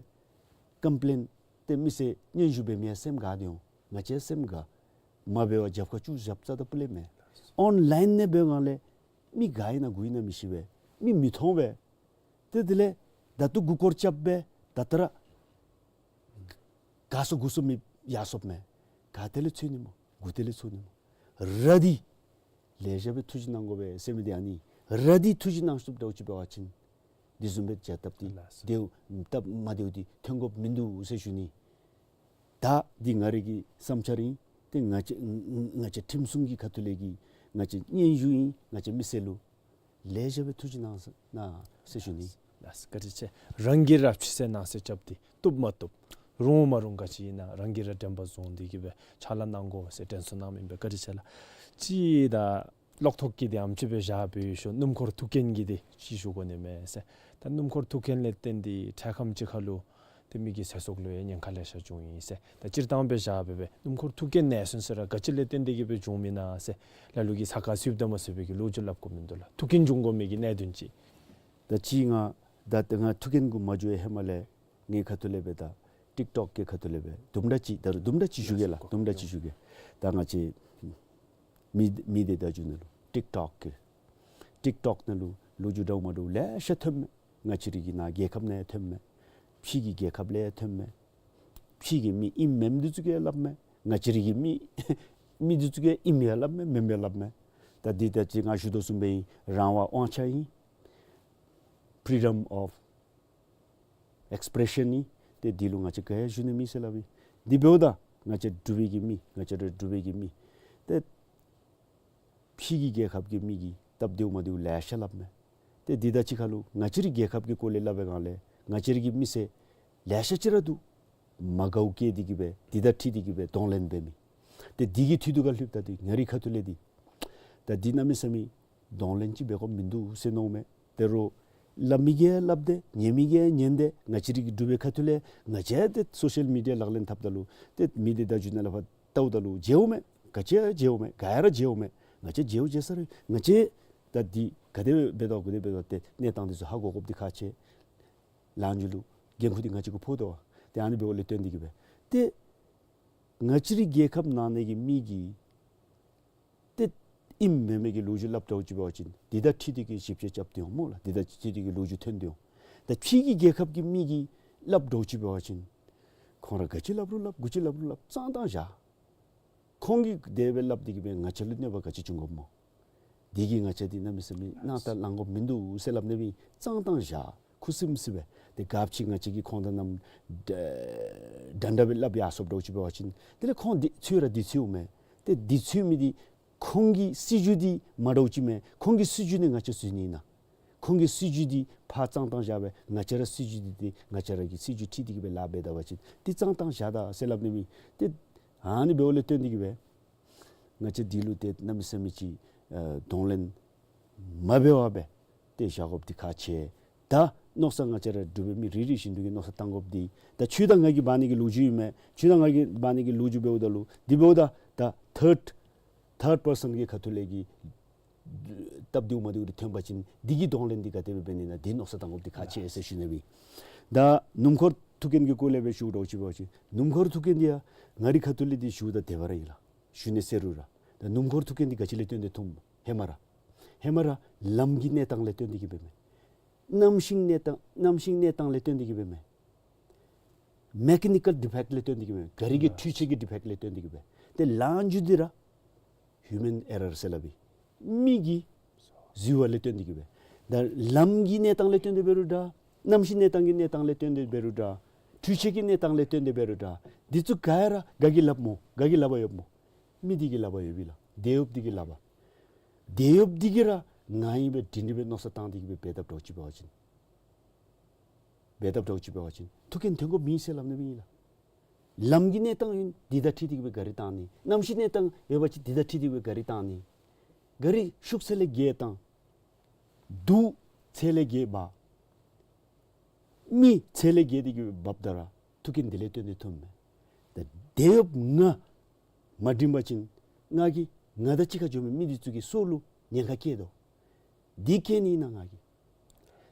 ཀམ་པི་ལེན་ཏེ་མི་སེར་སྙན་ཞུ་འབད་མི་ཡང་སེམས་དགའ་སྟེ་འོང་། ང་བཅས་སེམས་དགའ། མ་འབད་བར་རྒྱབ་ཁར་བཅུག་བཞགཔ་རྩ་དང་ཕུ་ལས་མེད། ཨོན་ལཱའིན་ནང་འབད་སྒང་ལས་ མི་ག་ཨིན་ན་གུ་ཨིན་ན་མི་ཤེས་པས། མི་མི་མཐོང་པས། ཏེ་དེ་ལས་ད་ལྟོ་མགུ་སྐོར་རྐྱབ་སྦེ་ད་ལྟོ་ར་ག་སོང་དགུ་སོང་མི་ཡར་སོངམ་མས། ག་ཏེ་ལས་འཚོལ་ནི་སྨོ། གུ་ཏེ་ལས་འཚོལ་ནི་སྨོ། ར་འདི་ལེ་ཤ་སྦེ་ཐུགས་རྗེ་གནང་དགོ་པས་ཟེར་མི་འདི་ཨ་ནི། ར་འདི་ཐུགས་རྗེ་གནང་ཚུགསཔ་འདྲཝ་ཅིག་འབད་བ་ཅིན་འདི་བཟུམ་སྦེ་བྱ་སྟབས་འདི་ལགས་སོ། བདེཝ་སྟབས་མ་བདེཝ་འདི་ཐོན་དགོཔ་མིན་འདུག་ཟེར་ཞུ་ནི། ད་འདི་ང་རའི་གི་བསམ་འཆར་ཨིན། ཏེ་ང་བཅས་ང་བཅས་ཁྲིམས་སྲུང་གི་ཁ་ཐུག་ལས་ཀྱི་ང་བཅས་སྙན་ཞུ་ཨིན། ང་བཅས་མི་སེར་ལུ་ལེ་ཤ་སྦེ་ཐུགས་རྗེ་གནང་ཟེར་གནང་ཟེར་ཞུ་ནི། ལགས་སོ། བཀའ་དྲིན་ཆེ། རང་གིས་ར་ཕྱི་སེལ་ནང་སེལ་རྐྱབ་སྟེ་བཏུབ་མ་བཏུབ་རུང་མ་རུང་ག་ཅི་ཨིན་ན་རང་གིས་ར་དྲན་པ་བཟུང་སྟེ་གི་སྦེ་ཕྱག་ལཱ་གནང་དགོ་ཟེར་དྲན་གསོ་གནངམ་ཨིན་པས། བཀའ་དྲིན་ཆེ་ལགས། ཅིག་ད་གློག་ཐོག་གི་འདི་ཨམ་ཅིག་སྦེ་བཞག་སྦེ་ཞུ། སྣུམ་འཁོར་ཐུག་རྐྱེན་གྱི་འདི་ཅིག་ཞུ་དགོ་ནི་མས་ཟེར། ད་སྣུམ་འཁོར་ཐུག་རྐྱེན་ལས་བརྟེན་ཏེ་འཕྲལ་ཁམས་ཅིག་ཁར་ལུ་ཏེ་མི་གི་ཚེ་སྲོག་ལུ་ཡང་ཉེན་ཁ་ལེ་ཤ་འབྱུང་ཡི་ཟེར། ད་སྤྱིར་བཏང་སྦེ་བཞག་སྦེ་སྦེ་སྣུམ་འཁོར་ཐུག་རྐྱེན་ནད་སོན་ཟེར་ར་ག་ཅི་ལས་བརྟེན་ཏེ་གི་སྦེ་འབྱུངམ་ཨིན་ན་ཟེར་ལ་ལུ་གིས་ས་ཁར་ཚུདཔ་དང་མ་ཚུདཔ་གི་ལོ་རྒྱུས་སླབ་དགོཔ་མིན་འདུག་ལགས། ཐུག་རྐྱེན་འབྱུང་དགོ་མི་གི་གནད་དོན་ཅིག། ད་ཅི་ང་ད་ད་ང་ཐུག་རྐྱེན་གུ་མ་འགྱོ་བའི་ཧེ་མ་ལས་ངེའི་ཁ་ཐུག་ལས་སྦེ་ད་ཊིཀ་ཊོཀ་གི་ཁ་ཐུག་ལས་སྦེ་དུམ་གྲ་ཅིག་ད་རུང་དུམ་གྲ་ཅིག་ཞུ་གེ་ལགས། དུམ་གྲ་ཅིག་ཞུ་གེ། ད་ང་བཅས་མི་མི་སྡེ་བརྡ་བརྒྱུད་ནང་ལུ་ཊིཀ་ཊོཀ་གི་ཊིཀ་ཊོཀ་ནང་ལུ་ལོ་རྒྱུས་འདྲཝ་མ་འདྲཝ་ལེ་ཤ་ཐོནམ་མས། ང་བཅས་རའི་གི་ནཱ་རྒྱལ་ཁབ་ནང་ཡང་ཐོནམ་མས། ཕྱི་གི་རྒྱལ་ཁབ་ལས་ཡང་ཐོནམ་མས། ཕྱི་གི་མི་ཨིནམ་མེནམ་འདི་ཚུ་གིས་ཡང་སླབ་མས། ང་བཅས་རའི་གི་མི་མི་འདི་ཚུ་གིས་ཨིནམ་ཡང་སླབ་མས། མེནམ་ཡང་སླབ་མས། ད་འདི་ད་ཅི་ང་ཞུ་དོ་བཟུམ་སྦེ་ཨིན། རང་དབང་དབང་ཆ་ཨིན། ཕི་རི་ཌམ་ཨོཕ་ཨེགསི་པི་རེ་ཤཱན་ཨིན། ཏེ་འདི་ལུ་ང་བཅས་ག་ཡང་ཞུ་ནི་མེད་ཟེར་སླབ་ཨིན། འདི་འབདཝ་ད་ང་བཅས་འབྲུག་པའི་གི་མི་ང་བཅས་ར་འབྲུག་པའི་གི་མི་ཏེ་ཕྱི་གི་རྒྱལ་ཁབ་ཀྱི་མི་གིས་སྟབས་བདེཝ་མ་བདེཝ་ལེ་ཤ་སླབ་མས། ཏེ་འདི་ད་ཅི་ཁར་ལུ་ང་བཅས་རའི་རྒྱལ་ཁབ་ཀྱི་སྐོར་ལས་སླབ་པའི་སྒང་ལས་ང་བཅས་རའི་གི་མི་སེར་ལེ་ཤ་ཅིག་ར་འདུག། མ་དགའཝ་སྐྱེས་ཏེ་གི་སྦེ་འདི་དང་འཁྲིལ་ཏེ་གི་སྦེ་གདོང་ལེན་འབད་མི། ཏེ་འདི་གི་མཐུད་དུ་ཁར་ལྷོདཔ་ད་འདི་ང་རའི་ཁ་ཐུག་ལས་འདི་ད་འདི་གནམ་མེད་ས་མེད་གདོང་ལེན་ཅིག་འབད་དགོཔ་མིན་འདུག་ཟེར་མནོཝ་མས། དེ་རུང་སླབ་མི་གིས་ཡང་སླབ་སྟེ་ཉན་མི་གིས་ཡང་ཉན་ཏེ་ང་བཅས་རའི་གི་འབྲུག་པའི་ཁ་ཐུག་ལས་ང་བཅས་ཏེ་སོ་ཤལ་མི་ཌི་ཡ་ལག་ལེན་འཐབ་ད་ལུ་ཏེ་མི་སྡེ་བརྡ་བརྒྱུད་ནང་ལས་ཕར་བལྟཝ་ད་ལུ་མཇལཝ་མས། ག་ཅི་ཡང་མཇལཝ་མས། ག་ཡང་ར་མཇལཝ་མས། ང་བཅས་མཇལཝ་མཇལ་ས་ར་ང་བཅས་ད་འདི་ག་དེ་འབད་དོ་ག་དེ་འབད་དོ་ཏེ་གནས་སྟངས་འདི་ཚུ་ཧ་གོ་དགོཔ་འདི་ཁག་ཆེ། ལམ་འཇུག་ལུ་འགན་ཁུར་འདི་ང་བཅས་ཀྱིས་ཕོག་དོ་བ། ཏེ་ཨ་ནི་འབདཝ་ལས་བརྟེན་ཏེ་གི་སྦེ་ཏེ་ང་བཅས་རའི་རྒྱལ་ཁབ་ནང་ནང་གི་མི་གིས་ཏེ་ཨིནམ་མེནམ་གི་ལོ་རྒྱུས་སླབ་འདྲཝ་ཅིག་འབད་བ་ཅིན་འདི་དང་འཁྲིལ་ཏེ་གི་ཞིབ་དཔྱད་རྐྱབ་སྟེ་འོང་སྨོ་ལགས། འདི་དང་འཁྲིལ་ཏེ་གི་ལོ་རྒྱུས་ཐོན་ཏེ་འོང་། ད་ཕྱི་གི་རྒྱལ་ཁབ་ཀྱི་མི་གིས་སླབ་འདྲཝ་ཅིག་འབད་བ་ཅིན་ཁོང་ར་ག་ཅི་སླབ་རུང་སླབ་གུ་ཅི་སླབ་རུང་སླབ་ཙང་ཏང་བཞག། ཁོང་གིས་དེ་སྦེ་སླབ་སྟེ་གི་སྦེ་ང་བཅས་ལུ་གནོད་པ་ག་ཅི་འབྱུང་དགོཔ་སྨོ། དེ་གིས་ང་བཅས་འདི་གནམ་མེད་ས་མེད་སྣང་དག་ལང་དགོཔ་མིན་འདུག་ཟེར་སླབ་ནི་མས། ཙང་ཏང་བཞག། ཁུ་སིམ་སི་སྦེ་ཏེ་ག་ཅི་ང་བཅས་ཀྱིས་ཁོང་དང་གནམ་འདྲ་འདྲ་སྦེ་སླབ་ཡར་སོངམ་འདྲཝ་ཅིག་འབད་བ་ཅིན་དེ་ལས་ཁོང་འདི་འཚོལ་ར་འདི་འཚོལཝ་མས། ཏེ་འདི་འཚོལ་མི་འདི་ཁོང་གི་སྲིད་བྱུས་འདི་མ་འདྲཝ་ཅིག་མས། ཁོང་གི་སྲིད་བྱུས་འདི་ང་བཅས་བཟོ་ནི་ཨིན་ན། ཁོང་གི་སྲིད་བྱུས་འདི་ཕར་ཙང་ཏང་བཞག་སྦེ་ང་བཅས་ར་སྲིད་བྱུས་འདི་ཏེ་ང་བཅས་ར་གི་སྲིད་བྱུས་འཁྲིལ་ཏེ་གི་སྦེ་ལཱ་འབད་ད་པ་ཅིན་འདི་ཙང་ཏང་བཞག་ད་ཟེར་སླབ་ནི་མས། ཏེ་ཨ་ནི་འབདཝ་ལས་བརྟེན་ཏེ་གི་སྦེ་ང་བཅས་འདི་ལུ་ཏེ་གནམ་མེད་ས་མེད་ཅིག་ཨ་གདོང་ལེན་མ་འབད་བར་སྦེ་ཏེ་བཞག་དགོཔ་འདི་ཁག་ཆེ། ད་མནོ་བསམ་ང་བཅས་ར་འབྲུག་པའི་མི་རེ་རེ་བཞིན་དུ་གིས་མནོ་བསམ་བཏང་དགོཔ་འདི་ད་ཁྱོད་དང་ང་གི་འབད་ནི་གི་ལོ་རྒྱུས་ཨིན་མས། ཁྱོད་དང་ང་གི་འབད་ནི་གི་ལོ་རྒྱུས་འབདཝ་ད་ལུ་འདི་འབདཝ་ད་ད་ཐཱརཌ་ཐཱརཌ་པར་སཱན་གྱི་ཁ་ཐུག་ལས་ཀྱི་སྟབས་བདེཝ་མ་བདེཝ་འདི་ཐོན་པ་ཅིན་འདི་གི་གདོང་ལེན་འདི་ག་དེ་སྦེ་འབད་ནི་ན་འདི་མནོ་བསམ་བཏང་དགོཔ་འདི་ཁག་ཆེ་ཟེར་ཞུ་ནི་མས། ད་སྣུམ་འཁོར་ཐུག་རྐྱེན་གྱི་སྐོར་ལས་སྦེ་ཞུཝ་འདྲཝ་ཅིག་འབད་བ་ཅིན་སྣུམ་འཁོར་ཐུག་རྐྱེན་འདི་ཡང་ང་རའི་ཁ་ཐུག་ལས་འདི་ཞུཝ་ད་དེ་སྦེ་ར་ཨིན་ལགས། ཞུ་ནི་ཟེར་རུང་ར་ད་སྣུམ་འཁོར་ཐུག་རྐྱེན་འདི་ག་ཅི་ལས་བརྟེན་ཏེ་ཐོནམ་སྨོ། ཧེ་མ་ར་ཧེ་མ་ར་ལམ་གྱི་གནས་སྟངས་ལས་བརྟེན་ཏེ་གི་སྦེ་མས། གནམ་གཤིས་གནས་སྟངས་གནམ་གཤིས་གནས་སྟངས་ལས་བརྟེན་ཏེ་གི་སྦེ་མས། མེ་ཀེ་ནི་ཀཱལ་ཌི་ཕེཀཊ་ལས་བརྟེན་ཏེ་གི་སྦེ་མས། ག་རི་གི་འཕྲུལ་ཆས་ཀྱི་ཌི་ཕེཀཊ་ལས་བརྟེན་ཏེ་གི་སྦེ། ཏེ་ལཱ་འཇུ་འདི་ར་ཧིའུ་མཱན་ཨེ་རར་ཟེར་སླབ་ཨིན། མི་གི་རྫུས་པ་ལས་བརྟེན་ཏེ་གི་སྦེ། ད་ལམ་གྱི་གནས་སྟངས་ལས་བརྟེན་ཏེ་འབད་རུང་འདྲ། གནམ་གཤིས་གནས་སྟངས་ཀྱི་གནས་སྟངས་ལས་བརྟེན་ཏེ་འབད་རུང་འདྲ། འཕྲུལ་ཆས་ཀྱི་གནས་སྟངས་ལས་བརྟེན་ཏེ་འབད་རུང་འདྲ། འདི་ཚུ་ག་ར་ག་གིས་སླབ་སྨོ། ག་གིས་སླབ་པ་ཡོདཔ་སྨོ། མི་འདི་གིས་སླབ་པ་ཡོདཔ་ཨིན་ལགས། དེད་གཡོགཔ་འདི་གིས་སླབ་པ། དེད་གཡོགཔ་འདི་གིས་ར་ང་ཨིན་སྦེ་དྲན་ཏེ་སྦེ་མནོ་བསམ་བཏང་སྟེ་གི་སྦེ་འབད་དཔ་འདྲཝ་ཅིག་འབད་བ་ཅིན་འབད་དཔ་འདྲཝ་ཅིག་འབད་བ་ཅིན་ཐུག་རྐྱེན་ཐོན་དགོཔ་མེད་ཟེར་སླབ་ནི་མས་ལགས། ལམ་གྱི་གནས་སྟངས་ཨིན་འདི་དང་འཁྲིལ་ཏེ་གི་སྦེ་ག་རི་བཏང་ནི། གནམ་གཤིས་གནས་སྟངས་ཡོད་པ་ཅིན་འདི་དང་འཁྲིལ་ཏེ་གི་སྦེ་ག་རི་བཏང་ནི། ག་རི་ཤུགས་ཚད་ལས་བརྒལ་བཏང་། དུག་ཚད་ལས་བརྒལ་འབག། མི་ཚད་ལས་བརྒལ་ཏེ་གི་སྦེ་འབགཔ་ད་ར་ཐུག་རྐྱེན་འདི་ལས་བརྟེན་ཏེ་ཐོནམ་མས། ད་དེད་གཡོགཔ་ང་མ་དྲན་པ་ཅིན་ང་གིས་ང་དང་གཅིག་ཁར་འགྱོ་མི་མི་འདི་ཚུ་གི་སྲོག་ལུ་ཉེན་ཁ་བཀལ་དོ། འདི་བཀལ་ནི་ཨིན་ན་ང་གིས།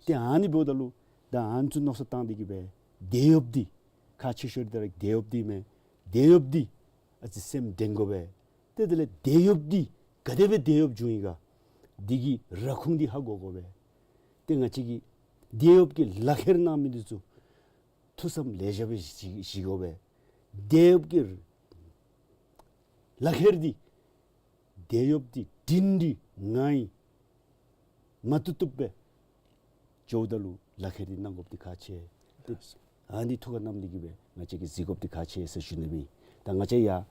ཏེ་ཨ་ནི་འབདཝ་ད་ལུ་ད་ཨ་ནི་ཚུ་མནོ་བསམ་བཏང་སྟེ་གི་སྦེ་དེད་གཡོགཔ་འདི་ཁག་ཆེ་ཤོས་འདི་ར་དེད་གཡོགཔ་འདི་མས། དེད་གཡོགཔ་འདི་ཨ་ཙི་སེམས་འདྲེན་དགོ་པས། ཏེ་དེ་ལས་དེད་གཡོགཔ་འདི་ག་དེ་སྦེ་དེད་གཡོགཔ་འབྱུང་ཡི་ག། འདི་གི་ར་ཁུངས་འདི་ཧ་གོ་དགོ་པས། ཏེ་ང་བཅས་ཀྱི་དེད་གཡོགཔ་གི་ལག་ཁྱེར་གནང་མི་འདི་ཚུ་ཐུགས་བསམ་ལེགས་ཤོམ་སྦེ་བཞེས་བཞེས་དགོ་པས། དེད་གཡོགཔ་གི་ལག་ཁྱེར་འདི་དེད་གཡོགཔ་འདི་སྒྲིང་སྒྲི་ངང་ཡང་མ་བཏུབ་བཏུབ་སྦེ་འགྱོཝ་ད་ལུ་ལག་ཁྱེར་འདི་གནང་དགོཔ་འདི་ཁག་ཆེ། ཏེ་ཨ་ནི་ཐུགས་ཁར་བསྣམས་ཏེ་གི་སྦེ་ང་བཅས་ཀྱིས་གཟིགས་དགོཔ་འདི་ཁག་ཆེ་ཟེར་ཞུ་ནི་ཨིན། ད་ང་བཅས་ཡང་ཨེ་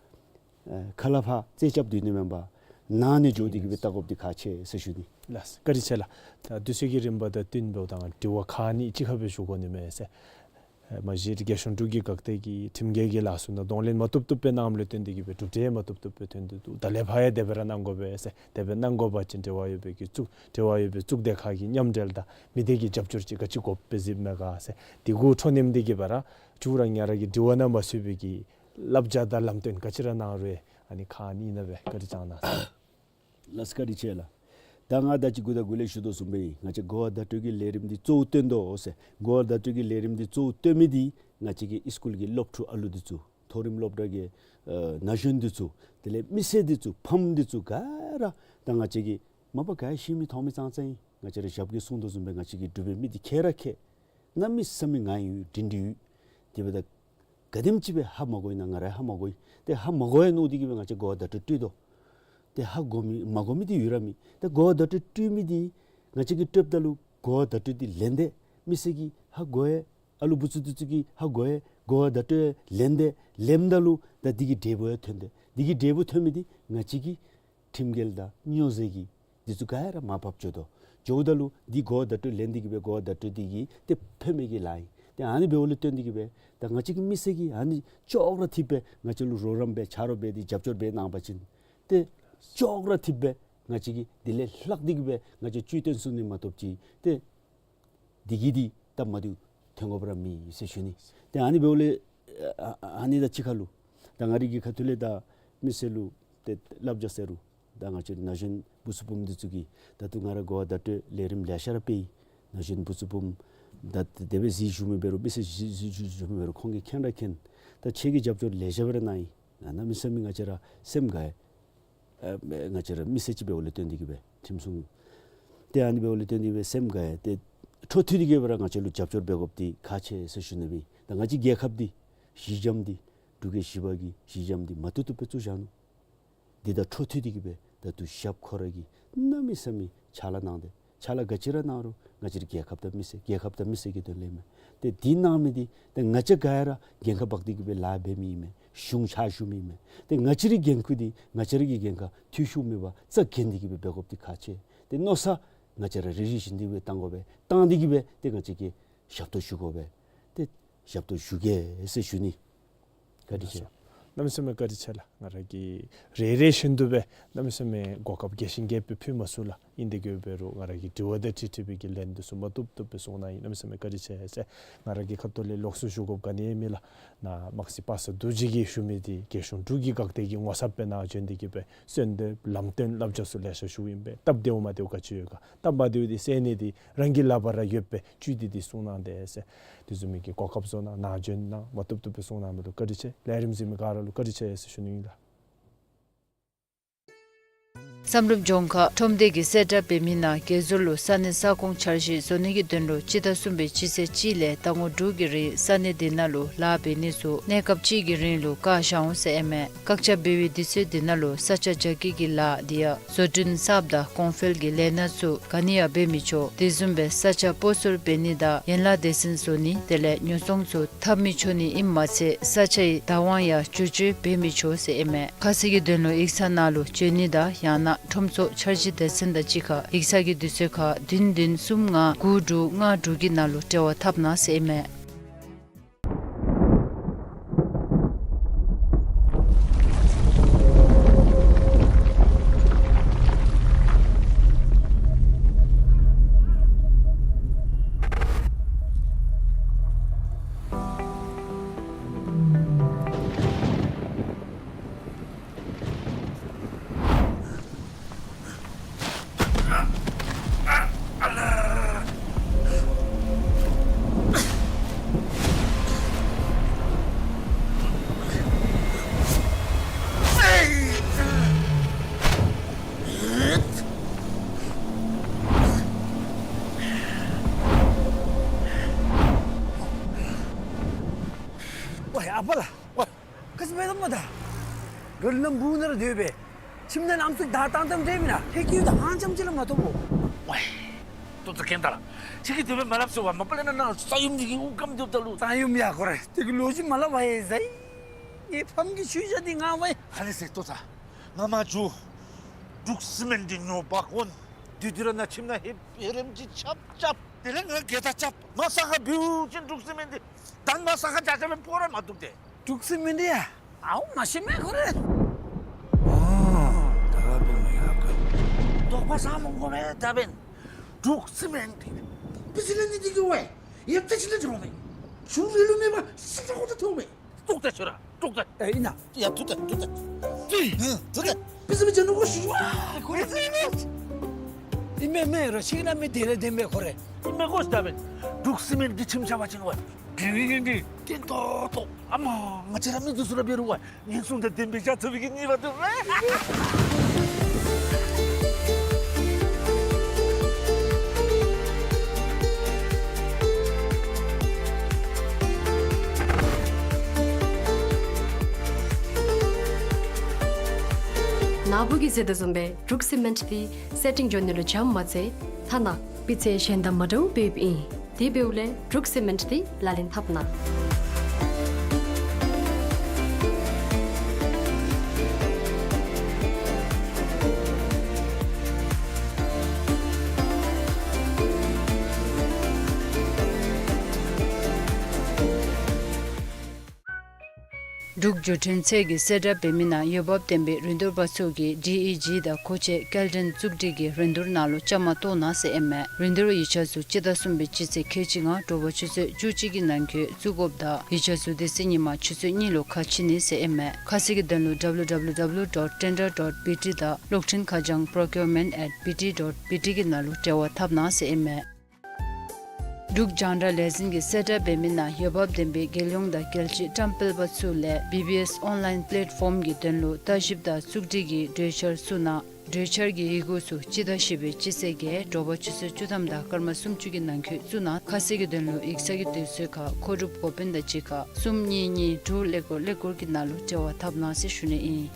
ཁ་སླབ་ཕར་རྩེ་རྐྱབ་སྡོད་ནི་མེན་པར་ནང་ནས་འགྱོ་སྟེ་གི་སྦེ་བལྟ་དགོཔ་འདི་ཁག་ཆེ་ཟེར་ཞུ་ནི། ལགས་སོ། བཀའ་དྲིན་ཆེ་ལགས། ད་དུས་ཚོད་ཀྱི་རིམ་པ་དང་བསྟུན་འབདཝ་ད་ང་དྲི་བ་ཁག་གཉིས་གཅིག་ཁར་སྦེ་ཞུ་དགོ་ནི་མས་ཟེར། ཨེ་མ་གཞི་རྒྱལ་གཞུང་འབྲུག་གི་འགག་སྡེ་གིས་ཁྲིམས་འགལ་གྱི་ལཱ་ཚུ་ནང་གདོང་ལེན་མ་བཏུབ་བཏུབ་སྦེ་གནངམ་ལས་བརྟེན་ཏེ་གི་སྦེ་གྲུབ་འབྲས་མ་བཏུབ་བཏུབ་སྦེ་ཐོན་ཏེ་འདུག། ད་ལས་ཕར་ཡང་དེ་སྦེ་ར་གནང་དགོ་པས་ཟེར། དེ་སྦེ་གནང་དགོ་པ་ཅིན་འབྲེལ་བ་ཡོད་པའི་གི་གཙུག་འབྲེལ་བ་ཡོད་པའི་གཙུག་སྡེ་ཁག་གི་མཉམ་འབྲེལ་དང་མི་སྡེ་གི་རྒྱབ་སྐྱོར་ཅིག་ག་ཅི་དགོཔ་སྦེ་གཟིགསཔ་མས་ག་ཟེར། དེ་གུ་འཕྲོ་མཉམ་སྟེ་གི་སྦེ་ར་ཁྱོད་ར་ང་ར་གི་དྲི་བ་ནང་མ་ཚུད་པའི་གི་བསླབ་བྱ་དང་ལམ་སྟོན་ག་ཅི་ར་གནང་རུང་ཨ་ནི་ཁག་གཉིས་ནང་སྦེ་བཀའ་དྲིན་བསྐྱང་གནང་ཟེར། ལགས་སོ། བཀའ་དྲིན་ཆེ་ལགས། ད་ང་ད་ཅི་འགོ་དང་འགོ་ལས་ཞུ་དོ་བཟུམ་སྦེ་ང་བཅས་གོ་བ་བརྡ་སྤྲོད་ཀྱི་ལས་རིམ་འདི་གཙོ་བོ་བཏོན་དོ་ཟེར། གོ་བ་བརྡ་སྤྲོད་ཀྱི་ལས་རིམ་འདི་གཙོ་བོ་བཏོན་མི་འདི་ང་བཅས་ཀྱི་ཨིས་ཀུལ་གྱི་སློབ་ཕྲུག་ཨ་ལུ་འདི་ཚུ་མཐོ་རིམ་སློབ་གྲྭ་གི་ཨ་ན་གཞོན་འདི་ཚུ་དེ་ལས་མི་སེར་འདི་ཚུ་ཕམ་འདི་ཚུ་ག་ར་ད་ང་བཅས་ཀྱི་མ་པ་ག་ཤེས་མི་མཐོང་མི་ཙང་ཙང་ཨིན། ང་བཅས་ར་ཞབས་ཀྱིས་གསུངས་དོ་བཟུམ་སྦེ་ང་བཅས་ཀྱི་འབྲུག་པའི་མི་འདི་མཁས་ར་མཁས། གནམ་མེད་ས་མེད་ངང་ཡོད་སྒྲིང་སྒྲི་ཡོད། དེ་འབདཝ་ད་ག་དེམ་ཅིག་སྦེ་ཧ་མ་གོ་ཡི་ན་ང་ར་ཧ་མ་གོ་ཡི། ཏེ་ཧ་མ་གོ་ཡི་མནོ་སྟེ་གི་སྦེ་ང་བཅས་གོ་བ་བརྡ་སྤྲོད་སྤྲོད་དོ། ཏེ་ཧ་གོ་མི་མ་གོ་མི་འདི་ཡོད་ར་མེད། ཏེ་གོ་བ་བརྡ་སྤྲོད་སྤྲོད་མི་འདི་ང་བཅས་ཀྱིས་སྤྲོདཔ་ད་ལུ་གོ་བ་བརྡ་སྤྲོད་འདི་ལེན་ཏེ་མི་སེར་གྱིས་ཧ་གོ་ཡི། ཨ་ལུ་བུ་ཚུ་འདི་ཚུ་གིས་ཧ་གོ་ཡི། གོ་བ་བརྡ་སྤྲོད་ལེན་ཏེ་ལེནམ་ད་ལུ་ད་འདི་གི་འབྲས་བུ་ཡང་ཐོན་ཏེ་འདི་གི་འབྲས་བུ་ཐོན་མི་འདི་ང་བཅས་ཀྱི་ཁྲིམས་འགལ་དང་སྨྱོ་རྫས་ཀྱི་འདི་ཚུ་ག་ར་མར་བབས་འགྱོ་དོ། འགྱོཝ་ད་ལུ་འདི་གོ་བ་བརྡ་སྤྲོད་ལེན་ཏེ་གི་སྦེ་གོ་བ་བརྡ་སྤྲོད་འདི་གིས་ཏེ་ཕན་མི་གི་ལཱ་ཨིན། ཏེ་ཨ་ནི་འབདཝ་ལས་བརྟེན་ཏེ་གི་སྦེ་ད་ང་བཅས་ཀྱི་མི་སེར་གྱིས་ཨ་ནི་ཅོག་ར་འཐདཔ་སྦེ་ང་བཅས་ལུ་རོགས་རམ་འབད་ཆ་རོགས་འབད་དེ་རྒྱབ་སྐྱོར་འབད་གནང་པ་ཅིན་ཏེ་ཅོག་ར་འཐདཔ་སྦེ་ང་བཅས་ཀྱིས་དེ་ལས་ལྷག་སྟེ་གི་སྦེ་ང་བཅས་ཅིག་སྟོན་ཚུགས་ནི་མ་གཏོགས་ཅིག་ཏེ་འདི་གིས་འདི་སྟབས་མ་བདེཝ་ཐོན་དགོཔ་ར་མེད་ཟེར་ཞུ་ནི། ཏེ་ཨ་ནི་འབདཝ་ལས་ཨ་ཨ་ཨ་ནི་དང་གཅིག་ཁར་ལུ་ད་ང་རའི་གི་ཁ་ཐུག་ལས་ད་མི་སེར་ལུ་ཏེ་བསླབ་བྱ་ཟེར་རུང་ད་ང་བཅས་ན་གཞོན་བུ་ཚུ་བུམོ་འདི་ཚུ་གིས་ད་ལྟོ་ང་ར་གོ་བ་བརྡ་སྤྲོད་ལས་རིམ་ལེ་ཤ་ར་སྤེལ་ཡི། ན་གཞོན་བུ་ཚུ་བུམོ་ད་དེ་སྦེ་གཟིགས་བཞུགས་མི་འབད་རུང་མི་སེར་གཟིགས་གཟིགས་བཞུགས་མི་འབད་རུང་ཁོང་གིས་མཁྱེན་ར་མཁྱེན། ད་ཁྱེད་ཀྱིས་རྒྱབ་སྐྱོར་ལེ་ཤ་སྦེ་ར་གནང་ཡི། ཨ་གནམ་མེད་ས་མེད་ང་བཅས་ར་སེམས་དགའ་ཡི། ཨ་ང་བཅས་ར་མི་སེར་ཅིག་འབདཝ་ལས་བརྟེན་ཏེ་གི་སྦེ་ཁྲིམས་སྲུང་ཏེ་ཨ་ནི་འབདཝ་ལས་བརྟེན་ཏེ་གི་སྦེ་སེམས་དགའ་ཡི། ཏེ་འཕྲོ་མཐུད་དེ་གི་སྦེ་ར་ང་བཅས་ལུ་རྒྱབ་སྐྱོར་འབད་དགོཔ་འདི་ཁག་ཆེ་ཟེར་ཞུ་ནི་ཨིན། ད་ང་བཅས་རྒྱལ་ཁབ་འདི་གཞི་འགྱམ་འདི་འབྲུག་རྒྱལ་བཞི་པ་གི་གཞི་འགྱམ་འདི་མ་བཏུབ་བཏུབ་སྦེ་བཙུགས་བཞག་ནུག། འདི་དང་འཕྲོ་མཐུད་དེ་གི་སྦེ་ད་ལྟོ་ཞབས་ཁོ་ར་གིས་གནམ་མེད་ས་མེད་ཕྱག་ལཱ་གནང་སྟེ་ཕྱག་ལཱ་ག་ཅི་ར་གནང་རུང་ང་བཅས་ར་རྒྱལ་ཁབ་དང་མི་སེར་རྒྱལ་ཁབ་དང་མི་སེར་གྱི་དོན་ལས་མས། ཏེ་འདི་གནང་མི་འདི་ཏེ་ང་བཅས་ག་ར་འགན་ཁག་འབག་སྟེ་གི་སྦེ་ལཱ་འབད་མི་ཨིན་མས། གཞུང་ཕྱག་ཞུ་མི་ཨིན་མས། ཏེ་ང་བཅས་རའི་འགན་ཁུར་འདི་ང་བཅས་ར་གི་འགན་ཁག་འཐུས་ཤོར་མེད་པར་རྩ་འགེངས་ཏེ་གི་སྦེ་འབད་དགོཔ་འདི་ཁག་ཆེ། ཏེ་མནོ་བསམ་ང་བཅས་ར་རེ་རེ་བཞིན་དུ་སྦེ་བཏང་དགོ་པས། བཏང་སྟེ་གི་སྦེ་ཏེ་ང་བཅས་ཀྱིས་ཞབས་ཏོག་ཞུ་དགོ་པས། ཏེ་ཞབས་ཏོག་ཞུ་གེ་ཟེར་ཞུ་ནི། བཀའ་དྲིན་ཆེ། གནམ་མེད་ས་མེད་བཀའ་དྲིན་ཆེ་ལགས། ང་ར་གིས་རེ་རེ་བཞིན་དུ་སྦེ་གནམ་མེད་ས་མེད་གོ་སྐབས་རྒྱས་ཤིང་རྒྱས་པ་ཕུལ་མ་ཚུགས་ལགས། ཨིན་ཏེ་གི་འབད་རུང་ང་ར་གི་དྲི་བ་དང་འཁྲིལ་འཁྲིལ་བའི་གི་ལན་འདི་ཚུ་མ་བཏུབ་བཏུབ་སྦེ་གསུངས་གནང་ཡི། གནམ་མེད་ས་མེད་བཀའ་དྲིན་ཆེ་ཟེར། ང་ར་གི་ཁ་ཐུག་ལས་ལོགས་སུ་ཞུ་དགོཔ་ག་ནི་ཡང་མེད་ལགས། ནཱ་དམག་སྤྱི་པ་སངས་རྡོ་རྗེ་གིས་ཞུ་མི་འདི་རྒྱལ་གཞུང་འབྲུག་གི་འགག་སྡེ་གི་ངོ་ཚབ་སྦེ་ནཱ་བྱོན་ཏེ་གི་སྦེ་གསོལ་འདེབས་ལམ་སྟོན་བསླབ་བྱ་ཚུ་ལེ་ཤ་ཞུཝ་ཨིན་པས། སྟབས་བདེཝ་མ་བདེཝ་ག་ཅི་ཡོད་ག། སྟབས་མ་བདེཝ་འདི་སེལ་ནི་འདི་རང་གི་ལག་པར་ར་ཡོད་པས། བཅུད་འདི་འདི་གསུངས་གནང་སྟེ་ཟེར། དེ་བཟུམ་མའི་གི་གོ་སྐབས་བཟོ་གནང་། ནཱ་བྱོན་གནང་། མ་བཏུབ་བཏུབ་སྦེ་གསུངས་གནང་མི་ལུ་བཀའ་དྲིན་ཆེ། ལས་རིམ་གཟིགས་མི་ག་ར་ལུ་བཀའ་དྲིན་ཆེ་ཟེར་ཞུ་ནི་ཨིན་ལགས། བསམ་གྲུབ་ལྗོངས་མཁར་ཁྲོམ་སྡེ་གིས་གསལ་བསྒྲགས་འབད་མི་ནང་བརྒལ་ཟུར་ལུ་ས་གནས་ས་ཁོངས་འཆར་གཞི་བཟོ་ནི་གི་དོན་ལུ་སྤྱི་ཟླ་གསུམ་པའི་སྤྱི་ཚེས་གཅིག་ལས་ཟླ་ངོ་དྲུག་གི་རིང་ས་གནས་དེ་ནང་ལུ་ལཱ་འབད་ནི་ཚུ་གནས་སྐབས་གཅིག་གི་རིང་ལུ་བཀག་བཞག་འོང་ཟེར་ཨིན་མས། བཀག་ཆ་འབད་བའི་དུས་ཚོད་དེ་ནང་ལུ་ས་ཆ་རྒྱ་སྐྱེད་ཀྱི་ལཱ་དེ་ཡང་བཟོ་སྐྲུན་གསརཔ་དང་གོང་འཕེལ་གྱི་ལས་སྣ་ཚུ་ག་ནི་ཡང་འབད་མི་ཆོག། དེ་བཟུམ་སྦེ་ས་ཆ་སྤོ་སོར་འབད་ནི་དང་ཡན་ལག་སྡེ་ཚན་བཟོ་ནི་དེ་ལས་ཉོ་ཚོང་ཚུ་འཐབ་མི་ཆོག་ནི་ཨིནམ་མ་ཚད་ས་ཆའི་བདག་དབང་ཡང་བསྒྱུར་བཅོས་འབད་མི་ཆོག་ཟེར་ཨིན་མས། ཁ་གསལ་གྱི་དོན་ལུ་ཡིག་ཚང་ནང་ལུ་བྱོན་ནི་དང་ཡང་ན་ཁྲོམ་ཚོགས་འཆར་གཞི་སྡེ་ཚན་དང་གཅིག་ཁར་ཡིག་ཚང་གི་དུས་ཚོད་ཁར་བདུན་བདུན་གསུམ་ལྔ་དགུ་དྲུག་ལྔ་དྲུག་གི་ནང་ལུ་འབྲེལ་བ་འཐབ་གནང་ཟེར་ཨིན་མས། པ་ལགས། ཝའི། ག་ཅི་འབད་དོ་སྨོ་ད། ག་ལུ་ནམ་བུ་ནང་ར་སྡོད་པས། ཁྱིམ་ནང་ཨམ་སྲུ་བདའ་བཏང་བཏངམ་འདྲས་མེན་ན། ཧེ་ཀྱི་ད་ཧང་ཅམ་ཅིག་ལས་མ་ཐོབ་བོ། ཝའི། ཏོ་ད་གན་ད་ལགས། ཁྱོད་ཀྱིས་དེ་སྦེ་མ་སླབ་ཟེར་བ། མ་པ་ལས་ན་ནཱ་ས་ཡོམ་འདི་གིས་དབུགས་སྐམ་སྡོདཔ་ད་ལུ། ས་ཡོམ་ཡ་ཁོ་རེ་དེ་གི་ལོ་རྒྱུས་མ་སླབ་པ་ཡེ་ཟ་ཡི། ངེའི་ཕམ་གྱི་ཆོས་བཤད་འདི་ང་ཝའི། ཧ་ལས་ཟེར་ཏོ་ད། ང་མ་འགྱོ། འབྲུག་སི་མེནཊ་འདི་ཉོ་འབག་འོང་། དེ་དུས་ར་ནཱ་ཁྱིམ་ནང་ཧེ་ཧེ་རེམ་ཅིག་རྐྱབ་རྐྱབ། དེ་ལས་ང་གེ་ད་རྐྱབ། མ་ས་ཁར་འབུད་ཅིན་འབྲུག་སི་མེནཊ་འདི། ད་མ་ས་ཁར་རྐྱབ་རྐྱབ་སྦེ་སྤོ་ར་མ་བཏུབ་སྟེ། འབྲུག་སི་མེནཊ་ཡ། ཨའུ་མ་ཤེས་མས་ཁོ་རེ། ཨ་ད་འབདན་ཡ་ག། དོགས་པ་ཟ་མི་དགོ་པས། ད་འབདན་འབྲུག་སི་མེནཊ་འདི་པི་སི་ལ་ནི་འདི་གི་ཝའི་ཡ་ད་ཅི་ལ་འགྱོ་མས། ཆུ་རི་ལུ་མེད་པ་སི་ཏྲ་ཁོ་ད་ཐོག་མས། ཏོག་ཏ་ཆུ་ར་ཏོག་ཏ། ཨེ་ཨིན་ན། ཡ་ཐུག་ཏ་ཐུག་ཏ། ཏི། ཧ་ཐུག་ཏ། པི་སི་མི་ཅན་ནུ་གོ་ཤུ་ཝ། ཁོ་རེ་ཨིན་མས་མེན་རོ་ཤིག་ན་མི་དེ་ལས་དེ་མེན་ཁོ་རེ། ཨིན་མས་གོ་ཤ་ད་མེན། འབྲུག་སི་མེནཊ་འདི་ཁྱིམ་ཆ་བ་ཅིན་ཝའི་དེ་ནི་ཡིན་འདི་ཏེན་ཏོག་ཏོ། ཨ་མ་ང་བཅས་ར་མི་འདི་ཚུ་ར་འབད་རུང་ཝའི་ངན་སོང་དང་ལྡན་པའི་བྱ་ཚུགས་པའི་གི་ནི་བ་འདུག་རེ། ནཱ་བུ་གིས་ཟེར་དོ་བཟུམ་སྦེ་འབྲུག་སི་མེནཊ་འདི་སེ་ཊིང་འགྱོ་ནི་ལུ་འཇམ་མ་ཚད་ཐ་ན་སྤུས་ཚད་གཞན་དང་མ་འདྲཝ་འབདཝ་ཨིན། དེ་འབདཝ་ལས་འབྲུག་སི་མེནཊ་འདི་ལག་ལེན་འཐབ་གནང་། འབྲུག་བརྒྱུད་འཕྲིན་ཚད་ཀྱི་གསལ་བསྒྲགས་འབད་མི་ནང་འོས་འབབ་ལྡན་པའི་རིན་བསྡུར་པ་ཚུ་གིས་ཌི་ཨི་ཇི་དང་མཁོ་ཆས་སྐྱེལ་འདྲེན་བཙུགས་སྒྲིག་གི་རིན་བསྡུར་ནང་ལུ་བཅའ་མར་གཏོགས་གནང་ཟེར་ཨིན་མས། རིན་བསྡུར་ཡིག་ཆ་ཚུ་སྤྱི་ཟླ་གསུམ་པའི་སྤྱི་ཚེས་ཁལ་གཅིག་ལྔ་དྲོ་པ་ཆུ་ཚོད་བཅུ་གཅིག་གི་ནང་འཁོད་བཙུགས་དགོཔ་དང་ཡིག་ཆ་ཚུ་དེ་ཚེ་ཉིན་མ་ཆུ་ཚོད་གཉིས་ལུ་ཁ་ཕྱེ་ནི་ཟེར་ཨིན་མས། ཁ་གསལ་གྱི་དོན་ལུ་W W W dot tender dot B T དང་གློག་འཕྲིན་ཁ་བྱང་procurement at B T dot B T གི་ནང་ལུ་འབྲེལ་བ་འཐབ་གནང་ཟེར་ཨིན་མས། འབྲུག་རྒྱང་བསྒྲགས་ལས་འཛིན་གྱི་གསལ་བསྒྲགས་འབད་མི་ནང་འོས་འབབ་ལྡན་པའི་རྒྱལ་ཡོངས་དང་རྒྱལ་སྤྱིའི་བཀྲམ་སྤེལ་པ་ཚུ་ལས་བི་བི་ཨེསི་ཨོན་ལའིན་པེ་ལེཊ་ཕོམ་གྱི་དོན་ལུ་ལྟ་ཞིབ་དང་བཙུགས་སྒྲིག་གི་གྲོས་འཆར་བཙུགས་གནང་། གྲོས་འཆར་གྱི་ཡི་གུ་ཚུ་སྤྱི་ཟླ་བཞི་པའི་སྤྱི་ཚེས་བརྒྱད་དྲོ་པ་ཆུ་ཚོད་བཅུ་ཐམ་དང་སྐར་མ་སུམ་ཅུ་གི་ནང་འཁོད་བཙུགས་གནང་། ཁ་གསལ་གྱི་དོན་ལུ་ཡིག་ཚང་གི་དུས་ཚོད་ཁར་མཁོ་སྒྲུབ་འགོ་དཔོན་དང་གཅིག་ཁར་གསུམ་གཉིས་གཉིས་དྲུག་ཀླད་ཀོར་ཀླད་ཀོར་གྱི་ནང་ལུ་འབྲེལ་བ་འཐབ་གནང་ཟེར་ཞུ་ནི་ཨིན།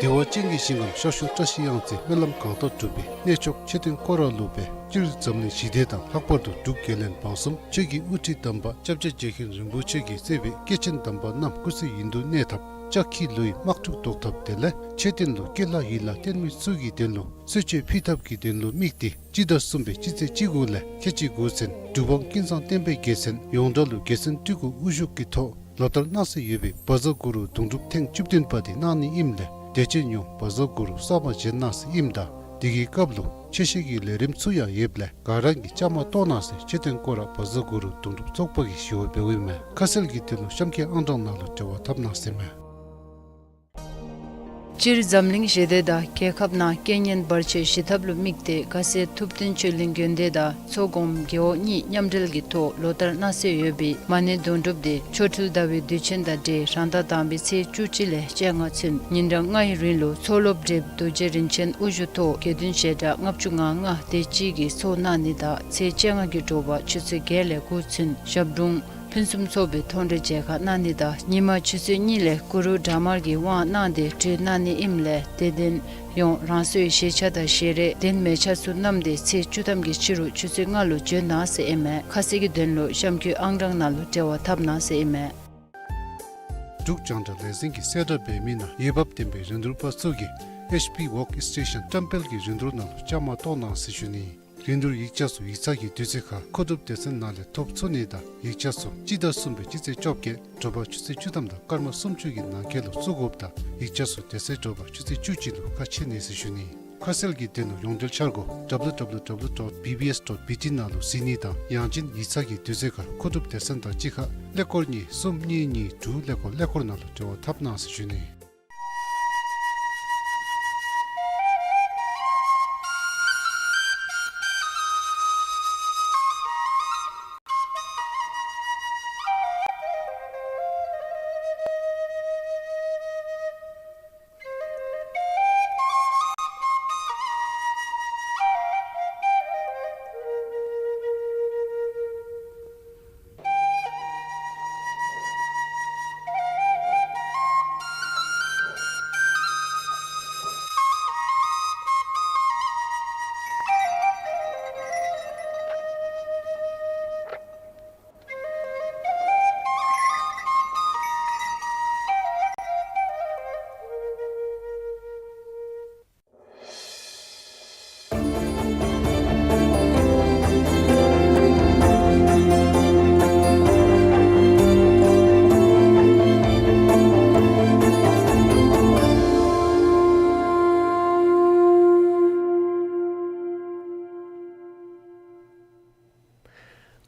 བདེ་བ་ཅན་གྱི་ཞིང་ཁམས་ཤར་ཕྱོགས་བཀྲ་ཤིས་གཡང་རྩེ་སྨོན་ལམ་གང་དག་འགྲུབ་པའི་གནས་མཆོག་མཆོད་རྟེན་སྐོར་ར་ལུ་སྦེ་སྤྱིར་འཛམ་གླིང་ཞི་བདེ་དང་ལྷག་པར་དུ་འབྲུག་རྒྱལ་བློན་འབངས་གསུམ་ཆོས་ཀྱི་དབུ་ཁྲིད་དམ་པ་སྐྱབས་རྗེ་རྗེ་མཁན་རིན་པོ་ཆེ་གིས་གཙོས་པའི་སྐྱེས་ཆེན་དམ་པ་རྣམས་སྐུ་ཚེ་ཡུན་དུ་གནས་ཐབས་ལྕགས་ཁྱི་ལུ་ཡི་དམག་འཁྲུག་བཟློག་ཐབས་དེ་ལས་མཆོད་རྟེན་ལུ་སྐྱེ་ལྷ་ཡི་ལྷ་བསྟེན་མི་ཚུ་གི་དོན་ལུ་གསོལ་མཆོད་ཕུལ་ཐབས་ཀྱི་དོན་ལུ་དམིགས་ཏེ་སྤྱི་ཟླ་གསུམ་པའི་སྤྱི་ཚེས་བཅུ་དགུ་ལས་ཁལ་གཅིག་དགུ་ཚུན་གྲུབ་དབང་ཀུན་བཟང་བསྟན་པའི་རྒྱལ་མཚན་ཡོངས་གྲགས་ལུ་རྒྱལ་མཚན་སྤྲུལ་སྐུ་དབུ་བཞུགས་ཀྱི་ཐོག་ལོ་ལྟར་གནང་སྲོལ་ཡོད་པའི་བཛྲ་གུ་རུ་གདུང་སྒྲུབ་ཐེངས་བཅུ་བདུན་པ་དེ་གནང་ནི་ཨིནམ་ལས་དད་ཅན་ཡོངས་བཛྲ་གུ་རུ་གསར་པ་བཞེངས་གནང་ཟེར་ཨིནམ་ད་དེ་གི་སྐབས་ལུ་ཆོས་བཤད་ཀྱི་ལས་རིམ་ཚུ་ཡང་ཡོདཔ་ལས་ག་ར་གིས་བཅའ་མར་གཏོགས་གནང་ཟེར་མཆོད་རྟེན་སྐོར་ར་བཛྲ་གུ་རུ་གདུང་སྒྲུབ་ཚོགས་པ་གིས་ཞུ་བ་འབདཝ་ཨིན་མས། ཁ་གསལ་གྱི་དོན་ལུ་གཤམ་འཁོད་ཨང་གྲངས་ནང་ལུ་འབྲེལ་བ་འཐབ་གནང་ཟེར་མས། སྤྱིར་འཛམ་གླིང་ཞི་བདེ་དང་རྒྱལ་ཁབ་ནང་རྐྱེན་ངན་བར་ཆད་ཞི་ཐབས་ལུ་དམིགས་ཏེ་དགའ་སེ་ཐུབ་བསྟན་ཆོས་གླིང་དགོན་སྡེ་དང་མཚོ་སྒོམ་རྒེད་འོག་གཉིས་མཉམ་འབྲེལ་གྱི་ཐོག་ལོ་ལྟར་གནང་སྲོལ་ཡོད་པའི་མ་ཎི་དོན་གྲུབ་དེ་ཆོ་འཕྲུལ་ཟླ་བའི་དུས་ཆེན་དང་འབྲེལ་རང་ཟླ་དང་པའི་ཚེས་བཅུ་གཅིག་ལས་བཅོ་ལྔ་ཚུན་ཉིན་གྲངས་ལྔའི་རིང་ལུ་མཚོ་སློབ་འབྲེལ་རྡོ་རྗེ་རིན་ཆེན་དབུ་བཞུགས་ཐོག་དགེ་འདུན་བཤད་གྲྭ་ལྔ་བཅུ་ང་ལྔ་དེ་ཅིག་གིས་ཚོགས་གནང་ནི་དང་ཚེས་བཅོ་ལྔ་གི་དྲོ་པ་ཆུ་ཚོད་བརྒྱད་ལས་དགུ་ཚུན་ཞབས་དྲུང་ཕུན་སུམ་ཚོགས་པའི་མཐོང་གྲོལ་མཇལ་ཁ་གནང་ནི་དང་ཉིན་མ་ཆུ་ཚོད་གཉིས་ལས་གུ་རུ་དྲག་དམར་གྱི་དབང་གནང་སྟེ་གྲོལ་གནང་ནི་ཨིནམ་ལས་དད་ལྡན་ཡོངས་རང་སོའི་བཞེས་ཆ་དང་བཞེས་རས་གདན་མལ་ཆ་ཚུ་བསྣམས་ཏེ་ཚེས་བཅུ་ཐམ་གྱི་ཕྱི་རུ་ཆུ་ཚོད་ལྔ་ལུ་འབྱོན་གནང་ཟེར་ཨིན་མས། ཁ་གསལ་གྱི་དོན་ལུ་གཤམ་འཁོད་ཨང་གྲངས་ནང་ལུ་འབྲེལ་བ་འཐབ་གནང་ཟེར་ཨིན་མས། འབྲུག་རྒྱང་བསྒྲགས་ལས་འཛིན་གྱི་གསལ་བསྒྲགས་འབད་མི་ནང་འོས་འབབ་ལྡན་པའི་རིན་བསྡུར་པ་ཚུ་གིས་ཨེཆ་པི་ཝརཀ་སི་ཊེ་ཤཱན་བཀྲམ་སྤེལ་གྱི་རིན་བསྡུར་ནང་ལུ་བཅའ་མར་གཏོགས་གནང་ཟེར་ཞུ་ནི། རིན་བསྡུར་ཡིག་ཆ་ཚུ་ཡིག་ཚང་གི་དུས་ཚོད་ཁར་མཁོ་སྒྲུབ་སྡེ་ཚན་ནང་ལས་ཐོབ་ཚུགས་ནི་དང་ཡིག་ཆ་ཚུ་སྤྱི་ཟླ་གསུམ་པའི་སྤྱི་ཚེས་བཅོ་བརྒྱད་དྲོ་པ་ཆུ་ཚོད་བཅུ་ཐམ་དང་སྐར་མ་སུམ་ཅུ་གི་ནང་འཁོད་ལུ་བཙུགས་དགོཔ་དང་ཡིག་ཆ་ཚུ་དེ་ཚེ་དྲོ་པ་ཆུ་ཚོད་བཅུ་གཅིག་ལུ་ཁ་ཕྱེ་ནི་ཟེར་ཞུ་ནི། ཁ་གསལ་གྱི་དོན་ལུ་ཡོངས་འབྲེལ་འཆར་སྒོ་W W W dot B B S dot B T ནང་ལུ་གཟིགས་ནི་དང་ཡང་ཅིན་ཡིག་ཚང་གི་དུས་ཚོད་ཁར་མཁོ་སྒྲུབ་སྡེ་ཚན་དང་གཅིག་ཁར་ཀླད་ཀོར་གཉིས་གསུམ་གཉིས་གཉིས་དྲུག་ཀླད་ཀོར་ཀླད་ཀོར་ནང་ལུ་འབྲེལ་བ་འཐབ་གནང་ཟེར་ཞུ་ནི།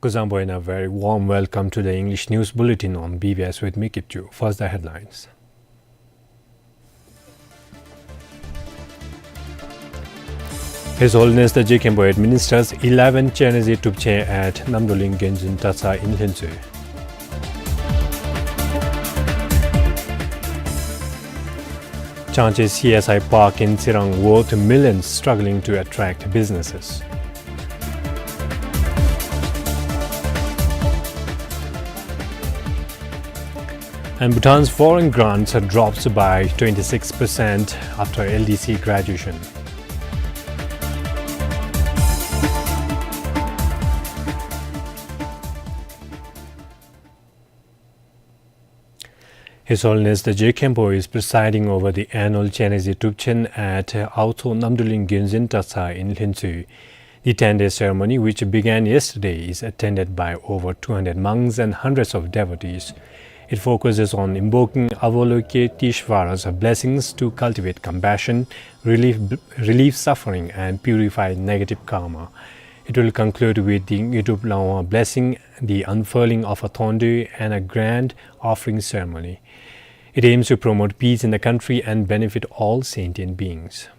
Kuzuzangpo, and a very warm welcome to the English news bulletin on B B S with me, Kipchu. First, the headlines. His Holiness the Je Khenpo administers eleven Chenrezig Tupchen at Namdolin Gyonzin Dratshang in Lhuentsui. Changchon C S I Park in Tsirang worth millions, struggling to attract businesses. And Bhutan's foreign grants drops by twenty-six percent after L D C graduation. His Holiness the Je Khenpo is presiding over the annual Chenrezig Tupchen at Aotho Namdolin Gyonzin Dratshang in Lhuentsui. The ten-day ceremony, which began yesterday, is attended by over two hundred monks and hundreds of devotees. It focuses on invoking Avalokiteshvara's blessings to cultivate compassion, relieve, relieve suffering, and purify negative karma. It will conclude with the Ngetup Langwa blessing, the unfurling of a thondu, and a grand offering ceremony. It aims to promote peace in the country and benefit all sentient beings.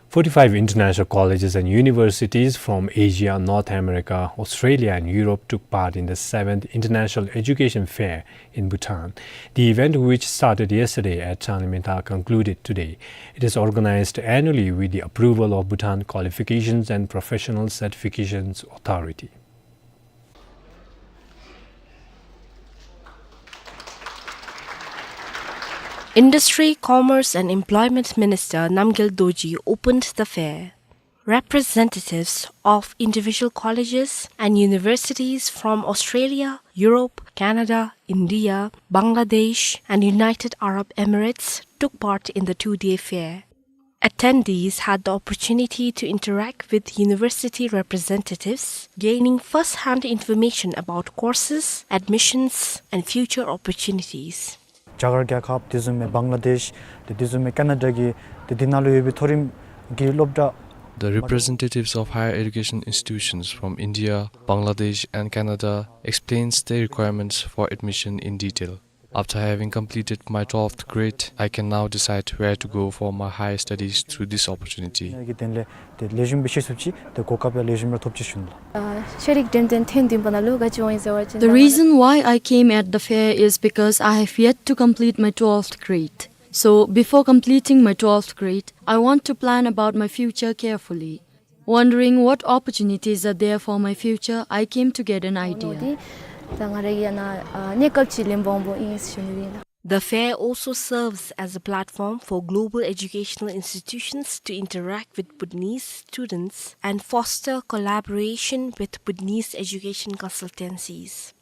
Forty-five international colleges and universities from Asia, North America, Australia, and Europe took part in the seventh International Education Fair in Bhutan. The event, which started yesterday at Changlimintha, concluded today. It is organized annually with the approval of Bhutan Qualifications and Professional Certifications Authority. Industry, Commerce and Employment Minister Namgyel Dorji opened the fair. Representatives of individual colleges and universities from Australia, Europe, Canada, India, Bangladesh, and United Arab Emirates took part in the two-day fair. Attendees had the opportunity to interact with university representatives, gaining first-hand information about courses, admissions, and future opportunities. རྒྱ་གར་རྒྱལ་ཁབ་དེ་བཟུམ་སྦེ་བང་ལ་དེཤ་དེ་དེ་བཟུམ་སྦེ་ཀ་ན་ཌ་གི་དེ་དེ་ནང་ལུ་ཡོད་པའི་མཐོ་རིམ་གྱི་སློབ་གྲྭ། The representatives of higher education institutions from India, Bangladesh, and Canada explains their requirements for admission in detail. After having completed my twelfth grade, I can now decide where to go for my higher studies through this opportunity. གི་དོན་ལས་དེ་ལེགས་ཤོམ་སྦེ་ཤེས་ཚུགསཔ་ཅིག་དེ་གོ་སྐབས་ཡང་ལེགས་ཤོམ་སྦེ་ཐོབ་ཅི་ཞུ་ནི་ལགས། ཨ་ཤེས་རིག་འགྲེམས་སྟོན་ཐེངས་བདུན་པ་ནང་ལུ་ག་ཅི་འོང་ཡི་ཟེར་བ་ཅིན། The reason why I came at the fair is because I have yet to complete my twelfth grade. So, before completing my twelfth grade, I want to plan about my future carefully. Wondering what opportunities are there for my future, I came to get an idea. ད་ང་རའི་ཡང་ན་ཨ་གནས་སྐབས་ཅིག་ལེན་པར་འོངམ་ཨིན་ཟེར་ཞུ་ནི་ཨིན་ལགས། The fair also serves as a platform for global educational institutions to interact with Bhutanese students and foster collaboration with Bhutanese education consultancies.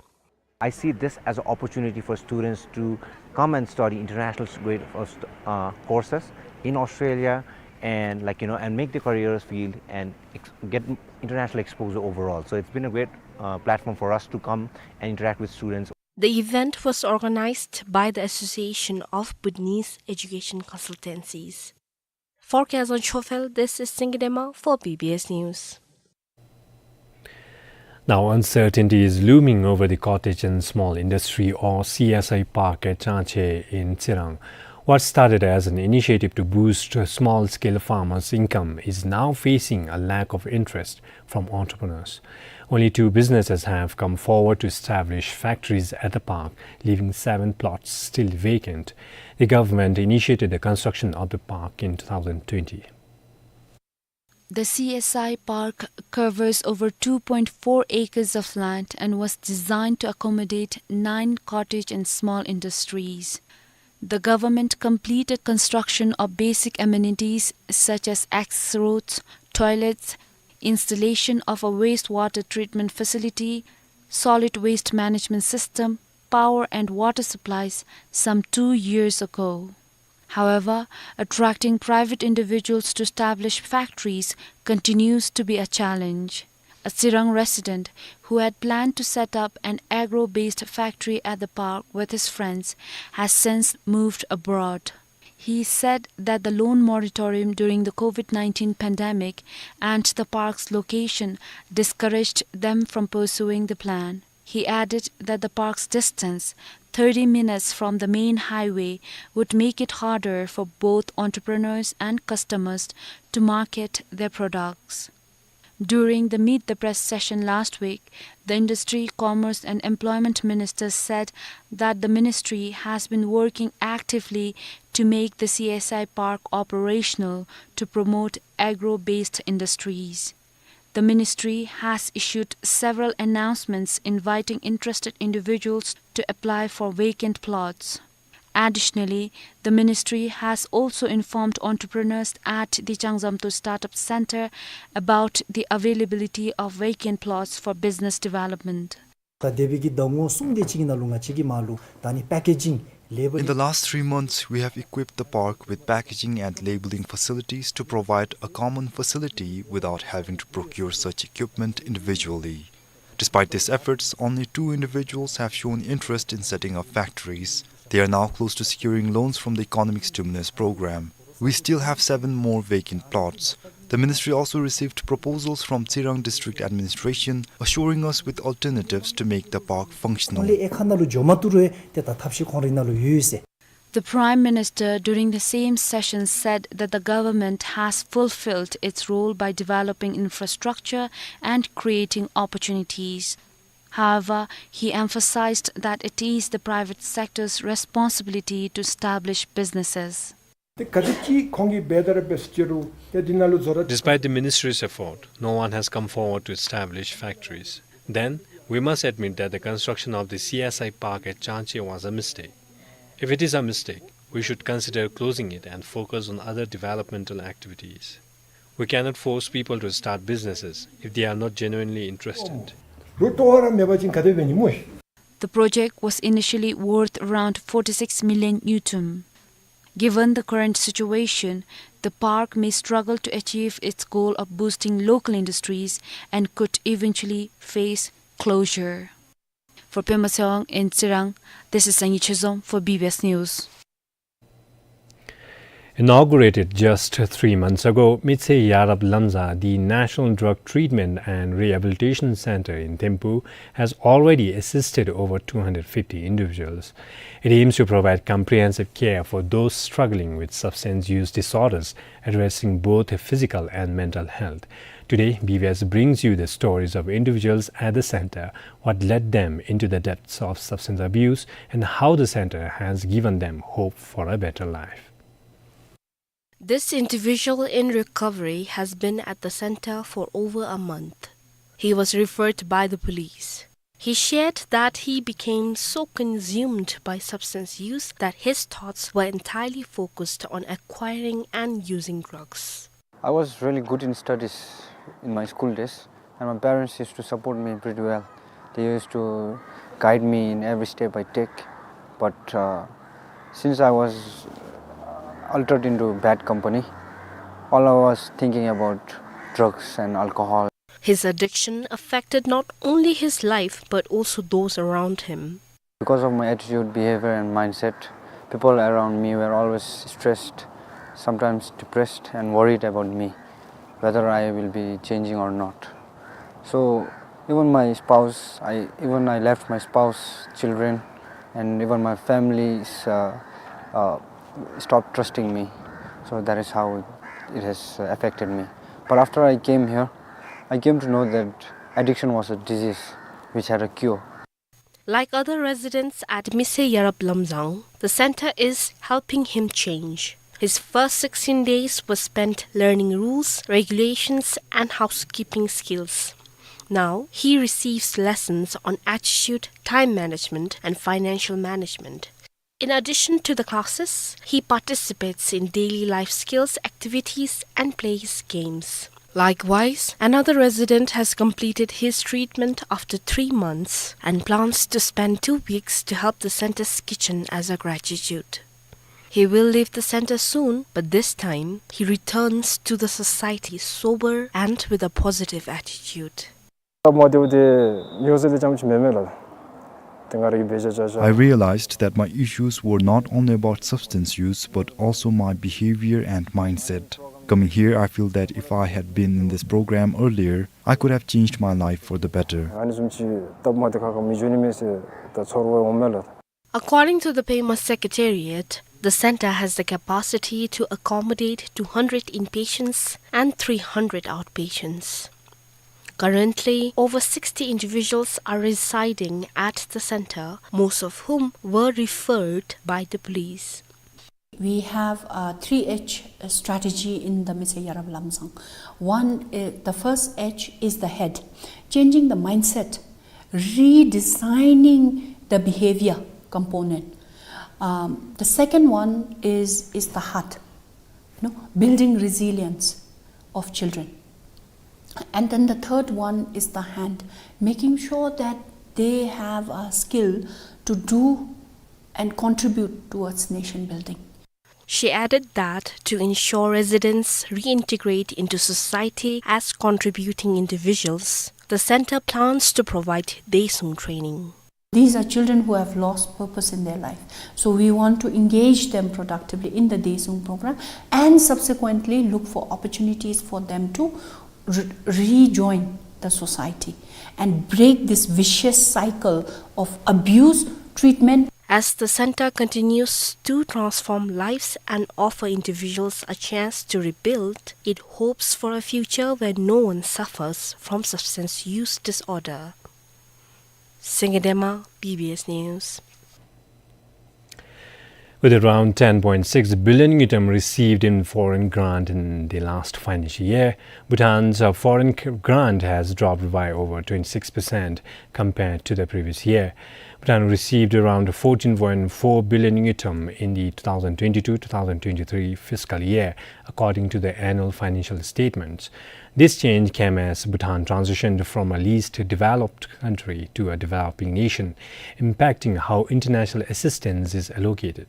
I see this as an opportunity for students to come and study international s-, grade of st-, uh, courses in Australia and, like, you know, and make the careers field and ex-, get international exposure overall. So it's been a great, uh, platform for us to come and interact with students. The event was organized by the Association of Bhutanese Education Consultancies. For Khazang Chophel, this is Singye Dema for B B S News. Now, uncertainty is looming over the cottage and small industry, or C S I Park, at Changchon in Tsirang. What started as an initiative to boost small-scale farmers' income is now facing a lack of interest from entrepreneurs. Only two businesses have come forward to establish factories at the park, leaving seven plots still vacant. The government initiated the construction of the park in two thousand twenty. The C S I Park covers over two point four acres of land and was designed to accommodate nine cottage and small industries. The government completed construction of basic amenities such as access roads, toilets, installation of a wastewater treatment facility, solid waste management system, power and water supplies some two years ago. However, attracting private individuals to establish factories continues to be a challenge. A Tsirang resident who had planned to set up an agro-based factory at the park with his friends has since moved abroad. He said that the loan moratorium during the COVID nineteen pandemic and the park's location discouraged them from pursuing the plan. He added that the park's distance, thirty minutes from the main highway, would make it harder for both entrepreneurs and customers to market their products. During the Meet the Press session last week, the Industry, Commerce and Employment Minister said that the ministry has been working actively to make the C S I park operational to promote agro-based industries. The ministry has issued several announcements inviting interested individuals to apply for vacant plots. Additionally, the ministry has also informed entrepreneurs at the Changzamto Startup Center about the availability of vacant plots for business development. ད་འདས་པའི་གི་ཟླ་ངོ་གསུམ་དེ་ཅིག་གི་ནང་ལུ་ང་བཅས་ཀྱིས་མར་ལུ་ད་ནི་པེ་ཀེ་ཇིང་ལེ་བལ། In the last three months, we have equipped the park with packaging and labeling facilities to provide a common facility without having to procure such equipment individually. Despite these efforts, only two individuals have shown interest in setting up factories. They are now close to securing loans from the Economic Stimulus Program. We still have seven more vacant plots. The ministry also received proposals from Tsirang District Administration, assuring us with alternatives to make the park functional. ཁོང་ལས་ཨེ་ཁ་ནང་ལུ་འགྱོ་མ་བཏུབ་རུང་ཏེ་ད་ཐབས་ཤེས་ཁོང་རའི་ནང་ལུ་ཡོད་ཟེར། The Prime Minister, during the same session, said that the government has fulfilled its role by developing infrastructure and creating opportunities. However, he emphasized that it is the private sector's responsibility to establish businesses. ཏེ་ག་དེ་ཅིག་ཁོང་གིས་འབད་དེ་ར་འབད་ཟེར་ཅི་རུང་ཏེ་འདི་ནང་ལུ་བཟོ་ར། Despite the ministry's effort, no one has come forward to establish factories. Then, we must admit that the construction of the C S I park at Changchir was a mistake. If it is a mistake, we should consider closing it and focus on other developmental activities. We cannot force people to start businesses if they are not genuinely interested. ལོ་ཏོ་བ་ར་མེད་པ་ཅིན་ག་དེ་འབད་ནི་སྨོ་ཤིག། The project was initially worth around forty-six million ngultrum. Given the current situation, the park may struggle to achieve its goal of boosting local industries and could eventually face closure. For Pema Tshewang in Tsirang, this is Sangi Chezom for B B S News. Inaugurated just three months ago, Mitse Yarab Lamza, the National Drug Treatment and Rehabilitation Center in Thimphu, has already assisted over two hundred fifty individuals. It aims to provide comprehensive care for those struggling with substance use disorders, addressing both physical and mental health. Today, B B S brings you the stories of individuals at the center, what led them into the depths of substance abuse, and how the center has given them hope for a better life. This individual in recovery has been at the center for over a month. He was referred by the police. He shared that he became so consumed by substance use that his thoughts were entirely focused on acquiring and using drugs. I was really good in studies in my school days, and my parents used to support me pretty well. They used to guide me in every step I take. But, uh, since I was altered into bad company, all I was thinking about drugs and alcohol. His addiction affected not only his life but also those around him. Because of my attitude, behavior, and mindset, people around me were always stressed, sometimes depressed, and worried about me, whether I will be changing or not. So even my spouse, I, even I left my spouse, children, and even my families, uh, uh, stopped trusting me. So that is how it, it has, uh, affected me. But after I came here, I came to know that addiction was a disease which had a cure. Like other residents at Mitse Yarab Lamza, the center is helping him change. His first sixteen days were spent learning rules, regulations, and housekeeping skills. Now, he receives lessons on attitude, time management, and financial management. In addition to the classes, he participates in daily life skills activities and plays games. Likewise, another resident has completed his treatment after three months and plans to spend two weeks to help the center's kitchen as a gratitude. He will leave the center soon, but this time he returns to the society sober and with a positive attitude. སྐབས་མ་བདེཝ་དེ་མི་འོ་ཟེར་དེ་ཙམ་ཅིག་མེན་མས་ལགས། ཏེ་ང་རའི་འབད་བཞག་བཞག་བཞག I realized that my issues were not only about substance use but also my behavior and mindset. Coming here, I feel that if I had been in this program earlier, I could have changed my life for the better. ཨ་ནི་བཟུམ་ཅིག་སྟབས་མ་བདེཝ་ཁག་ཁ་མི་འབྱུང་ནི་མས་ཟེར་ད་ཚོར་བ་འོང་མས་ལགས། According to the Pema Secretariat, the center has the capacity to accommodate two hundred inpatients and three hundred outpatients. Currently, over sixty individuals are residing at the center, most of whom were referred by the police. We have a three H strategy in the Mitsei Yarab Lamzang. One, uh, the first H is the head, changing the mindset, redesigning the behavior component. Um, the second one is, is the heart, you know, building resilience of children. And then the third one is the hand, making sure that they have a skill to do and contribute towards nation building. She added that to ensure residents reintegrate into society as contributing individuals, the center plans to provide Daesung training. These are children who have lost purpose in their life. So we want to engage them productively in the Daesung program and subsequently look for opportunities for them to re-, rejoin the society and break this vicious cycle of abuse, treatment. As the center continues to transform lives and offer individuals a chance to rebuild, it hopes for a future where no one suffers from substance use disorder. Sengedema, B B S News. With around ten point six billion ngultrum received in foreign grant in the last financial year, Bhutan's, uh, foreign c-, grant has dropped by over twenty-six percent compared to the previous year. Bhutan received around fourteen point four billion ngultrum in the two thousand twenty-two two thousand twenty-three fiscal year, according to the annual financial statements. This change came as Bhutan transitioned from a least developed country to a developing nation, impacting how international assistance is allocated.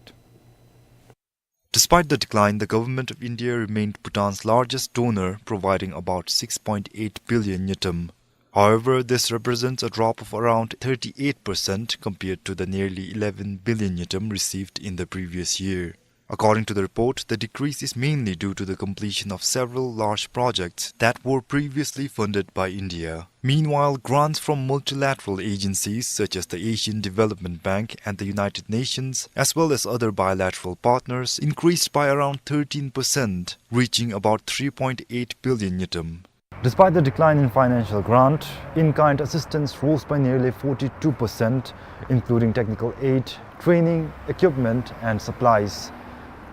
Despite the decline, the Government of India remained Bhutan's largest donor, providing about six point eight billion ngultrum. However, this represents a drop of around thirty-eight percent compared to the nearly eleven billion ngultrum received in the previous year. According to the report, the decrease is mainly due to the completion of several large projects that were previously funded by India. Meanwhile, grants from multilateral agencies such as the Asian Development Bank and the United Nations, as well as other bilateral partners, increased by around thirteen percent, reaching about three point eight billion ngultrum. Despite the decline in financial grant, in-kind assistance rose by nearly forty-two percent, including technical aid, training, equipment, and supplies.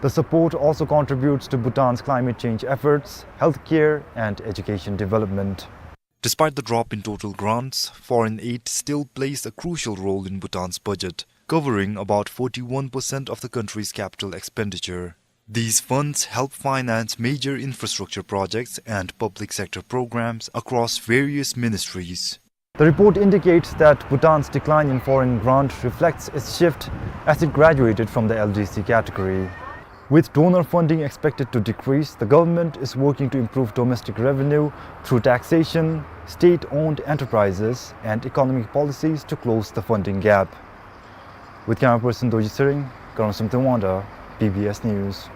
The support also contributes to Bhutan's climate change efforts, healthcare, and education development. Despite the drop in total grants, foreign aid still plays a crucial role in Bhutan's budget, covering about forty-one percent of the country's capital expenditure. These funds help finance major infrastructure projects and public sector programs across various ministries. The report indicates that Bhutan's decline in foreign grant reflects its shift as it graduated from the L D C category. With donor funding expected to decrease, the government is working to improve domestic revenue through taxation, state-owned enterprises, and economic policies to close the funding gap. With camera person Dorji Tshering, Karam Somten Wangda, B B S News.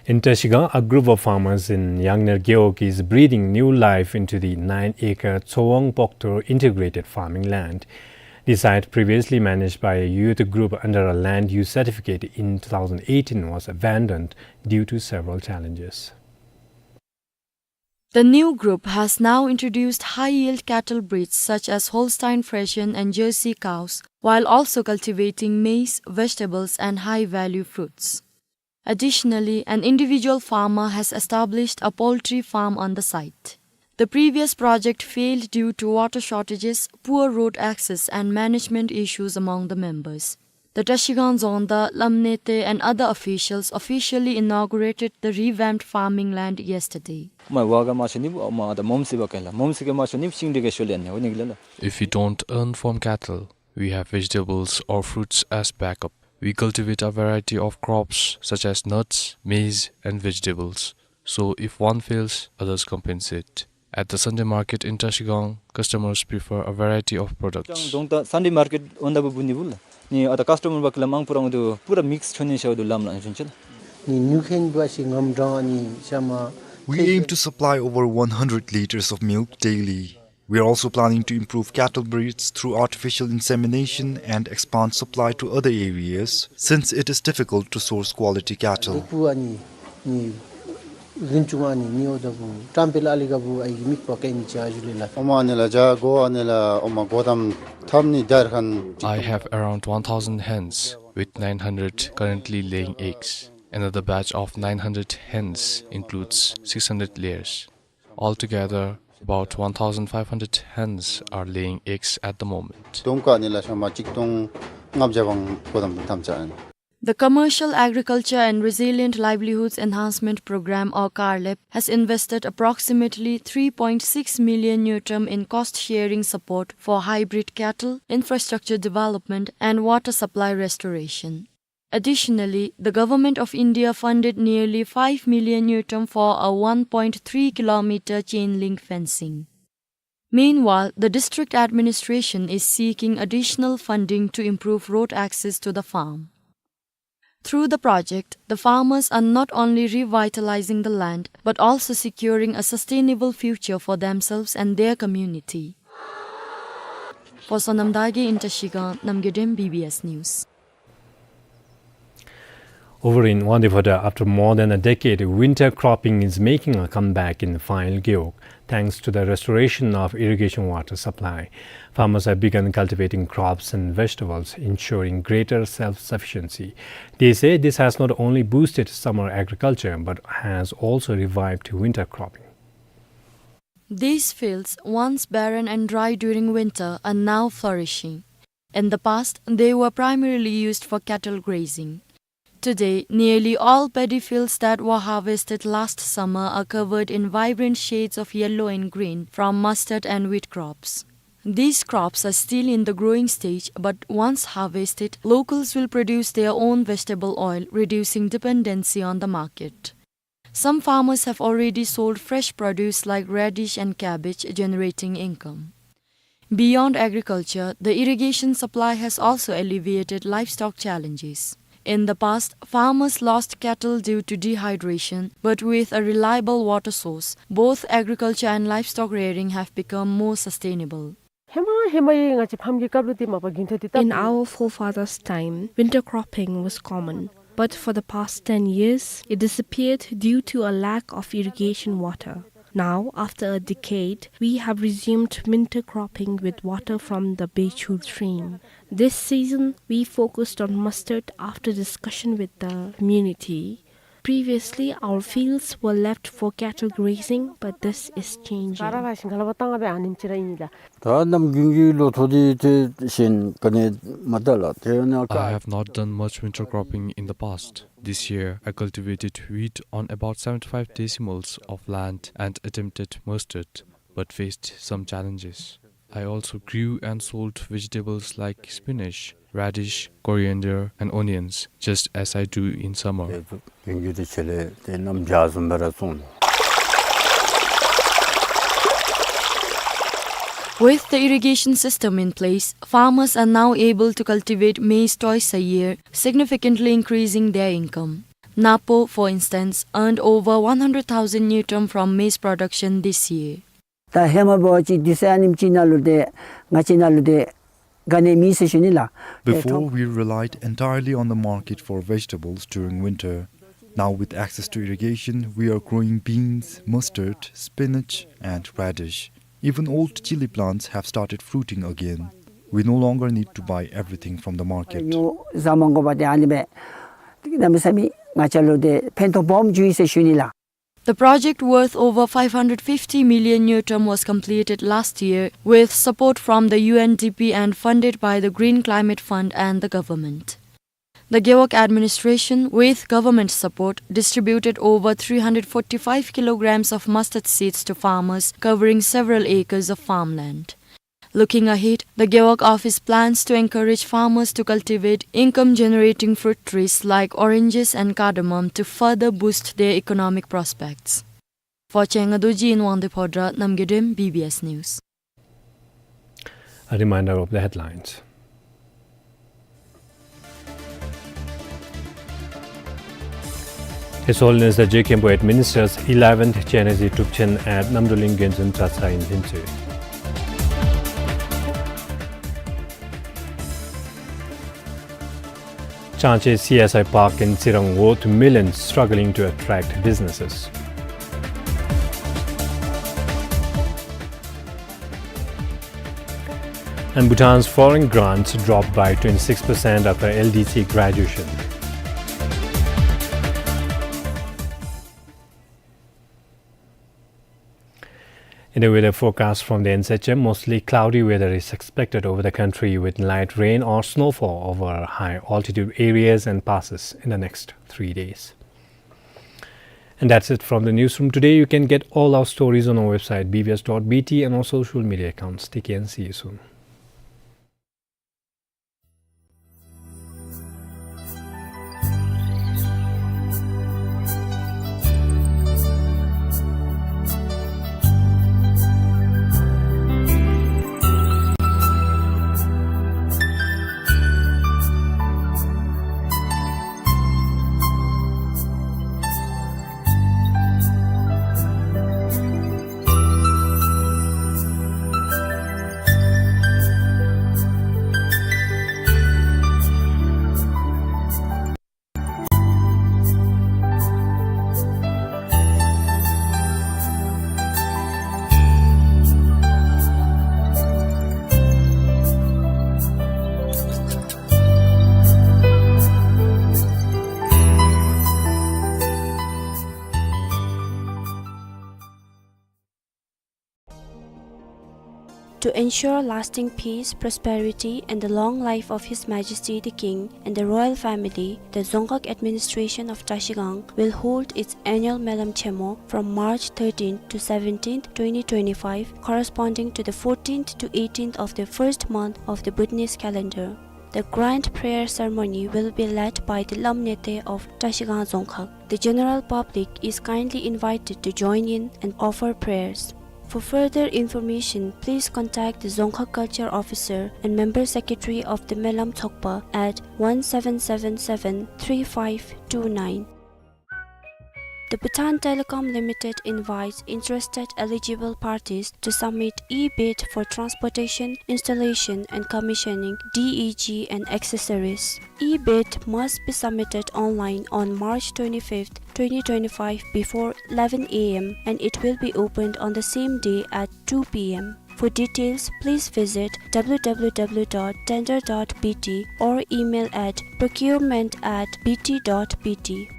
In Trashigang, a group of farmers in Yangner Gewog is breathing new life into the nine-acre Tsowang Poktor integrated farming land. The site, previously managed by a youth group under a land use certificate in two thousand eighteen, was abandoned due to several challenges. The new group has now introduced high-yield cattle breeds such as Holstein Friesian and Jersey cows, while also cultivating maize, vegetables, and high-value fruits. Additionally, an individual farmer has established a poultry farm on the site. The previous project failed due to water shortages, poor road access, and management issues among the members. The Trashigang Dzongda, Lamnete, and other officials officially inaugurated the revamped farming land yesterday. My work, my shonib, my the momsi bakela. Momsi ke my shonib sing de ke shole ne, oni glela. If we don't earn from cattle, we have vegetables or fruits as backup. We cultivate a variety of crops such as nuts, maize, and vegetables. So if one fails, others compensate. At the Sunday market in Trashigang, customers prefer a variety of products. ཀྱང་གདོང་ད་Sunday market འོང་ད་བུ་བུ་ནི་བུ་ལ། ནི་ཨ་ད་ཀཱསི་ཊོ་མར་བ་ཀི་ལ་མང་པོ་རང་དུ་པུ་ར་མིགསི་ཆོ་ནི་ཤ་བ་དུ་ལམ་ལ་ཨ་ནི་ཆུན་ཆེ་ལ། ནི་ཉུ་ཁེན་བ་ཤི་ངམ་གྲང་ཨ་ནི་ཤ་མ། We aim to supply over one hundred liters of milk daily. We are also planning to improve cattle breeds through artificial insemination and expand supply to other areas, since it is difficult to source quality cattle. ལེགས་པོ་ཨ་ནི་ནི་རིན་ཆུང་ཨ་ནི་ནི་འོ་ད་བུ་ཊམ་པེལ་ཨ་ལི་ག་བུ་ཨ་ཡི་མིག་པ་ཀ་ནི་ཅ་ཞུ་ལེ་ལ། ཨོ་མ་ཨ་ནི་ལ་ཇ་གོ་ཨ་ནི་ལ་ཨོ་མ་གོ་དམ་ཐམ་ནི་དར་ཁན། I have around one thousand hens, with nine hundred currently laying eggs. Another batch of nine hundred hens includes six hundred layers. Altogether, about one thousand five hundred hens are laying eggs at the moment. གདོང་ཀ་ནི་ལ་ཤ་མ་ཅིག་སྟོང་ལྔ་བརྒྱ་བང་གོ་དམ་ཐམ་ཅ་ཨ་ནི། The Commercial Agriculture and Resilient Livelihoods Enhancement Program, or CARLEP, has invested approximately three point six million ngultrum in cost-sharing support for hybrid cattle, infrastructure development, and water supply restoration. Additionally, the Government of India funded nearly five million ngultrum for a one point three kilometer chain link fencing. Meanwhile, the district administration is seeking additional funding to improve road access to the farm. Through the project, the farmers are not only revitalizing the land, but also securing a sustainable future for themselves and their community. For Sonam Dage in Trashigang, Namgay Dem, B B S News. Over in Wangdue Phodrang, after more than a decade, winter cropping is making a comeback in Phayul Gewog, thanks to the restoration of irrigation water supply. Farmers have begun cultivating crops and vegetables, ensuring greater self-sufficiency. They say this has not only boosted summer agriculture, but has also revived winter cropping. These fields, once barren and dry during winter, are now flourishing. In the past, they were primarily used for cattle grazing. Today, nearly all paddy fields that were harvested last summer are covered in vibrant shades of yellow and green from mustard and wheat crops. These crops are still in the growing stage, but once harvested, locals will produce their own vegetable oil, reducing dependency on the market. Some farmers have already sold fresh produce like radish and cabbage, generating income. Beyond agriculture, the irrigation supply has also alleviated livestock challenges. In the past, farmers lost cattle due to dehydration, but with a reliable water source, both agriculture and livestock rearing have become more sustainable. ཧེ་མ་ཧེ་མའི་ང་བཅས་ཕམ་གྱི་སྐབས་ལུ་ཏེ་མ་པ་དགུན་ཐོག་འདི་ད། In our forefathers' time, winter cropping was common, but for the past ten years, it disappeared due to a lack of irrigation water. Now, after a decade, we have resumed winter cropping with water from the Bechul stream. This season, we focused on mustard after discussion with the community. Previously, our fields were left for cattle grazing, but this is changing. ད་ར་བ་ཤིང་ཁ་ལ་བ་བཏང་བའི་ཨ་ནེམ་ཅིག་ར་ཨིན་ལགས། ད་ནམ་རྒྱུན་གྱི་ལོ་ཐོག་འདི་དེ་བཞིན་ག་ནི་མ་ད་ལགས། དེ་ནི། I have not done much winter cropping in the past. This year, I cultivated wheat on about seventy-five decimals of land and attempted mustard, but faced some challenges. I also grew and sold vegetables like spinach, radish, coriander, and onions, just as I do in summer. དེ་ཚུ་རྒྱུན་འགྱུར་དེ་ཆེ་ལས་དེ་ནམ་བྱ་བཟུམ་སྦེ་ར་སོང་། With the irrigation system in place, farmers are now able to cultivate maize twice a year, significantly increasing their income. Napo, for instance, earned over one hundred thousand ngultrum from maize production this year. ད་ཧེ་མ་འབད་བ་ཅིན་དུས་ཚོད་ཨ་ནེམ་ཅིག་ནང་ལུ་ཏེ་ང་བཅས་ནང་ལུ་ཏེ་ག་ནི་མེད་ཟེར་ཞུ་ནི་ལགས། Before, we relied entirely on the market for vegetables during winter. Now, with access to irrigation, we are growing beans, mustard, spinach, and radish. Even old chili plants have started fruiting again. We no longer need to buy everything from the market. ཉོ་ཟ་མ་དགོ་པར་ཏེ་ཨ་ནི་སྦེ་གནམ་མེད་ས་མེད་ང་བཅས་ལུ་ཏེ་ཕན་ཐོགས་སྦོམ་བྱུང་ཡི་ཟེར་ཞུ་ནི་ལགས། The project, worth over five hundred fifty million ngultrum, was completed last year with support from the U N D P and funded by the Green Climate Fund and the government. The Gewog administration, with government support, distributed over three hundred forty-five kilograms of mustard seeds to farmers covering several acres of farmland. Looking ahead, the Gewog office plans to encourage farmers to cultivate income-generating fruit trees like oranges and cardamom to further boost their economic prospects. ཝ་ཅན་ང་རྡོ་རྗེ་ཨིན། དབང་འདུས་ཕོ་བྲང་རྣམ་རྒྱལ་སྒྲོལམ། བི་བི་ཨེསི་ནིའུསི། A reminder of the headlines. His Holiness the Je Khenpo administers eleventh Chenrezig Drupchen at Namdruling Genzun Plaza in Linzui. Changchhe C S I Park in Tsirang, worth millions, struggling to attract businesses. And Bhutan's foreign grants dropped by twenty-six percent after L D C graduation. In the weather forecast from the N S H M, mostly cloudy weather is expected over the country with light rain or snowfall over high altitude areas and passes in the next three days. And that's it from the newsroom today. You can get all our stories on our website, B B S dot B T, and our social media accounts. Take care and see you soon. To ensure lasting peace, prosperity, and the long life of His Majesty the King and the royal family, the Dzongkhag administration of Trashigang will hold its annual Melam Chemo from March thirteenth to seventeenth, twenty twenty-five, corresponding to the fourteenth to eighteenth of the first month of the Bhutanese calendar. The grand prayer ceremony will be led by the Lam Nete of Trashigang Dzongkhag. The general public is kindly invited to join in and offer prayers. For further information, please contact the Dzongkhag Culture Officer and Member Secretary of the Melam Tshogpa at one seven seven seven three five two nine. The Bhutan Telecom Limited invites interested eligible parties to submit e-bid for transportation, installation and commissioning, D E G and accessories. E-bid must be submitted online on March twenty-fifth, twenty twenty-five before eleven A M and it will be opened on the same day at two P M. For details, please visit W W W dot tender dot B T or email at procurement at B T dot B T.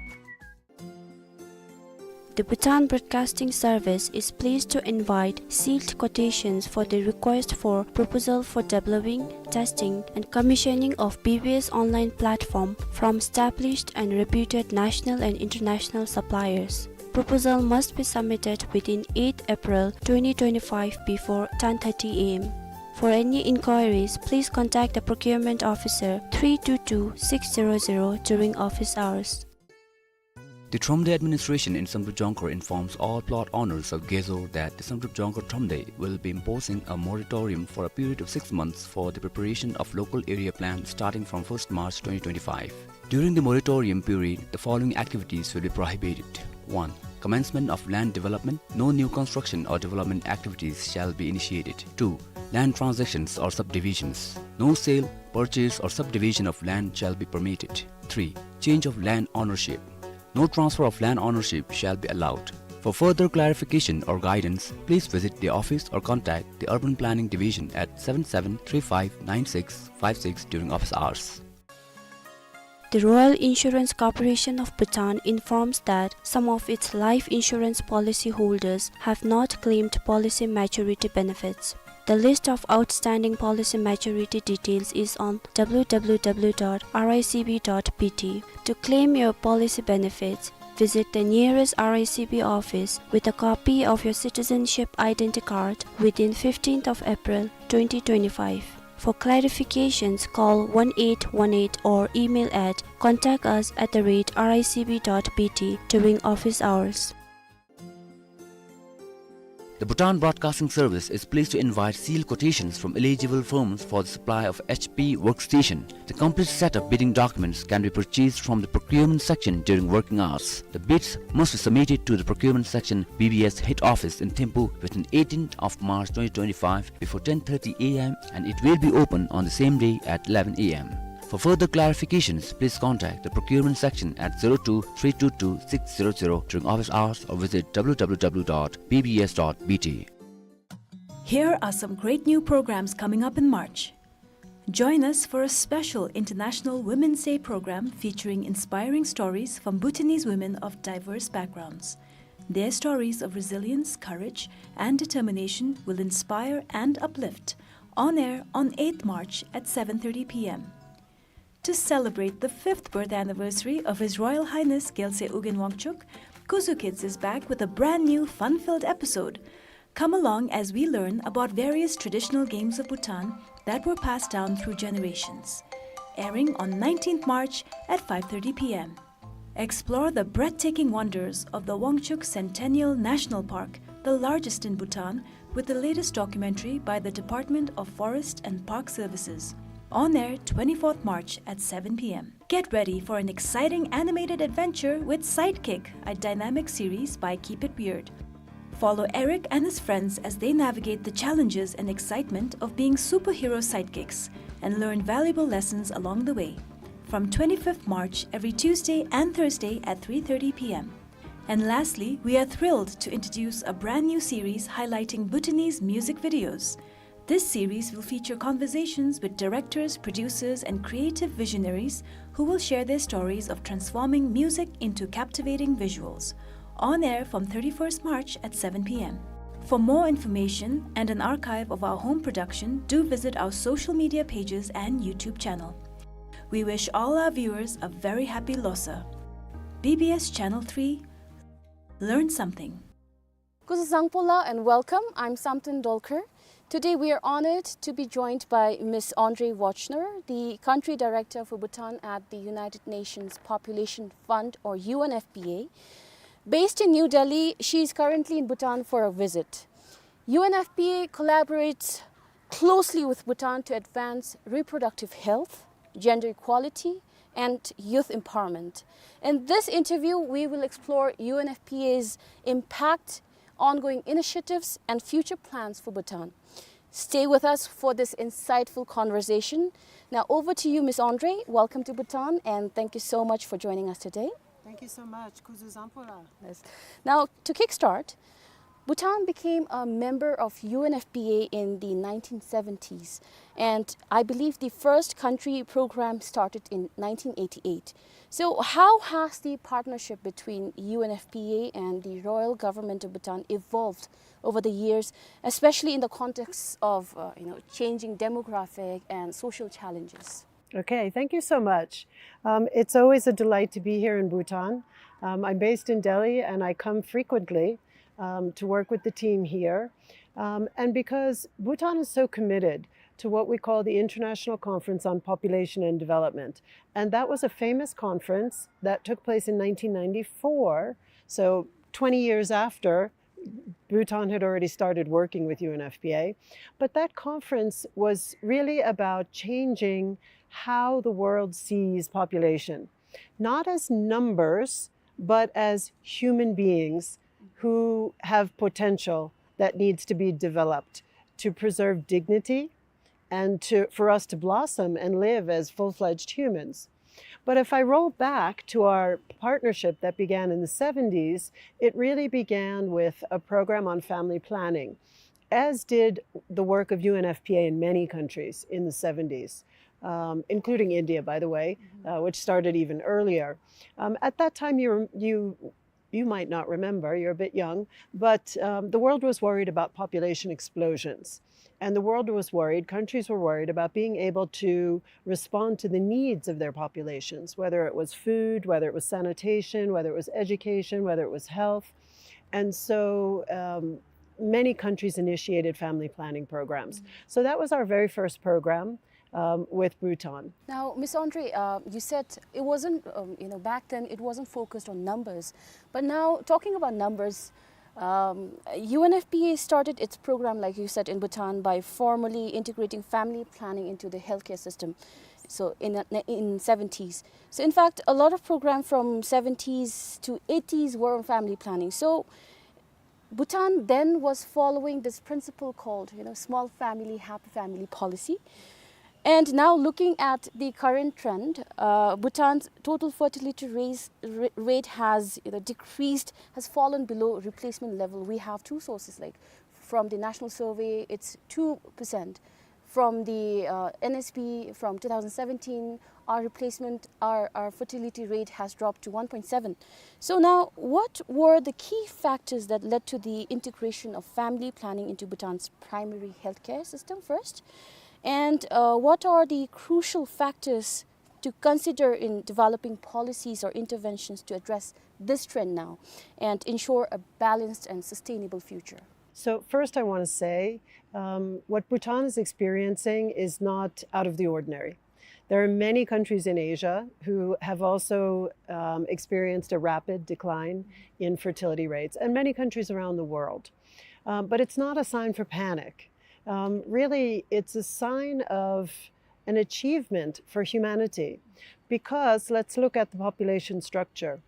The Bhutan Broadcasting Service is pleased to invite sealed quotations for the request for proposal for developing, testing, and commissioning of B B S online platform from established and reputed national and international suppliers. Proposal must be submitted within eighth April twenty twenty-five before ten thirty A M. For any inquiries, please contact the procurement officer three two two six zero zero during office hours. The Thromde administration in Samdrup Jongkhar informs all plot owners of Gezo that the Samdrup Jongkhar Thromde will be imposing a moratorium for a period of six months for the preparation of local area plan starting from first March twenty twenty-five. During the moratorium period, the following activities will be prohibited. One, commencement of land development. No new construction or development activities shall be initiated. Two, land transactions or subdivisions. No sale, purchase or subdivision of land shall be permitted. Three, change of land ownership. No transfer of land ownership shall be allowed. For further clarification or guidance, please visit the office or contact the Urban Planning Division at seven seven three five nine six five six during office hours. The Royal Insurance Corporation of Bhutan informs that some of its life insurance policy holders have not claimed policy maturity benefits. The list of outstanding policy maturity details is on W W W dot R I C B dot B T. To claim your policy benefits, visit the nearest R I C B office with a copy of your citizenship identity card within fifteenth of April twenty twenty-five. For clarifications, call one eight one eight or email at contact us at the rate R I C B dot B T during office hours. The Bhutan Broadcasting Service is pleased to invite sealed quotations from eligible firms for the supply of H P workstation. The complete set of bidding documents can be purchased from the procurement section during working hours. The bids must be submitted to the procurement section B B S head office in Thimphu within eighteenth of March twenty twenty-five before ten thirty A M, and it will be open on the same day at eleven A M. For further clarifications, please contact the procurement section at zero two three two two six zero zero during office hours or visit W W W dot B B S dot B T. Here are some great new programs coming up in March. Join us for a special International Women's Day program featuring inspiring stories from Bhutanese women of diverse backgrounds. Their stories of resilience, courage, and determination will inspire and uplift. On air on eighth March at seven thirty P M. To celebrate the fifth birth anniversary of His Royal Highness Gyaltsey Ugyen Wangchuck, Kuzu Kids is back with a brand new fun-filled episode. Come along as we learn about various traditional games of Bhutan that were passed down through generations. Airing on nineteenth March at five thirty P M. Explore the breathtaking wonders of the Wangchuck Centennial National Park, the largest in Bhutan, with the latest documentary by the Department of Forest and Park Services. On air twenty-fourth March at seven P M. Get ready for an exciting animated adventure with Sidekick, a dynamic series by Keep It Weird. Follow Eric and his friends as they navigate the challenges and excitement of being superhero sidekicks and learn valuable lessons along the way. From twenty-fifth March, every Tuesday and Thursday at three thirty P M. And lastly, we are thrilled to introduce a brand new series highlighting Bhutanese music videos. This series will feature conversations with directors, producers, and creative visionaries who will share their stories of transforming music into captivating visuals. On air from thirty-first March at seven P M. For more information and an archive of our home production, do visit our social media pages and YouTube channel. We wish all our viewers a very happy Losar. B B S Channel three, learn something. Kuzu zangpo la and welcome. I'm Samten Dolkar. Today we are honored to be joined by Miss Andrée Wojtner, the Country Director for Bhutan at the United Nations Population Fund, or U N F P A. Based in New Delhi, she is currently in Bhutan for a visit. U N F P A collaborates closely with Bhutan to advance reproductive health, gender equality, and youth empowerment. In this interview, we will explore U N F P A's impact, ongoing initiatives, and future plans for Bhutan. Stay with us for this insightful conversation. Now, over to you, Miss Andrée. Welcome to Bhutan, and thank you so much for joining us today. Thank you so much. Kuzu zangpo la. Yes. Now, to kickstart, Bhutan became a member of U N F P A in the nineteen seventies, and I believe the first country program started in nineteen eighty-eight. So, how has the partnership between U N F P A and the Royal Government of Bhutan evolved over the years, especially in the context of, uh, you know, changing demographic and social challenges? Okay, thank you so much. Um, it's always a delight to be here in Bhutan. Um, I'm based in Delhi and I come frequently, um, to work with the team here. Um, and because Bhutan is so committed to what we call the International Conference on Population and Development. And that was a famous conference that took place in nineteen ninety-four, so twenty years after Bhutan had already started working with U N F P A. But that conference was really about changing how the world sees population, not as numbers, but as human beings who have potential that needs to be developed to preserve dignity and to, for us to blossom and live as full-fledged humans. But if I roll back to our partnership that began in the seventies, it really began with a program on family planning, as did the work of U N F P A in many countries in the seventies, um, including India, by the way, uh, which started even earlier. Um, at that time, you, you, you might not remember, you're a bit young, but, um, the world was worried about population explosions. And the world was worried, countries were worried about being able to respond to the needs of their populations, whether it was food, whether it was sanitation, whether it was education, whether it was health. And so, um, many countries initiated family planning programs. So that was our very first program, um, with Bhutan. Now, Miss Andrée, uh, you said it wasn't, um, you know, back then it wasn't focused on numbers. But now, talking about numbers, Um, U N F P A started its program, like you said, in Bhutan by formally integrating family planning into the healthcare system. So in in seventies. So in fact, a lot of program from seventies to eighties were on family planning. So Bhutan then was following this principle called, you know, small family, happy family policy. And now looking at the current trend, uh, Bhutan's total fertility raise, ra- rate has, you know, decreased, has fallen below replacement level. We have two sources, like from the National Survey, it's two percent. From the uh, N S P from two thousand seventeen, our replacement, our, our fertility rate has dropped to one point seven. So now, what were the key factors that led to the integration of family planning into Bhutan's primary healthcare system first? And uh, what are the crucial factors to consider in developing policies or interventions to address this trend now and ensure a balanced and sustainable future? So first, I want to say, um, what Bhutan is experiencing is not out of the ordinary. There are many countries in Asia who have also, um, experienced a rapid decline in fertility rates, and many countries around the world. Um, but it's not a sign for panic. Um, really, it's a sign of an achievement for humanity, because let's look at the population structure.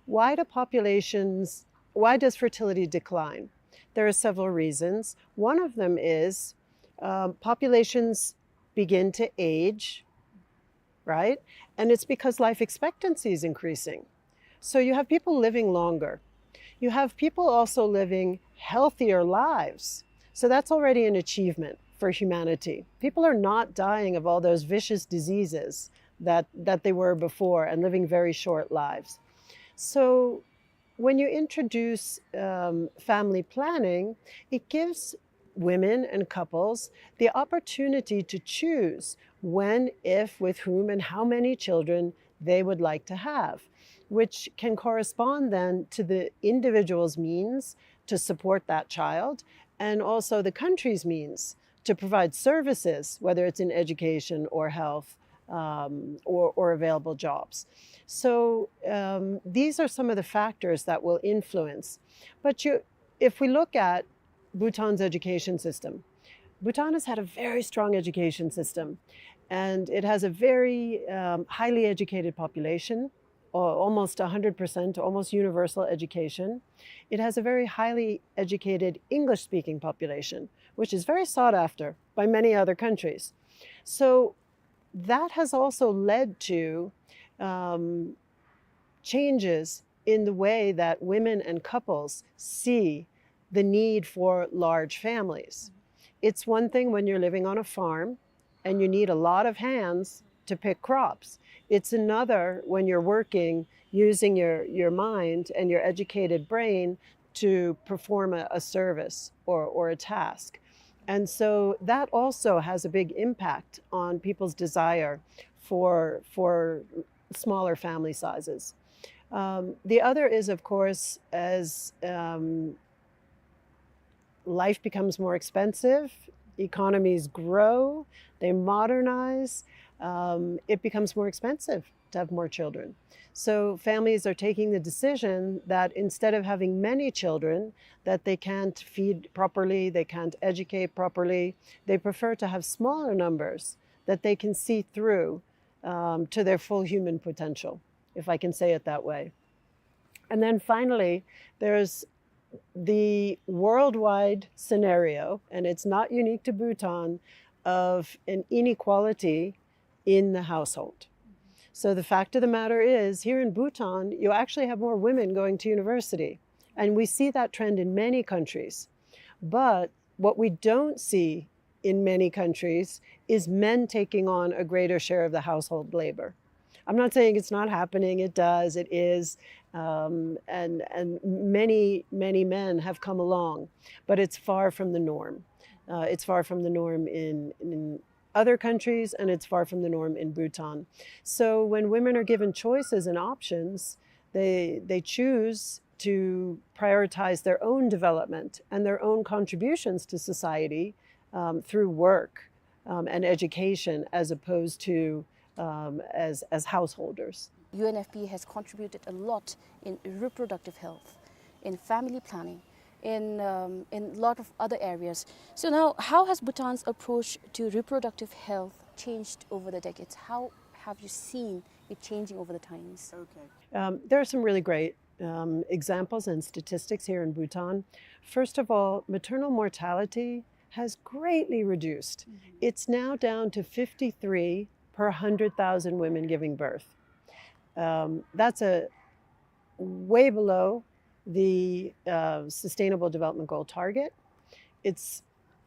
Why do populations, why does fertility decline? There are several reasons. One of them is, um, populations begin to age, right? And it's because life expectancy is increasing. So you have people living longer. You have people also living healthier lives. So that's already an achievement for humanity. People are not dying of all those vicious diseases that, that they were before and living very short lives. So when you introduce, um, family planning, it gives women and couples the opportunity to choose when, if, with whom, and how many children they would like to have, which can correspond then to the individual's means to support that child and also the country's means to provide services, whether it's in education or health, um, or, or available jobs. So, um, these are some of the factors that will influence. But you, if we look at Bhutan's education system, Bhutan has had a very strong education system, and it has a very, um, highly educated population, or almost one hundred percent, almost universal education. It has a very highly educated English-speaking population, which is very sought after by many other countries. So that has also led to, um, changes in the way that women and couples see the need for large families. It's one thing when you're living on a farm and you need a lot of hands to pick crops. It's another when you're working using your, your mind and your educated brain to perform a, a service or, or a task. And so that also has a big impact on people's desire for, for smaller family sizes. Um, the other is, of course, as, um, life becomes more expensive, economies grow, they modernize, um, it becomes more expensive to have more children. So families are taking the decision that instead of having many children that they can't feed properly, they can't educate properly, they prefer to have smaller numbers that they can see through, um, to their full human potential, if I can say it that way. And then finally, there's the worldwide scenario, and it's not unique to Bhutan, of an inequality in the household. So the fact of the matter is, here in Bhutan, you actually have more women going to university. And we see that trend in many countries. But what we don't see in many countries is men taking on a greater share of the household labor. I'm not saying it's not happening, it does, it is. Um, and, and many, many men have come along, but it's far from the norm. Uh, it's far from the norm in, in other countries, and it's far from the norm in Bhutan. So when women are given choices and options, they, they choose to prioritize their own development and their own contributions to society, um, through work, um, and education as opposed to, um, as, as householders. U N F P A has contributed a lot in reproductive health, in family planning, in, um, in a lot of other areas. So now, how has Bhutan's approach to reproductive health changed over the decades? How have you seen it changing over the times? Okay. Um, there are some really great, um, examples and statistics here in Bhutan. First of all, maternal mortality has greatly reduced. Mm-hmm. It's now down to fifty-three per hundred thousand women giving birth. Um, that's a way below the, uh, Sustainable Development Goal target. It's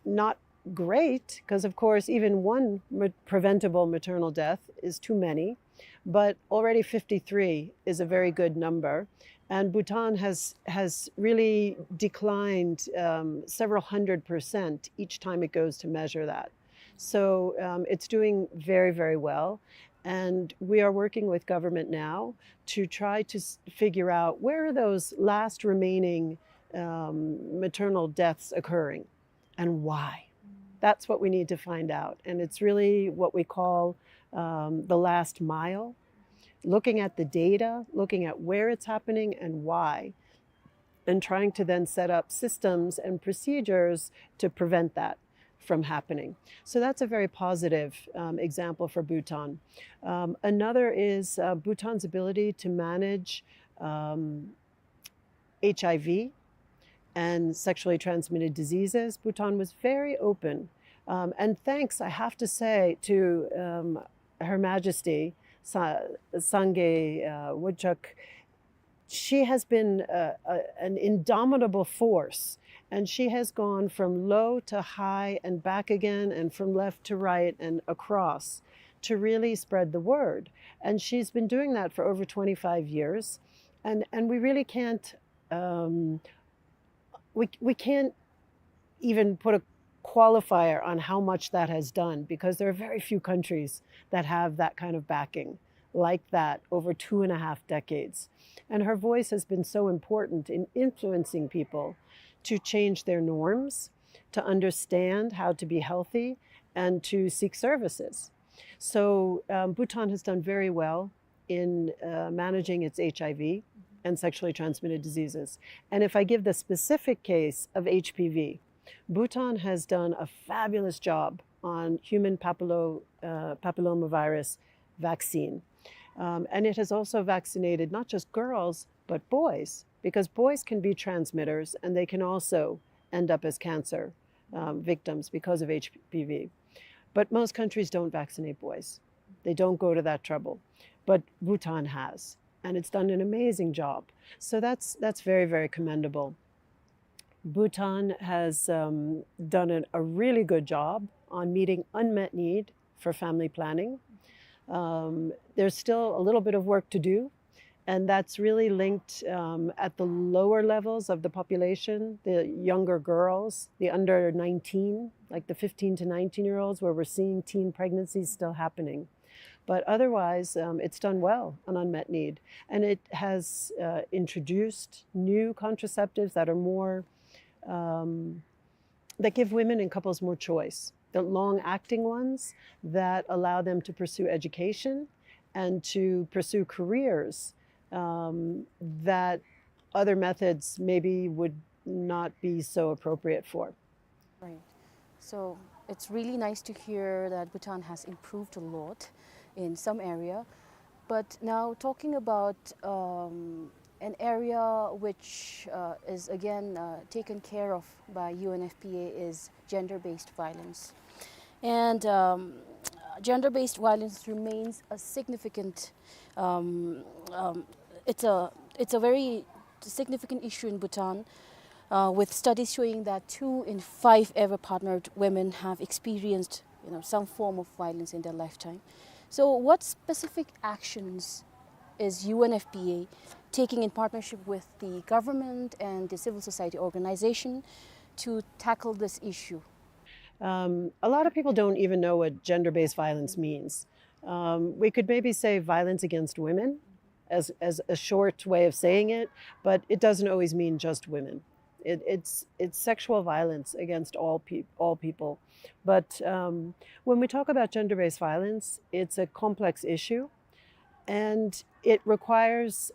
not great, 'cause of course even one ma-, preventable maternal death is too many, but already fifty-three is a very good number. And Bhutan has, has really declined, um, several hundred percent each time it goes to measure that. So, um, it's doing very, very well. And we are working with government now to try to s-, figure out where are those last remaining, um, maternal deaths occurring and why. That's what we need to find out. And it's really what we call, um, the last mile, looking at the data, looking at where it's happening and why, and trying to then set up systems and procedures to prevent that from happening. So that's a very positive, um, example for Bhutan. Um, another is, uh, Bhutan's ability to manage, um, H I V and sexually transmitted diseases. Bhutan was very open. Um, and thanks, I have to say, to, um, Her Majesty Sa-, Sangay, uh, Wangchuck. She has been, uh, a, an indomitable force, and she has gone from low to high and back again and from left to right and across to really spread the word. And she's been doing that for over twenty-five years. And, and we really can't, um, we, we can't even put a qualifier on how much that has done, because there are very few countries that have that kind of backing like that over two and a half decades. And her voice has been so important in influencing people to change their norms, to understand how to be healthy, and to seek services. So, um, Bhutan has done very well in, uh, managing its H I V and sexually transmitted diseases. And if I give the specific case of H P V, Bhutan has done a fabulous job on human papillo-, uh, papillomavirus vaccine. Um, and it has also vaccinated not just girls, but boys, because boys can be transmitters and they can also end up as cancer, um, victims because of H P V. But most countries don't vaccinate boys. They don't go to that trouble. But Bhutan has, and it's done an amazing job. So that's, that's very, very commendable. Bhutan has, um, done a, a really good job on meeting unmet need for family planning. Um, there's still a little bit of work to do, and that's really linked, um, at the lower levels of the population, the younger girls, the under nineteen, like the fifteen to nineteen year olds, where we're seeing teen pregnancies still happening. But otherwise, um, it's done well on unmet need, and it has, uh, introduced new contraceptives that are more, um, that give women and couples more choice. The long-acting ones that allow them to pursue education and to pursue careers, um, that other methods maybe would not be so appropriate for. Right. So it's really nice to hear that Bhutan has improved a lot in some area. But now talking about, um, an area which, uh, is again, uh, taken care of by U N F P A is gender-based violence. And, um, gender-based violence remains a significant, um, um, it's a, it's a very significant issue in Bhutan, uh, with studies showing that two in five ever partnered women have experienced, you know, some form of violence in their lifetime. So what specific actions is U N F P A taking in partnership with the government and the civil society organization to tackle this issue? Um, a lot of people don't even know what gender-based violence means. Um, we could maybe say violence against women as, as a short way of saying it, but it doesn't always mean just women. It, it's, it's sexual violence against all peop-, all people. But, um, when we talk about gender-based violence, it's a complex issue, and it requires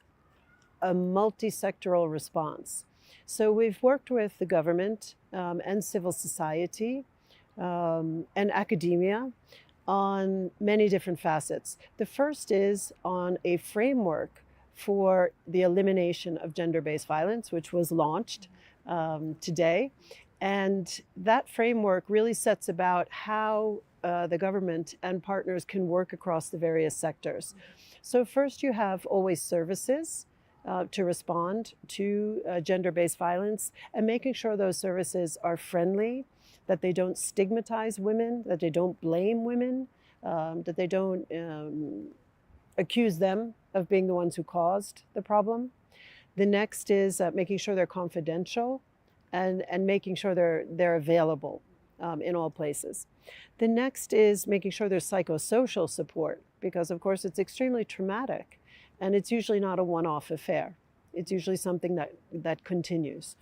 a multi-sectoral response. So we've worked with the government, um, and civil society, um, and academia on many different facets. The first is on a framework for the elimination of gender-based violence, which was launched, um, today. And that framework really sets about how, uh, the government and partners can work across the various sectors. So first you have always services, uh, to respond to, uh, gender-based violence, and making sure those services are friendly, that they don't stigmatize women, that they don't blame women, um, that they don't, um, accuse them of being the ones who caused the problem. The next is, uh, making sure they're confidential and, and making sure they're, they're available, um, in all places. The next is making sure there's psychosocial support, because of course it's extremely traumatic, and it's usually not a one-off affair. It's usually something that, that continues.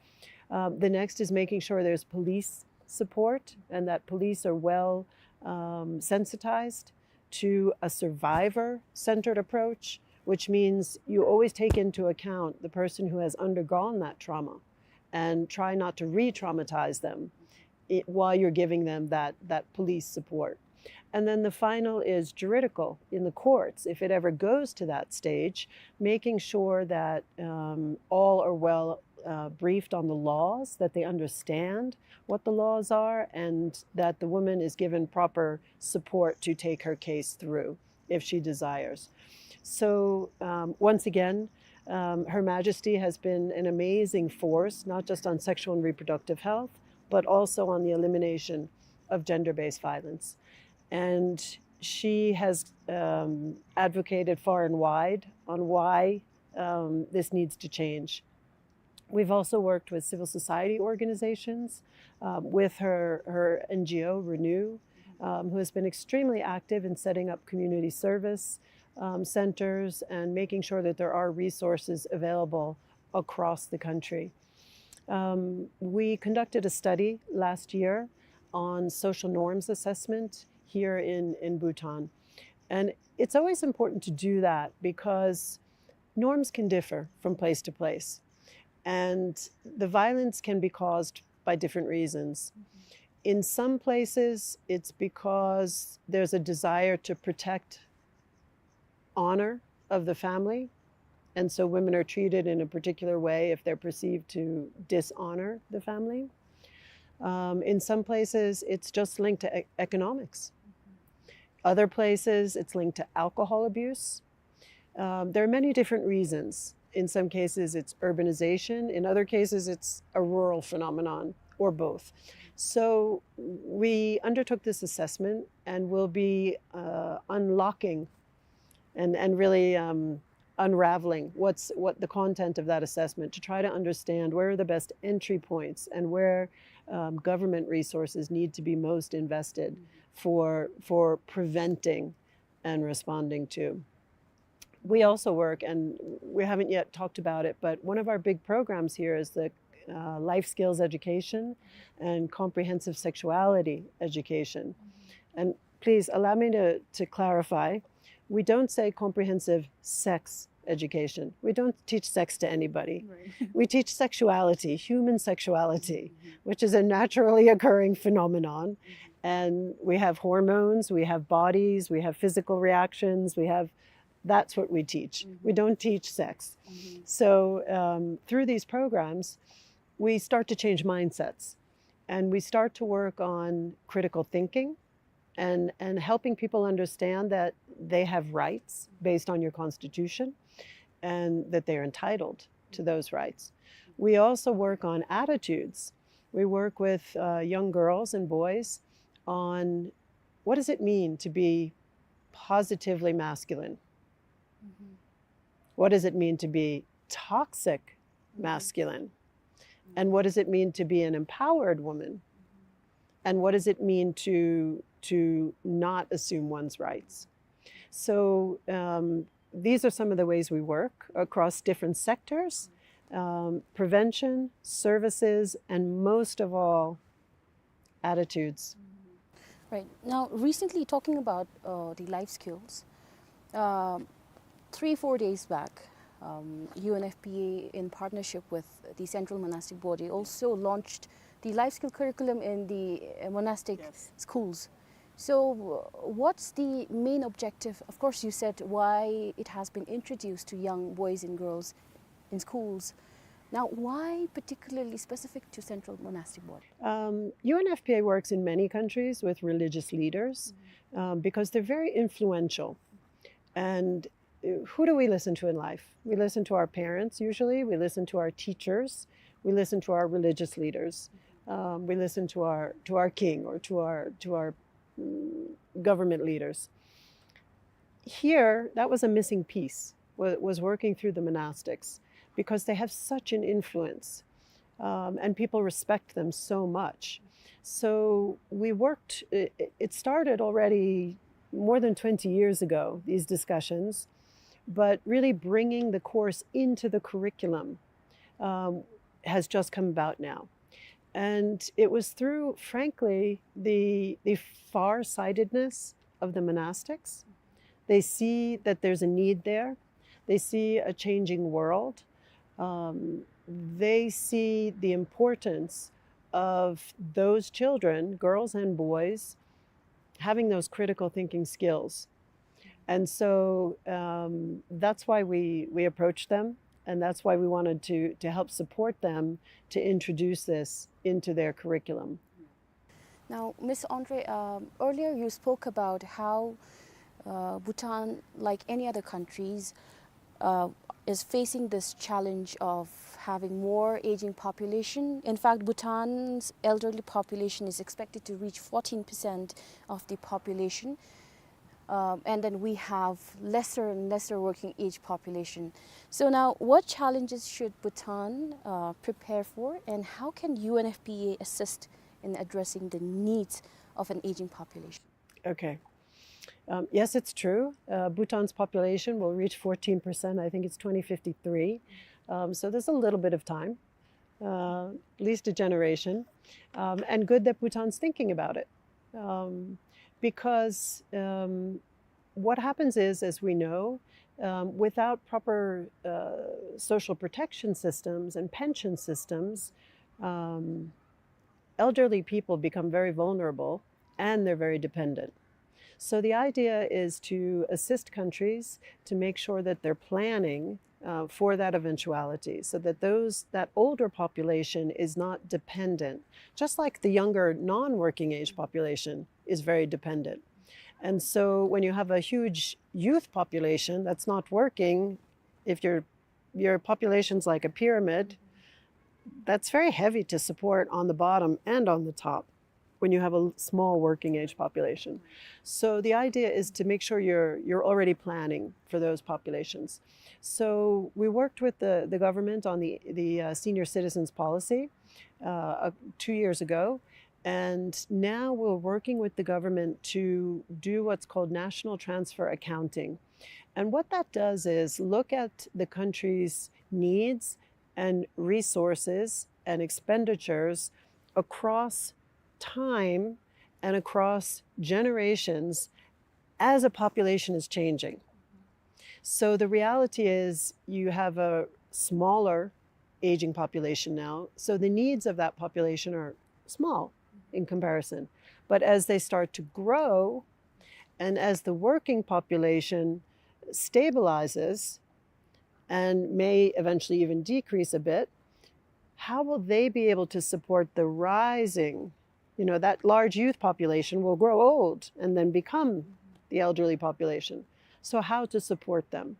Um, the next is making sure there's police support and that police are well, um, sensitized to a survivor-centered approach, which means you always take into account the person who has undergone that trauma and try not to re-traumatize them i-, while you're giving them that, that police support. And then the final is juridical in the courts. If it ever goes to that stage, making sure that, um, all are well, uh, briefed on the laws, that they understand what the laws are, and that the woman is given proper support to take her case through if she desires. So, um, once again, um, Her Majesty has been an amazing force, not just on sexual and reproductive health, but also on the elimination of gender-based violence. And she has, um, advocated far and wide on why, um, this needs to change. We've also worked with civil society organizations, um, with her, her N G O, Renew, um, who has been extremely active in setting up community service, um, centers and making sure that there are resources available across the country. Um, we conducted a study last year on social norms assessment here in, in Bhutan. And it's always important to do that because norms can differ from place to place. And the violence can be caused by different reasons. In some places, it's because there's a desire to protect honor of the family, and so women are treated in a particular way if they're perceived to dishonor the family. Um, in some places, it's just linked to e-, economics. Other places, it's linked to alcohol abuse. Um, there are many different reasons. In some cases, it's urbanization. In other cases, it's a rural phenomenon, or both. So we undertook this assessment and will be, uh, unlocking and, and really, um, unraveling what's, what the content of that assessment, to try to understand where are the best entry points and where, um, government resources need to be most invested for, for preventing and responding to. We also work, and we haven't yet talked about it, but one of our big programs here is the, uh, life skills education and comprehensive sexuality education. And please allow me to, to clarify. We don't say comprehensive sex education. We don't teach sex to anybody. Right. We teach sexuality, human sexuality, mm-hmm, which is a naturally occurring phenomenon. Mm-hmm. And we have hormones, we have bodies, we have physical reactions, we have, that's what we teach. Mm-hmm. We don't teach sex. Mm-hmm. So, um, through these programs, we start to change mindsets, and we start to work on critical thinking and, and helping people understand that they have rights based on your constitution and that they're entitled to those rights. We also work on attitudes. We work with, uh, young girls and boys on what does it mean to be positively masculine? Mm-hmm. What does it mean to be toxic, mm-hmm, masculine? Mm-hmm. And what does it mean to be an empowered woman? Mm-hmm. And what does it mean to, to not assume one's rights? So, um, these are some of the ways we work across different sectors, um, prevention, services, and most of all, attitudes. Right. Now, recently, talking about, uh, the life skills, um, three, four days back, Um, U N F P A, in partnership with the Central Monastic Body, also launched the life skill curriculum in the uh, monastic Yes. schools. So, uh, what's the main objective? Of course, you said why it has been introduced to young boys and girls in schools. Now, why particularly specific to Central Monastic Body? Um, U N F P A works in many countries with religious leaders, um, because they're very influential. And uh, who do we listen to in life? We listen to our parents, usually. We listen to our teachers. We listen to our religious leaders. Um, we listen to our, to our king or to our, to our, mm, government leaders. Here, that was a missing piece, wa-, was working through the monastics, because they have such an influence, um, and people respect them so much. So we worked, it, it started already more than twenty years ago, these discussions, but really bringing the course into the curriculum, um, has just come about now. And it was through, frankly, the, the far-sightedness of the monastics. They see that there's a need there. They see a changing world. Um, they see the importance of those children, girls and boys, having those critical thinking skills. And so, um, that's why we, we approached them, and that's why we wanted to, to help support them to introduce this into their curriculum. Now, Miss Andre, um, earlier you spoke about how, uh, Bhutan, like any other countries, uh, is facing this challenge of having more aging population. In fact, Bhutan's elderly population is expected to reach fourteen percent of the population. Um, and then we have lesser and lesser working age population. So now, what challenges should Bhutan, uh, prepare for, and how can U N F P A assist in addressing the needs of an aging population? Okay. Um, yes, it's true. Uh, Bhutan's population will reach fourteen percent. I think it's twenty fifty-three. Um, so there's a little bit of time, uh, at least a generation. Um, and good that Bhutan's thinking about it. Um, because, um, what happens is, as we know, um, without proper, uh, social protection systems and pension systems, um, elderly people become very vulnerable and they're very dependent. So the idea is to assist countries to make sure that they're planning, uh, for that eventuality, so that those, that older population is not dependent, just like the younger non-working age population is very dependent. And so when you have a huge youth population that's not working, if your, your population's like a pyramid, that's very heavy to support on the bottom and on the top when you have a l-, small working age population. So the idea is to make sure you're, you're already planning for those populations. So we worked with the, the government on the, the, uh, senior citizens policy, uh, uh, two years ago, and now we're working with the government to do what's called national transfer accounting. And what that does is look at the country's needs and resources and expenditures across time and across generations as a population is changing. So the reality is you have a smaller aging population now, so the needs of that population are small in comparison. But as they start to grow, and as the working population stabilizes and may eventually even decrease a bit, how will they be able to support the rising, you know, that large youth population will grow old and then become the elderly population. So how to support them?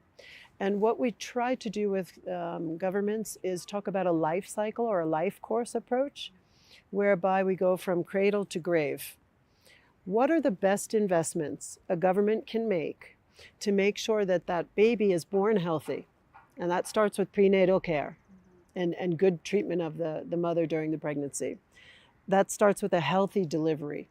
And what we try to do with, um, governments is talk about a life cycle or a life course approach, whereby we go from cradle to grave. What are the best investments a government can make to make sure that that baby is born healthy? And that starts with prenatal care and, and good treatment of the, the mother during the pregnancy. That starts with a healthy delivery.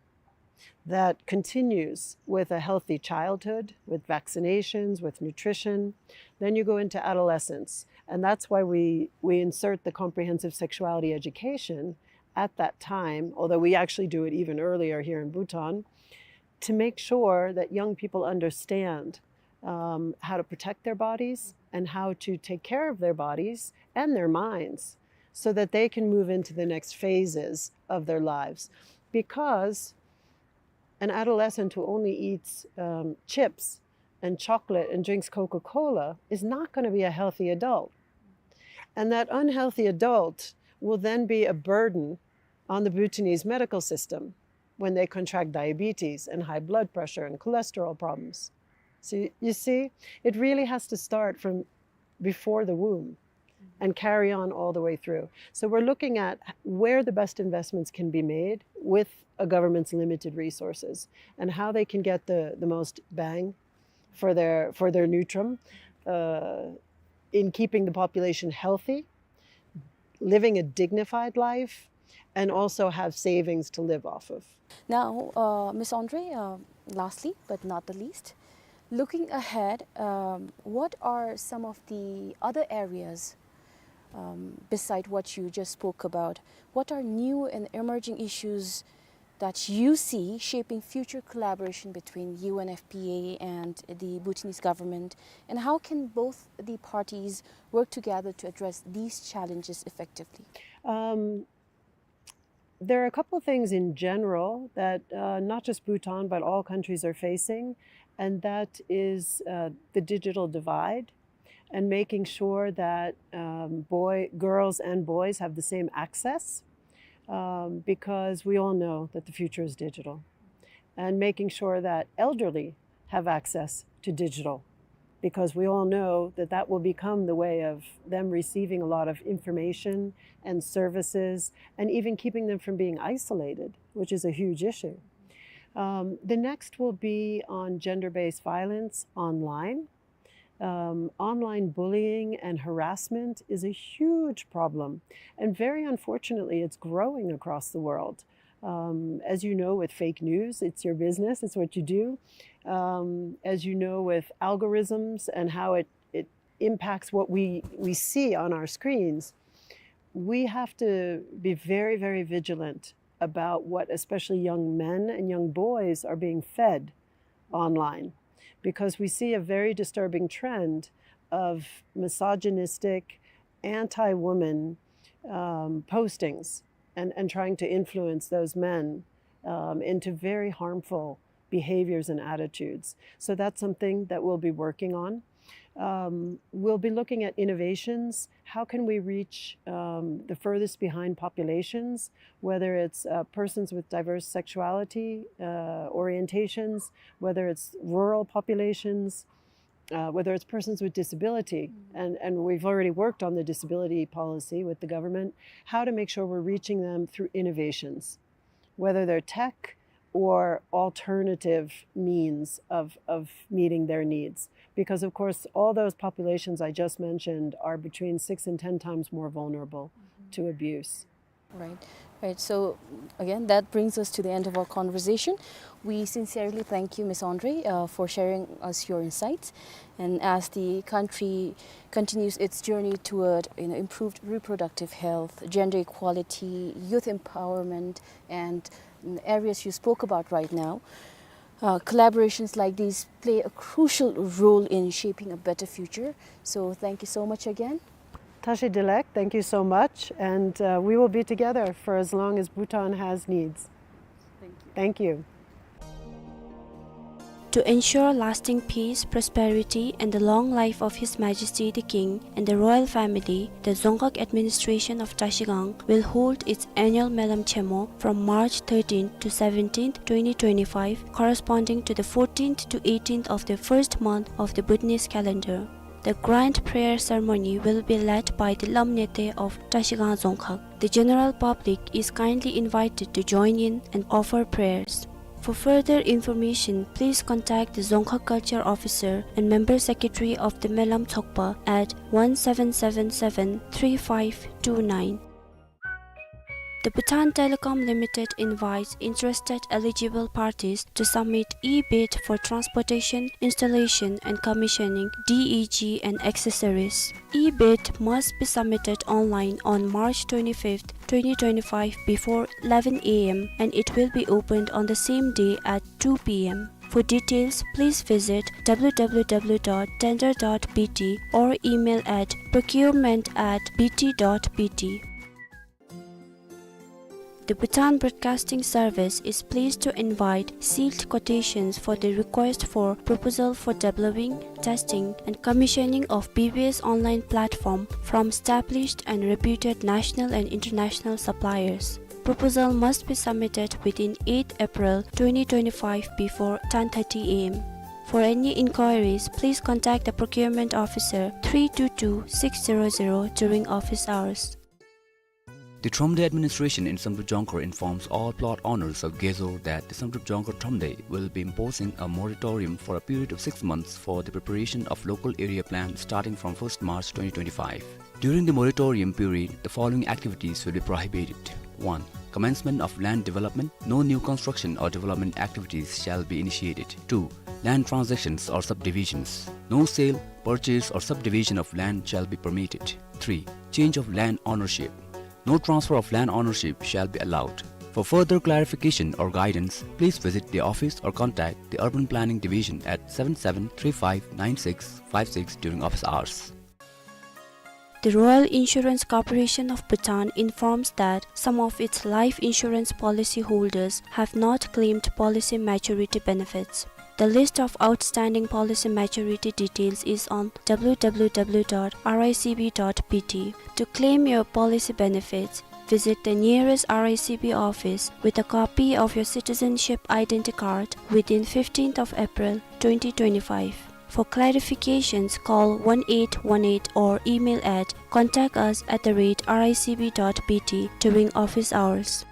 That continues with a healthy childhood, with vaccinations, with nutrition. Then you go into adolescence. And that's why we, we insert the comprehensive sexuality education at that time, although we actually do it even earlier here in Bhutan, to make sure that young people understand um, how to protect their bodies and how to take care of their bodies and their minds so that they can move into the next phases of their lives. Because an adolescent who only eats, um, chips and chocolate and drinks Coca-Cola is not gonna be a healthy adult. And that unhealthy adult will then be a burden on the Bhutanese medical system when they contract diabetes and high blood pressure and cholesterol problems. So you see, it really has to start from before the womb and carry on all the way through. So we're looking at where the best investments can be made with a government's limited resources and how they can get the, the most bang for their, for their neutrum, uh, in keeping the population healthy, living a dignified life, and also have savings to live off of. Now, uh, Miss Andre, uh, lastly but not the least, looking ahead, um, what are some of the other areas, um, beside what you just spoke about? What are new and emerging issues that you see shaping future collaboration between U N F P A and the Bhutanese government, and how can both the parties work together to address these challenges effectively? Um, there are a couple of things in general that, uh, not just Bhutan, but all countries are facing, and that is, uh, the digital divide and making sure that, um, boy, girls and boys have the same access, um, because we all know that the future is digital, and making sure that elderly have access to digital, because we all know that that will become the way of them receiving a lot of information and services, and even keeping them from being isolated, which is a huge issue. Um, the next will be on gender-based violence online. Um, online bullying and harassment is a huge problem, and very unfortunately, it's growing across the world. Um, as you know, with fake news, it's your business, it's what you do. Um, as you know, with algorithms and how it, it impacts what we, we see on our screens, we have to be very, very vigilant about what especially young men and young boys are being fed online, because we see a very disturbing trend of misogynistic, anti-woman, um, postings and, and trying to influence those men, um, into very harmful behaviors and attitudes. So that's something that we'll be working on. Um, we'll be looking at innovations. How can we reach, um, the furthest behind populations, whether it's, uh, persons with diverse sexuality, uh, orientations, whether it's rural populations, uh, whether it's persons with disability, and, and we've already worked on the disability policy with the government, how to make sure we're reaching them through innovations, whether they're tech or alternative means of, of meeting their needs. Because, of course, all those populations I just mentioned are between six and ten times more vulnerable to abuse. Right, right. So, again, that brings us to the end of our conversation. We sincerely thank you, Miss Andre, uh, for sharing us your insights. And as the country continues its journey toward, you know, improved reproductive health, gender equality, youth empowerment, and, mm, areas you spoke about right now, uh, collaborations like these play a crucial role in shaping a better future. So thank you so much again. Tashi Dilek, thank you so much, and, uh, we will be together for as long as Bhutan has needs. Thank you. Thank you. To ensure lasting peace, prosperity, and the long life of His Majesty the King and the royal family, the Dzongkhag administration of Trashigang will hold its annual Melam Chemo from March thirteenth to seventeenth, twenty twenty-five, corresponding to the fourteenth to eighteenth of the first month of the Bhutanese calendar. The grand prayer ceremony will be led by the Lam Nete of Trashigang Dzongkhag. The general public is kindly invited to join in and offer prayers. For further information, please contact the Dzongkhag Culture Officer and Member Secretary of the Melam Tshogpa at one seven seven seven three five two nine. The Bhutan Telecom Limited invites interested eligible parties to submit e-bid for transportation, installation and commissioning, D E G and accessories. E-bid must be submitted online on March twenty-fifth, twenty twenty-five before eleven A M and it will be opened on the same day at two P M. For details, please visit w w w dot tender dot b t or email at procurement at b t dot b t. The Bhutan Broadcasting Service is pleased to invite sealed quotations for the request for proposal for developing, testing, and commissioning of B B S online platform from established and reputed national and international suppliers. Proposal must be submitted within eighth April twenty twenty-five before ten thirty a m. For any inquiries, please contact the procurement officer three two two six zero zero during office hours. The Thromde administration in Samdrup Jongkhar informs all plot owners of Gezor that the Samdrup Jongkhar Thromde will be imposing a moratorium for a period of six months for the preparation of local area plan starting from first March twenty twenty-five. During the moratorium period, the following activities will be prohibited. One, commencement of land development. No new construction or development activities shall be initiated. Two, land transactions or subdivisions. No sale, purchase or subdivision of land shall be permitted. Three, change of land ownership. No transfer of land ownership shall be allowed. For further clarification or guidance, please visit the office or contact the Urban Planning Division at seven seven three five nine six five six during office hours. The Royal Insurance Corporation of Bhutan informs that some of its life insurance policy holders have not claimed policy maturity benefits. The list of outstanding policy maturity details is on w w w dot r i c b dot b t. To claim your policy benefits, visit the nearest R I C B office with a copy of your citizenship identity card within fifteenth of April twenty twenty-five. For clarifications, call one eight one eight or email at contact us at the rate r i c b dot b t during office hours.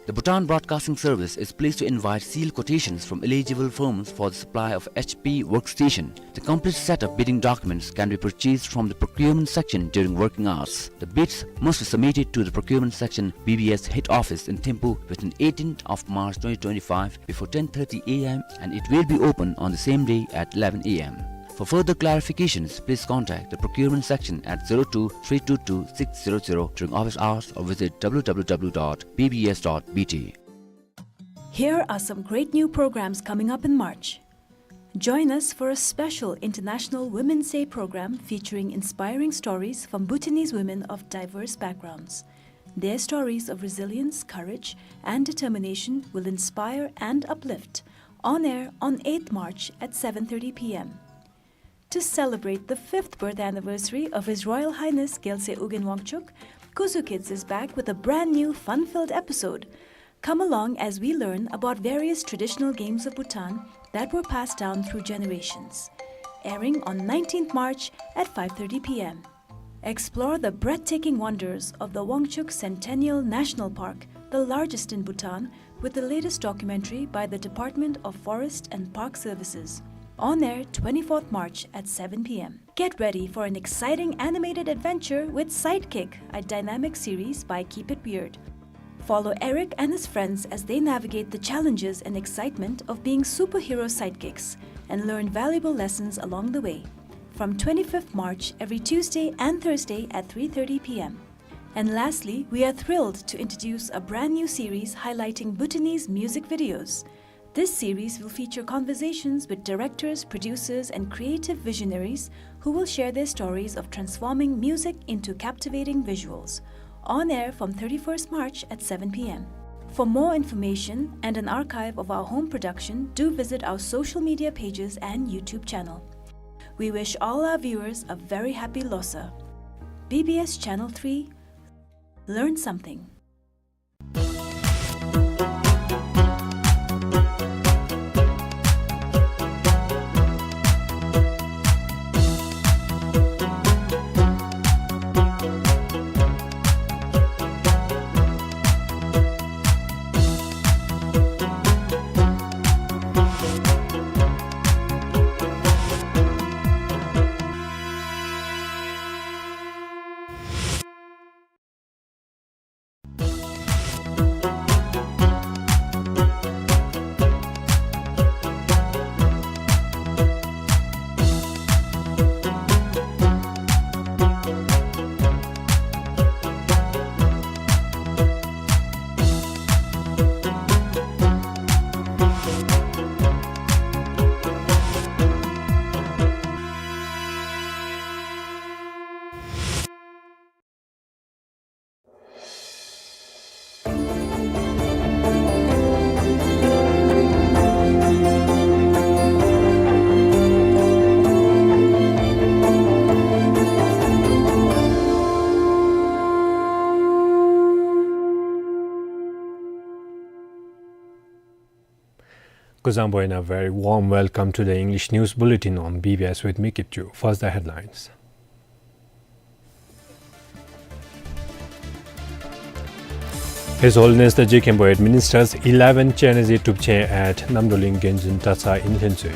The Bhutan Broadcasting Service is pleased to invite sealed quotations from eligible firms for the supply of H P workstation. The complete set of bidding documents can be purchased from the procurement section during working hours. The bids must be submitted to the procurement section B B S head office in Thimphu within eighteenth of March twenty twenty-five before ten thirty a m, and it will be open on the same day at eleven a m. For further clarifications, please contact the procurement section at zero two three two two six zero zero during office hours or visit w w w dot b b s dot b t. Here are some great new programs coming up in March. Join us for a special International Women's Day program featuring inspiring stories from Bhutanese women of diverse backgrounds. Their stories of resilience, courage, and determination will inspire and uplift. On air on eighth March at seven thirty p m. To celebrate the fifth birth anniversary of His Royal Highness Gyaltsuen Ugyen Wangchuck, Kuzu Kids is back with a brand new fun-filled episode. Come along as we learn about various traditional games of Bhutan that were passed down through generations. Airing on nineteenth March at five thirty p m. Explore the breathtaking wonders of the Wangchuck Centennial National Park, the largest in Bhutan, with the latest documentary by the Department of Forest and Park Services. On air twenty-fourth March at seven p m. Get ready for an exciting animated adventure with Sidekick, a dynamic series by Keep It Weird. Follow Eric and his friends as they navigate the challenges and excitement of being superhero sidekicks and learn valuable lessons along the way. From twenty-fifth March, every Tuesday and Thursday at three thirty p m. And lastly, we are thrilled to introduce a brand new series highlighting Bhutanese music videos. This series will feature conversations with directors, producers, and creative visionaries who will share their stories of transforming music into captivating visuals. On air from thirty-first March at seven p m. For more information and an archive of our home production, do visit our social media pages and YouTube channel. We wish all our viewers a very happy Losar. B B S Channel three, learn something. Kuzuzangpo, and a very warm welcome to the English News Bulletin on B B S with me, Kitchu. First, the headlines. His Holiness the Je Khenpo administers eleven Chenrezig Tupchen at Namdolin Gyonzin Dratshang in Lhuentsui.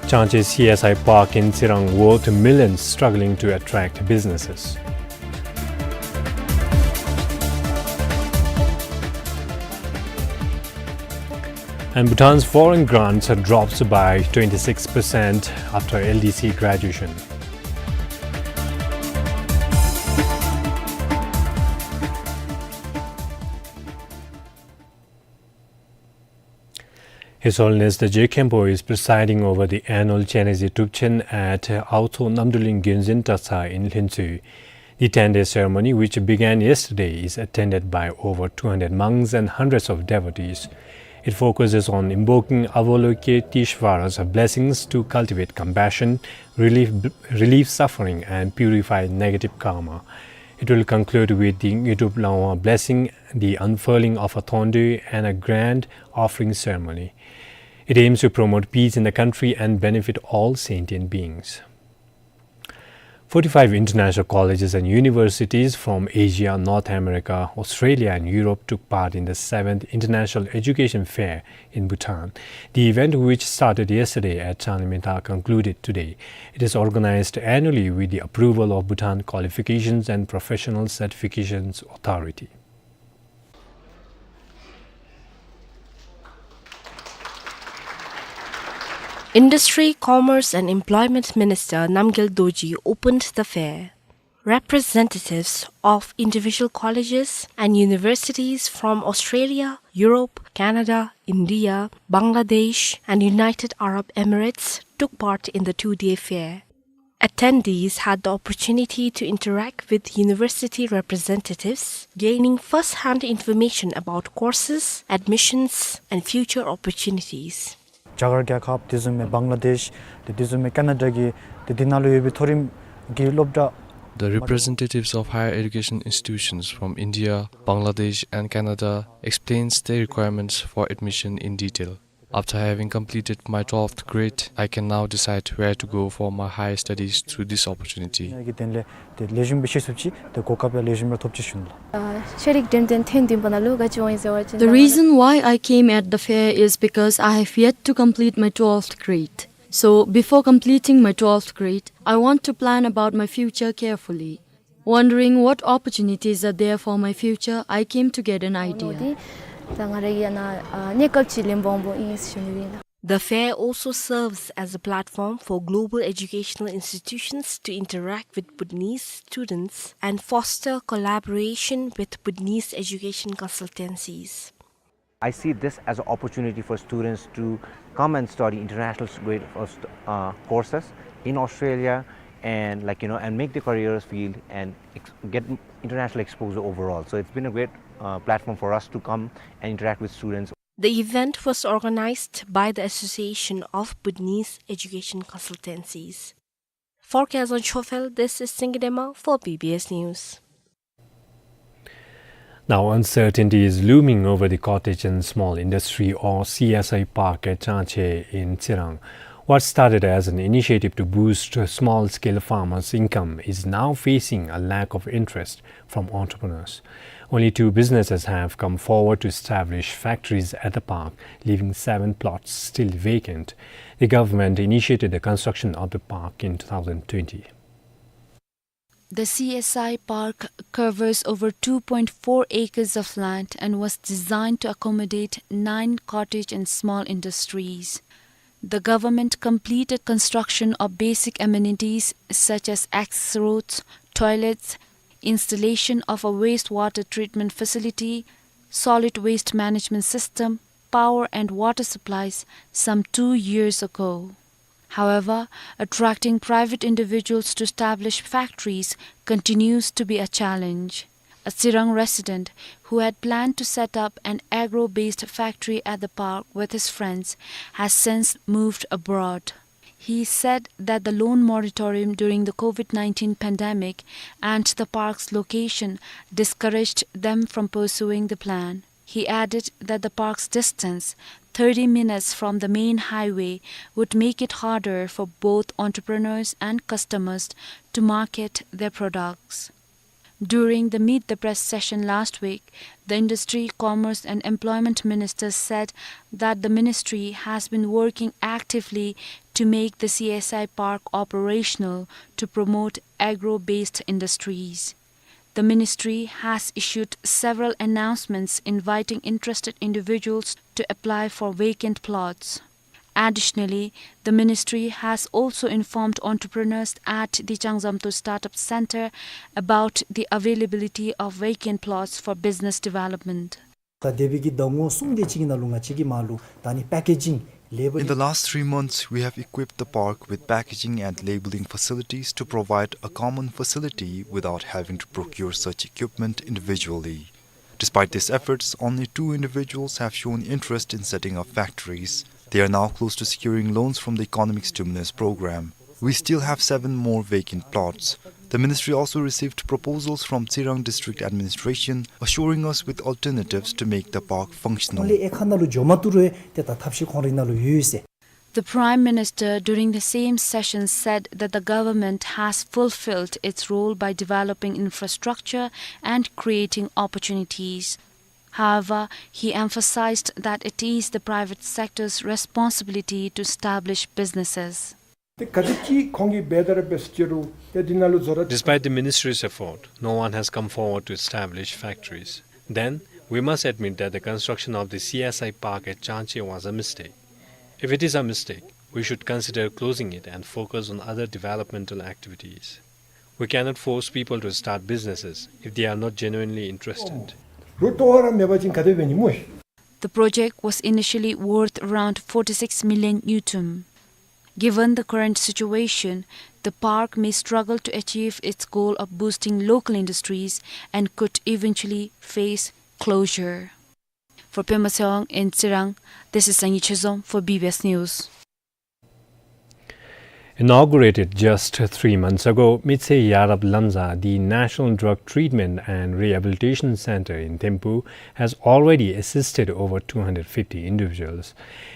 Changchon C S I Park in Tsirang worth millions, struggling to attract businesses. And Bhutan's foreign grants drops by twenty-six percent after L D C graduation. His Holiness the Je Khenpo is presiding over the annual Chenrezig Tupchen at Aotho Namdolin Gyonzin Dratshang in Lhuentsui. The ten-day ceremony, which began yesterday, is attended by over two hundred monks and hundreds of devotees. It focuses on invoking Avalokiteshvara's blessings to cultivate compassion, relieve, relieve suffering, and purify negative karma. It will conclude with the Ngyutup Langwa blessing, the unfurling of a thondu, and a grand offering ceremony. It aims to promote peace in the country and benefit all sentient beings. Forty-five international colleges and universities from Asia, North America, Australia, and Europe took part in the seventh International Education Fair in Bhutan. The event, which started yesterday at Changlimintha, concluded today. It is organized annually with the approval of Bhutan Qualifications and Professional Certifications Authority. Industry, Commerce and Employment Minister Namgyel Dorji opened the fair. Representatives of individual colleges and universities from Australia, Europe, Canada, India, Bangladesh, and United Arab Emirates took part in the two-day fair. Attendees had the opportunity to interact with university representatives, gaining first-hand information about courses, admissions, and future opportunities. རྒྱ་གར་རྒྱལ་ཁབ་དེ་བཟུམ་སྦེ་བང་ལ་དེཤ་དེ་དེ་བཟུམ་སྦེ་ཀ་ན་ཌ་གི་དེ་དེ་ནང་ལུ་ཡོད་པའི་མཐོ་རིམ་གྱི་སློབ་གྲྭ། The representatives of higher education institutions from India, Bangladesh, and Canada explains their requirements for admission in detail. After having completed my twelfth grade, I can now decide where to go for my higher studies through this opportunity. གི་དོན་ལས་དེ་ལེགས་ཤོམ་སྦེ་ཤེས་ཚུགསཔ་ཅིག་དེ་གོ་སྐབས་ཡང་ལེགས་ཤོམ་སྦེ་ཐོབ་ཅི་ཞུ་ནི་ལགས། ཨ་ཤེས་རིག་འགྲེམས་སྟོན་ཐེངས་བདུན་པ་ནང་ལུ་ག་ཅི་འོང་ཡི་ཟེར་བ་ཅིན། The reason why I came at the fair is because I have yet to complete my twelfth grade. So, before completing my twelfth grade, I want to plan about my future carefully. Wondering what opportunities are there for my future, I came to get an idea. ད་ང་རའི་ཡང་ན་ཨ་གནས་སྐབས་ཅིག་ལེན་འོང་འོངམ་ཨིན་ཟེར་ཞུ་ནི་ཨིན་ལགས། The fair also serves as a platform for global educational institutions to interact with Bhutanese students and foster collaboration with Bhutanese education consultancies. I see this as an opportunity for students to come and study international s-, grade of st-, uh, courses in Australia and, like, you know, and make the careers field and ex-, get international exposure overall. So it's been a great, uh, platform for us to come and interact with students. The event was organized by the Association of Bhutanese Education Consultancies. For Khazang Chophel, this is Singye Dema for B B S News. Now, uncertainty is looming over the Cottage and Small Industry, or C S I Park, at Changchon in Tsirang. What started as an initiative to boost small-scale farmers' income is now facing a lack of interest from entrepreneurs. Only two businesses have come forward to establish factories at the park, leaving seven plots still vacant. The government initiated the construction of the park in two thousand twenty. The C S I Park covers over two point four acres of land and was designed to accommodate nine cottage and small industries. The government completed construction of basic amenities such as access roads, toilets, installation of a wastewater treatment facility, solid waste management system, power and water supplies some two years ago. However, attracting private individuals to establish factories continues to be a challenge. A Tsirang resident who had planned to set up an agro-based factory at the park with his friends has since moved abroad. He said that the loan moratorium during the COVID nineteen pandemic and the park's location discouraged them from pursuing the plan. He added that the park's distance, thirty minutes from the main highway, would make it harder for both entrepreneurs and customers to market their products. During the Meet the Press session last week, the Industry, Commerce and Employment Minister said that the ministry has been working actively to make the C S I park operational to promote agro-based industries. The ministry has issued several announcements inviting interested individuals to apply for vacant plots. Additionally, the ministry has also informed entrepreneurs at the Changzamto Startup Center about the availability of vacant plots for business development. ད་འདས་པའི་གི་ཟླ་ངོ་གསུམ་དེ་ཅིག་གི་ནང་ལུ་ང་བཅས་ཀྱིས་མར་ལུ་ད་ནི་པེ་ཀེ་ཇིང་ལེ་བར In the last three months, we have equipped the park with packaging and labeling facilities to provide a common facility without having to procure such equipment individually. Despite these efforts, only two individuals have shown interest in setting up factories. They are now close to securing loans from the Economic Stimulus Program. We still have seven more vacant plots. The ministry also received proposals from Tsirang District Administration, assuring us with alternatives to make the park functional. ཁོང་ལས་ཨེ་ཁ་ནང་ལུ་འགྱོ་མ་བཏུབ་རུང་ཏེ་ད་ཐབས་ཤེས་ཁོང་རའི་ནང་ལུ་ཡོད་ཟེར། The Prime Minister, during the same session, said that the government has fulfilled its role by developing infrastructure and creating opportunities. However, he emphasized that it is the private sector's responsibility to establish businesses. ཏེ་ག་དེམ་ཅིག་ཁོང་གིས་འབད་དེ་ར་འབད་ཟེར་ཅི་རུང་ཏེ་འདི་ནང་ལུ་བཟོ་ར། Despite the ministry's effort, no one has come forward to establish factories. Then, we must admit that the construction of the C S I park at Changchir was a mistake. If it is a mistake, we should consider closing it and focus on other developmental activities. We cannot force people to start businesses if they are not genuinely interested. རུ་ཏོ་བ་ར་མེད་པ་ཅིན་ག་དེ་འབད་ནི་སྨོ། The project was initially worth around forty-six million ngultrum. Given the current situation, the park may struggle to achieve its goal of boosting local industries and could eventually face closure. For Pema Tshewang in Tsirang, this is Sangi Chezom for B B S News. Inaugurated just three months ago, Mitse Yarab Lamza, the National Drug Treatment and Rehabilitation Center in Thimphu, has already assisted over two hundred fifty individuals.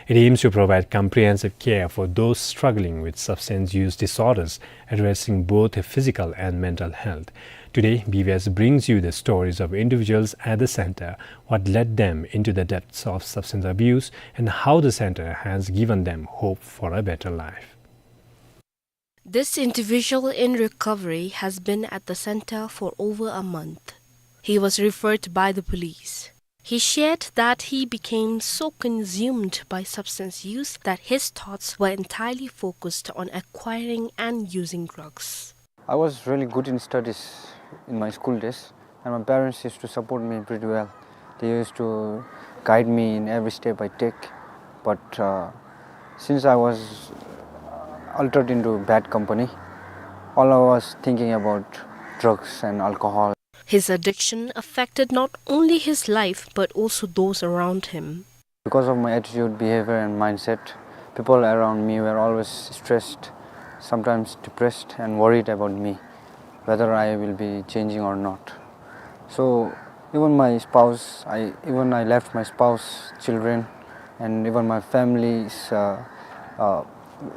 It aims to provide comprehensive care for those struggling with substance use disorders, addressing both physical and mental health. Today, B B S brings you the stories of individuals at the center, what led them into the depths of substance abuse, and how the center has given them hope for a better life. This individual in recovery has been at the center for over a month. He was referred by the police. He shared that he became so consumed by substance use that his thoughts were entirely focused on acquiring and using drugs. I was really good in studies in my school days, and my parents used to support me pretty well. They used to guide me in every step I take. But, uh, since I was altered into bad company, all I was thinking about drugs and alcohol. His addiction affected not only his life but also those around him. Because of my attitude, behavior, and mindset, people around me were always stressed, sometimes depressed, and worried about me, whether I will be changing or not. So even my spouse, I, even I left my spouse, children, and even my families, uh, uh,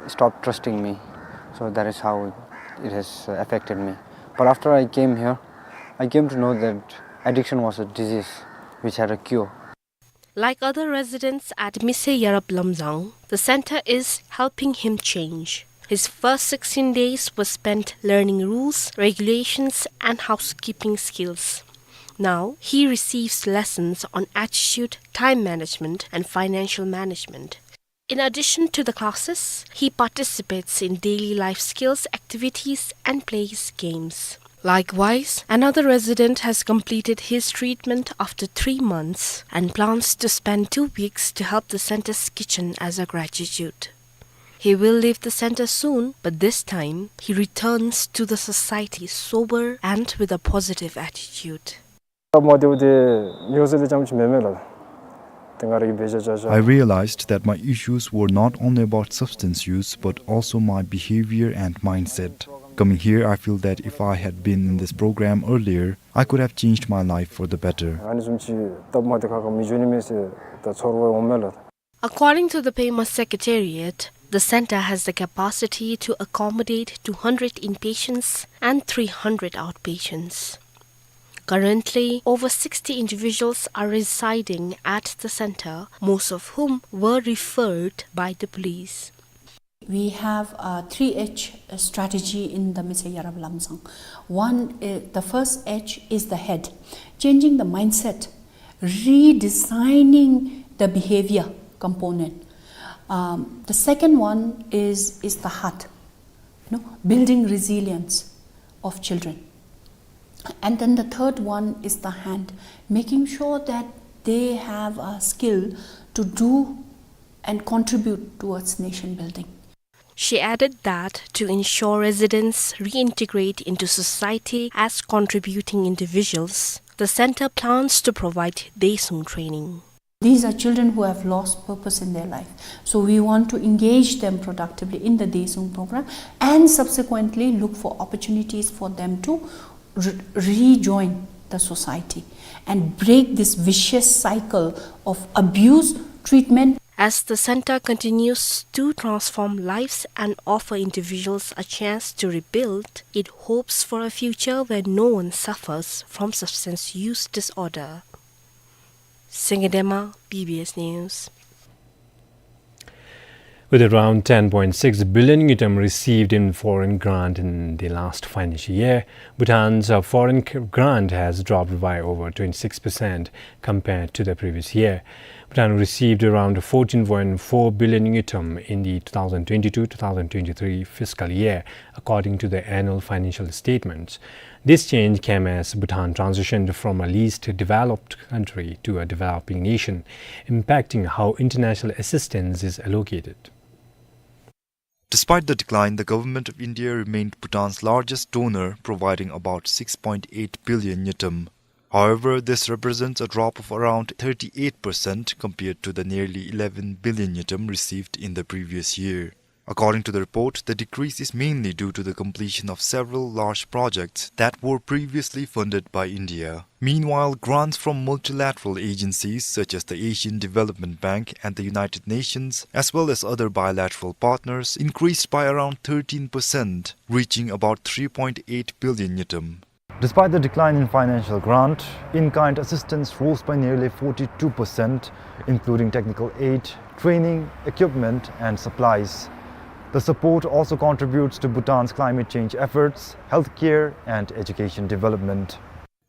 stopped trusting me. So that is how it has, uh, affected me. But after I came here, I came to know that addiction was a disease which had a cure. Like other residents at Mitse Yarab Lamza, the center is helping him change. His first sixteen days was spent learning rules, regulations, and housekeeping skills. Now, he receives lessons on attitude, time management, and financial management. In addition to the classes, he participates in daily life skills activities and plays games. Likewise, another resident has completed his treatment after three months and plans to spend two weeks to help the center's kitchen as a gratitude. He will leave the center soon, but this time he returns to the society sober and with a positive attitude. མ་བདེཝ་དེ་ཡོད་ཟེར་དེ་ཙམ་ཅིག་མེན་མས་ལགས། ཏེ་ང་རའི་འབད་བཞག་བཞག་བཞག I realized that my issues were not only about substance use but also my behavior and mindset. Coming here, I feel that if I had been in this program earlier, I could have changed my life for the better. ཨ་ནི་བཟུམ་ཅིག་སྟབས་མ་བདེ་ཁག་ཁ་མི་འབྱུང་ནི་མས་ཟེར་ད་ཚོར་བ་འོང་མས་ལགས། According to the Pema Secretariat, the center has the capacity to accommodate two hundred inpatients and three hundred outpatients. Currently, over sixty individuals are residing at the center, most of whom were referred by the police. We have a three H strategy in the Mitsui Yarab Lamzang. One, uh, the first H is the head, changing the mindset, redesigning the behavior component. Um, the second one is, is the heart, you know, building resilience of children. And then the third one is the hand, making sure that they have a skill to do and contribute towards nation building. She added that to ensure residents reintegrate into society as contributing individuals, the center plans to provide Daesung training. These are children who have lost purpose in their life. So we want to engage them productively in the Daesung program and subsequently look for opportunities for them to re-, rejoin the society and break this vicious cycle of abuse, treatment. As the center continues to transform lives and offer individuals a chance to rebuild, it hopes for a future where no one suffers from substance use disorder. Sengedema, B B S News. With around ten point six billion ngultrum received in foreign grant in the last financial year, Bhutan's, uh, foreign c-, grant has dropped by over twenty-six percent compared to the previous year. Bhutan received around fourteen point four billion ngultrum in the two thousand twenty-two two thousand twenty-three fiscal year, according to the annual financial statements. This change came as Bhutan transitioned from a least developed country to a developing nation, impacting how international assistance is allocated. Despite the decline, the Government of India remained Bhutan's largest donor, providing about six point eight billion ngultrum. However, this represents a drop of around thirty-eight percent compared to the nearly eleven billion ngultrum received in the previous year. According to the report, the decrease is mainly due to the completion of several large projects that were previously funded by India. Meanwhile, grants from multilateral agencies such as the Asian Development Bank and the United Nations, as well as other bilateral partners, increased by around thirteen percent, reaching about three point eight billion ngultrum. Despite the decline in financial grant, in-kind assistance rose by nearly forty-two percent, including technical aid, training, equipment, and supplies. The support also contributes to Bhutan's climate change efforts, healthcare, and education development.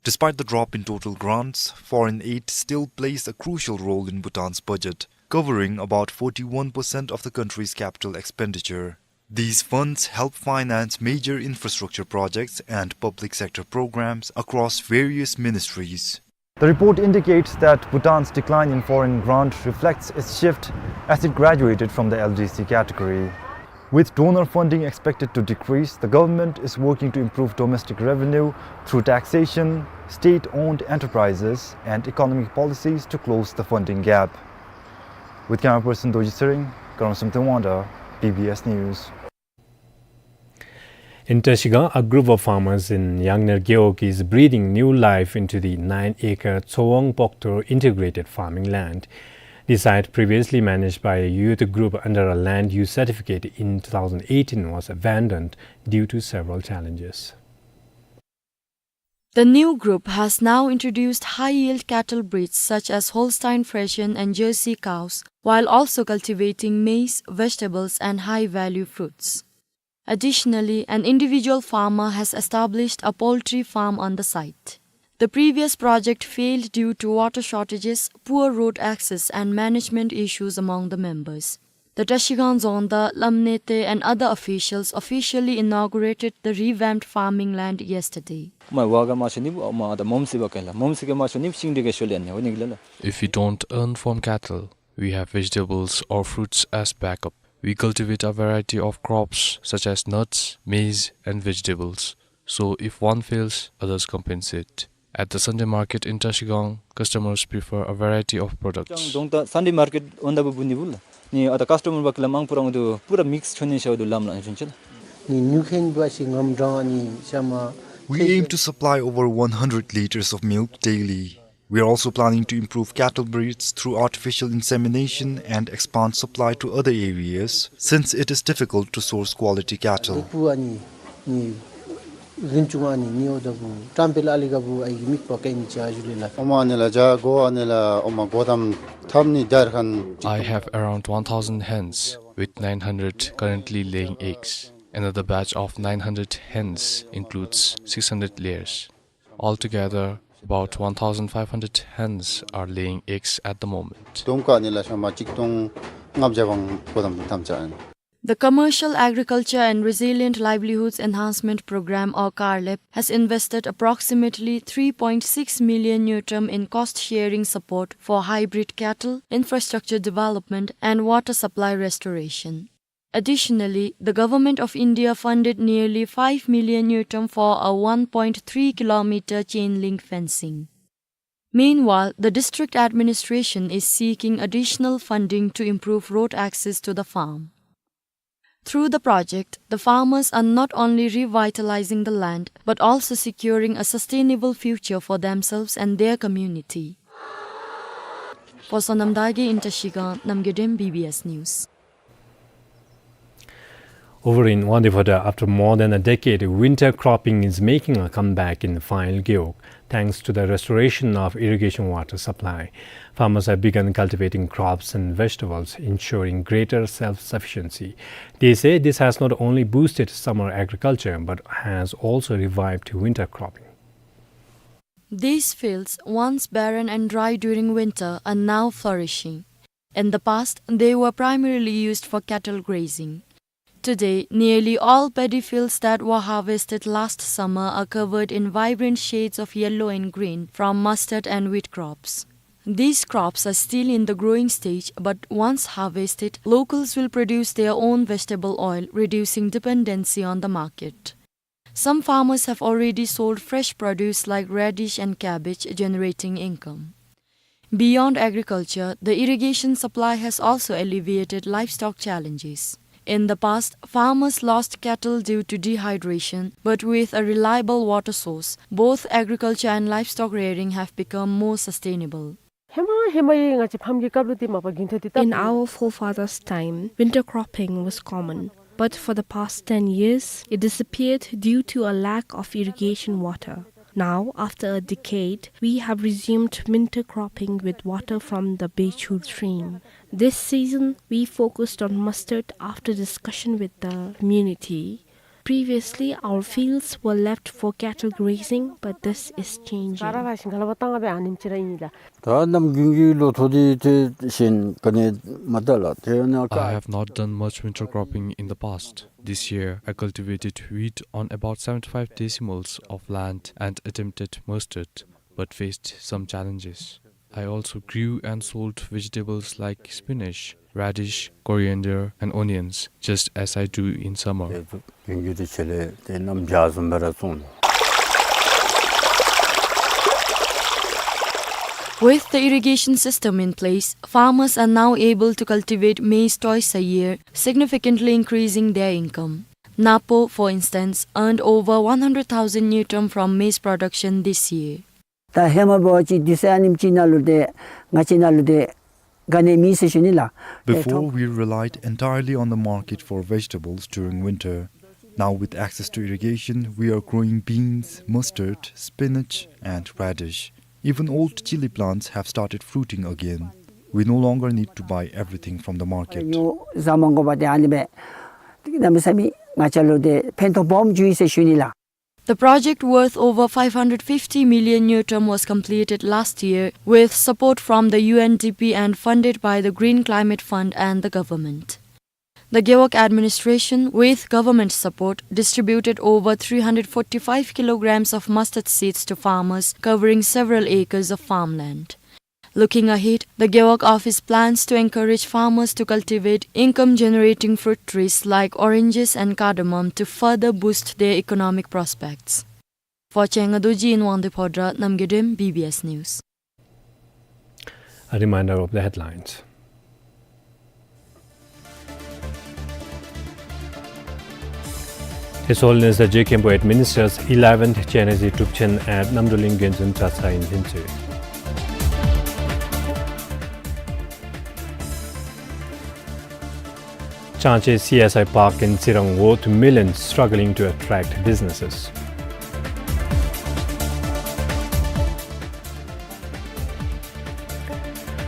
Despite the drop in total grants, foreign aid still plays a crucial role in Bhutan's budget, covering about forty-one percent of the country's capital expenditure. These funds help finance major infrastructure projects and public sector programs across various ministries. The report indicates that Bhutan's decline in foreign grant reflects its shift as it graduated from the L D C category. With donor funding expected to decrease, the government is working to improve domestic revenue through taxation, state-owned enterprises, and economic policies to close the funding gap. With camera person Dorji Tshering, Karam Somten Wangda, B B S News. In Trashigang, a group of farmers in Yangner Gewog is breathing new life into the nine-acre Tsowang Poktor integrated farming land. The site, previously managed by a youth group under a land use certificate in two thousand eighteen, was abandoned due to several challenges. The new group has now introduced high-yield cattle breeds such as Holstein Friesian and Jersey cows, while also cultivating maize, vegetables, and high-value fruits. Additionally, an individual farmer has established a poultry farm on the site. The previous project failed due to water shortages, poor road access, and management issues among the members. The Trashigang Dzongda, Lamnete, and other officials officially inaugurated the revamped farming land yesterday. མ་ཝ་ག་མ་ཤོ་ནི་བུ་མ་ད་མོམ་སི་བ་ཀེ་ལ། མོམ་སི་ཀེ་མ་ཤོ་ནི་བུ་ཤིང་འདི་ཀེ་ཤོ་ལེན་ནི་ཝ་ནི་གི་ལ་ལ། If we don't earn from cattle, we have vegetables or fruits as backup. We cultivate a variety of crops such as nuts, maize, and vegetables. So if one fails, others compensate. At the Sunday market in Trashigang, customers prefer a variety of products. ཅང་གདོང་ད་Sunday market འོང་ད་བུ་བུ་ནི་བུ་ལ། ནི་ཨ་ད་customer་བ་ཀི་ལ་མང་པོ་རང་དུ་པུ་ར་mix་ཆོ་ནི་ཤ་བ་དུ་ལམ་ལ་ཨན་ཆོན་ཆེ་ལ། ནི་ཉུ་ཁེན་བ་ཤི་ངམ་གྲང་ནི་ཤ་མ། We aim to supply over one hundred liters of milk daily. We are also planning to improve cattle breeds through artificial insemination and expand supply to other areas, since it is difficult to source quality cattle. ལུ་པུ་ཨ་ནི་ནི་རིན་ཆུང་ཨ་ནི་ནི་འོ་ད་བུ་ཀྲམ་པེ་ལ་ཨ་ལི་ག་བུ་ཨ་ཡི་མིག་པ་ཀ་ནི་ཅ་ཞུ་ལེ་ལ། ཨོ་མ་ནི་ལ་ཇ་གོ་ཨ་ནི་ལ་ཨོ་མ་གོ་དམ་ཐམ་ནི་དར་ཁན། I have around one thousand hens, with nine hundred currently laying eggs. Another batch of nine hundred hens includes six hundred layers. Altogether, about one thousand five hundred hens are laying eggs at the moment. གདོང་ཀ་ནི་ལ་ཤ་མ་ཅིག་སྟོང་ལྔ་བརྒྱ་བང་གོ་དམ་ཐམ་ཅ་ཨན། The Commercial Agriculture and Resilient Livelihood Enhancement Program, or CARLEP, has invested approximately three point six million ngultrum in cost-sharing support for hybrid cattle, infrastructure development, and water supply restoration. Additionally, the Government of India funded nearly five million ngultrum for a one point three kilometer chain link fencing. Meanwhile, the district administration is seeking additional funding to improve road access to the farm. Through the project, the farmers are not only revitalizing the land, but also securing a sustainable future for themselves and their community. For Sonam Dage in Trashigang, Namgay Dem, B B S News. Over in Wangdue Phodrang, after more than a decade, winter cropping is making a comeback in Phayul Gewog, thanks to the restoration of irrigation water supply. Farmers have begun cultivating crops and vegetables, ensuring greater self-sufficiency. They say this has not only boosted summer agriculture, but has also revived winter cropping. These fields, once barren and dry during winter, are now flourishing. In the past, they were primarily used for cattle grazing. Today, nearly all paddy fields that were harvested last summer are covered in vibrant shades of yellow and green from mustard and wheat crops. These crops are still in the growing stage, but once harvested, locals will produce their own vegetable oil, reducing dependency on the market. Some farmers have already sold fresh produce like radish and cabbage, generating income. Beyond agriculture, the irrigation supply has also alleviated livestock challenges. In the past, farmers lost cattle due to dehydration, but with a reliable water source, both agriculture and livestock rearing have become more sustainable. ཧེ་མ་ཧེ་མ་ཡི་ང་བཅས་ཕམ་གྱི་སྐབས་ལུ་དེ་མ་པ་རྒྱུན་མཐའ་དེ་In our forefathers' time, winter cropping was common, but for the past ten years, it disappeared due to a lack of irrigation water. Now, after a decade, we have resumed winter cropping with water from the Bechur stream. This season, we focused on mustard after discussion with the community. Previously, our fields were left for cattle grazing, but this is changing. ད་ནམ་རྒྱུན་གྱི་ལོ་ཐོག་འདི་དེ་བཞིན་ག་ནི་མ་ད་ལ་དེ་ནི། I have not done much winter cropping in the past. This year, I cultivated wheat on about seventy-five decimals of land and attempted mustard, but faced some challenges. I also grew and sold vegetables like spinach, radish, coriander, and onions, just as I do in summer. དེ་ཚུ་རྒྱུན་འགྱུར་དེ་ཆེ་ལེ་དེ་ནམ་བྱ་བཟུམ་སྦེ་ར་བཙོང་། With the irrigation system in place, farmers are now able to cultivate maize twice a year, significantly increasing their income. Napo, for instance, earned over one hundred thousand ngultrum from maize production this year. ད་ཧེ་མ་འབད་བ་ཅིན་དུས་ཚོད་ཨ་ནེམ་ཅིག་ནང་ལུ་དེ་ང་བཅས་ནང་ལུ་དེ་ག་ནི་མེད་ཟེར་ཞུ་ནི་ལགས། Before, we relied entirely on the market for vegetables during winter. Now, with access to irrigation, we are growing beans, mustard, spinach, and radish. Even old chili plants have started fruiting again. We no longer need to buy everything from the market. ཉོ་ཟ་མ་དགོ་པར་དེ་ཨ་ནི་སྦེ་གནམ་མེད་ས་མེད་ང་བཅས་ལུ་དེ་ཕན་ཐོགས་སྦོམ་བྱུང་ཡི་ཟེར་ཞུ་ནི་ལགས། The project worth over five hundred fifty million ngultrum was completed last year with support from the U N D P and funded by the Green Climate Fund and the government. The Gewog administration, with government support, distributed over three hundred forty-five kilograms of mustard seeds to farmers covering several acres of farmland. Looking ahead, the Gewog office plans to encourage farmers to cultivate income-generating fruit trees like oranges and cardamom to further boost their economic prospects. ཕོ་ཆེན་ང་རྡོ་རྗེ་ཨིན། དབང་འདུས་ཕོ་བྲང་རྣམ་རྒྱལ་སྒྲོལམ། བི་བི་ཨེསི་ནིའུསི། A reminder of the headlines. His Holiness the Jigkhenpo administers eleventh Chenrezig Drupchen at Namdruling Genzin Chachai in Linzui. Changchir C S I Park in Tsirang, worth millions, struggling to attract businesses.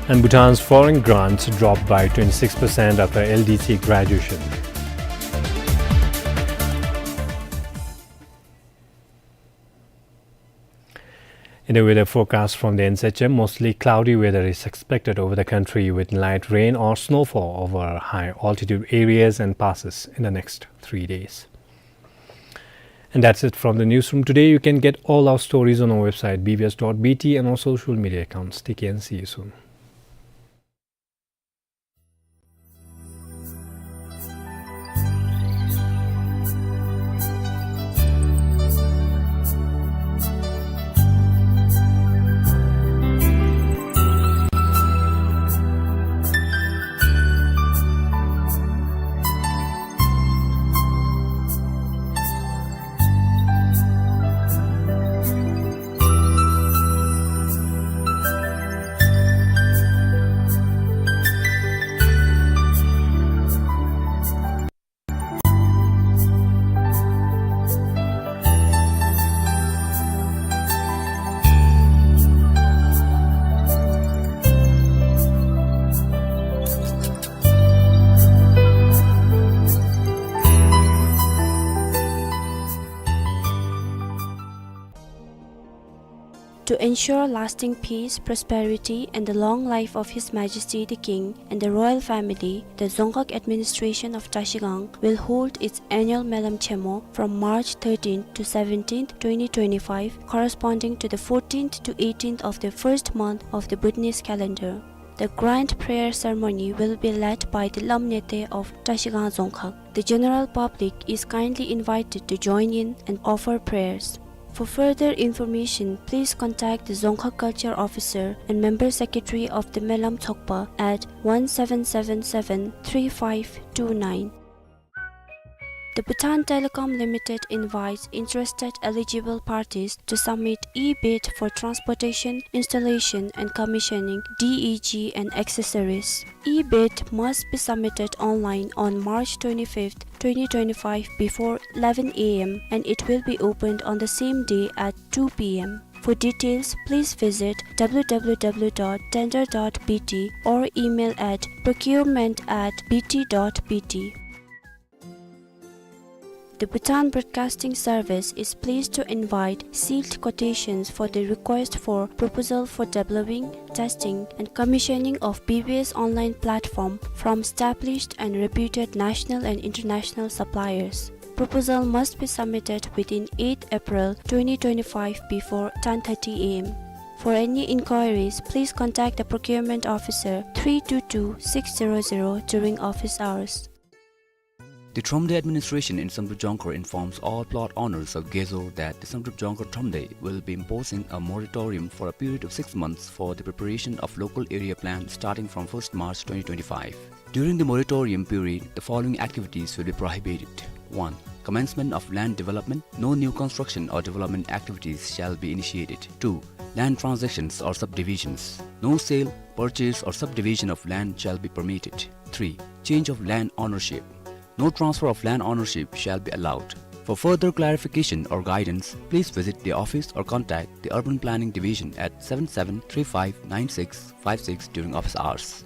And Bhutan's foreign grants dropped by twenty-six percent after L D C graduation. In the weather forecast from the N S H M, mostly cloudy weather is expected over the country with light rain or snowfall over high altitude areas and passes in the next three days. And that's it from the newsroom today. You can get all our stories on our website, B B S dot B T, and our social media accounts. Take care and see you soon. To ensure lasting peace, prosperity, and the long life of His Majesty the King and the royal family, the Dzongkhag administration of Trashigang will hold its annual Melam Chemo from March thirteenth to seventeenth, twenty twenty-five, corresponding to the fourteenth to eighteenth of the first month of the Bhutanese calendar. The grand prayer ceremony will be led by the Lam Nete of Trashigang Dzongkhag. The general public is kindly invited to join in and offer prayers. For further information, please contact the Dzongkhag Culture Officer and Member Secretary of the Melam Tshogpa at one seven seven seven three five two nine. The Bhutan Telecom Limited invites interested eligible parties to submit e-bid for transportation, installation and commissioning, D E G and accessories. E-bid must be submitted online on March twenty-fifth, twenty twenty-five before eleven A M and it will be opened on the same day at two P M. For details, please visit W W W dot tender dot B T or email at procurement at B T dot B T. The Bhutan Broadcasting Service is pleased to invite sealed quotations for the request for proposal for developing, testing, and commissioning of B B S online platform from established and reputed national and international suppliers. Proposal must be submitted within eighth April twenty twenty-five before ten thirty A M. For any inquiries, please contact the procurement officer three two two six zero zero during office hours. The Thromde administration in Samdrup Jongkhar informs all plot owners of Gezo that the Samdrup Jongkhar Thromde will be imposing a moratorium for a period of six months for the preparation of local area plan starting from first March twenty twenty-five. During the moratorium period, the following activities will be prohibited. One, commencement of land development. No new construction or development activities shall be initiated. Two, land transactions or subdivisions. No sale, purchase or subdivision of land shall be permitted. Three, change of land ownership. No transfer of land ownership shall be allowed. For further clarification or guidance, please visit the office or contact the Urban Planning Division at seven seven three five nine six five six during office hours.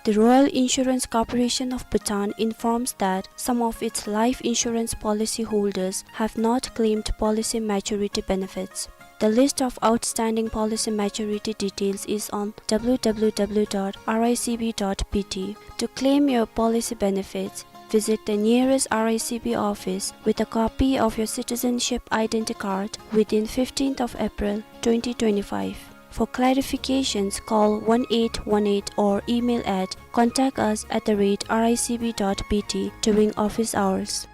The Royal Insurance Corporation of Bhutan informs that some of its life insurance policy holders have not claimed policy maturity benefits. The list of outstanding policy maturity details is on W W W dot R I C B dot B T. To claim your policy benefits, visit the nearest R I C B office with a copy of your citizenship identity card within fifteenth of April twenty twenty-five. For clarifications, call one eight one eight or email at contact us at the rate R I C B dot B T during office hours.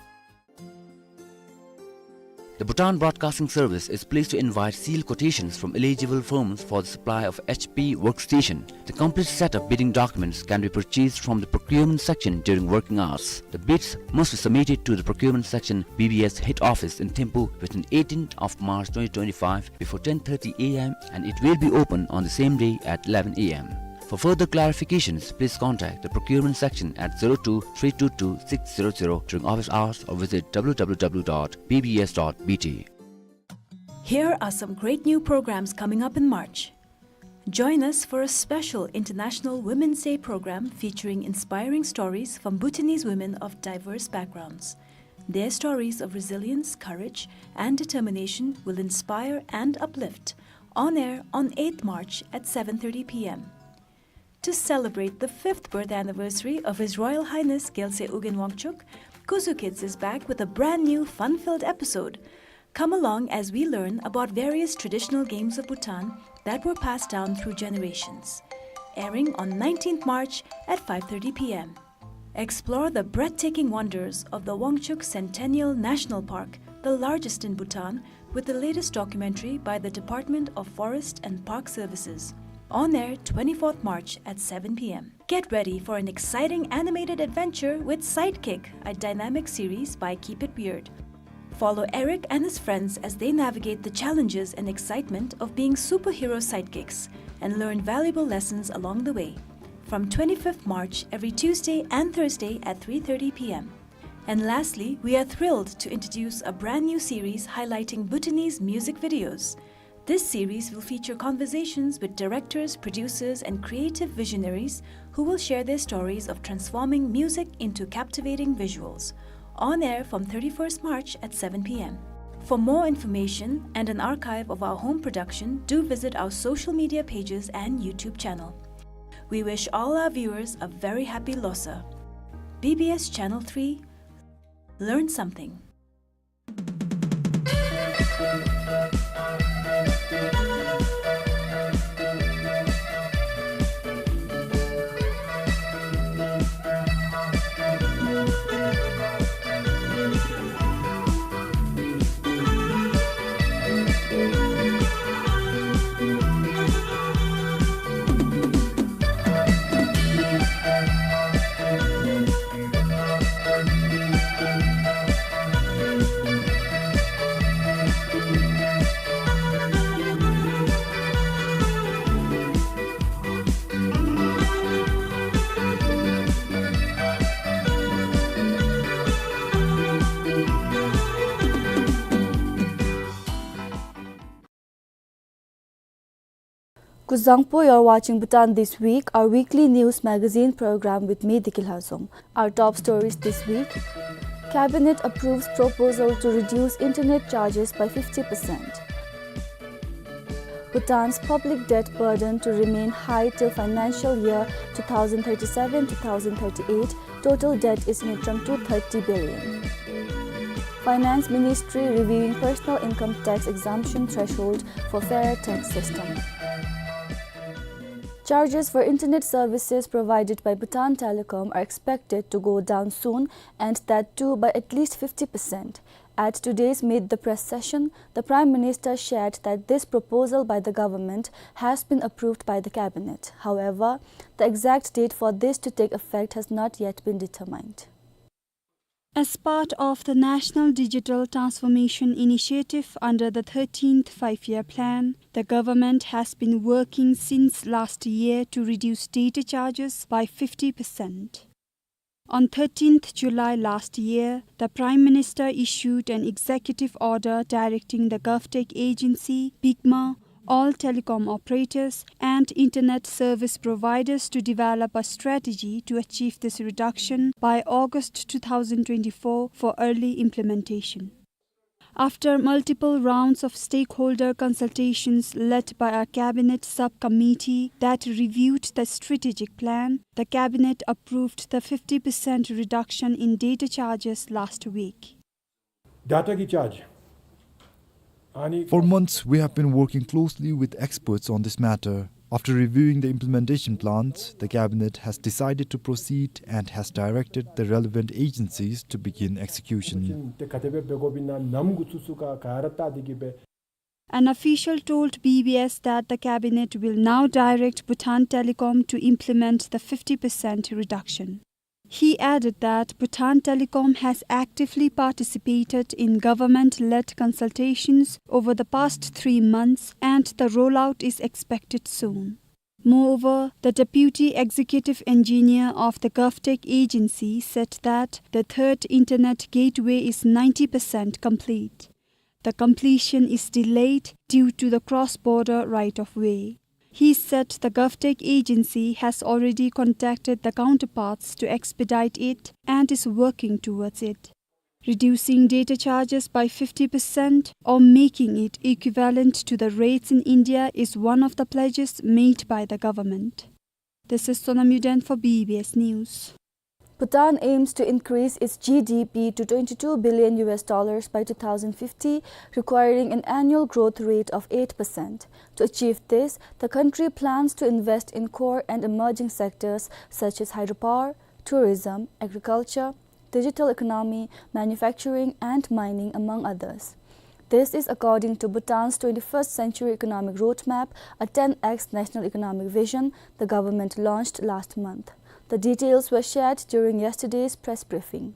The Bhutan Broadcasting Service is pleased to invite sealed quotations from eligible firms for the supply of H P workstation. The complete set of bidding documents can be purchased from the procurement section during working hours. The bids must be submitted to the procurement section B B S head office in Thimphu within eighteenth of March twenty twenty-five before ten thirty A M, and it will be open on the same day at eleven A M. For further clarifications, please contact the procurement section at zero two three two two six zero zero during office hours or visit W W W dot B B S dot B T. Here are some great new programs coming up in March. Join us for a special International Women's Day program featuring inspiring stories from Bhutanese women of diverse backgrounds. Their stories of resilience, courage, and determination will inspire and uplift. On air on eighth March at seven thirty P M. To celebrate the fifth birth anniversary of His Royal Highness Gyaltsey Ugyen Wangchuck, Kuzu Kids is back with a brand new fun-filled episode. Come along as we learn about various traditional games of Bhutan that were passed down through generations. Airing on nineteenth March at five thirty P M. Explore the breathtaking wonders of the Wangchuck Centennial National Park, the largest in Bhutan, with the latest documentary by the Department of Forest and Park Services. On air twenty-fourth March at seven P M. Get ready for an exciting animated adventure with Sidekick, a dynamic series by Keep It Weird. Follow Eric and his friends as they navigate the challenges and excitement of being superhero sidekicks and learn valuable lessons along the way. From twenty-fifth March, every Tuesday and Thursday at three thirty P M. And lastly, we are thrilled to introduce a brand new series highlighting Bhutanese music videos. This series will feature conversations with directors, producers, and creative visionaries who will share their stories of transforming music into captivating visuals. On air from thirty-first March at seven P M. For more information and an archive of our home production, do visit our social media pages and YouTube channel. We wish all our viewers a very happy Losar. B B S Channel three, learn something. Kuzuzangpo, you're watching Bhutan This Week, our weekly news magazine program with me, Diki Lhazom. Our top stories this week: Cabinet approves proposal to reduce internet charges by fifty percent. Bhutan's public debt burden to remain high till financial year two thousand thirty-seven two thousand thirty-eight, total debt is ngultrum two thirty billion. Finance Ministry reviewing personal income tax exemption threshold for fairer tax system. Charges for internet services provided by Bhutan Telecom are expected to go down soon, and that too by at least fifty percent. At today's Meet the Press session, the Prime Minister shared that this proposal by the government has been approved by the cabinet. However, the exact date for this to take effect has not yet been determined. As part of the National Digital Transformation Initiative under the thirteenth Five-Year Plan, the government has been working since last year to reduce data charges by fifty percent. On thirteenth July last year, the Prime Minister issued an executive order directing the GovTech agency, BIGMA, all telecom operators and internet service providers to develop a strategy to achieve this reduction by August two thousand twenty-four for early implementation. After multiple rounds of stakeholder consultations led by a cabinet subcommittee that reviewed the strategic plan, the cabinet approved the fifty percent reduction in data charges last week. Data ki charge. For months, we have been working closely with experts on this matter. After reviewing the implementation plans, the cabinet has decided to proceed and has directed the relevant agencies to begin execution. ཏེ་ག་དེ་སྦེ་འབད་དགོཔ་ཨིན་ན་ནམ་འགོ་བཙུགས་ཚུགས་ག་ག་ར་བལྟ་སྟེ་གི་སྦེ། An official told B B S that the cabinet will now direct Bhutan Telecom to implement the fifty percent reduction. He added that Bhutan Telecom has actively participated in government-led consultations over the past three months and the rollout is expected soon. Moreover, the deputy executive engineer of the GovTech agency said that the third internet gateway is ninety percent complete. The completion is delayed due to the cross-border right-of-way. He said the GovTech agency has already contacted the counterparts to expedite it and is working towards it. Reducing data charges by fifty percent or making it equivalent to the rates in India is one of the pledges made by the government. This is Sonam Yuden for B B S News. Bhutan aims to increase its G D P to twenty-two billion U S dollars by two thousand fifty, requiring an annual growth rate of eight percent. To achieve this, the country plans to invest in core and emerging sectors such as hydropower, tourism, agriculture, digital economy, manufacturing, and mining, among others. This is according to Bhutan's twenty-first Century Economic Roadmap, a ten X national economic vision the government launched last month. The details were shared during yesterday's press briefing.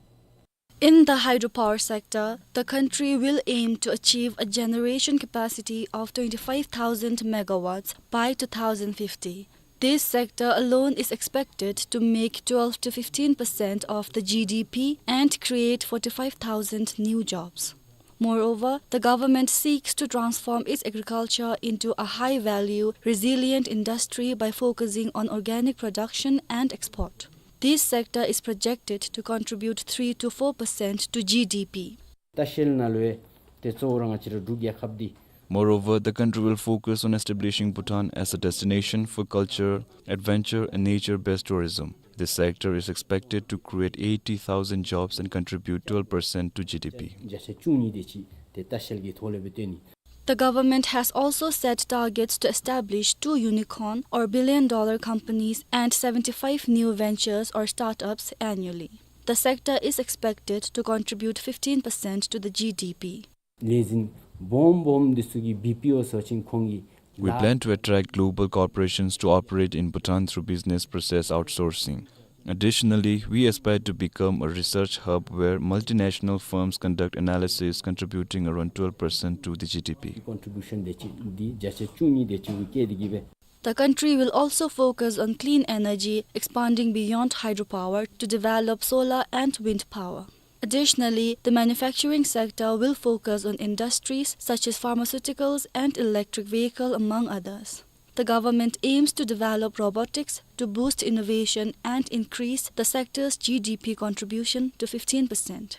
In the hydropower sector, the country will aim to achieve a generation capacity of twenty-five thousand megawatts by two thousand fifty. This sector alone is expected to make twelve to fifteen percent of the G D P and create forty-five thousand new jobs. Moreover, the government seeks to transform its agriculture into a high-value, resilient industry by focusing on organic production and export. This sector is projected to contribute three to four percent to G D P. ལྟ་བཤལ་ནང་ལུ་ཏེ་གཙོ་བོ་ར་ང་བཅས་ར་འབྲུག་རྒྱལ་ཁབ་འདི། Moreover, the country will focus on establishing Bhutan as a destination for culture, adventure, and nature-based tourism. This sector is expected to create eighty thousand jobs and contribute twelve percent to G D P. བརྒྱ་ཆ་བཅུ་གཉིས་དེ་ཅིག་ཏེ་ལྟ་བཤལ་གྱི་ཐོག་ལས་སྦེ་བཏོན་ནི། The government has also set targets to establish two unicorn or billion-dollar companies and seventy-five new ventures or startups annually. The sector is expected to contribute fifteen percent to the G D P. ལས་འཛིན་སྦོམ་སྦོམ་འདི་ཚུ་གིས་བི་པི་ཨོ་ཟེར་བ་ཅིན་ཁོང་གིས། We plan to attract global corporations to operate in Bhutan through business process outsourcing. Additionally, we aspire to become a research hub where multinational firms conduct analysis, contributing around twelve percent to the G D P. Contribution དེ་ཅིག་འདི་བརྒྱ་ཆ་བཅུ་གཉིས་དེ་ཅིག་གུ་བཀལ་ཏེ་གི་སྦེ། The country will also focus on clean energy, expanding beyond hydropower to develop solar and wind power. Additionally, the manufacturing sector will focus on industries such as pharmaceuticals and electric vehicle, among others. The government aims to develop robotics to boost innovation and increase the sector's G D P contribution to fifteen percent.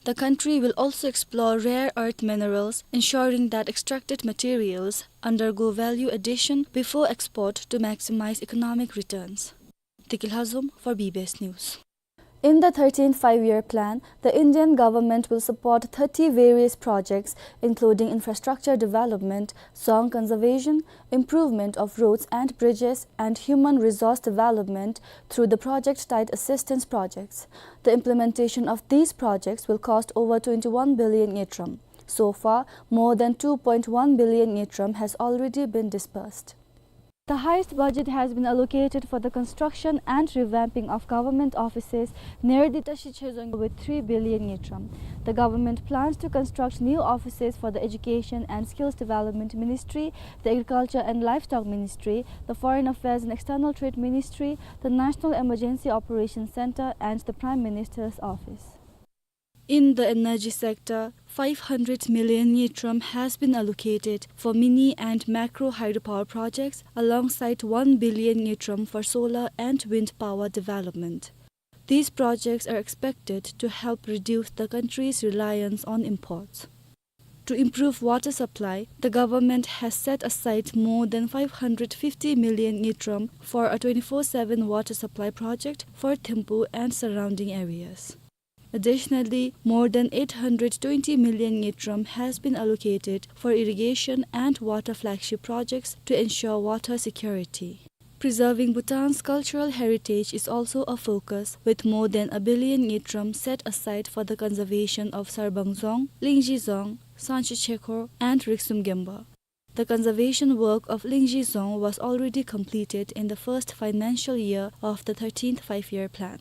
The country will also explore rare earth minerals, ensuring that extracted materials undergo value addition before export to maximize economic returns. Deki Lhazom for B B S News. In the thirteenth Five-Year Plan, the Indian government will support thirty various projects, including infrastructure development, song conservation, improvement of roads and bridges, and human resource development through the project-tied assistance projects. The implementation of these projects will cost over twenty-one billion ngultrum. So far, more than two point one billion ngultrum has already been disbursed. The highest budget has been allocated for the construction and revamping of government offices near the Tashi Chezong with three billion ngultrum. The government plans to construct new offices for the Education and Skills Development Ministry, the Agriculture and Livestock Ministry, the Foreign Affairs and External Trade Ministry, the National Emergency Operations Center, and the Prime Minister's Office. In the energy sector, five hundred million ngultrum has been allocated for mini and macro hydropower projects, alongside one billion ngultrum for solar and wind power development. These projects are expected to help reduce the country's reliance on imports. To improve water supply, the government has set aside more than five hundred fifty million ngultrum for a twenty-four seven water supply project for Thimphu and surrounding areas. Additionally, more than eight hundred twenty million ngultrum has been allocated for irrigation and water flagship projects to ensure water security. Preserving Bhutan's cultural heritage is also a focus, with more than a billion ngultrum set aside for the conservation of Sarbang Dzong, Lingzhi Dzong, Sangchi Chekhor, and Riksum Gemba. The conservation work of Lingzhi Dzong was already completed in the first financial year of the thirteenth Five-Year Plan.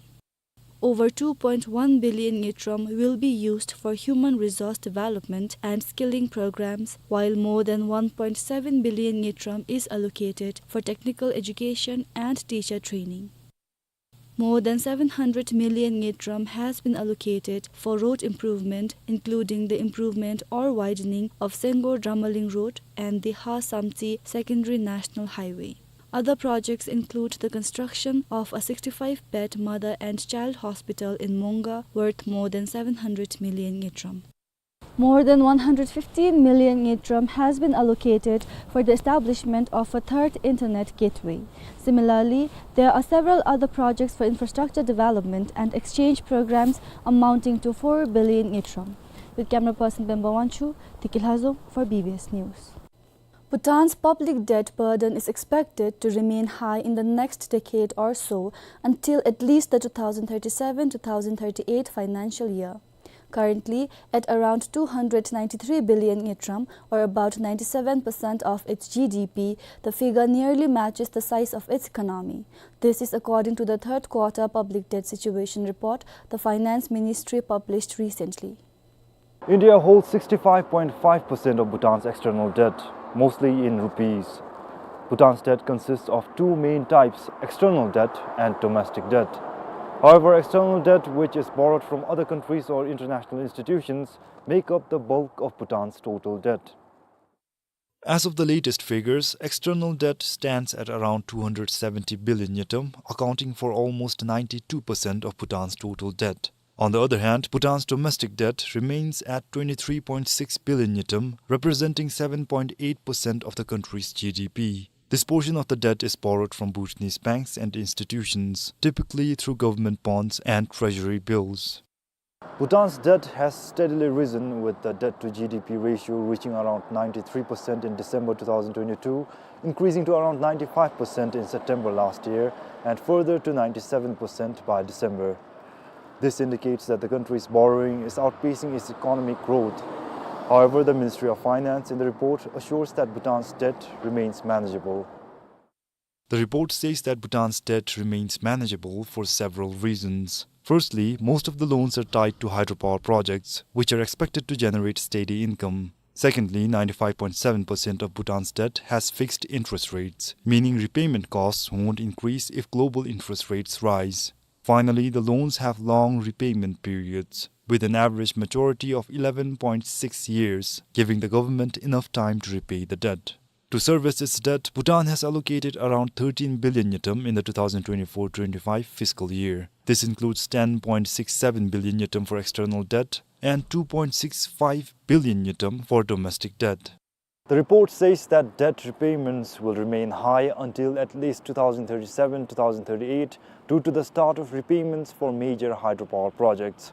Over two point one billion ngultrum will be used for human resource development and skilling programs, while more than one point seven billion ngultrum is allocated for technical education and teacher training. More than seven hundred million ngultrum has been allocated for road improvement, including the improvement or widening of Sengor Dramaling Road and the Ha Samtse Secondary National Highway. Other projects include the construction of a sixty-five bed mother and child hospital in Monga, worth more than seven hundred million ngultrum. More than one hundred fifteen million ngultrum has been allocated for the establishment of a third internet gateway. Similarly, there are several other projects for infrastructure development and exchange programs amounting to four billion ngultrum. With camera person Pemba Wangchuk, Tiki Lhazom for B B S News. Bhutan's public debt burden is expected to remain high in the next decade or so, until at least the two thousand thirty-seven two thousand thirty-eight financial year. Currently, at around two hundred ninety-three billion ngultrum, or about ninety-seven percent of its G D P, the figure nearly matches the size of its economy. This is according to the third quarter public debt situation report the Finance Ministry published recently. India holds sixty-five point five percent of Bhutan's external debt, mostly in rupees. Bhutan's debt consists of two main types, external debt and domestic debt. However, external debt, which is borrowed from other countries or international institutions, make up the bulk of Bhutan's total debt. As of the latest figures, external debt stands at around two hundred seventy billion ngultrum, accounting for almost ninety-two percent of Bhutan's total debt. On the other hand, Bhutan's domestic debt remains at twenty-three point six billion ngultrum, representing seven point eight percent of the country's G D P. This portion of the debt is borrowed from Bhutanese banks and institutions, typically through government bonds and treasury bills. Bhutan's debt has steadily risen, with the debt to G D P ratio reaching around ninety-three percent in December two thousand twenty-two, increasing to around ninety-five percent in September last year and further to ninety-seven percent by December. This indicates that the country's borrowing is outpacing its economic growth. However, the Ministry of Finance in the report assures that Bhutan's debt remains manageable. The report says that Bhutan's debt remains manageable for several reasons. Firstly, most of the loans are tied to hydropower projects, which are expected to generate steady income. Secondly, ninety-five point seven percent of Bhutan's debt has fixed interest rates, meaning repayment costs won't increase if global interest rates rise. Finally, the loans have long repayment periods, with an average maturity of eleven point six years, giving the government enough time to repay the debt. To service its debt, Bhutan has allocated around thirteen billion ngultrum in the two thousand twenty-four twenty-five fiscal year. This includes ten point six seven billion ngultrum for external debt and two point six five billion ngultrum for domestic debt. The report says that debt repayments will remain high until at least two thousand thirty-seven two thousand thirty-eight due to the start of repayments for major hydropower projects.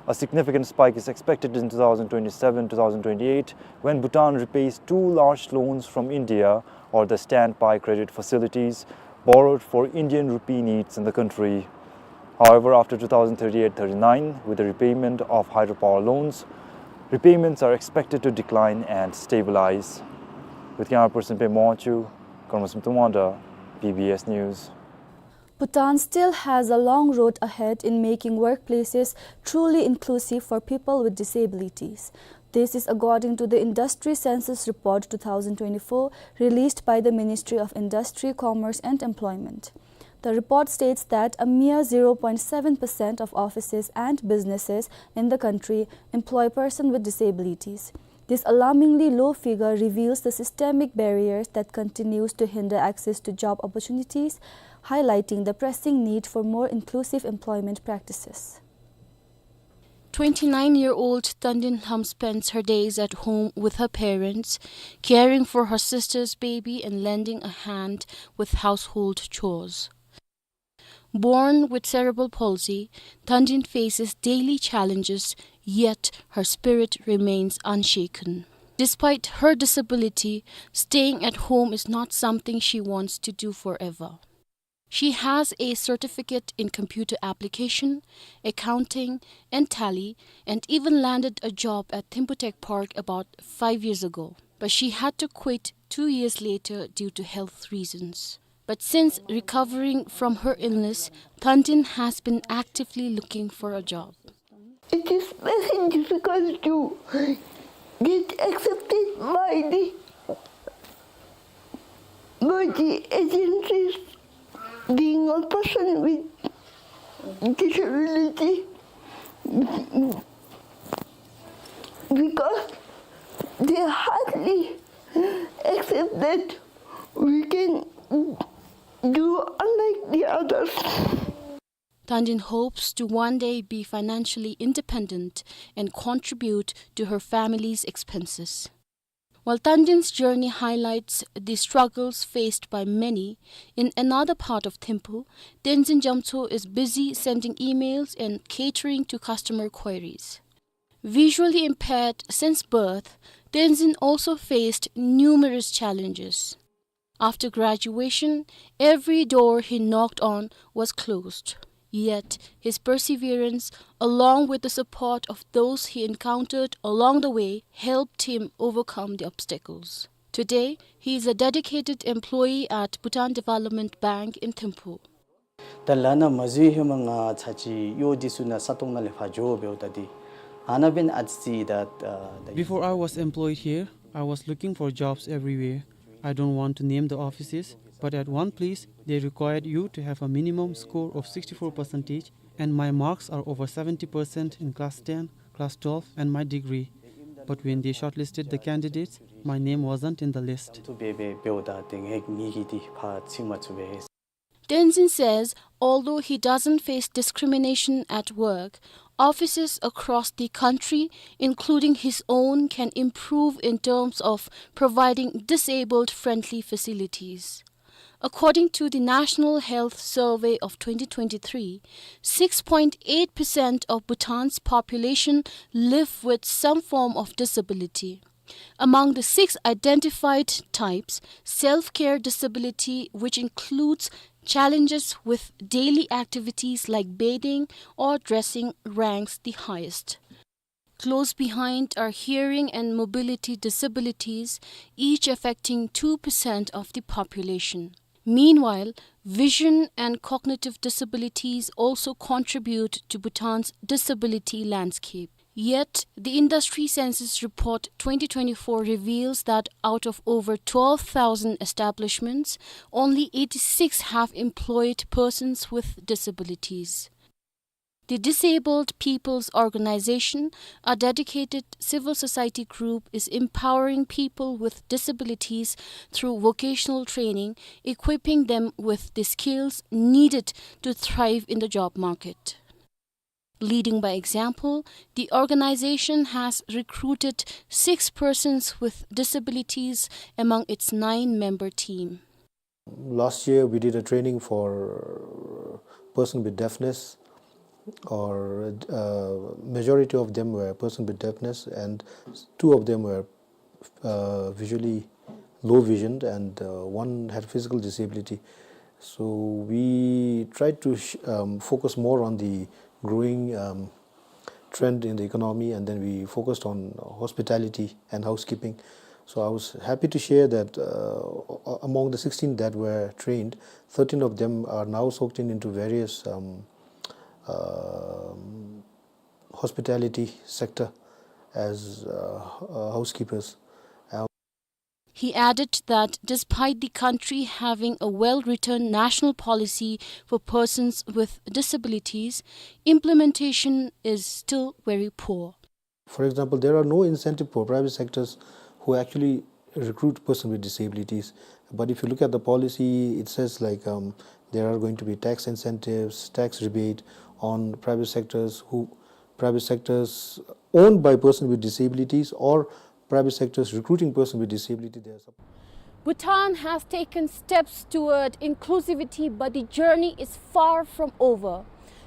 A significant spike is expected in two thousand twenty-seven two thousand twenty-eight, when Bhutan repays two large loans from India, or the standby credit facilities, borrowed for Indian rupee needs in the country. However, after two thousand thirty-eight thirty-nine, with the repayment of hydropower loans, repayments are expected to decline and stabilize. With camera person Pemba Wangchuk, Karma Singh Tumanda, B B S News. Bhutan still has a long road ahead in making workplaces truly inclusive for people with disabilities. This is according to the Industry Census Report two thousand twenty-four, released by the Ministry of Industry, Commerce and Employment. The report states that a mere zero point seven percent of offices and businesses in the country employ persons with disabilities. This alarmingly low figure reveals the systemic barriers that continues to hinder access to job opportunities, highlighting the pressing need for more inclusive employment practices. Twenty-nine-year-old Tandin Lham spends her days at home with her parents, caring for her sister's baby and lending a hand with household chores. Born with cerebral palsy, Tandin faces daily challenges, yet her spirit remains unshaken. Despite her disability, staying at home is not something she wants to do forever. She has a certificate in computer application, accounting, and tally, and even landed a job at Thimphu Tech Park about five years ago. But she had to quit two years later due to health reasons. But since recovering from her illness, Tandin has been actively looking for a job. It is very difficult to get accepted by the, by the agencies, being a person with disability, because they hardly accept that we can do unlike the others. Tandin hopes to one day be financially independent and contribute to her family's expenses. While Tandin's journey highlights the struggles faced by many, in another part of Thimphu, Tenzin Jamtso is busy sending emails and catering to customer queries. Visually impaired since birth, Tenzin also faced numerous challenges. After graduation, every door he knocked on was closed. Yet, his perseverance, along with the support of those he encountered along the way, helped him overcome the obstacles. Today, he is a dedicated employee at Bhutan Development Bank in Thimphu. ད་ལ་ན་མ་འཛུལ་ཧེ་མ་ང་ཚ་ཅིག་གཡོག་འདི་ཚུ་ནང་ས་སྟོང་ནང་ལས་ཕར་འགྱོ་འབདཝ་ད་འདི། ཨ་ནཱ་འབདན་ཨ་ཙི་ཅིག་ད་ད། Before I was employed here, I was looking for jobs everywhere. I don't want to name the offices, but at one place they required you to have a minimum score of sixty-four percentage, and my marks are over seventy percent in class ten, class twelve, and my degree. But when they shortlisted the candidates, my name wasn't in the list. ཐུབ་པས་འབད་འབདཝ་ད་ཏེ་ངེ་ངེ་གི་འདི་ཕར་ཚུད་མ་ཚུགས་པས། Tenzin says, although he doesn't face discrimination at work, offices across the country, including his own, can improve in terms of providing disabled-friendly facilities. According to the National Health Survey of twenty twenty-three, six point eight percent of Bhutan's population live with some form of disability. Among the six identified types, self-care disability, which includes challenges with daily activities like bathing or dressing, ranks the highest. Close behind are hearing and mobility disabilities, each affecting two percent of the population. Meanwhile, vision and cognitive disabilities also contribute to Bhutan's disability landscape. Yet, the Industry Census Report twenty twenty-four reveals that out of over twelve thousand establishments, only eighty-six have employed persons with disabilities. The Disabled People's Organization, a dedicated civil society group, is empowering people with disabilities through vocational training, equipping them with the skills needed to thrive in the job market. Leading by example, the organization has recruited six persons with disabilities among its nine-member team. Last year, we did a training for person with deafness, or, uh, majority of them were person with deafness, and two of them were, uh, visually low visioned, and, uh, one had physical disability. So we tried to sh-, um, focus more on the growing, um, trend in the economy, and then we focused on hospitality and housekeeping. So I was happy to share that, uh, a-, among the sixteen that were trained, thirteen of them are now soaked in into various, um, um, hospitality sector as, uh, h-, uh, housekeepers. Uh, He added that despite the country having a well-written national policy for persons with disabilities, implementation is still very poor. For example, there are no incentive for private sectors who actually recruit persons with disabilities. But if you look at the policy, it says, like, um, there are going to be tax incentives, tax rebate on private sectors who, private sectors owned by persons with disabilities or private sectors recruiting persons with disability. There are some Bhutan has taken steps toward inclusivity, but the journey is far from over.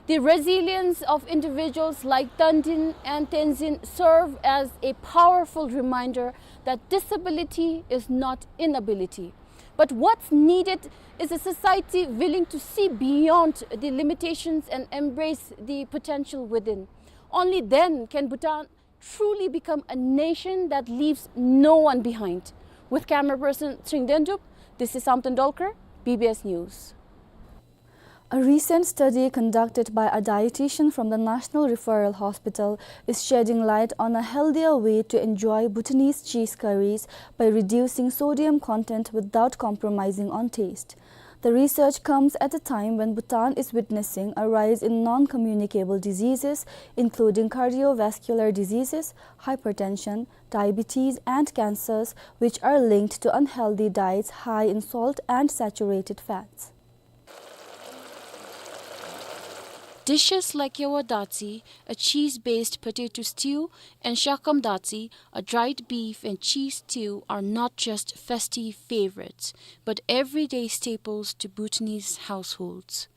The resilience of individuals like Tandin and Tenzin serve as a powerful reminder that disability is not inability. But what's needed is a society willing to see beyond the limitations and embrace the potential within. Only then can Bhutan truly become a nation that leaves no one behind. With camera person Tshering Dendup, this is Samten Dolkar, B B S News. A recent study conducted by a dietitian from the National Referral Hospital is shedding light on a healthier way to enjoy Bhutanese cheese curries by reducing sodium content without compromising on taste. The research comes at a time when Bhutan is witnessing a rise in non-communicable diseases, including cardiovascular diseases, hypertension, diabetes, and cancers, which are linked to unhealthy diets high in salt and saturated fats. Dishes like Yawa Datsi, a cheese-based potato stew, and Shakam Datsi, a dried beef and cheese stew, are not just festive favorites, but everyday staples to Bhutanese households.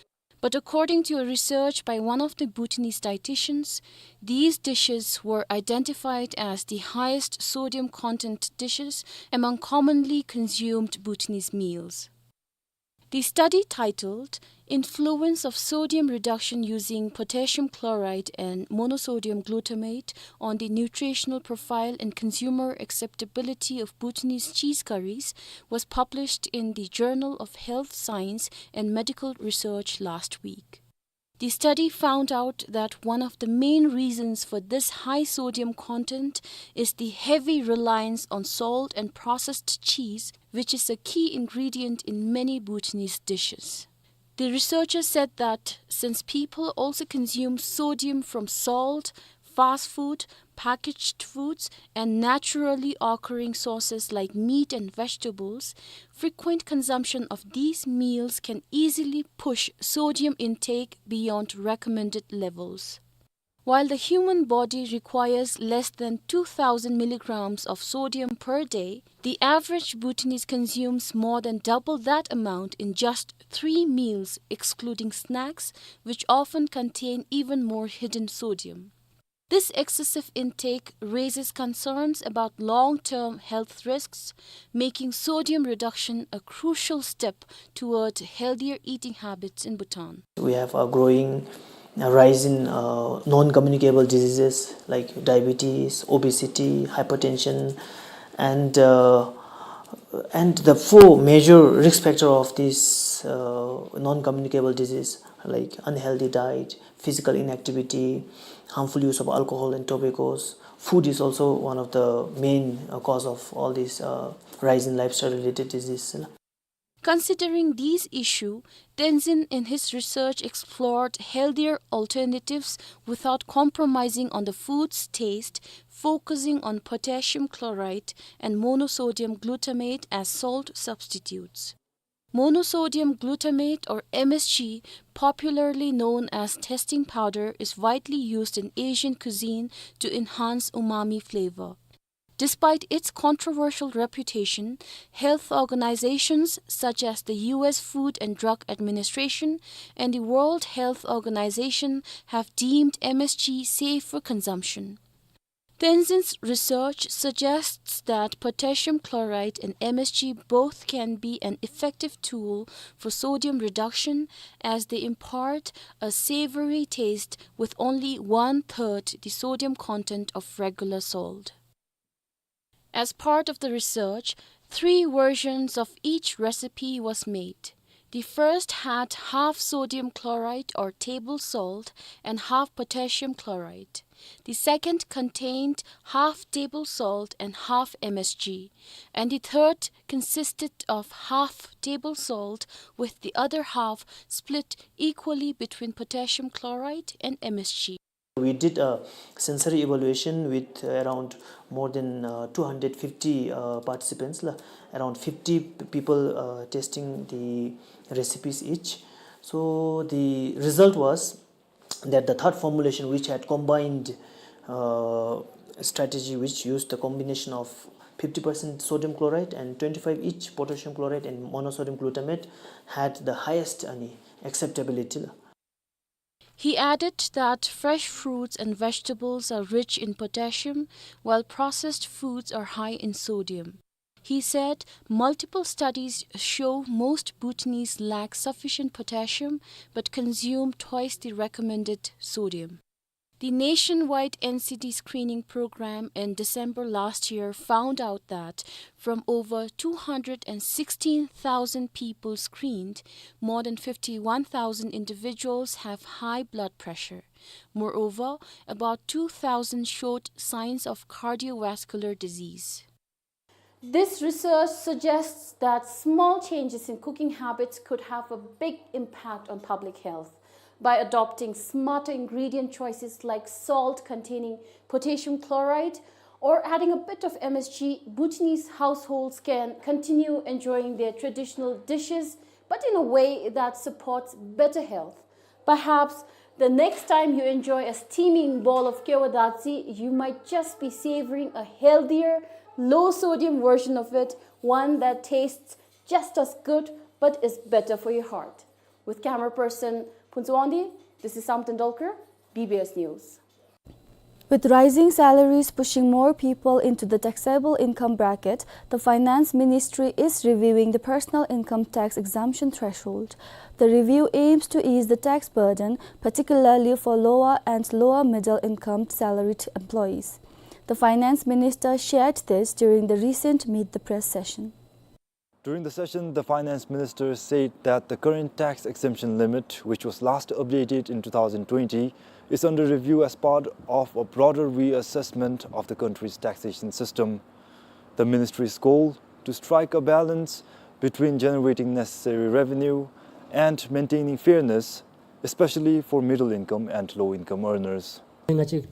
But according to a research by one of the Bhutanese dietitians, these dishes were identified as the highest sodium content dishes among commonly consumed Bhutanese meals. The study, titled Influence of Sodium Reduction Using Potassium Chloride and Monosodium Glutamate on the Nutritional Profile and Consumer Acceptability of Bhutanese Cheese Curries, was published in the Journal of Health Science and Medical Research last week. The study found out that one of the main reasons for this high sodium content is the heavy reliance on salt and processed cheese, which is a key ingredient in many Bhutanese dishes. The researchers said that since people also consume sodium from salt, fast food, packaged foods, and naturally occurring sources like meat and vegetables, frequent consumption of these meals can easily push sodium intake beyond recommended levels. While the human body requires less than two thousand milligrams of sodium per day, the average Bhutanese consumes more than double that amount in just three meals, excluding snacks, which often contain even more hidden sodium. This excessive intake raises concerns about long-term health risks, making sodium reduction a crucial step toward healthier eating habits in Bhutan. We have a growing, uh, rise in, uh, non-communicable diseases like diabetes, obesity, hypertension, and, uh, and the four major risk factor of these, uh, non-communicable disease, like unhealthy diet, physical inactivity, harmful use of alcohol and tobaccos. Food is also one of the main, uh, cause of all these, uh, rise in lifestyle-related diseases. Considering these issues, Tenzin in his research explored healthier alternatives without compromising on the food's taste, focusing on potassium chloride and monosodium glutamate as salt substitutes. Monosodium glutamate, or M S G, popularly known as testing powder, is widely used in Asian cuisine to enhance umami flavor. Despite its controversial reputation, health organizations such as the U S Food and Drug Administration and the World Health Organization have deemed M S G safe for consumption. Tenzin's research suggests that potassium chloride and M S G both can be an effective tool for sodium reduction, as they impart a savory taste with only one-third the sodium content of regular salt. As part of the research, three versions of each recipe was made. The first had half sodium chloride or table salt and half potassium chloride. The second contained half table salt and half M S G. And the third consisted of half table salt, with the other half split equally between potassium chloride and M S G. We did a sensory evaluation with around more than, uh, two hundred fifty, uh, participants, la, around fifty p-, people, uh, testing the recipes each. So the result was that the third formulation, which had combined, uh, strategy, which used the combination of fifty percent sodium chloride and twenty-five each potassium chloride and monosodium glutamate had the highest, uh, acceptability. He added that fresh fruits and vegetables are rich in potassium, while processed foods are high in sodium. He said multiple studies show most Bhutanese lack sufficient potassium but consume twice the recommended sodium. The nationwide N C D screening program in December last year found out that from over two hundred and sixteen thousand people screened, more than fifty-one thousand individuals have high blood pressure. Moreover, about two thousand showed signs of cardiovascular disease. This research suggests that small changes in cooking habits could have a big impact on public health. By adopting smarter ingredient choices like salt containing potassium chloride or adding a bit of M S G, Bhutanese households can continue enjoying their traditional dishes, but in a way that supports better health. Perhaps the next time you enjoy a steaming bowl of kewa datsi, you might just be savoring a healthier, low-sodium version of it, one that tastes just as good but is better for your heart. With camera person Phuntsho Wangdi, this is Samten Dolkar, B B S News. With rising salaries pushing more people into the taxable income bracket, the Finance Ministry is reviewing the personal income tax exemption threshold. The review aims to ease the tax burden, particularly for lower and lower middle income salaried employees. The Finance Minister shared this during the recent Meet the Press session. During the session, the Finance Minister said that the current tax exemption limit, which was last updated in two thousand twenty, is under review as part of a broader reassessment of the country's taxation system. The ministry's goal to strike a balance between generating necessary revenue and maintaining fairness, especially for middle income and low income earners.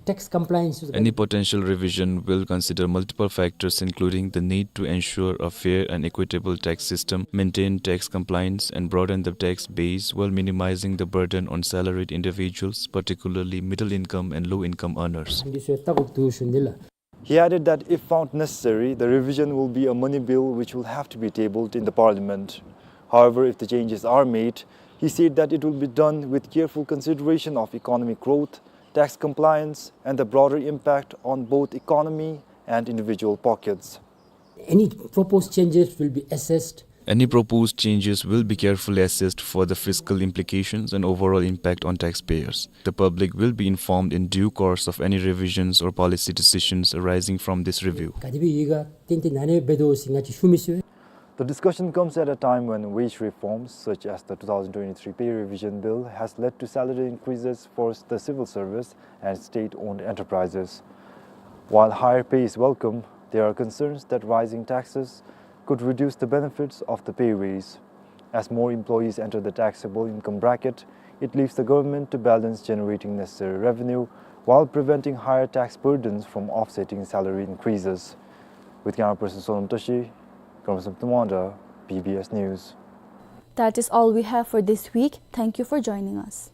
Tax compliance. Any potential revision will consider multiple factors, including the need to ensure a fair and equitable tax system, maintain tax compliance, and broaden the tax base while minimizing the burden on salaried individuals, particularly middle income and low income earners. He added that if found necessary, the revision will be a money bill which will have to be tabled in the parliament. However, if the changes are made, he said that it will be done with careful consideration of economic growth, tax compliance, and the broader impact on both economy and individual pockets. Any proposed changes will be assessed. Any proposed changes will be carefully assessed for the fiscal implications and overall impact on taxpayers. The public will be informed in due course of any revisions or policy decisions arising from this review. The discussion comes at a time when wage reforms, such as the two thousand twenty-three pay revision bill, has led to salary increases for the civil service and state-owned enterprises. While higher pay is welcome, there are concerns that rising taxes could reduce the benefits of the pay raise. As more employees enter the taxable income bracket, it leaves the government to balance generating necessary revenue while preventing higher tax burdens from offsetting salary increases. With camera person Sonam Tashi, Kramsam Tumanda, B B S News. That is all we have for this week. Thank you for joining us.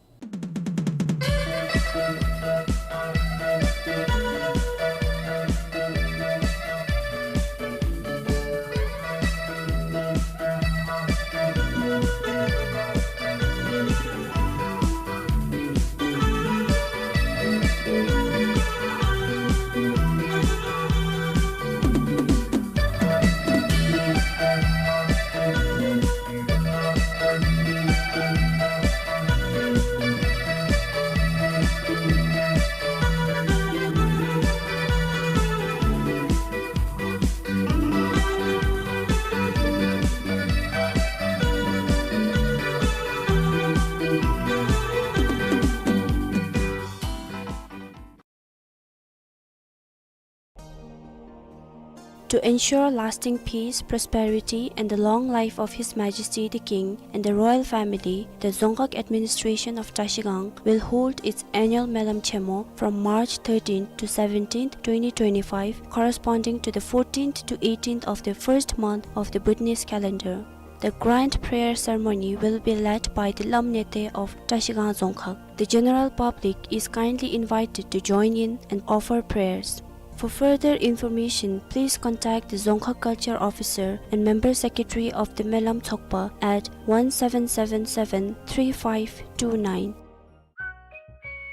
To ensure lasting peace, prosperity, and the long life of His Majesty the King and the royal family, the Dzongkhag administration of Trashigang will hold its annual Melam Chemo from March thirteenth to seventeenth, twenty twenty-five, corresponding to the fourteenth to eighteenth of the first month of the Bhutanese calendar. The grand prayer ceremony will be led by the Lam Nete of Trashigang Dzongkhag. The general public is kindly invited to join in and offer prayers. For further information, please contact the Dzongkhag Culture Officer and Member Secretary of the Melam Tsokpa at one seven seven seven three five two nine.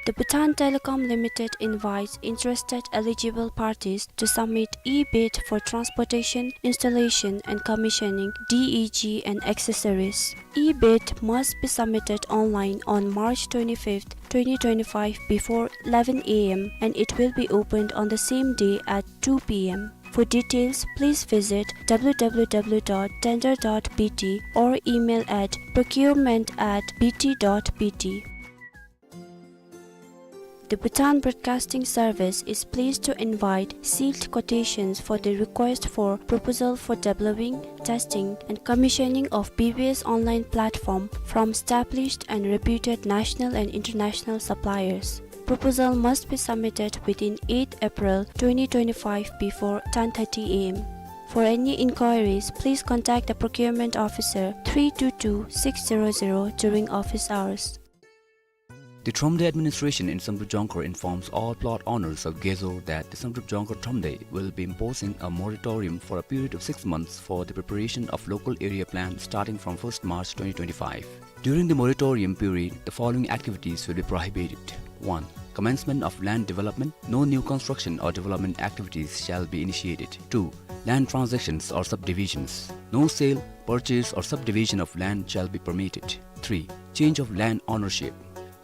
The Bhutan Telecom Limited invites interested eligible parties to submit e-bid for transportation, installation and commissioning, D E G and accessories. E-bid must be submitted online on March twenty-fifth, twenty twenty-five before eleven A M and it will be opened on the same day at two P M. For details, please visit W W W dot tender dot B T or email at procurement at B T dot B T. The Bhutan Broadcasting Service is pleased to invite sealed quotations for the request for proposal for developing, testing and commissioning of B B S online platform from established and reputed national and international suppliers. Proposal must be submitted within eighth April twenty twenty-five before ten thirty A M. For any inquiries, please contact the procurement officer three two two six zero zero during office hours. The Thromde administration in Samdrup Jongkhar informs all plot owners of Gezo that the Samdrup Jongkhar Thromde will be imposing a moratorium for a period of six months for the preparation of local area plan starting from first March twenty twenty-five. During the moratorium period, the following activities will be prohibited. One, commencement of land development. No new construction or development activities shall be initiated. Two, land transactions or subdivisions. No sale, purchase or subdivision of land shall be permitted. Three, change of land ownership.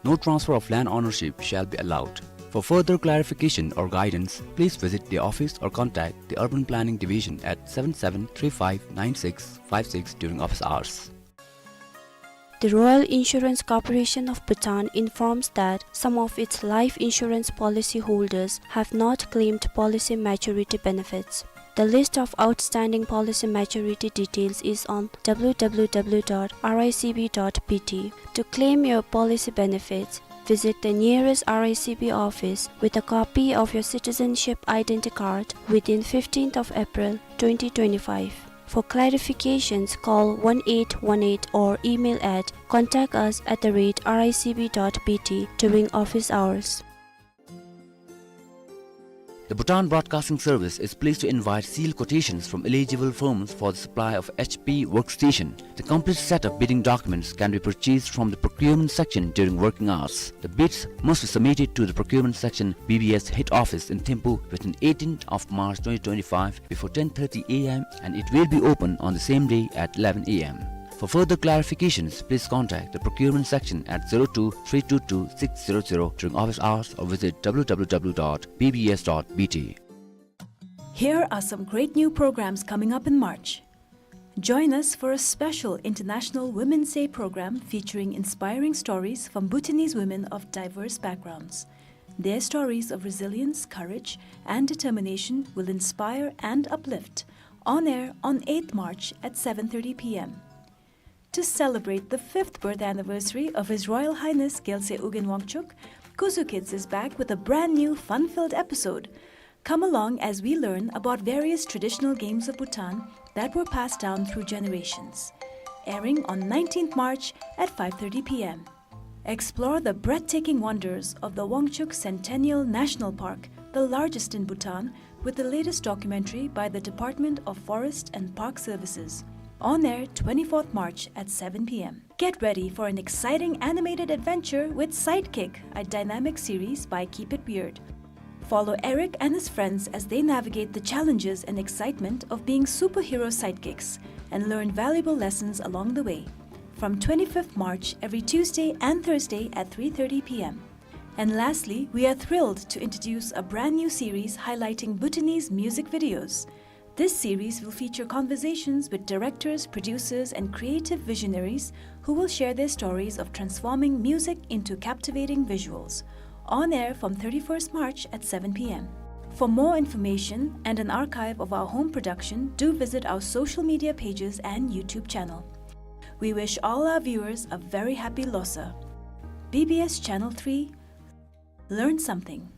No transfer of land ownership shall be allowed. For further clarification or guidance, please visit the office or contact the Urban Planning Division at seven seven three five nine six five six during office hours. The Royal Insurance Corporation of Bhutan informs that some of its life insurance policy holders have not claimed policy maturity benefits. The list of outstanding policy maturity details is on W W W dot R I C B dot B T. To claim your policy benefits, visit the nearest R I C B office with a copy of your citizenship identity card within fifteenth of April twenty twenty-five. For clarifications, call one eight one eight or email at contact us at the rate R I C B dot B T during office hours. The Bhutan Broadcasting Service is pleased to invite sealed quotations from eligible firms for the supply of H P workstation. The complete set of bidding documents can be purchased from the procurement section during working hours. The bids must be submitted to the procurement section B B S head office in Thimphu within eighteenth of March twenty twenty-five before ten thirty A M and it will be open on the same day at eleven A M. For further clarifications, please contact the procurement section at zero two three two two six zero zero during office hours or visit W W W dot B B S dot B T. Here are some great new programs coming up in March. Join us for a special International Women's Day program featuring inspiring stories from Bhutanese women of diverse backgrounds. Their stories of resilience, courage, and determination will inspire and uplift. On air on eighth March at seven thirty P M. To celebrate the fifth birth anniversary of His Royal Highness Gyaltsey Ugyen Wangchuck, Kuzu Kids is back with a brand new fun-filled episode. Come along as we learn about various traditional games of Bhutan that were passed down through generations. Airing on nineteenth March at five thirty P M. Explore the breathtaking wonders of the Wangchuck Centennial National Park, the largest in Bhutan, with the latest documentary by the Department of Forest and Park Services. On air twenty-fourth March at seven P M. Get ready for an exciting animated adventure with Sidekick, a dynamic series by Keep It Weird. Follow Eric and his friends as they navigate the challenges and excitement of being superhero sidekicks and learn valuable lessons along the way. From twenty-fifth March, every Tuesday and Thursday at three thirty P M. And lastly, we are thrilled to introduce a brand new series highlighting Bhutanese music videos. This series will feature conversations with directors, producers, and creative visionaries who will share their stories of transforming music into captivating visuals. On air from thirty-first March at seven P M. For more information and an archive of our home production, do visit our social media pages and YouTube channel. We wish all our viewers a very happy Losar. B B S Channel three, learn something.